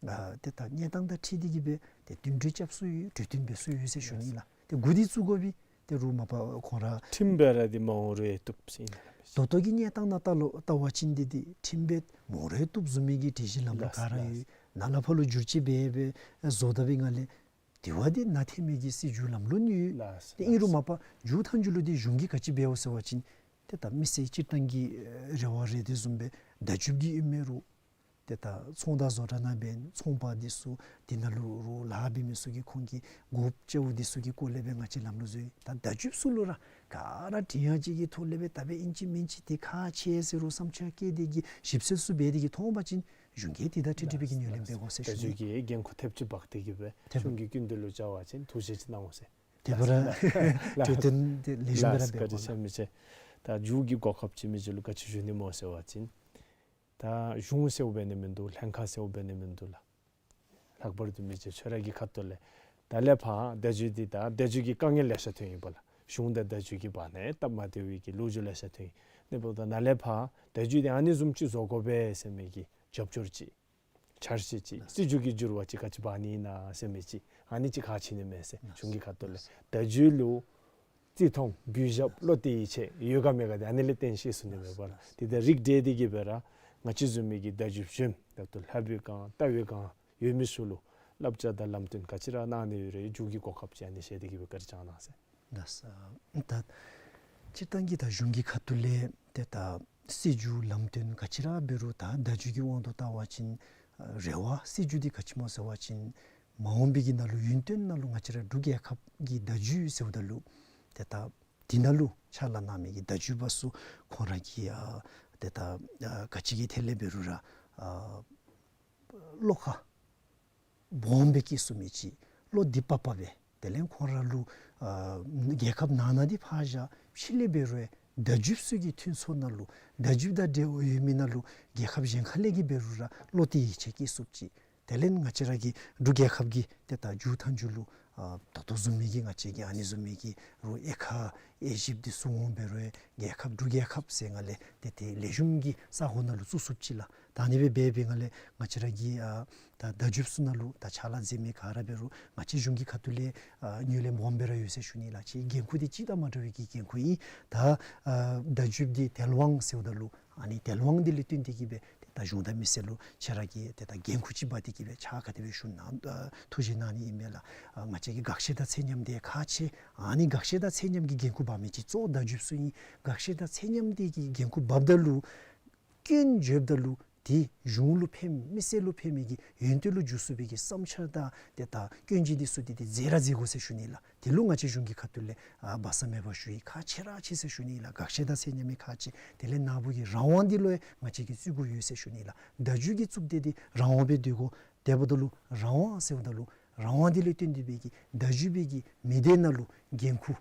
ཏེ་ད་གནས་སྟངས་དང་འཁྲིལ་ཏེ་གི་སྦེ་ཏེ་བསྟུན་གྲོས་རྐྱབ་ས་ཡོད། གྲོས་བསྟུན་འབད་ས་ཡོད་ཟེར་ཞུ་ནི་ལགས། ཏེ་འགོ་འདི་བཙུགས་དགོ་པས། ཏེ་རོགས་མ་པ་ཁོང་ར་ཁྲིམས་འབད་ར་འདི་མ་འོང་རུང་ཡང་བཏུབ་ཟེར་ཨིན་ན་ལགས། ད་ལྟོ་གི་གནས་སྟངས་ནང་ལྟ་ལོ་ལྟ་བ་ཅིན་འདི་འདི་ཁྲིམས་འབད་མ་འོང་རུང་ཡང་བཏུབ་བཟུམ་མའི་གི་སྒྲིག་གཞི་ལམ་ལུགས་ག་ར་ཡོད། ནཱ་ལས་ཕར་ལུ་བསྒྱུར་བཅོས་འབད་འབད་བཟོ་ད་པའི་སྒང་ལས་དེ་བ་འདི་ནང་ཐོན་མི་གི་སྲིད་བྱུས་ལམ་ལུགས་ནི་ཡོད། ལགས། ཏེ་ཨིན་རུང་མ་པ་མཇུག་མཐའ་མཇུག་ལུ་འདི་གཞུང་གིས་ག་ཅི་འབདཝ་ཟེར་བ་ཅིན་ཏེ་ད་མི་སེར་སྤྱིར་བཏང་གི་ཨེ་རེ་བ་རེ་འདོད་བཟུམ་སྦེ་བརྡ་བརྒྱུདཔ་གི་ཨིན་མས་རུང་ཏེ་ད་ཚོང་བདག་བཟོ་གྲྭ་ནང་འབད་ཚོང་པ་འདི་ཚུ་དེ་ནང་ལུ་རོགས་ལཱ་འབད་མི་ཚུ་གིས་ཁོང་གི་དགོཔ་ཅིག་འདི་ཚུ་གི་སྐོར་ལས་སྦེ་ང་བཅས་ལམ་ལུགས་བཟོ་ཡི། ད་བརྡ་བརྒྱུདཔ་ཚུ་ལུ་ར་ག་ར་དྲི་ཡང་ཅིག་གི་ཐོག་ལས་སྦེ་ད་འབདན་ཨིན་ཅི་མིན་ཅི་དེ་ཁག་ཆེ་ཟེར་རུང་བསམ་འཆར་བཀོད་དེ་གི་ཞིབ་འཚོལ་ཚུ་འབད་དེ་གི་མཐོང་པ་ཅིན་གཞུང་གིས་དེ་དང་འཁྲིལ་འཁྲིལ་བའི་གི་ངོས་ལེན་འབད་དགོ་ཟེར་ཞུ་ནི། བརྡ་བརྒྱུད་ཀྱི་འགན་ཁུར་ཐེབས་ཅིག་འབག་སྟེ་གི་སྦེ་ཐེབས། གཞུང་གི་སྐུ་མདུན་ལུ་བཅར་བ་ཅིན་ཐུགས་བཞེད་ཅིག་གནང་འོང་ཟེར། དེ་སྦེ་ར་ལགས། གྲོས་བསྟུན་དེ་ལེགས་ཤོམ་སྦེ་ར་ལགས། འབད་བཀའ་དྲིན་དགོ་ལགས། ཆེ་མི་ཆེ། ད་མཇུག་གི་གོ་སྐབས་ཅིག་མི་ཅིག་ལུ་ག་ཅི་ཞུ་ནི་སྨོ་ཟེར་བ་ཅིན་ད་གཞུང་ཟེརཝ་འབད་ནི་མིན་འདུག། ལྷན་ཁག་ཟེརཝ་འབད་ནི་མིན་འདུག་ལགས། ལྷག་པར་དུ་མི་རྗེ་ཁྱོད་ར་གི་ཁ་ཐུག་ལས་ད་ལས་ཕར་བརྡ་བརྒྱུད་འདི་ད་བརྡ་བརྒྱུད་ཀྱི་དཀའ་ངལ་ལེ་ཤ་ཐོན་ཡོདཔ་ལགས། གཞུང་དང་བརྡ་བརྒྱུད་ཀྱི་བར་ན་སྟབས་མ་བདེ་བའི་གི་ལོ་རྒྱུས་ལེ་ཤ་ཐོན་ཡི། ཨ་ནི་འབདཝ་ད་ནཱ་ལས་ཕར་བརྡ་བརྒྱུད་འདི་ཨ་ནི་བཟུམ་ཅིག་བཟོ་དགོ་པས་ཟེར་མི་གི་རྒྱབ་སྐྱོར་ཅིག་འཆར་གཞི་ཅིག་སྲིད་བྱུས་ཀྱི་འགྱུར་བ་ཅིག་ག་ཅི་འབད་ནི་ཨིན་ན་ཟེར་མི་ཅིག་ཨ་ནི་ཅིག་ག་ཅི་ཨིན་ནི་མས་ཟེར། གཞུང་གི་ཁ་ཐུག་ལས་བརྡ་བརྒྱུད་ལུ་བརྩི་མཐོང་གུས་ཞབས་བློ་གཏད་ཡིད་ཆེས་ཡོད་ག་མེད་ག་འདི་ཨ་ནི་ལས་བརྟེན་ཤེས་ཚུགས་ནི་མས་པ་ལགས། དེ་ད་རིགས་བསྒྲེས་ཏེ་གི་སྦེ་ར་ང་བཅས་བཟུམ་མའི་གི་བརྡ་བརྒྱུད་གཞོནམ་ད་ལྟོ་ལྷབ་པའི་སྒང་ལྟ་བའི་སྒང་ཡོད་མི་ཚུ་ལུ་བསླབ་བྱ་དང་ལམ་སྟོན་ག་ཅི་ར་གནང་ནི་ཡོད་རུང་མཇུག་གི་གོ་སྐབས་ཅིག་ཨ་ནི་བཞེས་ཏེ་གི་སྦེ་བཀའ་དྲིན་བསྐྱང་གནང་ཟེར། ལགས། ད་སྤྱིར་བཏང་གི་ད་གཞུང་གི་ཁ་ཐུག་ལས་ཏེ་ད་སྲིད་བྱུས་ལམ་སྟོན་ག་ཅི་ར་འབད་རུང་ད་བརྡ་བརྒྱུད་ཀྱི་དབང་དུ་བལྟ་བ་ཅིན་རེ་བ་སྲིད་བྱུས་འདི་ག་ཅི་སྨོ་ཟེར་བ་ཅིན་མ་འོངས་པའི་གི་ནང་ལུ་ཡུན་བརྟན་ནང་ལུ་ང་བཅས་ར་འབྲུག་རྒྱལ་ཁབ་ཀྱི་བརྡ་བརྒྱུད་ཟེརཝ་ད་ལུ་ཏེ་ད་དེ་ནང་ལུ་ཕྱག་ལཱ་གནང་མི་གི་བརྡ་བརྒྱུད་པ་ཚུ་ཁོང་ར་གི་ཨ་ཏེ་ད་ཨ་ག་ཅི་གི་ཐད་ལས་འབད་རུང་ར་ཨ་བློ་ཁ་སྦོམ་སྦེ་བསྐྱེད་ཚུགས་མི་ཅིག་བློ་གཏད་པ་སྦེ་དེ་ལས་ཁོང་ར་ལུ་ ཨ་རྒྱལ་ཁབ་ནང་ན་འདི་ཕར་བཞག་ཕྱི་ལས་འབད་རུང་བརྡ་བརྒྱུདཔ་ཚུ་གི་མཐུན་ཚོགས་ནང་ལུ་བརྡ་བརྒྱུདཔ་དང་འབྲེལ་བ་ཡོད་མི་ནང་ལུ་རྒྱལ་ཁབ་གཞན་ཁ་ལས་ཀྱི་འབད་རུང་ར་བློ་གཏད་ཡིད་ཆེས་བསྐྱེད་ཚུགསཔ་ཅིག། དེ་ལས་ང་བཅས་ར་གི་འབྲུག་རྒྱལ་ཁབ་ཀྱི་ཏེ་ད་མཇུག་མཐའ་མཇུག་ལུ་ཨ་ད་ལྟོ་བཟུམ་མའི་གི་ང་བཅས་ཀྱི་ཨ་ནི་བཟུམ་མའི་གི་རུང་དབྱེ་ཁ་དབྱེ་ཞིབ་འདི་ཚུ་འོང་འབད་རུང་རྒྱལ་ཁབ་འབྲུག་རྒྱལ་ཁབ་ཟེར་ང་ལས་ཏེ་ཏེ་ལེགས་ཤོམ་གྱི་ས་གོ་ནང་ལུ་བཙུགས་ཚུགསཔ་ཅིག་ལགས། ད་ཨ་ནི་སྦེ་འབད་བའི་སྒང་ལས་ང་བཅས་ར་གི་ཨ་ད་བརྡ་བརྒྱུདཔ་ཚུ་ནང་ལུ་ད་ཕྱག་ལཱ་མཛད་མི་ག་ར་འབད་རུང་ང་བཅས་གཞུང་གི་ཁ་ཐུག་ལས་ཨ་ངོས་ལེན་སྦོམ་སྦེ་ར་ཡོད་ཟེར་ཞུ་ནི་ལགས། ཁྱེད་འགན་ཁུར་འདི་སྤྱིར་དང་མ་འདྲ་བའི་གི་འགན་ཁུར་ཨིན། ད་ཨ་བརྡ་བརྒྱུདཔ་འདི་དལ་དབང་ཟེརཝ་ད་ལུ་ཨ་ནི་དལ་དབང་འདི་ལས་བརྟེན་ཏེ་གིས་སྦེ་ཏེ་ད་གཞུང་དང་མི་སེར་ལུ་ཁྱེད་ར་གིས་ཏེ་ད་འགན་ཁུར་ཅིག་འབག་སྟེ་གིས་སྦེ་ཕྱག་ག་དེ་སྦེ་ཞུ་ནི་ཨ་ཐུགས་བཞེད་གནང་ནི་ཨིན་མས་ལགས། ཨ་ང་བཅས་ཀྱི་དགག་བཤེར་དང་ཚད་མཉམ་འདི་ཁག་ཆེ། ཨ་ནི་དགག་བཤེར་དང་ཚད་མཉམ་གྱི་འགན་ཁུར་འབག་མི་ཅིག་གཙོ་བོ་བརྡ་བརྒྱུདཔ་ཚུ་ཨིན། དགག་བཤེར་དང་ཚད་མཉམ་འདི་གི་འགན་ཁུར་འབགཔ་ད་ལུ་སྐྱོན་བརྗོདཔ་ད་ལུ་ཏེ་གཞུང་ལུ་ཕན་མི་སེར་ལུ་ཕན་མི་གི་ཡོན་ཏན་ལུ་འགྱུར་ཚུགས་པའི་གི་བསམ་འཆར་དང་ཏེ་ད་སྐྱོན་བརྗོད་འདི་ཚུ་ཏེ་ཏེ་མཛད་ར་མཛད་དགོ་ཟེར་ཞུ་ནི་ལགས། དེ་ལུ་ང་བཅས་གཞུང་གི་ཁ་ཐུག་ལས་ཨ་སྦ་གསང་མེད་པར་ཞུ་ཡི། ཁག་ཆེ་ར་ཆེ་ཟེར་ཞུ་ནི་ལགས། དགག་བཤེར་དང་ཚད་མཉམ་ཨིན་ཁག་ཆེ། དེ་ལས་ནཱ་བུ་གི་རང་དབང་འདི་ལུ་ཡང་ང་བཅས་ཀྱིས་བརྩི་བཀུར་ཡོད་ཟེར་ཞུ་ནི་ལགས། བརྡ་བརྒྱུད་ཀྱི་གཙུག་སྡེ་འདི་རང་དབང་སྦེ་སྡོད་དགོ། དེ་འབདཝ་ད་ལུ་རང་དབང་ཟེརཝ་ད་ལུ་རང་དབང་འདི་ལས་བརྟེན་ཏེ་སྦེ་གི་བརྡ་བརྒྱུད་པའི་གི་མི་སྡེ་ནང་ལུ་འགན་ཁུར་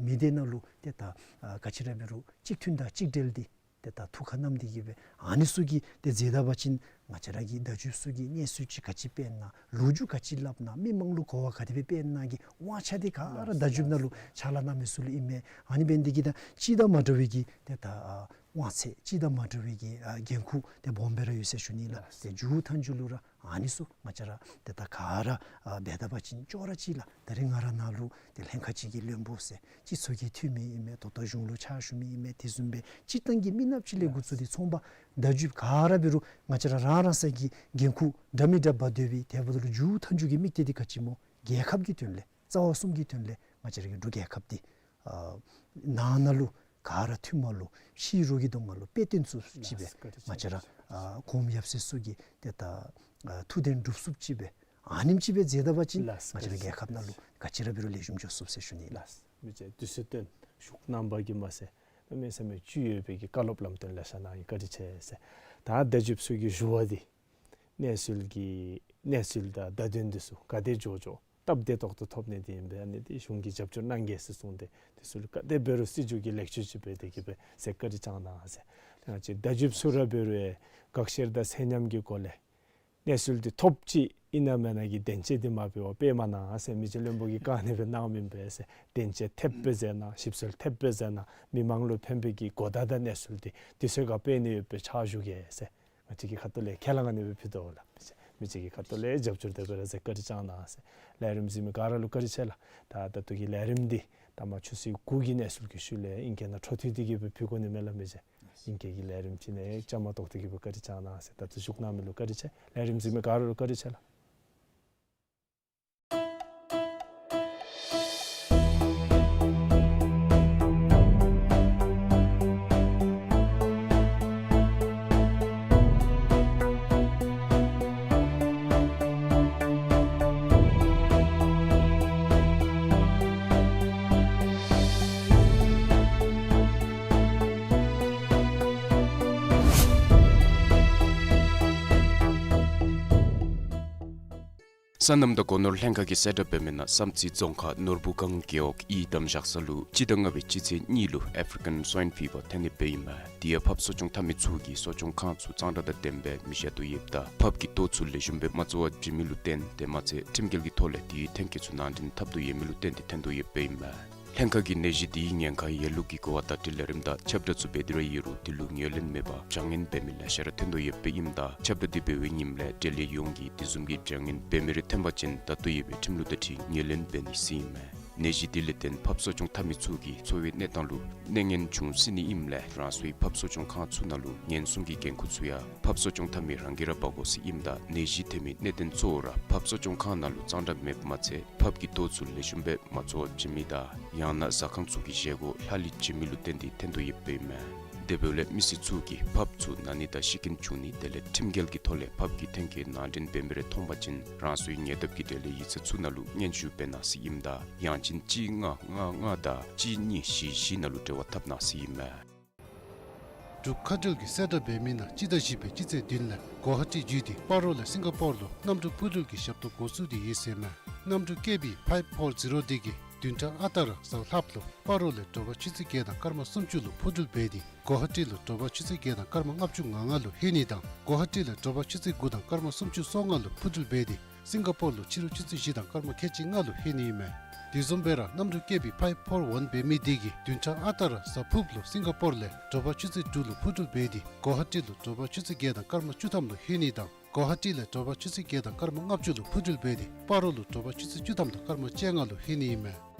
མི་སྡེ་ནང་ལུ་ཏེ་ད་ཨ་ག་ཅི་ར་འབད་རུང་གཅིག་མཐུན་དང་གཅིག་སྒྲིལ་འདི་ཏེ་ད་ཐུགས་ཁར་བསྣམས་ཏེ་གིས་སྦེ་ཨ་ནི་ཚུ་གི་ཏེ་མཛད་ད་པ་ཅིན་ང་བཅས་ར་གི་བརྡ་བརྒྱུདཔ་ཚུ་གིས་གནས་ཚུལ་ཅིག་ག་ཅི་སྤེལ་ན་ལོ་རྒྱུས་ག་ཅི་སླབ་ན་མི་མང་ལུ་གོ་བ་ག་དེ་སྦེ་སྤེལ་ན་གི་དབང་ཆ་འདི་ག་ར་བརྡ་བརྒྱུདཔ་ནང་ལུ་ཕྱག་ལཱ་གནང་མི་ཚུ་ལུ་ཨིན་མས། ཨ་ནི་འབད་ནི་འདི་གིས་ད་སྤྱིར་དང་མ་འདྲ་བའི་གི་ཏེ་ད་ཨ་དབང་ཚད་སྤྱིར་དང་མ་འདྲ་བའི་གི་ཨ་འགན་ཁུར་འདི་སྦོམ་སྦེ་ར་ཡོད་ཟེར་ཞུ་ནི་ལགས། ཏེ་མཇུག་མཐའ་མཇུག་ལུ་ར་ཨ་ནི་ཚུ་ང་བཅས་ར་ཏེ་ད་ག་ར་ཨ་འབད་ད་པ་ཅིན་ཅོག་ར་གཅིག་ལགས། ད་རིས་ང་ར་ནཱ་ལུ་ཏེ་ལྷན་ཁག་ཅིག་གི་བློན་པོ་ཟེར་སྤྱི་ཚོགས་ཀྱི་འཐུས་མི་ཨིན་མས། ད་ལྟོ་གཞུང་ལུ་ཕྱག་ཞུ་མི་ཨིན་མས། དེ་བཟུམ་སྦེ་སྤྱིར་བཏང་གི་མི་ནགཔ་ཅིག་ལས་འགོ་བཙུགས་ཏེ་ཚོང་པ་བརྡ་བརྒྱུདཔ་ག་ར་འབད་རུང་ང་བཅས་ར་རང་རང་སོའི་གི་འགན་ཁུར་འདྲ་མི་འདྲ་འབག་སྡོད་པའི་དེ་འབདཝ་ད་ལུ་མཇུག་མཐའ་མཇུག་གི་དམིགས་གཏད་འདི་ག་ཅི་སྨོ། རྒྱལ་ཁབ་ཀྱི་དོན་ལས་རྩ་བ་གསུམ་གྱི་དོན་ལས་ང་བཅས་ར་གི་འབྲུག་རྒྱལ་ཁབ་འདི་ཨ་ནང་ན་ལུ་ག་ར་མཐུན་མ་ལུ་ཕྱི་རོལ་གྱི་གདོང་ཁ་ལུ་དཔེ་སྟོན་ཚུགསཔ་ཅིག་སྦེ་ལགས་བཀའ་དྲིན་ང་བཅས་ར་ཆེ། ཨ་གོངམ་ཡབ་སྲས་ཚུ་གི་ཏེ་ད་ཨ་ཐུགས་དོན་འགྲུབ་ཚུགསཔ་ཅིག་སྦེ་ཨ་ནེམ་ཅིག་སྦེ་མཛད་ད་པ་ཅིན་ལགས་ང་བཅས་ར་རྒྱལ་ཁབ་ནང་ལུ་ག་ཅི་ར་འབད་རུང་ལེགས་ཤོམ་འགྱོ་ཚུགས་ཟེར་ཞུ་ནི་ལགས། ལགས། མི་རྗེ་དུས་ཚོད་བཏོན་ཤུགས་གནང་བ་གིས་མ་ཚད་གནམ་མེད་ས་མེད་བཅུད་ཡོད་པའི་གི་བཀའ་སློབ་ལམ་སྟོན་ལེ་ཤ་གནང་ཡི། བཀའ་དྲིན་ཆེ་ཟེར། ད་བརྡ་བརྒྱུདཔ་ཚུ་གི་ཞུ་བ་འདི་གནས་ཚུལ་གྱི་གནས་ཚུལ་དང་བརྡ་དོན་འདི་ཚུ་ག་དེ་མགྱོགས་མགྱོགས་སྟབས་བདེ་ཏོག་ཏོ་ཐོབ་ནི་འདི་ཨིན་པས། ཨ་ནི་འདི་གཞུང་གིས་རྒྱབ་སྐྱོར་གནང་གེ་ཟེར་གསུངས་ཏེ་འདི་ཚུ་ལུ་ག་དེ་འབད་རུང་སྲིད་བྱུས་ཀྱི་ལེགས་བཅོས་ཅིག་འབད་དེ་གིས་སྦེ་ཟེར་བཀའ་དྲིན་བསྐྱང་གནང་ཟེར། ང་བཅས་བརྡ་བརྒྱུདཔ་ཚུ་ར་འབད་རུང་དགག་བཤེར་དང་ཚད་མཉམ་གྱི་སྒོ་ལས་གནས་ཚུལ་འདི་ཐོབ་ཅི་ཨིན་ན་མེན་ན་གི་བདེན་དཔྱད་འདི་མ་འབད་བར་སྤེལ་མ་གནང་ཟེར་མི་རྗེ་བློན་པོ་གིས་བཀའ་ནི་སྦེ་གནངམ་ཨིན་པས་ཟེར། བདེན་དཔྱད་ཐེབས་སྦེ་མཛད་གནང་ཞིབ་འཚོལ་ཐེབས་སྦེ་མཛད་གནང་མི་མང་ལུ་ཕན་པའི་གི་གོ་བརྡ་དང་གནས་ཚུལ་འདི་དུས་ཚོད་ཁར་སྤེལ་ནི་ཡོདཔ་སྦེ་ཕྱག་ཞུ་གེ་ཟེར། ང་བཅས་ཀྱི་ཁ་ཐུག་ལས་ཁས་བླངས་ཨ་ནི་སྦེ་ཕུལ་དོ་ལགས། མི་རྗེ་མི་རྗེ་གི་ཁ་ཐུག་ལས་རྒྱབ་སྐྱོར་དེ་སྦེ་ར་ཟེར་བཀའ་དྲིན་བསྐྱང་གནང་ཟེར། ལས་རིམ་གཟིགས་མི་ག་ར་ལུ་བཀའ་དྲིན་ཆེ་ལགས། ད་ད་ལྟོ་གི་ལས་རིམ་འདི་ད་མ་ཆུ་ཚོད་དགུ་གི་གནས་ཚུལ་གྱི་ཤུལ་ལས་ཨིང་སྐད་ནང་འཕྲོ་མཐུད་དེ་གིས་སྦེ་ཕུལ་དགོ་ནི་མས་ལགས་མི་རྗེ། ཨིང་སྐད་ཀྱི་ལས་རིམ་ཅིག་ནང་བཅའ་མར་གཏོགས་ཏེ་གིས་སྦེ་བཀའ་དྲིན་བསྐྱང་གནང་ཟེར། ད་ལྟོ་བཞུགས་གནང་མི་ལུ་བཀའ་དྲིན་ཆེ། ལས་རིམ་གཟིགས་མི་ག་ར་ལུ་བཀའ་དྲིན་ཆེ་ལགས། སོ་ནམ་དང་སྒོ་ནོར་ལྷན་ཁག་གིས་གསལ་བསྒྲགས་འབད་མི་ནང་བསམ་རྩེ་རྫོང་ཁག་ནོར་བུ་སྒང་རྒེད་འོག་དབྱི་གདམ་བཞག་ས་ལུ་སྤྱི་ཟླ་ལྔ་པའི་སྤྱི་ཚེས་གཉིས་ལུ་ཨེཕ་རི་ཀན་སུའིན་ཕི་བར་ཐོན་ནི་སྦེ་ཨིན་མས། དེ་ཡང་ཕགཔ་གསོ་སྐྱོང་འཐབ་མི་ཚུ་གིས་གསོ་སྐྱོང་ཁང་ཚུ་གཙང་སྦྲ་དང་ལྡནམ་སྦེ་མི་བཞག་དོ་ཡོདཔ་ད་ཕགཔ་གི་ལྟོ་ཚུ་ལེགས་ཤོམ་སྦེ་མ་བཙོ་བར་བྱིན་མི་ལུ་བརྟེན་དེ་མ་ཚད་ཁྲིམས་འགལ་གྱི་ཐོག་ལས་དེའི་ཐོན་སྐྱེད་ཚུ་ནང་འདྲེན་འཐབ་དོ་ཡོད་མི་ལུ་བརྟེན་ཏེ་ཐོན་དོ་ཡོདཔ་ཨིན་མས། ལྷན་ཁག་གིས་ནད་གཞི་དེའི་ཉེན་ཁ་ཡོད་ལུགས་ཀྱི་གོ་བ་བརྡ་སྤྲོད་ལས་རིམ་དང་ཁྱབ་བསྒྲགས་ཚུ་འབད་དེ་ར་ཡོད་རུང་དེ་ལུ་ངོས་ལེན་མེད་པར་བྱ་ངན་འབད་མི་ལེ་ཤ་ར་ཐོན་དོ་ཡོདཔ་ཨིནམ་ད་ཁྱབ་བསྒྲགས་འདི་འབད་བའི་ཉིནམ་ལས་འབྲེལ་ཡོད་ཡོངས་ཀྱིས་དེ་བཟུམ་གྱི་བྱ་ངན་འབད་མི་རེ་ཐོན་པ་ཅིན་ད་ལྟོ་ཡོད་པའི་ཁྲིམས་ལུགས་དང་འཁྲིལ་ངོས་ལེན་འབད་ནི་ཟེར་ཨིན་མས། ནད་གཞི་དེ་ལས་བརྟེན་ཕགཔ་གསོ་སྐྱོང་འཐབ་མི་ཚུ་གི་འཚོ་བའི་གནས་སྟངས་ལུ་གནོད་ངན་འབྱུང་སྲིད་ནི་ཨིནམ་ལས་རང་སོའི་ཕགཔ་གསོ་སྐྱོང་ཁང་ཚུ་ནང་ལུ་ཉེན་སྲུང་གི་འགན་ཁུར་ཚུ་ཡང་ཕགཔ་གསོ་སྐྱོང་འཐབ་མི་རང་གིས་ར་འབག་དགོ་ཟེར་ཨིནམ་ད་ནད་གཞི་ཐོན་མི་གནད་དོན་གཙོ་བོ་ར་ཕགཔ་གསོ་སྐྱོང་ཁང་ནང་ལུ་གཙང་སྦྲ་མེདཔ་མ་ཚད་ཕགཔ་གི་ལྟོ་ཚུ་ལེགས་ཤོམ་སྦེ་མ་བཙོ་བར་བྱིན་མི་དང་ཡང་ན་ཟ་ཁང་ཚུ་གི་བཞེས་སྒོ་ལྷག་ལུས་བྱིན་མི་ལུ་བརྟེན་ཏེ་ཐོན་དོ་ཡོདཔ་ཨིན་མས། དེ་འབདཝ་ལས་མི་སེར་ཚུ་གིས་ཕགཔ་ཚུ་ན་ནི་དང་ཤི་རྐྱེན་བྱུང་ནི་དེ་ལས་ཁྲིམས་འགལ་གྱི་ཐོག་ལས་ཕགཔ་གི་ཐོན་སྐྱེད་ནང་འདྲེན་འབད་མི་རེ་མཐོང་པ་ཅིན་རང་སོའི་ཉེ་འདབས་ཀྱི་འབྲེལ་ཡོད་ཡིག་ཚང་ཚུ་ནང་ལུ་སྙན་ཞུ་འབད་གནང་ཟེར་ཨིནམ་ད་ཡང་ཅིན་གཅིག་ལྔ་ལྔ་ལྔ་དང་གཅིག་གཉིས་བཞི་བཞི་ནང་ལུ་འབྲེལ་བ་འཐབ་གནང་ཟེར་ཨིན་མས། འབྲུག་མཁའ་འགྲུལ་གྱིས་གསལ་བསྒྲགས་འབད་མི་ནང་སྤྱི་ཟླ་བཞི་པའི་སྤྱི་ཚེས་བདུན་ལས་གོ་ཧ་ཊི་བརྒྱུད་དེ་སྤ་རོ་ལས་སིང་ག་པོར་ལུ་གནམ་གྲུ་འཕུར་འགྲུལ་གྱི་ཞབས་ཏོག་འགོ་བཙུགས་ཏེ་ཡོད་ཟེར་ཨིན་མས། གནམ་གྲུ་ཀེ་བི་ཕའིབ་ཕོར་ཛི་རོ་འདི་གིས་ བདུན་ཕྲག་ཨ་རྟག་ར་གཟའ་ལྷགཔ་ལུ་སྤ་རོ་ལས་དྲོ་པ་ཆུ་ཚོད་བརྒྱད་དང་སྐར་མ་སུམ་ཅུ་ལུ་འཕུར་འགྲུལ་འབད་དེ་གོ་ཧ་ཊི་ལུ་དྲོ་པ་ཆུ་ཚོད་བརྒྱད་དང་སྐར་མ་ལྔ་བཅུ་ང་ལྔ་ལུ་ལྷོད་ནི་དང་གོ་ཧ་ཊི་ལས་དྲོ་པ་ཆུ་ཚོད་དགུ་དང་སྐར་མ་སུམ་ཅུ་སོ་ལྔ་ལུ་འཕུར་འགྲུལ་འབད་དེ་སིང་ག་པོར་ལུ་ཕྱི་རུ་ཆུ་ཚོད་བཞི་དང་སྐར་མ་ཁལ་གཅིག་ལྔ་ལུ་ལྷོད་ནི་ཨིན་མས། དེ་བཟུམ་སྦེ་ར་གནམ་གྲུ་ཀེ་བི་ཕའིབ་ཕོར་ཝན་འབད་མི་དེ་གིས་བདུན་ཕྲག་ཨ་རྟག་ར་གཟའ་ཕུརཔ་ལུ་སིང་ག་པོར་ལས་དྲོ་པ་ཆུ་ཚོད་དྲུག་ལུ་འཕུར་འགྲུལ་འབད་དེ་གོ་ཧ་ཊི་ལུ་དྲོ་པ་ཆུ་ཚོད་བརྒྱད་དང་སྐར་མ་བཅུ་ཐམ་ལུ་ལྷོད་ནི་དང་གོ་ཧ་ཊི་ལས་དྲོ་པ་ཆུ་ཚོད་བརྒྱད་དང་སྐར་མ་ལྔ་བཅུ་ལུ་འཕུར་འགྲུལ་འབད་དེ་སྤ་རོ་ལུ་དྲོ་པ་ཆུ་ཚོད་བཅུ་ཐམ་དང་སྐར་མ་བཅོ་ལྔ་ལུ་ལྷོད་ནི་ཨིན་མས།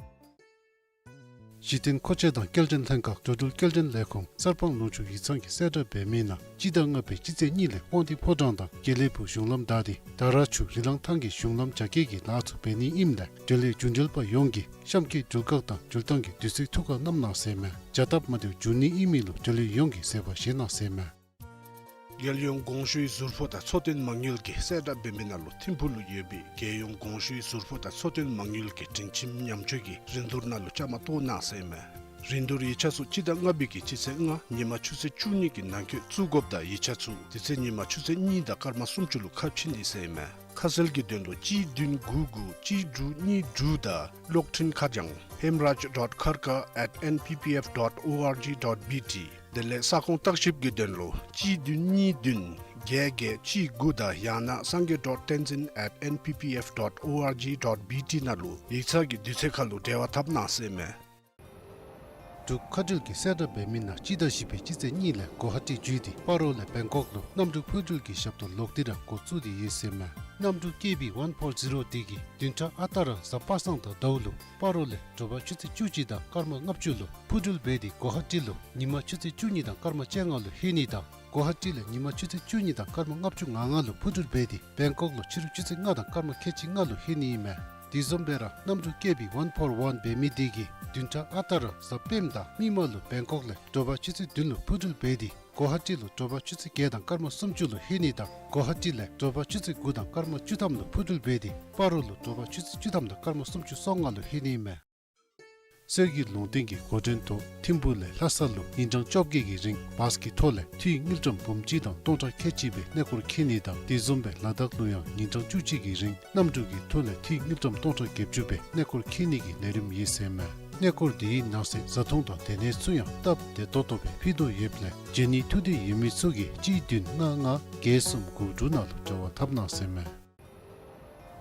གཞི་རྟེན་མཁོ་ཆས་དང་སྐྱེལ་འདྲེན་ལྷན་ཁག་འགྲོ་འགྲུལ་སྐྱེལ་འདྲེན་ལས་ཁུངས་གསར་སྤང་ལུང་ཕྱོགས་ཡིག་ཚང་གིས་གསལ་བསྒྲགས་འབད་མི་ནང་སྤྱི་ཟླ་ལྔ་པའི་སྤྱི་ཚེས་གཉིས་ལས་དབང་འདུས་ཕོ་བྲང་དང་དགེ་ལེགས་ཕུག་གཞུང་ལམ་བདའ་སྟེ་དར་ཆུ་རི་ལང་ཐང་གི་གཞུང་ལམ་རྒྱ་སྐྱེད་ཀྱི་ལཱ་ཚུ་འབད་ནི་ཨིནམ་ལས་འབྲེལ་ཡོད་རྒྱུ་འབྲེལ་པ་ཡོངས་ཀྱིས་གཤམ་གྱི་འགྲུལ་ཁག་དང་འགྲུལ་ཐངས་ཀྱི་དུས་ཚོད་ཐུགས་ཁར་བསྣམ་གནང་ཟེར་ཨིན་མས། བྱ་སྟབས་མ་བདེཝ་འབྱུང་ནི་ཨིན་མི་ལུ་འབྲེལ་ཡོད་ཡོངས་ཀྱིས་གཟིགས་པར་བཞེས་གནང་ཟེར་ཨིན་མས། རྒྱལ་ཡོངས་གོང་ཞུའི་ཟུར་ཕོགས་དང་འཚོ་རྟེན་མ་དངུལ་གྱིས་གསལ་བསྒྲགས་འབད་མི་ནང་ལུ་ཐིམ་ཕུག་ལུ་ཡོད་པའི་རྒྱལ་ཡོངས་གོང་ཞུའི་ཟུར་ཕོགས་དང་འཚོ་རྟེན་མ་དངུལ་གྱི་སྒྲིང་ཁྱིམ་ཉམས་བཅོས་ཀྱི་རིན་བསྡུར་ནང་ལུ་བཅའ་མར་གཏོགས་གནང་ཟེར་ཨིན་མས། རིན་བསྡུར་ཡིག་ཆ་ཚུ་སྤྱི་ཟླ་ལྔ་པའི་གི་སྤྱི་ཚེས་ལྔ་ཉིན་མ་ཆུ་ཚོད་བཅུ་གཉིས་ཀྱི་ནང་འཁོད་བཙུགས་དགོཔ་དང་ཡིག་ཆ་ཚུ་དེ་ཚེ་ཉིན་མ་ཆུ་ཚོད་གཉིས་དང་སྐར་མ་སུམ་ཅུ་ལུ་ཁ་ཕྱེ་ནི་ཟེར་ཨིན་མས། ཁ་གསལ་གྱི་དོན་ལུ་གཅིག་བདུན་དགུ་དགུ་གཅིག་དྲུག་གཉིས་དྲུག་དང་གློག་འཕྲིན་ཁ་བྱང་hemraj dot kharka at N P P F dot O R G dot B T དེ་ལས་ས་ཁོངས་བརྟག་ཞིབ་ཀྱི་དོན་ལུ་གཅིག་བདུན་གཉིས་བདུན་བརྒྱད་བརྒྱད་གཅིག་དགུ་དང་ཡང་ན་sangay dot tenzin at N P P F dot O R G dot B T ནང་ལུ་ཡིག་ཚང་གི་དུས་ཚོད་ཁར་ལུ་འབྲེལ་བ་འཐབ་གནང་ཟེར་ཨིན་མས། འབྲུག་མཁའ་འགྲུལ་གྱིས་གསལ་བསྒྲགས་འབད་མི་ནང་སྤྱི་ཟླ་བཞི་པའི་སྤྱི་ཚེས་གཉིས་ལས་གོ་ཧ་ཊི་བརྒྱུད་དེ་སྤ་རོ་ལས་བེང་ཀོག་ལུ་གནམ་གྲུ་འཕུར་འགྲུལ་གྱི་ཞབས་ཏོག་ལོག་སྟེ་ར་འགོ་བཙུགས་ཏེ་ཡོད་ཟེར་ཨིན་མས། གནམ་གྲུ་ཀེ་བི་ཝན་ཕོར་ཛི་རོ་དེ་གིས་བདུན་ཕྲག་ཨ་རྟག་ར་གཟའ་པ་སངས་དང་ཟླཝ་ལུ་སྤ་རོ་ལས་དྲོ་པ་ཆུ་ཚོད་བཅུ་གཅིག་དང་སྐར་མ་ལྔ་བཅུ་ལུ་འཕུར་འགྲུལ་འབད་དེ་གོ་ཧ་ཊི་ལུ་ཉིན་མ་ཆུ་ཚོད་བཅུ་གཉིས་དང་སྐར་མ་བཅོ་ལྔ་ལུ་ལྷོད་ནི་དང་གོ་ཧ་ཊི་ལས་ཉིན་མ་ཆུ་ཚོད་བཅུ་གཉིས་དང་སྐར་མ་ལྔ་བཅུ་ང་ལྔ་ལུ་འཕུར་འགྲུལ་འབད་དེ་བེང་ཀོག་ལུ་ཕྱི་རུ་ཆུ་ཚོད་ལྔ་དང་སྐར་མ་ཁལ་གཅིག་ལྔ་ལུ་ལྷོད་ནི་ཨིན་མས། དེ་བཟུམ་སྦེ་ར་གནམ་གྲུ་ཀེ་བི་ཝན་ཕོར་ཝན་འབད་མི་དེ་གིས་བདུན་ཕྲག་ཨ་རྟག་ར་གཟའ་སྤེནམ་དང་མིག་དམར་ལུ་བེང་ཀོག་ལས་དྲོ་པ་ཆུ་ཚོད་བདུན་ལུ་འཕུར་འགྲུལ་འབད་དེ་གོ་ཧ་ཊི་ལུ་དྲོ་པ་ཆུ་ཚོད་བརྒྱད་དང་སྐར་མ་སུམ་ཅུ་ལུ་ལྷོད་ནི་དང་གོ་ཧ་ཊི་ལས་དྲོ་པ་ཆུ་ཚོད་དགུ་དང་སྐར་མ་བཅུ་ཐམ་ལུ་འཕུར་འགྲུལ་འབད་དེ་སྤ་རོ་ལུ་དྲོ་པ་ཆུ་ཚོད་བཅུ་ཐམ་དང་སྐར་མ་སུམ་ཅུ་སོ་ལྔ་ལུ་ལྷོད་ནི་ཨིན་མས། གསེར་གྱི་ལུང་བསྟན་གྱི་འགོ་འདྲེན་ཐོག་ཐིམ་ཕུག་ལས་ལྷ་ས་ལུ་ཉིན་གྲངས་བཅོ་བརྒྱད་ཀྱི་རིང་བཱས་ཀྱི་ཐོག་ལས་འཐུས་དངུལ་ཀྲམ་འབུམ་གཅིག་དང་སྟོང་ཕྲག་ཁལ་གཅིག་སྦེ་གནས་སྐོར་འཁྱིད་ནི་དང་དེ་བཟུམ་སྦེ་ལ་དྭགས་ལུ་ཡང་ཉིན་གྲངས་བཅུ་གཅིག་གི་རིང་གནམ་གྲུ་གི་ཐོག་ལས་འཐུས་དངུལ་ཀྲམ་སྟོང་ཕྲག་བརྒྱད་ཅུ་སྦེ་གནས་སྐོར་འཁྱིད་ནི་གི་ལས་རིམ་ཨིན་ཟེར་ཨིན་མས། གནས་སྐོར་དེའི་ནང་གསེས་བཟའ་འཐུང་དང་སྡོད་གནས་ཚུ་ཡང་སྟབས་བདེ་ཏོག་ཏོ་སྦེ་ཕུལ་དོ་ཡོདཔ་ལས་བྱོན་ནི་ཐུགས་འདོད་ཡོད་མི་ཚུ་གིས་གཅིག་བདུན་ལྔ་ལྔ་བརྒྱད་གསུམ་དགུ་དྲུག་ནང་ལུ་འབྲེལ་བ་འཐབ་གནང་ཟེར་ཨིན་མས།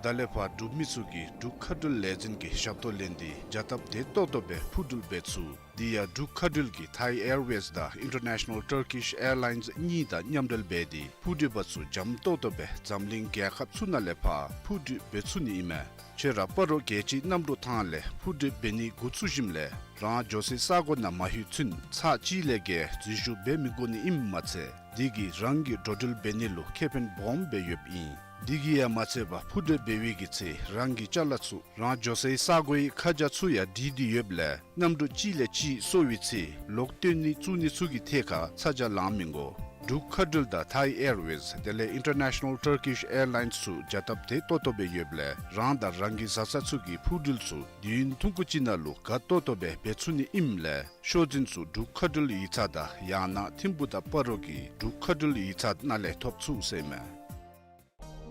ད་ལས་ཕར་འབྲུག་མི་ཚུ་གིས་འབྲུག་མཁའ་འགྲུལ་ལས་འཛིན་གྱི་ཞབས་ཏོག་ལེན་ཏེ་བྱ་སྟབས་བདེ་ཏོག་ཏོ་སྦེ་འཕུར་འགྲུལ་འབད་ཚུགས། དེ་ཡང་འབྲུག་མཁའ་འགྲུལ་གྱིས་Thai Airways དང་International Turkish Airlines གཉིས་དང་མཉམ་འབྲེལ་འབད་དེ་འཕུར་འགྲུལ་པ་ཚུ་འཇམ་ཏོག་ཏོ་སྦེ་འཛམ་གླིང་རྒྱལ་ཁབ་ཚུ་ནང་ལས་ཕར་འཕུར་འགྲུལ་འབད་ཚུགས་ནི་ཨིན་མས། ཁྱོད་ར་སྤ་རོ་རྒྱལ་སྤྱིའི་གནམ་གྲུ་ཐང་ལས་འཕུར་འགྲུལ་འབད་ནི་འགོ་བཙུགས་ཞིནམ་ལས་རང་འགྱོ་སའི་ས་གོ་ནང་མ་ལྷོད་ཚུན་ཚར་གཅིག་ལས་བརྒལ་འཛུལ་ཞུགས་འབད་མི་དགོ་ནི་ཨིནམ་མ་ཚད་དེ་གིས་རང་གི་འགྲོ་འགྲུལ་འབད་ནི་ལུ་ཁེ་ཕན་སྦོམ་སྦེ་ཡོདཔ་ཨིན། དེ་གིས་ཡང་མ་ཚད་པར་འཕུར་འགྲུལ་འབད་བའི་གི་ཚེ་རང་གི་ཅ་ལ་ཚུ་རང་འགྱོ་སའི་ས་གོའི་ཁ་བྱང་ཚུ་ཡང་བྲིས་ཏེ་ཡོདཔ་ལས་གནམ་གྲུ་གཅིག་ལས་གཅིག་སོར་བའི་ཚེ་ལོག་བཏོན་ནི་བཙུགས་ནི་ཚུ་གི་ཐད་ཁར་ཚ་གྱང་ལང་མི་དགོ། འབྲུག་མཁའ་འགྲུལ་དང་Thai Airways དེ་ལས་International Turkish Airlines ཚུ་བྱ་སྟབས་བདེ་ཏོག་ཏོ་སྦེ་ཡོདཔ་ལས་རང་དང་རང་གི་བཟའ་ཚང་ཚུ་གི་འཕུར་འགྲུལ་ཚུ་དུས་ཡུན་ཐུང་ཀུ་ཅིག་ནང་ལུ་དགའ་ཏོག་ཏོ་སྦེ་འབད་ཚུགས་ནི་ཨིནམ་ལས་ཤོག་འཛིན་ཚུ་འབྲུག་མཁའ་འགྲུལ་ཡིག་ཚང་དང་ཡང་ན་ཐིམ་ཕུག་དང་སྤ་རོ་གི་འབྲུག་མཁའ་འགྲུལ་ཡིག་ཚང་ནང་ལས་ཐོབ་ཚུགས་ཟེར་ཨིན་མས།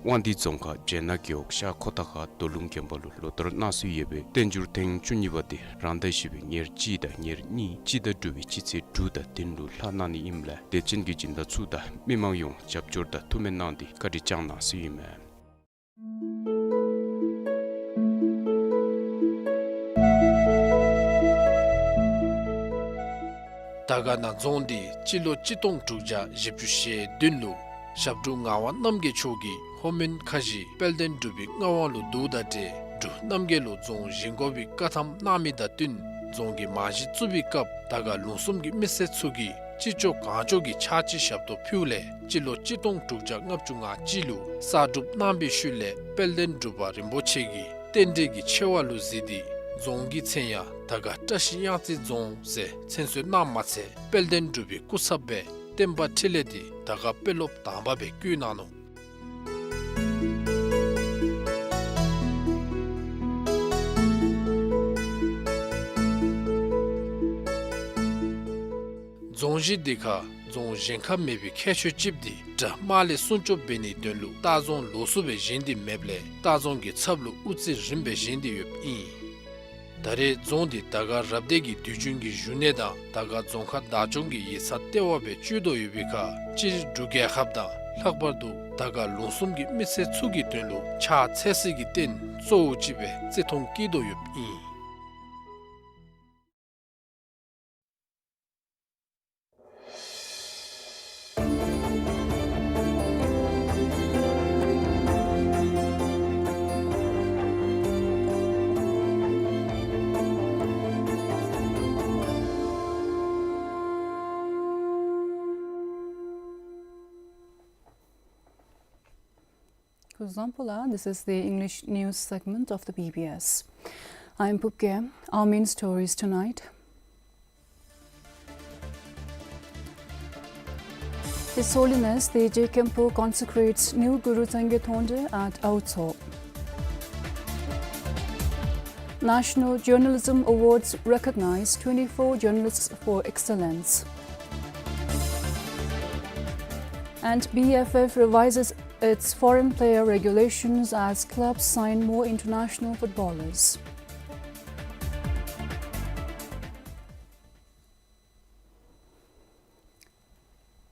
དབང་འདུས་རྫོང་ཁག་སྦྱེད་ནག་རྒེད་འོག་ཤར་ཁོ་ཐང་ཁ་རྡོ་ལུང་དགོན་པ་ལུ་ལོ་ལྟར་གནང་སྲོལ་ཡོད་པའི་བསྟན་འགྱུར་ཐེངས་བཅུ་གཉིས་པ་དེ་རང་ཟླ་བཞི་པའི་ཉེར་གཅིག་དང་ཉེར་གཉིས་སྤྱི་ཟླ་དྲུག་པའི་སྤྱི་ཚེས་དྲུག་དང་བདུན་ལུ་ལྷག་གནང་ནི་ཨིནམ་ལས་དད་ཅན་གྱི་སྦྱིན་བདག་ཚུ་དང་མི་མང་ཡོངས་རྒྱབ་སྐྱོར་དང་ཐུགས་སྨོན་གནང་སྟེ་བཀའ་དྲིན་བསྐྱངས་གནང་ཟེར་ཨིན་མས། དར་དཀར་ན་རྫོང་འདི་སྤྱི་ལོ་གཅིག་སྟོང་དྲུག་བརྒྱ་བཞི་བཅུ་ཞེ་བདུན་ལུ་ཞབས་དྲུང་ངག་དབང་རྣམ་རྒྱལ་མཆོག་གིས་ལྷོ་མོན་ཁ་བཞི་དཔལ་ལྡན་འབྲུག་པའི་མངའ་དབང་ལུ་བསྡུཝ་དང་འབྲེལ་འབྲུག་རྣམ་རྒྱལ་ལུ་རྫོང་བཞེངས་དགོ་པའི་བཀའ་ཐམ་གནང་མི་དང་བསྟུན་རྫོང་གི་རྨང་གཞི་བཙུགས་པའི་སྐབས་དར་དཀར་ལུང་གསུམ་གྱི་མི་སེར་ཚུ་གིས་ཅི་ལྕོགས་གང་ལྕོགས་ཀྱིས་ཕྱག་ཕྱི་ཞབས་ཏོག་ཕུལཝ་ལས་སྤྱི་ལོ་གཅིག་སྟོང་དྲུག་བརྒྱ་ལྔ་བཅུ་ང་གཅིག་ལུ་གསར་སྒྲུབ་གནང་བའི་ཤུལ་ལས་དཔལ་ལྡན་འབྲུག་པ་རིན་པོ་ཆེ་གིས་རྟེན་འབྲེལ་གྱི་ཆེ་བ་ལུ་གཟིགས་ཏེ་རྫོང་གི་མཚན་ཡང་དར་དཀར་བཀྲ་ཤིས་གཡང་རྩེ་རྫོང་ཟེར་མཚན་གསོལ་གནངམ་མ་ཚད་དཔལ་ལྡན་འབྲུག་པའི་སྐུ་ཚབ་སྦེ་བསྟན་པ་འཕྲིན་ལས་འདི་དར་དཀར་དཔོན་སློབ་དང་པ་སྦེ་བསྐོས་གནང་ནུག། རྫོང་གཞི་འདི་ཁར་རྫོང་གཞན་ཁར་མེད་པའི་ཁྱད་ཆོས་ཅིག་འདི་དགྲ་དམག་ལས་སྲུང་སྐྱོབ་འབད་ནིའི་དོན་ལུ་ལྟ་རྫོང་ལོགས་སུ་སྦེ་བཞེངས་ཏེ་མེདཔ་ལས་ལྟ་རྫོང་གི་ཚབ་ལུ་དབུ་རྩེ་རིངམ་སྦེ་བཞེངས་ཏེ་ཡོདཔ་ཨིན། ད་རེས་རྫོང་འདི་དར་དཀར་རབ་སྡེ་གི་དུས་རྒྱུན་གྱི་བཞུགས་གནས་དང་དར་དཀར་རྫོང་ཁག་བདག་སྐྱོང་གི་ཡིག་ཚང་ལྟེ་བ་སྦེ་སྤྱོད་དོ་ཡོད་པའི་ཁར་སྤྱིར་འབྲུག་རྒྱལ་ཁབ་དང་ལྷག་པར་དུ་དར་དཀར་ལུང་གསུམ་གྱི་མི་སེར་ཚུ་གི་དོན་ལུ་ཕྱག་འཚལ་སྲིད་ཀྱི་རྟེན་གཙོ་བོ་ཅིག་སྦེ་བརྩི་མཐོང་བསྐྱེད་དོ་ཡོདཔ་ཨིན། Kuzuzangpo la, this is the English news segment of the B B S. I'm Pupke. Our main stories tonight. His Holiness Teje Khenpo consecrates new Guru Tsange Thongdre at Aotso. National Journalism Awards recognize twenty-four journalists for excellence. And B F F revises its foreign player regulations as clubs sign more international footballers.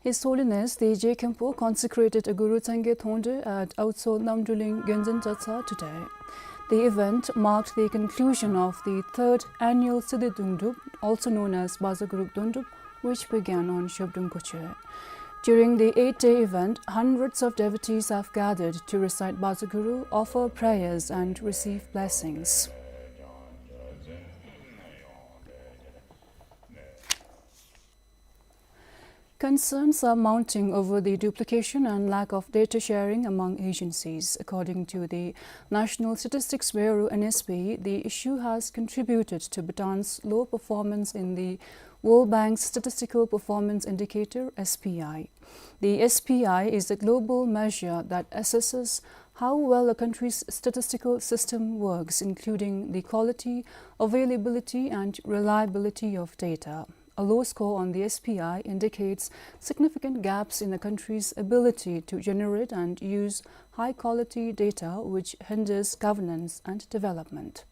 His Holiness Teje Khenpo consecrated a Guru Tsange Thongdre at Aotso Namdruling Genzin Chatsha today. The event marked the conclusion of the third annual Siddhi Dungdrup, also known as Baza Guruk Dungdrup, which began on Shobdung Koche. During the eight-day event, hundreds of devotees have gathered to recite Baza Guru, offer prayers, and receive blessings. Concerns are mounting over the duplication and lack of data sharing among agencies. According to the National Statistics Bureau, N S B, the issue has contributed to Bhutan's low performance in the World Bank's Statistical Performance Indicator, S P I. The S P I is a global measure that assesses how well a country's statistical system works, including the quality, availability, and reliability of data. A low score on the S P I indicates significant gaps in a country's ability to generate and use high-quality data, which hinders governance and development.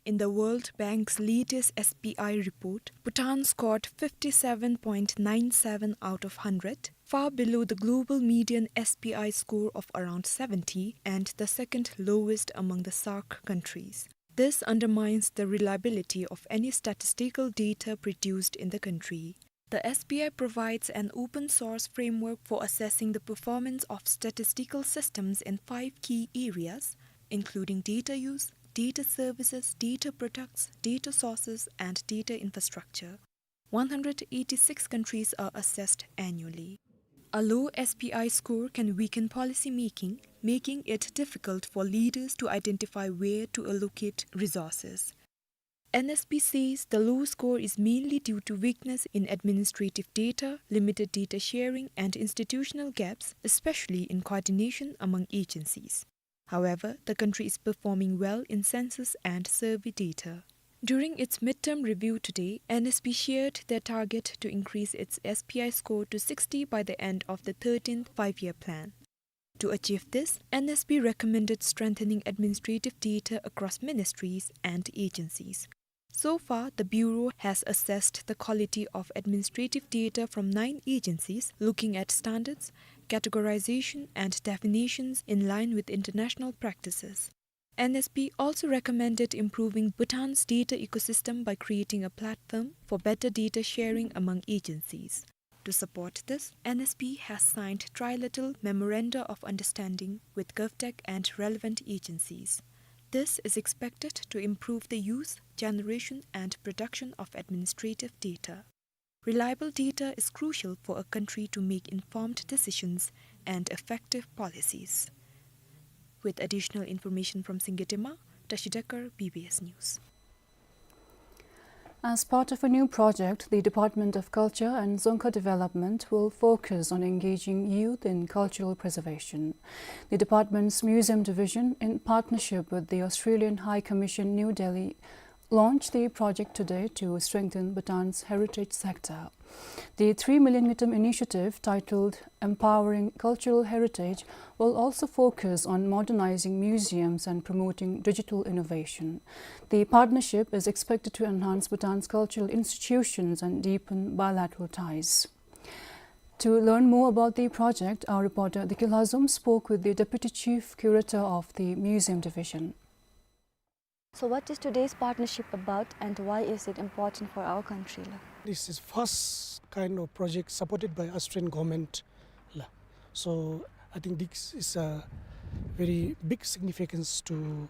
In the World Bank's latest S P I report, Bhutan scored fifty-seven point nine seven out of hundred, far below the global median S P I score of around seventy and the second lowest among the SAARC countries. This undermines the reliability of any statistical data produced in the country. The S P I provides an open-source framework for assessing the performance of statistical systems in five key areas, including data use, data services, data products, data sources, and data infrastructure. One hundred eighty-six countries are assessed annually. A low S P I score can weaken policy making, making it difficult for leaders to identify where to allocate resources. N S B says the low score is mainly due to weakness in administrative data, limited data sharing, and institutional gaps, especially in coordination among agencies. However, the country is performing well in census and survey data. During its midterm review today, N S B shared their target to increase its S P I score to sixty by the end of the thirteenth Five-Year Plan. To achieve this, N S B recommended strengthening administrative data across ministries and agencies. So far, the Bureau has assessed the quality of administrative data from nine agencies, looking at standards, categorization, and definitions in line with international practices. N S B also recommended improving Bhutan's data ecosystem by creating a platform for better data sharing among agencies. To support this, N S B has signed trilateral memoranda of understanding with GovTech and relevant agencies. This is expected to improve the use, generation, and production of administrative data. Reliable data is crucial for a country to make informed decisions and effective policies. With additional information from Singye Tema, Tashi Dekar, B B S News. As part of a new project, the Department of Culture and Dzongkha Development will focus on engaging youth in cultural preservation. The department's Museum Division, in partnership with the Australian High Commission, New Delhi, launched the project today to strengthen Bhutan's heritage sector. The three million ngultrum initiative, titled Empowering Cultural Heritage, will also focus on modernizing museums and promoting digital innovation. The partnership is expected to enhance Bhutan's cultural institutions and deepen bilateral ties. To learn more about the project, our reporter Dikil Hazum spoke with the Deputy Chief Curator of the Museum Division. So what is today's partnership about and why is it important for our country, la? This is first kind of project supported by Australian government, la. So I think this is a very big significance to,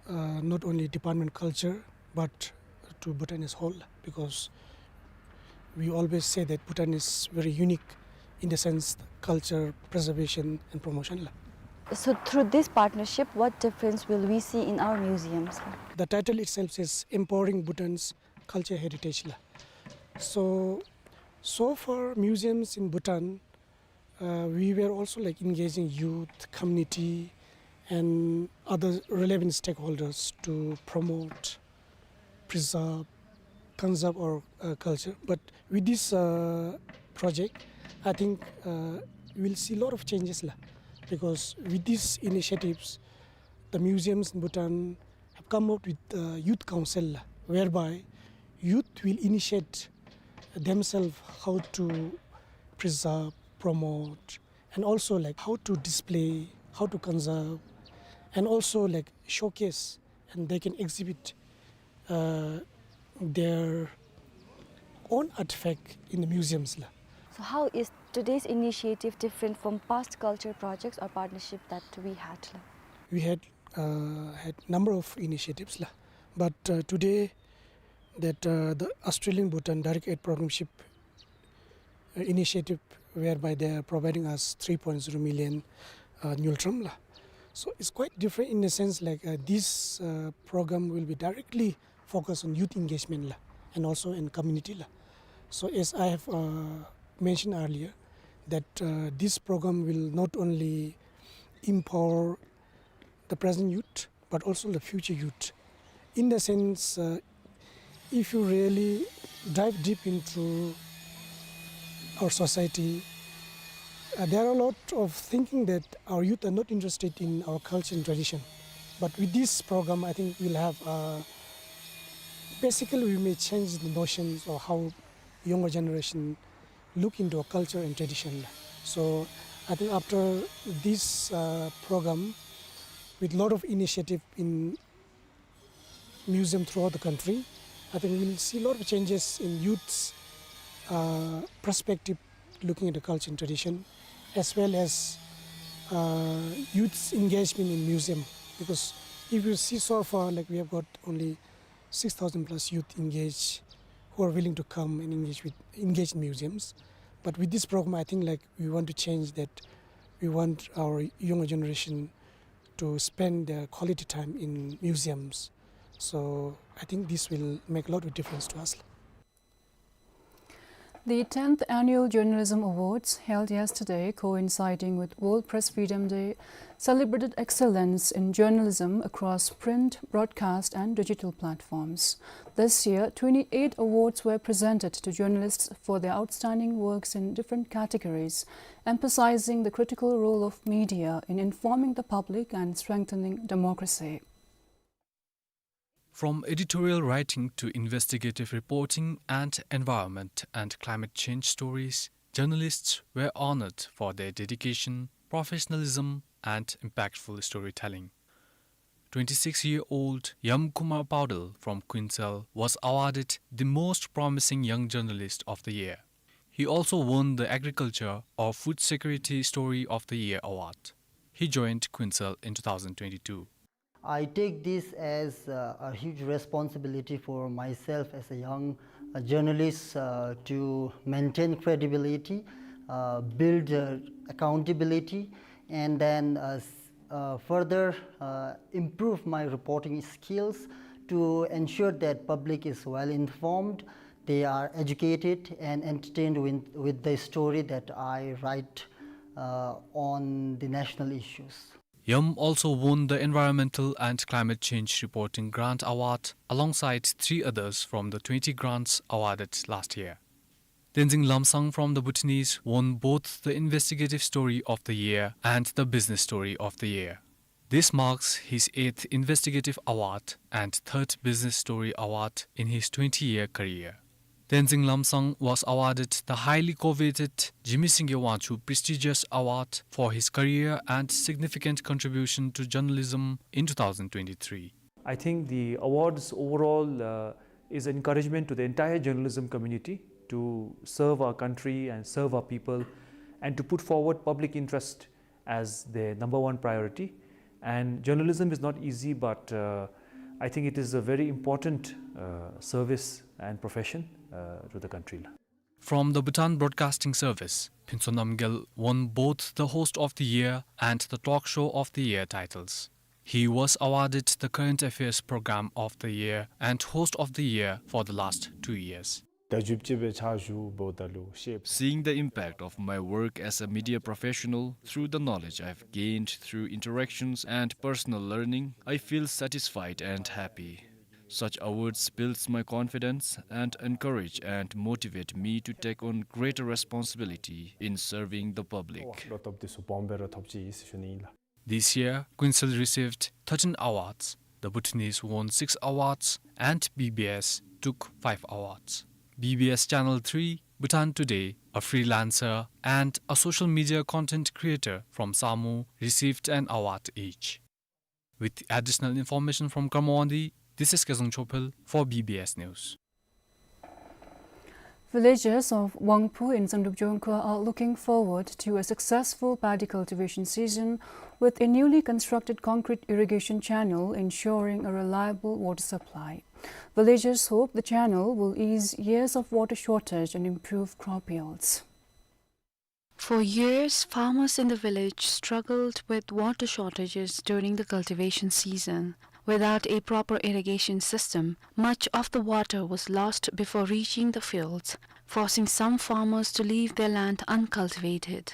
uh, not only Department Culture, but to Bhutan as whole, because we always say that Bhutan is very unique in the sense culture preservation and promotion, la. So through this partnership, what difference will we see in our museums, la? The title itself says Empowering Bhutan's Culture Heritage, la. So, so far museums in Bhutan, uh, we were also, like, engaging youth, community, and other relevant stakeholders to promote, preserve, conserve our, uh, culture. But with this, uh, project, I think, uh, we'll see a lot of changes, la, because with these initiatives, the museums in Bhutan have come up with, uh, youth council, la, whereby youth will initiate themselves how to preserve, promote, and also, like, how to display, how to conserve, and also, like, showcase, and they can exhibit, uh, their own artifact in the museums, la. So how is today's initiative different from past culture projects or partnership that we had, la? We had, uh, had number of initiatives, la, but, uh, today that, uh, the Australian Bhutan Direct Aid Programship, uh, initiative, whereby they are providing us three point zero million, uh, ngultrum, la. So it's quite different in the sense, like, uh, this, uh, program will be directly focused on youth engagement, la, and also in community, la. So as I have, uh, mentioned earlier, that, uh, this program will not only empower the present youth, but also the future youth. In the sense, uh, if you really dive deep into our society, uh, there are a lot of thinking that our youth are not interested in our culture and tradition. But with this program, I think we'll have, uh, basically, we may change the notions of how younger generation look into our culture and tradition. So I think after this, uh, program, with lot of initiative in museum throughout the country, I think we'll see a lot of changes in youth's, uh, perspective looking at the culture and tradition, as well as, uh, youth's engagement in museum. Because if you see so far, like, we have got only six thousand plus youth engaged who are willing to come and engage with, engage in museums. But with this program, I think, like, we want to change that. We want our younger generation to spend their quality time in museums. So I think this will make a lot of difference to us. The tenth Annual Journalism Awards, held yesterday coinciding with World Press Freedom Day, celebrated excellence in journalism across print, broadcast and digital platforms. This year, twenty-eight awards were presented to journalists for their outstanding works in different categories, emphasizing the critical role of media in informing the public and strengthening democracy. From editorial writing to investigative reporting and environment and climate change stories, journalists were honored for their dedication, professionalism, and impactful storytelling. Twenty-six-year-old Yam Kumar Paudel from Kuensel was awarded the Most Promising Young Journalist of the Year. He also won the Agriculture or Food Security Story of the Year award. He joined Kuensel in two thousand twenty-two. I take this as, uh, a huge responsibility for myself as a young, uh, journalist, uh, to maintain credibility, uh, build, uh, accountability, and then, uh, s-, uh, further, uh, improve my reporting skills to ensure that public is well informed, they are educated and entertained with, with the story that I write, uh, on the national issues. Yam also won the Environmental and Climate Change Reporting Grant Award alongside three others from the twenty grants awarded last year. Tenzing Lomsong from the Bhutanese won both the Investigative Story of the Year and the Business Story of the Year. This marks his eighth investigative award and third business story award in his twenty-year career. Tenzing Lomsong was awarded the highly coveted Jigme Singye Wangchuck prestigious award for his career and significant contribution to journalism in two thousand twenty-three. I think the awards overall, uh, is encouragement to the entire journalism community to serve our country and serve our people and to put forward public interest as their number one priority. And journalism is not easy, but, uh, I think it is a very important, uh, service and profession, uh, to the country. From the Bhutan Broadcasting Service, Phuntsho Namgyel won both the Host of the Year and the Talk Show of the Year titles. He was awarded the Current Affairs Program of the Year and Host of the Year for the last two years. ད་བཅུ་གཅིག་པའི་ཕྱག་ཞུ་འབདཝ་ད་ལུ་ཤེས། Seeing the impact of my work as a media professional through the knowledge I've gained through interactions and personal learning, I feel satisfied and happy. Such awards builds my confidence and encourage and motivate me to take on greater responsibility in serving the public. བློ་སྟོབས་འདི་ཚུ་སྦོམ་སྦེ་ར་ཐོབ་ཅི་ཟེར་ཞུ་ནི་ཨིན་ལགས། This year, Quincil received thirteen awards, the Bhutanese won six awards, and B B S took five awards. B B S Channel three, Bhutan Today, a freelancer, and a social media content creator from Samu received an award each. With additional information from Kharmawangdi, this is Kezang Chophel for B B S News. Villagers of Wangpu in Samdrup Jongkhar are looking forward to a successful paddy cultivation season, with a newly constructed concrete irrigation channel ensuring a reliable water supply. Villagers hope the channel will ease years of water shortage and improve crop yields. For years, farmers in the village struggled with water shortages during the cultivation season. Without a proper irrigation system, much of the water was lost before reaching the fields, forcing some farmers to leave their land uncultivated.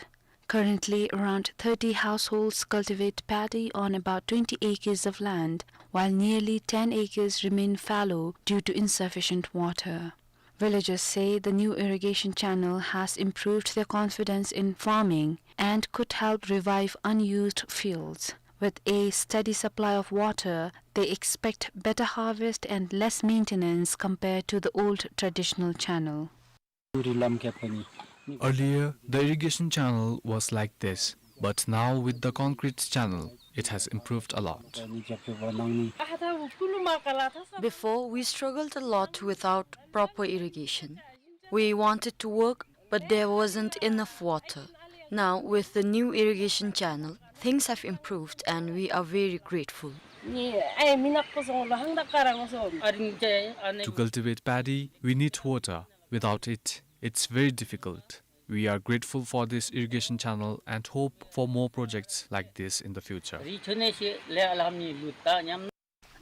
Currently, around thirty households cultivate paddy on about twenty acres of land, while nearly ten acres remain fallow due to insufficient water. Villagers say the new irrigation channel has improved their confidence in farming and could help revive unused fields. With a steady supply of water, they expect better harvest and less maintenance compared to the old traditional channel. Earlier, the irrigation channel was like this, but now with the concrete channel, it has improved a lot. Before, we struggled a lot without proper irrigation. We wanted to work, but there wasn't enough water. Now, with the new irrigation channel, things have improved and we are very grateful. To cultivate paddy, we need water. Without it, it's very difficult. We are grateful for this irrigation channel and hope for more projects like this in the future.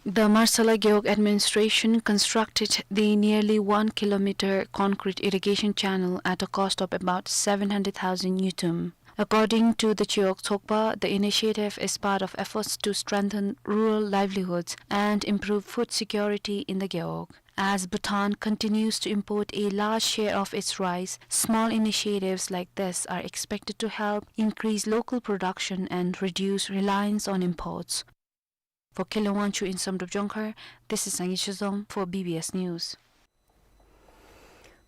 The Marcella Gewog administration constructed the nearly one kilometer concrete irrigation channel at a cost of about seven hundred thousand ngultrum. According to the Chiyok Tsokpa, the initiative is part of efforts to strengthen rural livelihoods and improve food security in the Gewog. As Bhutan continues to import a large share of its rice, small initiatives like this are expected to help increase local production and reduce reliance on imports. For Kele Wangchuck in Samdrup Jongkhar, this is Sangay Shizom for B B S News.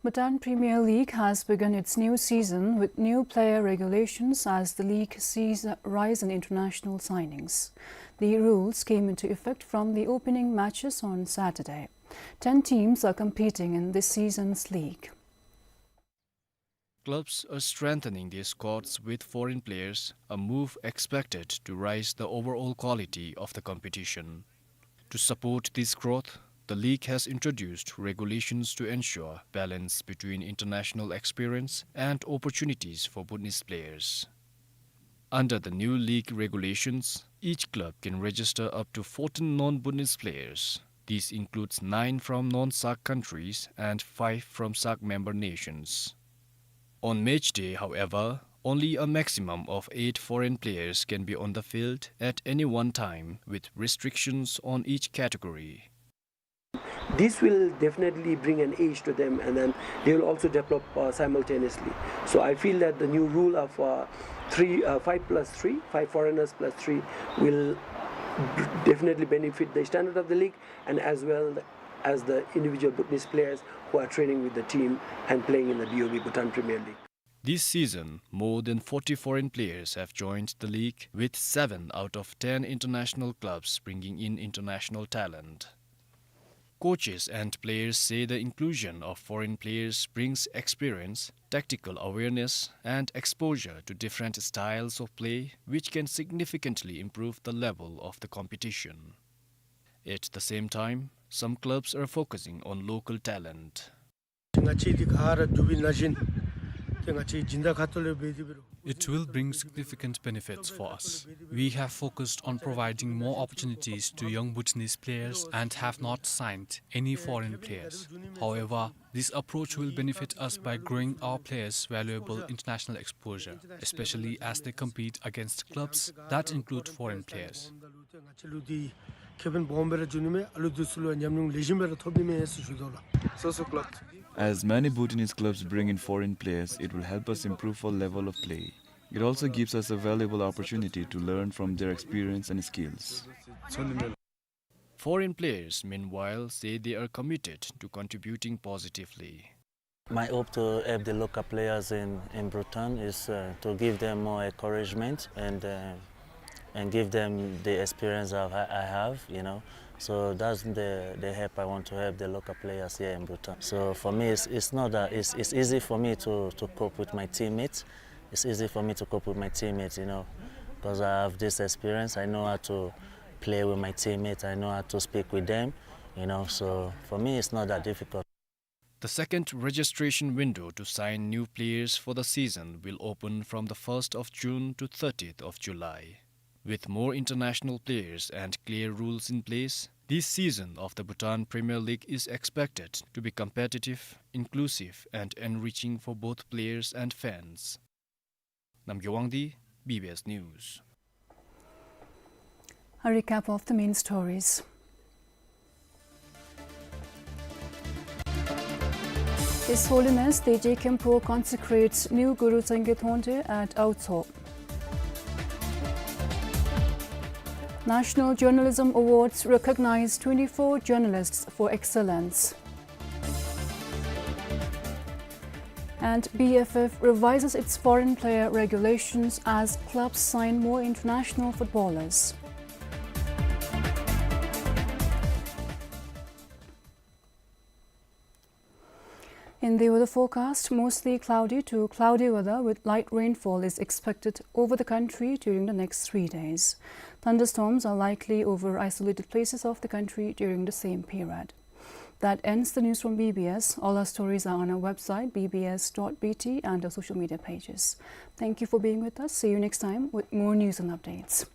Bhutan Premier League has begun its new season with new player regulations as the league sees a rise in international signings. The rules came into effect from the opening matches on Saturday. Ten teams are competing in this season's league. Clubs are strengthening their squads with foreign players, a move expected to raise the overall quality of the competition. To support this growth, the league has introduced regulations to ensure balance between international experience and opportunities for Bhutanese players. Under the new league regulations, each club can register up to fourteen non-Bhutanese players. This includes nine from non-SAARC countries and five from SAARC member nations. On match day, however, only a maximum of eight foreign players can be on the field at any one time, with restrictions on each category. This will definitely bring an edge to them, and then they will also develop, uh, simultaneously. So I feel that the new rule of, uh, three, uh, five plus three, five foreigners plus three, will definitely benefit the standard of the league and as well as the individual Bhutanese players who are training with the team and playing in the B O B Bhutan Premier League. This season, more than forty foreign players have joined the league, with seven out of ten international clubs bringing in international talent. Coaches and players say the inclusion of foreign players brings experience, tactical awareness, and exposure to different styles of play, which can significantly improve the level of the competition. At the same time, some clubs are focusing on local talent. ང་བཅས་འདི་ག་ར་འདུག་པའི་ན་བཞིན་ཏེ་ང་བཅས་སྦྱིན་བདག་ཁ་ཐུག་ལས་འབད་དེ་འབད་རུང། It will bring significant benefits for us. We have focused on providing more opportunities to young Bhutanese players and have not signed any foreign players. However, this approach will benefit us by growing our players' valuable international exposure, especially as they compete against clubs that include foreign players. ང་བཅས་ལུ་འདི་ཁེ་ཕན་སྦོམ་སྦེ་ར་འབྱུང་ནི་མས། ཨ་ལུ་འདི་ཚུ་ལུ་ཉམས་མྱོང་ལེགས་ཤོམ་སྦེ་ར་ཐོབ་ནི་མས་ཟེར་ཞུ་དོ་ལགས། So, so club. As many Bhutanese clubs bring in foreign players, it will help us improve our level of play. It also gives us a valuable opportunity to learn from their experience and skills. Foreign players, meanwhile, say they are committed to contributing positively. My hope to help the local players in, in Bhutan is, uh, to give them more encouragement and, uh, and give them the experience I ha-, I have, you know. So that's the, the help I want to help the local players here in Bhutan. So for me, it's, it's not that, it's, it's easy for me to, to cope with my teammates. It's easy for me to cope with my teammates, you know, 'cause I have this experience. I know how to play with my teammates. I know how to speak with them, you know. So for me, it's not that difficult. The second registration window to sign new players for the season will open from the first of June to thirtieth of July. With more international players and clear rules in place, this season of the Bhutan Premier League is expected to be competitive, inclusive, and enriching for both players and fans. Namgay Wangdi, B B S News. A recap of the main stories. His Holiness Teje Khenpo consecrates new Guru Tsange Thonte at Aocho. National Journalism Awards recognize twenty-four journalists for excellence. And B F F revises its foreign player regulations as clubs sign more international footballers. In the weather forecast, mostly cloudy to cloudy weather with light rainfall is expected over the country during the next three days. Thunderstorms are likely over isolated places of the country during the same period. That ends the news from B B S. All our stories are on our website, B B S dot B T, and our social media pages. Thank you for being with us. See you next time with more news and updates.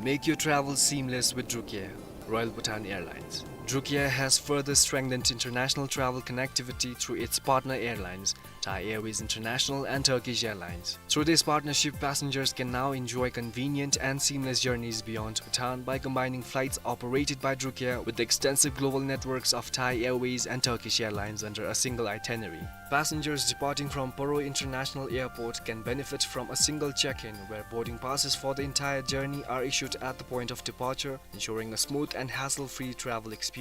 Make your travel seamless with Drukair, Royal Bhutan Airlines. Druk Air has further strengthened international travel connectivity through its partner airlines, Thai Airways International and Turkish Airlines. Through this partnership, passengers can now enjoy convenient and seamless journeys beyond Bhutan by combining flights operated by Druk Air with the extensive global networks of Thai Airways and Turkish Airlines under a single itinerary. Passengers departing from Paro International Airport can benefit from a single check-in, where boarding passes for the entire journey are issued at the point of departure, ensuring a smooth and hassle-free travel experience.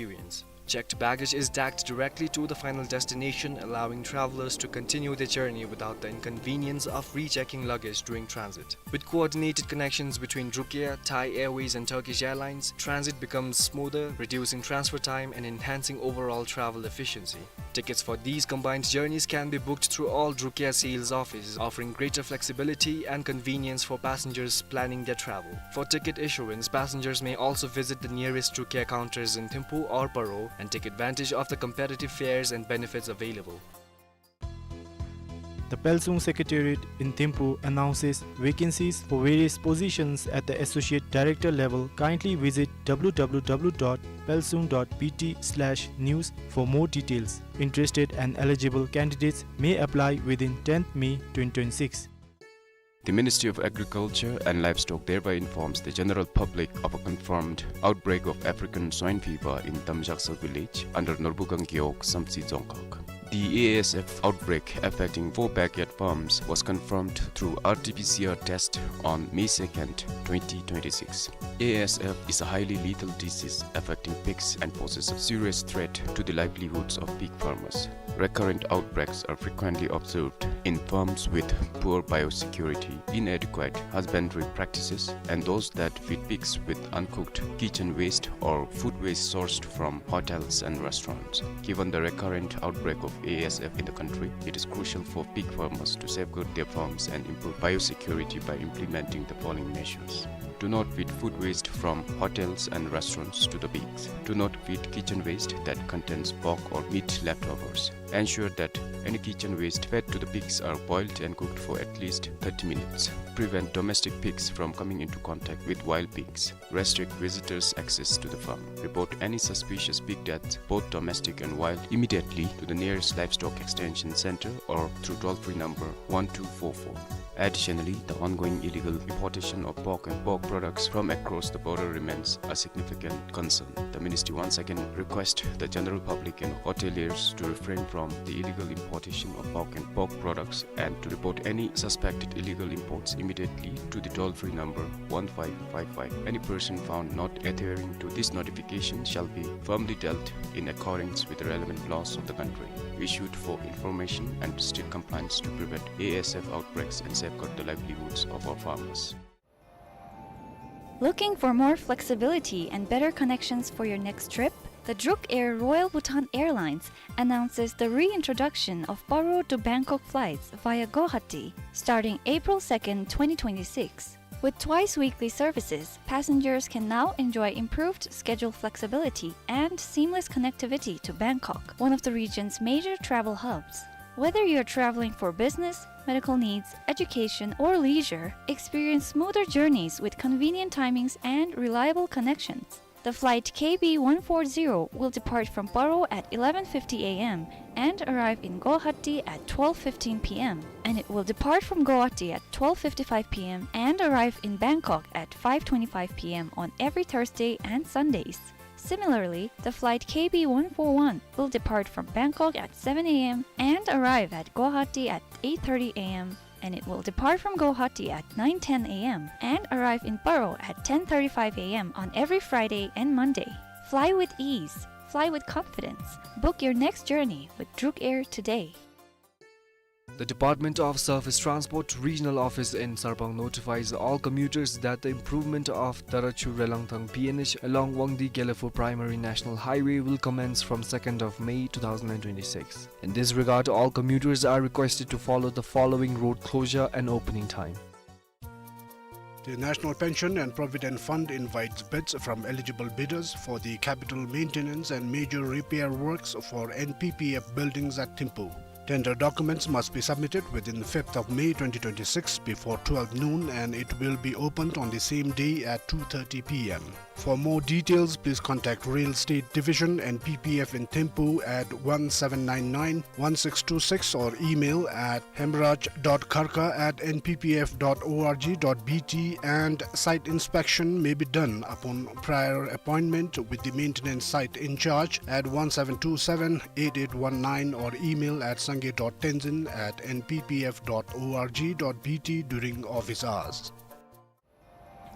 Checked baggage is tagged directly to the final destination, allowing travelers to continue their journey without the inconvenience of rechecking luggage during transit. With coordinated connections between Druk Air, Thai Airways, and Turkish Airlines, transit becomes smoother, reducing transfer time and enhancing overall travel efficiency. Tickets for these combined journeys can be booked through all Druk Air sales offices, offering greater flexibility and convenience for passengers planning their travel. For ticket issuance, passengers may also visit the nearest Druk Air counters in Thimphu or Paro and take advantage of the competitive fares and benefits available. The Pelsung Secretariat in Thimphu announces vacancies for various positions at the associate director level. Kindly visit w w w dot pelsung dot p t slash news for more details. Interested and eligible candidates may apply within tenth May twenty twenty-six. The Ministry of Agriculture and Livestock thereby informs the general public of a confirmed outbreak of African swine fever in Tamjaksa village under Norbugang Gewog, Samtse Dzongkhag. The A S F outbreak affecting four backyard farms was confirmed through R T P C R test on May second, twenty twenty-six. A S F is a highly lethal disease affecting pigs and poses a serious threat to the livelihoods of pig farmers. Recurrent outbreaks are frequently observed in farms with poor biosecurity, inadequate husbandry practices, and those that feed pigs with uncooked kitchen waste or food waste sourced from hotels and restaurants. Given the recurrent outbreak of A S F in the country, it is crucial for pig farmers to safeguard their farms and improve biosecurity by implementing the following measures. Do not feed food waste from hotels and restaurants to the pigs. Do not feed kitchen waste that contains pork or meat leftovers. Ensure that any kitchen waste fed to the pigs are boiled and cooked for at least thirty minutes. Prevent domestic pigs from coming into contact with wild pigs. Restrict visitors' access to the farm. Report any suspicious pig deaths, both domestic and wild, immediately to the nearest livestock extension center or through toll-free number one two four four. Additionally, the ongoing illegal importation of pork and pork products from across the border remains a significant concern. The ministry once again requests the general public and hoteliers to refrain from the illegal importation of pork and pork products and to report any suspected illegal imports immediately to the toll-free number one five five five. Any person found not adhering to this notification shall be firmly dealt in accordance with the relevant laws of the country issued for information and strict compliance to prevent A S F outbreaks and safeguard the livelihoods of our farmers. Looking for more flexibility and better connections for your next trip? The Druk Air Royal Bhutan Airlines announces the reintroduction of Paro to Bangkok flights via Guwahati starting April second, twenty twenty-six. With twice weekly services, passengers can now enjoy improved schedule flexibility and seamless connectivity to Bangkok, one of the region's major travel hubs. Whether you're traveling for business, medical needs, education, or leisure, experience smoother journeys with convenient timings and reliable connections. The flight K B one four zero will depart from Paro at eleven fifty A M and arrive in Guwahati at twelve fifteen P M, and it will depart from Guwahati at twelve fifty-five P M and arrive in Bangkok at five twenty-five P M on every Thursday and Sundays. Similarly, the flight K B one four one will depart from Bangkok at seven A M and arrive at Guwahati at eight thirty A M, and it will depart from Guwahati at nine ten A M and arrive in Paro at ten thirty-five A M on every Friday and Monday. Fly with ease. Fly with confidence. Book your next journey with Druk Air today. The Department of Surface Transport Regional Office in Sarpang notifies all commuters that the improvement of Tarachu Relangthang P N H along Wangdi Gelephu Primary National Highway will commence from second of May two thousand and twenty-six. In this regard, all commuters are requested to follow the following road closure and opening time. The National Pension and Provident Fund invites bids from eligible bidders for the capital maintenance and major repair works for N P P F buildings at Thimphu. Tender documents must be submitted within fifth of May twenty twenty-six before twelve noon, and it will be opened on the same day at two thirty P M. For more details, please contact Real Estate Division, N P P F in Thimphu at one seven nine nine one six two six or email at hemraj dot kharka at N P P F dot org dot B T, and site inspection may be done upon prior appointment with the maintenance site in charge at one seven two seven eight eight one nine or email at sangay dot tenzin at N P P F dot org dot B T during office hours.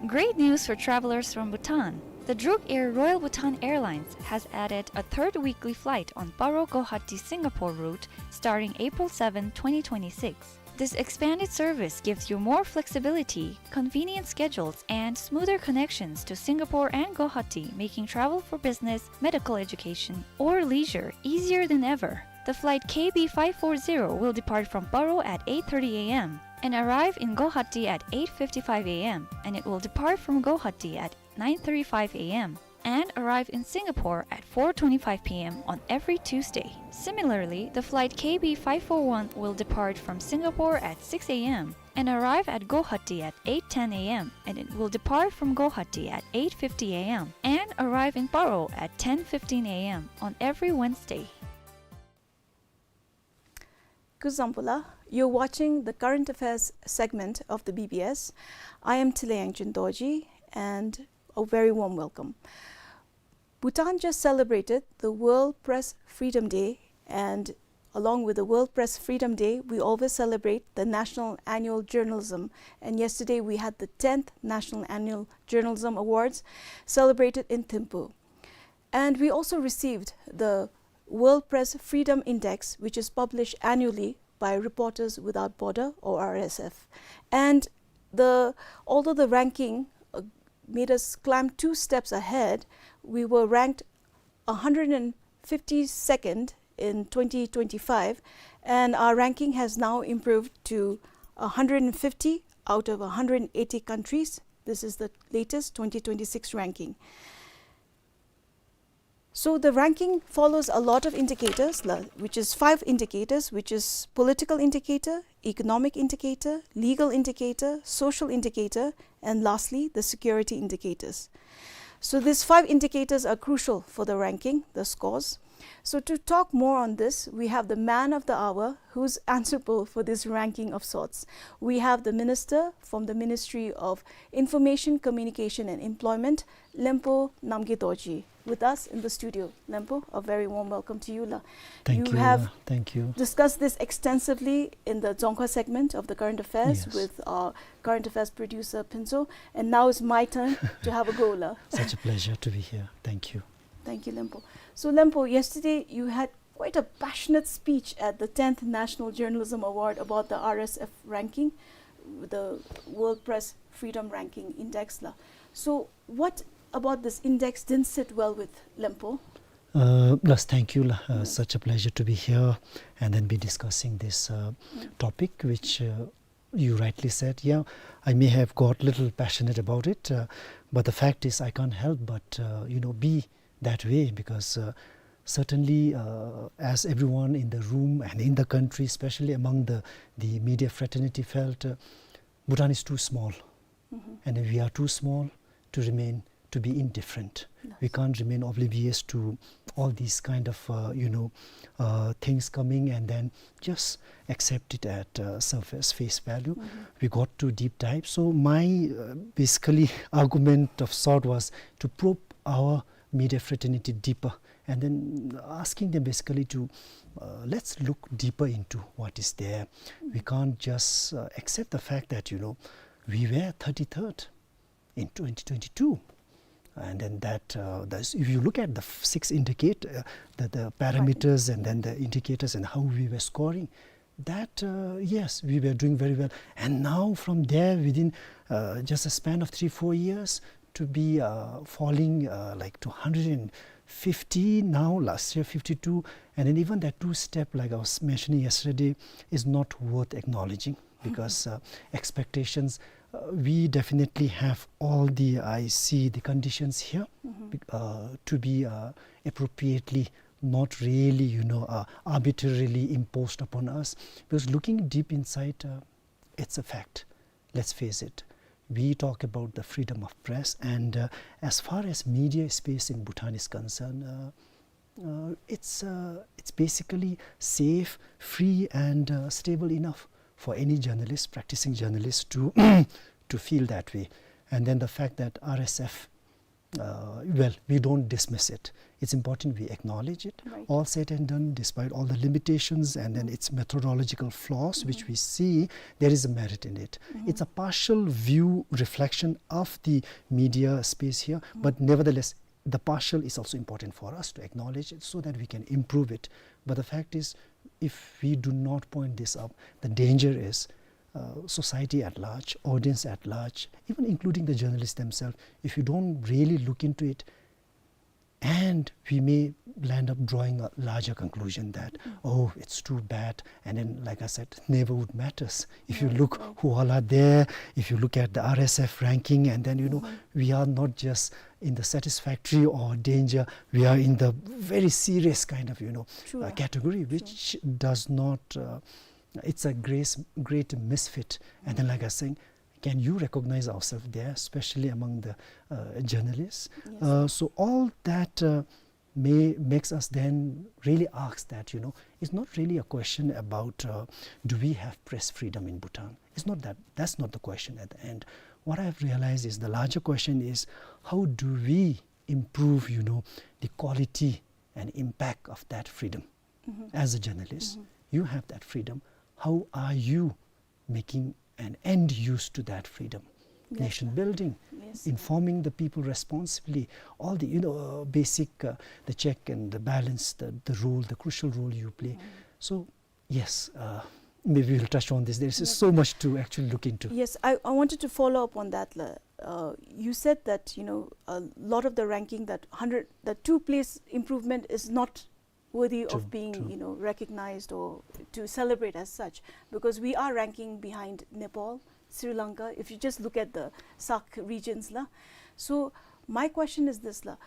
Great news for travelers from Bhutan. The Druk Air Royal Bhutan Airlines has added a third weekly flight on Paro Guwahati Singapore route starting April seventh, twenty twenty-six. This expanded service gives you more flexibility, convenient schedules, and smoother connections to Singapore and Guwahati, making travel for business, medical education, or leisure easier than ever. The flight K B five four zero will depart from Paro at eight thirty A M and arrive in Guwahati at eight fifty-five A M, and it will depart from Guwahati at nine thirty-five A M and arrive in Singapore at four twenty-five P M on every Tuesday. Similarly, the flight K B five four one will depart from Singapore at six A M and arrive at Guwahati at eight ten A M, and it will depart from Guwahati at eight fifty A M and arrive in Paro at ten fifteen A M on every Wednesday. Kuzuzangpo la, you're watching the current affairs segment of the B B S. I am Tile Yangchen Dorji, and a very warm welcome. Bhutan just celebrated the World Press Freedom Day, and along with the World Press Freedom Day, we always celebrate the National Annual Journalism. And yesterday we had the tenth National Annual Journalism Awards celebrated in Thimphu. And we also received the World Press Freedom Index, which is published annually by Reporters Without Border, or R S F. And the, although the ranking, uh, made us climb two steps ahead, we were ranked a hundred and fifty-second in twenty twenty-five, and our ranking has now improved to a hundred and fifty out of a hundred and eighty countries. This is the latest twenty twenty-six ranking. So the ranking follows a lot of indicators, la-, which is five indicators, which is political indicator, economic indicator, legal indicator, social indicator, and lastly, the security indicators. So these five indicators are crucial for the ranking, the scores. So to talk more on this, we have the man of the hour who's answerable for this ranking of sorts. We have the minister from the Ministry of Information, Communication and Employment, Lempo Namgay Dorji, with us in the studio. Lempo, a very warm welcome to you, la. Thank you, la. You have discussed this extensively in the Dzongkha segment of the current affairs with our current affairs producer, Phinzo, and now it's my turn to have a go, la. Such a pleasure to be here. Thank you. Thank you, Lempo. So, Lempo, yesterday you had quite a passionate speech at the tenth National Journalism Award about the R S F ranking, the World Press Freedom Ranking Index, la. So, what about this index didn't sit well with Lempo? Uh, yes, thank you, la. Uh, such a pleasure to be here and then be discussing this, uh, topic, which, uh, you rightly said, yeah, I may have got little passionate about it, uh, but the fact is I can't help but, uh, you know, be that way because, uh, certainly, uh, as everyone in the room and in the country, especially among the, the media fraternity, felt, uh, Bhutan is too small, and we are too small to remain, to be indifferent. We can't remain oblivious to all these kind of, uh, you know, uh, things coming and then just accept it at, uh, surface, face value. We got to deep dive. So my, uh, basically argument of sort was to probe our media fraternity deeper and then asking them basically to, uh, let's look deeper into what is there. We can't just, uh, accept the fact that, you know, we were thirty-third in twenty twenty-two. And then that, uh, that's, if you look at the f-, six indicate-, uh, the, the parameters and then the indicators and how we were scoring, that, uh, yes, we were doing very well. And now from there, within, uh, just a span of three, four years, to be, uh, falling, uh, like, to hundred and fifty now, last year fifty-two, and then even that two-step, like I was mentioning yesterday, is not worth acknowledging because, uh, expectations, uh, we definitely have all the, I see the conditions here, bec-, uh, to be, uh, appropriately, not really, you know, uh, arbitrarily imposed upon us. Because looking deep inside, uh, it's a fact. Let's face it. We talk about the freedom of press, and, uh, as far as media space in Bhutan is concerned, uh, uh, it's, uh, it's basically safe, free, and, uh, stable enough for any journalist, practicing journalist, to, to feel that way. And then the fact that R S F, uh, well, we don't dismiss it. It's important we acknowledge it. Right. All said and done, despite all the limitations and then its methodological flaws, which we see, there is a merit in it. It's a partial view reflection of the media space here, but nevertheless, the partial is also important for us to acknowledge it so that we can improve it. But the fact is, if we do not point this up, the danger is, uh, society at large, audience at large, even including the journalists themselves, if you don't really look into it, and we may land up drawing a larger conclusion that, "Oh, it's too bad." And then, like I said, neighborhood matters. If you look who all are there, if you look at the R S F ranking, and then, you know, we are not just in the satisfactory or danger, we are in the very serious kind of, you know, uh, category, which does not, uh, it's a great, great misfit. And then, like I was saying, can you recognize ourselves there, especially among the, uh, journalists? Uh, so all that, uh, may, makes us then really ask that, you know, it's not really a question about, uh, do we have press freedom in Bhutan? It's not that. That's not the question at the end. What I've realized is the larger question is, how do we improve, you know, the quality and impact of that freedom? As a journalist, you have that freedom. How are you making an end use to that freedom? Nation building, informing the people responsibly, all the, you know, uh, basic, uh, the check and the balance, the, the role, the crucial role you play. So, yes, uh, maybe we'll touch on this. There's so much to actually look into. Yes, I, I wanted to follow up on that, la. Uh, you said that, you know, a lot of the ranking, that hundred, the two place improvement is not worthy of being, you know, recognized or to celebrate as such, because we are ranking behind Nepal, Sri Lanka, if you just look at the SAARC regions, la. So my question is this, la.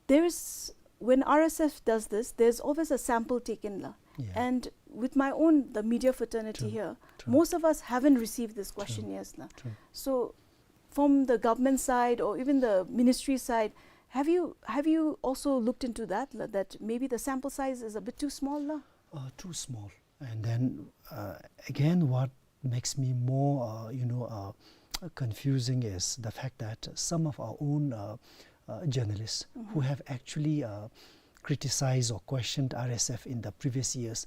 There is, when R S F does this, there's always a sample taken, la. And with my own, the media fraternity here, most of us haven't received this questionnaires, la. So from the government side or even the ministry side, have you, have you also looked into that, la, that maybe the sample size is a bit too small, la? Uh, too small. And then, uh, again, what makes me more, uh, you know, uh, confusing is the fact that some of our own, uh, uh, journalists who have actually, uh, criticized or questioned R S F in the previous years,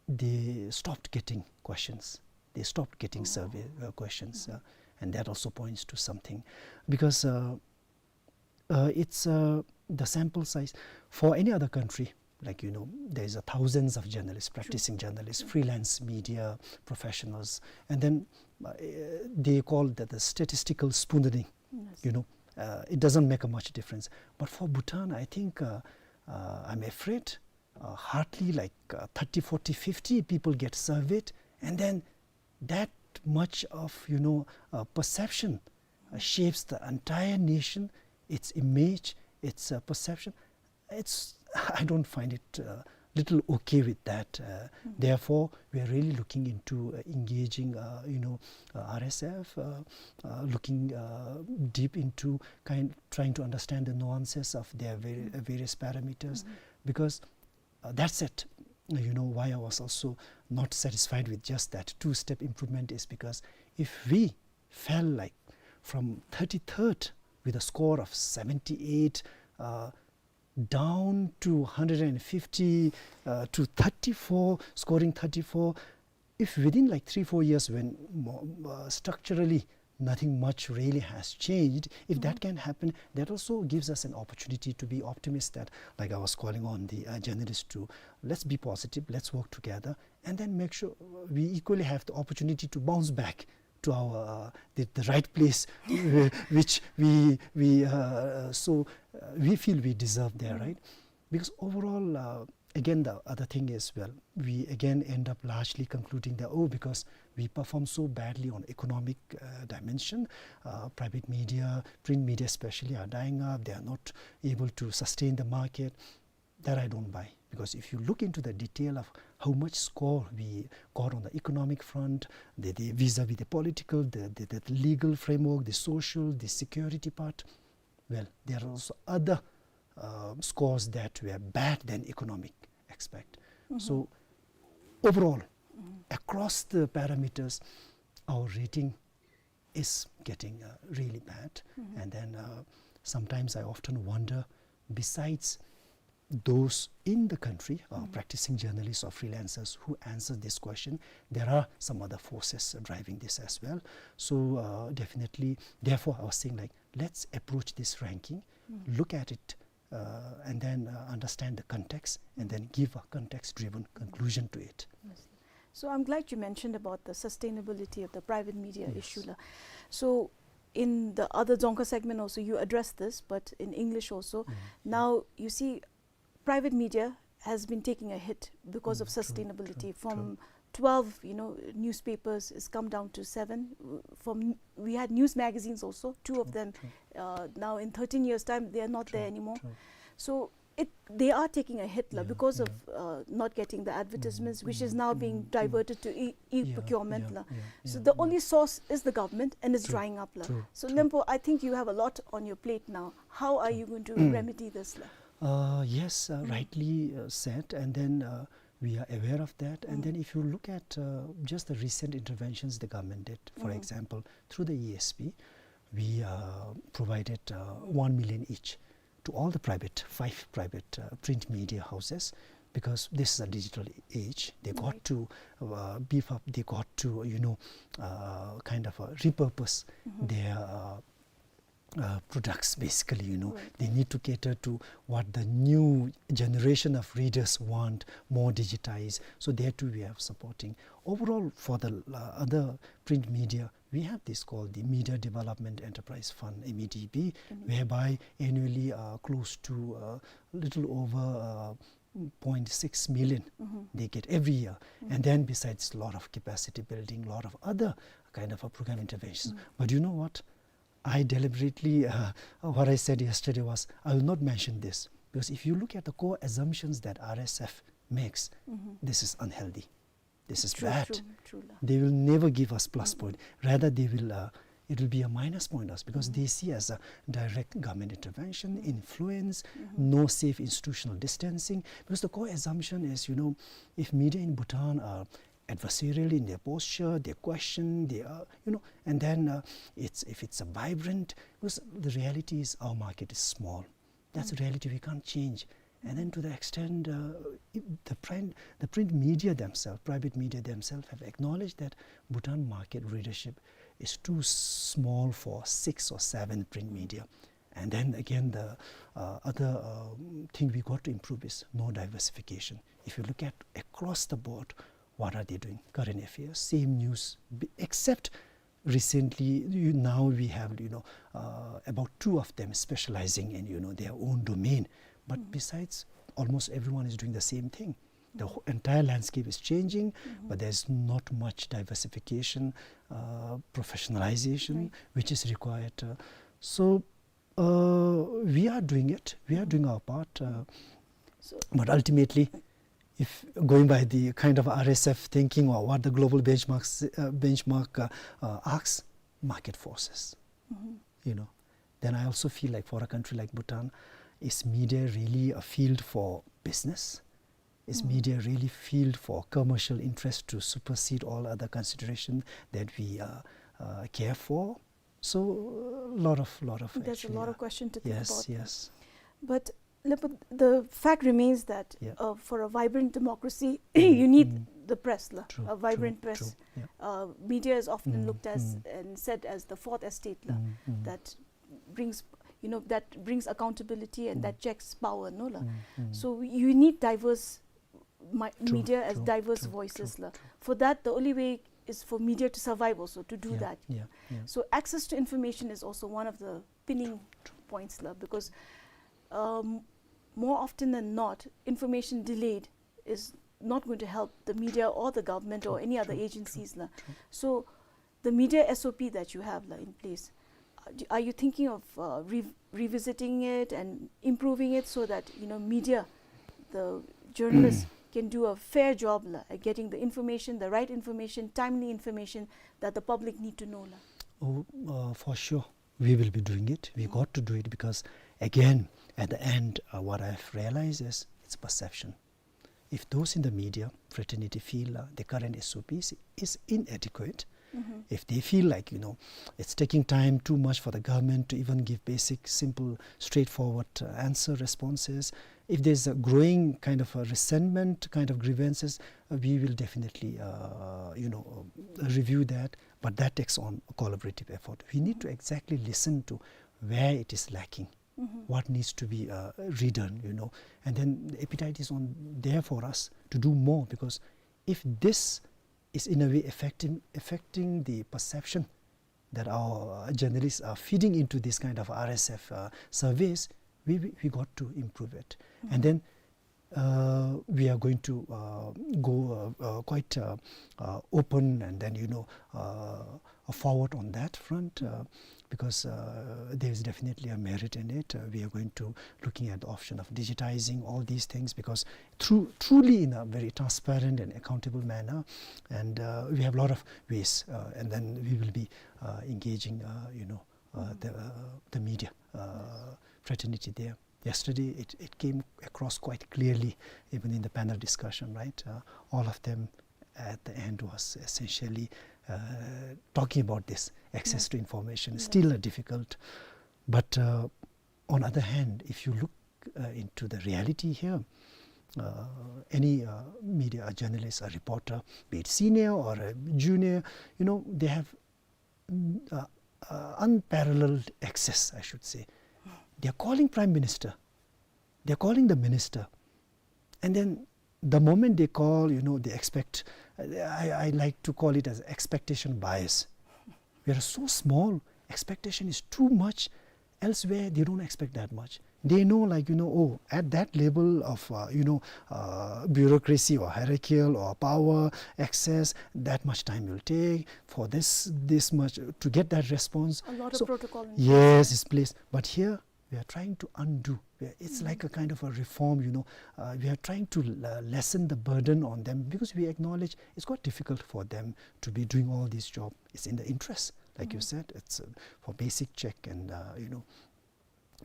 they stopped getting questions. They stopped getting survey, uh, questions, uh, and that also points to something, because, uh, uh, it's, uh, the sample size. For any other country, like, you know, there's a thousands of journalists, practicing journalists, freelance media professionals, and then, uh, they call that the statistical spoonerism. You know, uh, it doesn't make a much difference. But for Bhutan, I think, uh, uh, I'm afraid, uh, hardly like, uh, thirty, forty, fifty people get surveyed, and then that much of, you know, uh, perception, uh, shapes the entire nation, its image, its, uh, perception. It's, I don't find it, uh, little okay with that. Uh, therefore, we are really looking into, uh, engaging, uh, you know, uh, R S F, uh, uh, looking, uh, deep into kind, trying to understand the nuances of their vari-, uh, various parameters, because, uh, that's it. You know, why I was also not satisfied with just that two-step improvement is because if we fell, like, from thirty-third with a score of seventy-eight, uh, down to hundred and fifty, uh, to thirty-four, scoring thirty-four, if within, like, three, four years, when mo-, uh, structurally nothing much really has changed, if that can happen, that also gives us an opportunity to be optimistic that, like, I was calling on the, uh, journalists to, let's be positive, let's work together, and then make sure we equally have the opportunity to bounce back to our, uh, the, the right place, uh, which we, we, uh, so, uh, we feel we deserve there, right? Because overall, uh, again, the other thing is, well, we again end up largely concluding that, oh, because we perform so badly on economic, uh, dimension, uh, private media, print media especially, are dying up. They are not able to sustain the market. That I don't buy, because if you look into the detail of how much score we got on the economic front, the, the vis-a-vis the political, the, the, the legal framework, the social, the security part. Well, there are also other, uh, scores that were bad than economic aspect. So overall, across the parameters, our rating is getting, uh, really bad. And then, uh, sometimes I often wonder, besides those in the country, uh, practicing journalists or freelancers who answer this question, there are some other forces driving this as well. So, uh, definitely, therefore, I was saying, like, let's approach this ranking, look at it, uh, and then, uh, understand the context, and then give a context-driven conclusion to it. Yes. So I'm glad you mentioned about the sustainability of the private media issue la. So in the other Dzongkha segment also you addressed this, but in English also. Now you see, private media has been taking a hit because of sustainability. From twelve, you know, newspapers, it's come down to seven. W-, from, we had news magazines also, two of them. Uh, now in thirteen years' time, they are not there anymore. So it, they are taking a hit la because of, uh, not getting the advertisements, which is now being diverted to e-, e-procurement la. So the only source is the government, and it's drying up la. So Lempo, I think you have a lot on your plate now. How are you going to remedy this la? Uh, yes, uh, rightly, uh, said, and then, uh, we are aware of that. And then if you look at, uh, just the recent interventions the government did, for example, through the E S P, we, uh, provided, uh, one million each to all the private, five private, uh, print media houses, because this is a digital age. They got to, uh, beef up, they got to, you know, uh, kind of, uh, repurpose their, uh, uh, products, basically, you know. They need to cater to what the new generation of readers want, more digitized. So there too we are supporting. Overall, for the, uh, other print media, we have this called the Media Development Enterprise Fund, M E D P, whereby annually, uh, close to, uh, little over, uh, point six million they get every year. And then besides a lot of capacity building, a lot of other kind of a program interventions. But you know what? I deliberately, uh, what I said yesterday was, I will not mention this. Because if you look at the core assumptions that R S F makes, this is unhealthy. This is bad. They will never give us plus point. Rather, they will, uh, it will be a minus point us, because they see as a direct government intervention, influence, no safe institutional distancing. Because the core assumption is, you know, if media in Bhutan are adversarial in their posture, they question, they are, you know, and then, uh, it's, if it's a vibrant, because the reality is our market is small. That's a reality we can't change. And then to the extent, uh, if the print, the print media themselves, private media themselves have acknowledged that Bhutan market readership is too small for six or seven print media. And then again, the, uh, other, um, thing we got to improve is no diversification. If you look at across the board, what are they doing? Current affairs, same news, b-, except recently, you, now we have, you know, uh, about two of them specializing in, you know, their own domain. But besides, almost everyone is doing the same thing. The whole entire landscape is changing, but there's not much diversification, uh, professionalization, which is required. Uh, so, uh, we are doing it. We are doing our part. Uh, but ultimately, if going by the kind of R S F thinking or what the global benchmarks, uh, benchmark, uh, uh, asks, market forces, you know, then I also feel like for a country like Bhutan, is media really a field for business? Is media really field for commercial interest to supersede all other consideration that we, uh, uh, care for? So, a lot of, lot of, there's a lot of question to think about. Yes, yes. But Lempo, the fact remains that, uh, for a vibrant democracy, you need the press la, a vibrant press. Uh, media is often looked as and said as the fourth estate la, that brings, you know, that brings accountability and that checks power, no la. So you need diverse mi-, media as diverse voices la. For that, the only way is for media to survive also, to do that. So access to information is also one of the pinning points la, because, um, more often than not, information delayed is not going to help the media or the government or any other agencies la. So the media S O P that you have la in place, uh, do, are you thinking of, uh, re-, revisiting it and improving it so that, you know, media, the journalists can do a fair job la, at getting the information, the right information, timely information that the public need to know la? Oh, uh, for sure, we will be doing it. We got to do it because, again, at the end, uh, what I've realized is it's perception. If those in the media fraternity feel, uh, the current S O Ps is inadequate, if they feel like, you know, it's taking time too much for the government to even give basic, simple, straightforward, uh, answer responses, if there's a growing kind of a resentment, kind of grievances, uh, we will definitely, uh, you know, uh, review that. But that takes on a collaborative effort. We need to exactly listen to where it is lacking, what needs to be, uh, redone, you know. And then the appetite is on there for us to do more, because if this is in a way affecting, affecting the perception that our, uh, journalists are feeding into this kind of R S F, uh, surveys, we, we, we got to improve it. And then, uh, we are going to, uh, go, uh, uh, quite, uh, uh, open and then, you know, uh, uh, forward on that front, uh, because, uh, there is definitely a merit in it. Uh, we are going to looking at the option of digitizing all these things, because through, truly in a very transparent and accountable manner, and, uh, we have a lot of ways, uh, and then we will be, uh, engaging, uh, you know, uh, the, uh, the media, uh, fraternity there. Yesterday, it, it came across quite clearly, even in the panel discussion, right? Uh, all of them at the end was essentially, uh, talking about this access to information, still a difficult. But, uh, on other hand, if you look, uh, into the reality here, uh, any, uh, media, a journalist, a reporter, be it senior or a junior, you know, they have, mm, uh, uh, unparalleled access, I should say. They are calling Prime Minister. They are calling the minister. And then the moment they call, you know, they expect, I, I like to call it as expectation bias. We are so small, expectation is too much. Elsewhere, they don't expect that much. They know, like, you know, oh, at that level of, uh, you know, uh, bureaucracy or hierarchical or power access, that much time will take for this, this much to get that response. A lot of protocol in place. Yes, it's placed. But here, we are trying to undo. We are, it's like a kind of a reform, you know. Uh, we are trying to l-, lessen the burden on them, because we acknowledge it's quite difficult for them to be doing all this job. It's in the interest, like you said, it's, uh, for basic check and, uh, you know,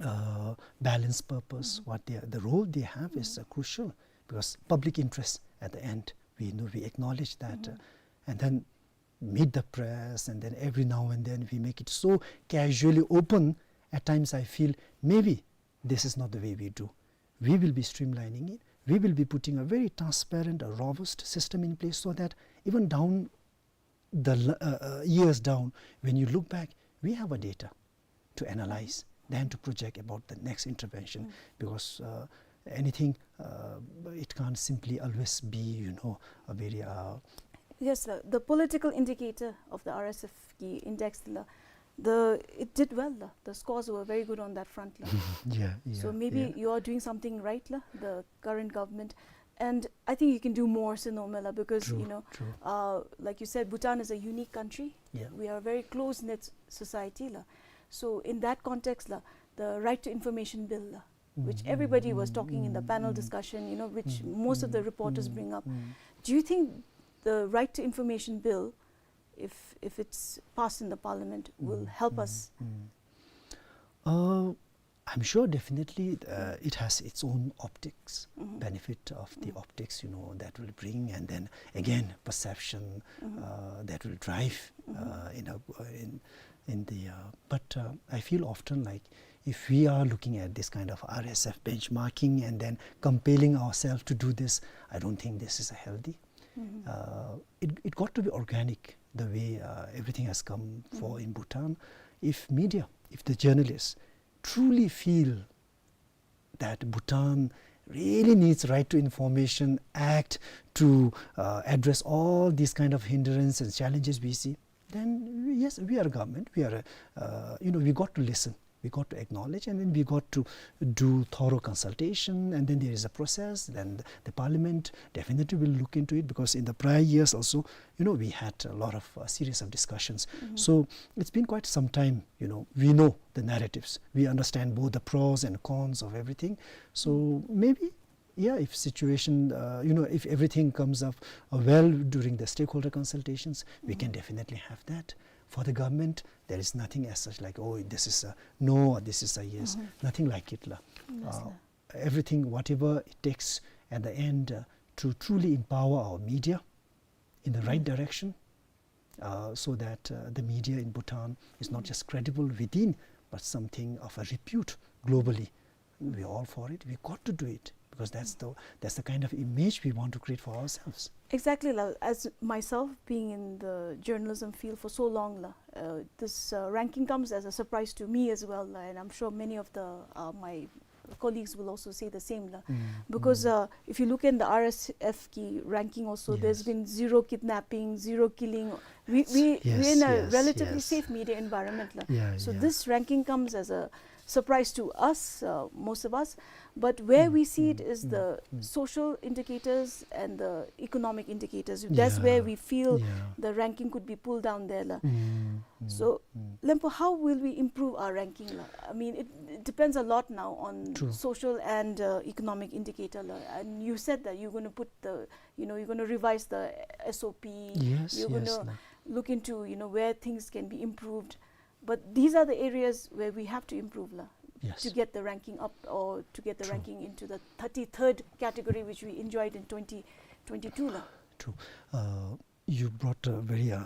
uh, balance purpose. What they, the role they have is, uh, crucial, because public interest at the end, we know, we acknowledge that. Uh, and then meet the press, and then every now and then we make it so casually open. At times I feel maybe this is not the way we do. We will be streamlining it. We will be putting a very transparent, a robust system in place, so that even down the l-, uh, uh, years down, when you look back, we have a data to analyze than to project about the next intervention, because, uh, anything, uh, it can't simply always be, you know, a very, uh, Yes, sir. The political indicator of the R S F ki index la, the, it did well la. The scores were very good on that front la. Yeah, yeah. So maybe you are doing something right la, the current government. And I think you can do more, Sir Norman la, because, you know, uh, like you said, Bhutan is a unique country. Yeah. We are a very close-knit society la. So in that context la, the Right to Information Bill la, which everybody was talking in the panel discussion, you know, which most of the reporters bring up. Do you think the Right to Information Bill, if, if it's passed in the parliament, will help us? Uh, I'm sure definitely, uh, it has its own optics, benefit of the optics, you know, that will bring, and then again perception, uh, that will drive, uh, in a, in, in the, uh, but, uh, I feel often like if we are looking at this kind of R S F benchmarking and then compelling ourselves to do this, I don't think this is a healthy. Uh, it, it got to be organic, the way, uh, everything has come for in Bhutan. If media, if the journalists truly feel that Bhutan really needs Right to Information Act to, uh, address all these kind of hindrance and challenges we see, then we, yes, we are a government. We are, a, uh, you know, we got to listen. We got to acknowledge, and then we got to do thorough consultation, and then there is a process. Then the, the parliament definitely will look into it, because in the prior years also, you know, we had a lot of, uh, series of discussions. So it's been quite some time, you know, we know the narratives. We understand both the pros and cons of everything. So maybe yeah, if situation, uh, you know, if everything comes up, uh, well during the stakeholder consultations, we can definitely have that. For the government, there is nothing as such like, "Oh, this is a no, or this is a yes." Nothing like it, la. Yes, uh, la. Everything, whatever it takes at the end, uh, to truly empower our media in the right direction, uh, so that, uh, the media in Bhutan is not just credible within, but something of a repute globally. We're all for it. We got to do it because that's the, that's the kind of image we want to create for ourselves. Exactly, la. As myself being in the journalism field for so long, la, uh, this, uh, ranking comes as a surprise to me as well, la, and I'm sure many of the, uh, my colleagues will also say the same, la. Because, uh, if you look in the R S F ki ranking also, there's been zero kidnapping, zero killing. We, we, we're in a relatively safe media environment, la. Yeah, yeah. So this ranking comes as a surprise to us, uh, most of us. But where we see it is the social indicators and the economic indicators. That's where we feel the ranking could be pulled down there, la. So, Lempo, how will we improve our ranking, la? I mean, it, it depends a lot now on social and, uh, economic indicator, la. And you said that you're gonna put the, you know, you're gonna revise the S O P. Yes, you're gonna look into, you know, where things can be improved. But these are the areas where we have to improve, la, to get the ranking up or to get the ranking into the thirty-third category, which we enjoyed in twenty twenty-two, la. True. Uh, you brought a very, uh,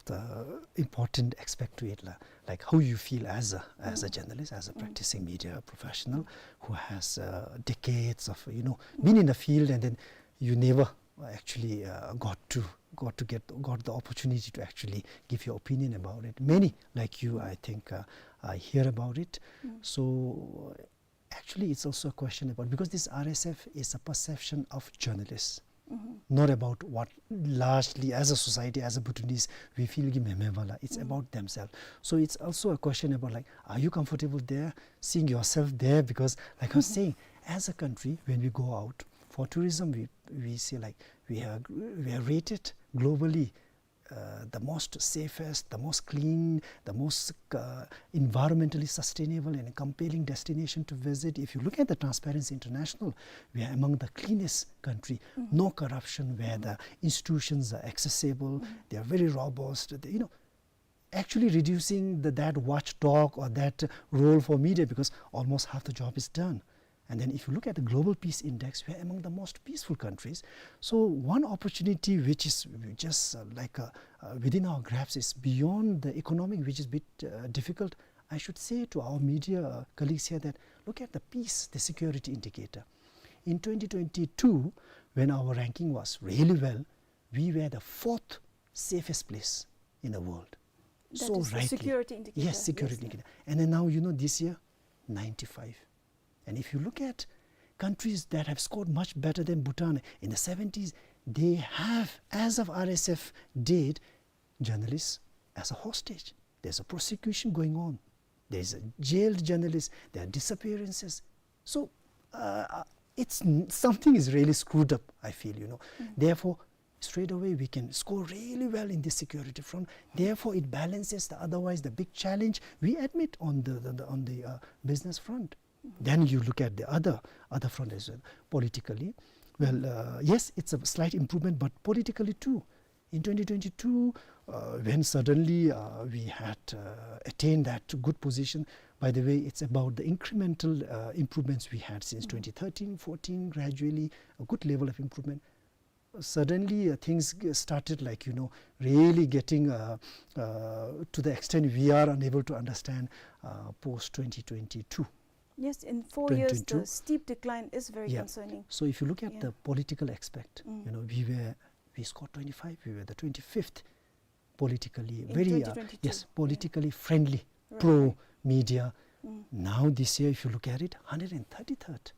the important aspect to it, la. Like how you feel as a, as a journalist, as a practicing media professional who has, uh, decades of, you know, been in the field, and then you never actually, uh, got to, got to get, got the opportunity to actually give your opinion about it. Many like you, I think, uh, I hear about it. So, uh, actually, it's also a question about, because this R S F is a perception of journalists, not about what largely as a society, as a Bhutanese, we feel ki meme wala. It's about themselves. So it's also a question about, like, are you comfortable there, seeing yourself there? Because, like I was saying, as a country, when we go out for tourism, we, we say, like, we are, we are rated globally, uh, the most safest, the most clean, the most, uh, environmentally sustainable and compelling destination to visit. If you look at the Transparency International, we are among the cleanest country. No corruption, where the institutions are accessible, they are very robust. They, you know, actually reducing the, that watchdog or that role for media, because almost half the job is done. And then if you look at the Global Peace Index, we are among the most peaceful countries. So one opportunity which is just, uh, like, uh, uh, within our grasp is beyond the economic, which is a bit, uh, difficult. I should say to our media, uh, colleagues here that look at the peace, the security indicator. In twenty twenty-two, when our ranking was really well, we were the fourth safest place in the world. That is the security indicator. Yes, security indicator. And then now, you know, this year, ninety-five. And if you look at countries that have scored much better than Bhutan in the seventies, they have, as of R S F date, journalists as a hostage. There's a prosecution going on. There's a jailed journalist. There are disappearances. So, uh, it's n-, something is really screwed up, I feel, you know. Therefore, straight away we can score really well in this security front. Therefore, it balances the otherwise the big challenge we admit on the, the, the, on the, uh, business front. Then you look at the other, other front as well, politically. Well, uh, yes, it's a slight improvement, but politically too. In twenty twenty-two, uh, when suddenly, uh, we had, uh, attained that good position, by the way, it's about the incremental, uh, improvements we had since twenty thirteen, fourteen, gradually a good level of improvement. Suddenly, uh, things g-, started, like, you know, really getting, uh, uh, to the extent we are unable to understand, uh, post twenty twenty-two. Yes, in four years, the steep decline is very concerning. So if you look at the political aspect, you know, we were, we scored twenty-five, we were the twenty-fifth politically, very, uh, yes, politically friendly, pro media. Now this year, if you look at it, hundred thirty-third.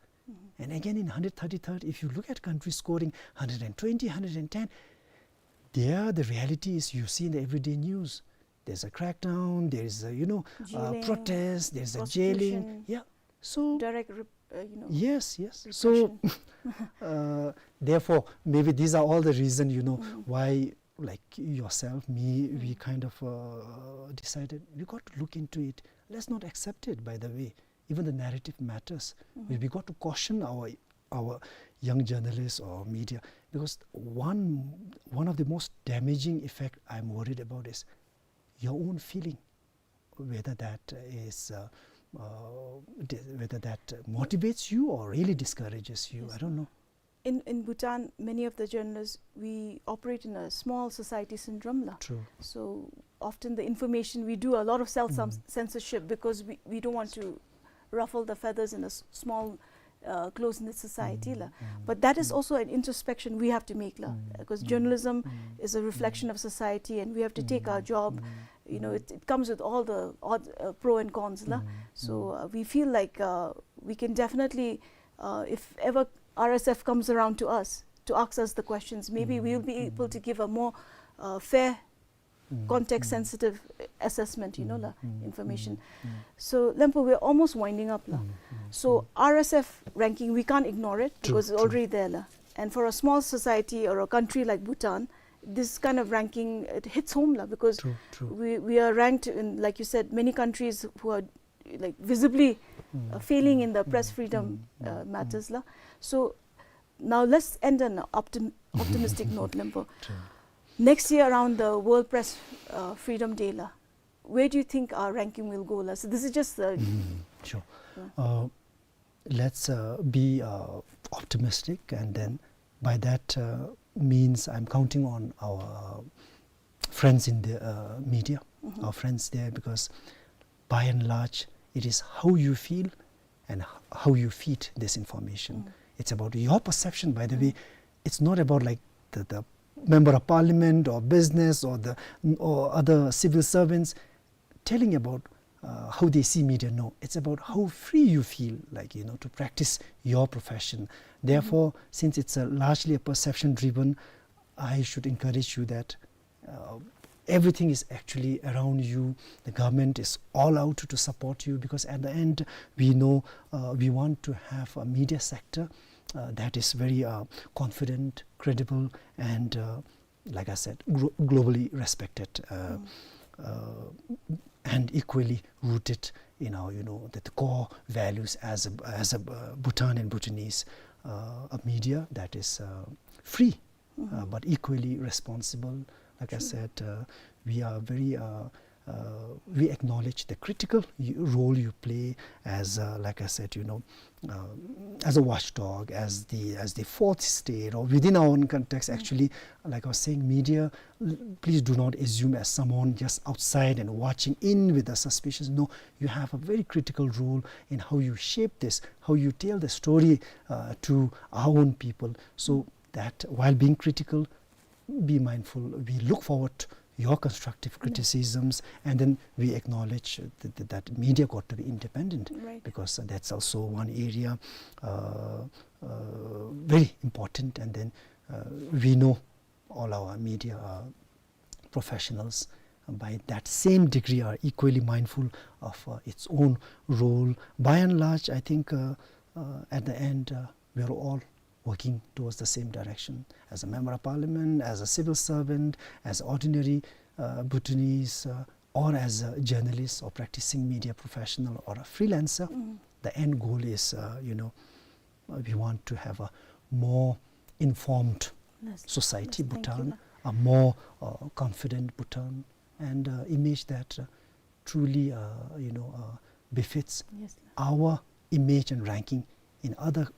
And again, in hundred thirty-third, if you look at countries scoring hundred twenty, hundred ten, there the reality is you see in the everyday news, there's a crackdown, there is a, you know, uh, protest, there's a jailing. Yeah. So direct rep-, uh, you know, yes, yes. So, uh, therefore, maybe these are all the reason, you know, why, like, yourself, me, we kind of, uh, decided we got to look into it. Let's not accept it, by the way. Even the narrative matters. We, we got to caution our our young journalists or media, because one, one of the most damaging effect I'm worried about is your own feeling, whether that is, uh, uh, di-, whether that motivates you or really discourages you. Yes. I don't know. In, in Bhutan, many of the journalists, we operate in a small society syndrome la. True. So often the information, we do a lot of self-, mm, censorship because we, we don't want to ruffle the feathers in a s-, small, uh, close-knit society la. Mm, mm, but that is, mm, also an introspection we have to make la, mm, because, mm, journalism, mm, is a reflection, mm, of society, and we have to take our, mm, job. Mm, you know, mm, it, it comes with all the odd, uh, pro and cons la. Mm, so, mm, uh, we feel like, uh, we can definitely, uh, if ever R S F comes around to us to ask us the questions, maybe, mm, we'll be able, mm, to give a more, uh, fair, mm, context, mm, sensitive assessment, you know, mm, la, mm, information. Mm, mm. So, Lempo, we're almost winding up la. Mm, mm, so, mm, R S F ranking, we can't ignore it. True, because it's, true, already there la. And for a small society or a country like Bhutan, this kind of ranking, it hits home la, because, true, true, we, we are ranked in, like you said, many countries who are, like, visibly, uh, mm, failing in the press, mm, freedom, mm, uh, mm, matters la. So now let's end on an optim-, optimistic note, Lempo. True. Next year around the World Press, uh, Freedom Day la, where do you think our ranking will go la? So this is just the, mm, sure, yeah, uh, let's, uh, be, uh, optimistic, and then by that, uh, means I'm counting on our, uh, friends in the, uh, media, mm-hmm, our friends there, because by and large, it is how you feel and h-, how you feed this information. Mm. It's about your perception, by the way. Mm. It's not about, like, the, the member of parliament or business or the, or other civil servants telling about, uh, how they see media. No, it's about how free you feel, like, you know, to practice your profession. Therefore, mm-hmm, since it's a largely a perception driven, I should encourage you that, uh, everything is actually around you. The government is all out to, to support you, because at the end, we know, uh, we want to have a media sector, uh, that is very, uh, confident, credible, and, uh, like I said, glo-, globally respected, uh, mm, uh, and equally rooted in our, you know, the, the core values as a, as a, uh, Bhutan and Bhutanese, uh, a media that is, uh, free, mm-hmm, uh, but equally responsible. Like I, true, said, uh, we are very, uh, uh, we acknowledge the critical y-, role you play as, uh, like I said, you know, uh, as a watchdog, as the, as the fourth estate, or within our own context. Mm. Actually, like I was saying, media, l-, please do not assume as someone just outside and watching in with the suspicions. No, you have a very critical role in how you shape this, how you tell the story, uh, to our own people. So that while being critical, be mindful. We look forward to your constructive, mm, criticisms, and then we acknowledge that, that, that media got to be independent, right, because, uh, that's also one area, uh, uh, very important. And then, uh, we know all our media professionals, uh, by that same degree, are equally mindful of, uh, its own role. By and large, I think, uh, uh, at the end, uh, we are all working towards the same direction. As a member of parliament, as a civil servant, as ordinary, uh, Bhutanese, uh, or as a journalist or practicing media professional or a freelancer, mm, the end goal is, uh, you know, uh, we want to have a more informed, yes, society, yes, thank you, Bhutan, a more, uh, confident Bhutan, and, uh, image that, uh, truly, uh, you know, uh, befits, yes, our image and ranking in other, mm,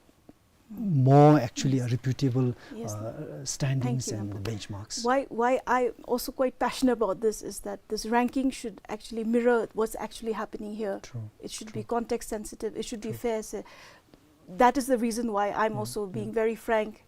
more actually, yes, reputable, yes, uh, standings, thank you, and Lempo, benchmarks. Why, why I'm also quite passionate about this is that this ranking should actually mirror what's actually happening here. True, true. It should be context sensitive. It should be fair. So that is the reason why I'm, mm, also being, mm, very frank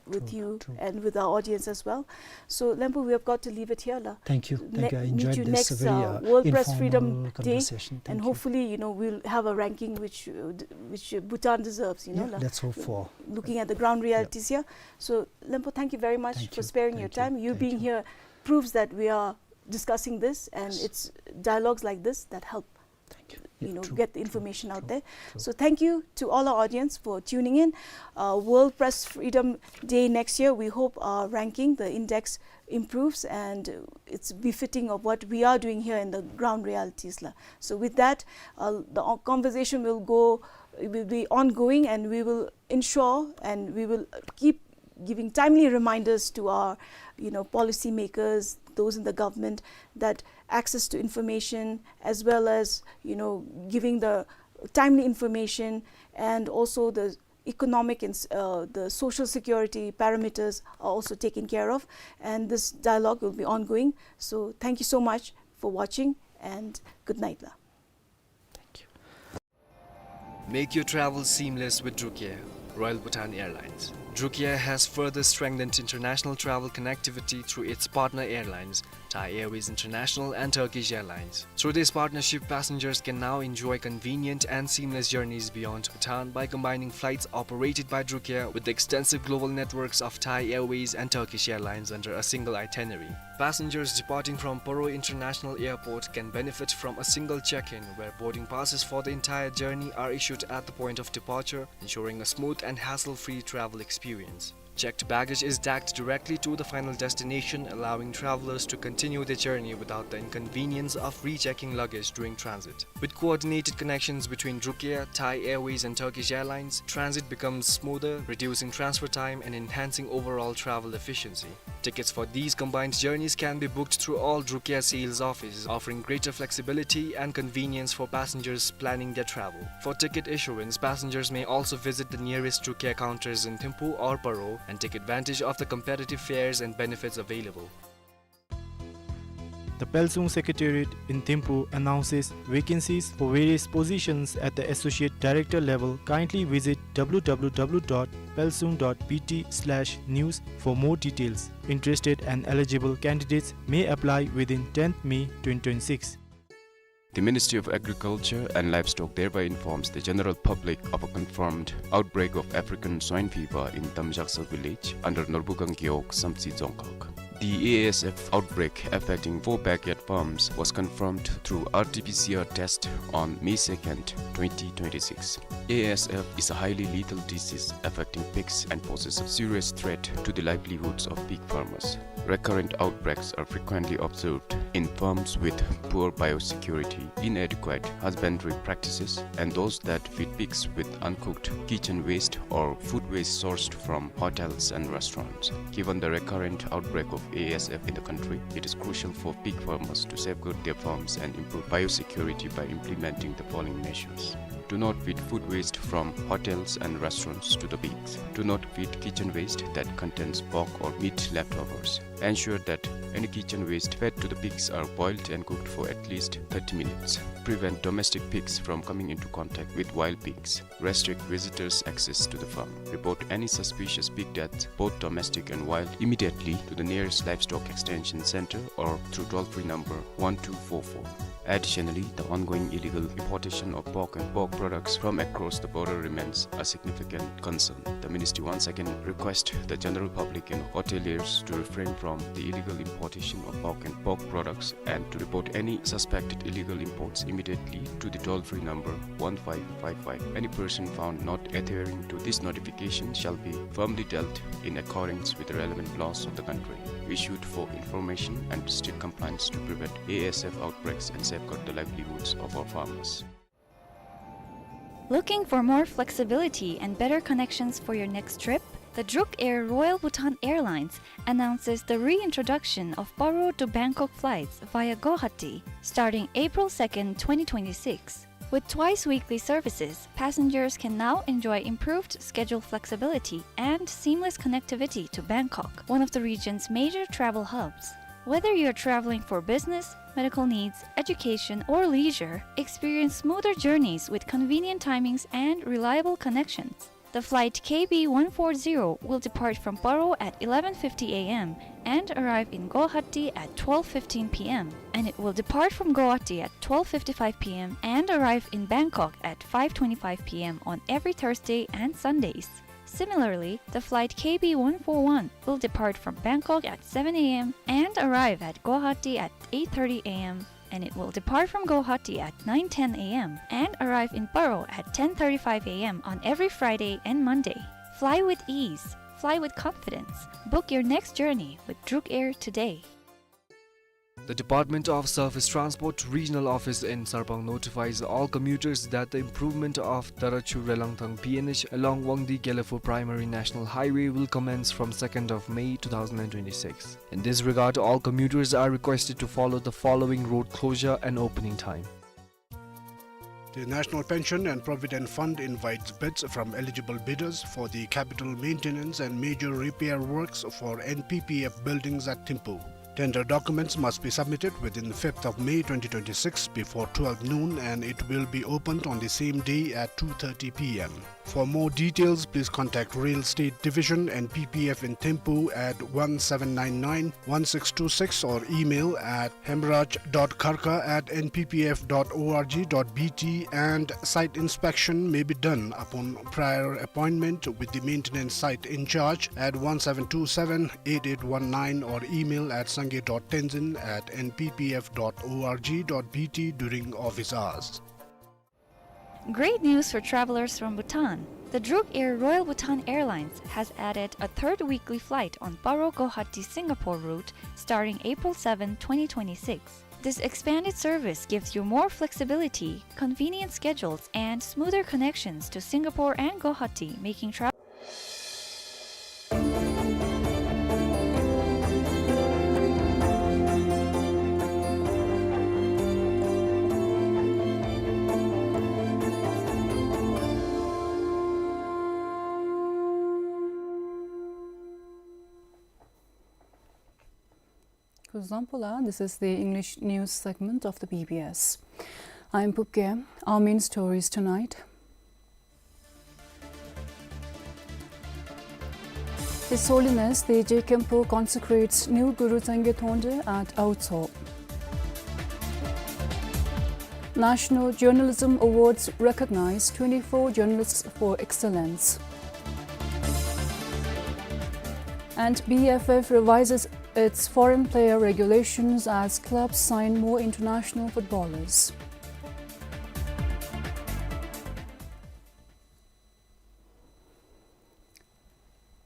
with, true, you, true, and with our audience as well. So, Lempo, we have got to leave it here la. Thank you. Thank you. I enjoyed this very, uh, informal conversation. Meet you next, uh, World Press Freedom Day, and hopefully, you know, we'll have a ranking which, uh, d-, which, uh, Bhutan deserves, you know, la. Yeah, let's hope for. Looking at the ground realities here. So, Lempo, thank you very much for sparing your time. Thank you. Thank you. You being here proves that we are discussing this, and it's dialogues like this that help. Thank you. you know, get the information out there. So thank you to all our audience for tuning in. Uh, World Press Freedom Day next year, we hope our ranking, the index, improves and it's befitting of what we are doing here in the ground realities la. So with that, uh, the o-, conversation will go, it will be ongoing, and we will ensure and we will keep giving timely reminders to our, you know, policymakers, those in the government, that access to information, as well as, you know, giving the timely information, and also the economic and s-, uh, the social security parameters are also taken care of. And this dialogue will be ongoing. So thank you so much for watching, and good night la. Thank you. Make your travel seamless with Drukair, Royal Bhutan Airlines. Drukair has further strengthened international travel connectivity through its partner airlines, Thai Airways International and Turkish Airlines. Through this partnership, passengers can now enjoy convenient and seamless journeys beyond Bhutan by combining flights operated by Drukair with the extensive global networks of Thai Airways and Turkish Airlines under a single itinerary. Passengers departing from Paro International Airport can benefit from a single check-in, where boarding passes for the entire journey are issued at the point of departure, ensuring a smooth and hassle-free travel experience. Checked baggage is tagged directly to the final destination, allowing travelers to continue their journey without the inconvenience of rechecking luggage during transit. With coordinated connections between Drukair, Thai Airways, and Turkish Airlines, transit becomes smoother, reducing transfer time and enhancing overall travel efficiency. Tickets for these combined journeys can be booked through all Drukair sales offices, offering greater flexibility and convenience for passengers planning their travel. For ticket issuance, passengers may also visit the nearest Drukair counters in Thimphu or Paro and take advantage of the competitive fares and benefits available. The Pelsung Secretariat in Thimphu announces vacancies for various positions at the associate director level. Kindly visit w w w dot pelsung dot b t slash news for more details. Interested and eligible candidates may apply within tenth May twenty twenty-six. The Ministry of Agriculture and Livestock thereby informs the general public of a confirmed outbreak of African swine fever in Tamjaksa village under Norbukang Gewog, Samtse Dzongkhag. The A S F outbreak affecting four backyard farms was confirmed through R T P C R test on May second, twenty twenty-six. A S F is a highly lethal disease affecting pigs and poses a serious threat to the livelihoods of pig farmers. Recurrent outbreaks are frequently observed in farms with poor biosecurity, inadequate husbandry practices, and those that feed pigs with uncooked kitchen waste or food waste sourced from hotels and restaurants. Given the recurrent outbreak of A S F in the country, it is crucial for pig farmers to safeguard their farms and improve biosecurity by implementing the following measures. Do not feed food waste from hotels and restaurants to the pigs. Do not feed kitchen waste that contains pork or meat leftovers. Ensure that any kitchen waste fed to the pigs are boiled and cooked for at least thirty minutes. Prevent domestic pigs from coming into contact with wild pigs. Restrict visitors' access to the farm. Report any suspicious pig deaths, both domestic and wild, immediately to the nearest livestock extension center or through toll-free number one two four four. Additionally, the ongoing illegal importation of pork and pork products from across the border remains a significant concern. The ministry once again requests the general public and hoteliers to refrain from the illegal importation of pork and pork products and to report any suspected illegal imports immediately to the toll-free number one five five five. Any person found not adhering to this notification shall be firmly dealt in accordance with the relevant laws of the country issued for information and strict compliance to prevent A S F outbreaks and safeguard the livelihoods of our farmers. Looking for more flexibility and better connections for your next trip? The Drukair Royal Bhutan Airlines announces the reintroduction of Paro to Bangkok flights via Guwahati starting April second, twenty twenty-six. With twice weekly services, passengers can now enjoy improved schedule flexibility and seamless connectivity to Bangkok, one of the region's major travel hubs. Whether you're traveling for business, medical needs, education, or leisure, experience smoother journeys with convenient timings and reliable connections. The flight K B one four zero will depart from Paro at eleven fifty A M and arrive in Guwahati at twelve fifteen P M, and it will depart from Guwahati at twelve fifty-five P M and arrive in Bangkok at five twenty-five P M on every Thursday and Sundays. Similarly, the flight K B one four one will depart from Bangkok at seven A M and arrive at Guwahati at eight thirty A M. and it will depart from Guwahati at nine ten a m and arrive in Paro at ten thirty-five a m on every Friday and Monday. Fly with ease. Fly with confidence. Book your next journey with Druk Air today. The Department of Surface Transport Regional Office in Sarpang notifies all commuters that the improvement of Tarachu Relangthang P N H along Wangdi Gelephu Primary National Highway will commence from second of May two thousand twenty-six. In this regard, all commuters are requested to follow the following road closure and opening time. The National Pension and Provident Fund invites bids from eligible bidders for the capital maintenance and major repair works for N P P F buildings at Thimphu. Tender documents must be submitted within fifth of May twenty twenty-six before twelve noon, and it will be opened on the same day at two thirty p m. For more details, please contact Real Estate Division, N P P F in Thimphu at one seven nine nine one six two six or email at hemraj dot kharka at N P P F dot org dot B T, and site inspection may be done upon prior appointment with the maintenance site in charge at one seven two seven eight eight one nine or email at sangay dot tenzin at N P P F dot org dot B T during office hours. Great news for travelers from Bhutan. The Druk Air Royal Bhutan Airlines has added a third weekly flight on Paro Guwahati Singapore route starting April seventh, twenty twenty-six. This expanded service gives you more flexibility, convenient schedules, and smoother connections to Singapore and Guwahati, making travel Kuzuzangpo la, this is the English news segment of the B B S. I'm Pupke. Our main stories tonight. His Holiness Teje Khenpo consecrates new Guru Tsange Thonde at Autso. National Journalism Awards recognize twenty-four journalists for excellence. And B F F revises its foreign player regulations as clubs sign more international footballers.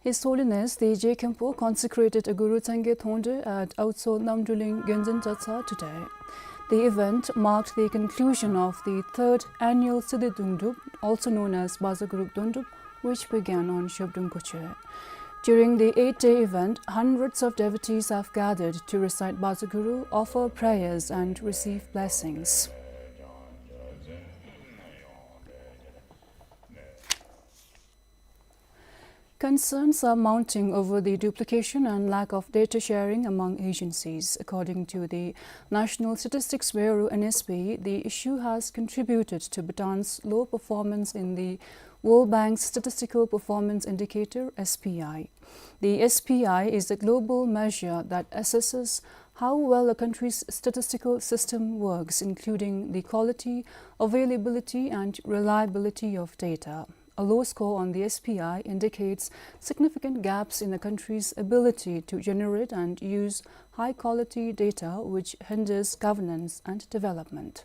His Holiness Teje Khenpo consecrated a Guru Tsange Thonde at Autso Namdruling Genzin Tsatsa today. The event marked the conclusion of the third annual Siddhi Dungdrup, also known as Baza Guruk Dungdrup, which began on Shobdung Kuche. During the eight-day event, hundreds of devotees have gathered to recite Baza Guru, offer prayers, and receive blessings. Concerns are mounting over the duplication and lack of data sharing among agencies. According to the National Statistics Bureau, N S B, the issue has contributed to Bhutan's low performance in the World Bank's Statistical Performance Indicator, S P I. The S P I is a global measure that assesses how well a country's statistical system works, including the quality, availability, and reliability of data. A low score on the S P I indicates significant gaps in a country's ability to generate and use high-quality data, which hinders governance and development.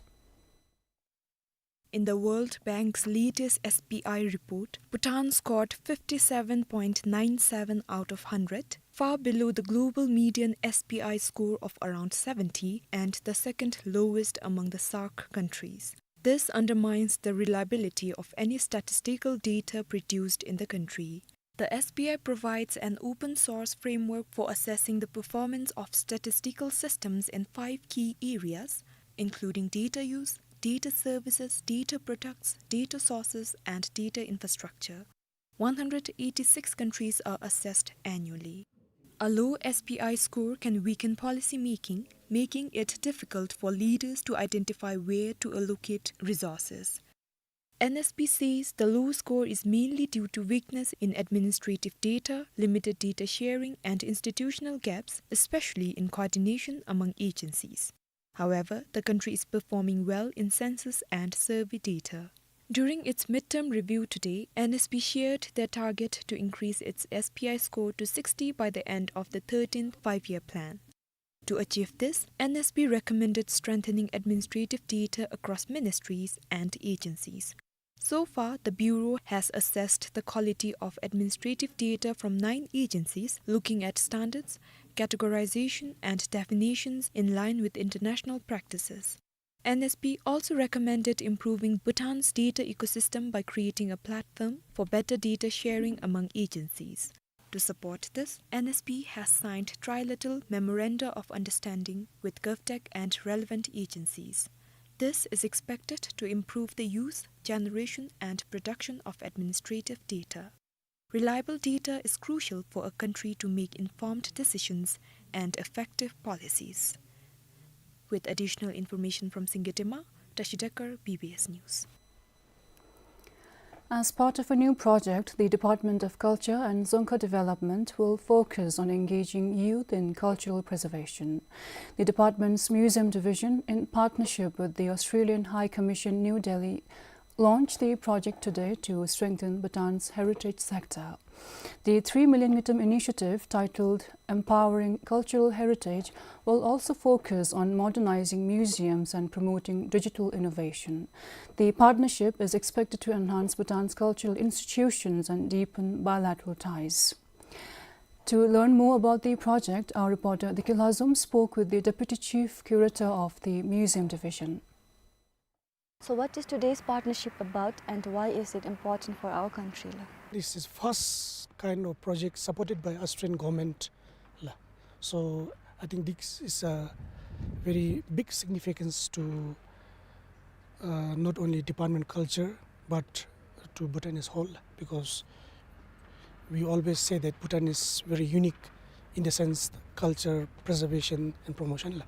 In the World Bank's latest S P I report, Bhutan scored fifty-seven point nine seven out of hundred, far below the global median S P I score of around seventy and the second lowest among the SAARC countries. This undermines the reliability of any statistical data produced in the country. The S P I provides an open-source framework for assessing the performance of statistical systems in five key areas, including data use, data services, data products, data sources, and data infrastructure. One hundred eighty-six countries are assessed annually. A low S P I score can weaken policy making, making it difficult for leaders to identify where to allocate resources. N S B says the low score is mainly due to weakness in administrative data, limited data sharing, and institutional gaps, especially in coordination among agencies. However, the country is performing well in census and survey data. During its midterm review today, N S B shared their target to increase its S P I score to sixty by the end of the thirteenth Five-Year Plan. To achieve this, N S B recommended strengthening administrative data across ministries and agencies. So far, the Bureau has assessed the quality of administrative data from nine agencies, looking at standards, categorization, and definitions in line with international practices. N S B also recommended improving Bhutan's data ecosystem by creating a platform for better data sharing among agencies. To support this, N S B has signed trilateral memoranda of understanding with GovTech and relevant agencies. This is expected to improve the use, generation, and production of administrative data. Reliable data is crucial for a country to make informed decisions and effective policies. With additional information from Singye Tema, Tashi Dekar, B B S News. As part of a new project, the Department of Culture and Dzongkha Development will focus on engaging youth in cultural preservation. The department's Museum Division, in partnership with the Australian High Commission, New Delhi, launched the project today to strengthen Bhutan's heritage sector. The three million ngultrum initiative, titled Empowering Cultural Heritage, will also focus on modernizing museums and promoting digital innovation. The partnership is expected to enhance Bhutan's cultural institutions and deepen bilateral ties. To learn more about the project, our reporter Deke Lhazom spoke with the Deputy Chief Curator of the Museum Division. So what is today's partnership about and why is it important for our country, la? This is first kind of project supported by Australian government, la. So I think this is a very big significance to, uh, not only Department Culture, but to Bhutan as whole, because we always say that Bhutan is very unique in the sense culture preservation and promotion, la.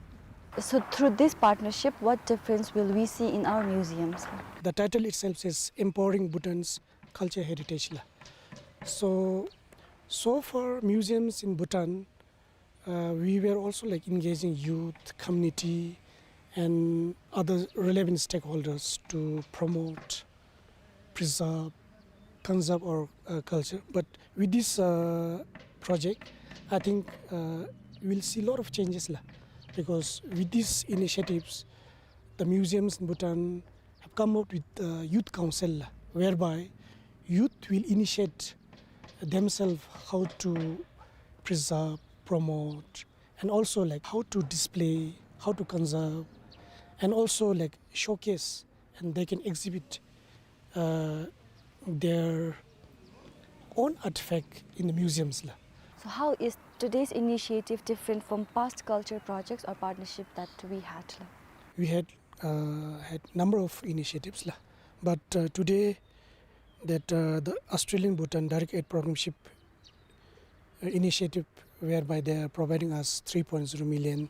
So through this partnership, what difference will we see in our museums? The title itself says Empowering Bhutan's Culture Heritage, la. So, so far museums in Bhutan, uh, we were also, like, engaging youth, community, and other relevant stakeholders to promote, preserve, conserve our, uh, culture. But with this, uh, project, I think, uh, we'll see a lot of changes, la, because with these initiatives, the museums in Bhutan have come up with, uh, youth council, la, whereby youth will initiate themselves how to preserve, promote, and also, like, how to display, how to conserve, and also, like, showcase, and they can exhibit, uh, their own artifact in the museums, la. So how is today's initiative different from past culture projects or partnership that we had, la? We had, uh, had number of initiatives, la, but, uh, today that, uh, the Australian Bhutan Direct Aid Programship, uh, initiative, whereby they are providing us three point zero million,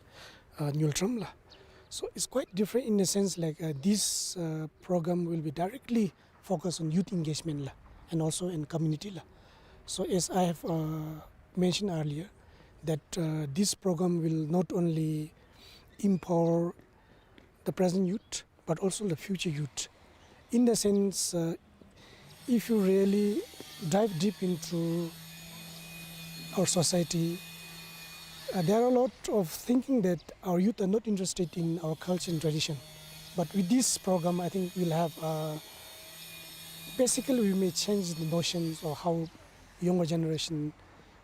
uh, ngultrum, la. So it's quite different in the sense, like, uh, this, uh, program will be directly focused on youth engagement, la, and also in community, la. So as I have, uh, mentioned earlier, that, uh, this program will not only empower the present youth, but also the future youth. In the sense, uh, if you really dive deep into our society, uh, there are a lot of thinking that our youth are not interested in our culture and tradition. But with this program, I think we'll have, uh, basically, we may change the notions of how younger generation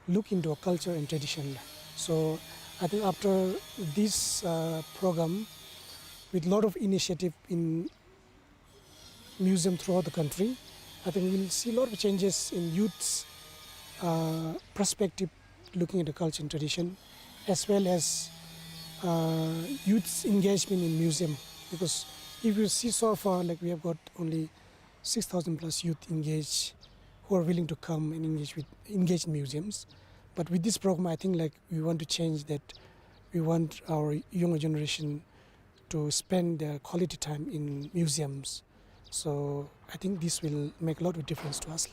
look into our culture and tradition. So I think after this, uh, program, with lot of initiative in museum throughout the country, I think we'll see a lot of changes in youth's, uh, perspective looking at the culture and tradition, as well as, uh, youth's engagement in museum. Because if you see so far, like, we have got only six thousand plus youth engaged who are willing to come and engage with, engage in museums. But with this program, I think, like, we want to change that. We want our younger generation to spend their quality time in museums. So I think this will make a lot of difference to us.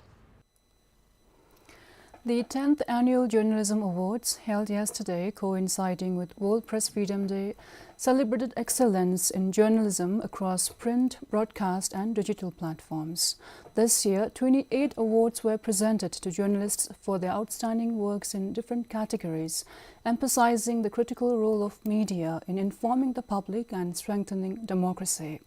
The tenth Annual Journalism Awards, held yesterday coinciding with World Press Freedom Day, celebrated excellence in journalism across print, broadcast, and digital platforms. This year, twenty-eight awards were presented to journalists for their outstanding works in different categories, emphasizing the critical role of media in informing the public and strengthening democracy.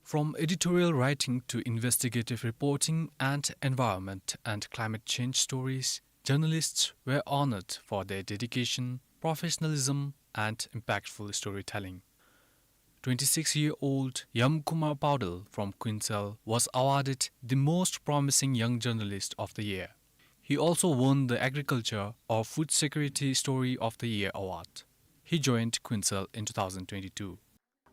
From editorial writing to investigative reporting and environment and climate change stories, journalists were honored for their dedication, professionalism, and impactful storytelling. Twenty-six-year-old Yam Kumar Paudel from Quinsel was awarded the Most Promising Young Journalist of the Year. He also won the Agriculture or Food Security Story of the Year award. He joined Quinsel in two thousand twenty-two.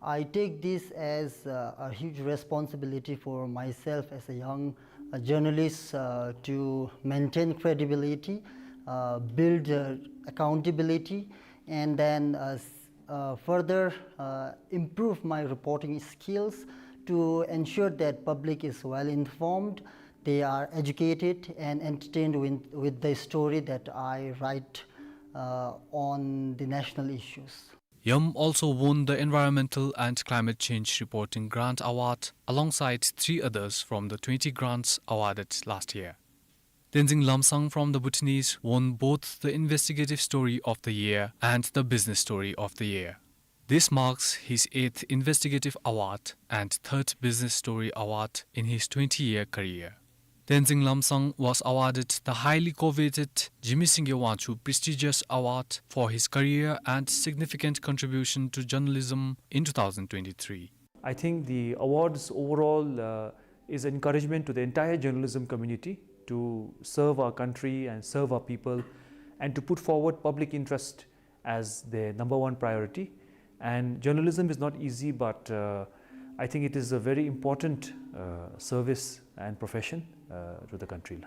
I take this as, uh, a huge responsibility for myself as a young, uh, journalist, uh, to maintain credibility, uh, build, uh, accountability, and then, uh, s-, uh, further, uh, improve my reporting skills to ensure that public is well informed, they are educated and entertained with, with the story that I write, uh, on the national issues. Yam also won the Environmental and Climate Change Reporting Grant Award alongside three others from the twenty grants awarded last year. Tenzing Lomsang from the Bhutanese won both the Investigative Story of the Year and the Business Story of the Year. This marks his eighth investigative award and third business story award in his twenty-year career. Tenzing Lomsang was awarded the highly coveted Jigme Singye Wangchuck prestigious award for his career and significant contribution to journalism in two thousand twenty-three. I think the awards overall, uh, is encouragement to the entire journalism community to serve our country and serve our people and to put forward public interest as their number one priority. And journalism is not easy, but, uh, I think it is a very important, uh, service and profession, uh, to the country.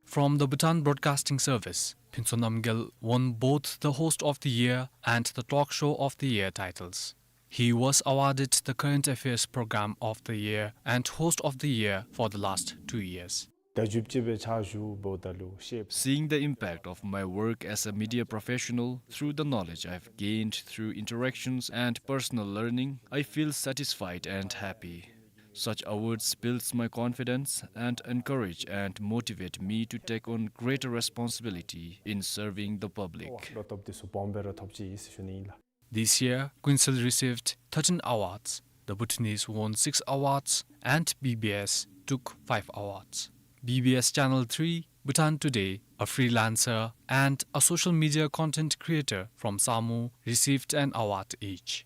From the Bhutan Broadcasting Service, Phuntsho Namgyel won both the Host of the Year and the Talk Show of the Year titles. He was awarded the Current Affairs Program of the Year and Host of the Year for the last two years. ད་བཞུགས་ཅི་སྦེ་ཕྱག་ཞུ་འབདཝ་ད་ལུ་ཤེས། Seeing the impact of my work as a media professional through the knowledge I've gained through interactions and personal learning, I feel satisfied and happy. Such awards builds my confidence and encourage and motivate me to take on greater responsibility in serving the public. བློ་སྟོབས་འདི་ཚུ་སྦོམ་སྦེ་ར་ཐོབ་ཅི་ཟེར་ཞུ་ནི་ཨིན་ལགས། This year, Quinsel received thirteen awards, the Bhutanese won six awards, and B B S took five awards. B B S Channel three, Bhutan Today, a freelancer, and a social media content creator from Samu received an award each.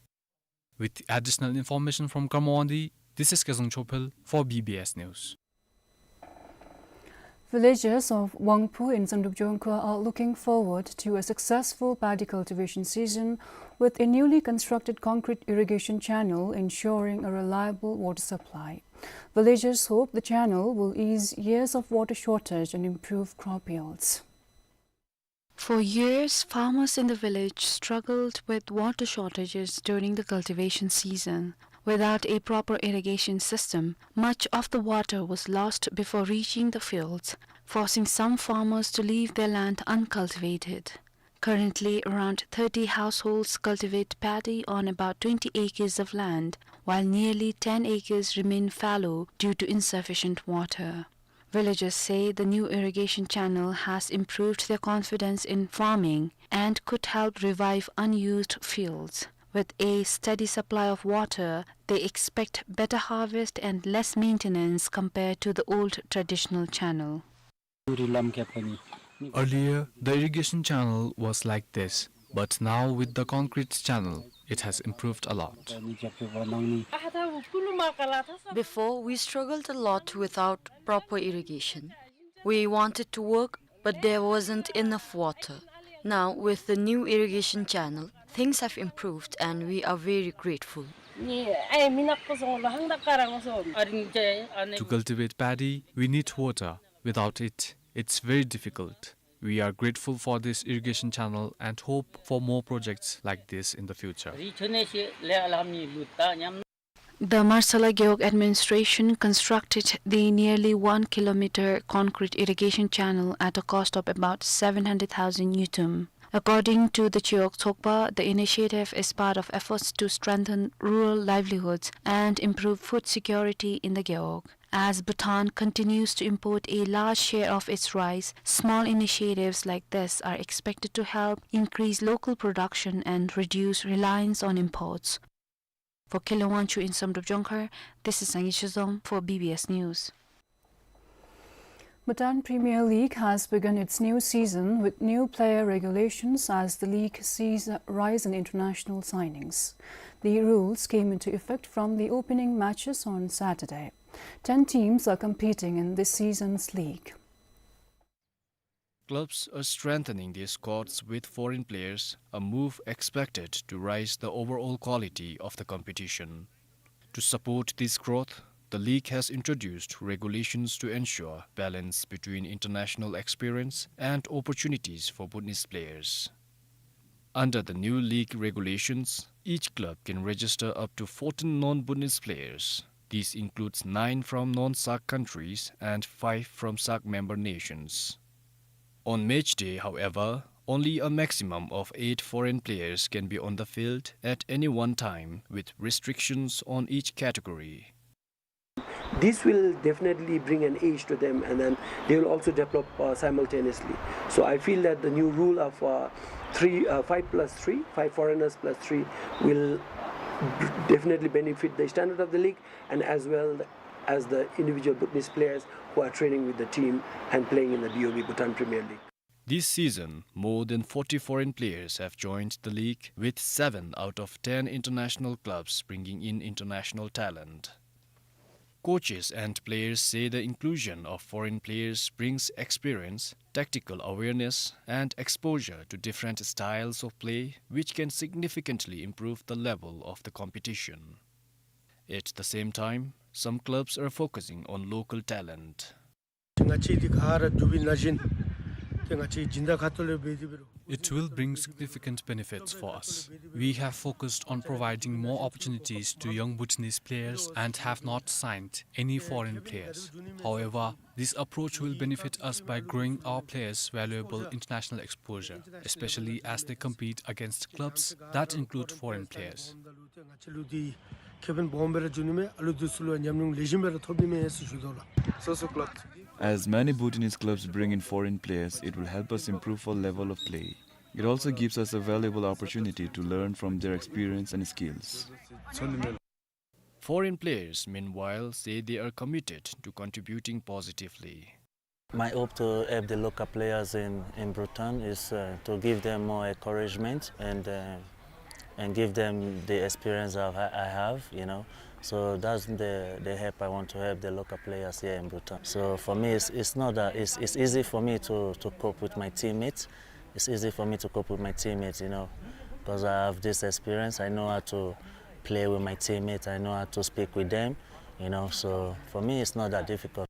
With additional information from Karmawandi, this is Kezang Chophel for B B S News. Villagers of Wangpu in Samdrup Jongkhwa are looking forward to a successful paddy cultivation season, with a newly constructed concrete irrigation channel ensuring a reliable water supply. Villagers hope the channel will ease years of water shortage and improve crop yields. For years, farmers in the village struggled with water shortages during the cultivation season. Without a proper irrigation system, much of the water was lost before reaching the fields, forcing some farmers to leave their land uncultivated. Currently, around thirty households cultivate paddy on about twenty acres of land, while nearly ten acres remain fallow due to insufficient water. Villagers say the new irrigation channel has improved their confidence in farming and could help revive unused fields. With a steady supply of water, they expect better harvest and less maintenance compared to the old traditional channel. Earlier, the irrigation channel was like this, but now with the concrete channel, it has improved a lot. Before, we struggled a lot without proper irrigation. We wanted to work, but there wasn't enough water. Now, with the new irrigation channel, things have improved and we are very grateful. To cultivate paddy, we need water. Without it, it's very difficult. We are grateful for this irrigation channel and hope for more projects like this in the future. The Marsala Gewog administration constructed the nearly one kilometer concrete irrigation channel at a cost of about seven hundred thousand ngultrum. According to the Gewog Tsokpa, the initiative is part of efforts to strengthen rural livelihoods and improve food security in the Gewog. As Bhutan continues to import a large share of its rice, small initiatives like this are expected to help increase local production and reduce reliance on imports. For Kele Wangchuk in Samdrup Jongkhar, this is Sangay Shizom for B B S News. Bhutan Premier League has begun its new season with new player regulations as the league sees a rise in international signings. The rules came into effect from the opening matches on Saturday. Ten teams are competing in this season's league. Clubs are strengthening their squads with foreign players, a move expected to raise the overall quality of the competition. To support this growth, the league has introduced regulations to ensure balance between international experience and opportunities for Bhutanese players. Under the new league regulations, each club can register up to fourteen non-Bhutanese players. This includes nine from non-SAARC countries and five from SAARC member nations. On match day, however, only a maximum of eight foreign players can be on the field at any one time, with restrictions on each category. This will definitely bring an edge to them, and then they will also develop, uh, simultaneously. So I feel that the new rule of, uh, three, uh, five plus three, five foreigners plus three, will definitely benefit the standard of the league and as well as the individual Bhutanese players who are training with the team and playing in the B O B, Bhutan Premier League. This season, more than forty foreign players have joined the league, with seven out of ten international clubs bringing in international talent. Coaches and players say the inclusion of foreign players brings experience, tactical awareness, and exposure to different styles of play, which can significantly improve the level of the competition. At the same time, some clubs are focusing on local talent. ང་བཅས་འདི་ག་ར་འདུག་པའི་ནང་བཞིན་ཏེ་ང་བཅས་སྦྱིན་བདག་ཁ་ཐུག་ལས་འབད་དེ་འབད་རུང་། It will bring significant benefits for us. We have focused on providing more opportunities to young Bhutanese players and have not signed any foreign players. However, this approach will benefit us by growing our players' valuable international exposure, especially as they compete against clubs that include foreign players. ང་བཅས་ལུ་འདི་ཁེ་ཕན་སྦོམ་སྦེ་ར་འབྱུང་ནི་མས། ཨ་ལུ་འདི་ཚུ་ལུ་ཉམས་མྱོང་ལེགས་ཤོམ་སྦེ་ར་ཐོབ་ནི་མས་ཟེར་ཞུ་དོ་ལགས། As many Bhutanese clubs bring in foreign players, it will help us improve our level of play. It also gives us a valuable opportunity to learn from their experience and skills. Foreign players, meanwhile, say they are committed to contributing positively. My hope to help the local players in, in Bhutan is, uh, to give them more encouragement and, uh, and give them the experience I've ha-, I have, you know. So that's the, the help I want to help the local players here in Bhutan. So for me, it's, it's not that, it's, it's easy for me to, to cope with my teammates. It's easy for me to cope with my teammates, you know, 'cause I have this experience. I know how to play with my teammates. I know how to speak with them, you know. So for me, it's not that difficult.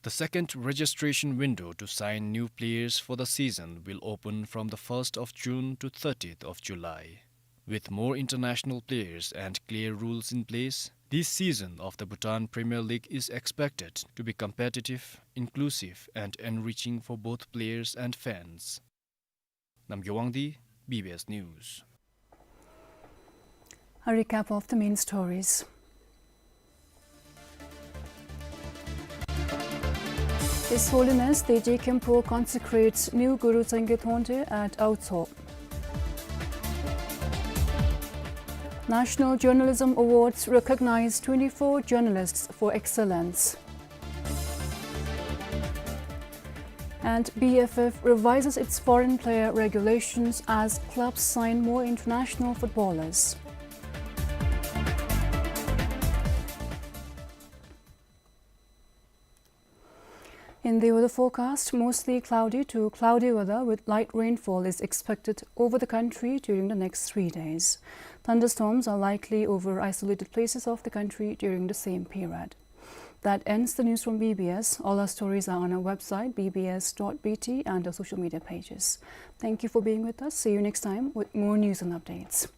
The second registration window to sign new players for the season will open from the first of June to thirtieth of July. With more international players and clear rules in place, this season of the Bhutan Premier League is expected to be competitive, inclusive, and enriching for both players and fans. Namgay Wangdi, B B S News. A recap of the main stories. His Holiness Teji Khenpo consecrates new Guru Sangay Thonde at Aotsho. National Journalism Awards recognize twenty-four journalists for excellence. And B F F revises its foreign player regulations as clubs sign more international footballers. In the weather forecast, mostly cloudy to cloudy weather with light rainfall is expected over the country during the next three days. Thunderstorms are likely over isolated places of the country during the same period. That ends the news from B B S. All our stories are on our website, B B S dot B T, and our social media pages. Thank you for being with us. See you next time with more news and updates.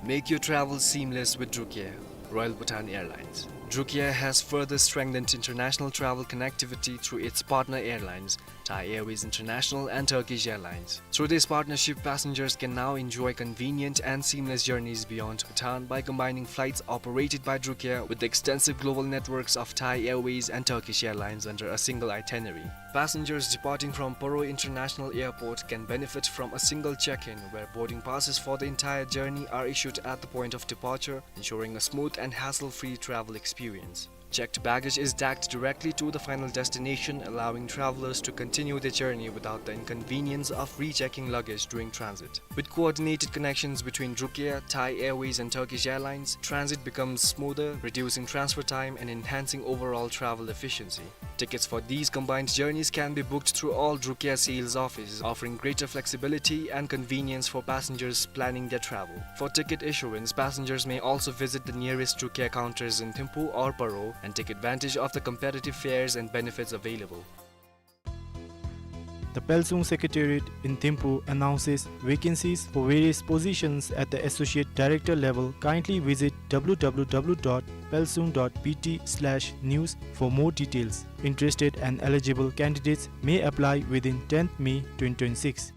Make your travel seamless with Druk Air, Royal Bhutan Airlines. Druk Air has further strengthened international travel connectivity through its partner airlines, Thai Airways International and Turkish Airlines. Through this partnership, passengers can now enjoy convenient and seamless journeys beyond Bhutan by combining flights operated by Druk Air with the extensive global networks of Thai Airways and Turkish Airlines under a single itinerary. Passengers departing from Paro International Airport can benefit from a single check-in, where boarding passes for the entire journey are issued at the point of departure, ensuring a smooth and hassle-free travel experience. Checked baggage is tagged directly to the final destination, allowing travelers to continue their journey without the inconvenience of rechecking luggage during transit. With coordinated connections between Druk Air, Thai Airways, and Turkish Airlines, transit becomes smoother, reducing transfer time and enhancing overall travel efficiency. Tickets for these combined journeys can be booked through all Druk Air sales offices, offering greater flexibility and convenience for passengers planning their travel. For ticket issuance, passengers may also visit the nearest Druk Air counters in Thimphu or Paro and take advantage of the competitive fares and benefits available. The Pelsung Secretariat in Thimphu announces vacancies for various positions at the Associate Director level. Kindly visit w w w dot pelsung dot b t slash news for more details. Interested and eligible candidates may apply within tenth May twenty twenty-six.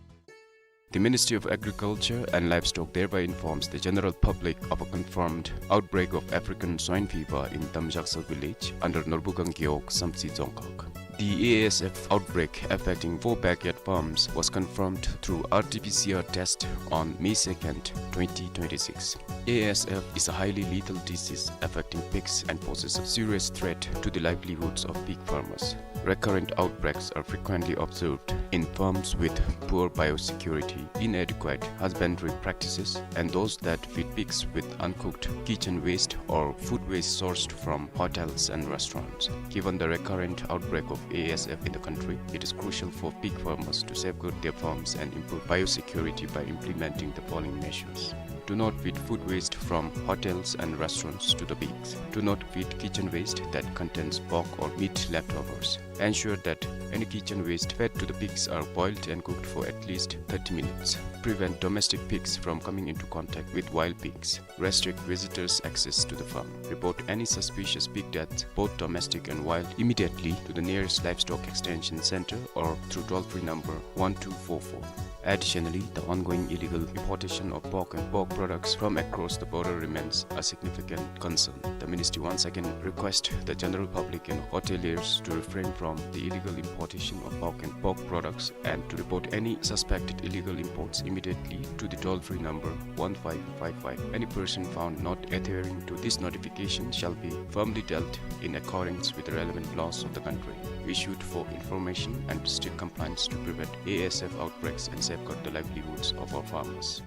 The Ministry of Agriculture and Livestock thereby informs the general public of a confirmed outbreak of African swine fever in Tamjaksa village under Norbugang Gewog, Samtse Dzongkhag. The A S F outbreak affecting four backyard farms was confirmed through R T P C R test on May second, twenty twenty-six. A S F is a highly lethal disease affecting pigs and poses a serious threat to the livelihoods of pig farmers. Recurrent outbreaks are frequently observed in farms with poor biosecurity, inadequate husbandry practices, and those that feed pigs with uncooked kitchen waste or food waste sourced from hotels and restaurants. Given the recurrent outbreak of A S F in the country, it is crucial for pig farmers to safeguard their farms and improve biosecurity by implementing the following measures. Do not feed food waste from hotels and restaurants to the pigs. Do not feed kitchen waste that contains pork or meat leftovers. Ensure that any kitchen waste fed to the pigs are boiled and cooked for at least thirty minutes. Prevent domestic pigs from coming into contact with wild pigs. Restrict visitors' access to the farm. Report any suspicious pig death, both domestic and wild, immediately to the nearest livestock extension center or through toll-free number one two four four. Additionally, the ongoing illegal importation of pork and pork products from across the border remains a significant concern. The ministry once again requests the general public and hoteliers to refrain from the illegal importation of pork and pork products and to report any suspected illegal imports immediately to the toll-free number one five five five. Any person found not adhering to this notification shall be firmly dealt in accordance with the relevant laws of the country issued for information and strict compliance to prevent A S F outbreaks and safeguard the livelihoods of our farmers.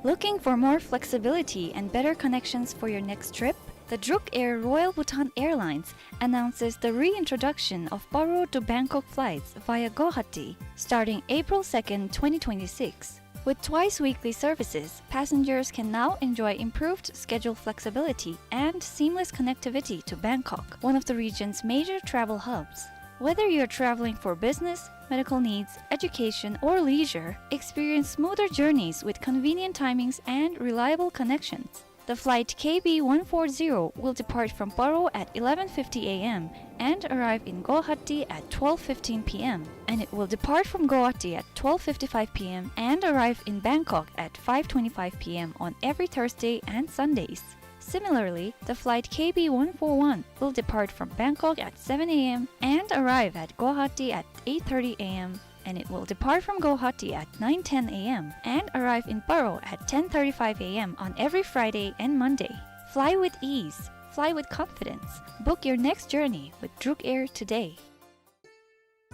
Looking for more flexibility and better connections for your next trip? The Druk Air Royal Bhutan Airlines announces the reintroduction of Paro to Bangkok flights via Guwahati starting April second, twenty twenty-six. With twice weekly services, passengers can now enjoy improved schedule flexibility and seamless connectivity to Bangkok, one of the region's major travel hubs. Whether you're traveling for business, medical needs, education, or leisure, experience smoother journeys with convenient timings and reliable connections. The flight K B one four zero will depart from Paro at eleven fifty A M and arrive in Guwahati at twelve fifteen P M, and it will depart from Guwahati at twelve fifty-five P M and arrive in Bangkok at five twenty-five P M on every Thursday and Sundays. Similarly, the flight K B one four one will depart from Bangkok at seven A M and arrive at Guwahati at eight thirty A M, and it will depart from Guwahati at nine ten A M and arrive in Paro at ten thirty-five A M on every Friday and Monday. Fly with ease. Fly with confidence. Book your next journey with Druk Air today.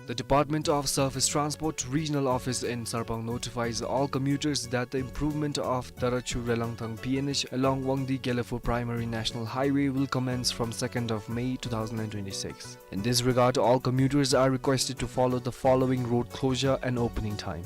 The Department of Surface Transport Regional Office in Sarpang notifies all commuters that the improvement of Darachu Relangthang P N H along Wangdi Gelephu Primary National Highway will commence from second of May two thousand and twenty-six. In this regard, all commuters are requested to follow the following road closure and opening time.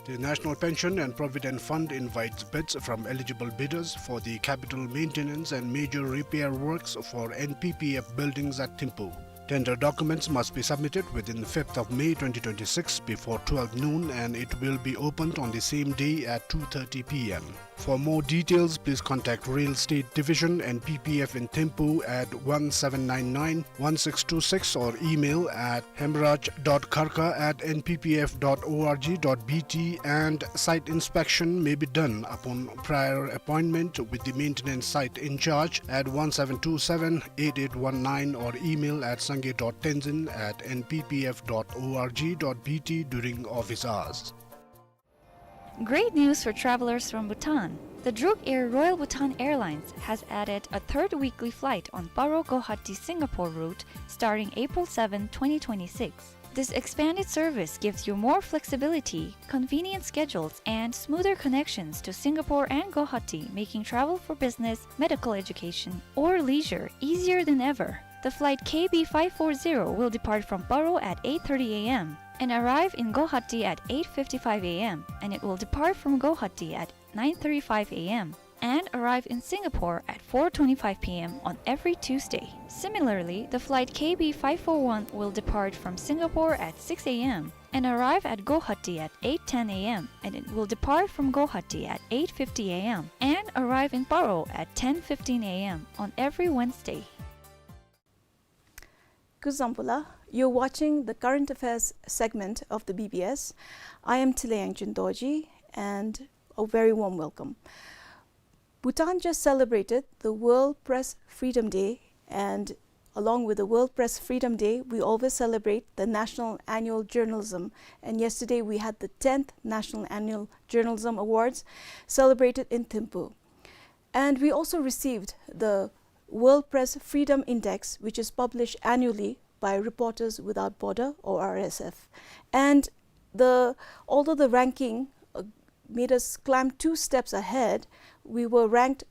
The National Pension and Provident Fund invites bids from eligible bidders for the capital maintenance and major repair works for N P P F buildings at Thimphu. Tender documents must be submitted within the fifth of May twenty twenty-six before twelve noon, and it will be opened on the same day at two thirty p m. For more details, please contact Real Estate Division, N P P F in Thimphu at one seven nine nine one six two six or email at hemraj dot kharka at N P P F dot org dot B T, and site inspection may be done upon prior appointment with the maintenance site in charge at one seven two seven eight eight one nine or email at sangay dot tenzin at N P P F dot org dot B T during office hours. Great news for travelers from Bhutan. The Druk Air Royal Bhutan Airlines has added a third weekly flight on Paro Guwahati Singapore route starting April seventh, twenty twenty-six. This expanded service gives you more flexibility, convenient schedules, and smoother connections to Singapore and Guwahati, making travel for business, medical education, or leisure easier than ever. The flight K B five four zero will depart from Paro at eight thirty a m and arrive in Guwahati at eight fifty-five a m, and it will depart from Guwahati at nine thirty-five a m and arrive in Singapore at four twenty-five p m on every Tuesday. Similarly, the flight K B five four one will depart from Singapore at six a m and arrive at Guwahati at eight ten a m, and it will depart from Guwahati at eight fifty a m and arrive in Paro at ten fifteen a m on every Wednesday. Kuzuzangpo la, you're watching the current affairs segment of the B B S. I am Thilei Yangchen Dorji, and a very warm welcome. Bhutan just celebrated the World Press Freedom Day, and along with the World Press Freedom Day, we always celebrate the National Annual Journalism. And yesterday we had the tenth National Annual Journalism Awards celebrated in Thimphu. And we also received the World Press Freedom Index, which is published annually by Reporters Without Border, or R S F. And the, although the ranking, uh, made us climb two steps ahead, we were ranked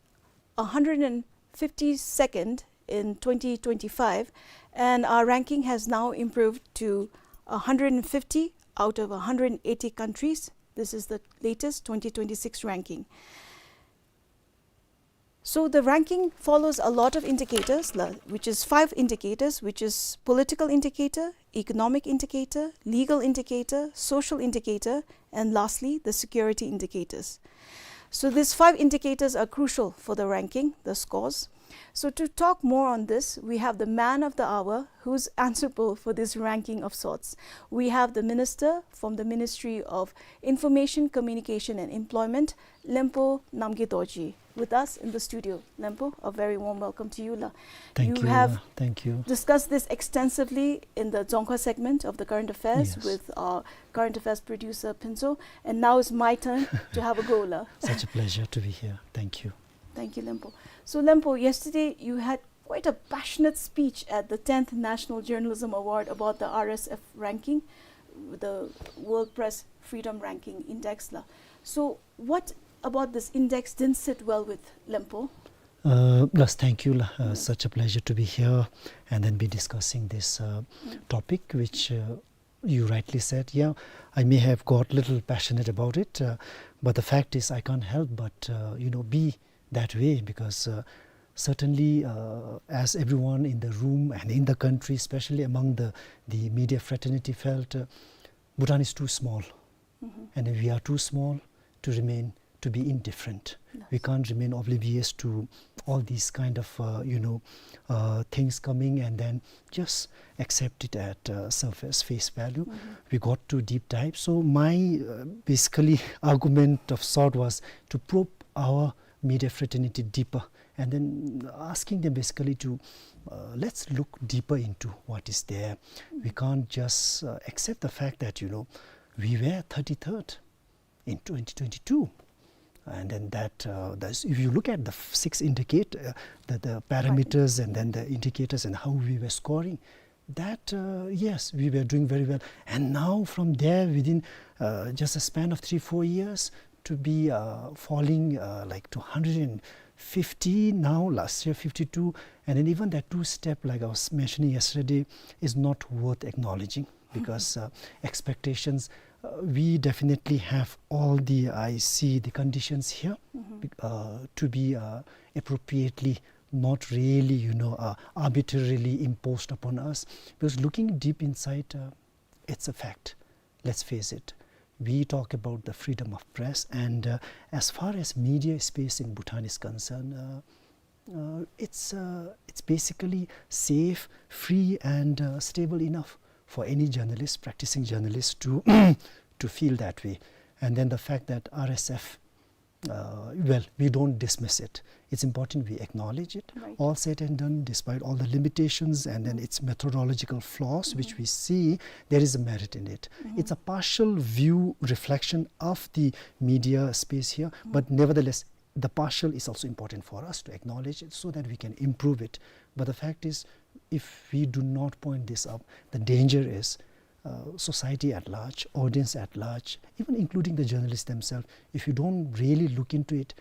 a hundred and fifty-second in twenty twenty-five, and our ranking has now improved to a hundred and fifty out of a hundred and eighty countries. This is the latest twenty twenty-six ranking. So the ranking follows a lot of indicators, la-, which is five indicators, which is political indicator, economic indicator, legal indicator, social indicator, and lastly, the security indicators. So these five indicators are crucial for the ranking, the scores. So to talk more on this, we have the man of the hour who's answerable for this ranking of sorts. We have the minister from the Ministry of Information, Communication and Employment, Lempo Namgay Dorji, with us in the studio. Lempo, a very warm welcome to you, la. Thank you, la. You have, uh, thank you, discussed this extensively in the Dzongkha segment of the current affairs, yes, with our current affairs producer, Pynzo, and now it's my turn to have a go, la. Such a pleasure to be here. Thank you. Thank you, Lempo. So, Lempo, yesterday you had quite a passionate speech at the tenth National Journalism Award about the R S F ranking, the World Press Freedom Ranking Index, la. So, what about this index didn't sit well with Lempo? Uh, yes, thank you, la. Uh, such a pleasure to be here and then be discussing this, uh, topic, which, uh, you rightly said, yeah, I may have got little passionate about it, uh, but the fact is I can't help but, uh, you know, be that way because, uh, certainly, uh, as everyone in the room and in the country, especially among the, the media fraternity felt, uh, Bhutan is too small. Mm-hmm. And we are too small to remain, to be indifferent. Yes. We can't remain oblivious to all these kind of, uh, you know, uh, things coming and then just accept it at, uh, surface, face value. Mm-hmm. We got to deep dive. So my, uh, basically argument of sort was to probe our media fraternity deeper and then asking them basically to, uh, let's look deeper into what is there. Mm-hmm. We can't just, uh, accept the fact that, you know, we were thirty-third in twenty twenty-two. And then that, uh, that's, if you look at the f-, six indicate-, uh, the, the parameters and then the indicators and how we were scoring, that, uh, yes, we were doing very well. And now from there, within, uh, just a span of three, four years, to be, uh, falling, uh, like, to hundred and fifty now, last year fifty-two, and then even that two-step, like I was mentioning yesterday, is not worth acknowledging. Because, uh, expectations, uh, we definitely have all the, I see the conditions here, mm-hmm, bec-, uh, to be, uh, appropriately not really, you know, uh, arbitrarily imposed upon us. Because looking deep inside, uh, it's a fact. Let's face it. We talk about the freedom of press, and, uh, as far as media space in Bhutan is concerned, uh, uh, it's, uh, it's basically safe, free, and, uh, stable enough for any journalist, practicing journalist, to to feel that way. And then the fact that R S F, uh, well, we don't dismiss it. It's important we acknowledge it. Right. All said and done, despite all the limitations and then its methodological flaws, which we see, there is a merit in it. It's a partial view reflection of the media space here, but nevertheless, the partial is also important for us to acknowledge it so that we can improve it. But the fact is, if we do not point this up, the danger is, uh, society at large, audience at large, even including the journalists themselves, if you don't really look into it,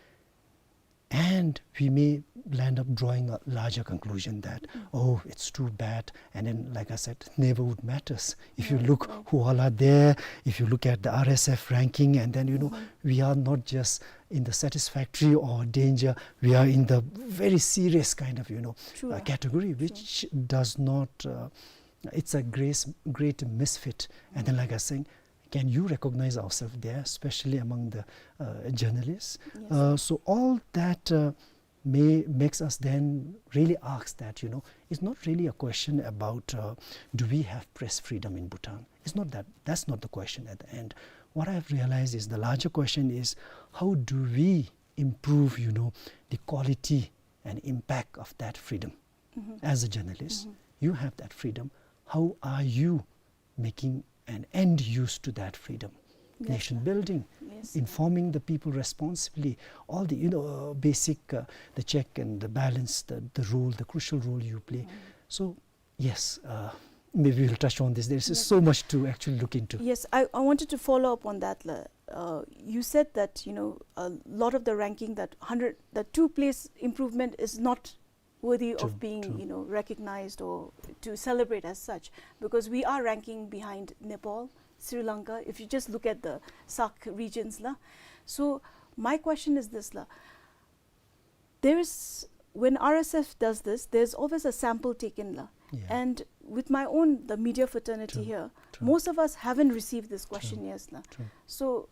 and we may land up drawing a larger conclusion that, oh, it's too bad, and then, like I said, neighborhood matters. If you look who all are there, if you look at the R S F ranking, and then, you know, we are not just in the satisfactory or danger, we are in the very serious kind of, you know, uh, category, which does not, uh, it's a great, great misfit. And then, like I was saying, can you recognize ourselves there, especially among the, uh, journalists? Uh, so all that, uh, may, makes us then really ask that, you know, it's not really a question about, uh, do we have press freedom in Bhutan? It's not that. That's not the question at the end. What I have realized is the larger question is, how do we improve, you know, the quality and impact of that freedom? As a journalist, you have that freedom. How are you making an end use to that freedom? Nation building, informing the people responsibly, all the, you know, uh, basic, uh, the check and the balance, the, the role, the crucial role you play. So, yes, uh, maybe we'll touch on this. There's so much to actually look into. Yes, I, I wanted to follow up on that, la. Uh, you said that, you know, a lot of the ranking, that hundred, that two place improvement is not worthy of being, you know, recognized or to celebrate as such, because we are ranking behind Nepal, Sri Lanka, if you just look at the SAARC regions, la. So my question is this, la. There is, when R S F does this, there's always a sample taken, la. And with my own, the media fraternity here, most of us haven't received this questionnaires, la. So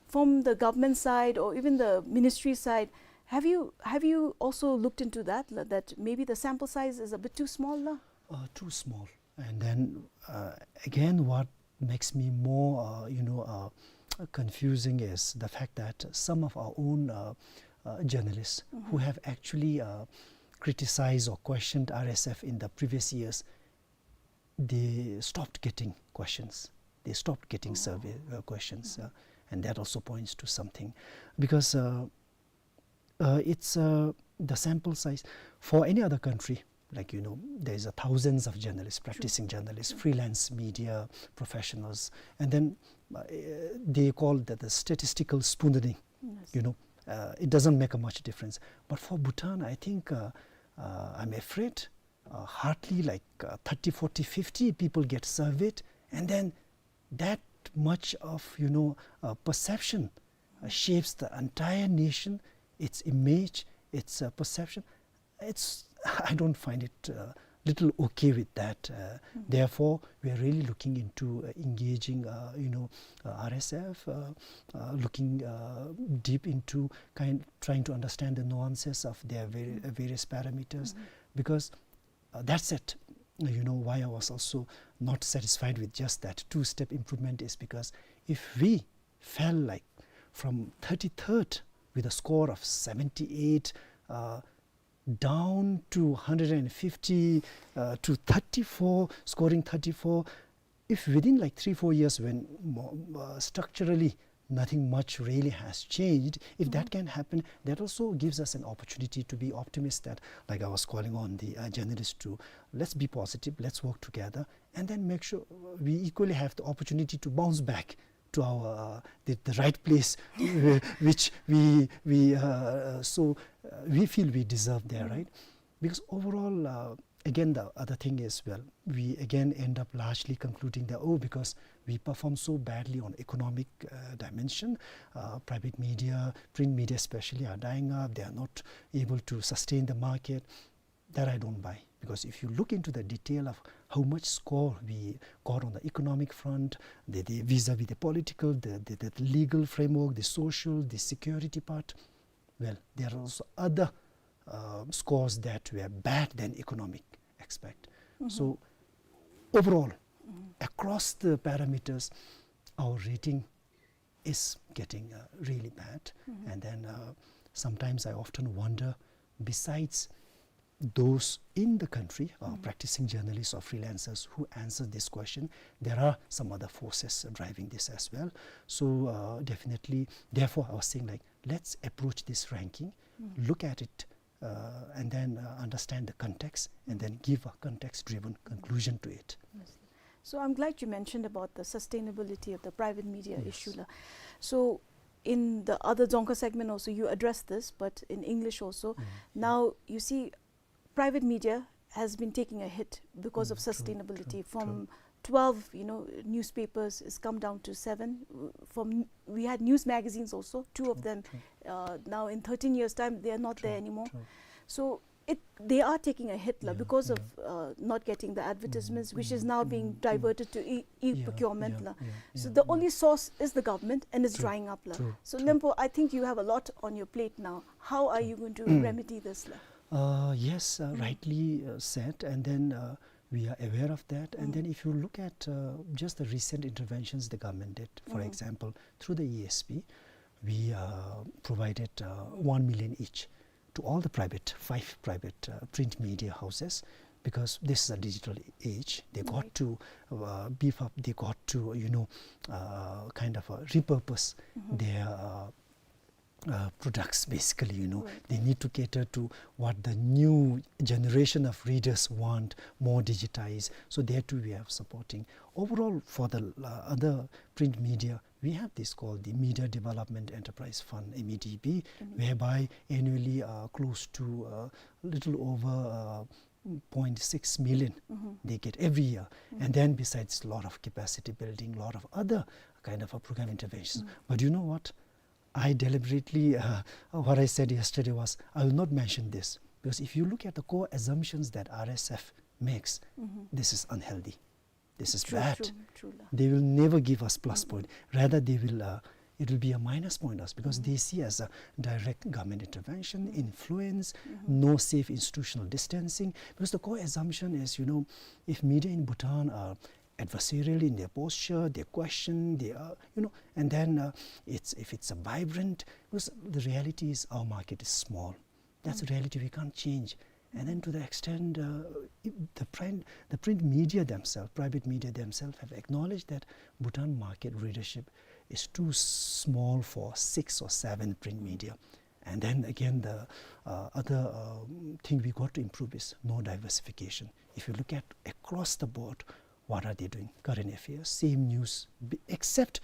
from the government side or even the ministry side, have you, have you also looked into that, la, that maybe the sample size is a bit too small, la? Uh, too small. And then, uh, again, what makes me more, uh, you know, uh, confusing is the fact that some of our own, uh, uh, journalists who have actually, uh, criticized or questioned R S F in the previous years, they stopped getting questions. They stopped getting survey, uh, questions, uh, and that also points to something, because, uh, uh, it's, uh, the sample size. For any other country, like, you know, there's a thousands of journalists, practicing journalists, freelance media professionals, and then, uh, they call that the statistical spoonerism. You know, uh, it doesn't make a much difference. But for Bhutan, I think, uh, uh, I'm afraid, uh, hardly like, uh, thirty, forty, fifty people get surveyed, and then that much of, you know, uh, perception, uh, shapes the entire nation, its image, its, uh, perception. It's, I don't find it, uh, little okay with that. Uh, therefore, we are really looking into, uh, engaging, uh, you know, uh, R S F, uh, uh, looking, uh, deep into kind, trying to understand the nuances of their vari-, uh, various parameters, because, uh, that's it. You know, why I was also not satisfied with just that two-step improvement is because if we fell, like, from thirty-third with a score of seventy-eight, uh, down to hundred and fifty, uh, to thirty-four, scoring thirty-four, if within, like, three, four years, when mo-, uh, structurally nothing much really has changed, if that can happen, that also gives us an opportunity to be optimistic that, like, I was calling on the, uh, journalists to, let's be positive, let's work together, and then make sure we equally have the opportunity to bounce back to our, uh, the, the right place, uh, which we, we, uh, so, uh, we feel we deserve there, right? Because overall, uh, again, the other thing is, well, we again end up largely concluding that, oh, because we perform so badly on economic, uh, dimension. Uh, private media, print media especially, are dying up. They are not able to sustain the market. That I don't buy, because if you look into the detail of how much score we got on the economic front, the, the vis-a-vis the political, the, the, the legal framework, the social, the security part, well, there are also other, uh, scores that were bad than economic aspect. So overall, across the parameters, our rating is getting, uh, really bad. And then, uh, sometimes I often wonder, besides those in the country, uh, practicing journalists or freelancers who answer this question, there are some other forces driving this as well. So, uh, definitely, therefore, I was saying, like, let's approach this ranking, look at it, uh, and then, uh, understand the context, and then give a context-driven conclusion to it. Yes. So I'm glad you mentioned about the sustainability of the private media issue la. So in the other Dzongkha segment also you addressed this, but in English also. Now you see, private media has been taking a hit because of sustainability. From twelve, you know, newspapers, it's come down to seven. From, we had news magazines also, two of them. Uh, now in thirteen years' time, they are not there anymore. So it, they are taking a hit la, because of, uh, not getting the advertisements, which is now being diverted to e-, e-procurement la. So the only source is the government, and it's drying up la. So Lempo, I think you have a lot on your plate now. How are you going to remedy this la? Uh, yes, uh, rightly, uh, said, and then, uh, we are aware of that. And then if you look at, uh, just the recent interventions the government did, for example, through the E S P, we, uh, provided, uh, one million each to all the private, five private, uh, print media houses, because this is a digital age. They got to, uh, beef up, they got to, you know, uh, kind of, uh, repurpose their, uh, uh, products, basically, you know. They need to cater to what the new generation of readers want, more digitized. So there too we have supporting. Overall, for the, uh, other print media, we have this called the Media Development Enterprise Fund, M E D P, whereby annually, uh, close to, uh, little over, uh, point six million they get every year. And then besides a lot of capacity building, lot of other kind of a program interventions. But you know what? I deliberately, uh, what I said yesterday was, I will not mention this, because if you look at the core assumptions that R S F makes, this is unhealthy. This is bad. True, true la. They will never give us plus point. Rather, they will, uh, it will be a minus point us, because they see as a direct government intervention, influence, no safe institutional distancing. Because the core assumption is, you know, if media in Bhutan are adversarial in their posture, they question, they are, you know, and then, uh, it's, if it's a vibrant, because the reality is our market is small. That's a reality we can't change. And then to the extent, uh, if the print, the print media themselves, private media themselves have acknowledged that Bhutan market readership is too small for six or seven print media. And then again, the, uh, other, um, thing we got to improve is no diversification. If you look at across the board, what are they doing? Current affairs, same news, b-, except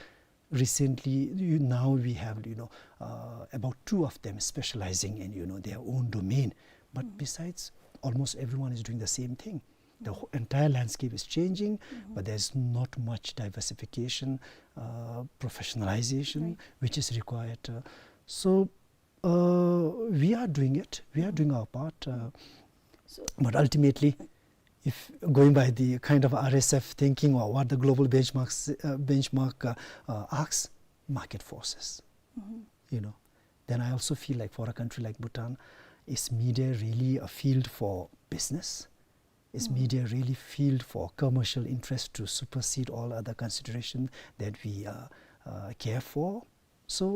recently, you, now we have, you know, uh, about two of them specializing in, you know, their own domain. But besides, almost everyone is doing the same thing. The whole entire landscape is changing, but there's not much diversification, uh, professionalization, which is required. Uh, so, uh, we are doing it. We are doing our part. Uh, but ultimately, if going by the kind of R S F thinking or what the global benchmarks, uh, benchmark, uh, uh, asks, market forces, you know, then I also feel like for a country like Bhutan, is media really a field for business? Is media really field for commercial interest to supersede all other consideration that we, uh, uh, care for? So,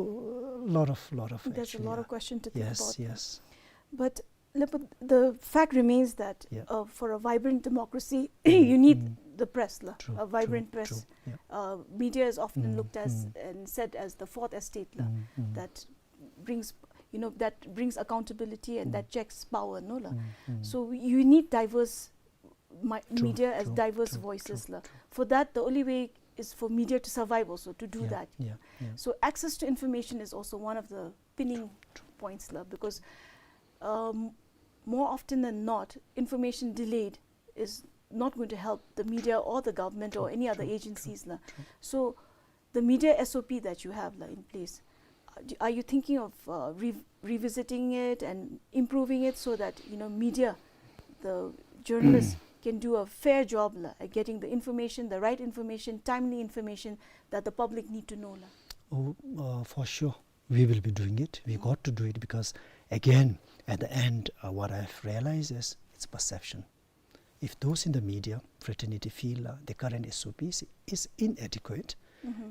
a lot of, lot of, actually, yeah. There's a lot of question to think about. Yes, yes. But Lempo, the fact remains that, uh, for a vibrant democracy, you need the press la, a vibrant press. Uh, media is often looked as and said as the fourth estate la, that brings, you know, that brings accountability and that checks power, no la. So you need diverse mi-, media as diverse voices la. For that, the only way is for media to survive also, to do that. So access to information is also one of the pinning points la, because, um, more often than not, information delayed is not going to help the media or the government or any other agencies la. So the media S O P that you have la in place, uh, do- are you thinking of uh, re- revisiting it and improving it so that, you know, media, the journalists can do a fair job la, at getting the information, the right information, timely information that the public need to know la? Oh, uh, for sure, we will be doing it. We got to do it because, again, at the end, uh, what I've realized is it's perception. If those in the media fraternity feel uh, the current S O Ps is inadequate,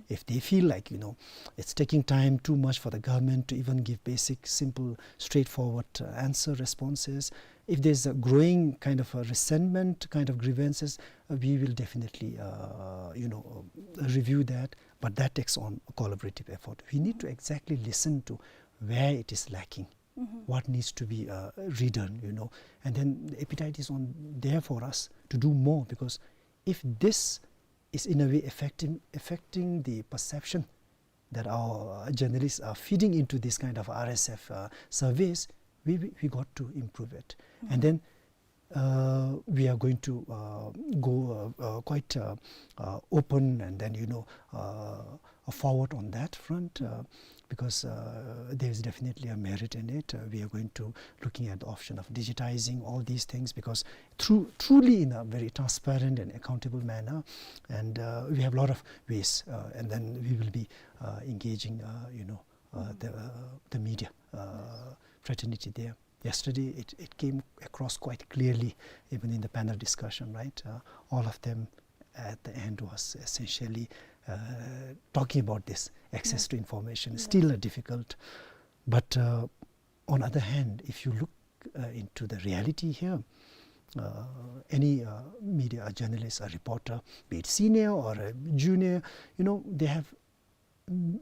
if they feel like, you know, it's taking time too much for the government to even give basic, simple, straightforward uh, answer responses, if there's a growing kind of a resentment, kind of grievances, uh, we will definitely, uh, you know, uh, review that. But that takes on a collaborative effort. We need to exactly listen to where it is lacking, what needs to be uh, redone, you know, and then the appetite is on there for us to do more, because if this is in a way affecting affecting the perception that our uh, journalists are feeding into this kind of R S F uh, surveys, we, we, we got to improve it. And then uh, we are going to uh, go uh, uh, quite uh, uh, open and then, you know, uh, forward on that front, uh, because uh, there is definitely a merit in it. Uh, we are going to looking at the option of digitizing all these things, because through truly in a very transparent and accountable manner, and uh, we have a lot of ways, uh, and then we will be uh, engaging, uh, you know, uh, the uh, the media uh, fraternity there. Yesterday, it, it came across quite clearly, even in the panel discussion, right? Uh, all of them at the end was essentially uh, talking about this access to information. Still uh, difficult, but uh, on other hand, if you look uh, into the reality here, uh, any uh, media, a journalist, a reporter, be it senior or a junior, you know, they have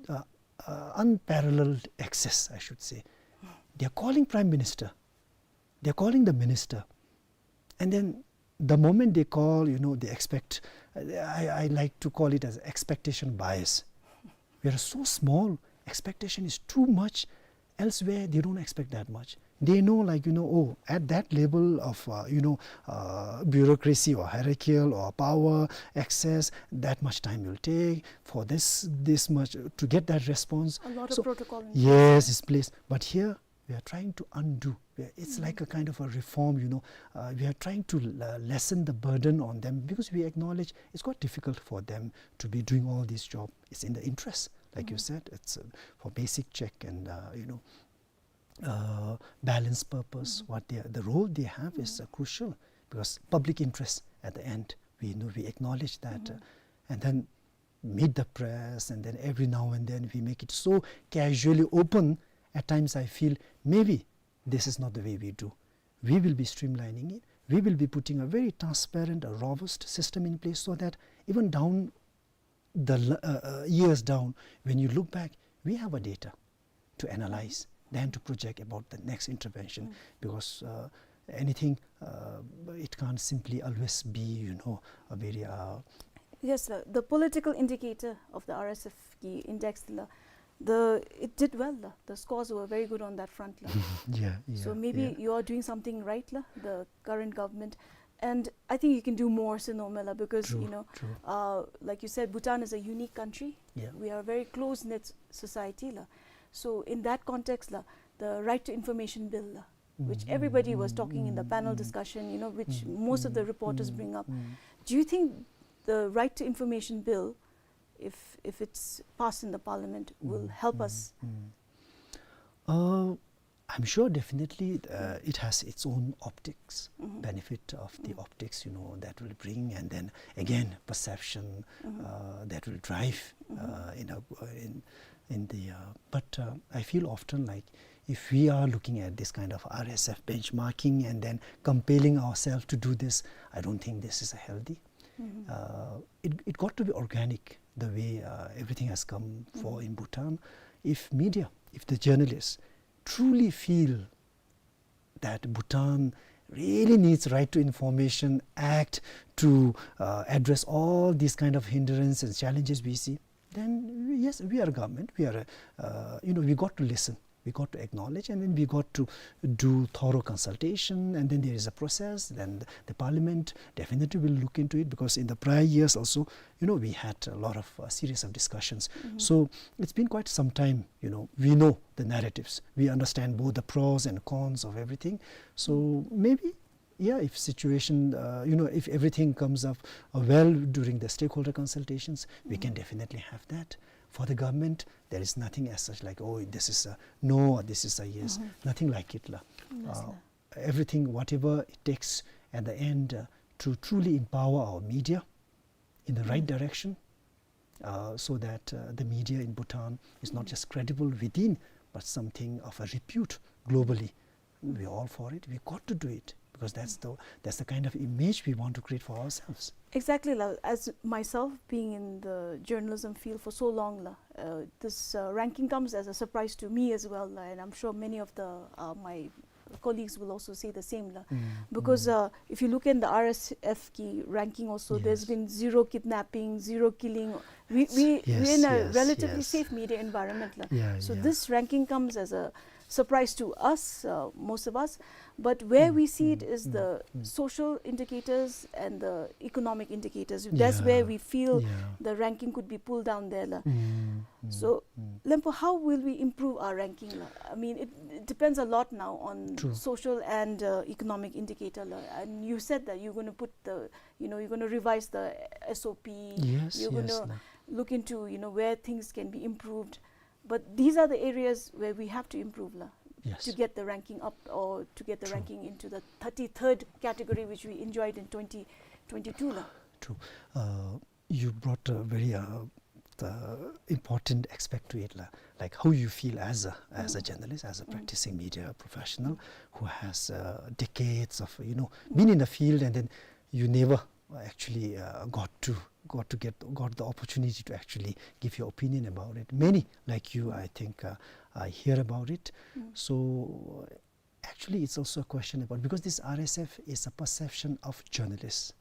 uh, uh, unparalleled access, I should say. They are calling Prime Minister. They are calling the minister. And then the moment they call, you know, they expect, I, I like to call it as expectation bias. We are so small, expectation is too much. Elsewhere, they don't expect that much. They know, like, you know, oh, at that level of, uh, you know, uh, bureaucracy or hierarchical or power access, that much time will take for this, this much to get that response. A lot So, of protocol in yes, it's placed. But here, we are trying to undo. We are- It's like a kind of a reform, you know. Uh, we are trying to l- lessen the burden on them, because we acknowledge it's quite difficult for them to be doing all this job. It's in the interest, like you said, it's uh, for basic check and, uh, you know, uh, balance purpose, what they, the role they have is uh, crucial, because public interest at the end, we know, we acknowledge that. Uh, and then meet the press, and then every now and then we make it so casually open. At times I feel maybe this is not the way we do. We will be streamlining it. We will be putting a very transparent, a robust system in place, so that even down the l- uh, uh, years down, when you look back, we have a data to analyze than to project about the next intervention, because uh, anything, uh, it can't simply always be, you know, a very uh, Yes, sir. The political indicator of the R S F ki index la, the it did well la. The scores were very good on that front la. Yeah, yeah. So maybe Yeah. You are doing something right la, the current government. And I think you can do more, Sinoma la, because, True, you know, true. Uh, like you said, Bhutan is a unique country. Yeah. We are a very close-knit society la. So in that context la, the Right to Information Bill la, which everybody was talking in the panel discussion, you know, which most of the reporters bring up. Do you think the Right to Information Bill, if if it's passed in the parliament, will help us? Uh, I'm sure definitely uh, it has its own optics, benefit of the optics, you know, that will bring, and then again perception uh, that will drive uh, in, a, in in the. Uh, but uh, I feel often like if we are looking at this kind of R S F benchmarking and then compelling ourselves to do this, I don't think this is a healthy. Uh, it, it got to be organic, the way uh, everything has come for in Bhutan. If media, if the journalists truly feel that Bhutan really needs Right to Information Act to uh, address all these kind of hindrances and challenges we see, then yes, we are a government. We are, a, uh, you know, we got to listen. We got to acknowledge, and then we got to do thorough consultation, and then there is a process, then the parliament definitely will look into it, because in the prior years also, you know, we had a lot of, uh, series of discussions. So it's been quite some time, you know, we know the narratives. We understand both the pros and cons of everything. So maybe, yeah, if situation, uh, you know, if everything comes up, uh, well during the stakeholder consultations, we can definitely have that. For the government, there is nothing as such like, "Oh, this is a no or this is a yes." Nothing like it, la. Yes, la. Everything, whatever it takes at the end, uh, to truly empower our media in the right direction, uh, so that, uh, the media in Bhutan is not just credible within, but something of a repute globally. We're all for it. We got to do it because that's the, that's the kind of image we want to create for ourselves. Exactly, la. As myself being in the journalism field for so long, la, uh, this, uh, ranking comes as a surprise to me as well, la, and I'm sure many of the, uh, my colleagues will also say the same, la. Because, uh, if you look in the R S F ki ranking also, there's been zero kidnapping, zero killing. We, we, we're in a relatively safe media environment, la. So this ranking comes as a surprise to us, uh, most of us. But where we see it is the social indicators and the economic indicators. That's where we feel the ranking could be pulled down there, la. So, Lempo, how will we improve our ranking, la? I mean, it, it depends a lot now on social and, uh, economic indicator, la. And you said that you're gonna put the, you know, you're gonna revise the S O P. You're gonna look into, you know, where things can be improved. But these are the areas where we have to improve, la, to get the ranking up or to get the ranking into the thirty-third category, which we enjoyed in twenty twenty-two, la. True. Uh, you brought a very, uh, the important aspect to it, la, like how you feel as a, as a journalist, as a practicing media professional who has, uh, decades of, you know, been in the field, and then you never actually, uh, got to, got to get, got the opportunity to actually give your opinion about it. Many like you, I think, uh, I hear about it. So actually, it's also a question about, because this R S F is a perception of journalists,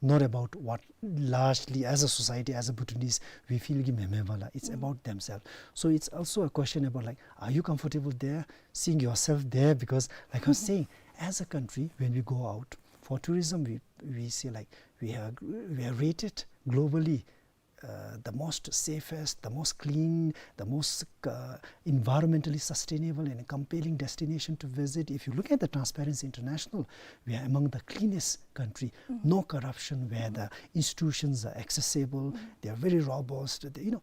not about what largely as a society, as a Bhutanese, we feel ki meme wala. It's about themselves. So it's also a question about, like, are you comfortable there, seeing yourself there? Because, like I was saying, as a country, when we go out for tourism, we, we see, like, we are, we are rated globally uh, the most safest, the most clean, the most, uh, environmentally sustainable and compelling destination to visit. If you look at the Transparency International, we are among the cleanest country. No corruption, where the institutions are accessible, they are very robust. They, you know,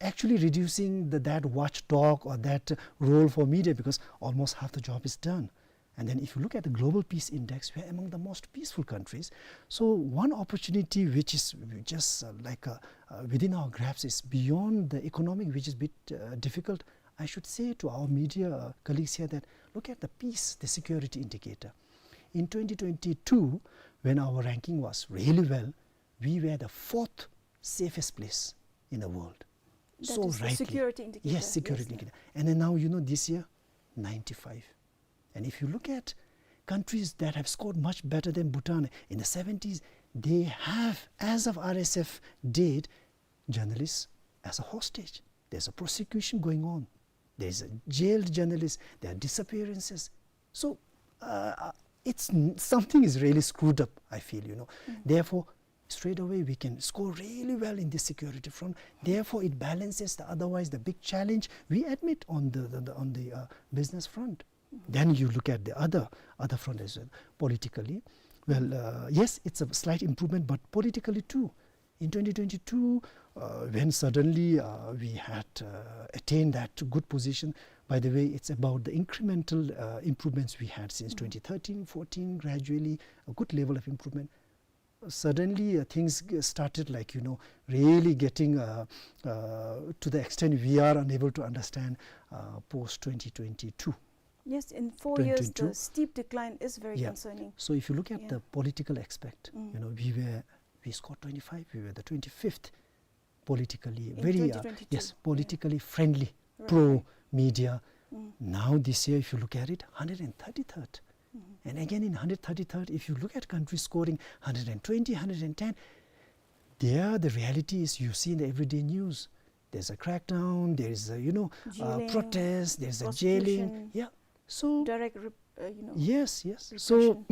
actually reducing the, that watchdog or that role for media, because almost half the job is done. And then if you look at the Global Peace Index, we are among the most peaceful countries. So one opportunity which is just, uh, like, uh, uh, within our grasp is beyond the economic, which is a bit, uh, difficult. I should say to our media, uh, colleagues here that look at the peace, the security indicator. In twenty twenty-two, when our ranking was really well, we were the fourth safest place in the world. That is the security indicator. Yes, security indicator. And then now, you know, this year, ninety-five. And if you look at countries that have scored much better than Bhutan in the seventies, they have, as of R S F date, journalists as a hostage. There's a prosecution going on. There's a jailed journalist. There are disappearances. So, uh, uh, it's n-, something is really screwed up, I feel, you know. Therefore, straight away we can score really well in the security front. Therefore, it balances the, otherwise the big challenge we admit on the, the, the, on the, uh, business front. Then you look at the other, other front as well, politically. Well, uh, yes, it's a slight improvement, but politically too. In twenty twenty-two, uh, when suddenly, uh, we had, uh, attained that good position, by the way, it's about the incremental, uh, improvements we had since twenty thirteen, fourteen, gradually a good level of improvement. Suddenly, uh, things g-, started, like, you know, really getting, uh, uh, to the extent we are unable to understand, uh, post twenty twenty-two. Yes, in four years, the steep decline is very concerning. So if you look at the political aspect, you know, we were, we scored twenty-five, we were the twenty-fifth politically, very, uh, yes, politically friendly, pro media. Now this year, if you look at it, hundred thirty-third. And again, in hundred thirty-third, if you look at countries scoring hundred twenty, hundred ten, there the reality is you see in the everyday news, There's a crackdown, there is a, you know, uh, protest, there's a jailing. Yeah. So direct, uh, you know, yes, yes. So,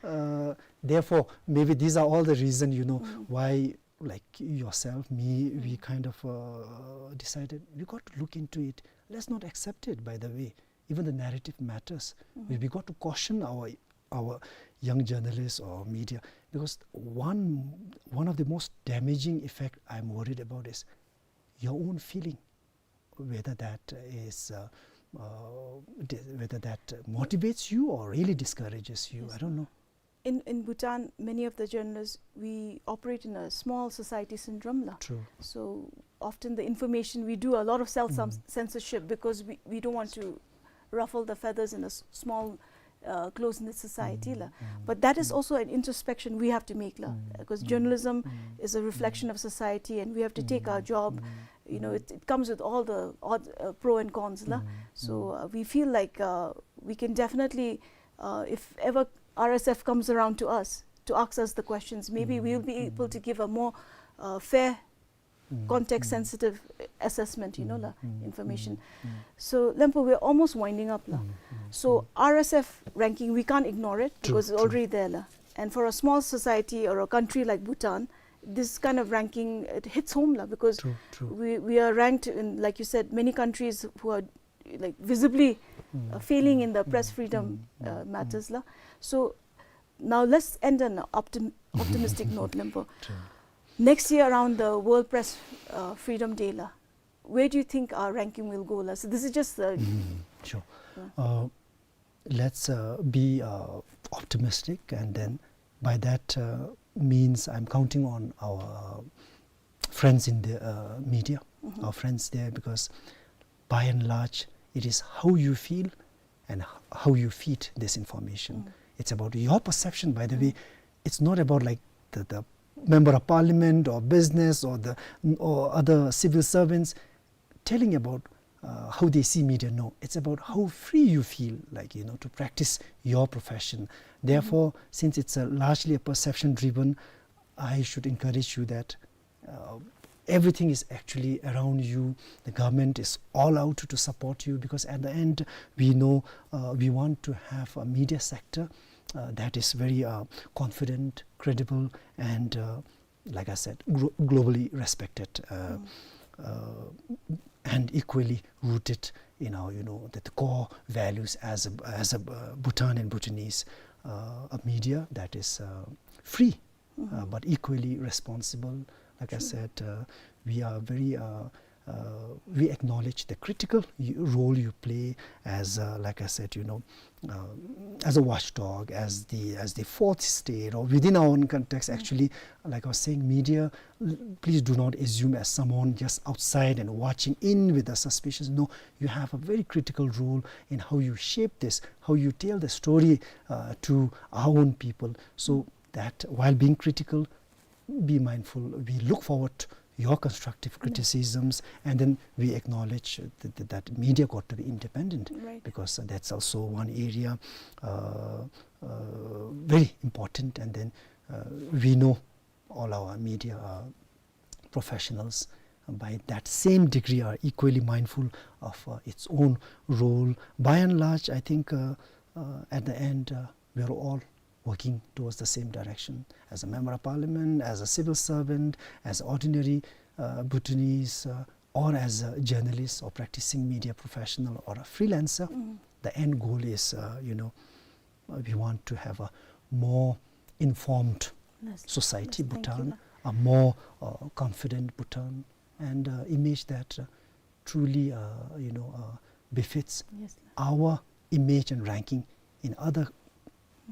uh, therefore, maybe these are all the reason, you know, why, like, yourself, me, we kind of, uh, decided we got to look into it. Let's not accept it, by the way. Even the narrative matters. We, we got to caution our, our young journalists or media, because one, one of the most damaging effect I'm worried about is your own feeling, whether that is, uh, uh, di-, whether that motivates you or really discourages you. I don't know. In, in Bhutan, many of the journalists, we operate in a small society syndrome la. True. So often the information, we do a lot of self-, mm, censorship because we, we don't want to ruffle the feathers in a s-, small, uh, close-knit society la. But that is also an introspection we have to make la, because journalism is a reflection of society, and we have to take our job. You know, it, it comes with all the odd, uh, pro and cons la. So, uh, we feel like, uh, we can definitely, uh, if ever R S F comes around to us to ask us the questions, maybe we'll be able to give a more, uh, fair, context sensitive assessment, you know, la, information. So, Lempo, we're almost winding up la. So R S F ranking, we can't ignore it because it's already there la. And for a small society or a country like Bhutan, this kind of ranking, it hits home la, because we, we are ranked in, like you said, many countries who are, like, visibly, uh, failing in the press freedom, uh, matters la. So now let's end on an optim-, optimistic note, Lempo. Next year around the World Press, uh, Freedom Day la, where do you think our ranking will go la? So this is just the... Sure. Uh, let's, uh, be, uh, optimistic, and then by that, uh, means I'm counting on our friends in the, uh, media, our friends there, because by and large, it is how you feel and h-, how you feed this information. It's about your perception, by the way. It's not about, like, the, the member of parliament or business or the, or other civil servants telling about, uh, how they see media. No, it's about how free you feel, like, you know, to practice your profession. Therefore, since it's a largely a perception driven, I should encourage you that, uh, everything is actually around you. The government is all out to support you, because at the end, we know, uh, we want to have a media sector, uh, that is very, uh, confident, credible, and, uh, like I said, glo-, globally respected, uh, uh, and equally rooted in our, you know, the, the core values as a, as a, uh, Bhutan and Bhutanese, uh, a media that is, uh, free, uh, but equally responsible. Like I said, uh, we are very, uh, uh, we acknowledge the critical y-, role you play as, uh, like I said, you know, uh, as a watchdog, as the, as the fourth estate, or within our own context. Actually, like I was saying, media, l-, please do not assume as someone just outside and watching in with the suspicions. No, you have a very critical role in how you shape this, how you tell the story, uh, to our own people. So that while being critical, be mindful. We look forward your constructive criticisms, and then we acknowledge that, that, that media got to be independent, because that's also one area, uh, uh, very important. And then, uh, we know all our media, uh, professionals, uh, by that same degree, are equally mindful of, uh, its own role. By and large, I think, uh, uh, at the end, uh, we are all working towards the same direction. As a member of parliament, as a civil servant, as ordinary, uh, Bhutanese, uh, or as a journalist or practicing media professional or a freelancer, the end goal is, uh, you know, uh, we want to have a more informed society, Bhutan, a more, uh, confident Bhutan, and, uh, image that, uh, truly, uh, you know, uh, befits our image and ranking in other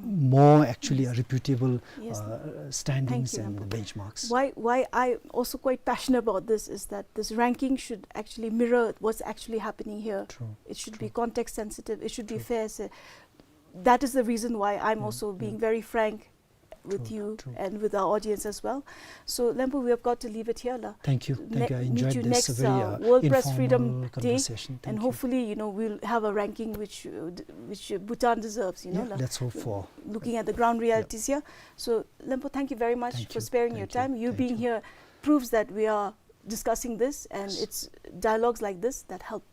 more actually, uh, reputable, uh, standings and benchmarks. Why, why I'm also quite passionate about this is that this ranking should actually mirror what's actually happening here. It should be context sensitive. It should be fair. So that is the reason why I'm also being very frank with you and with our audience as well. So, Lempo, we have got to leave it here la. Thank you. Thank you. I enjoyed this very, uh, World Press Freedom Day, and hopefully, you know, we'll have a ranking which, uh, d-, which, uh, Bhutan deserves, you know la. Let's hope for. Looking at the ground realities here. So, Lempo, thank you very much for sparing your time. You being here proves that we are discussing this, and it's dialogues like this that help,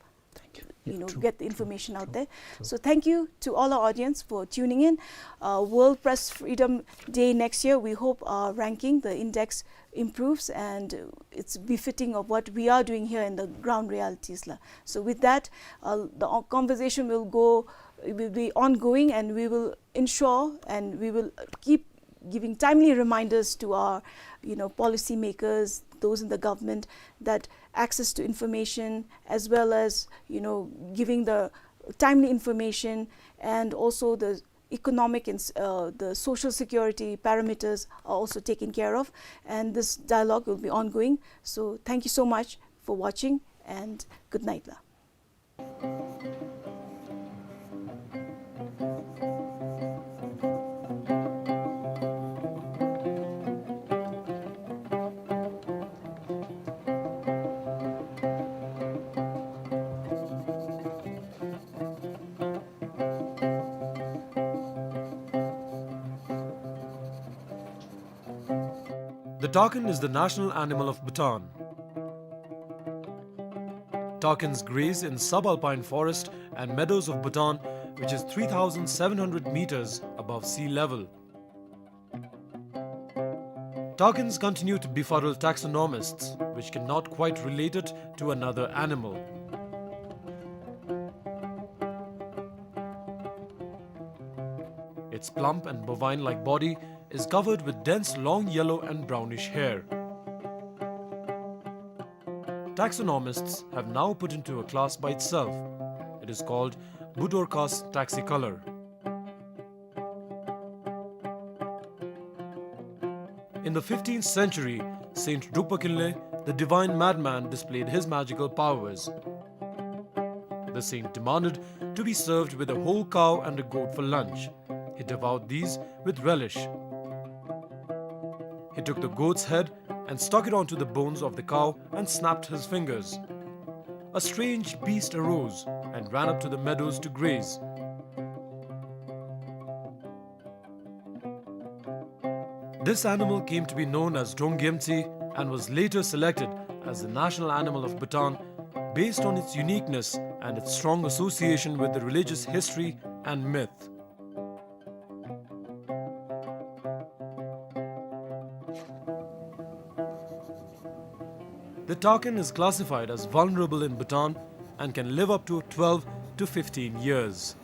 you know, get the information out there. So thank you to all our audience for tuning in. Uh, World Press Freedom Day next year, we hope our ranking, the index, improves and it's befitting of what we are doing here in the ground realities la. So with that, uh, the o-, conversation will go, will be ongoing, and we will ensure and we will keep giving timely reminders to our, you know, policymakers, those in the government, that access to information, as well as, you know, giving the timely information, and also the economic and s-, uh, the social security parameters are also taken care of. And this dialogue will be ongoing. So thank you so much for watching, and good night la. The takin is the national animal of Bhutan. Takins graze in subalpine forest and meadows of Bhutan, which is three thousand seven hundred meters above sea level. Takins continue to befuddle taxonomists, which cannot quite relate it to another animal. Its plump and bovine-like body is covered with dense long yellow and brownish hair. Taxonomists have now put into a class by itself. It is called Budorcas taxicolor. In the fifteenth century, Saint Drukpa Kinley, the divine madman, displayed his magical powers. The saint demanded to be served with a whole cow and a goat for lunch. He devoured these with relish. He took the goat's head and stuck it onto the bones of the cow and snapped his fingers. A strange beast arose and ran up to the meadows to graze. This animal came to be known as Drongyemtsi and was later selected as the national animal of Bhutan based on its uniqueness and its strong association with the religious history and myth. The takin is classified as vulnerable in Bhutan and can live up to twelve to fifteen years.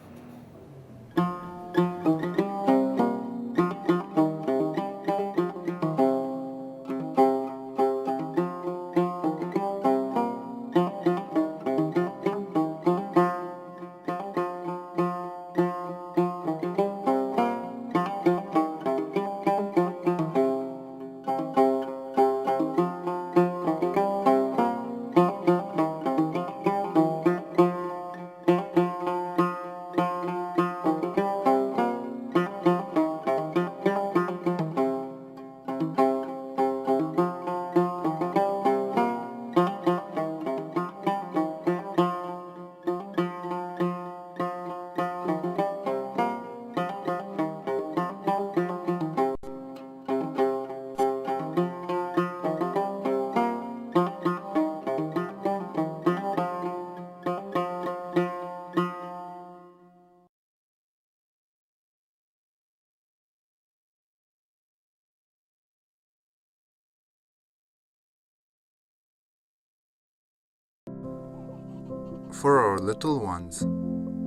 For our little ones,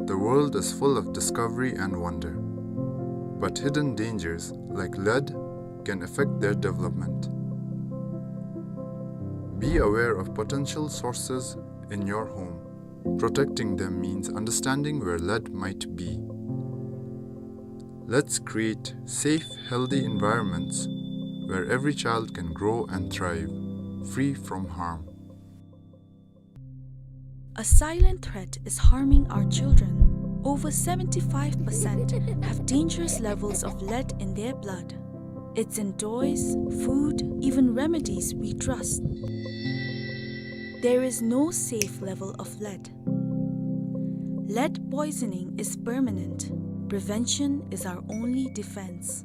the world is full of discovery and wonder. But hidden dangers, like lead, can affect their development. Be aware of potential sources in your home. Protecting them means understanding where lead might be. Let's create safe, healthy environments where every child can grow and thrive, free from harm. A silent threat is harming our children. Over seventy-five percent have dangerous levels of lead in their blood. It's in toys, food, even remedies we trust. There is no safe level of lead. Lead poisoning is permanent. Prevention is our only defense.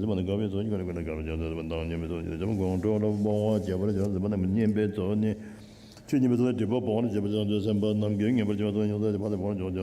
ཟད་པ་ནི་དགའ་བའི་ཚོགས་ཀྱིས་ཀུན་ནས་ཀུན་ནས་དགའ་བར་བྱ་ཟེར་བ་དང་། སྙན་པའི་ཚོགས་ཀྱིས་ཀུན་ནས་ཀུན་ནས་དགའ་བར་བྱ་ཟེར་བ་དང་། སྒོམ་གྲོལ་ལ་སྤོང་བར་བྱེད་པར་བྱ་ཟེར་བ་ནི་སྙན་པའི་ཚོགས་ནི། ཆོས་ཉན་པའི་ཚོགས་ལ་སྒྲིབ་པ་སྤོང་བར་བྱེད་པར་བྱ་ཟེར་བ་སེམས་དཔའ་རྣམས་ཀྱིས་ཉན་པར་བྱེད་པ་ཚོགས་ཉན་ཚར་ཏེ་ཕར་ལ་སྤོང་བར་བྱེད་པར་བྱ་ཟེར་བ་སེམས་དཔའ་རྣམས་ཀྱིས་ཉན་ཚར་ཏེ་ཕར་ལ་སྤོང་བར་བྱེད་པར་བྱ་ཟེར་བ།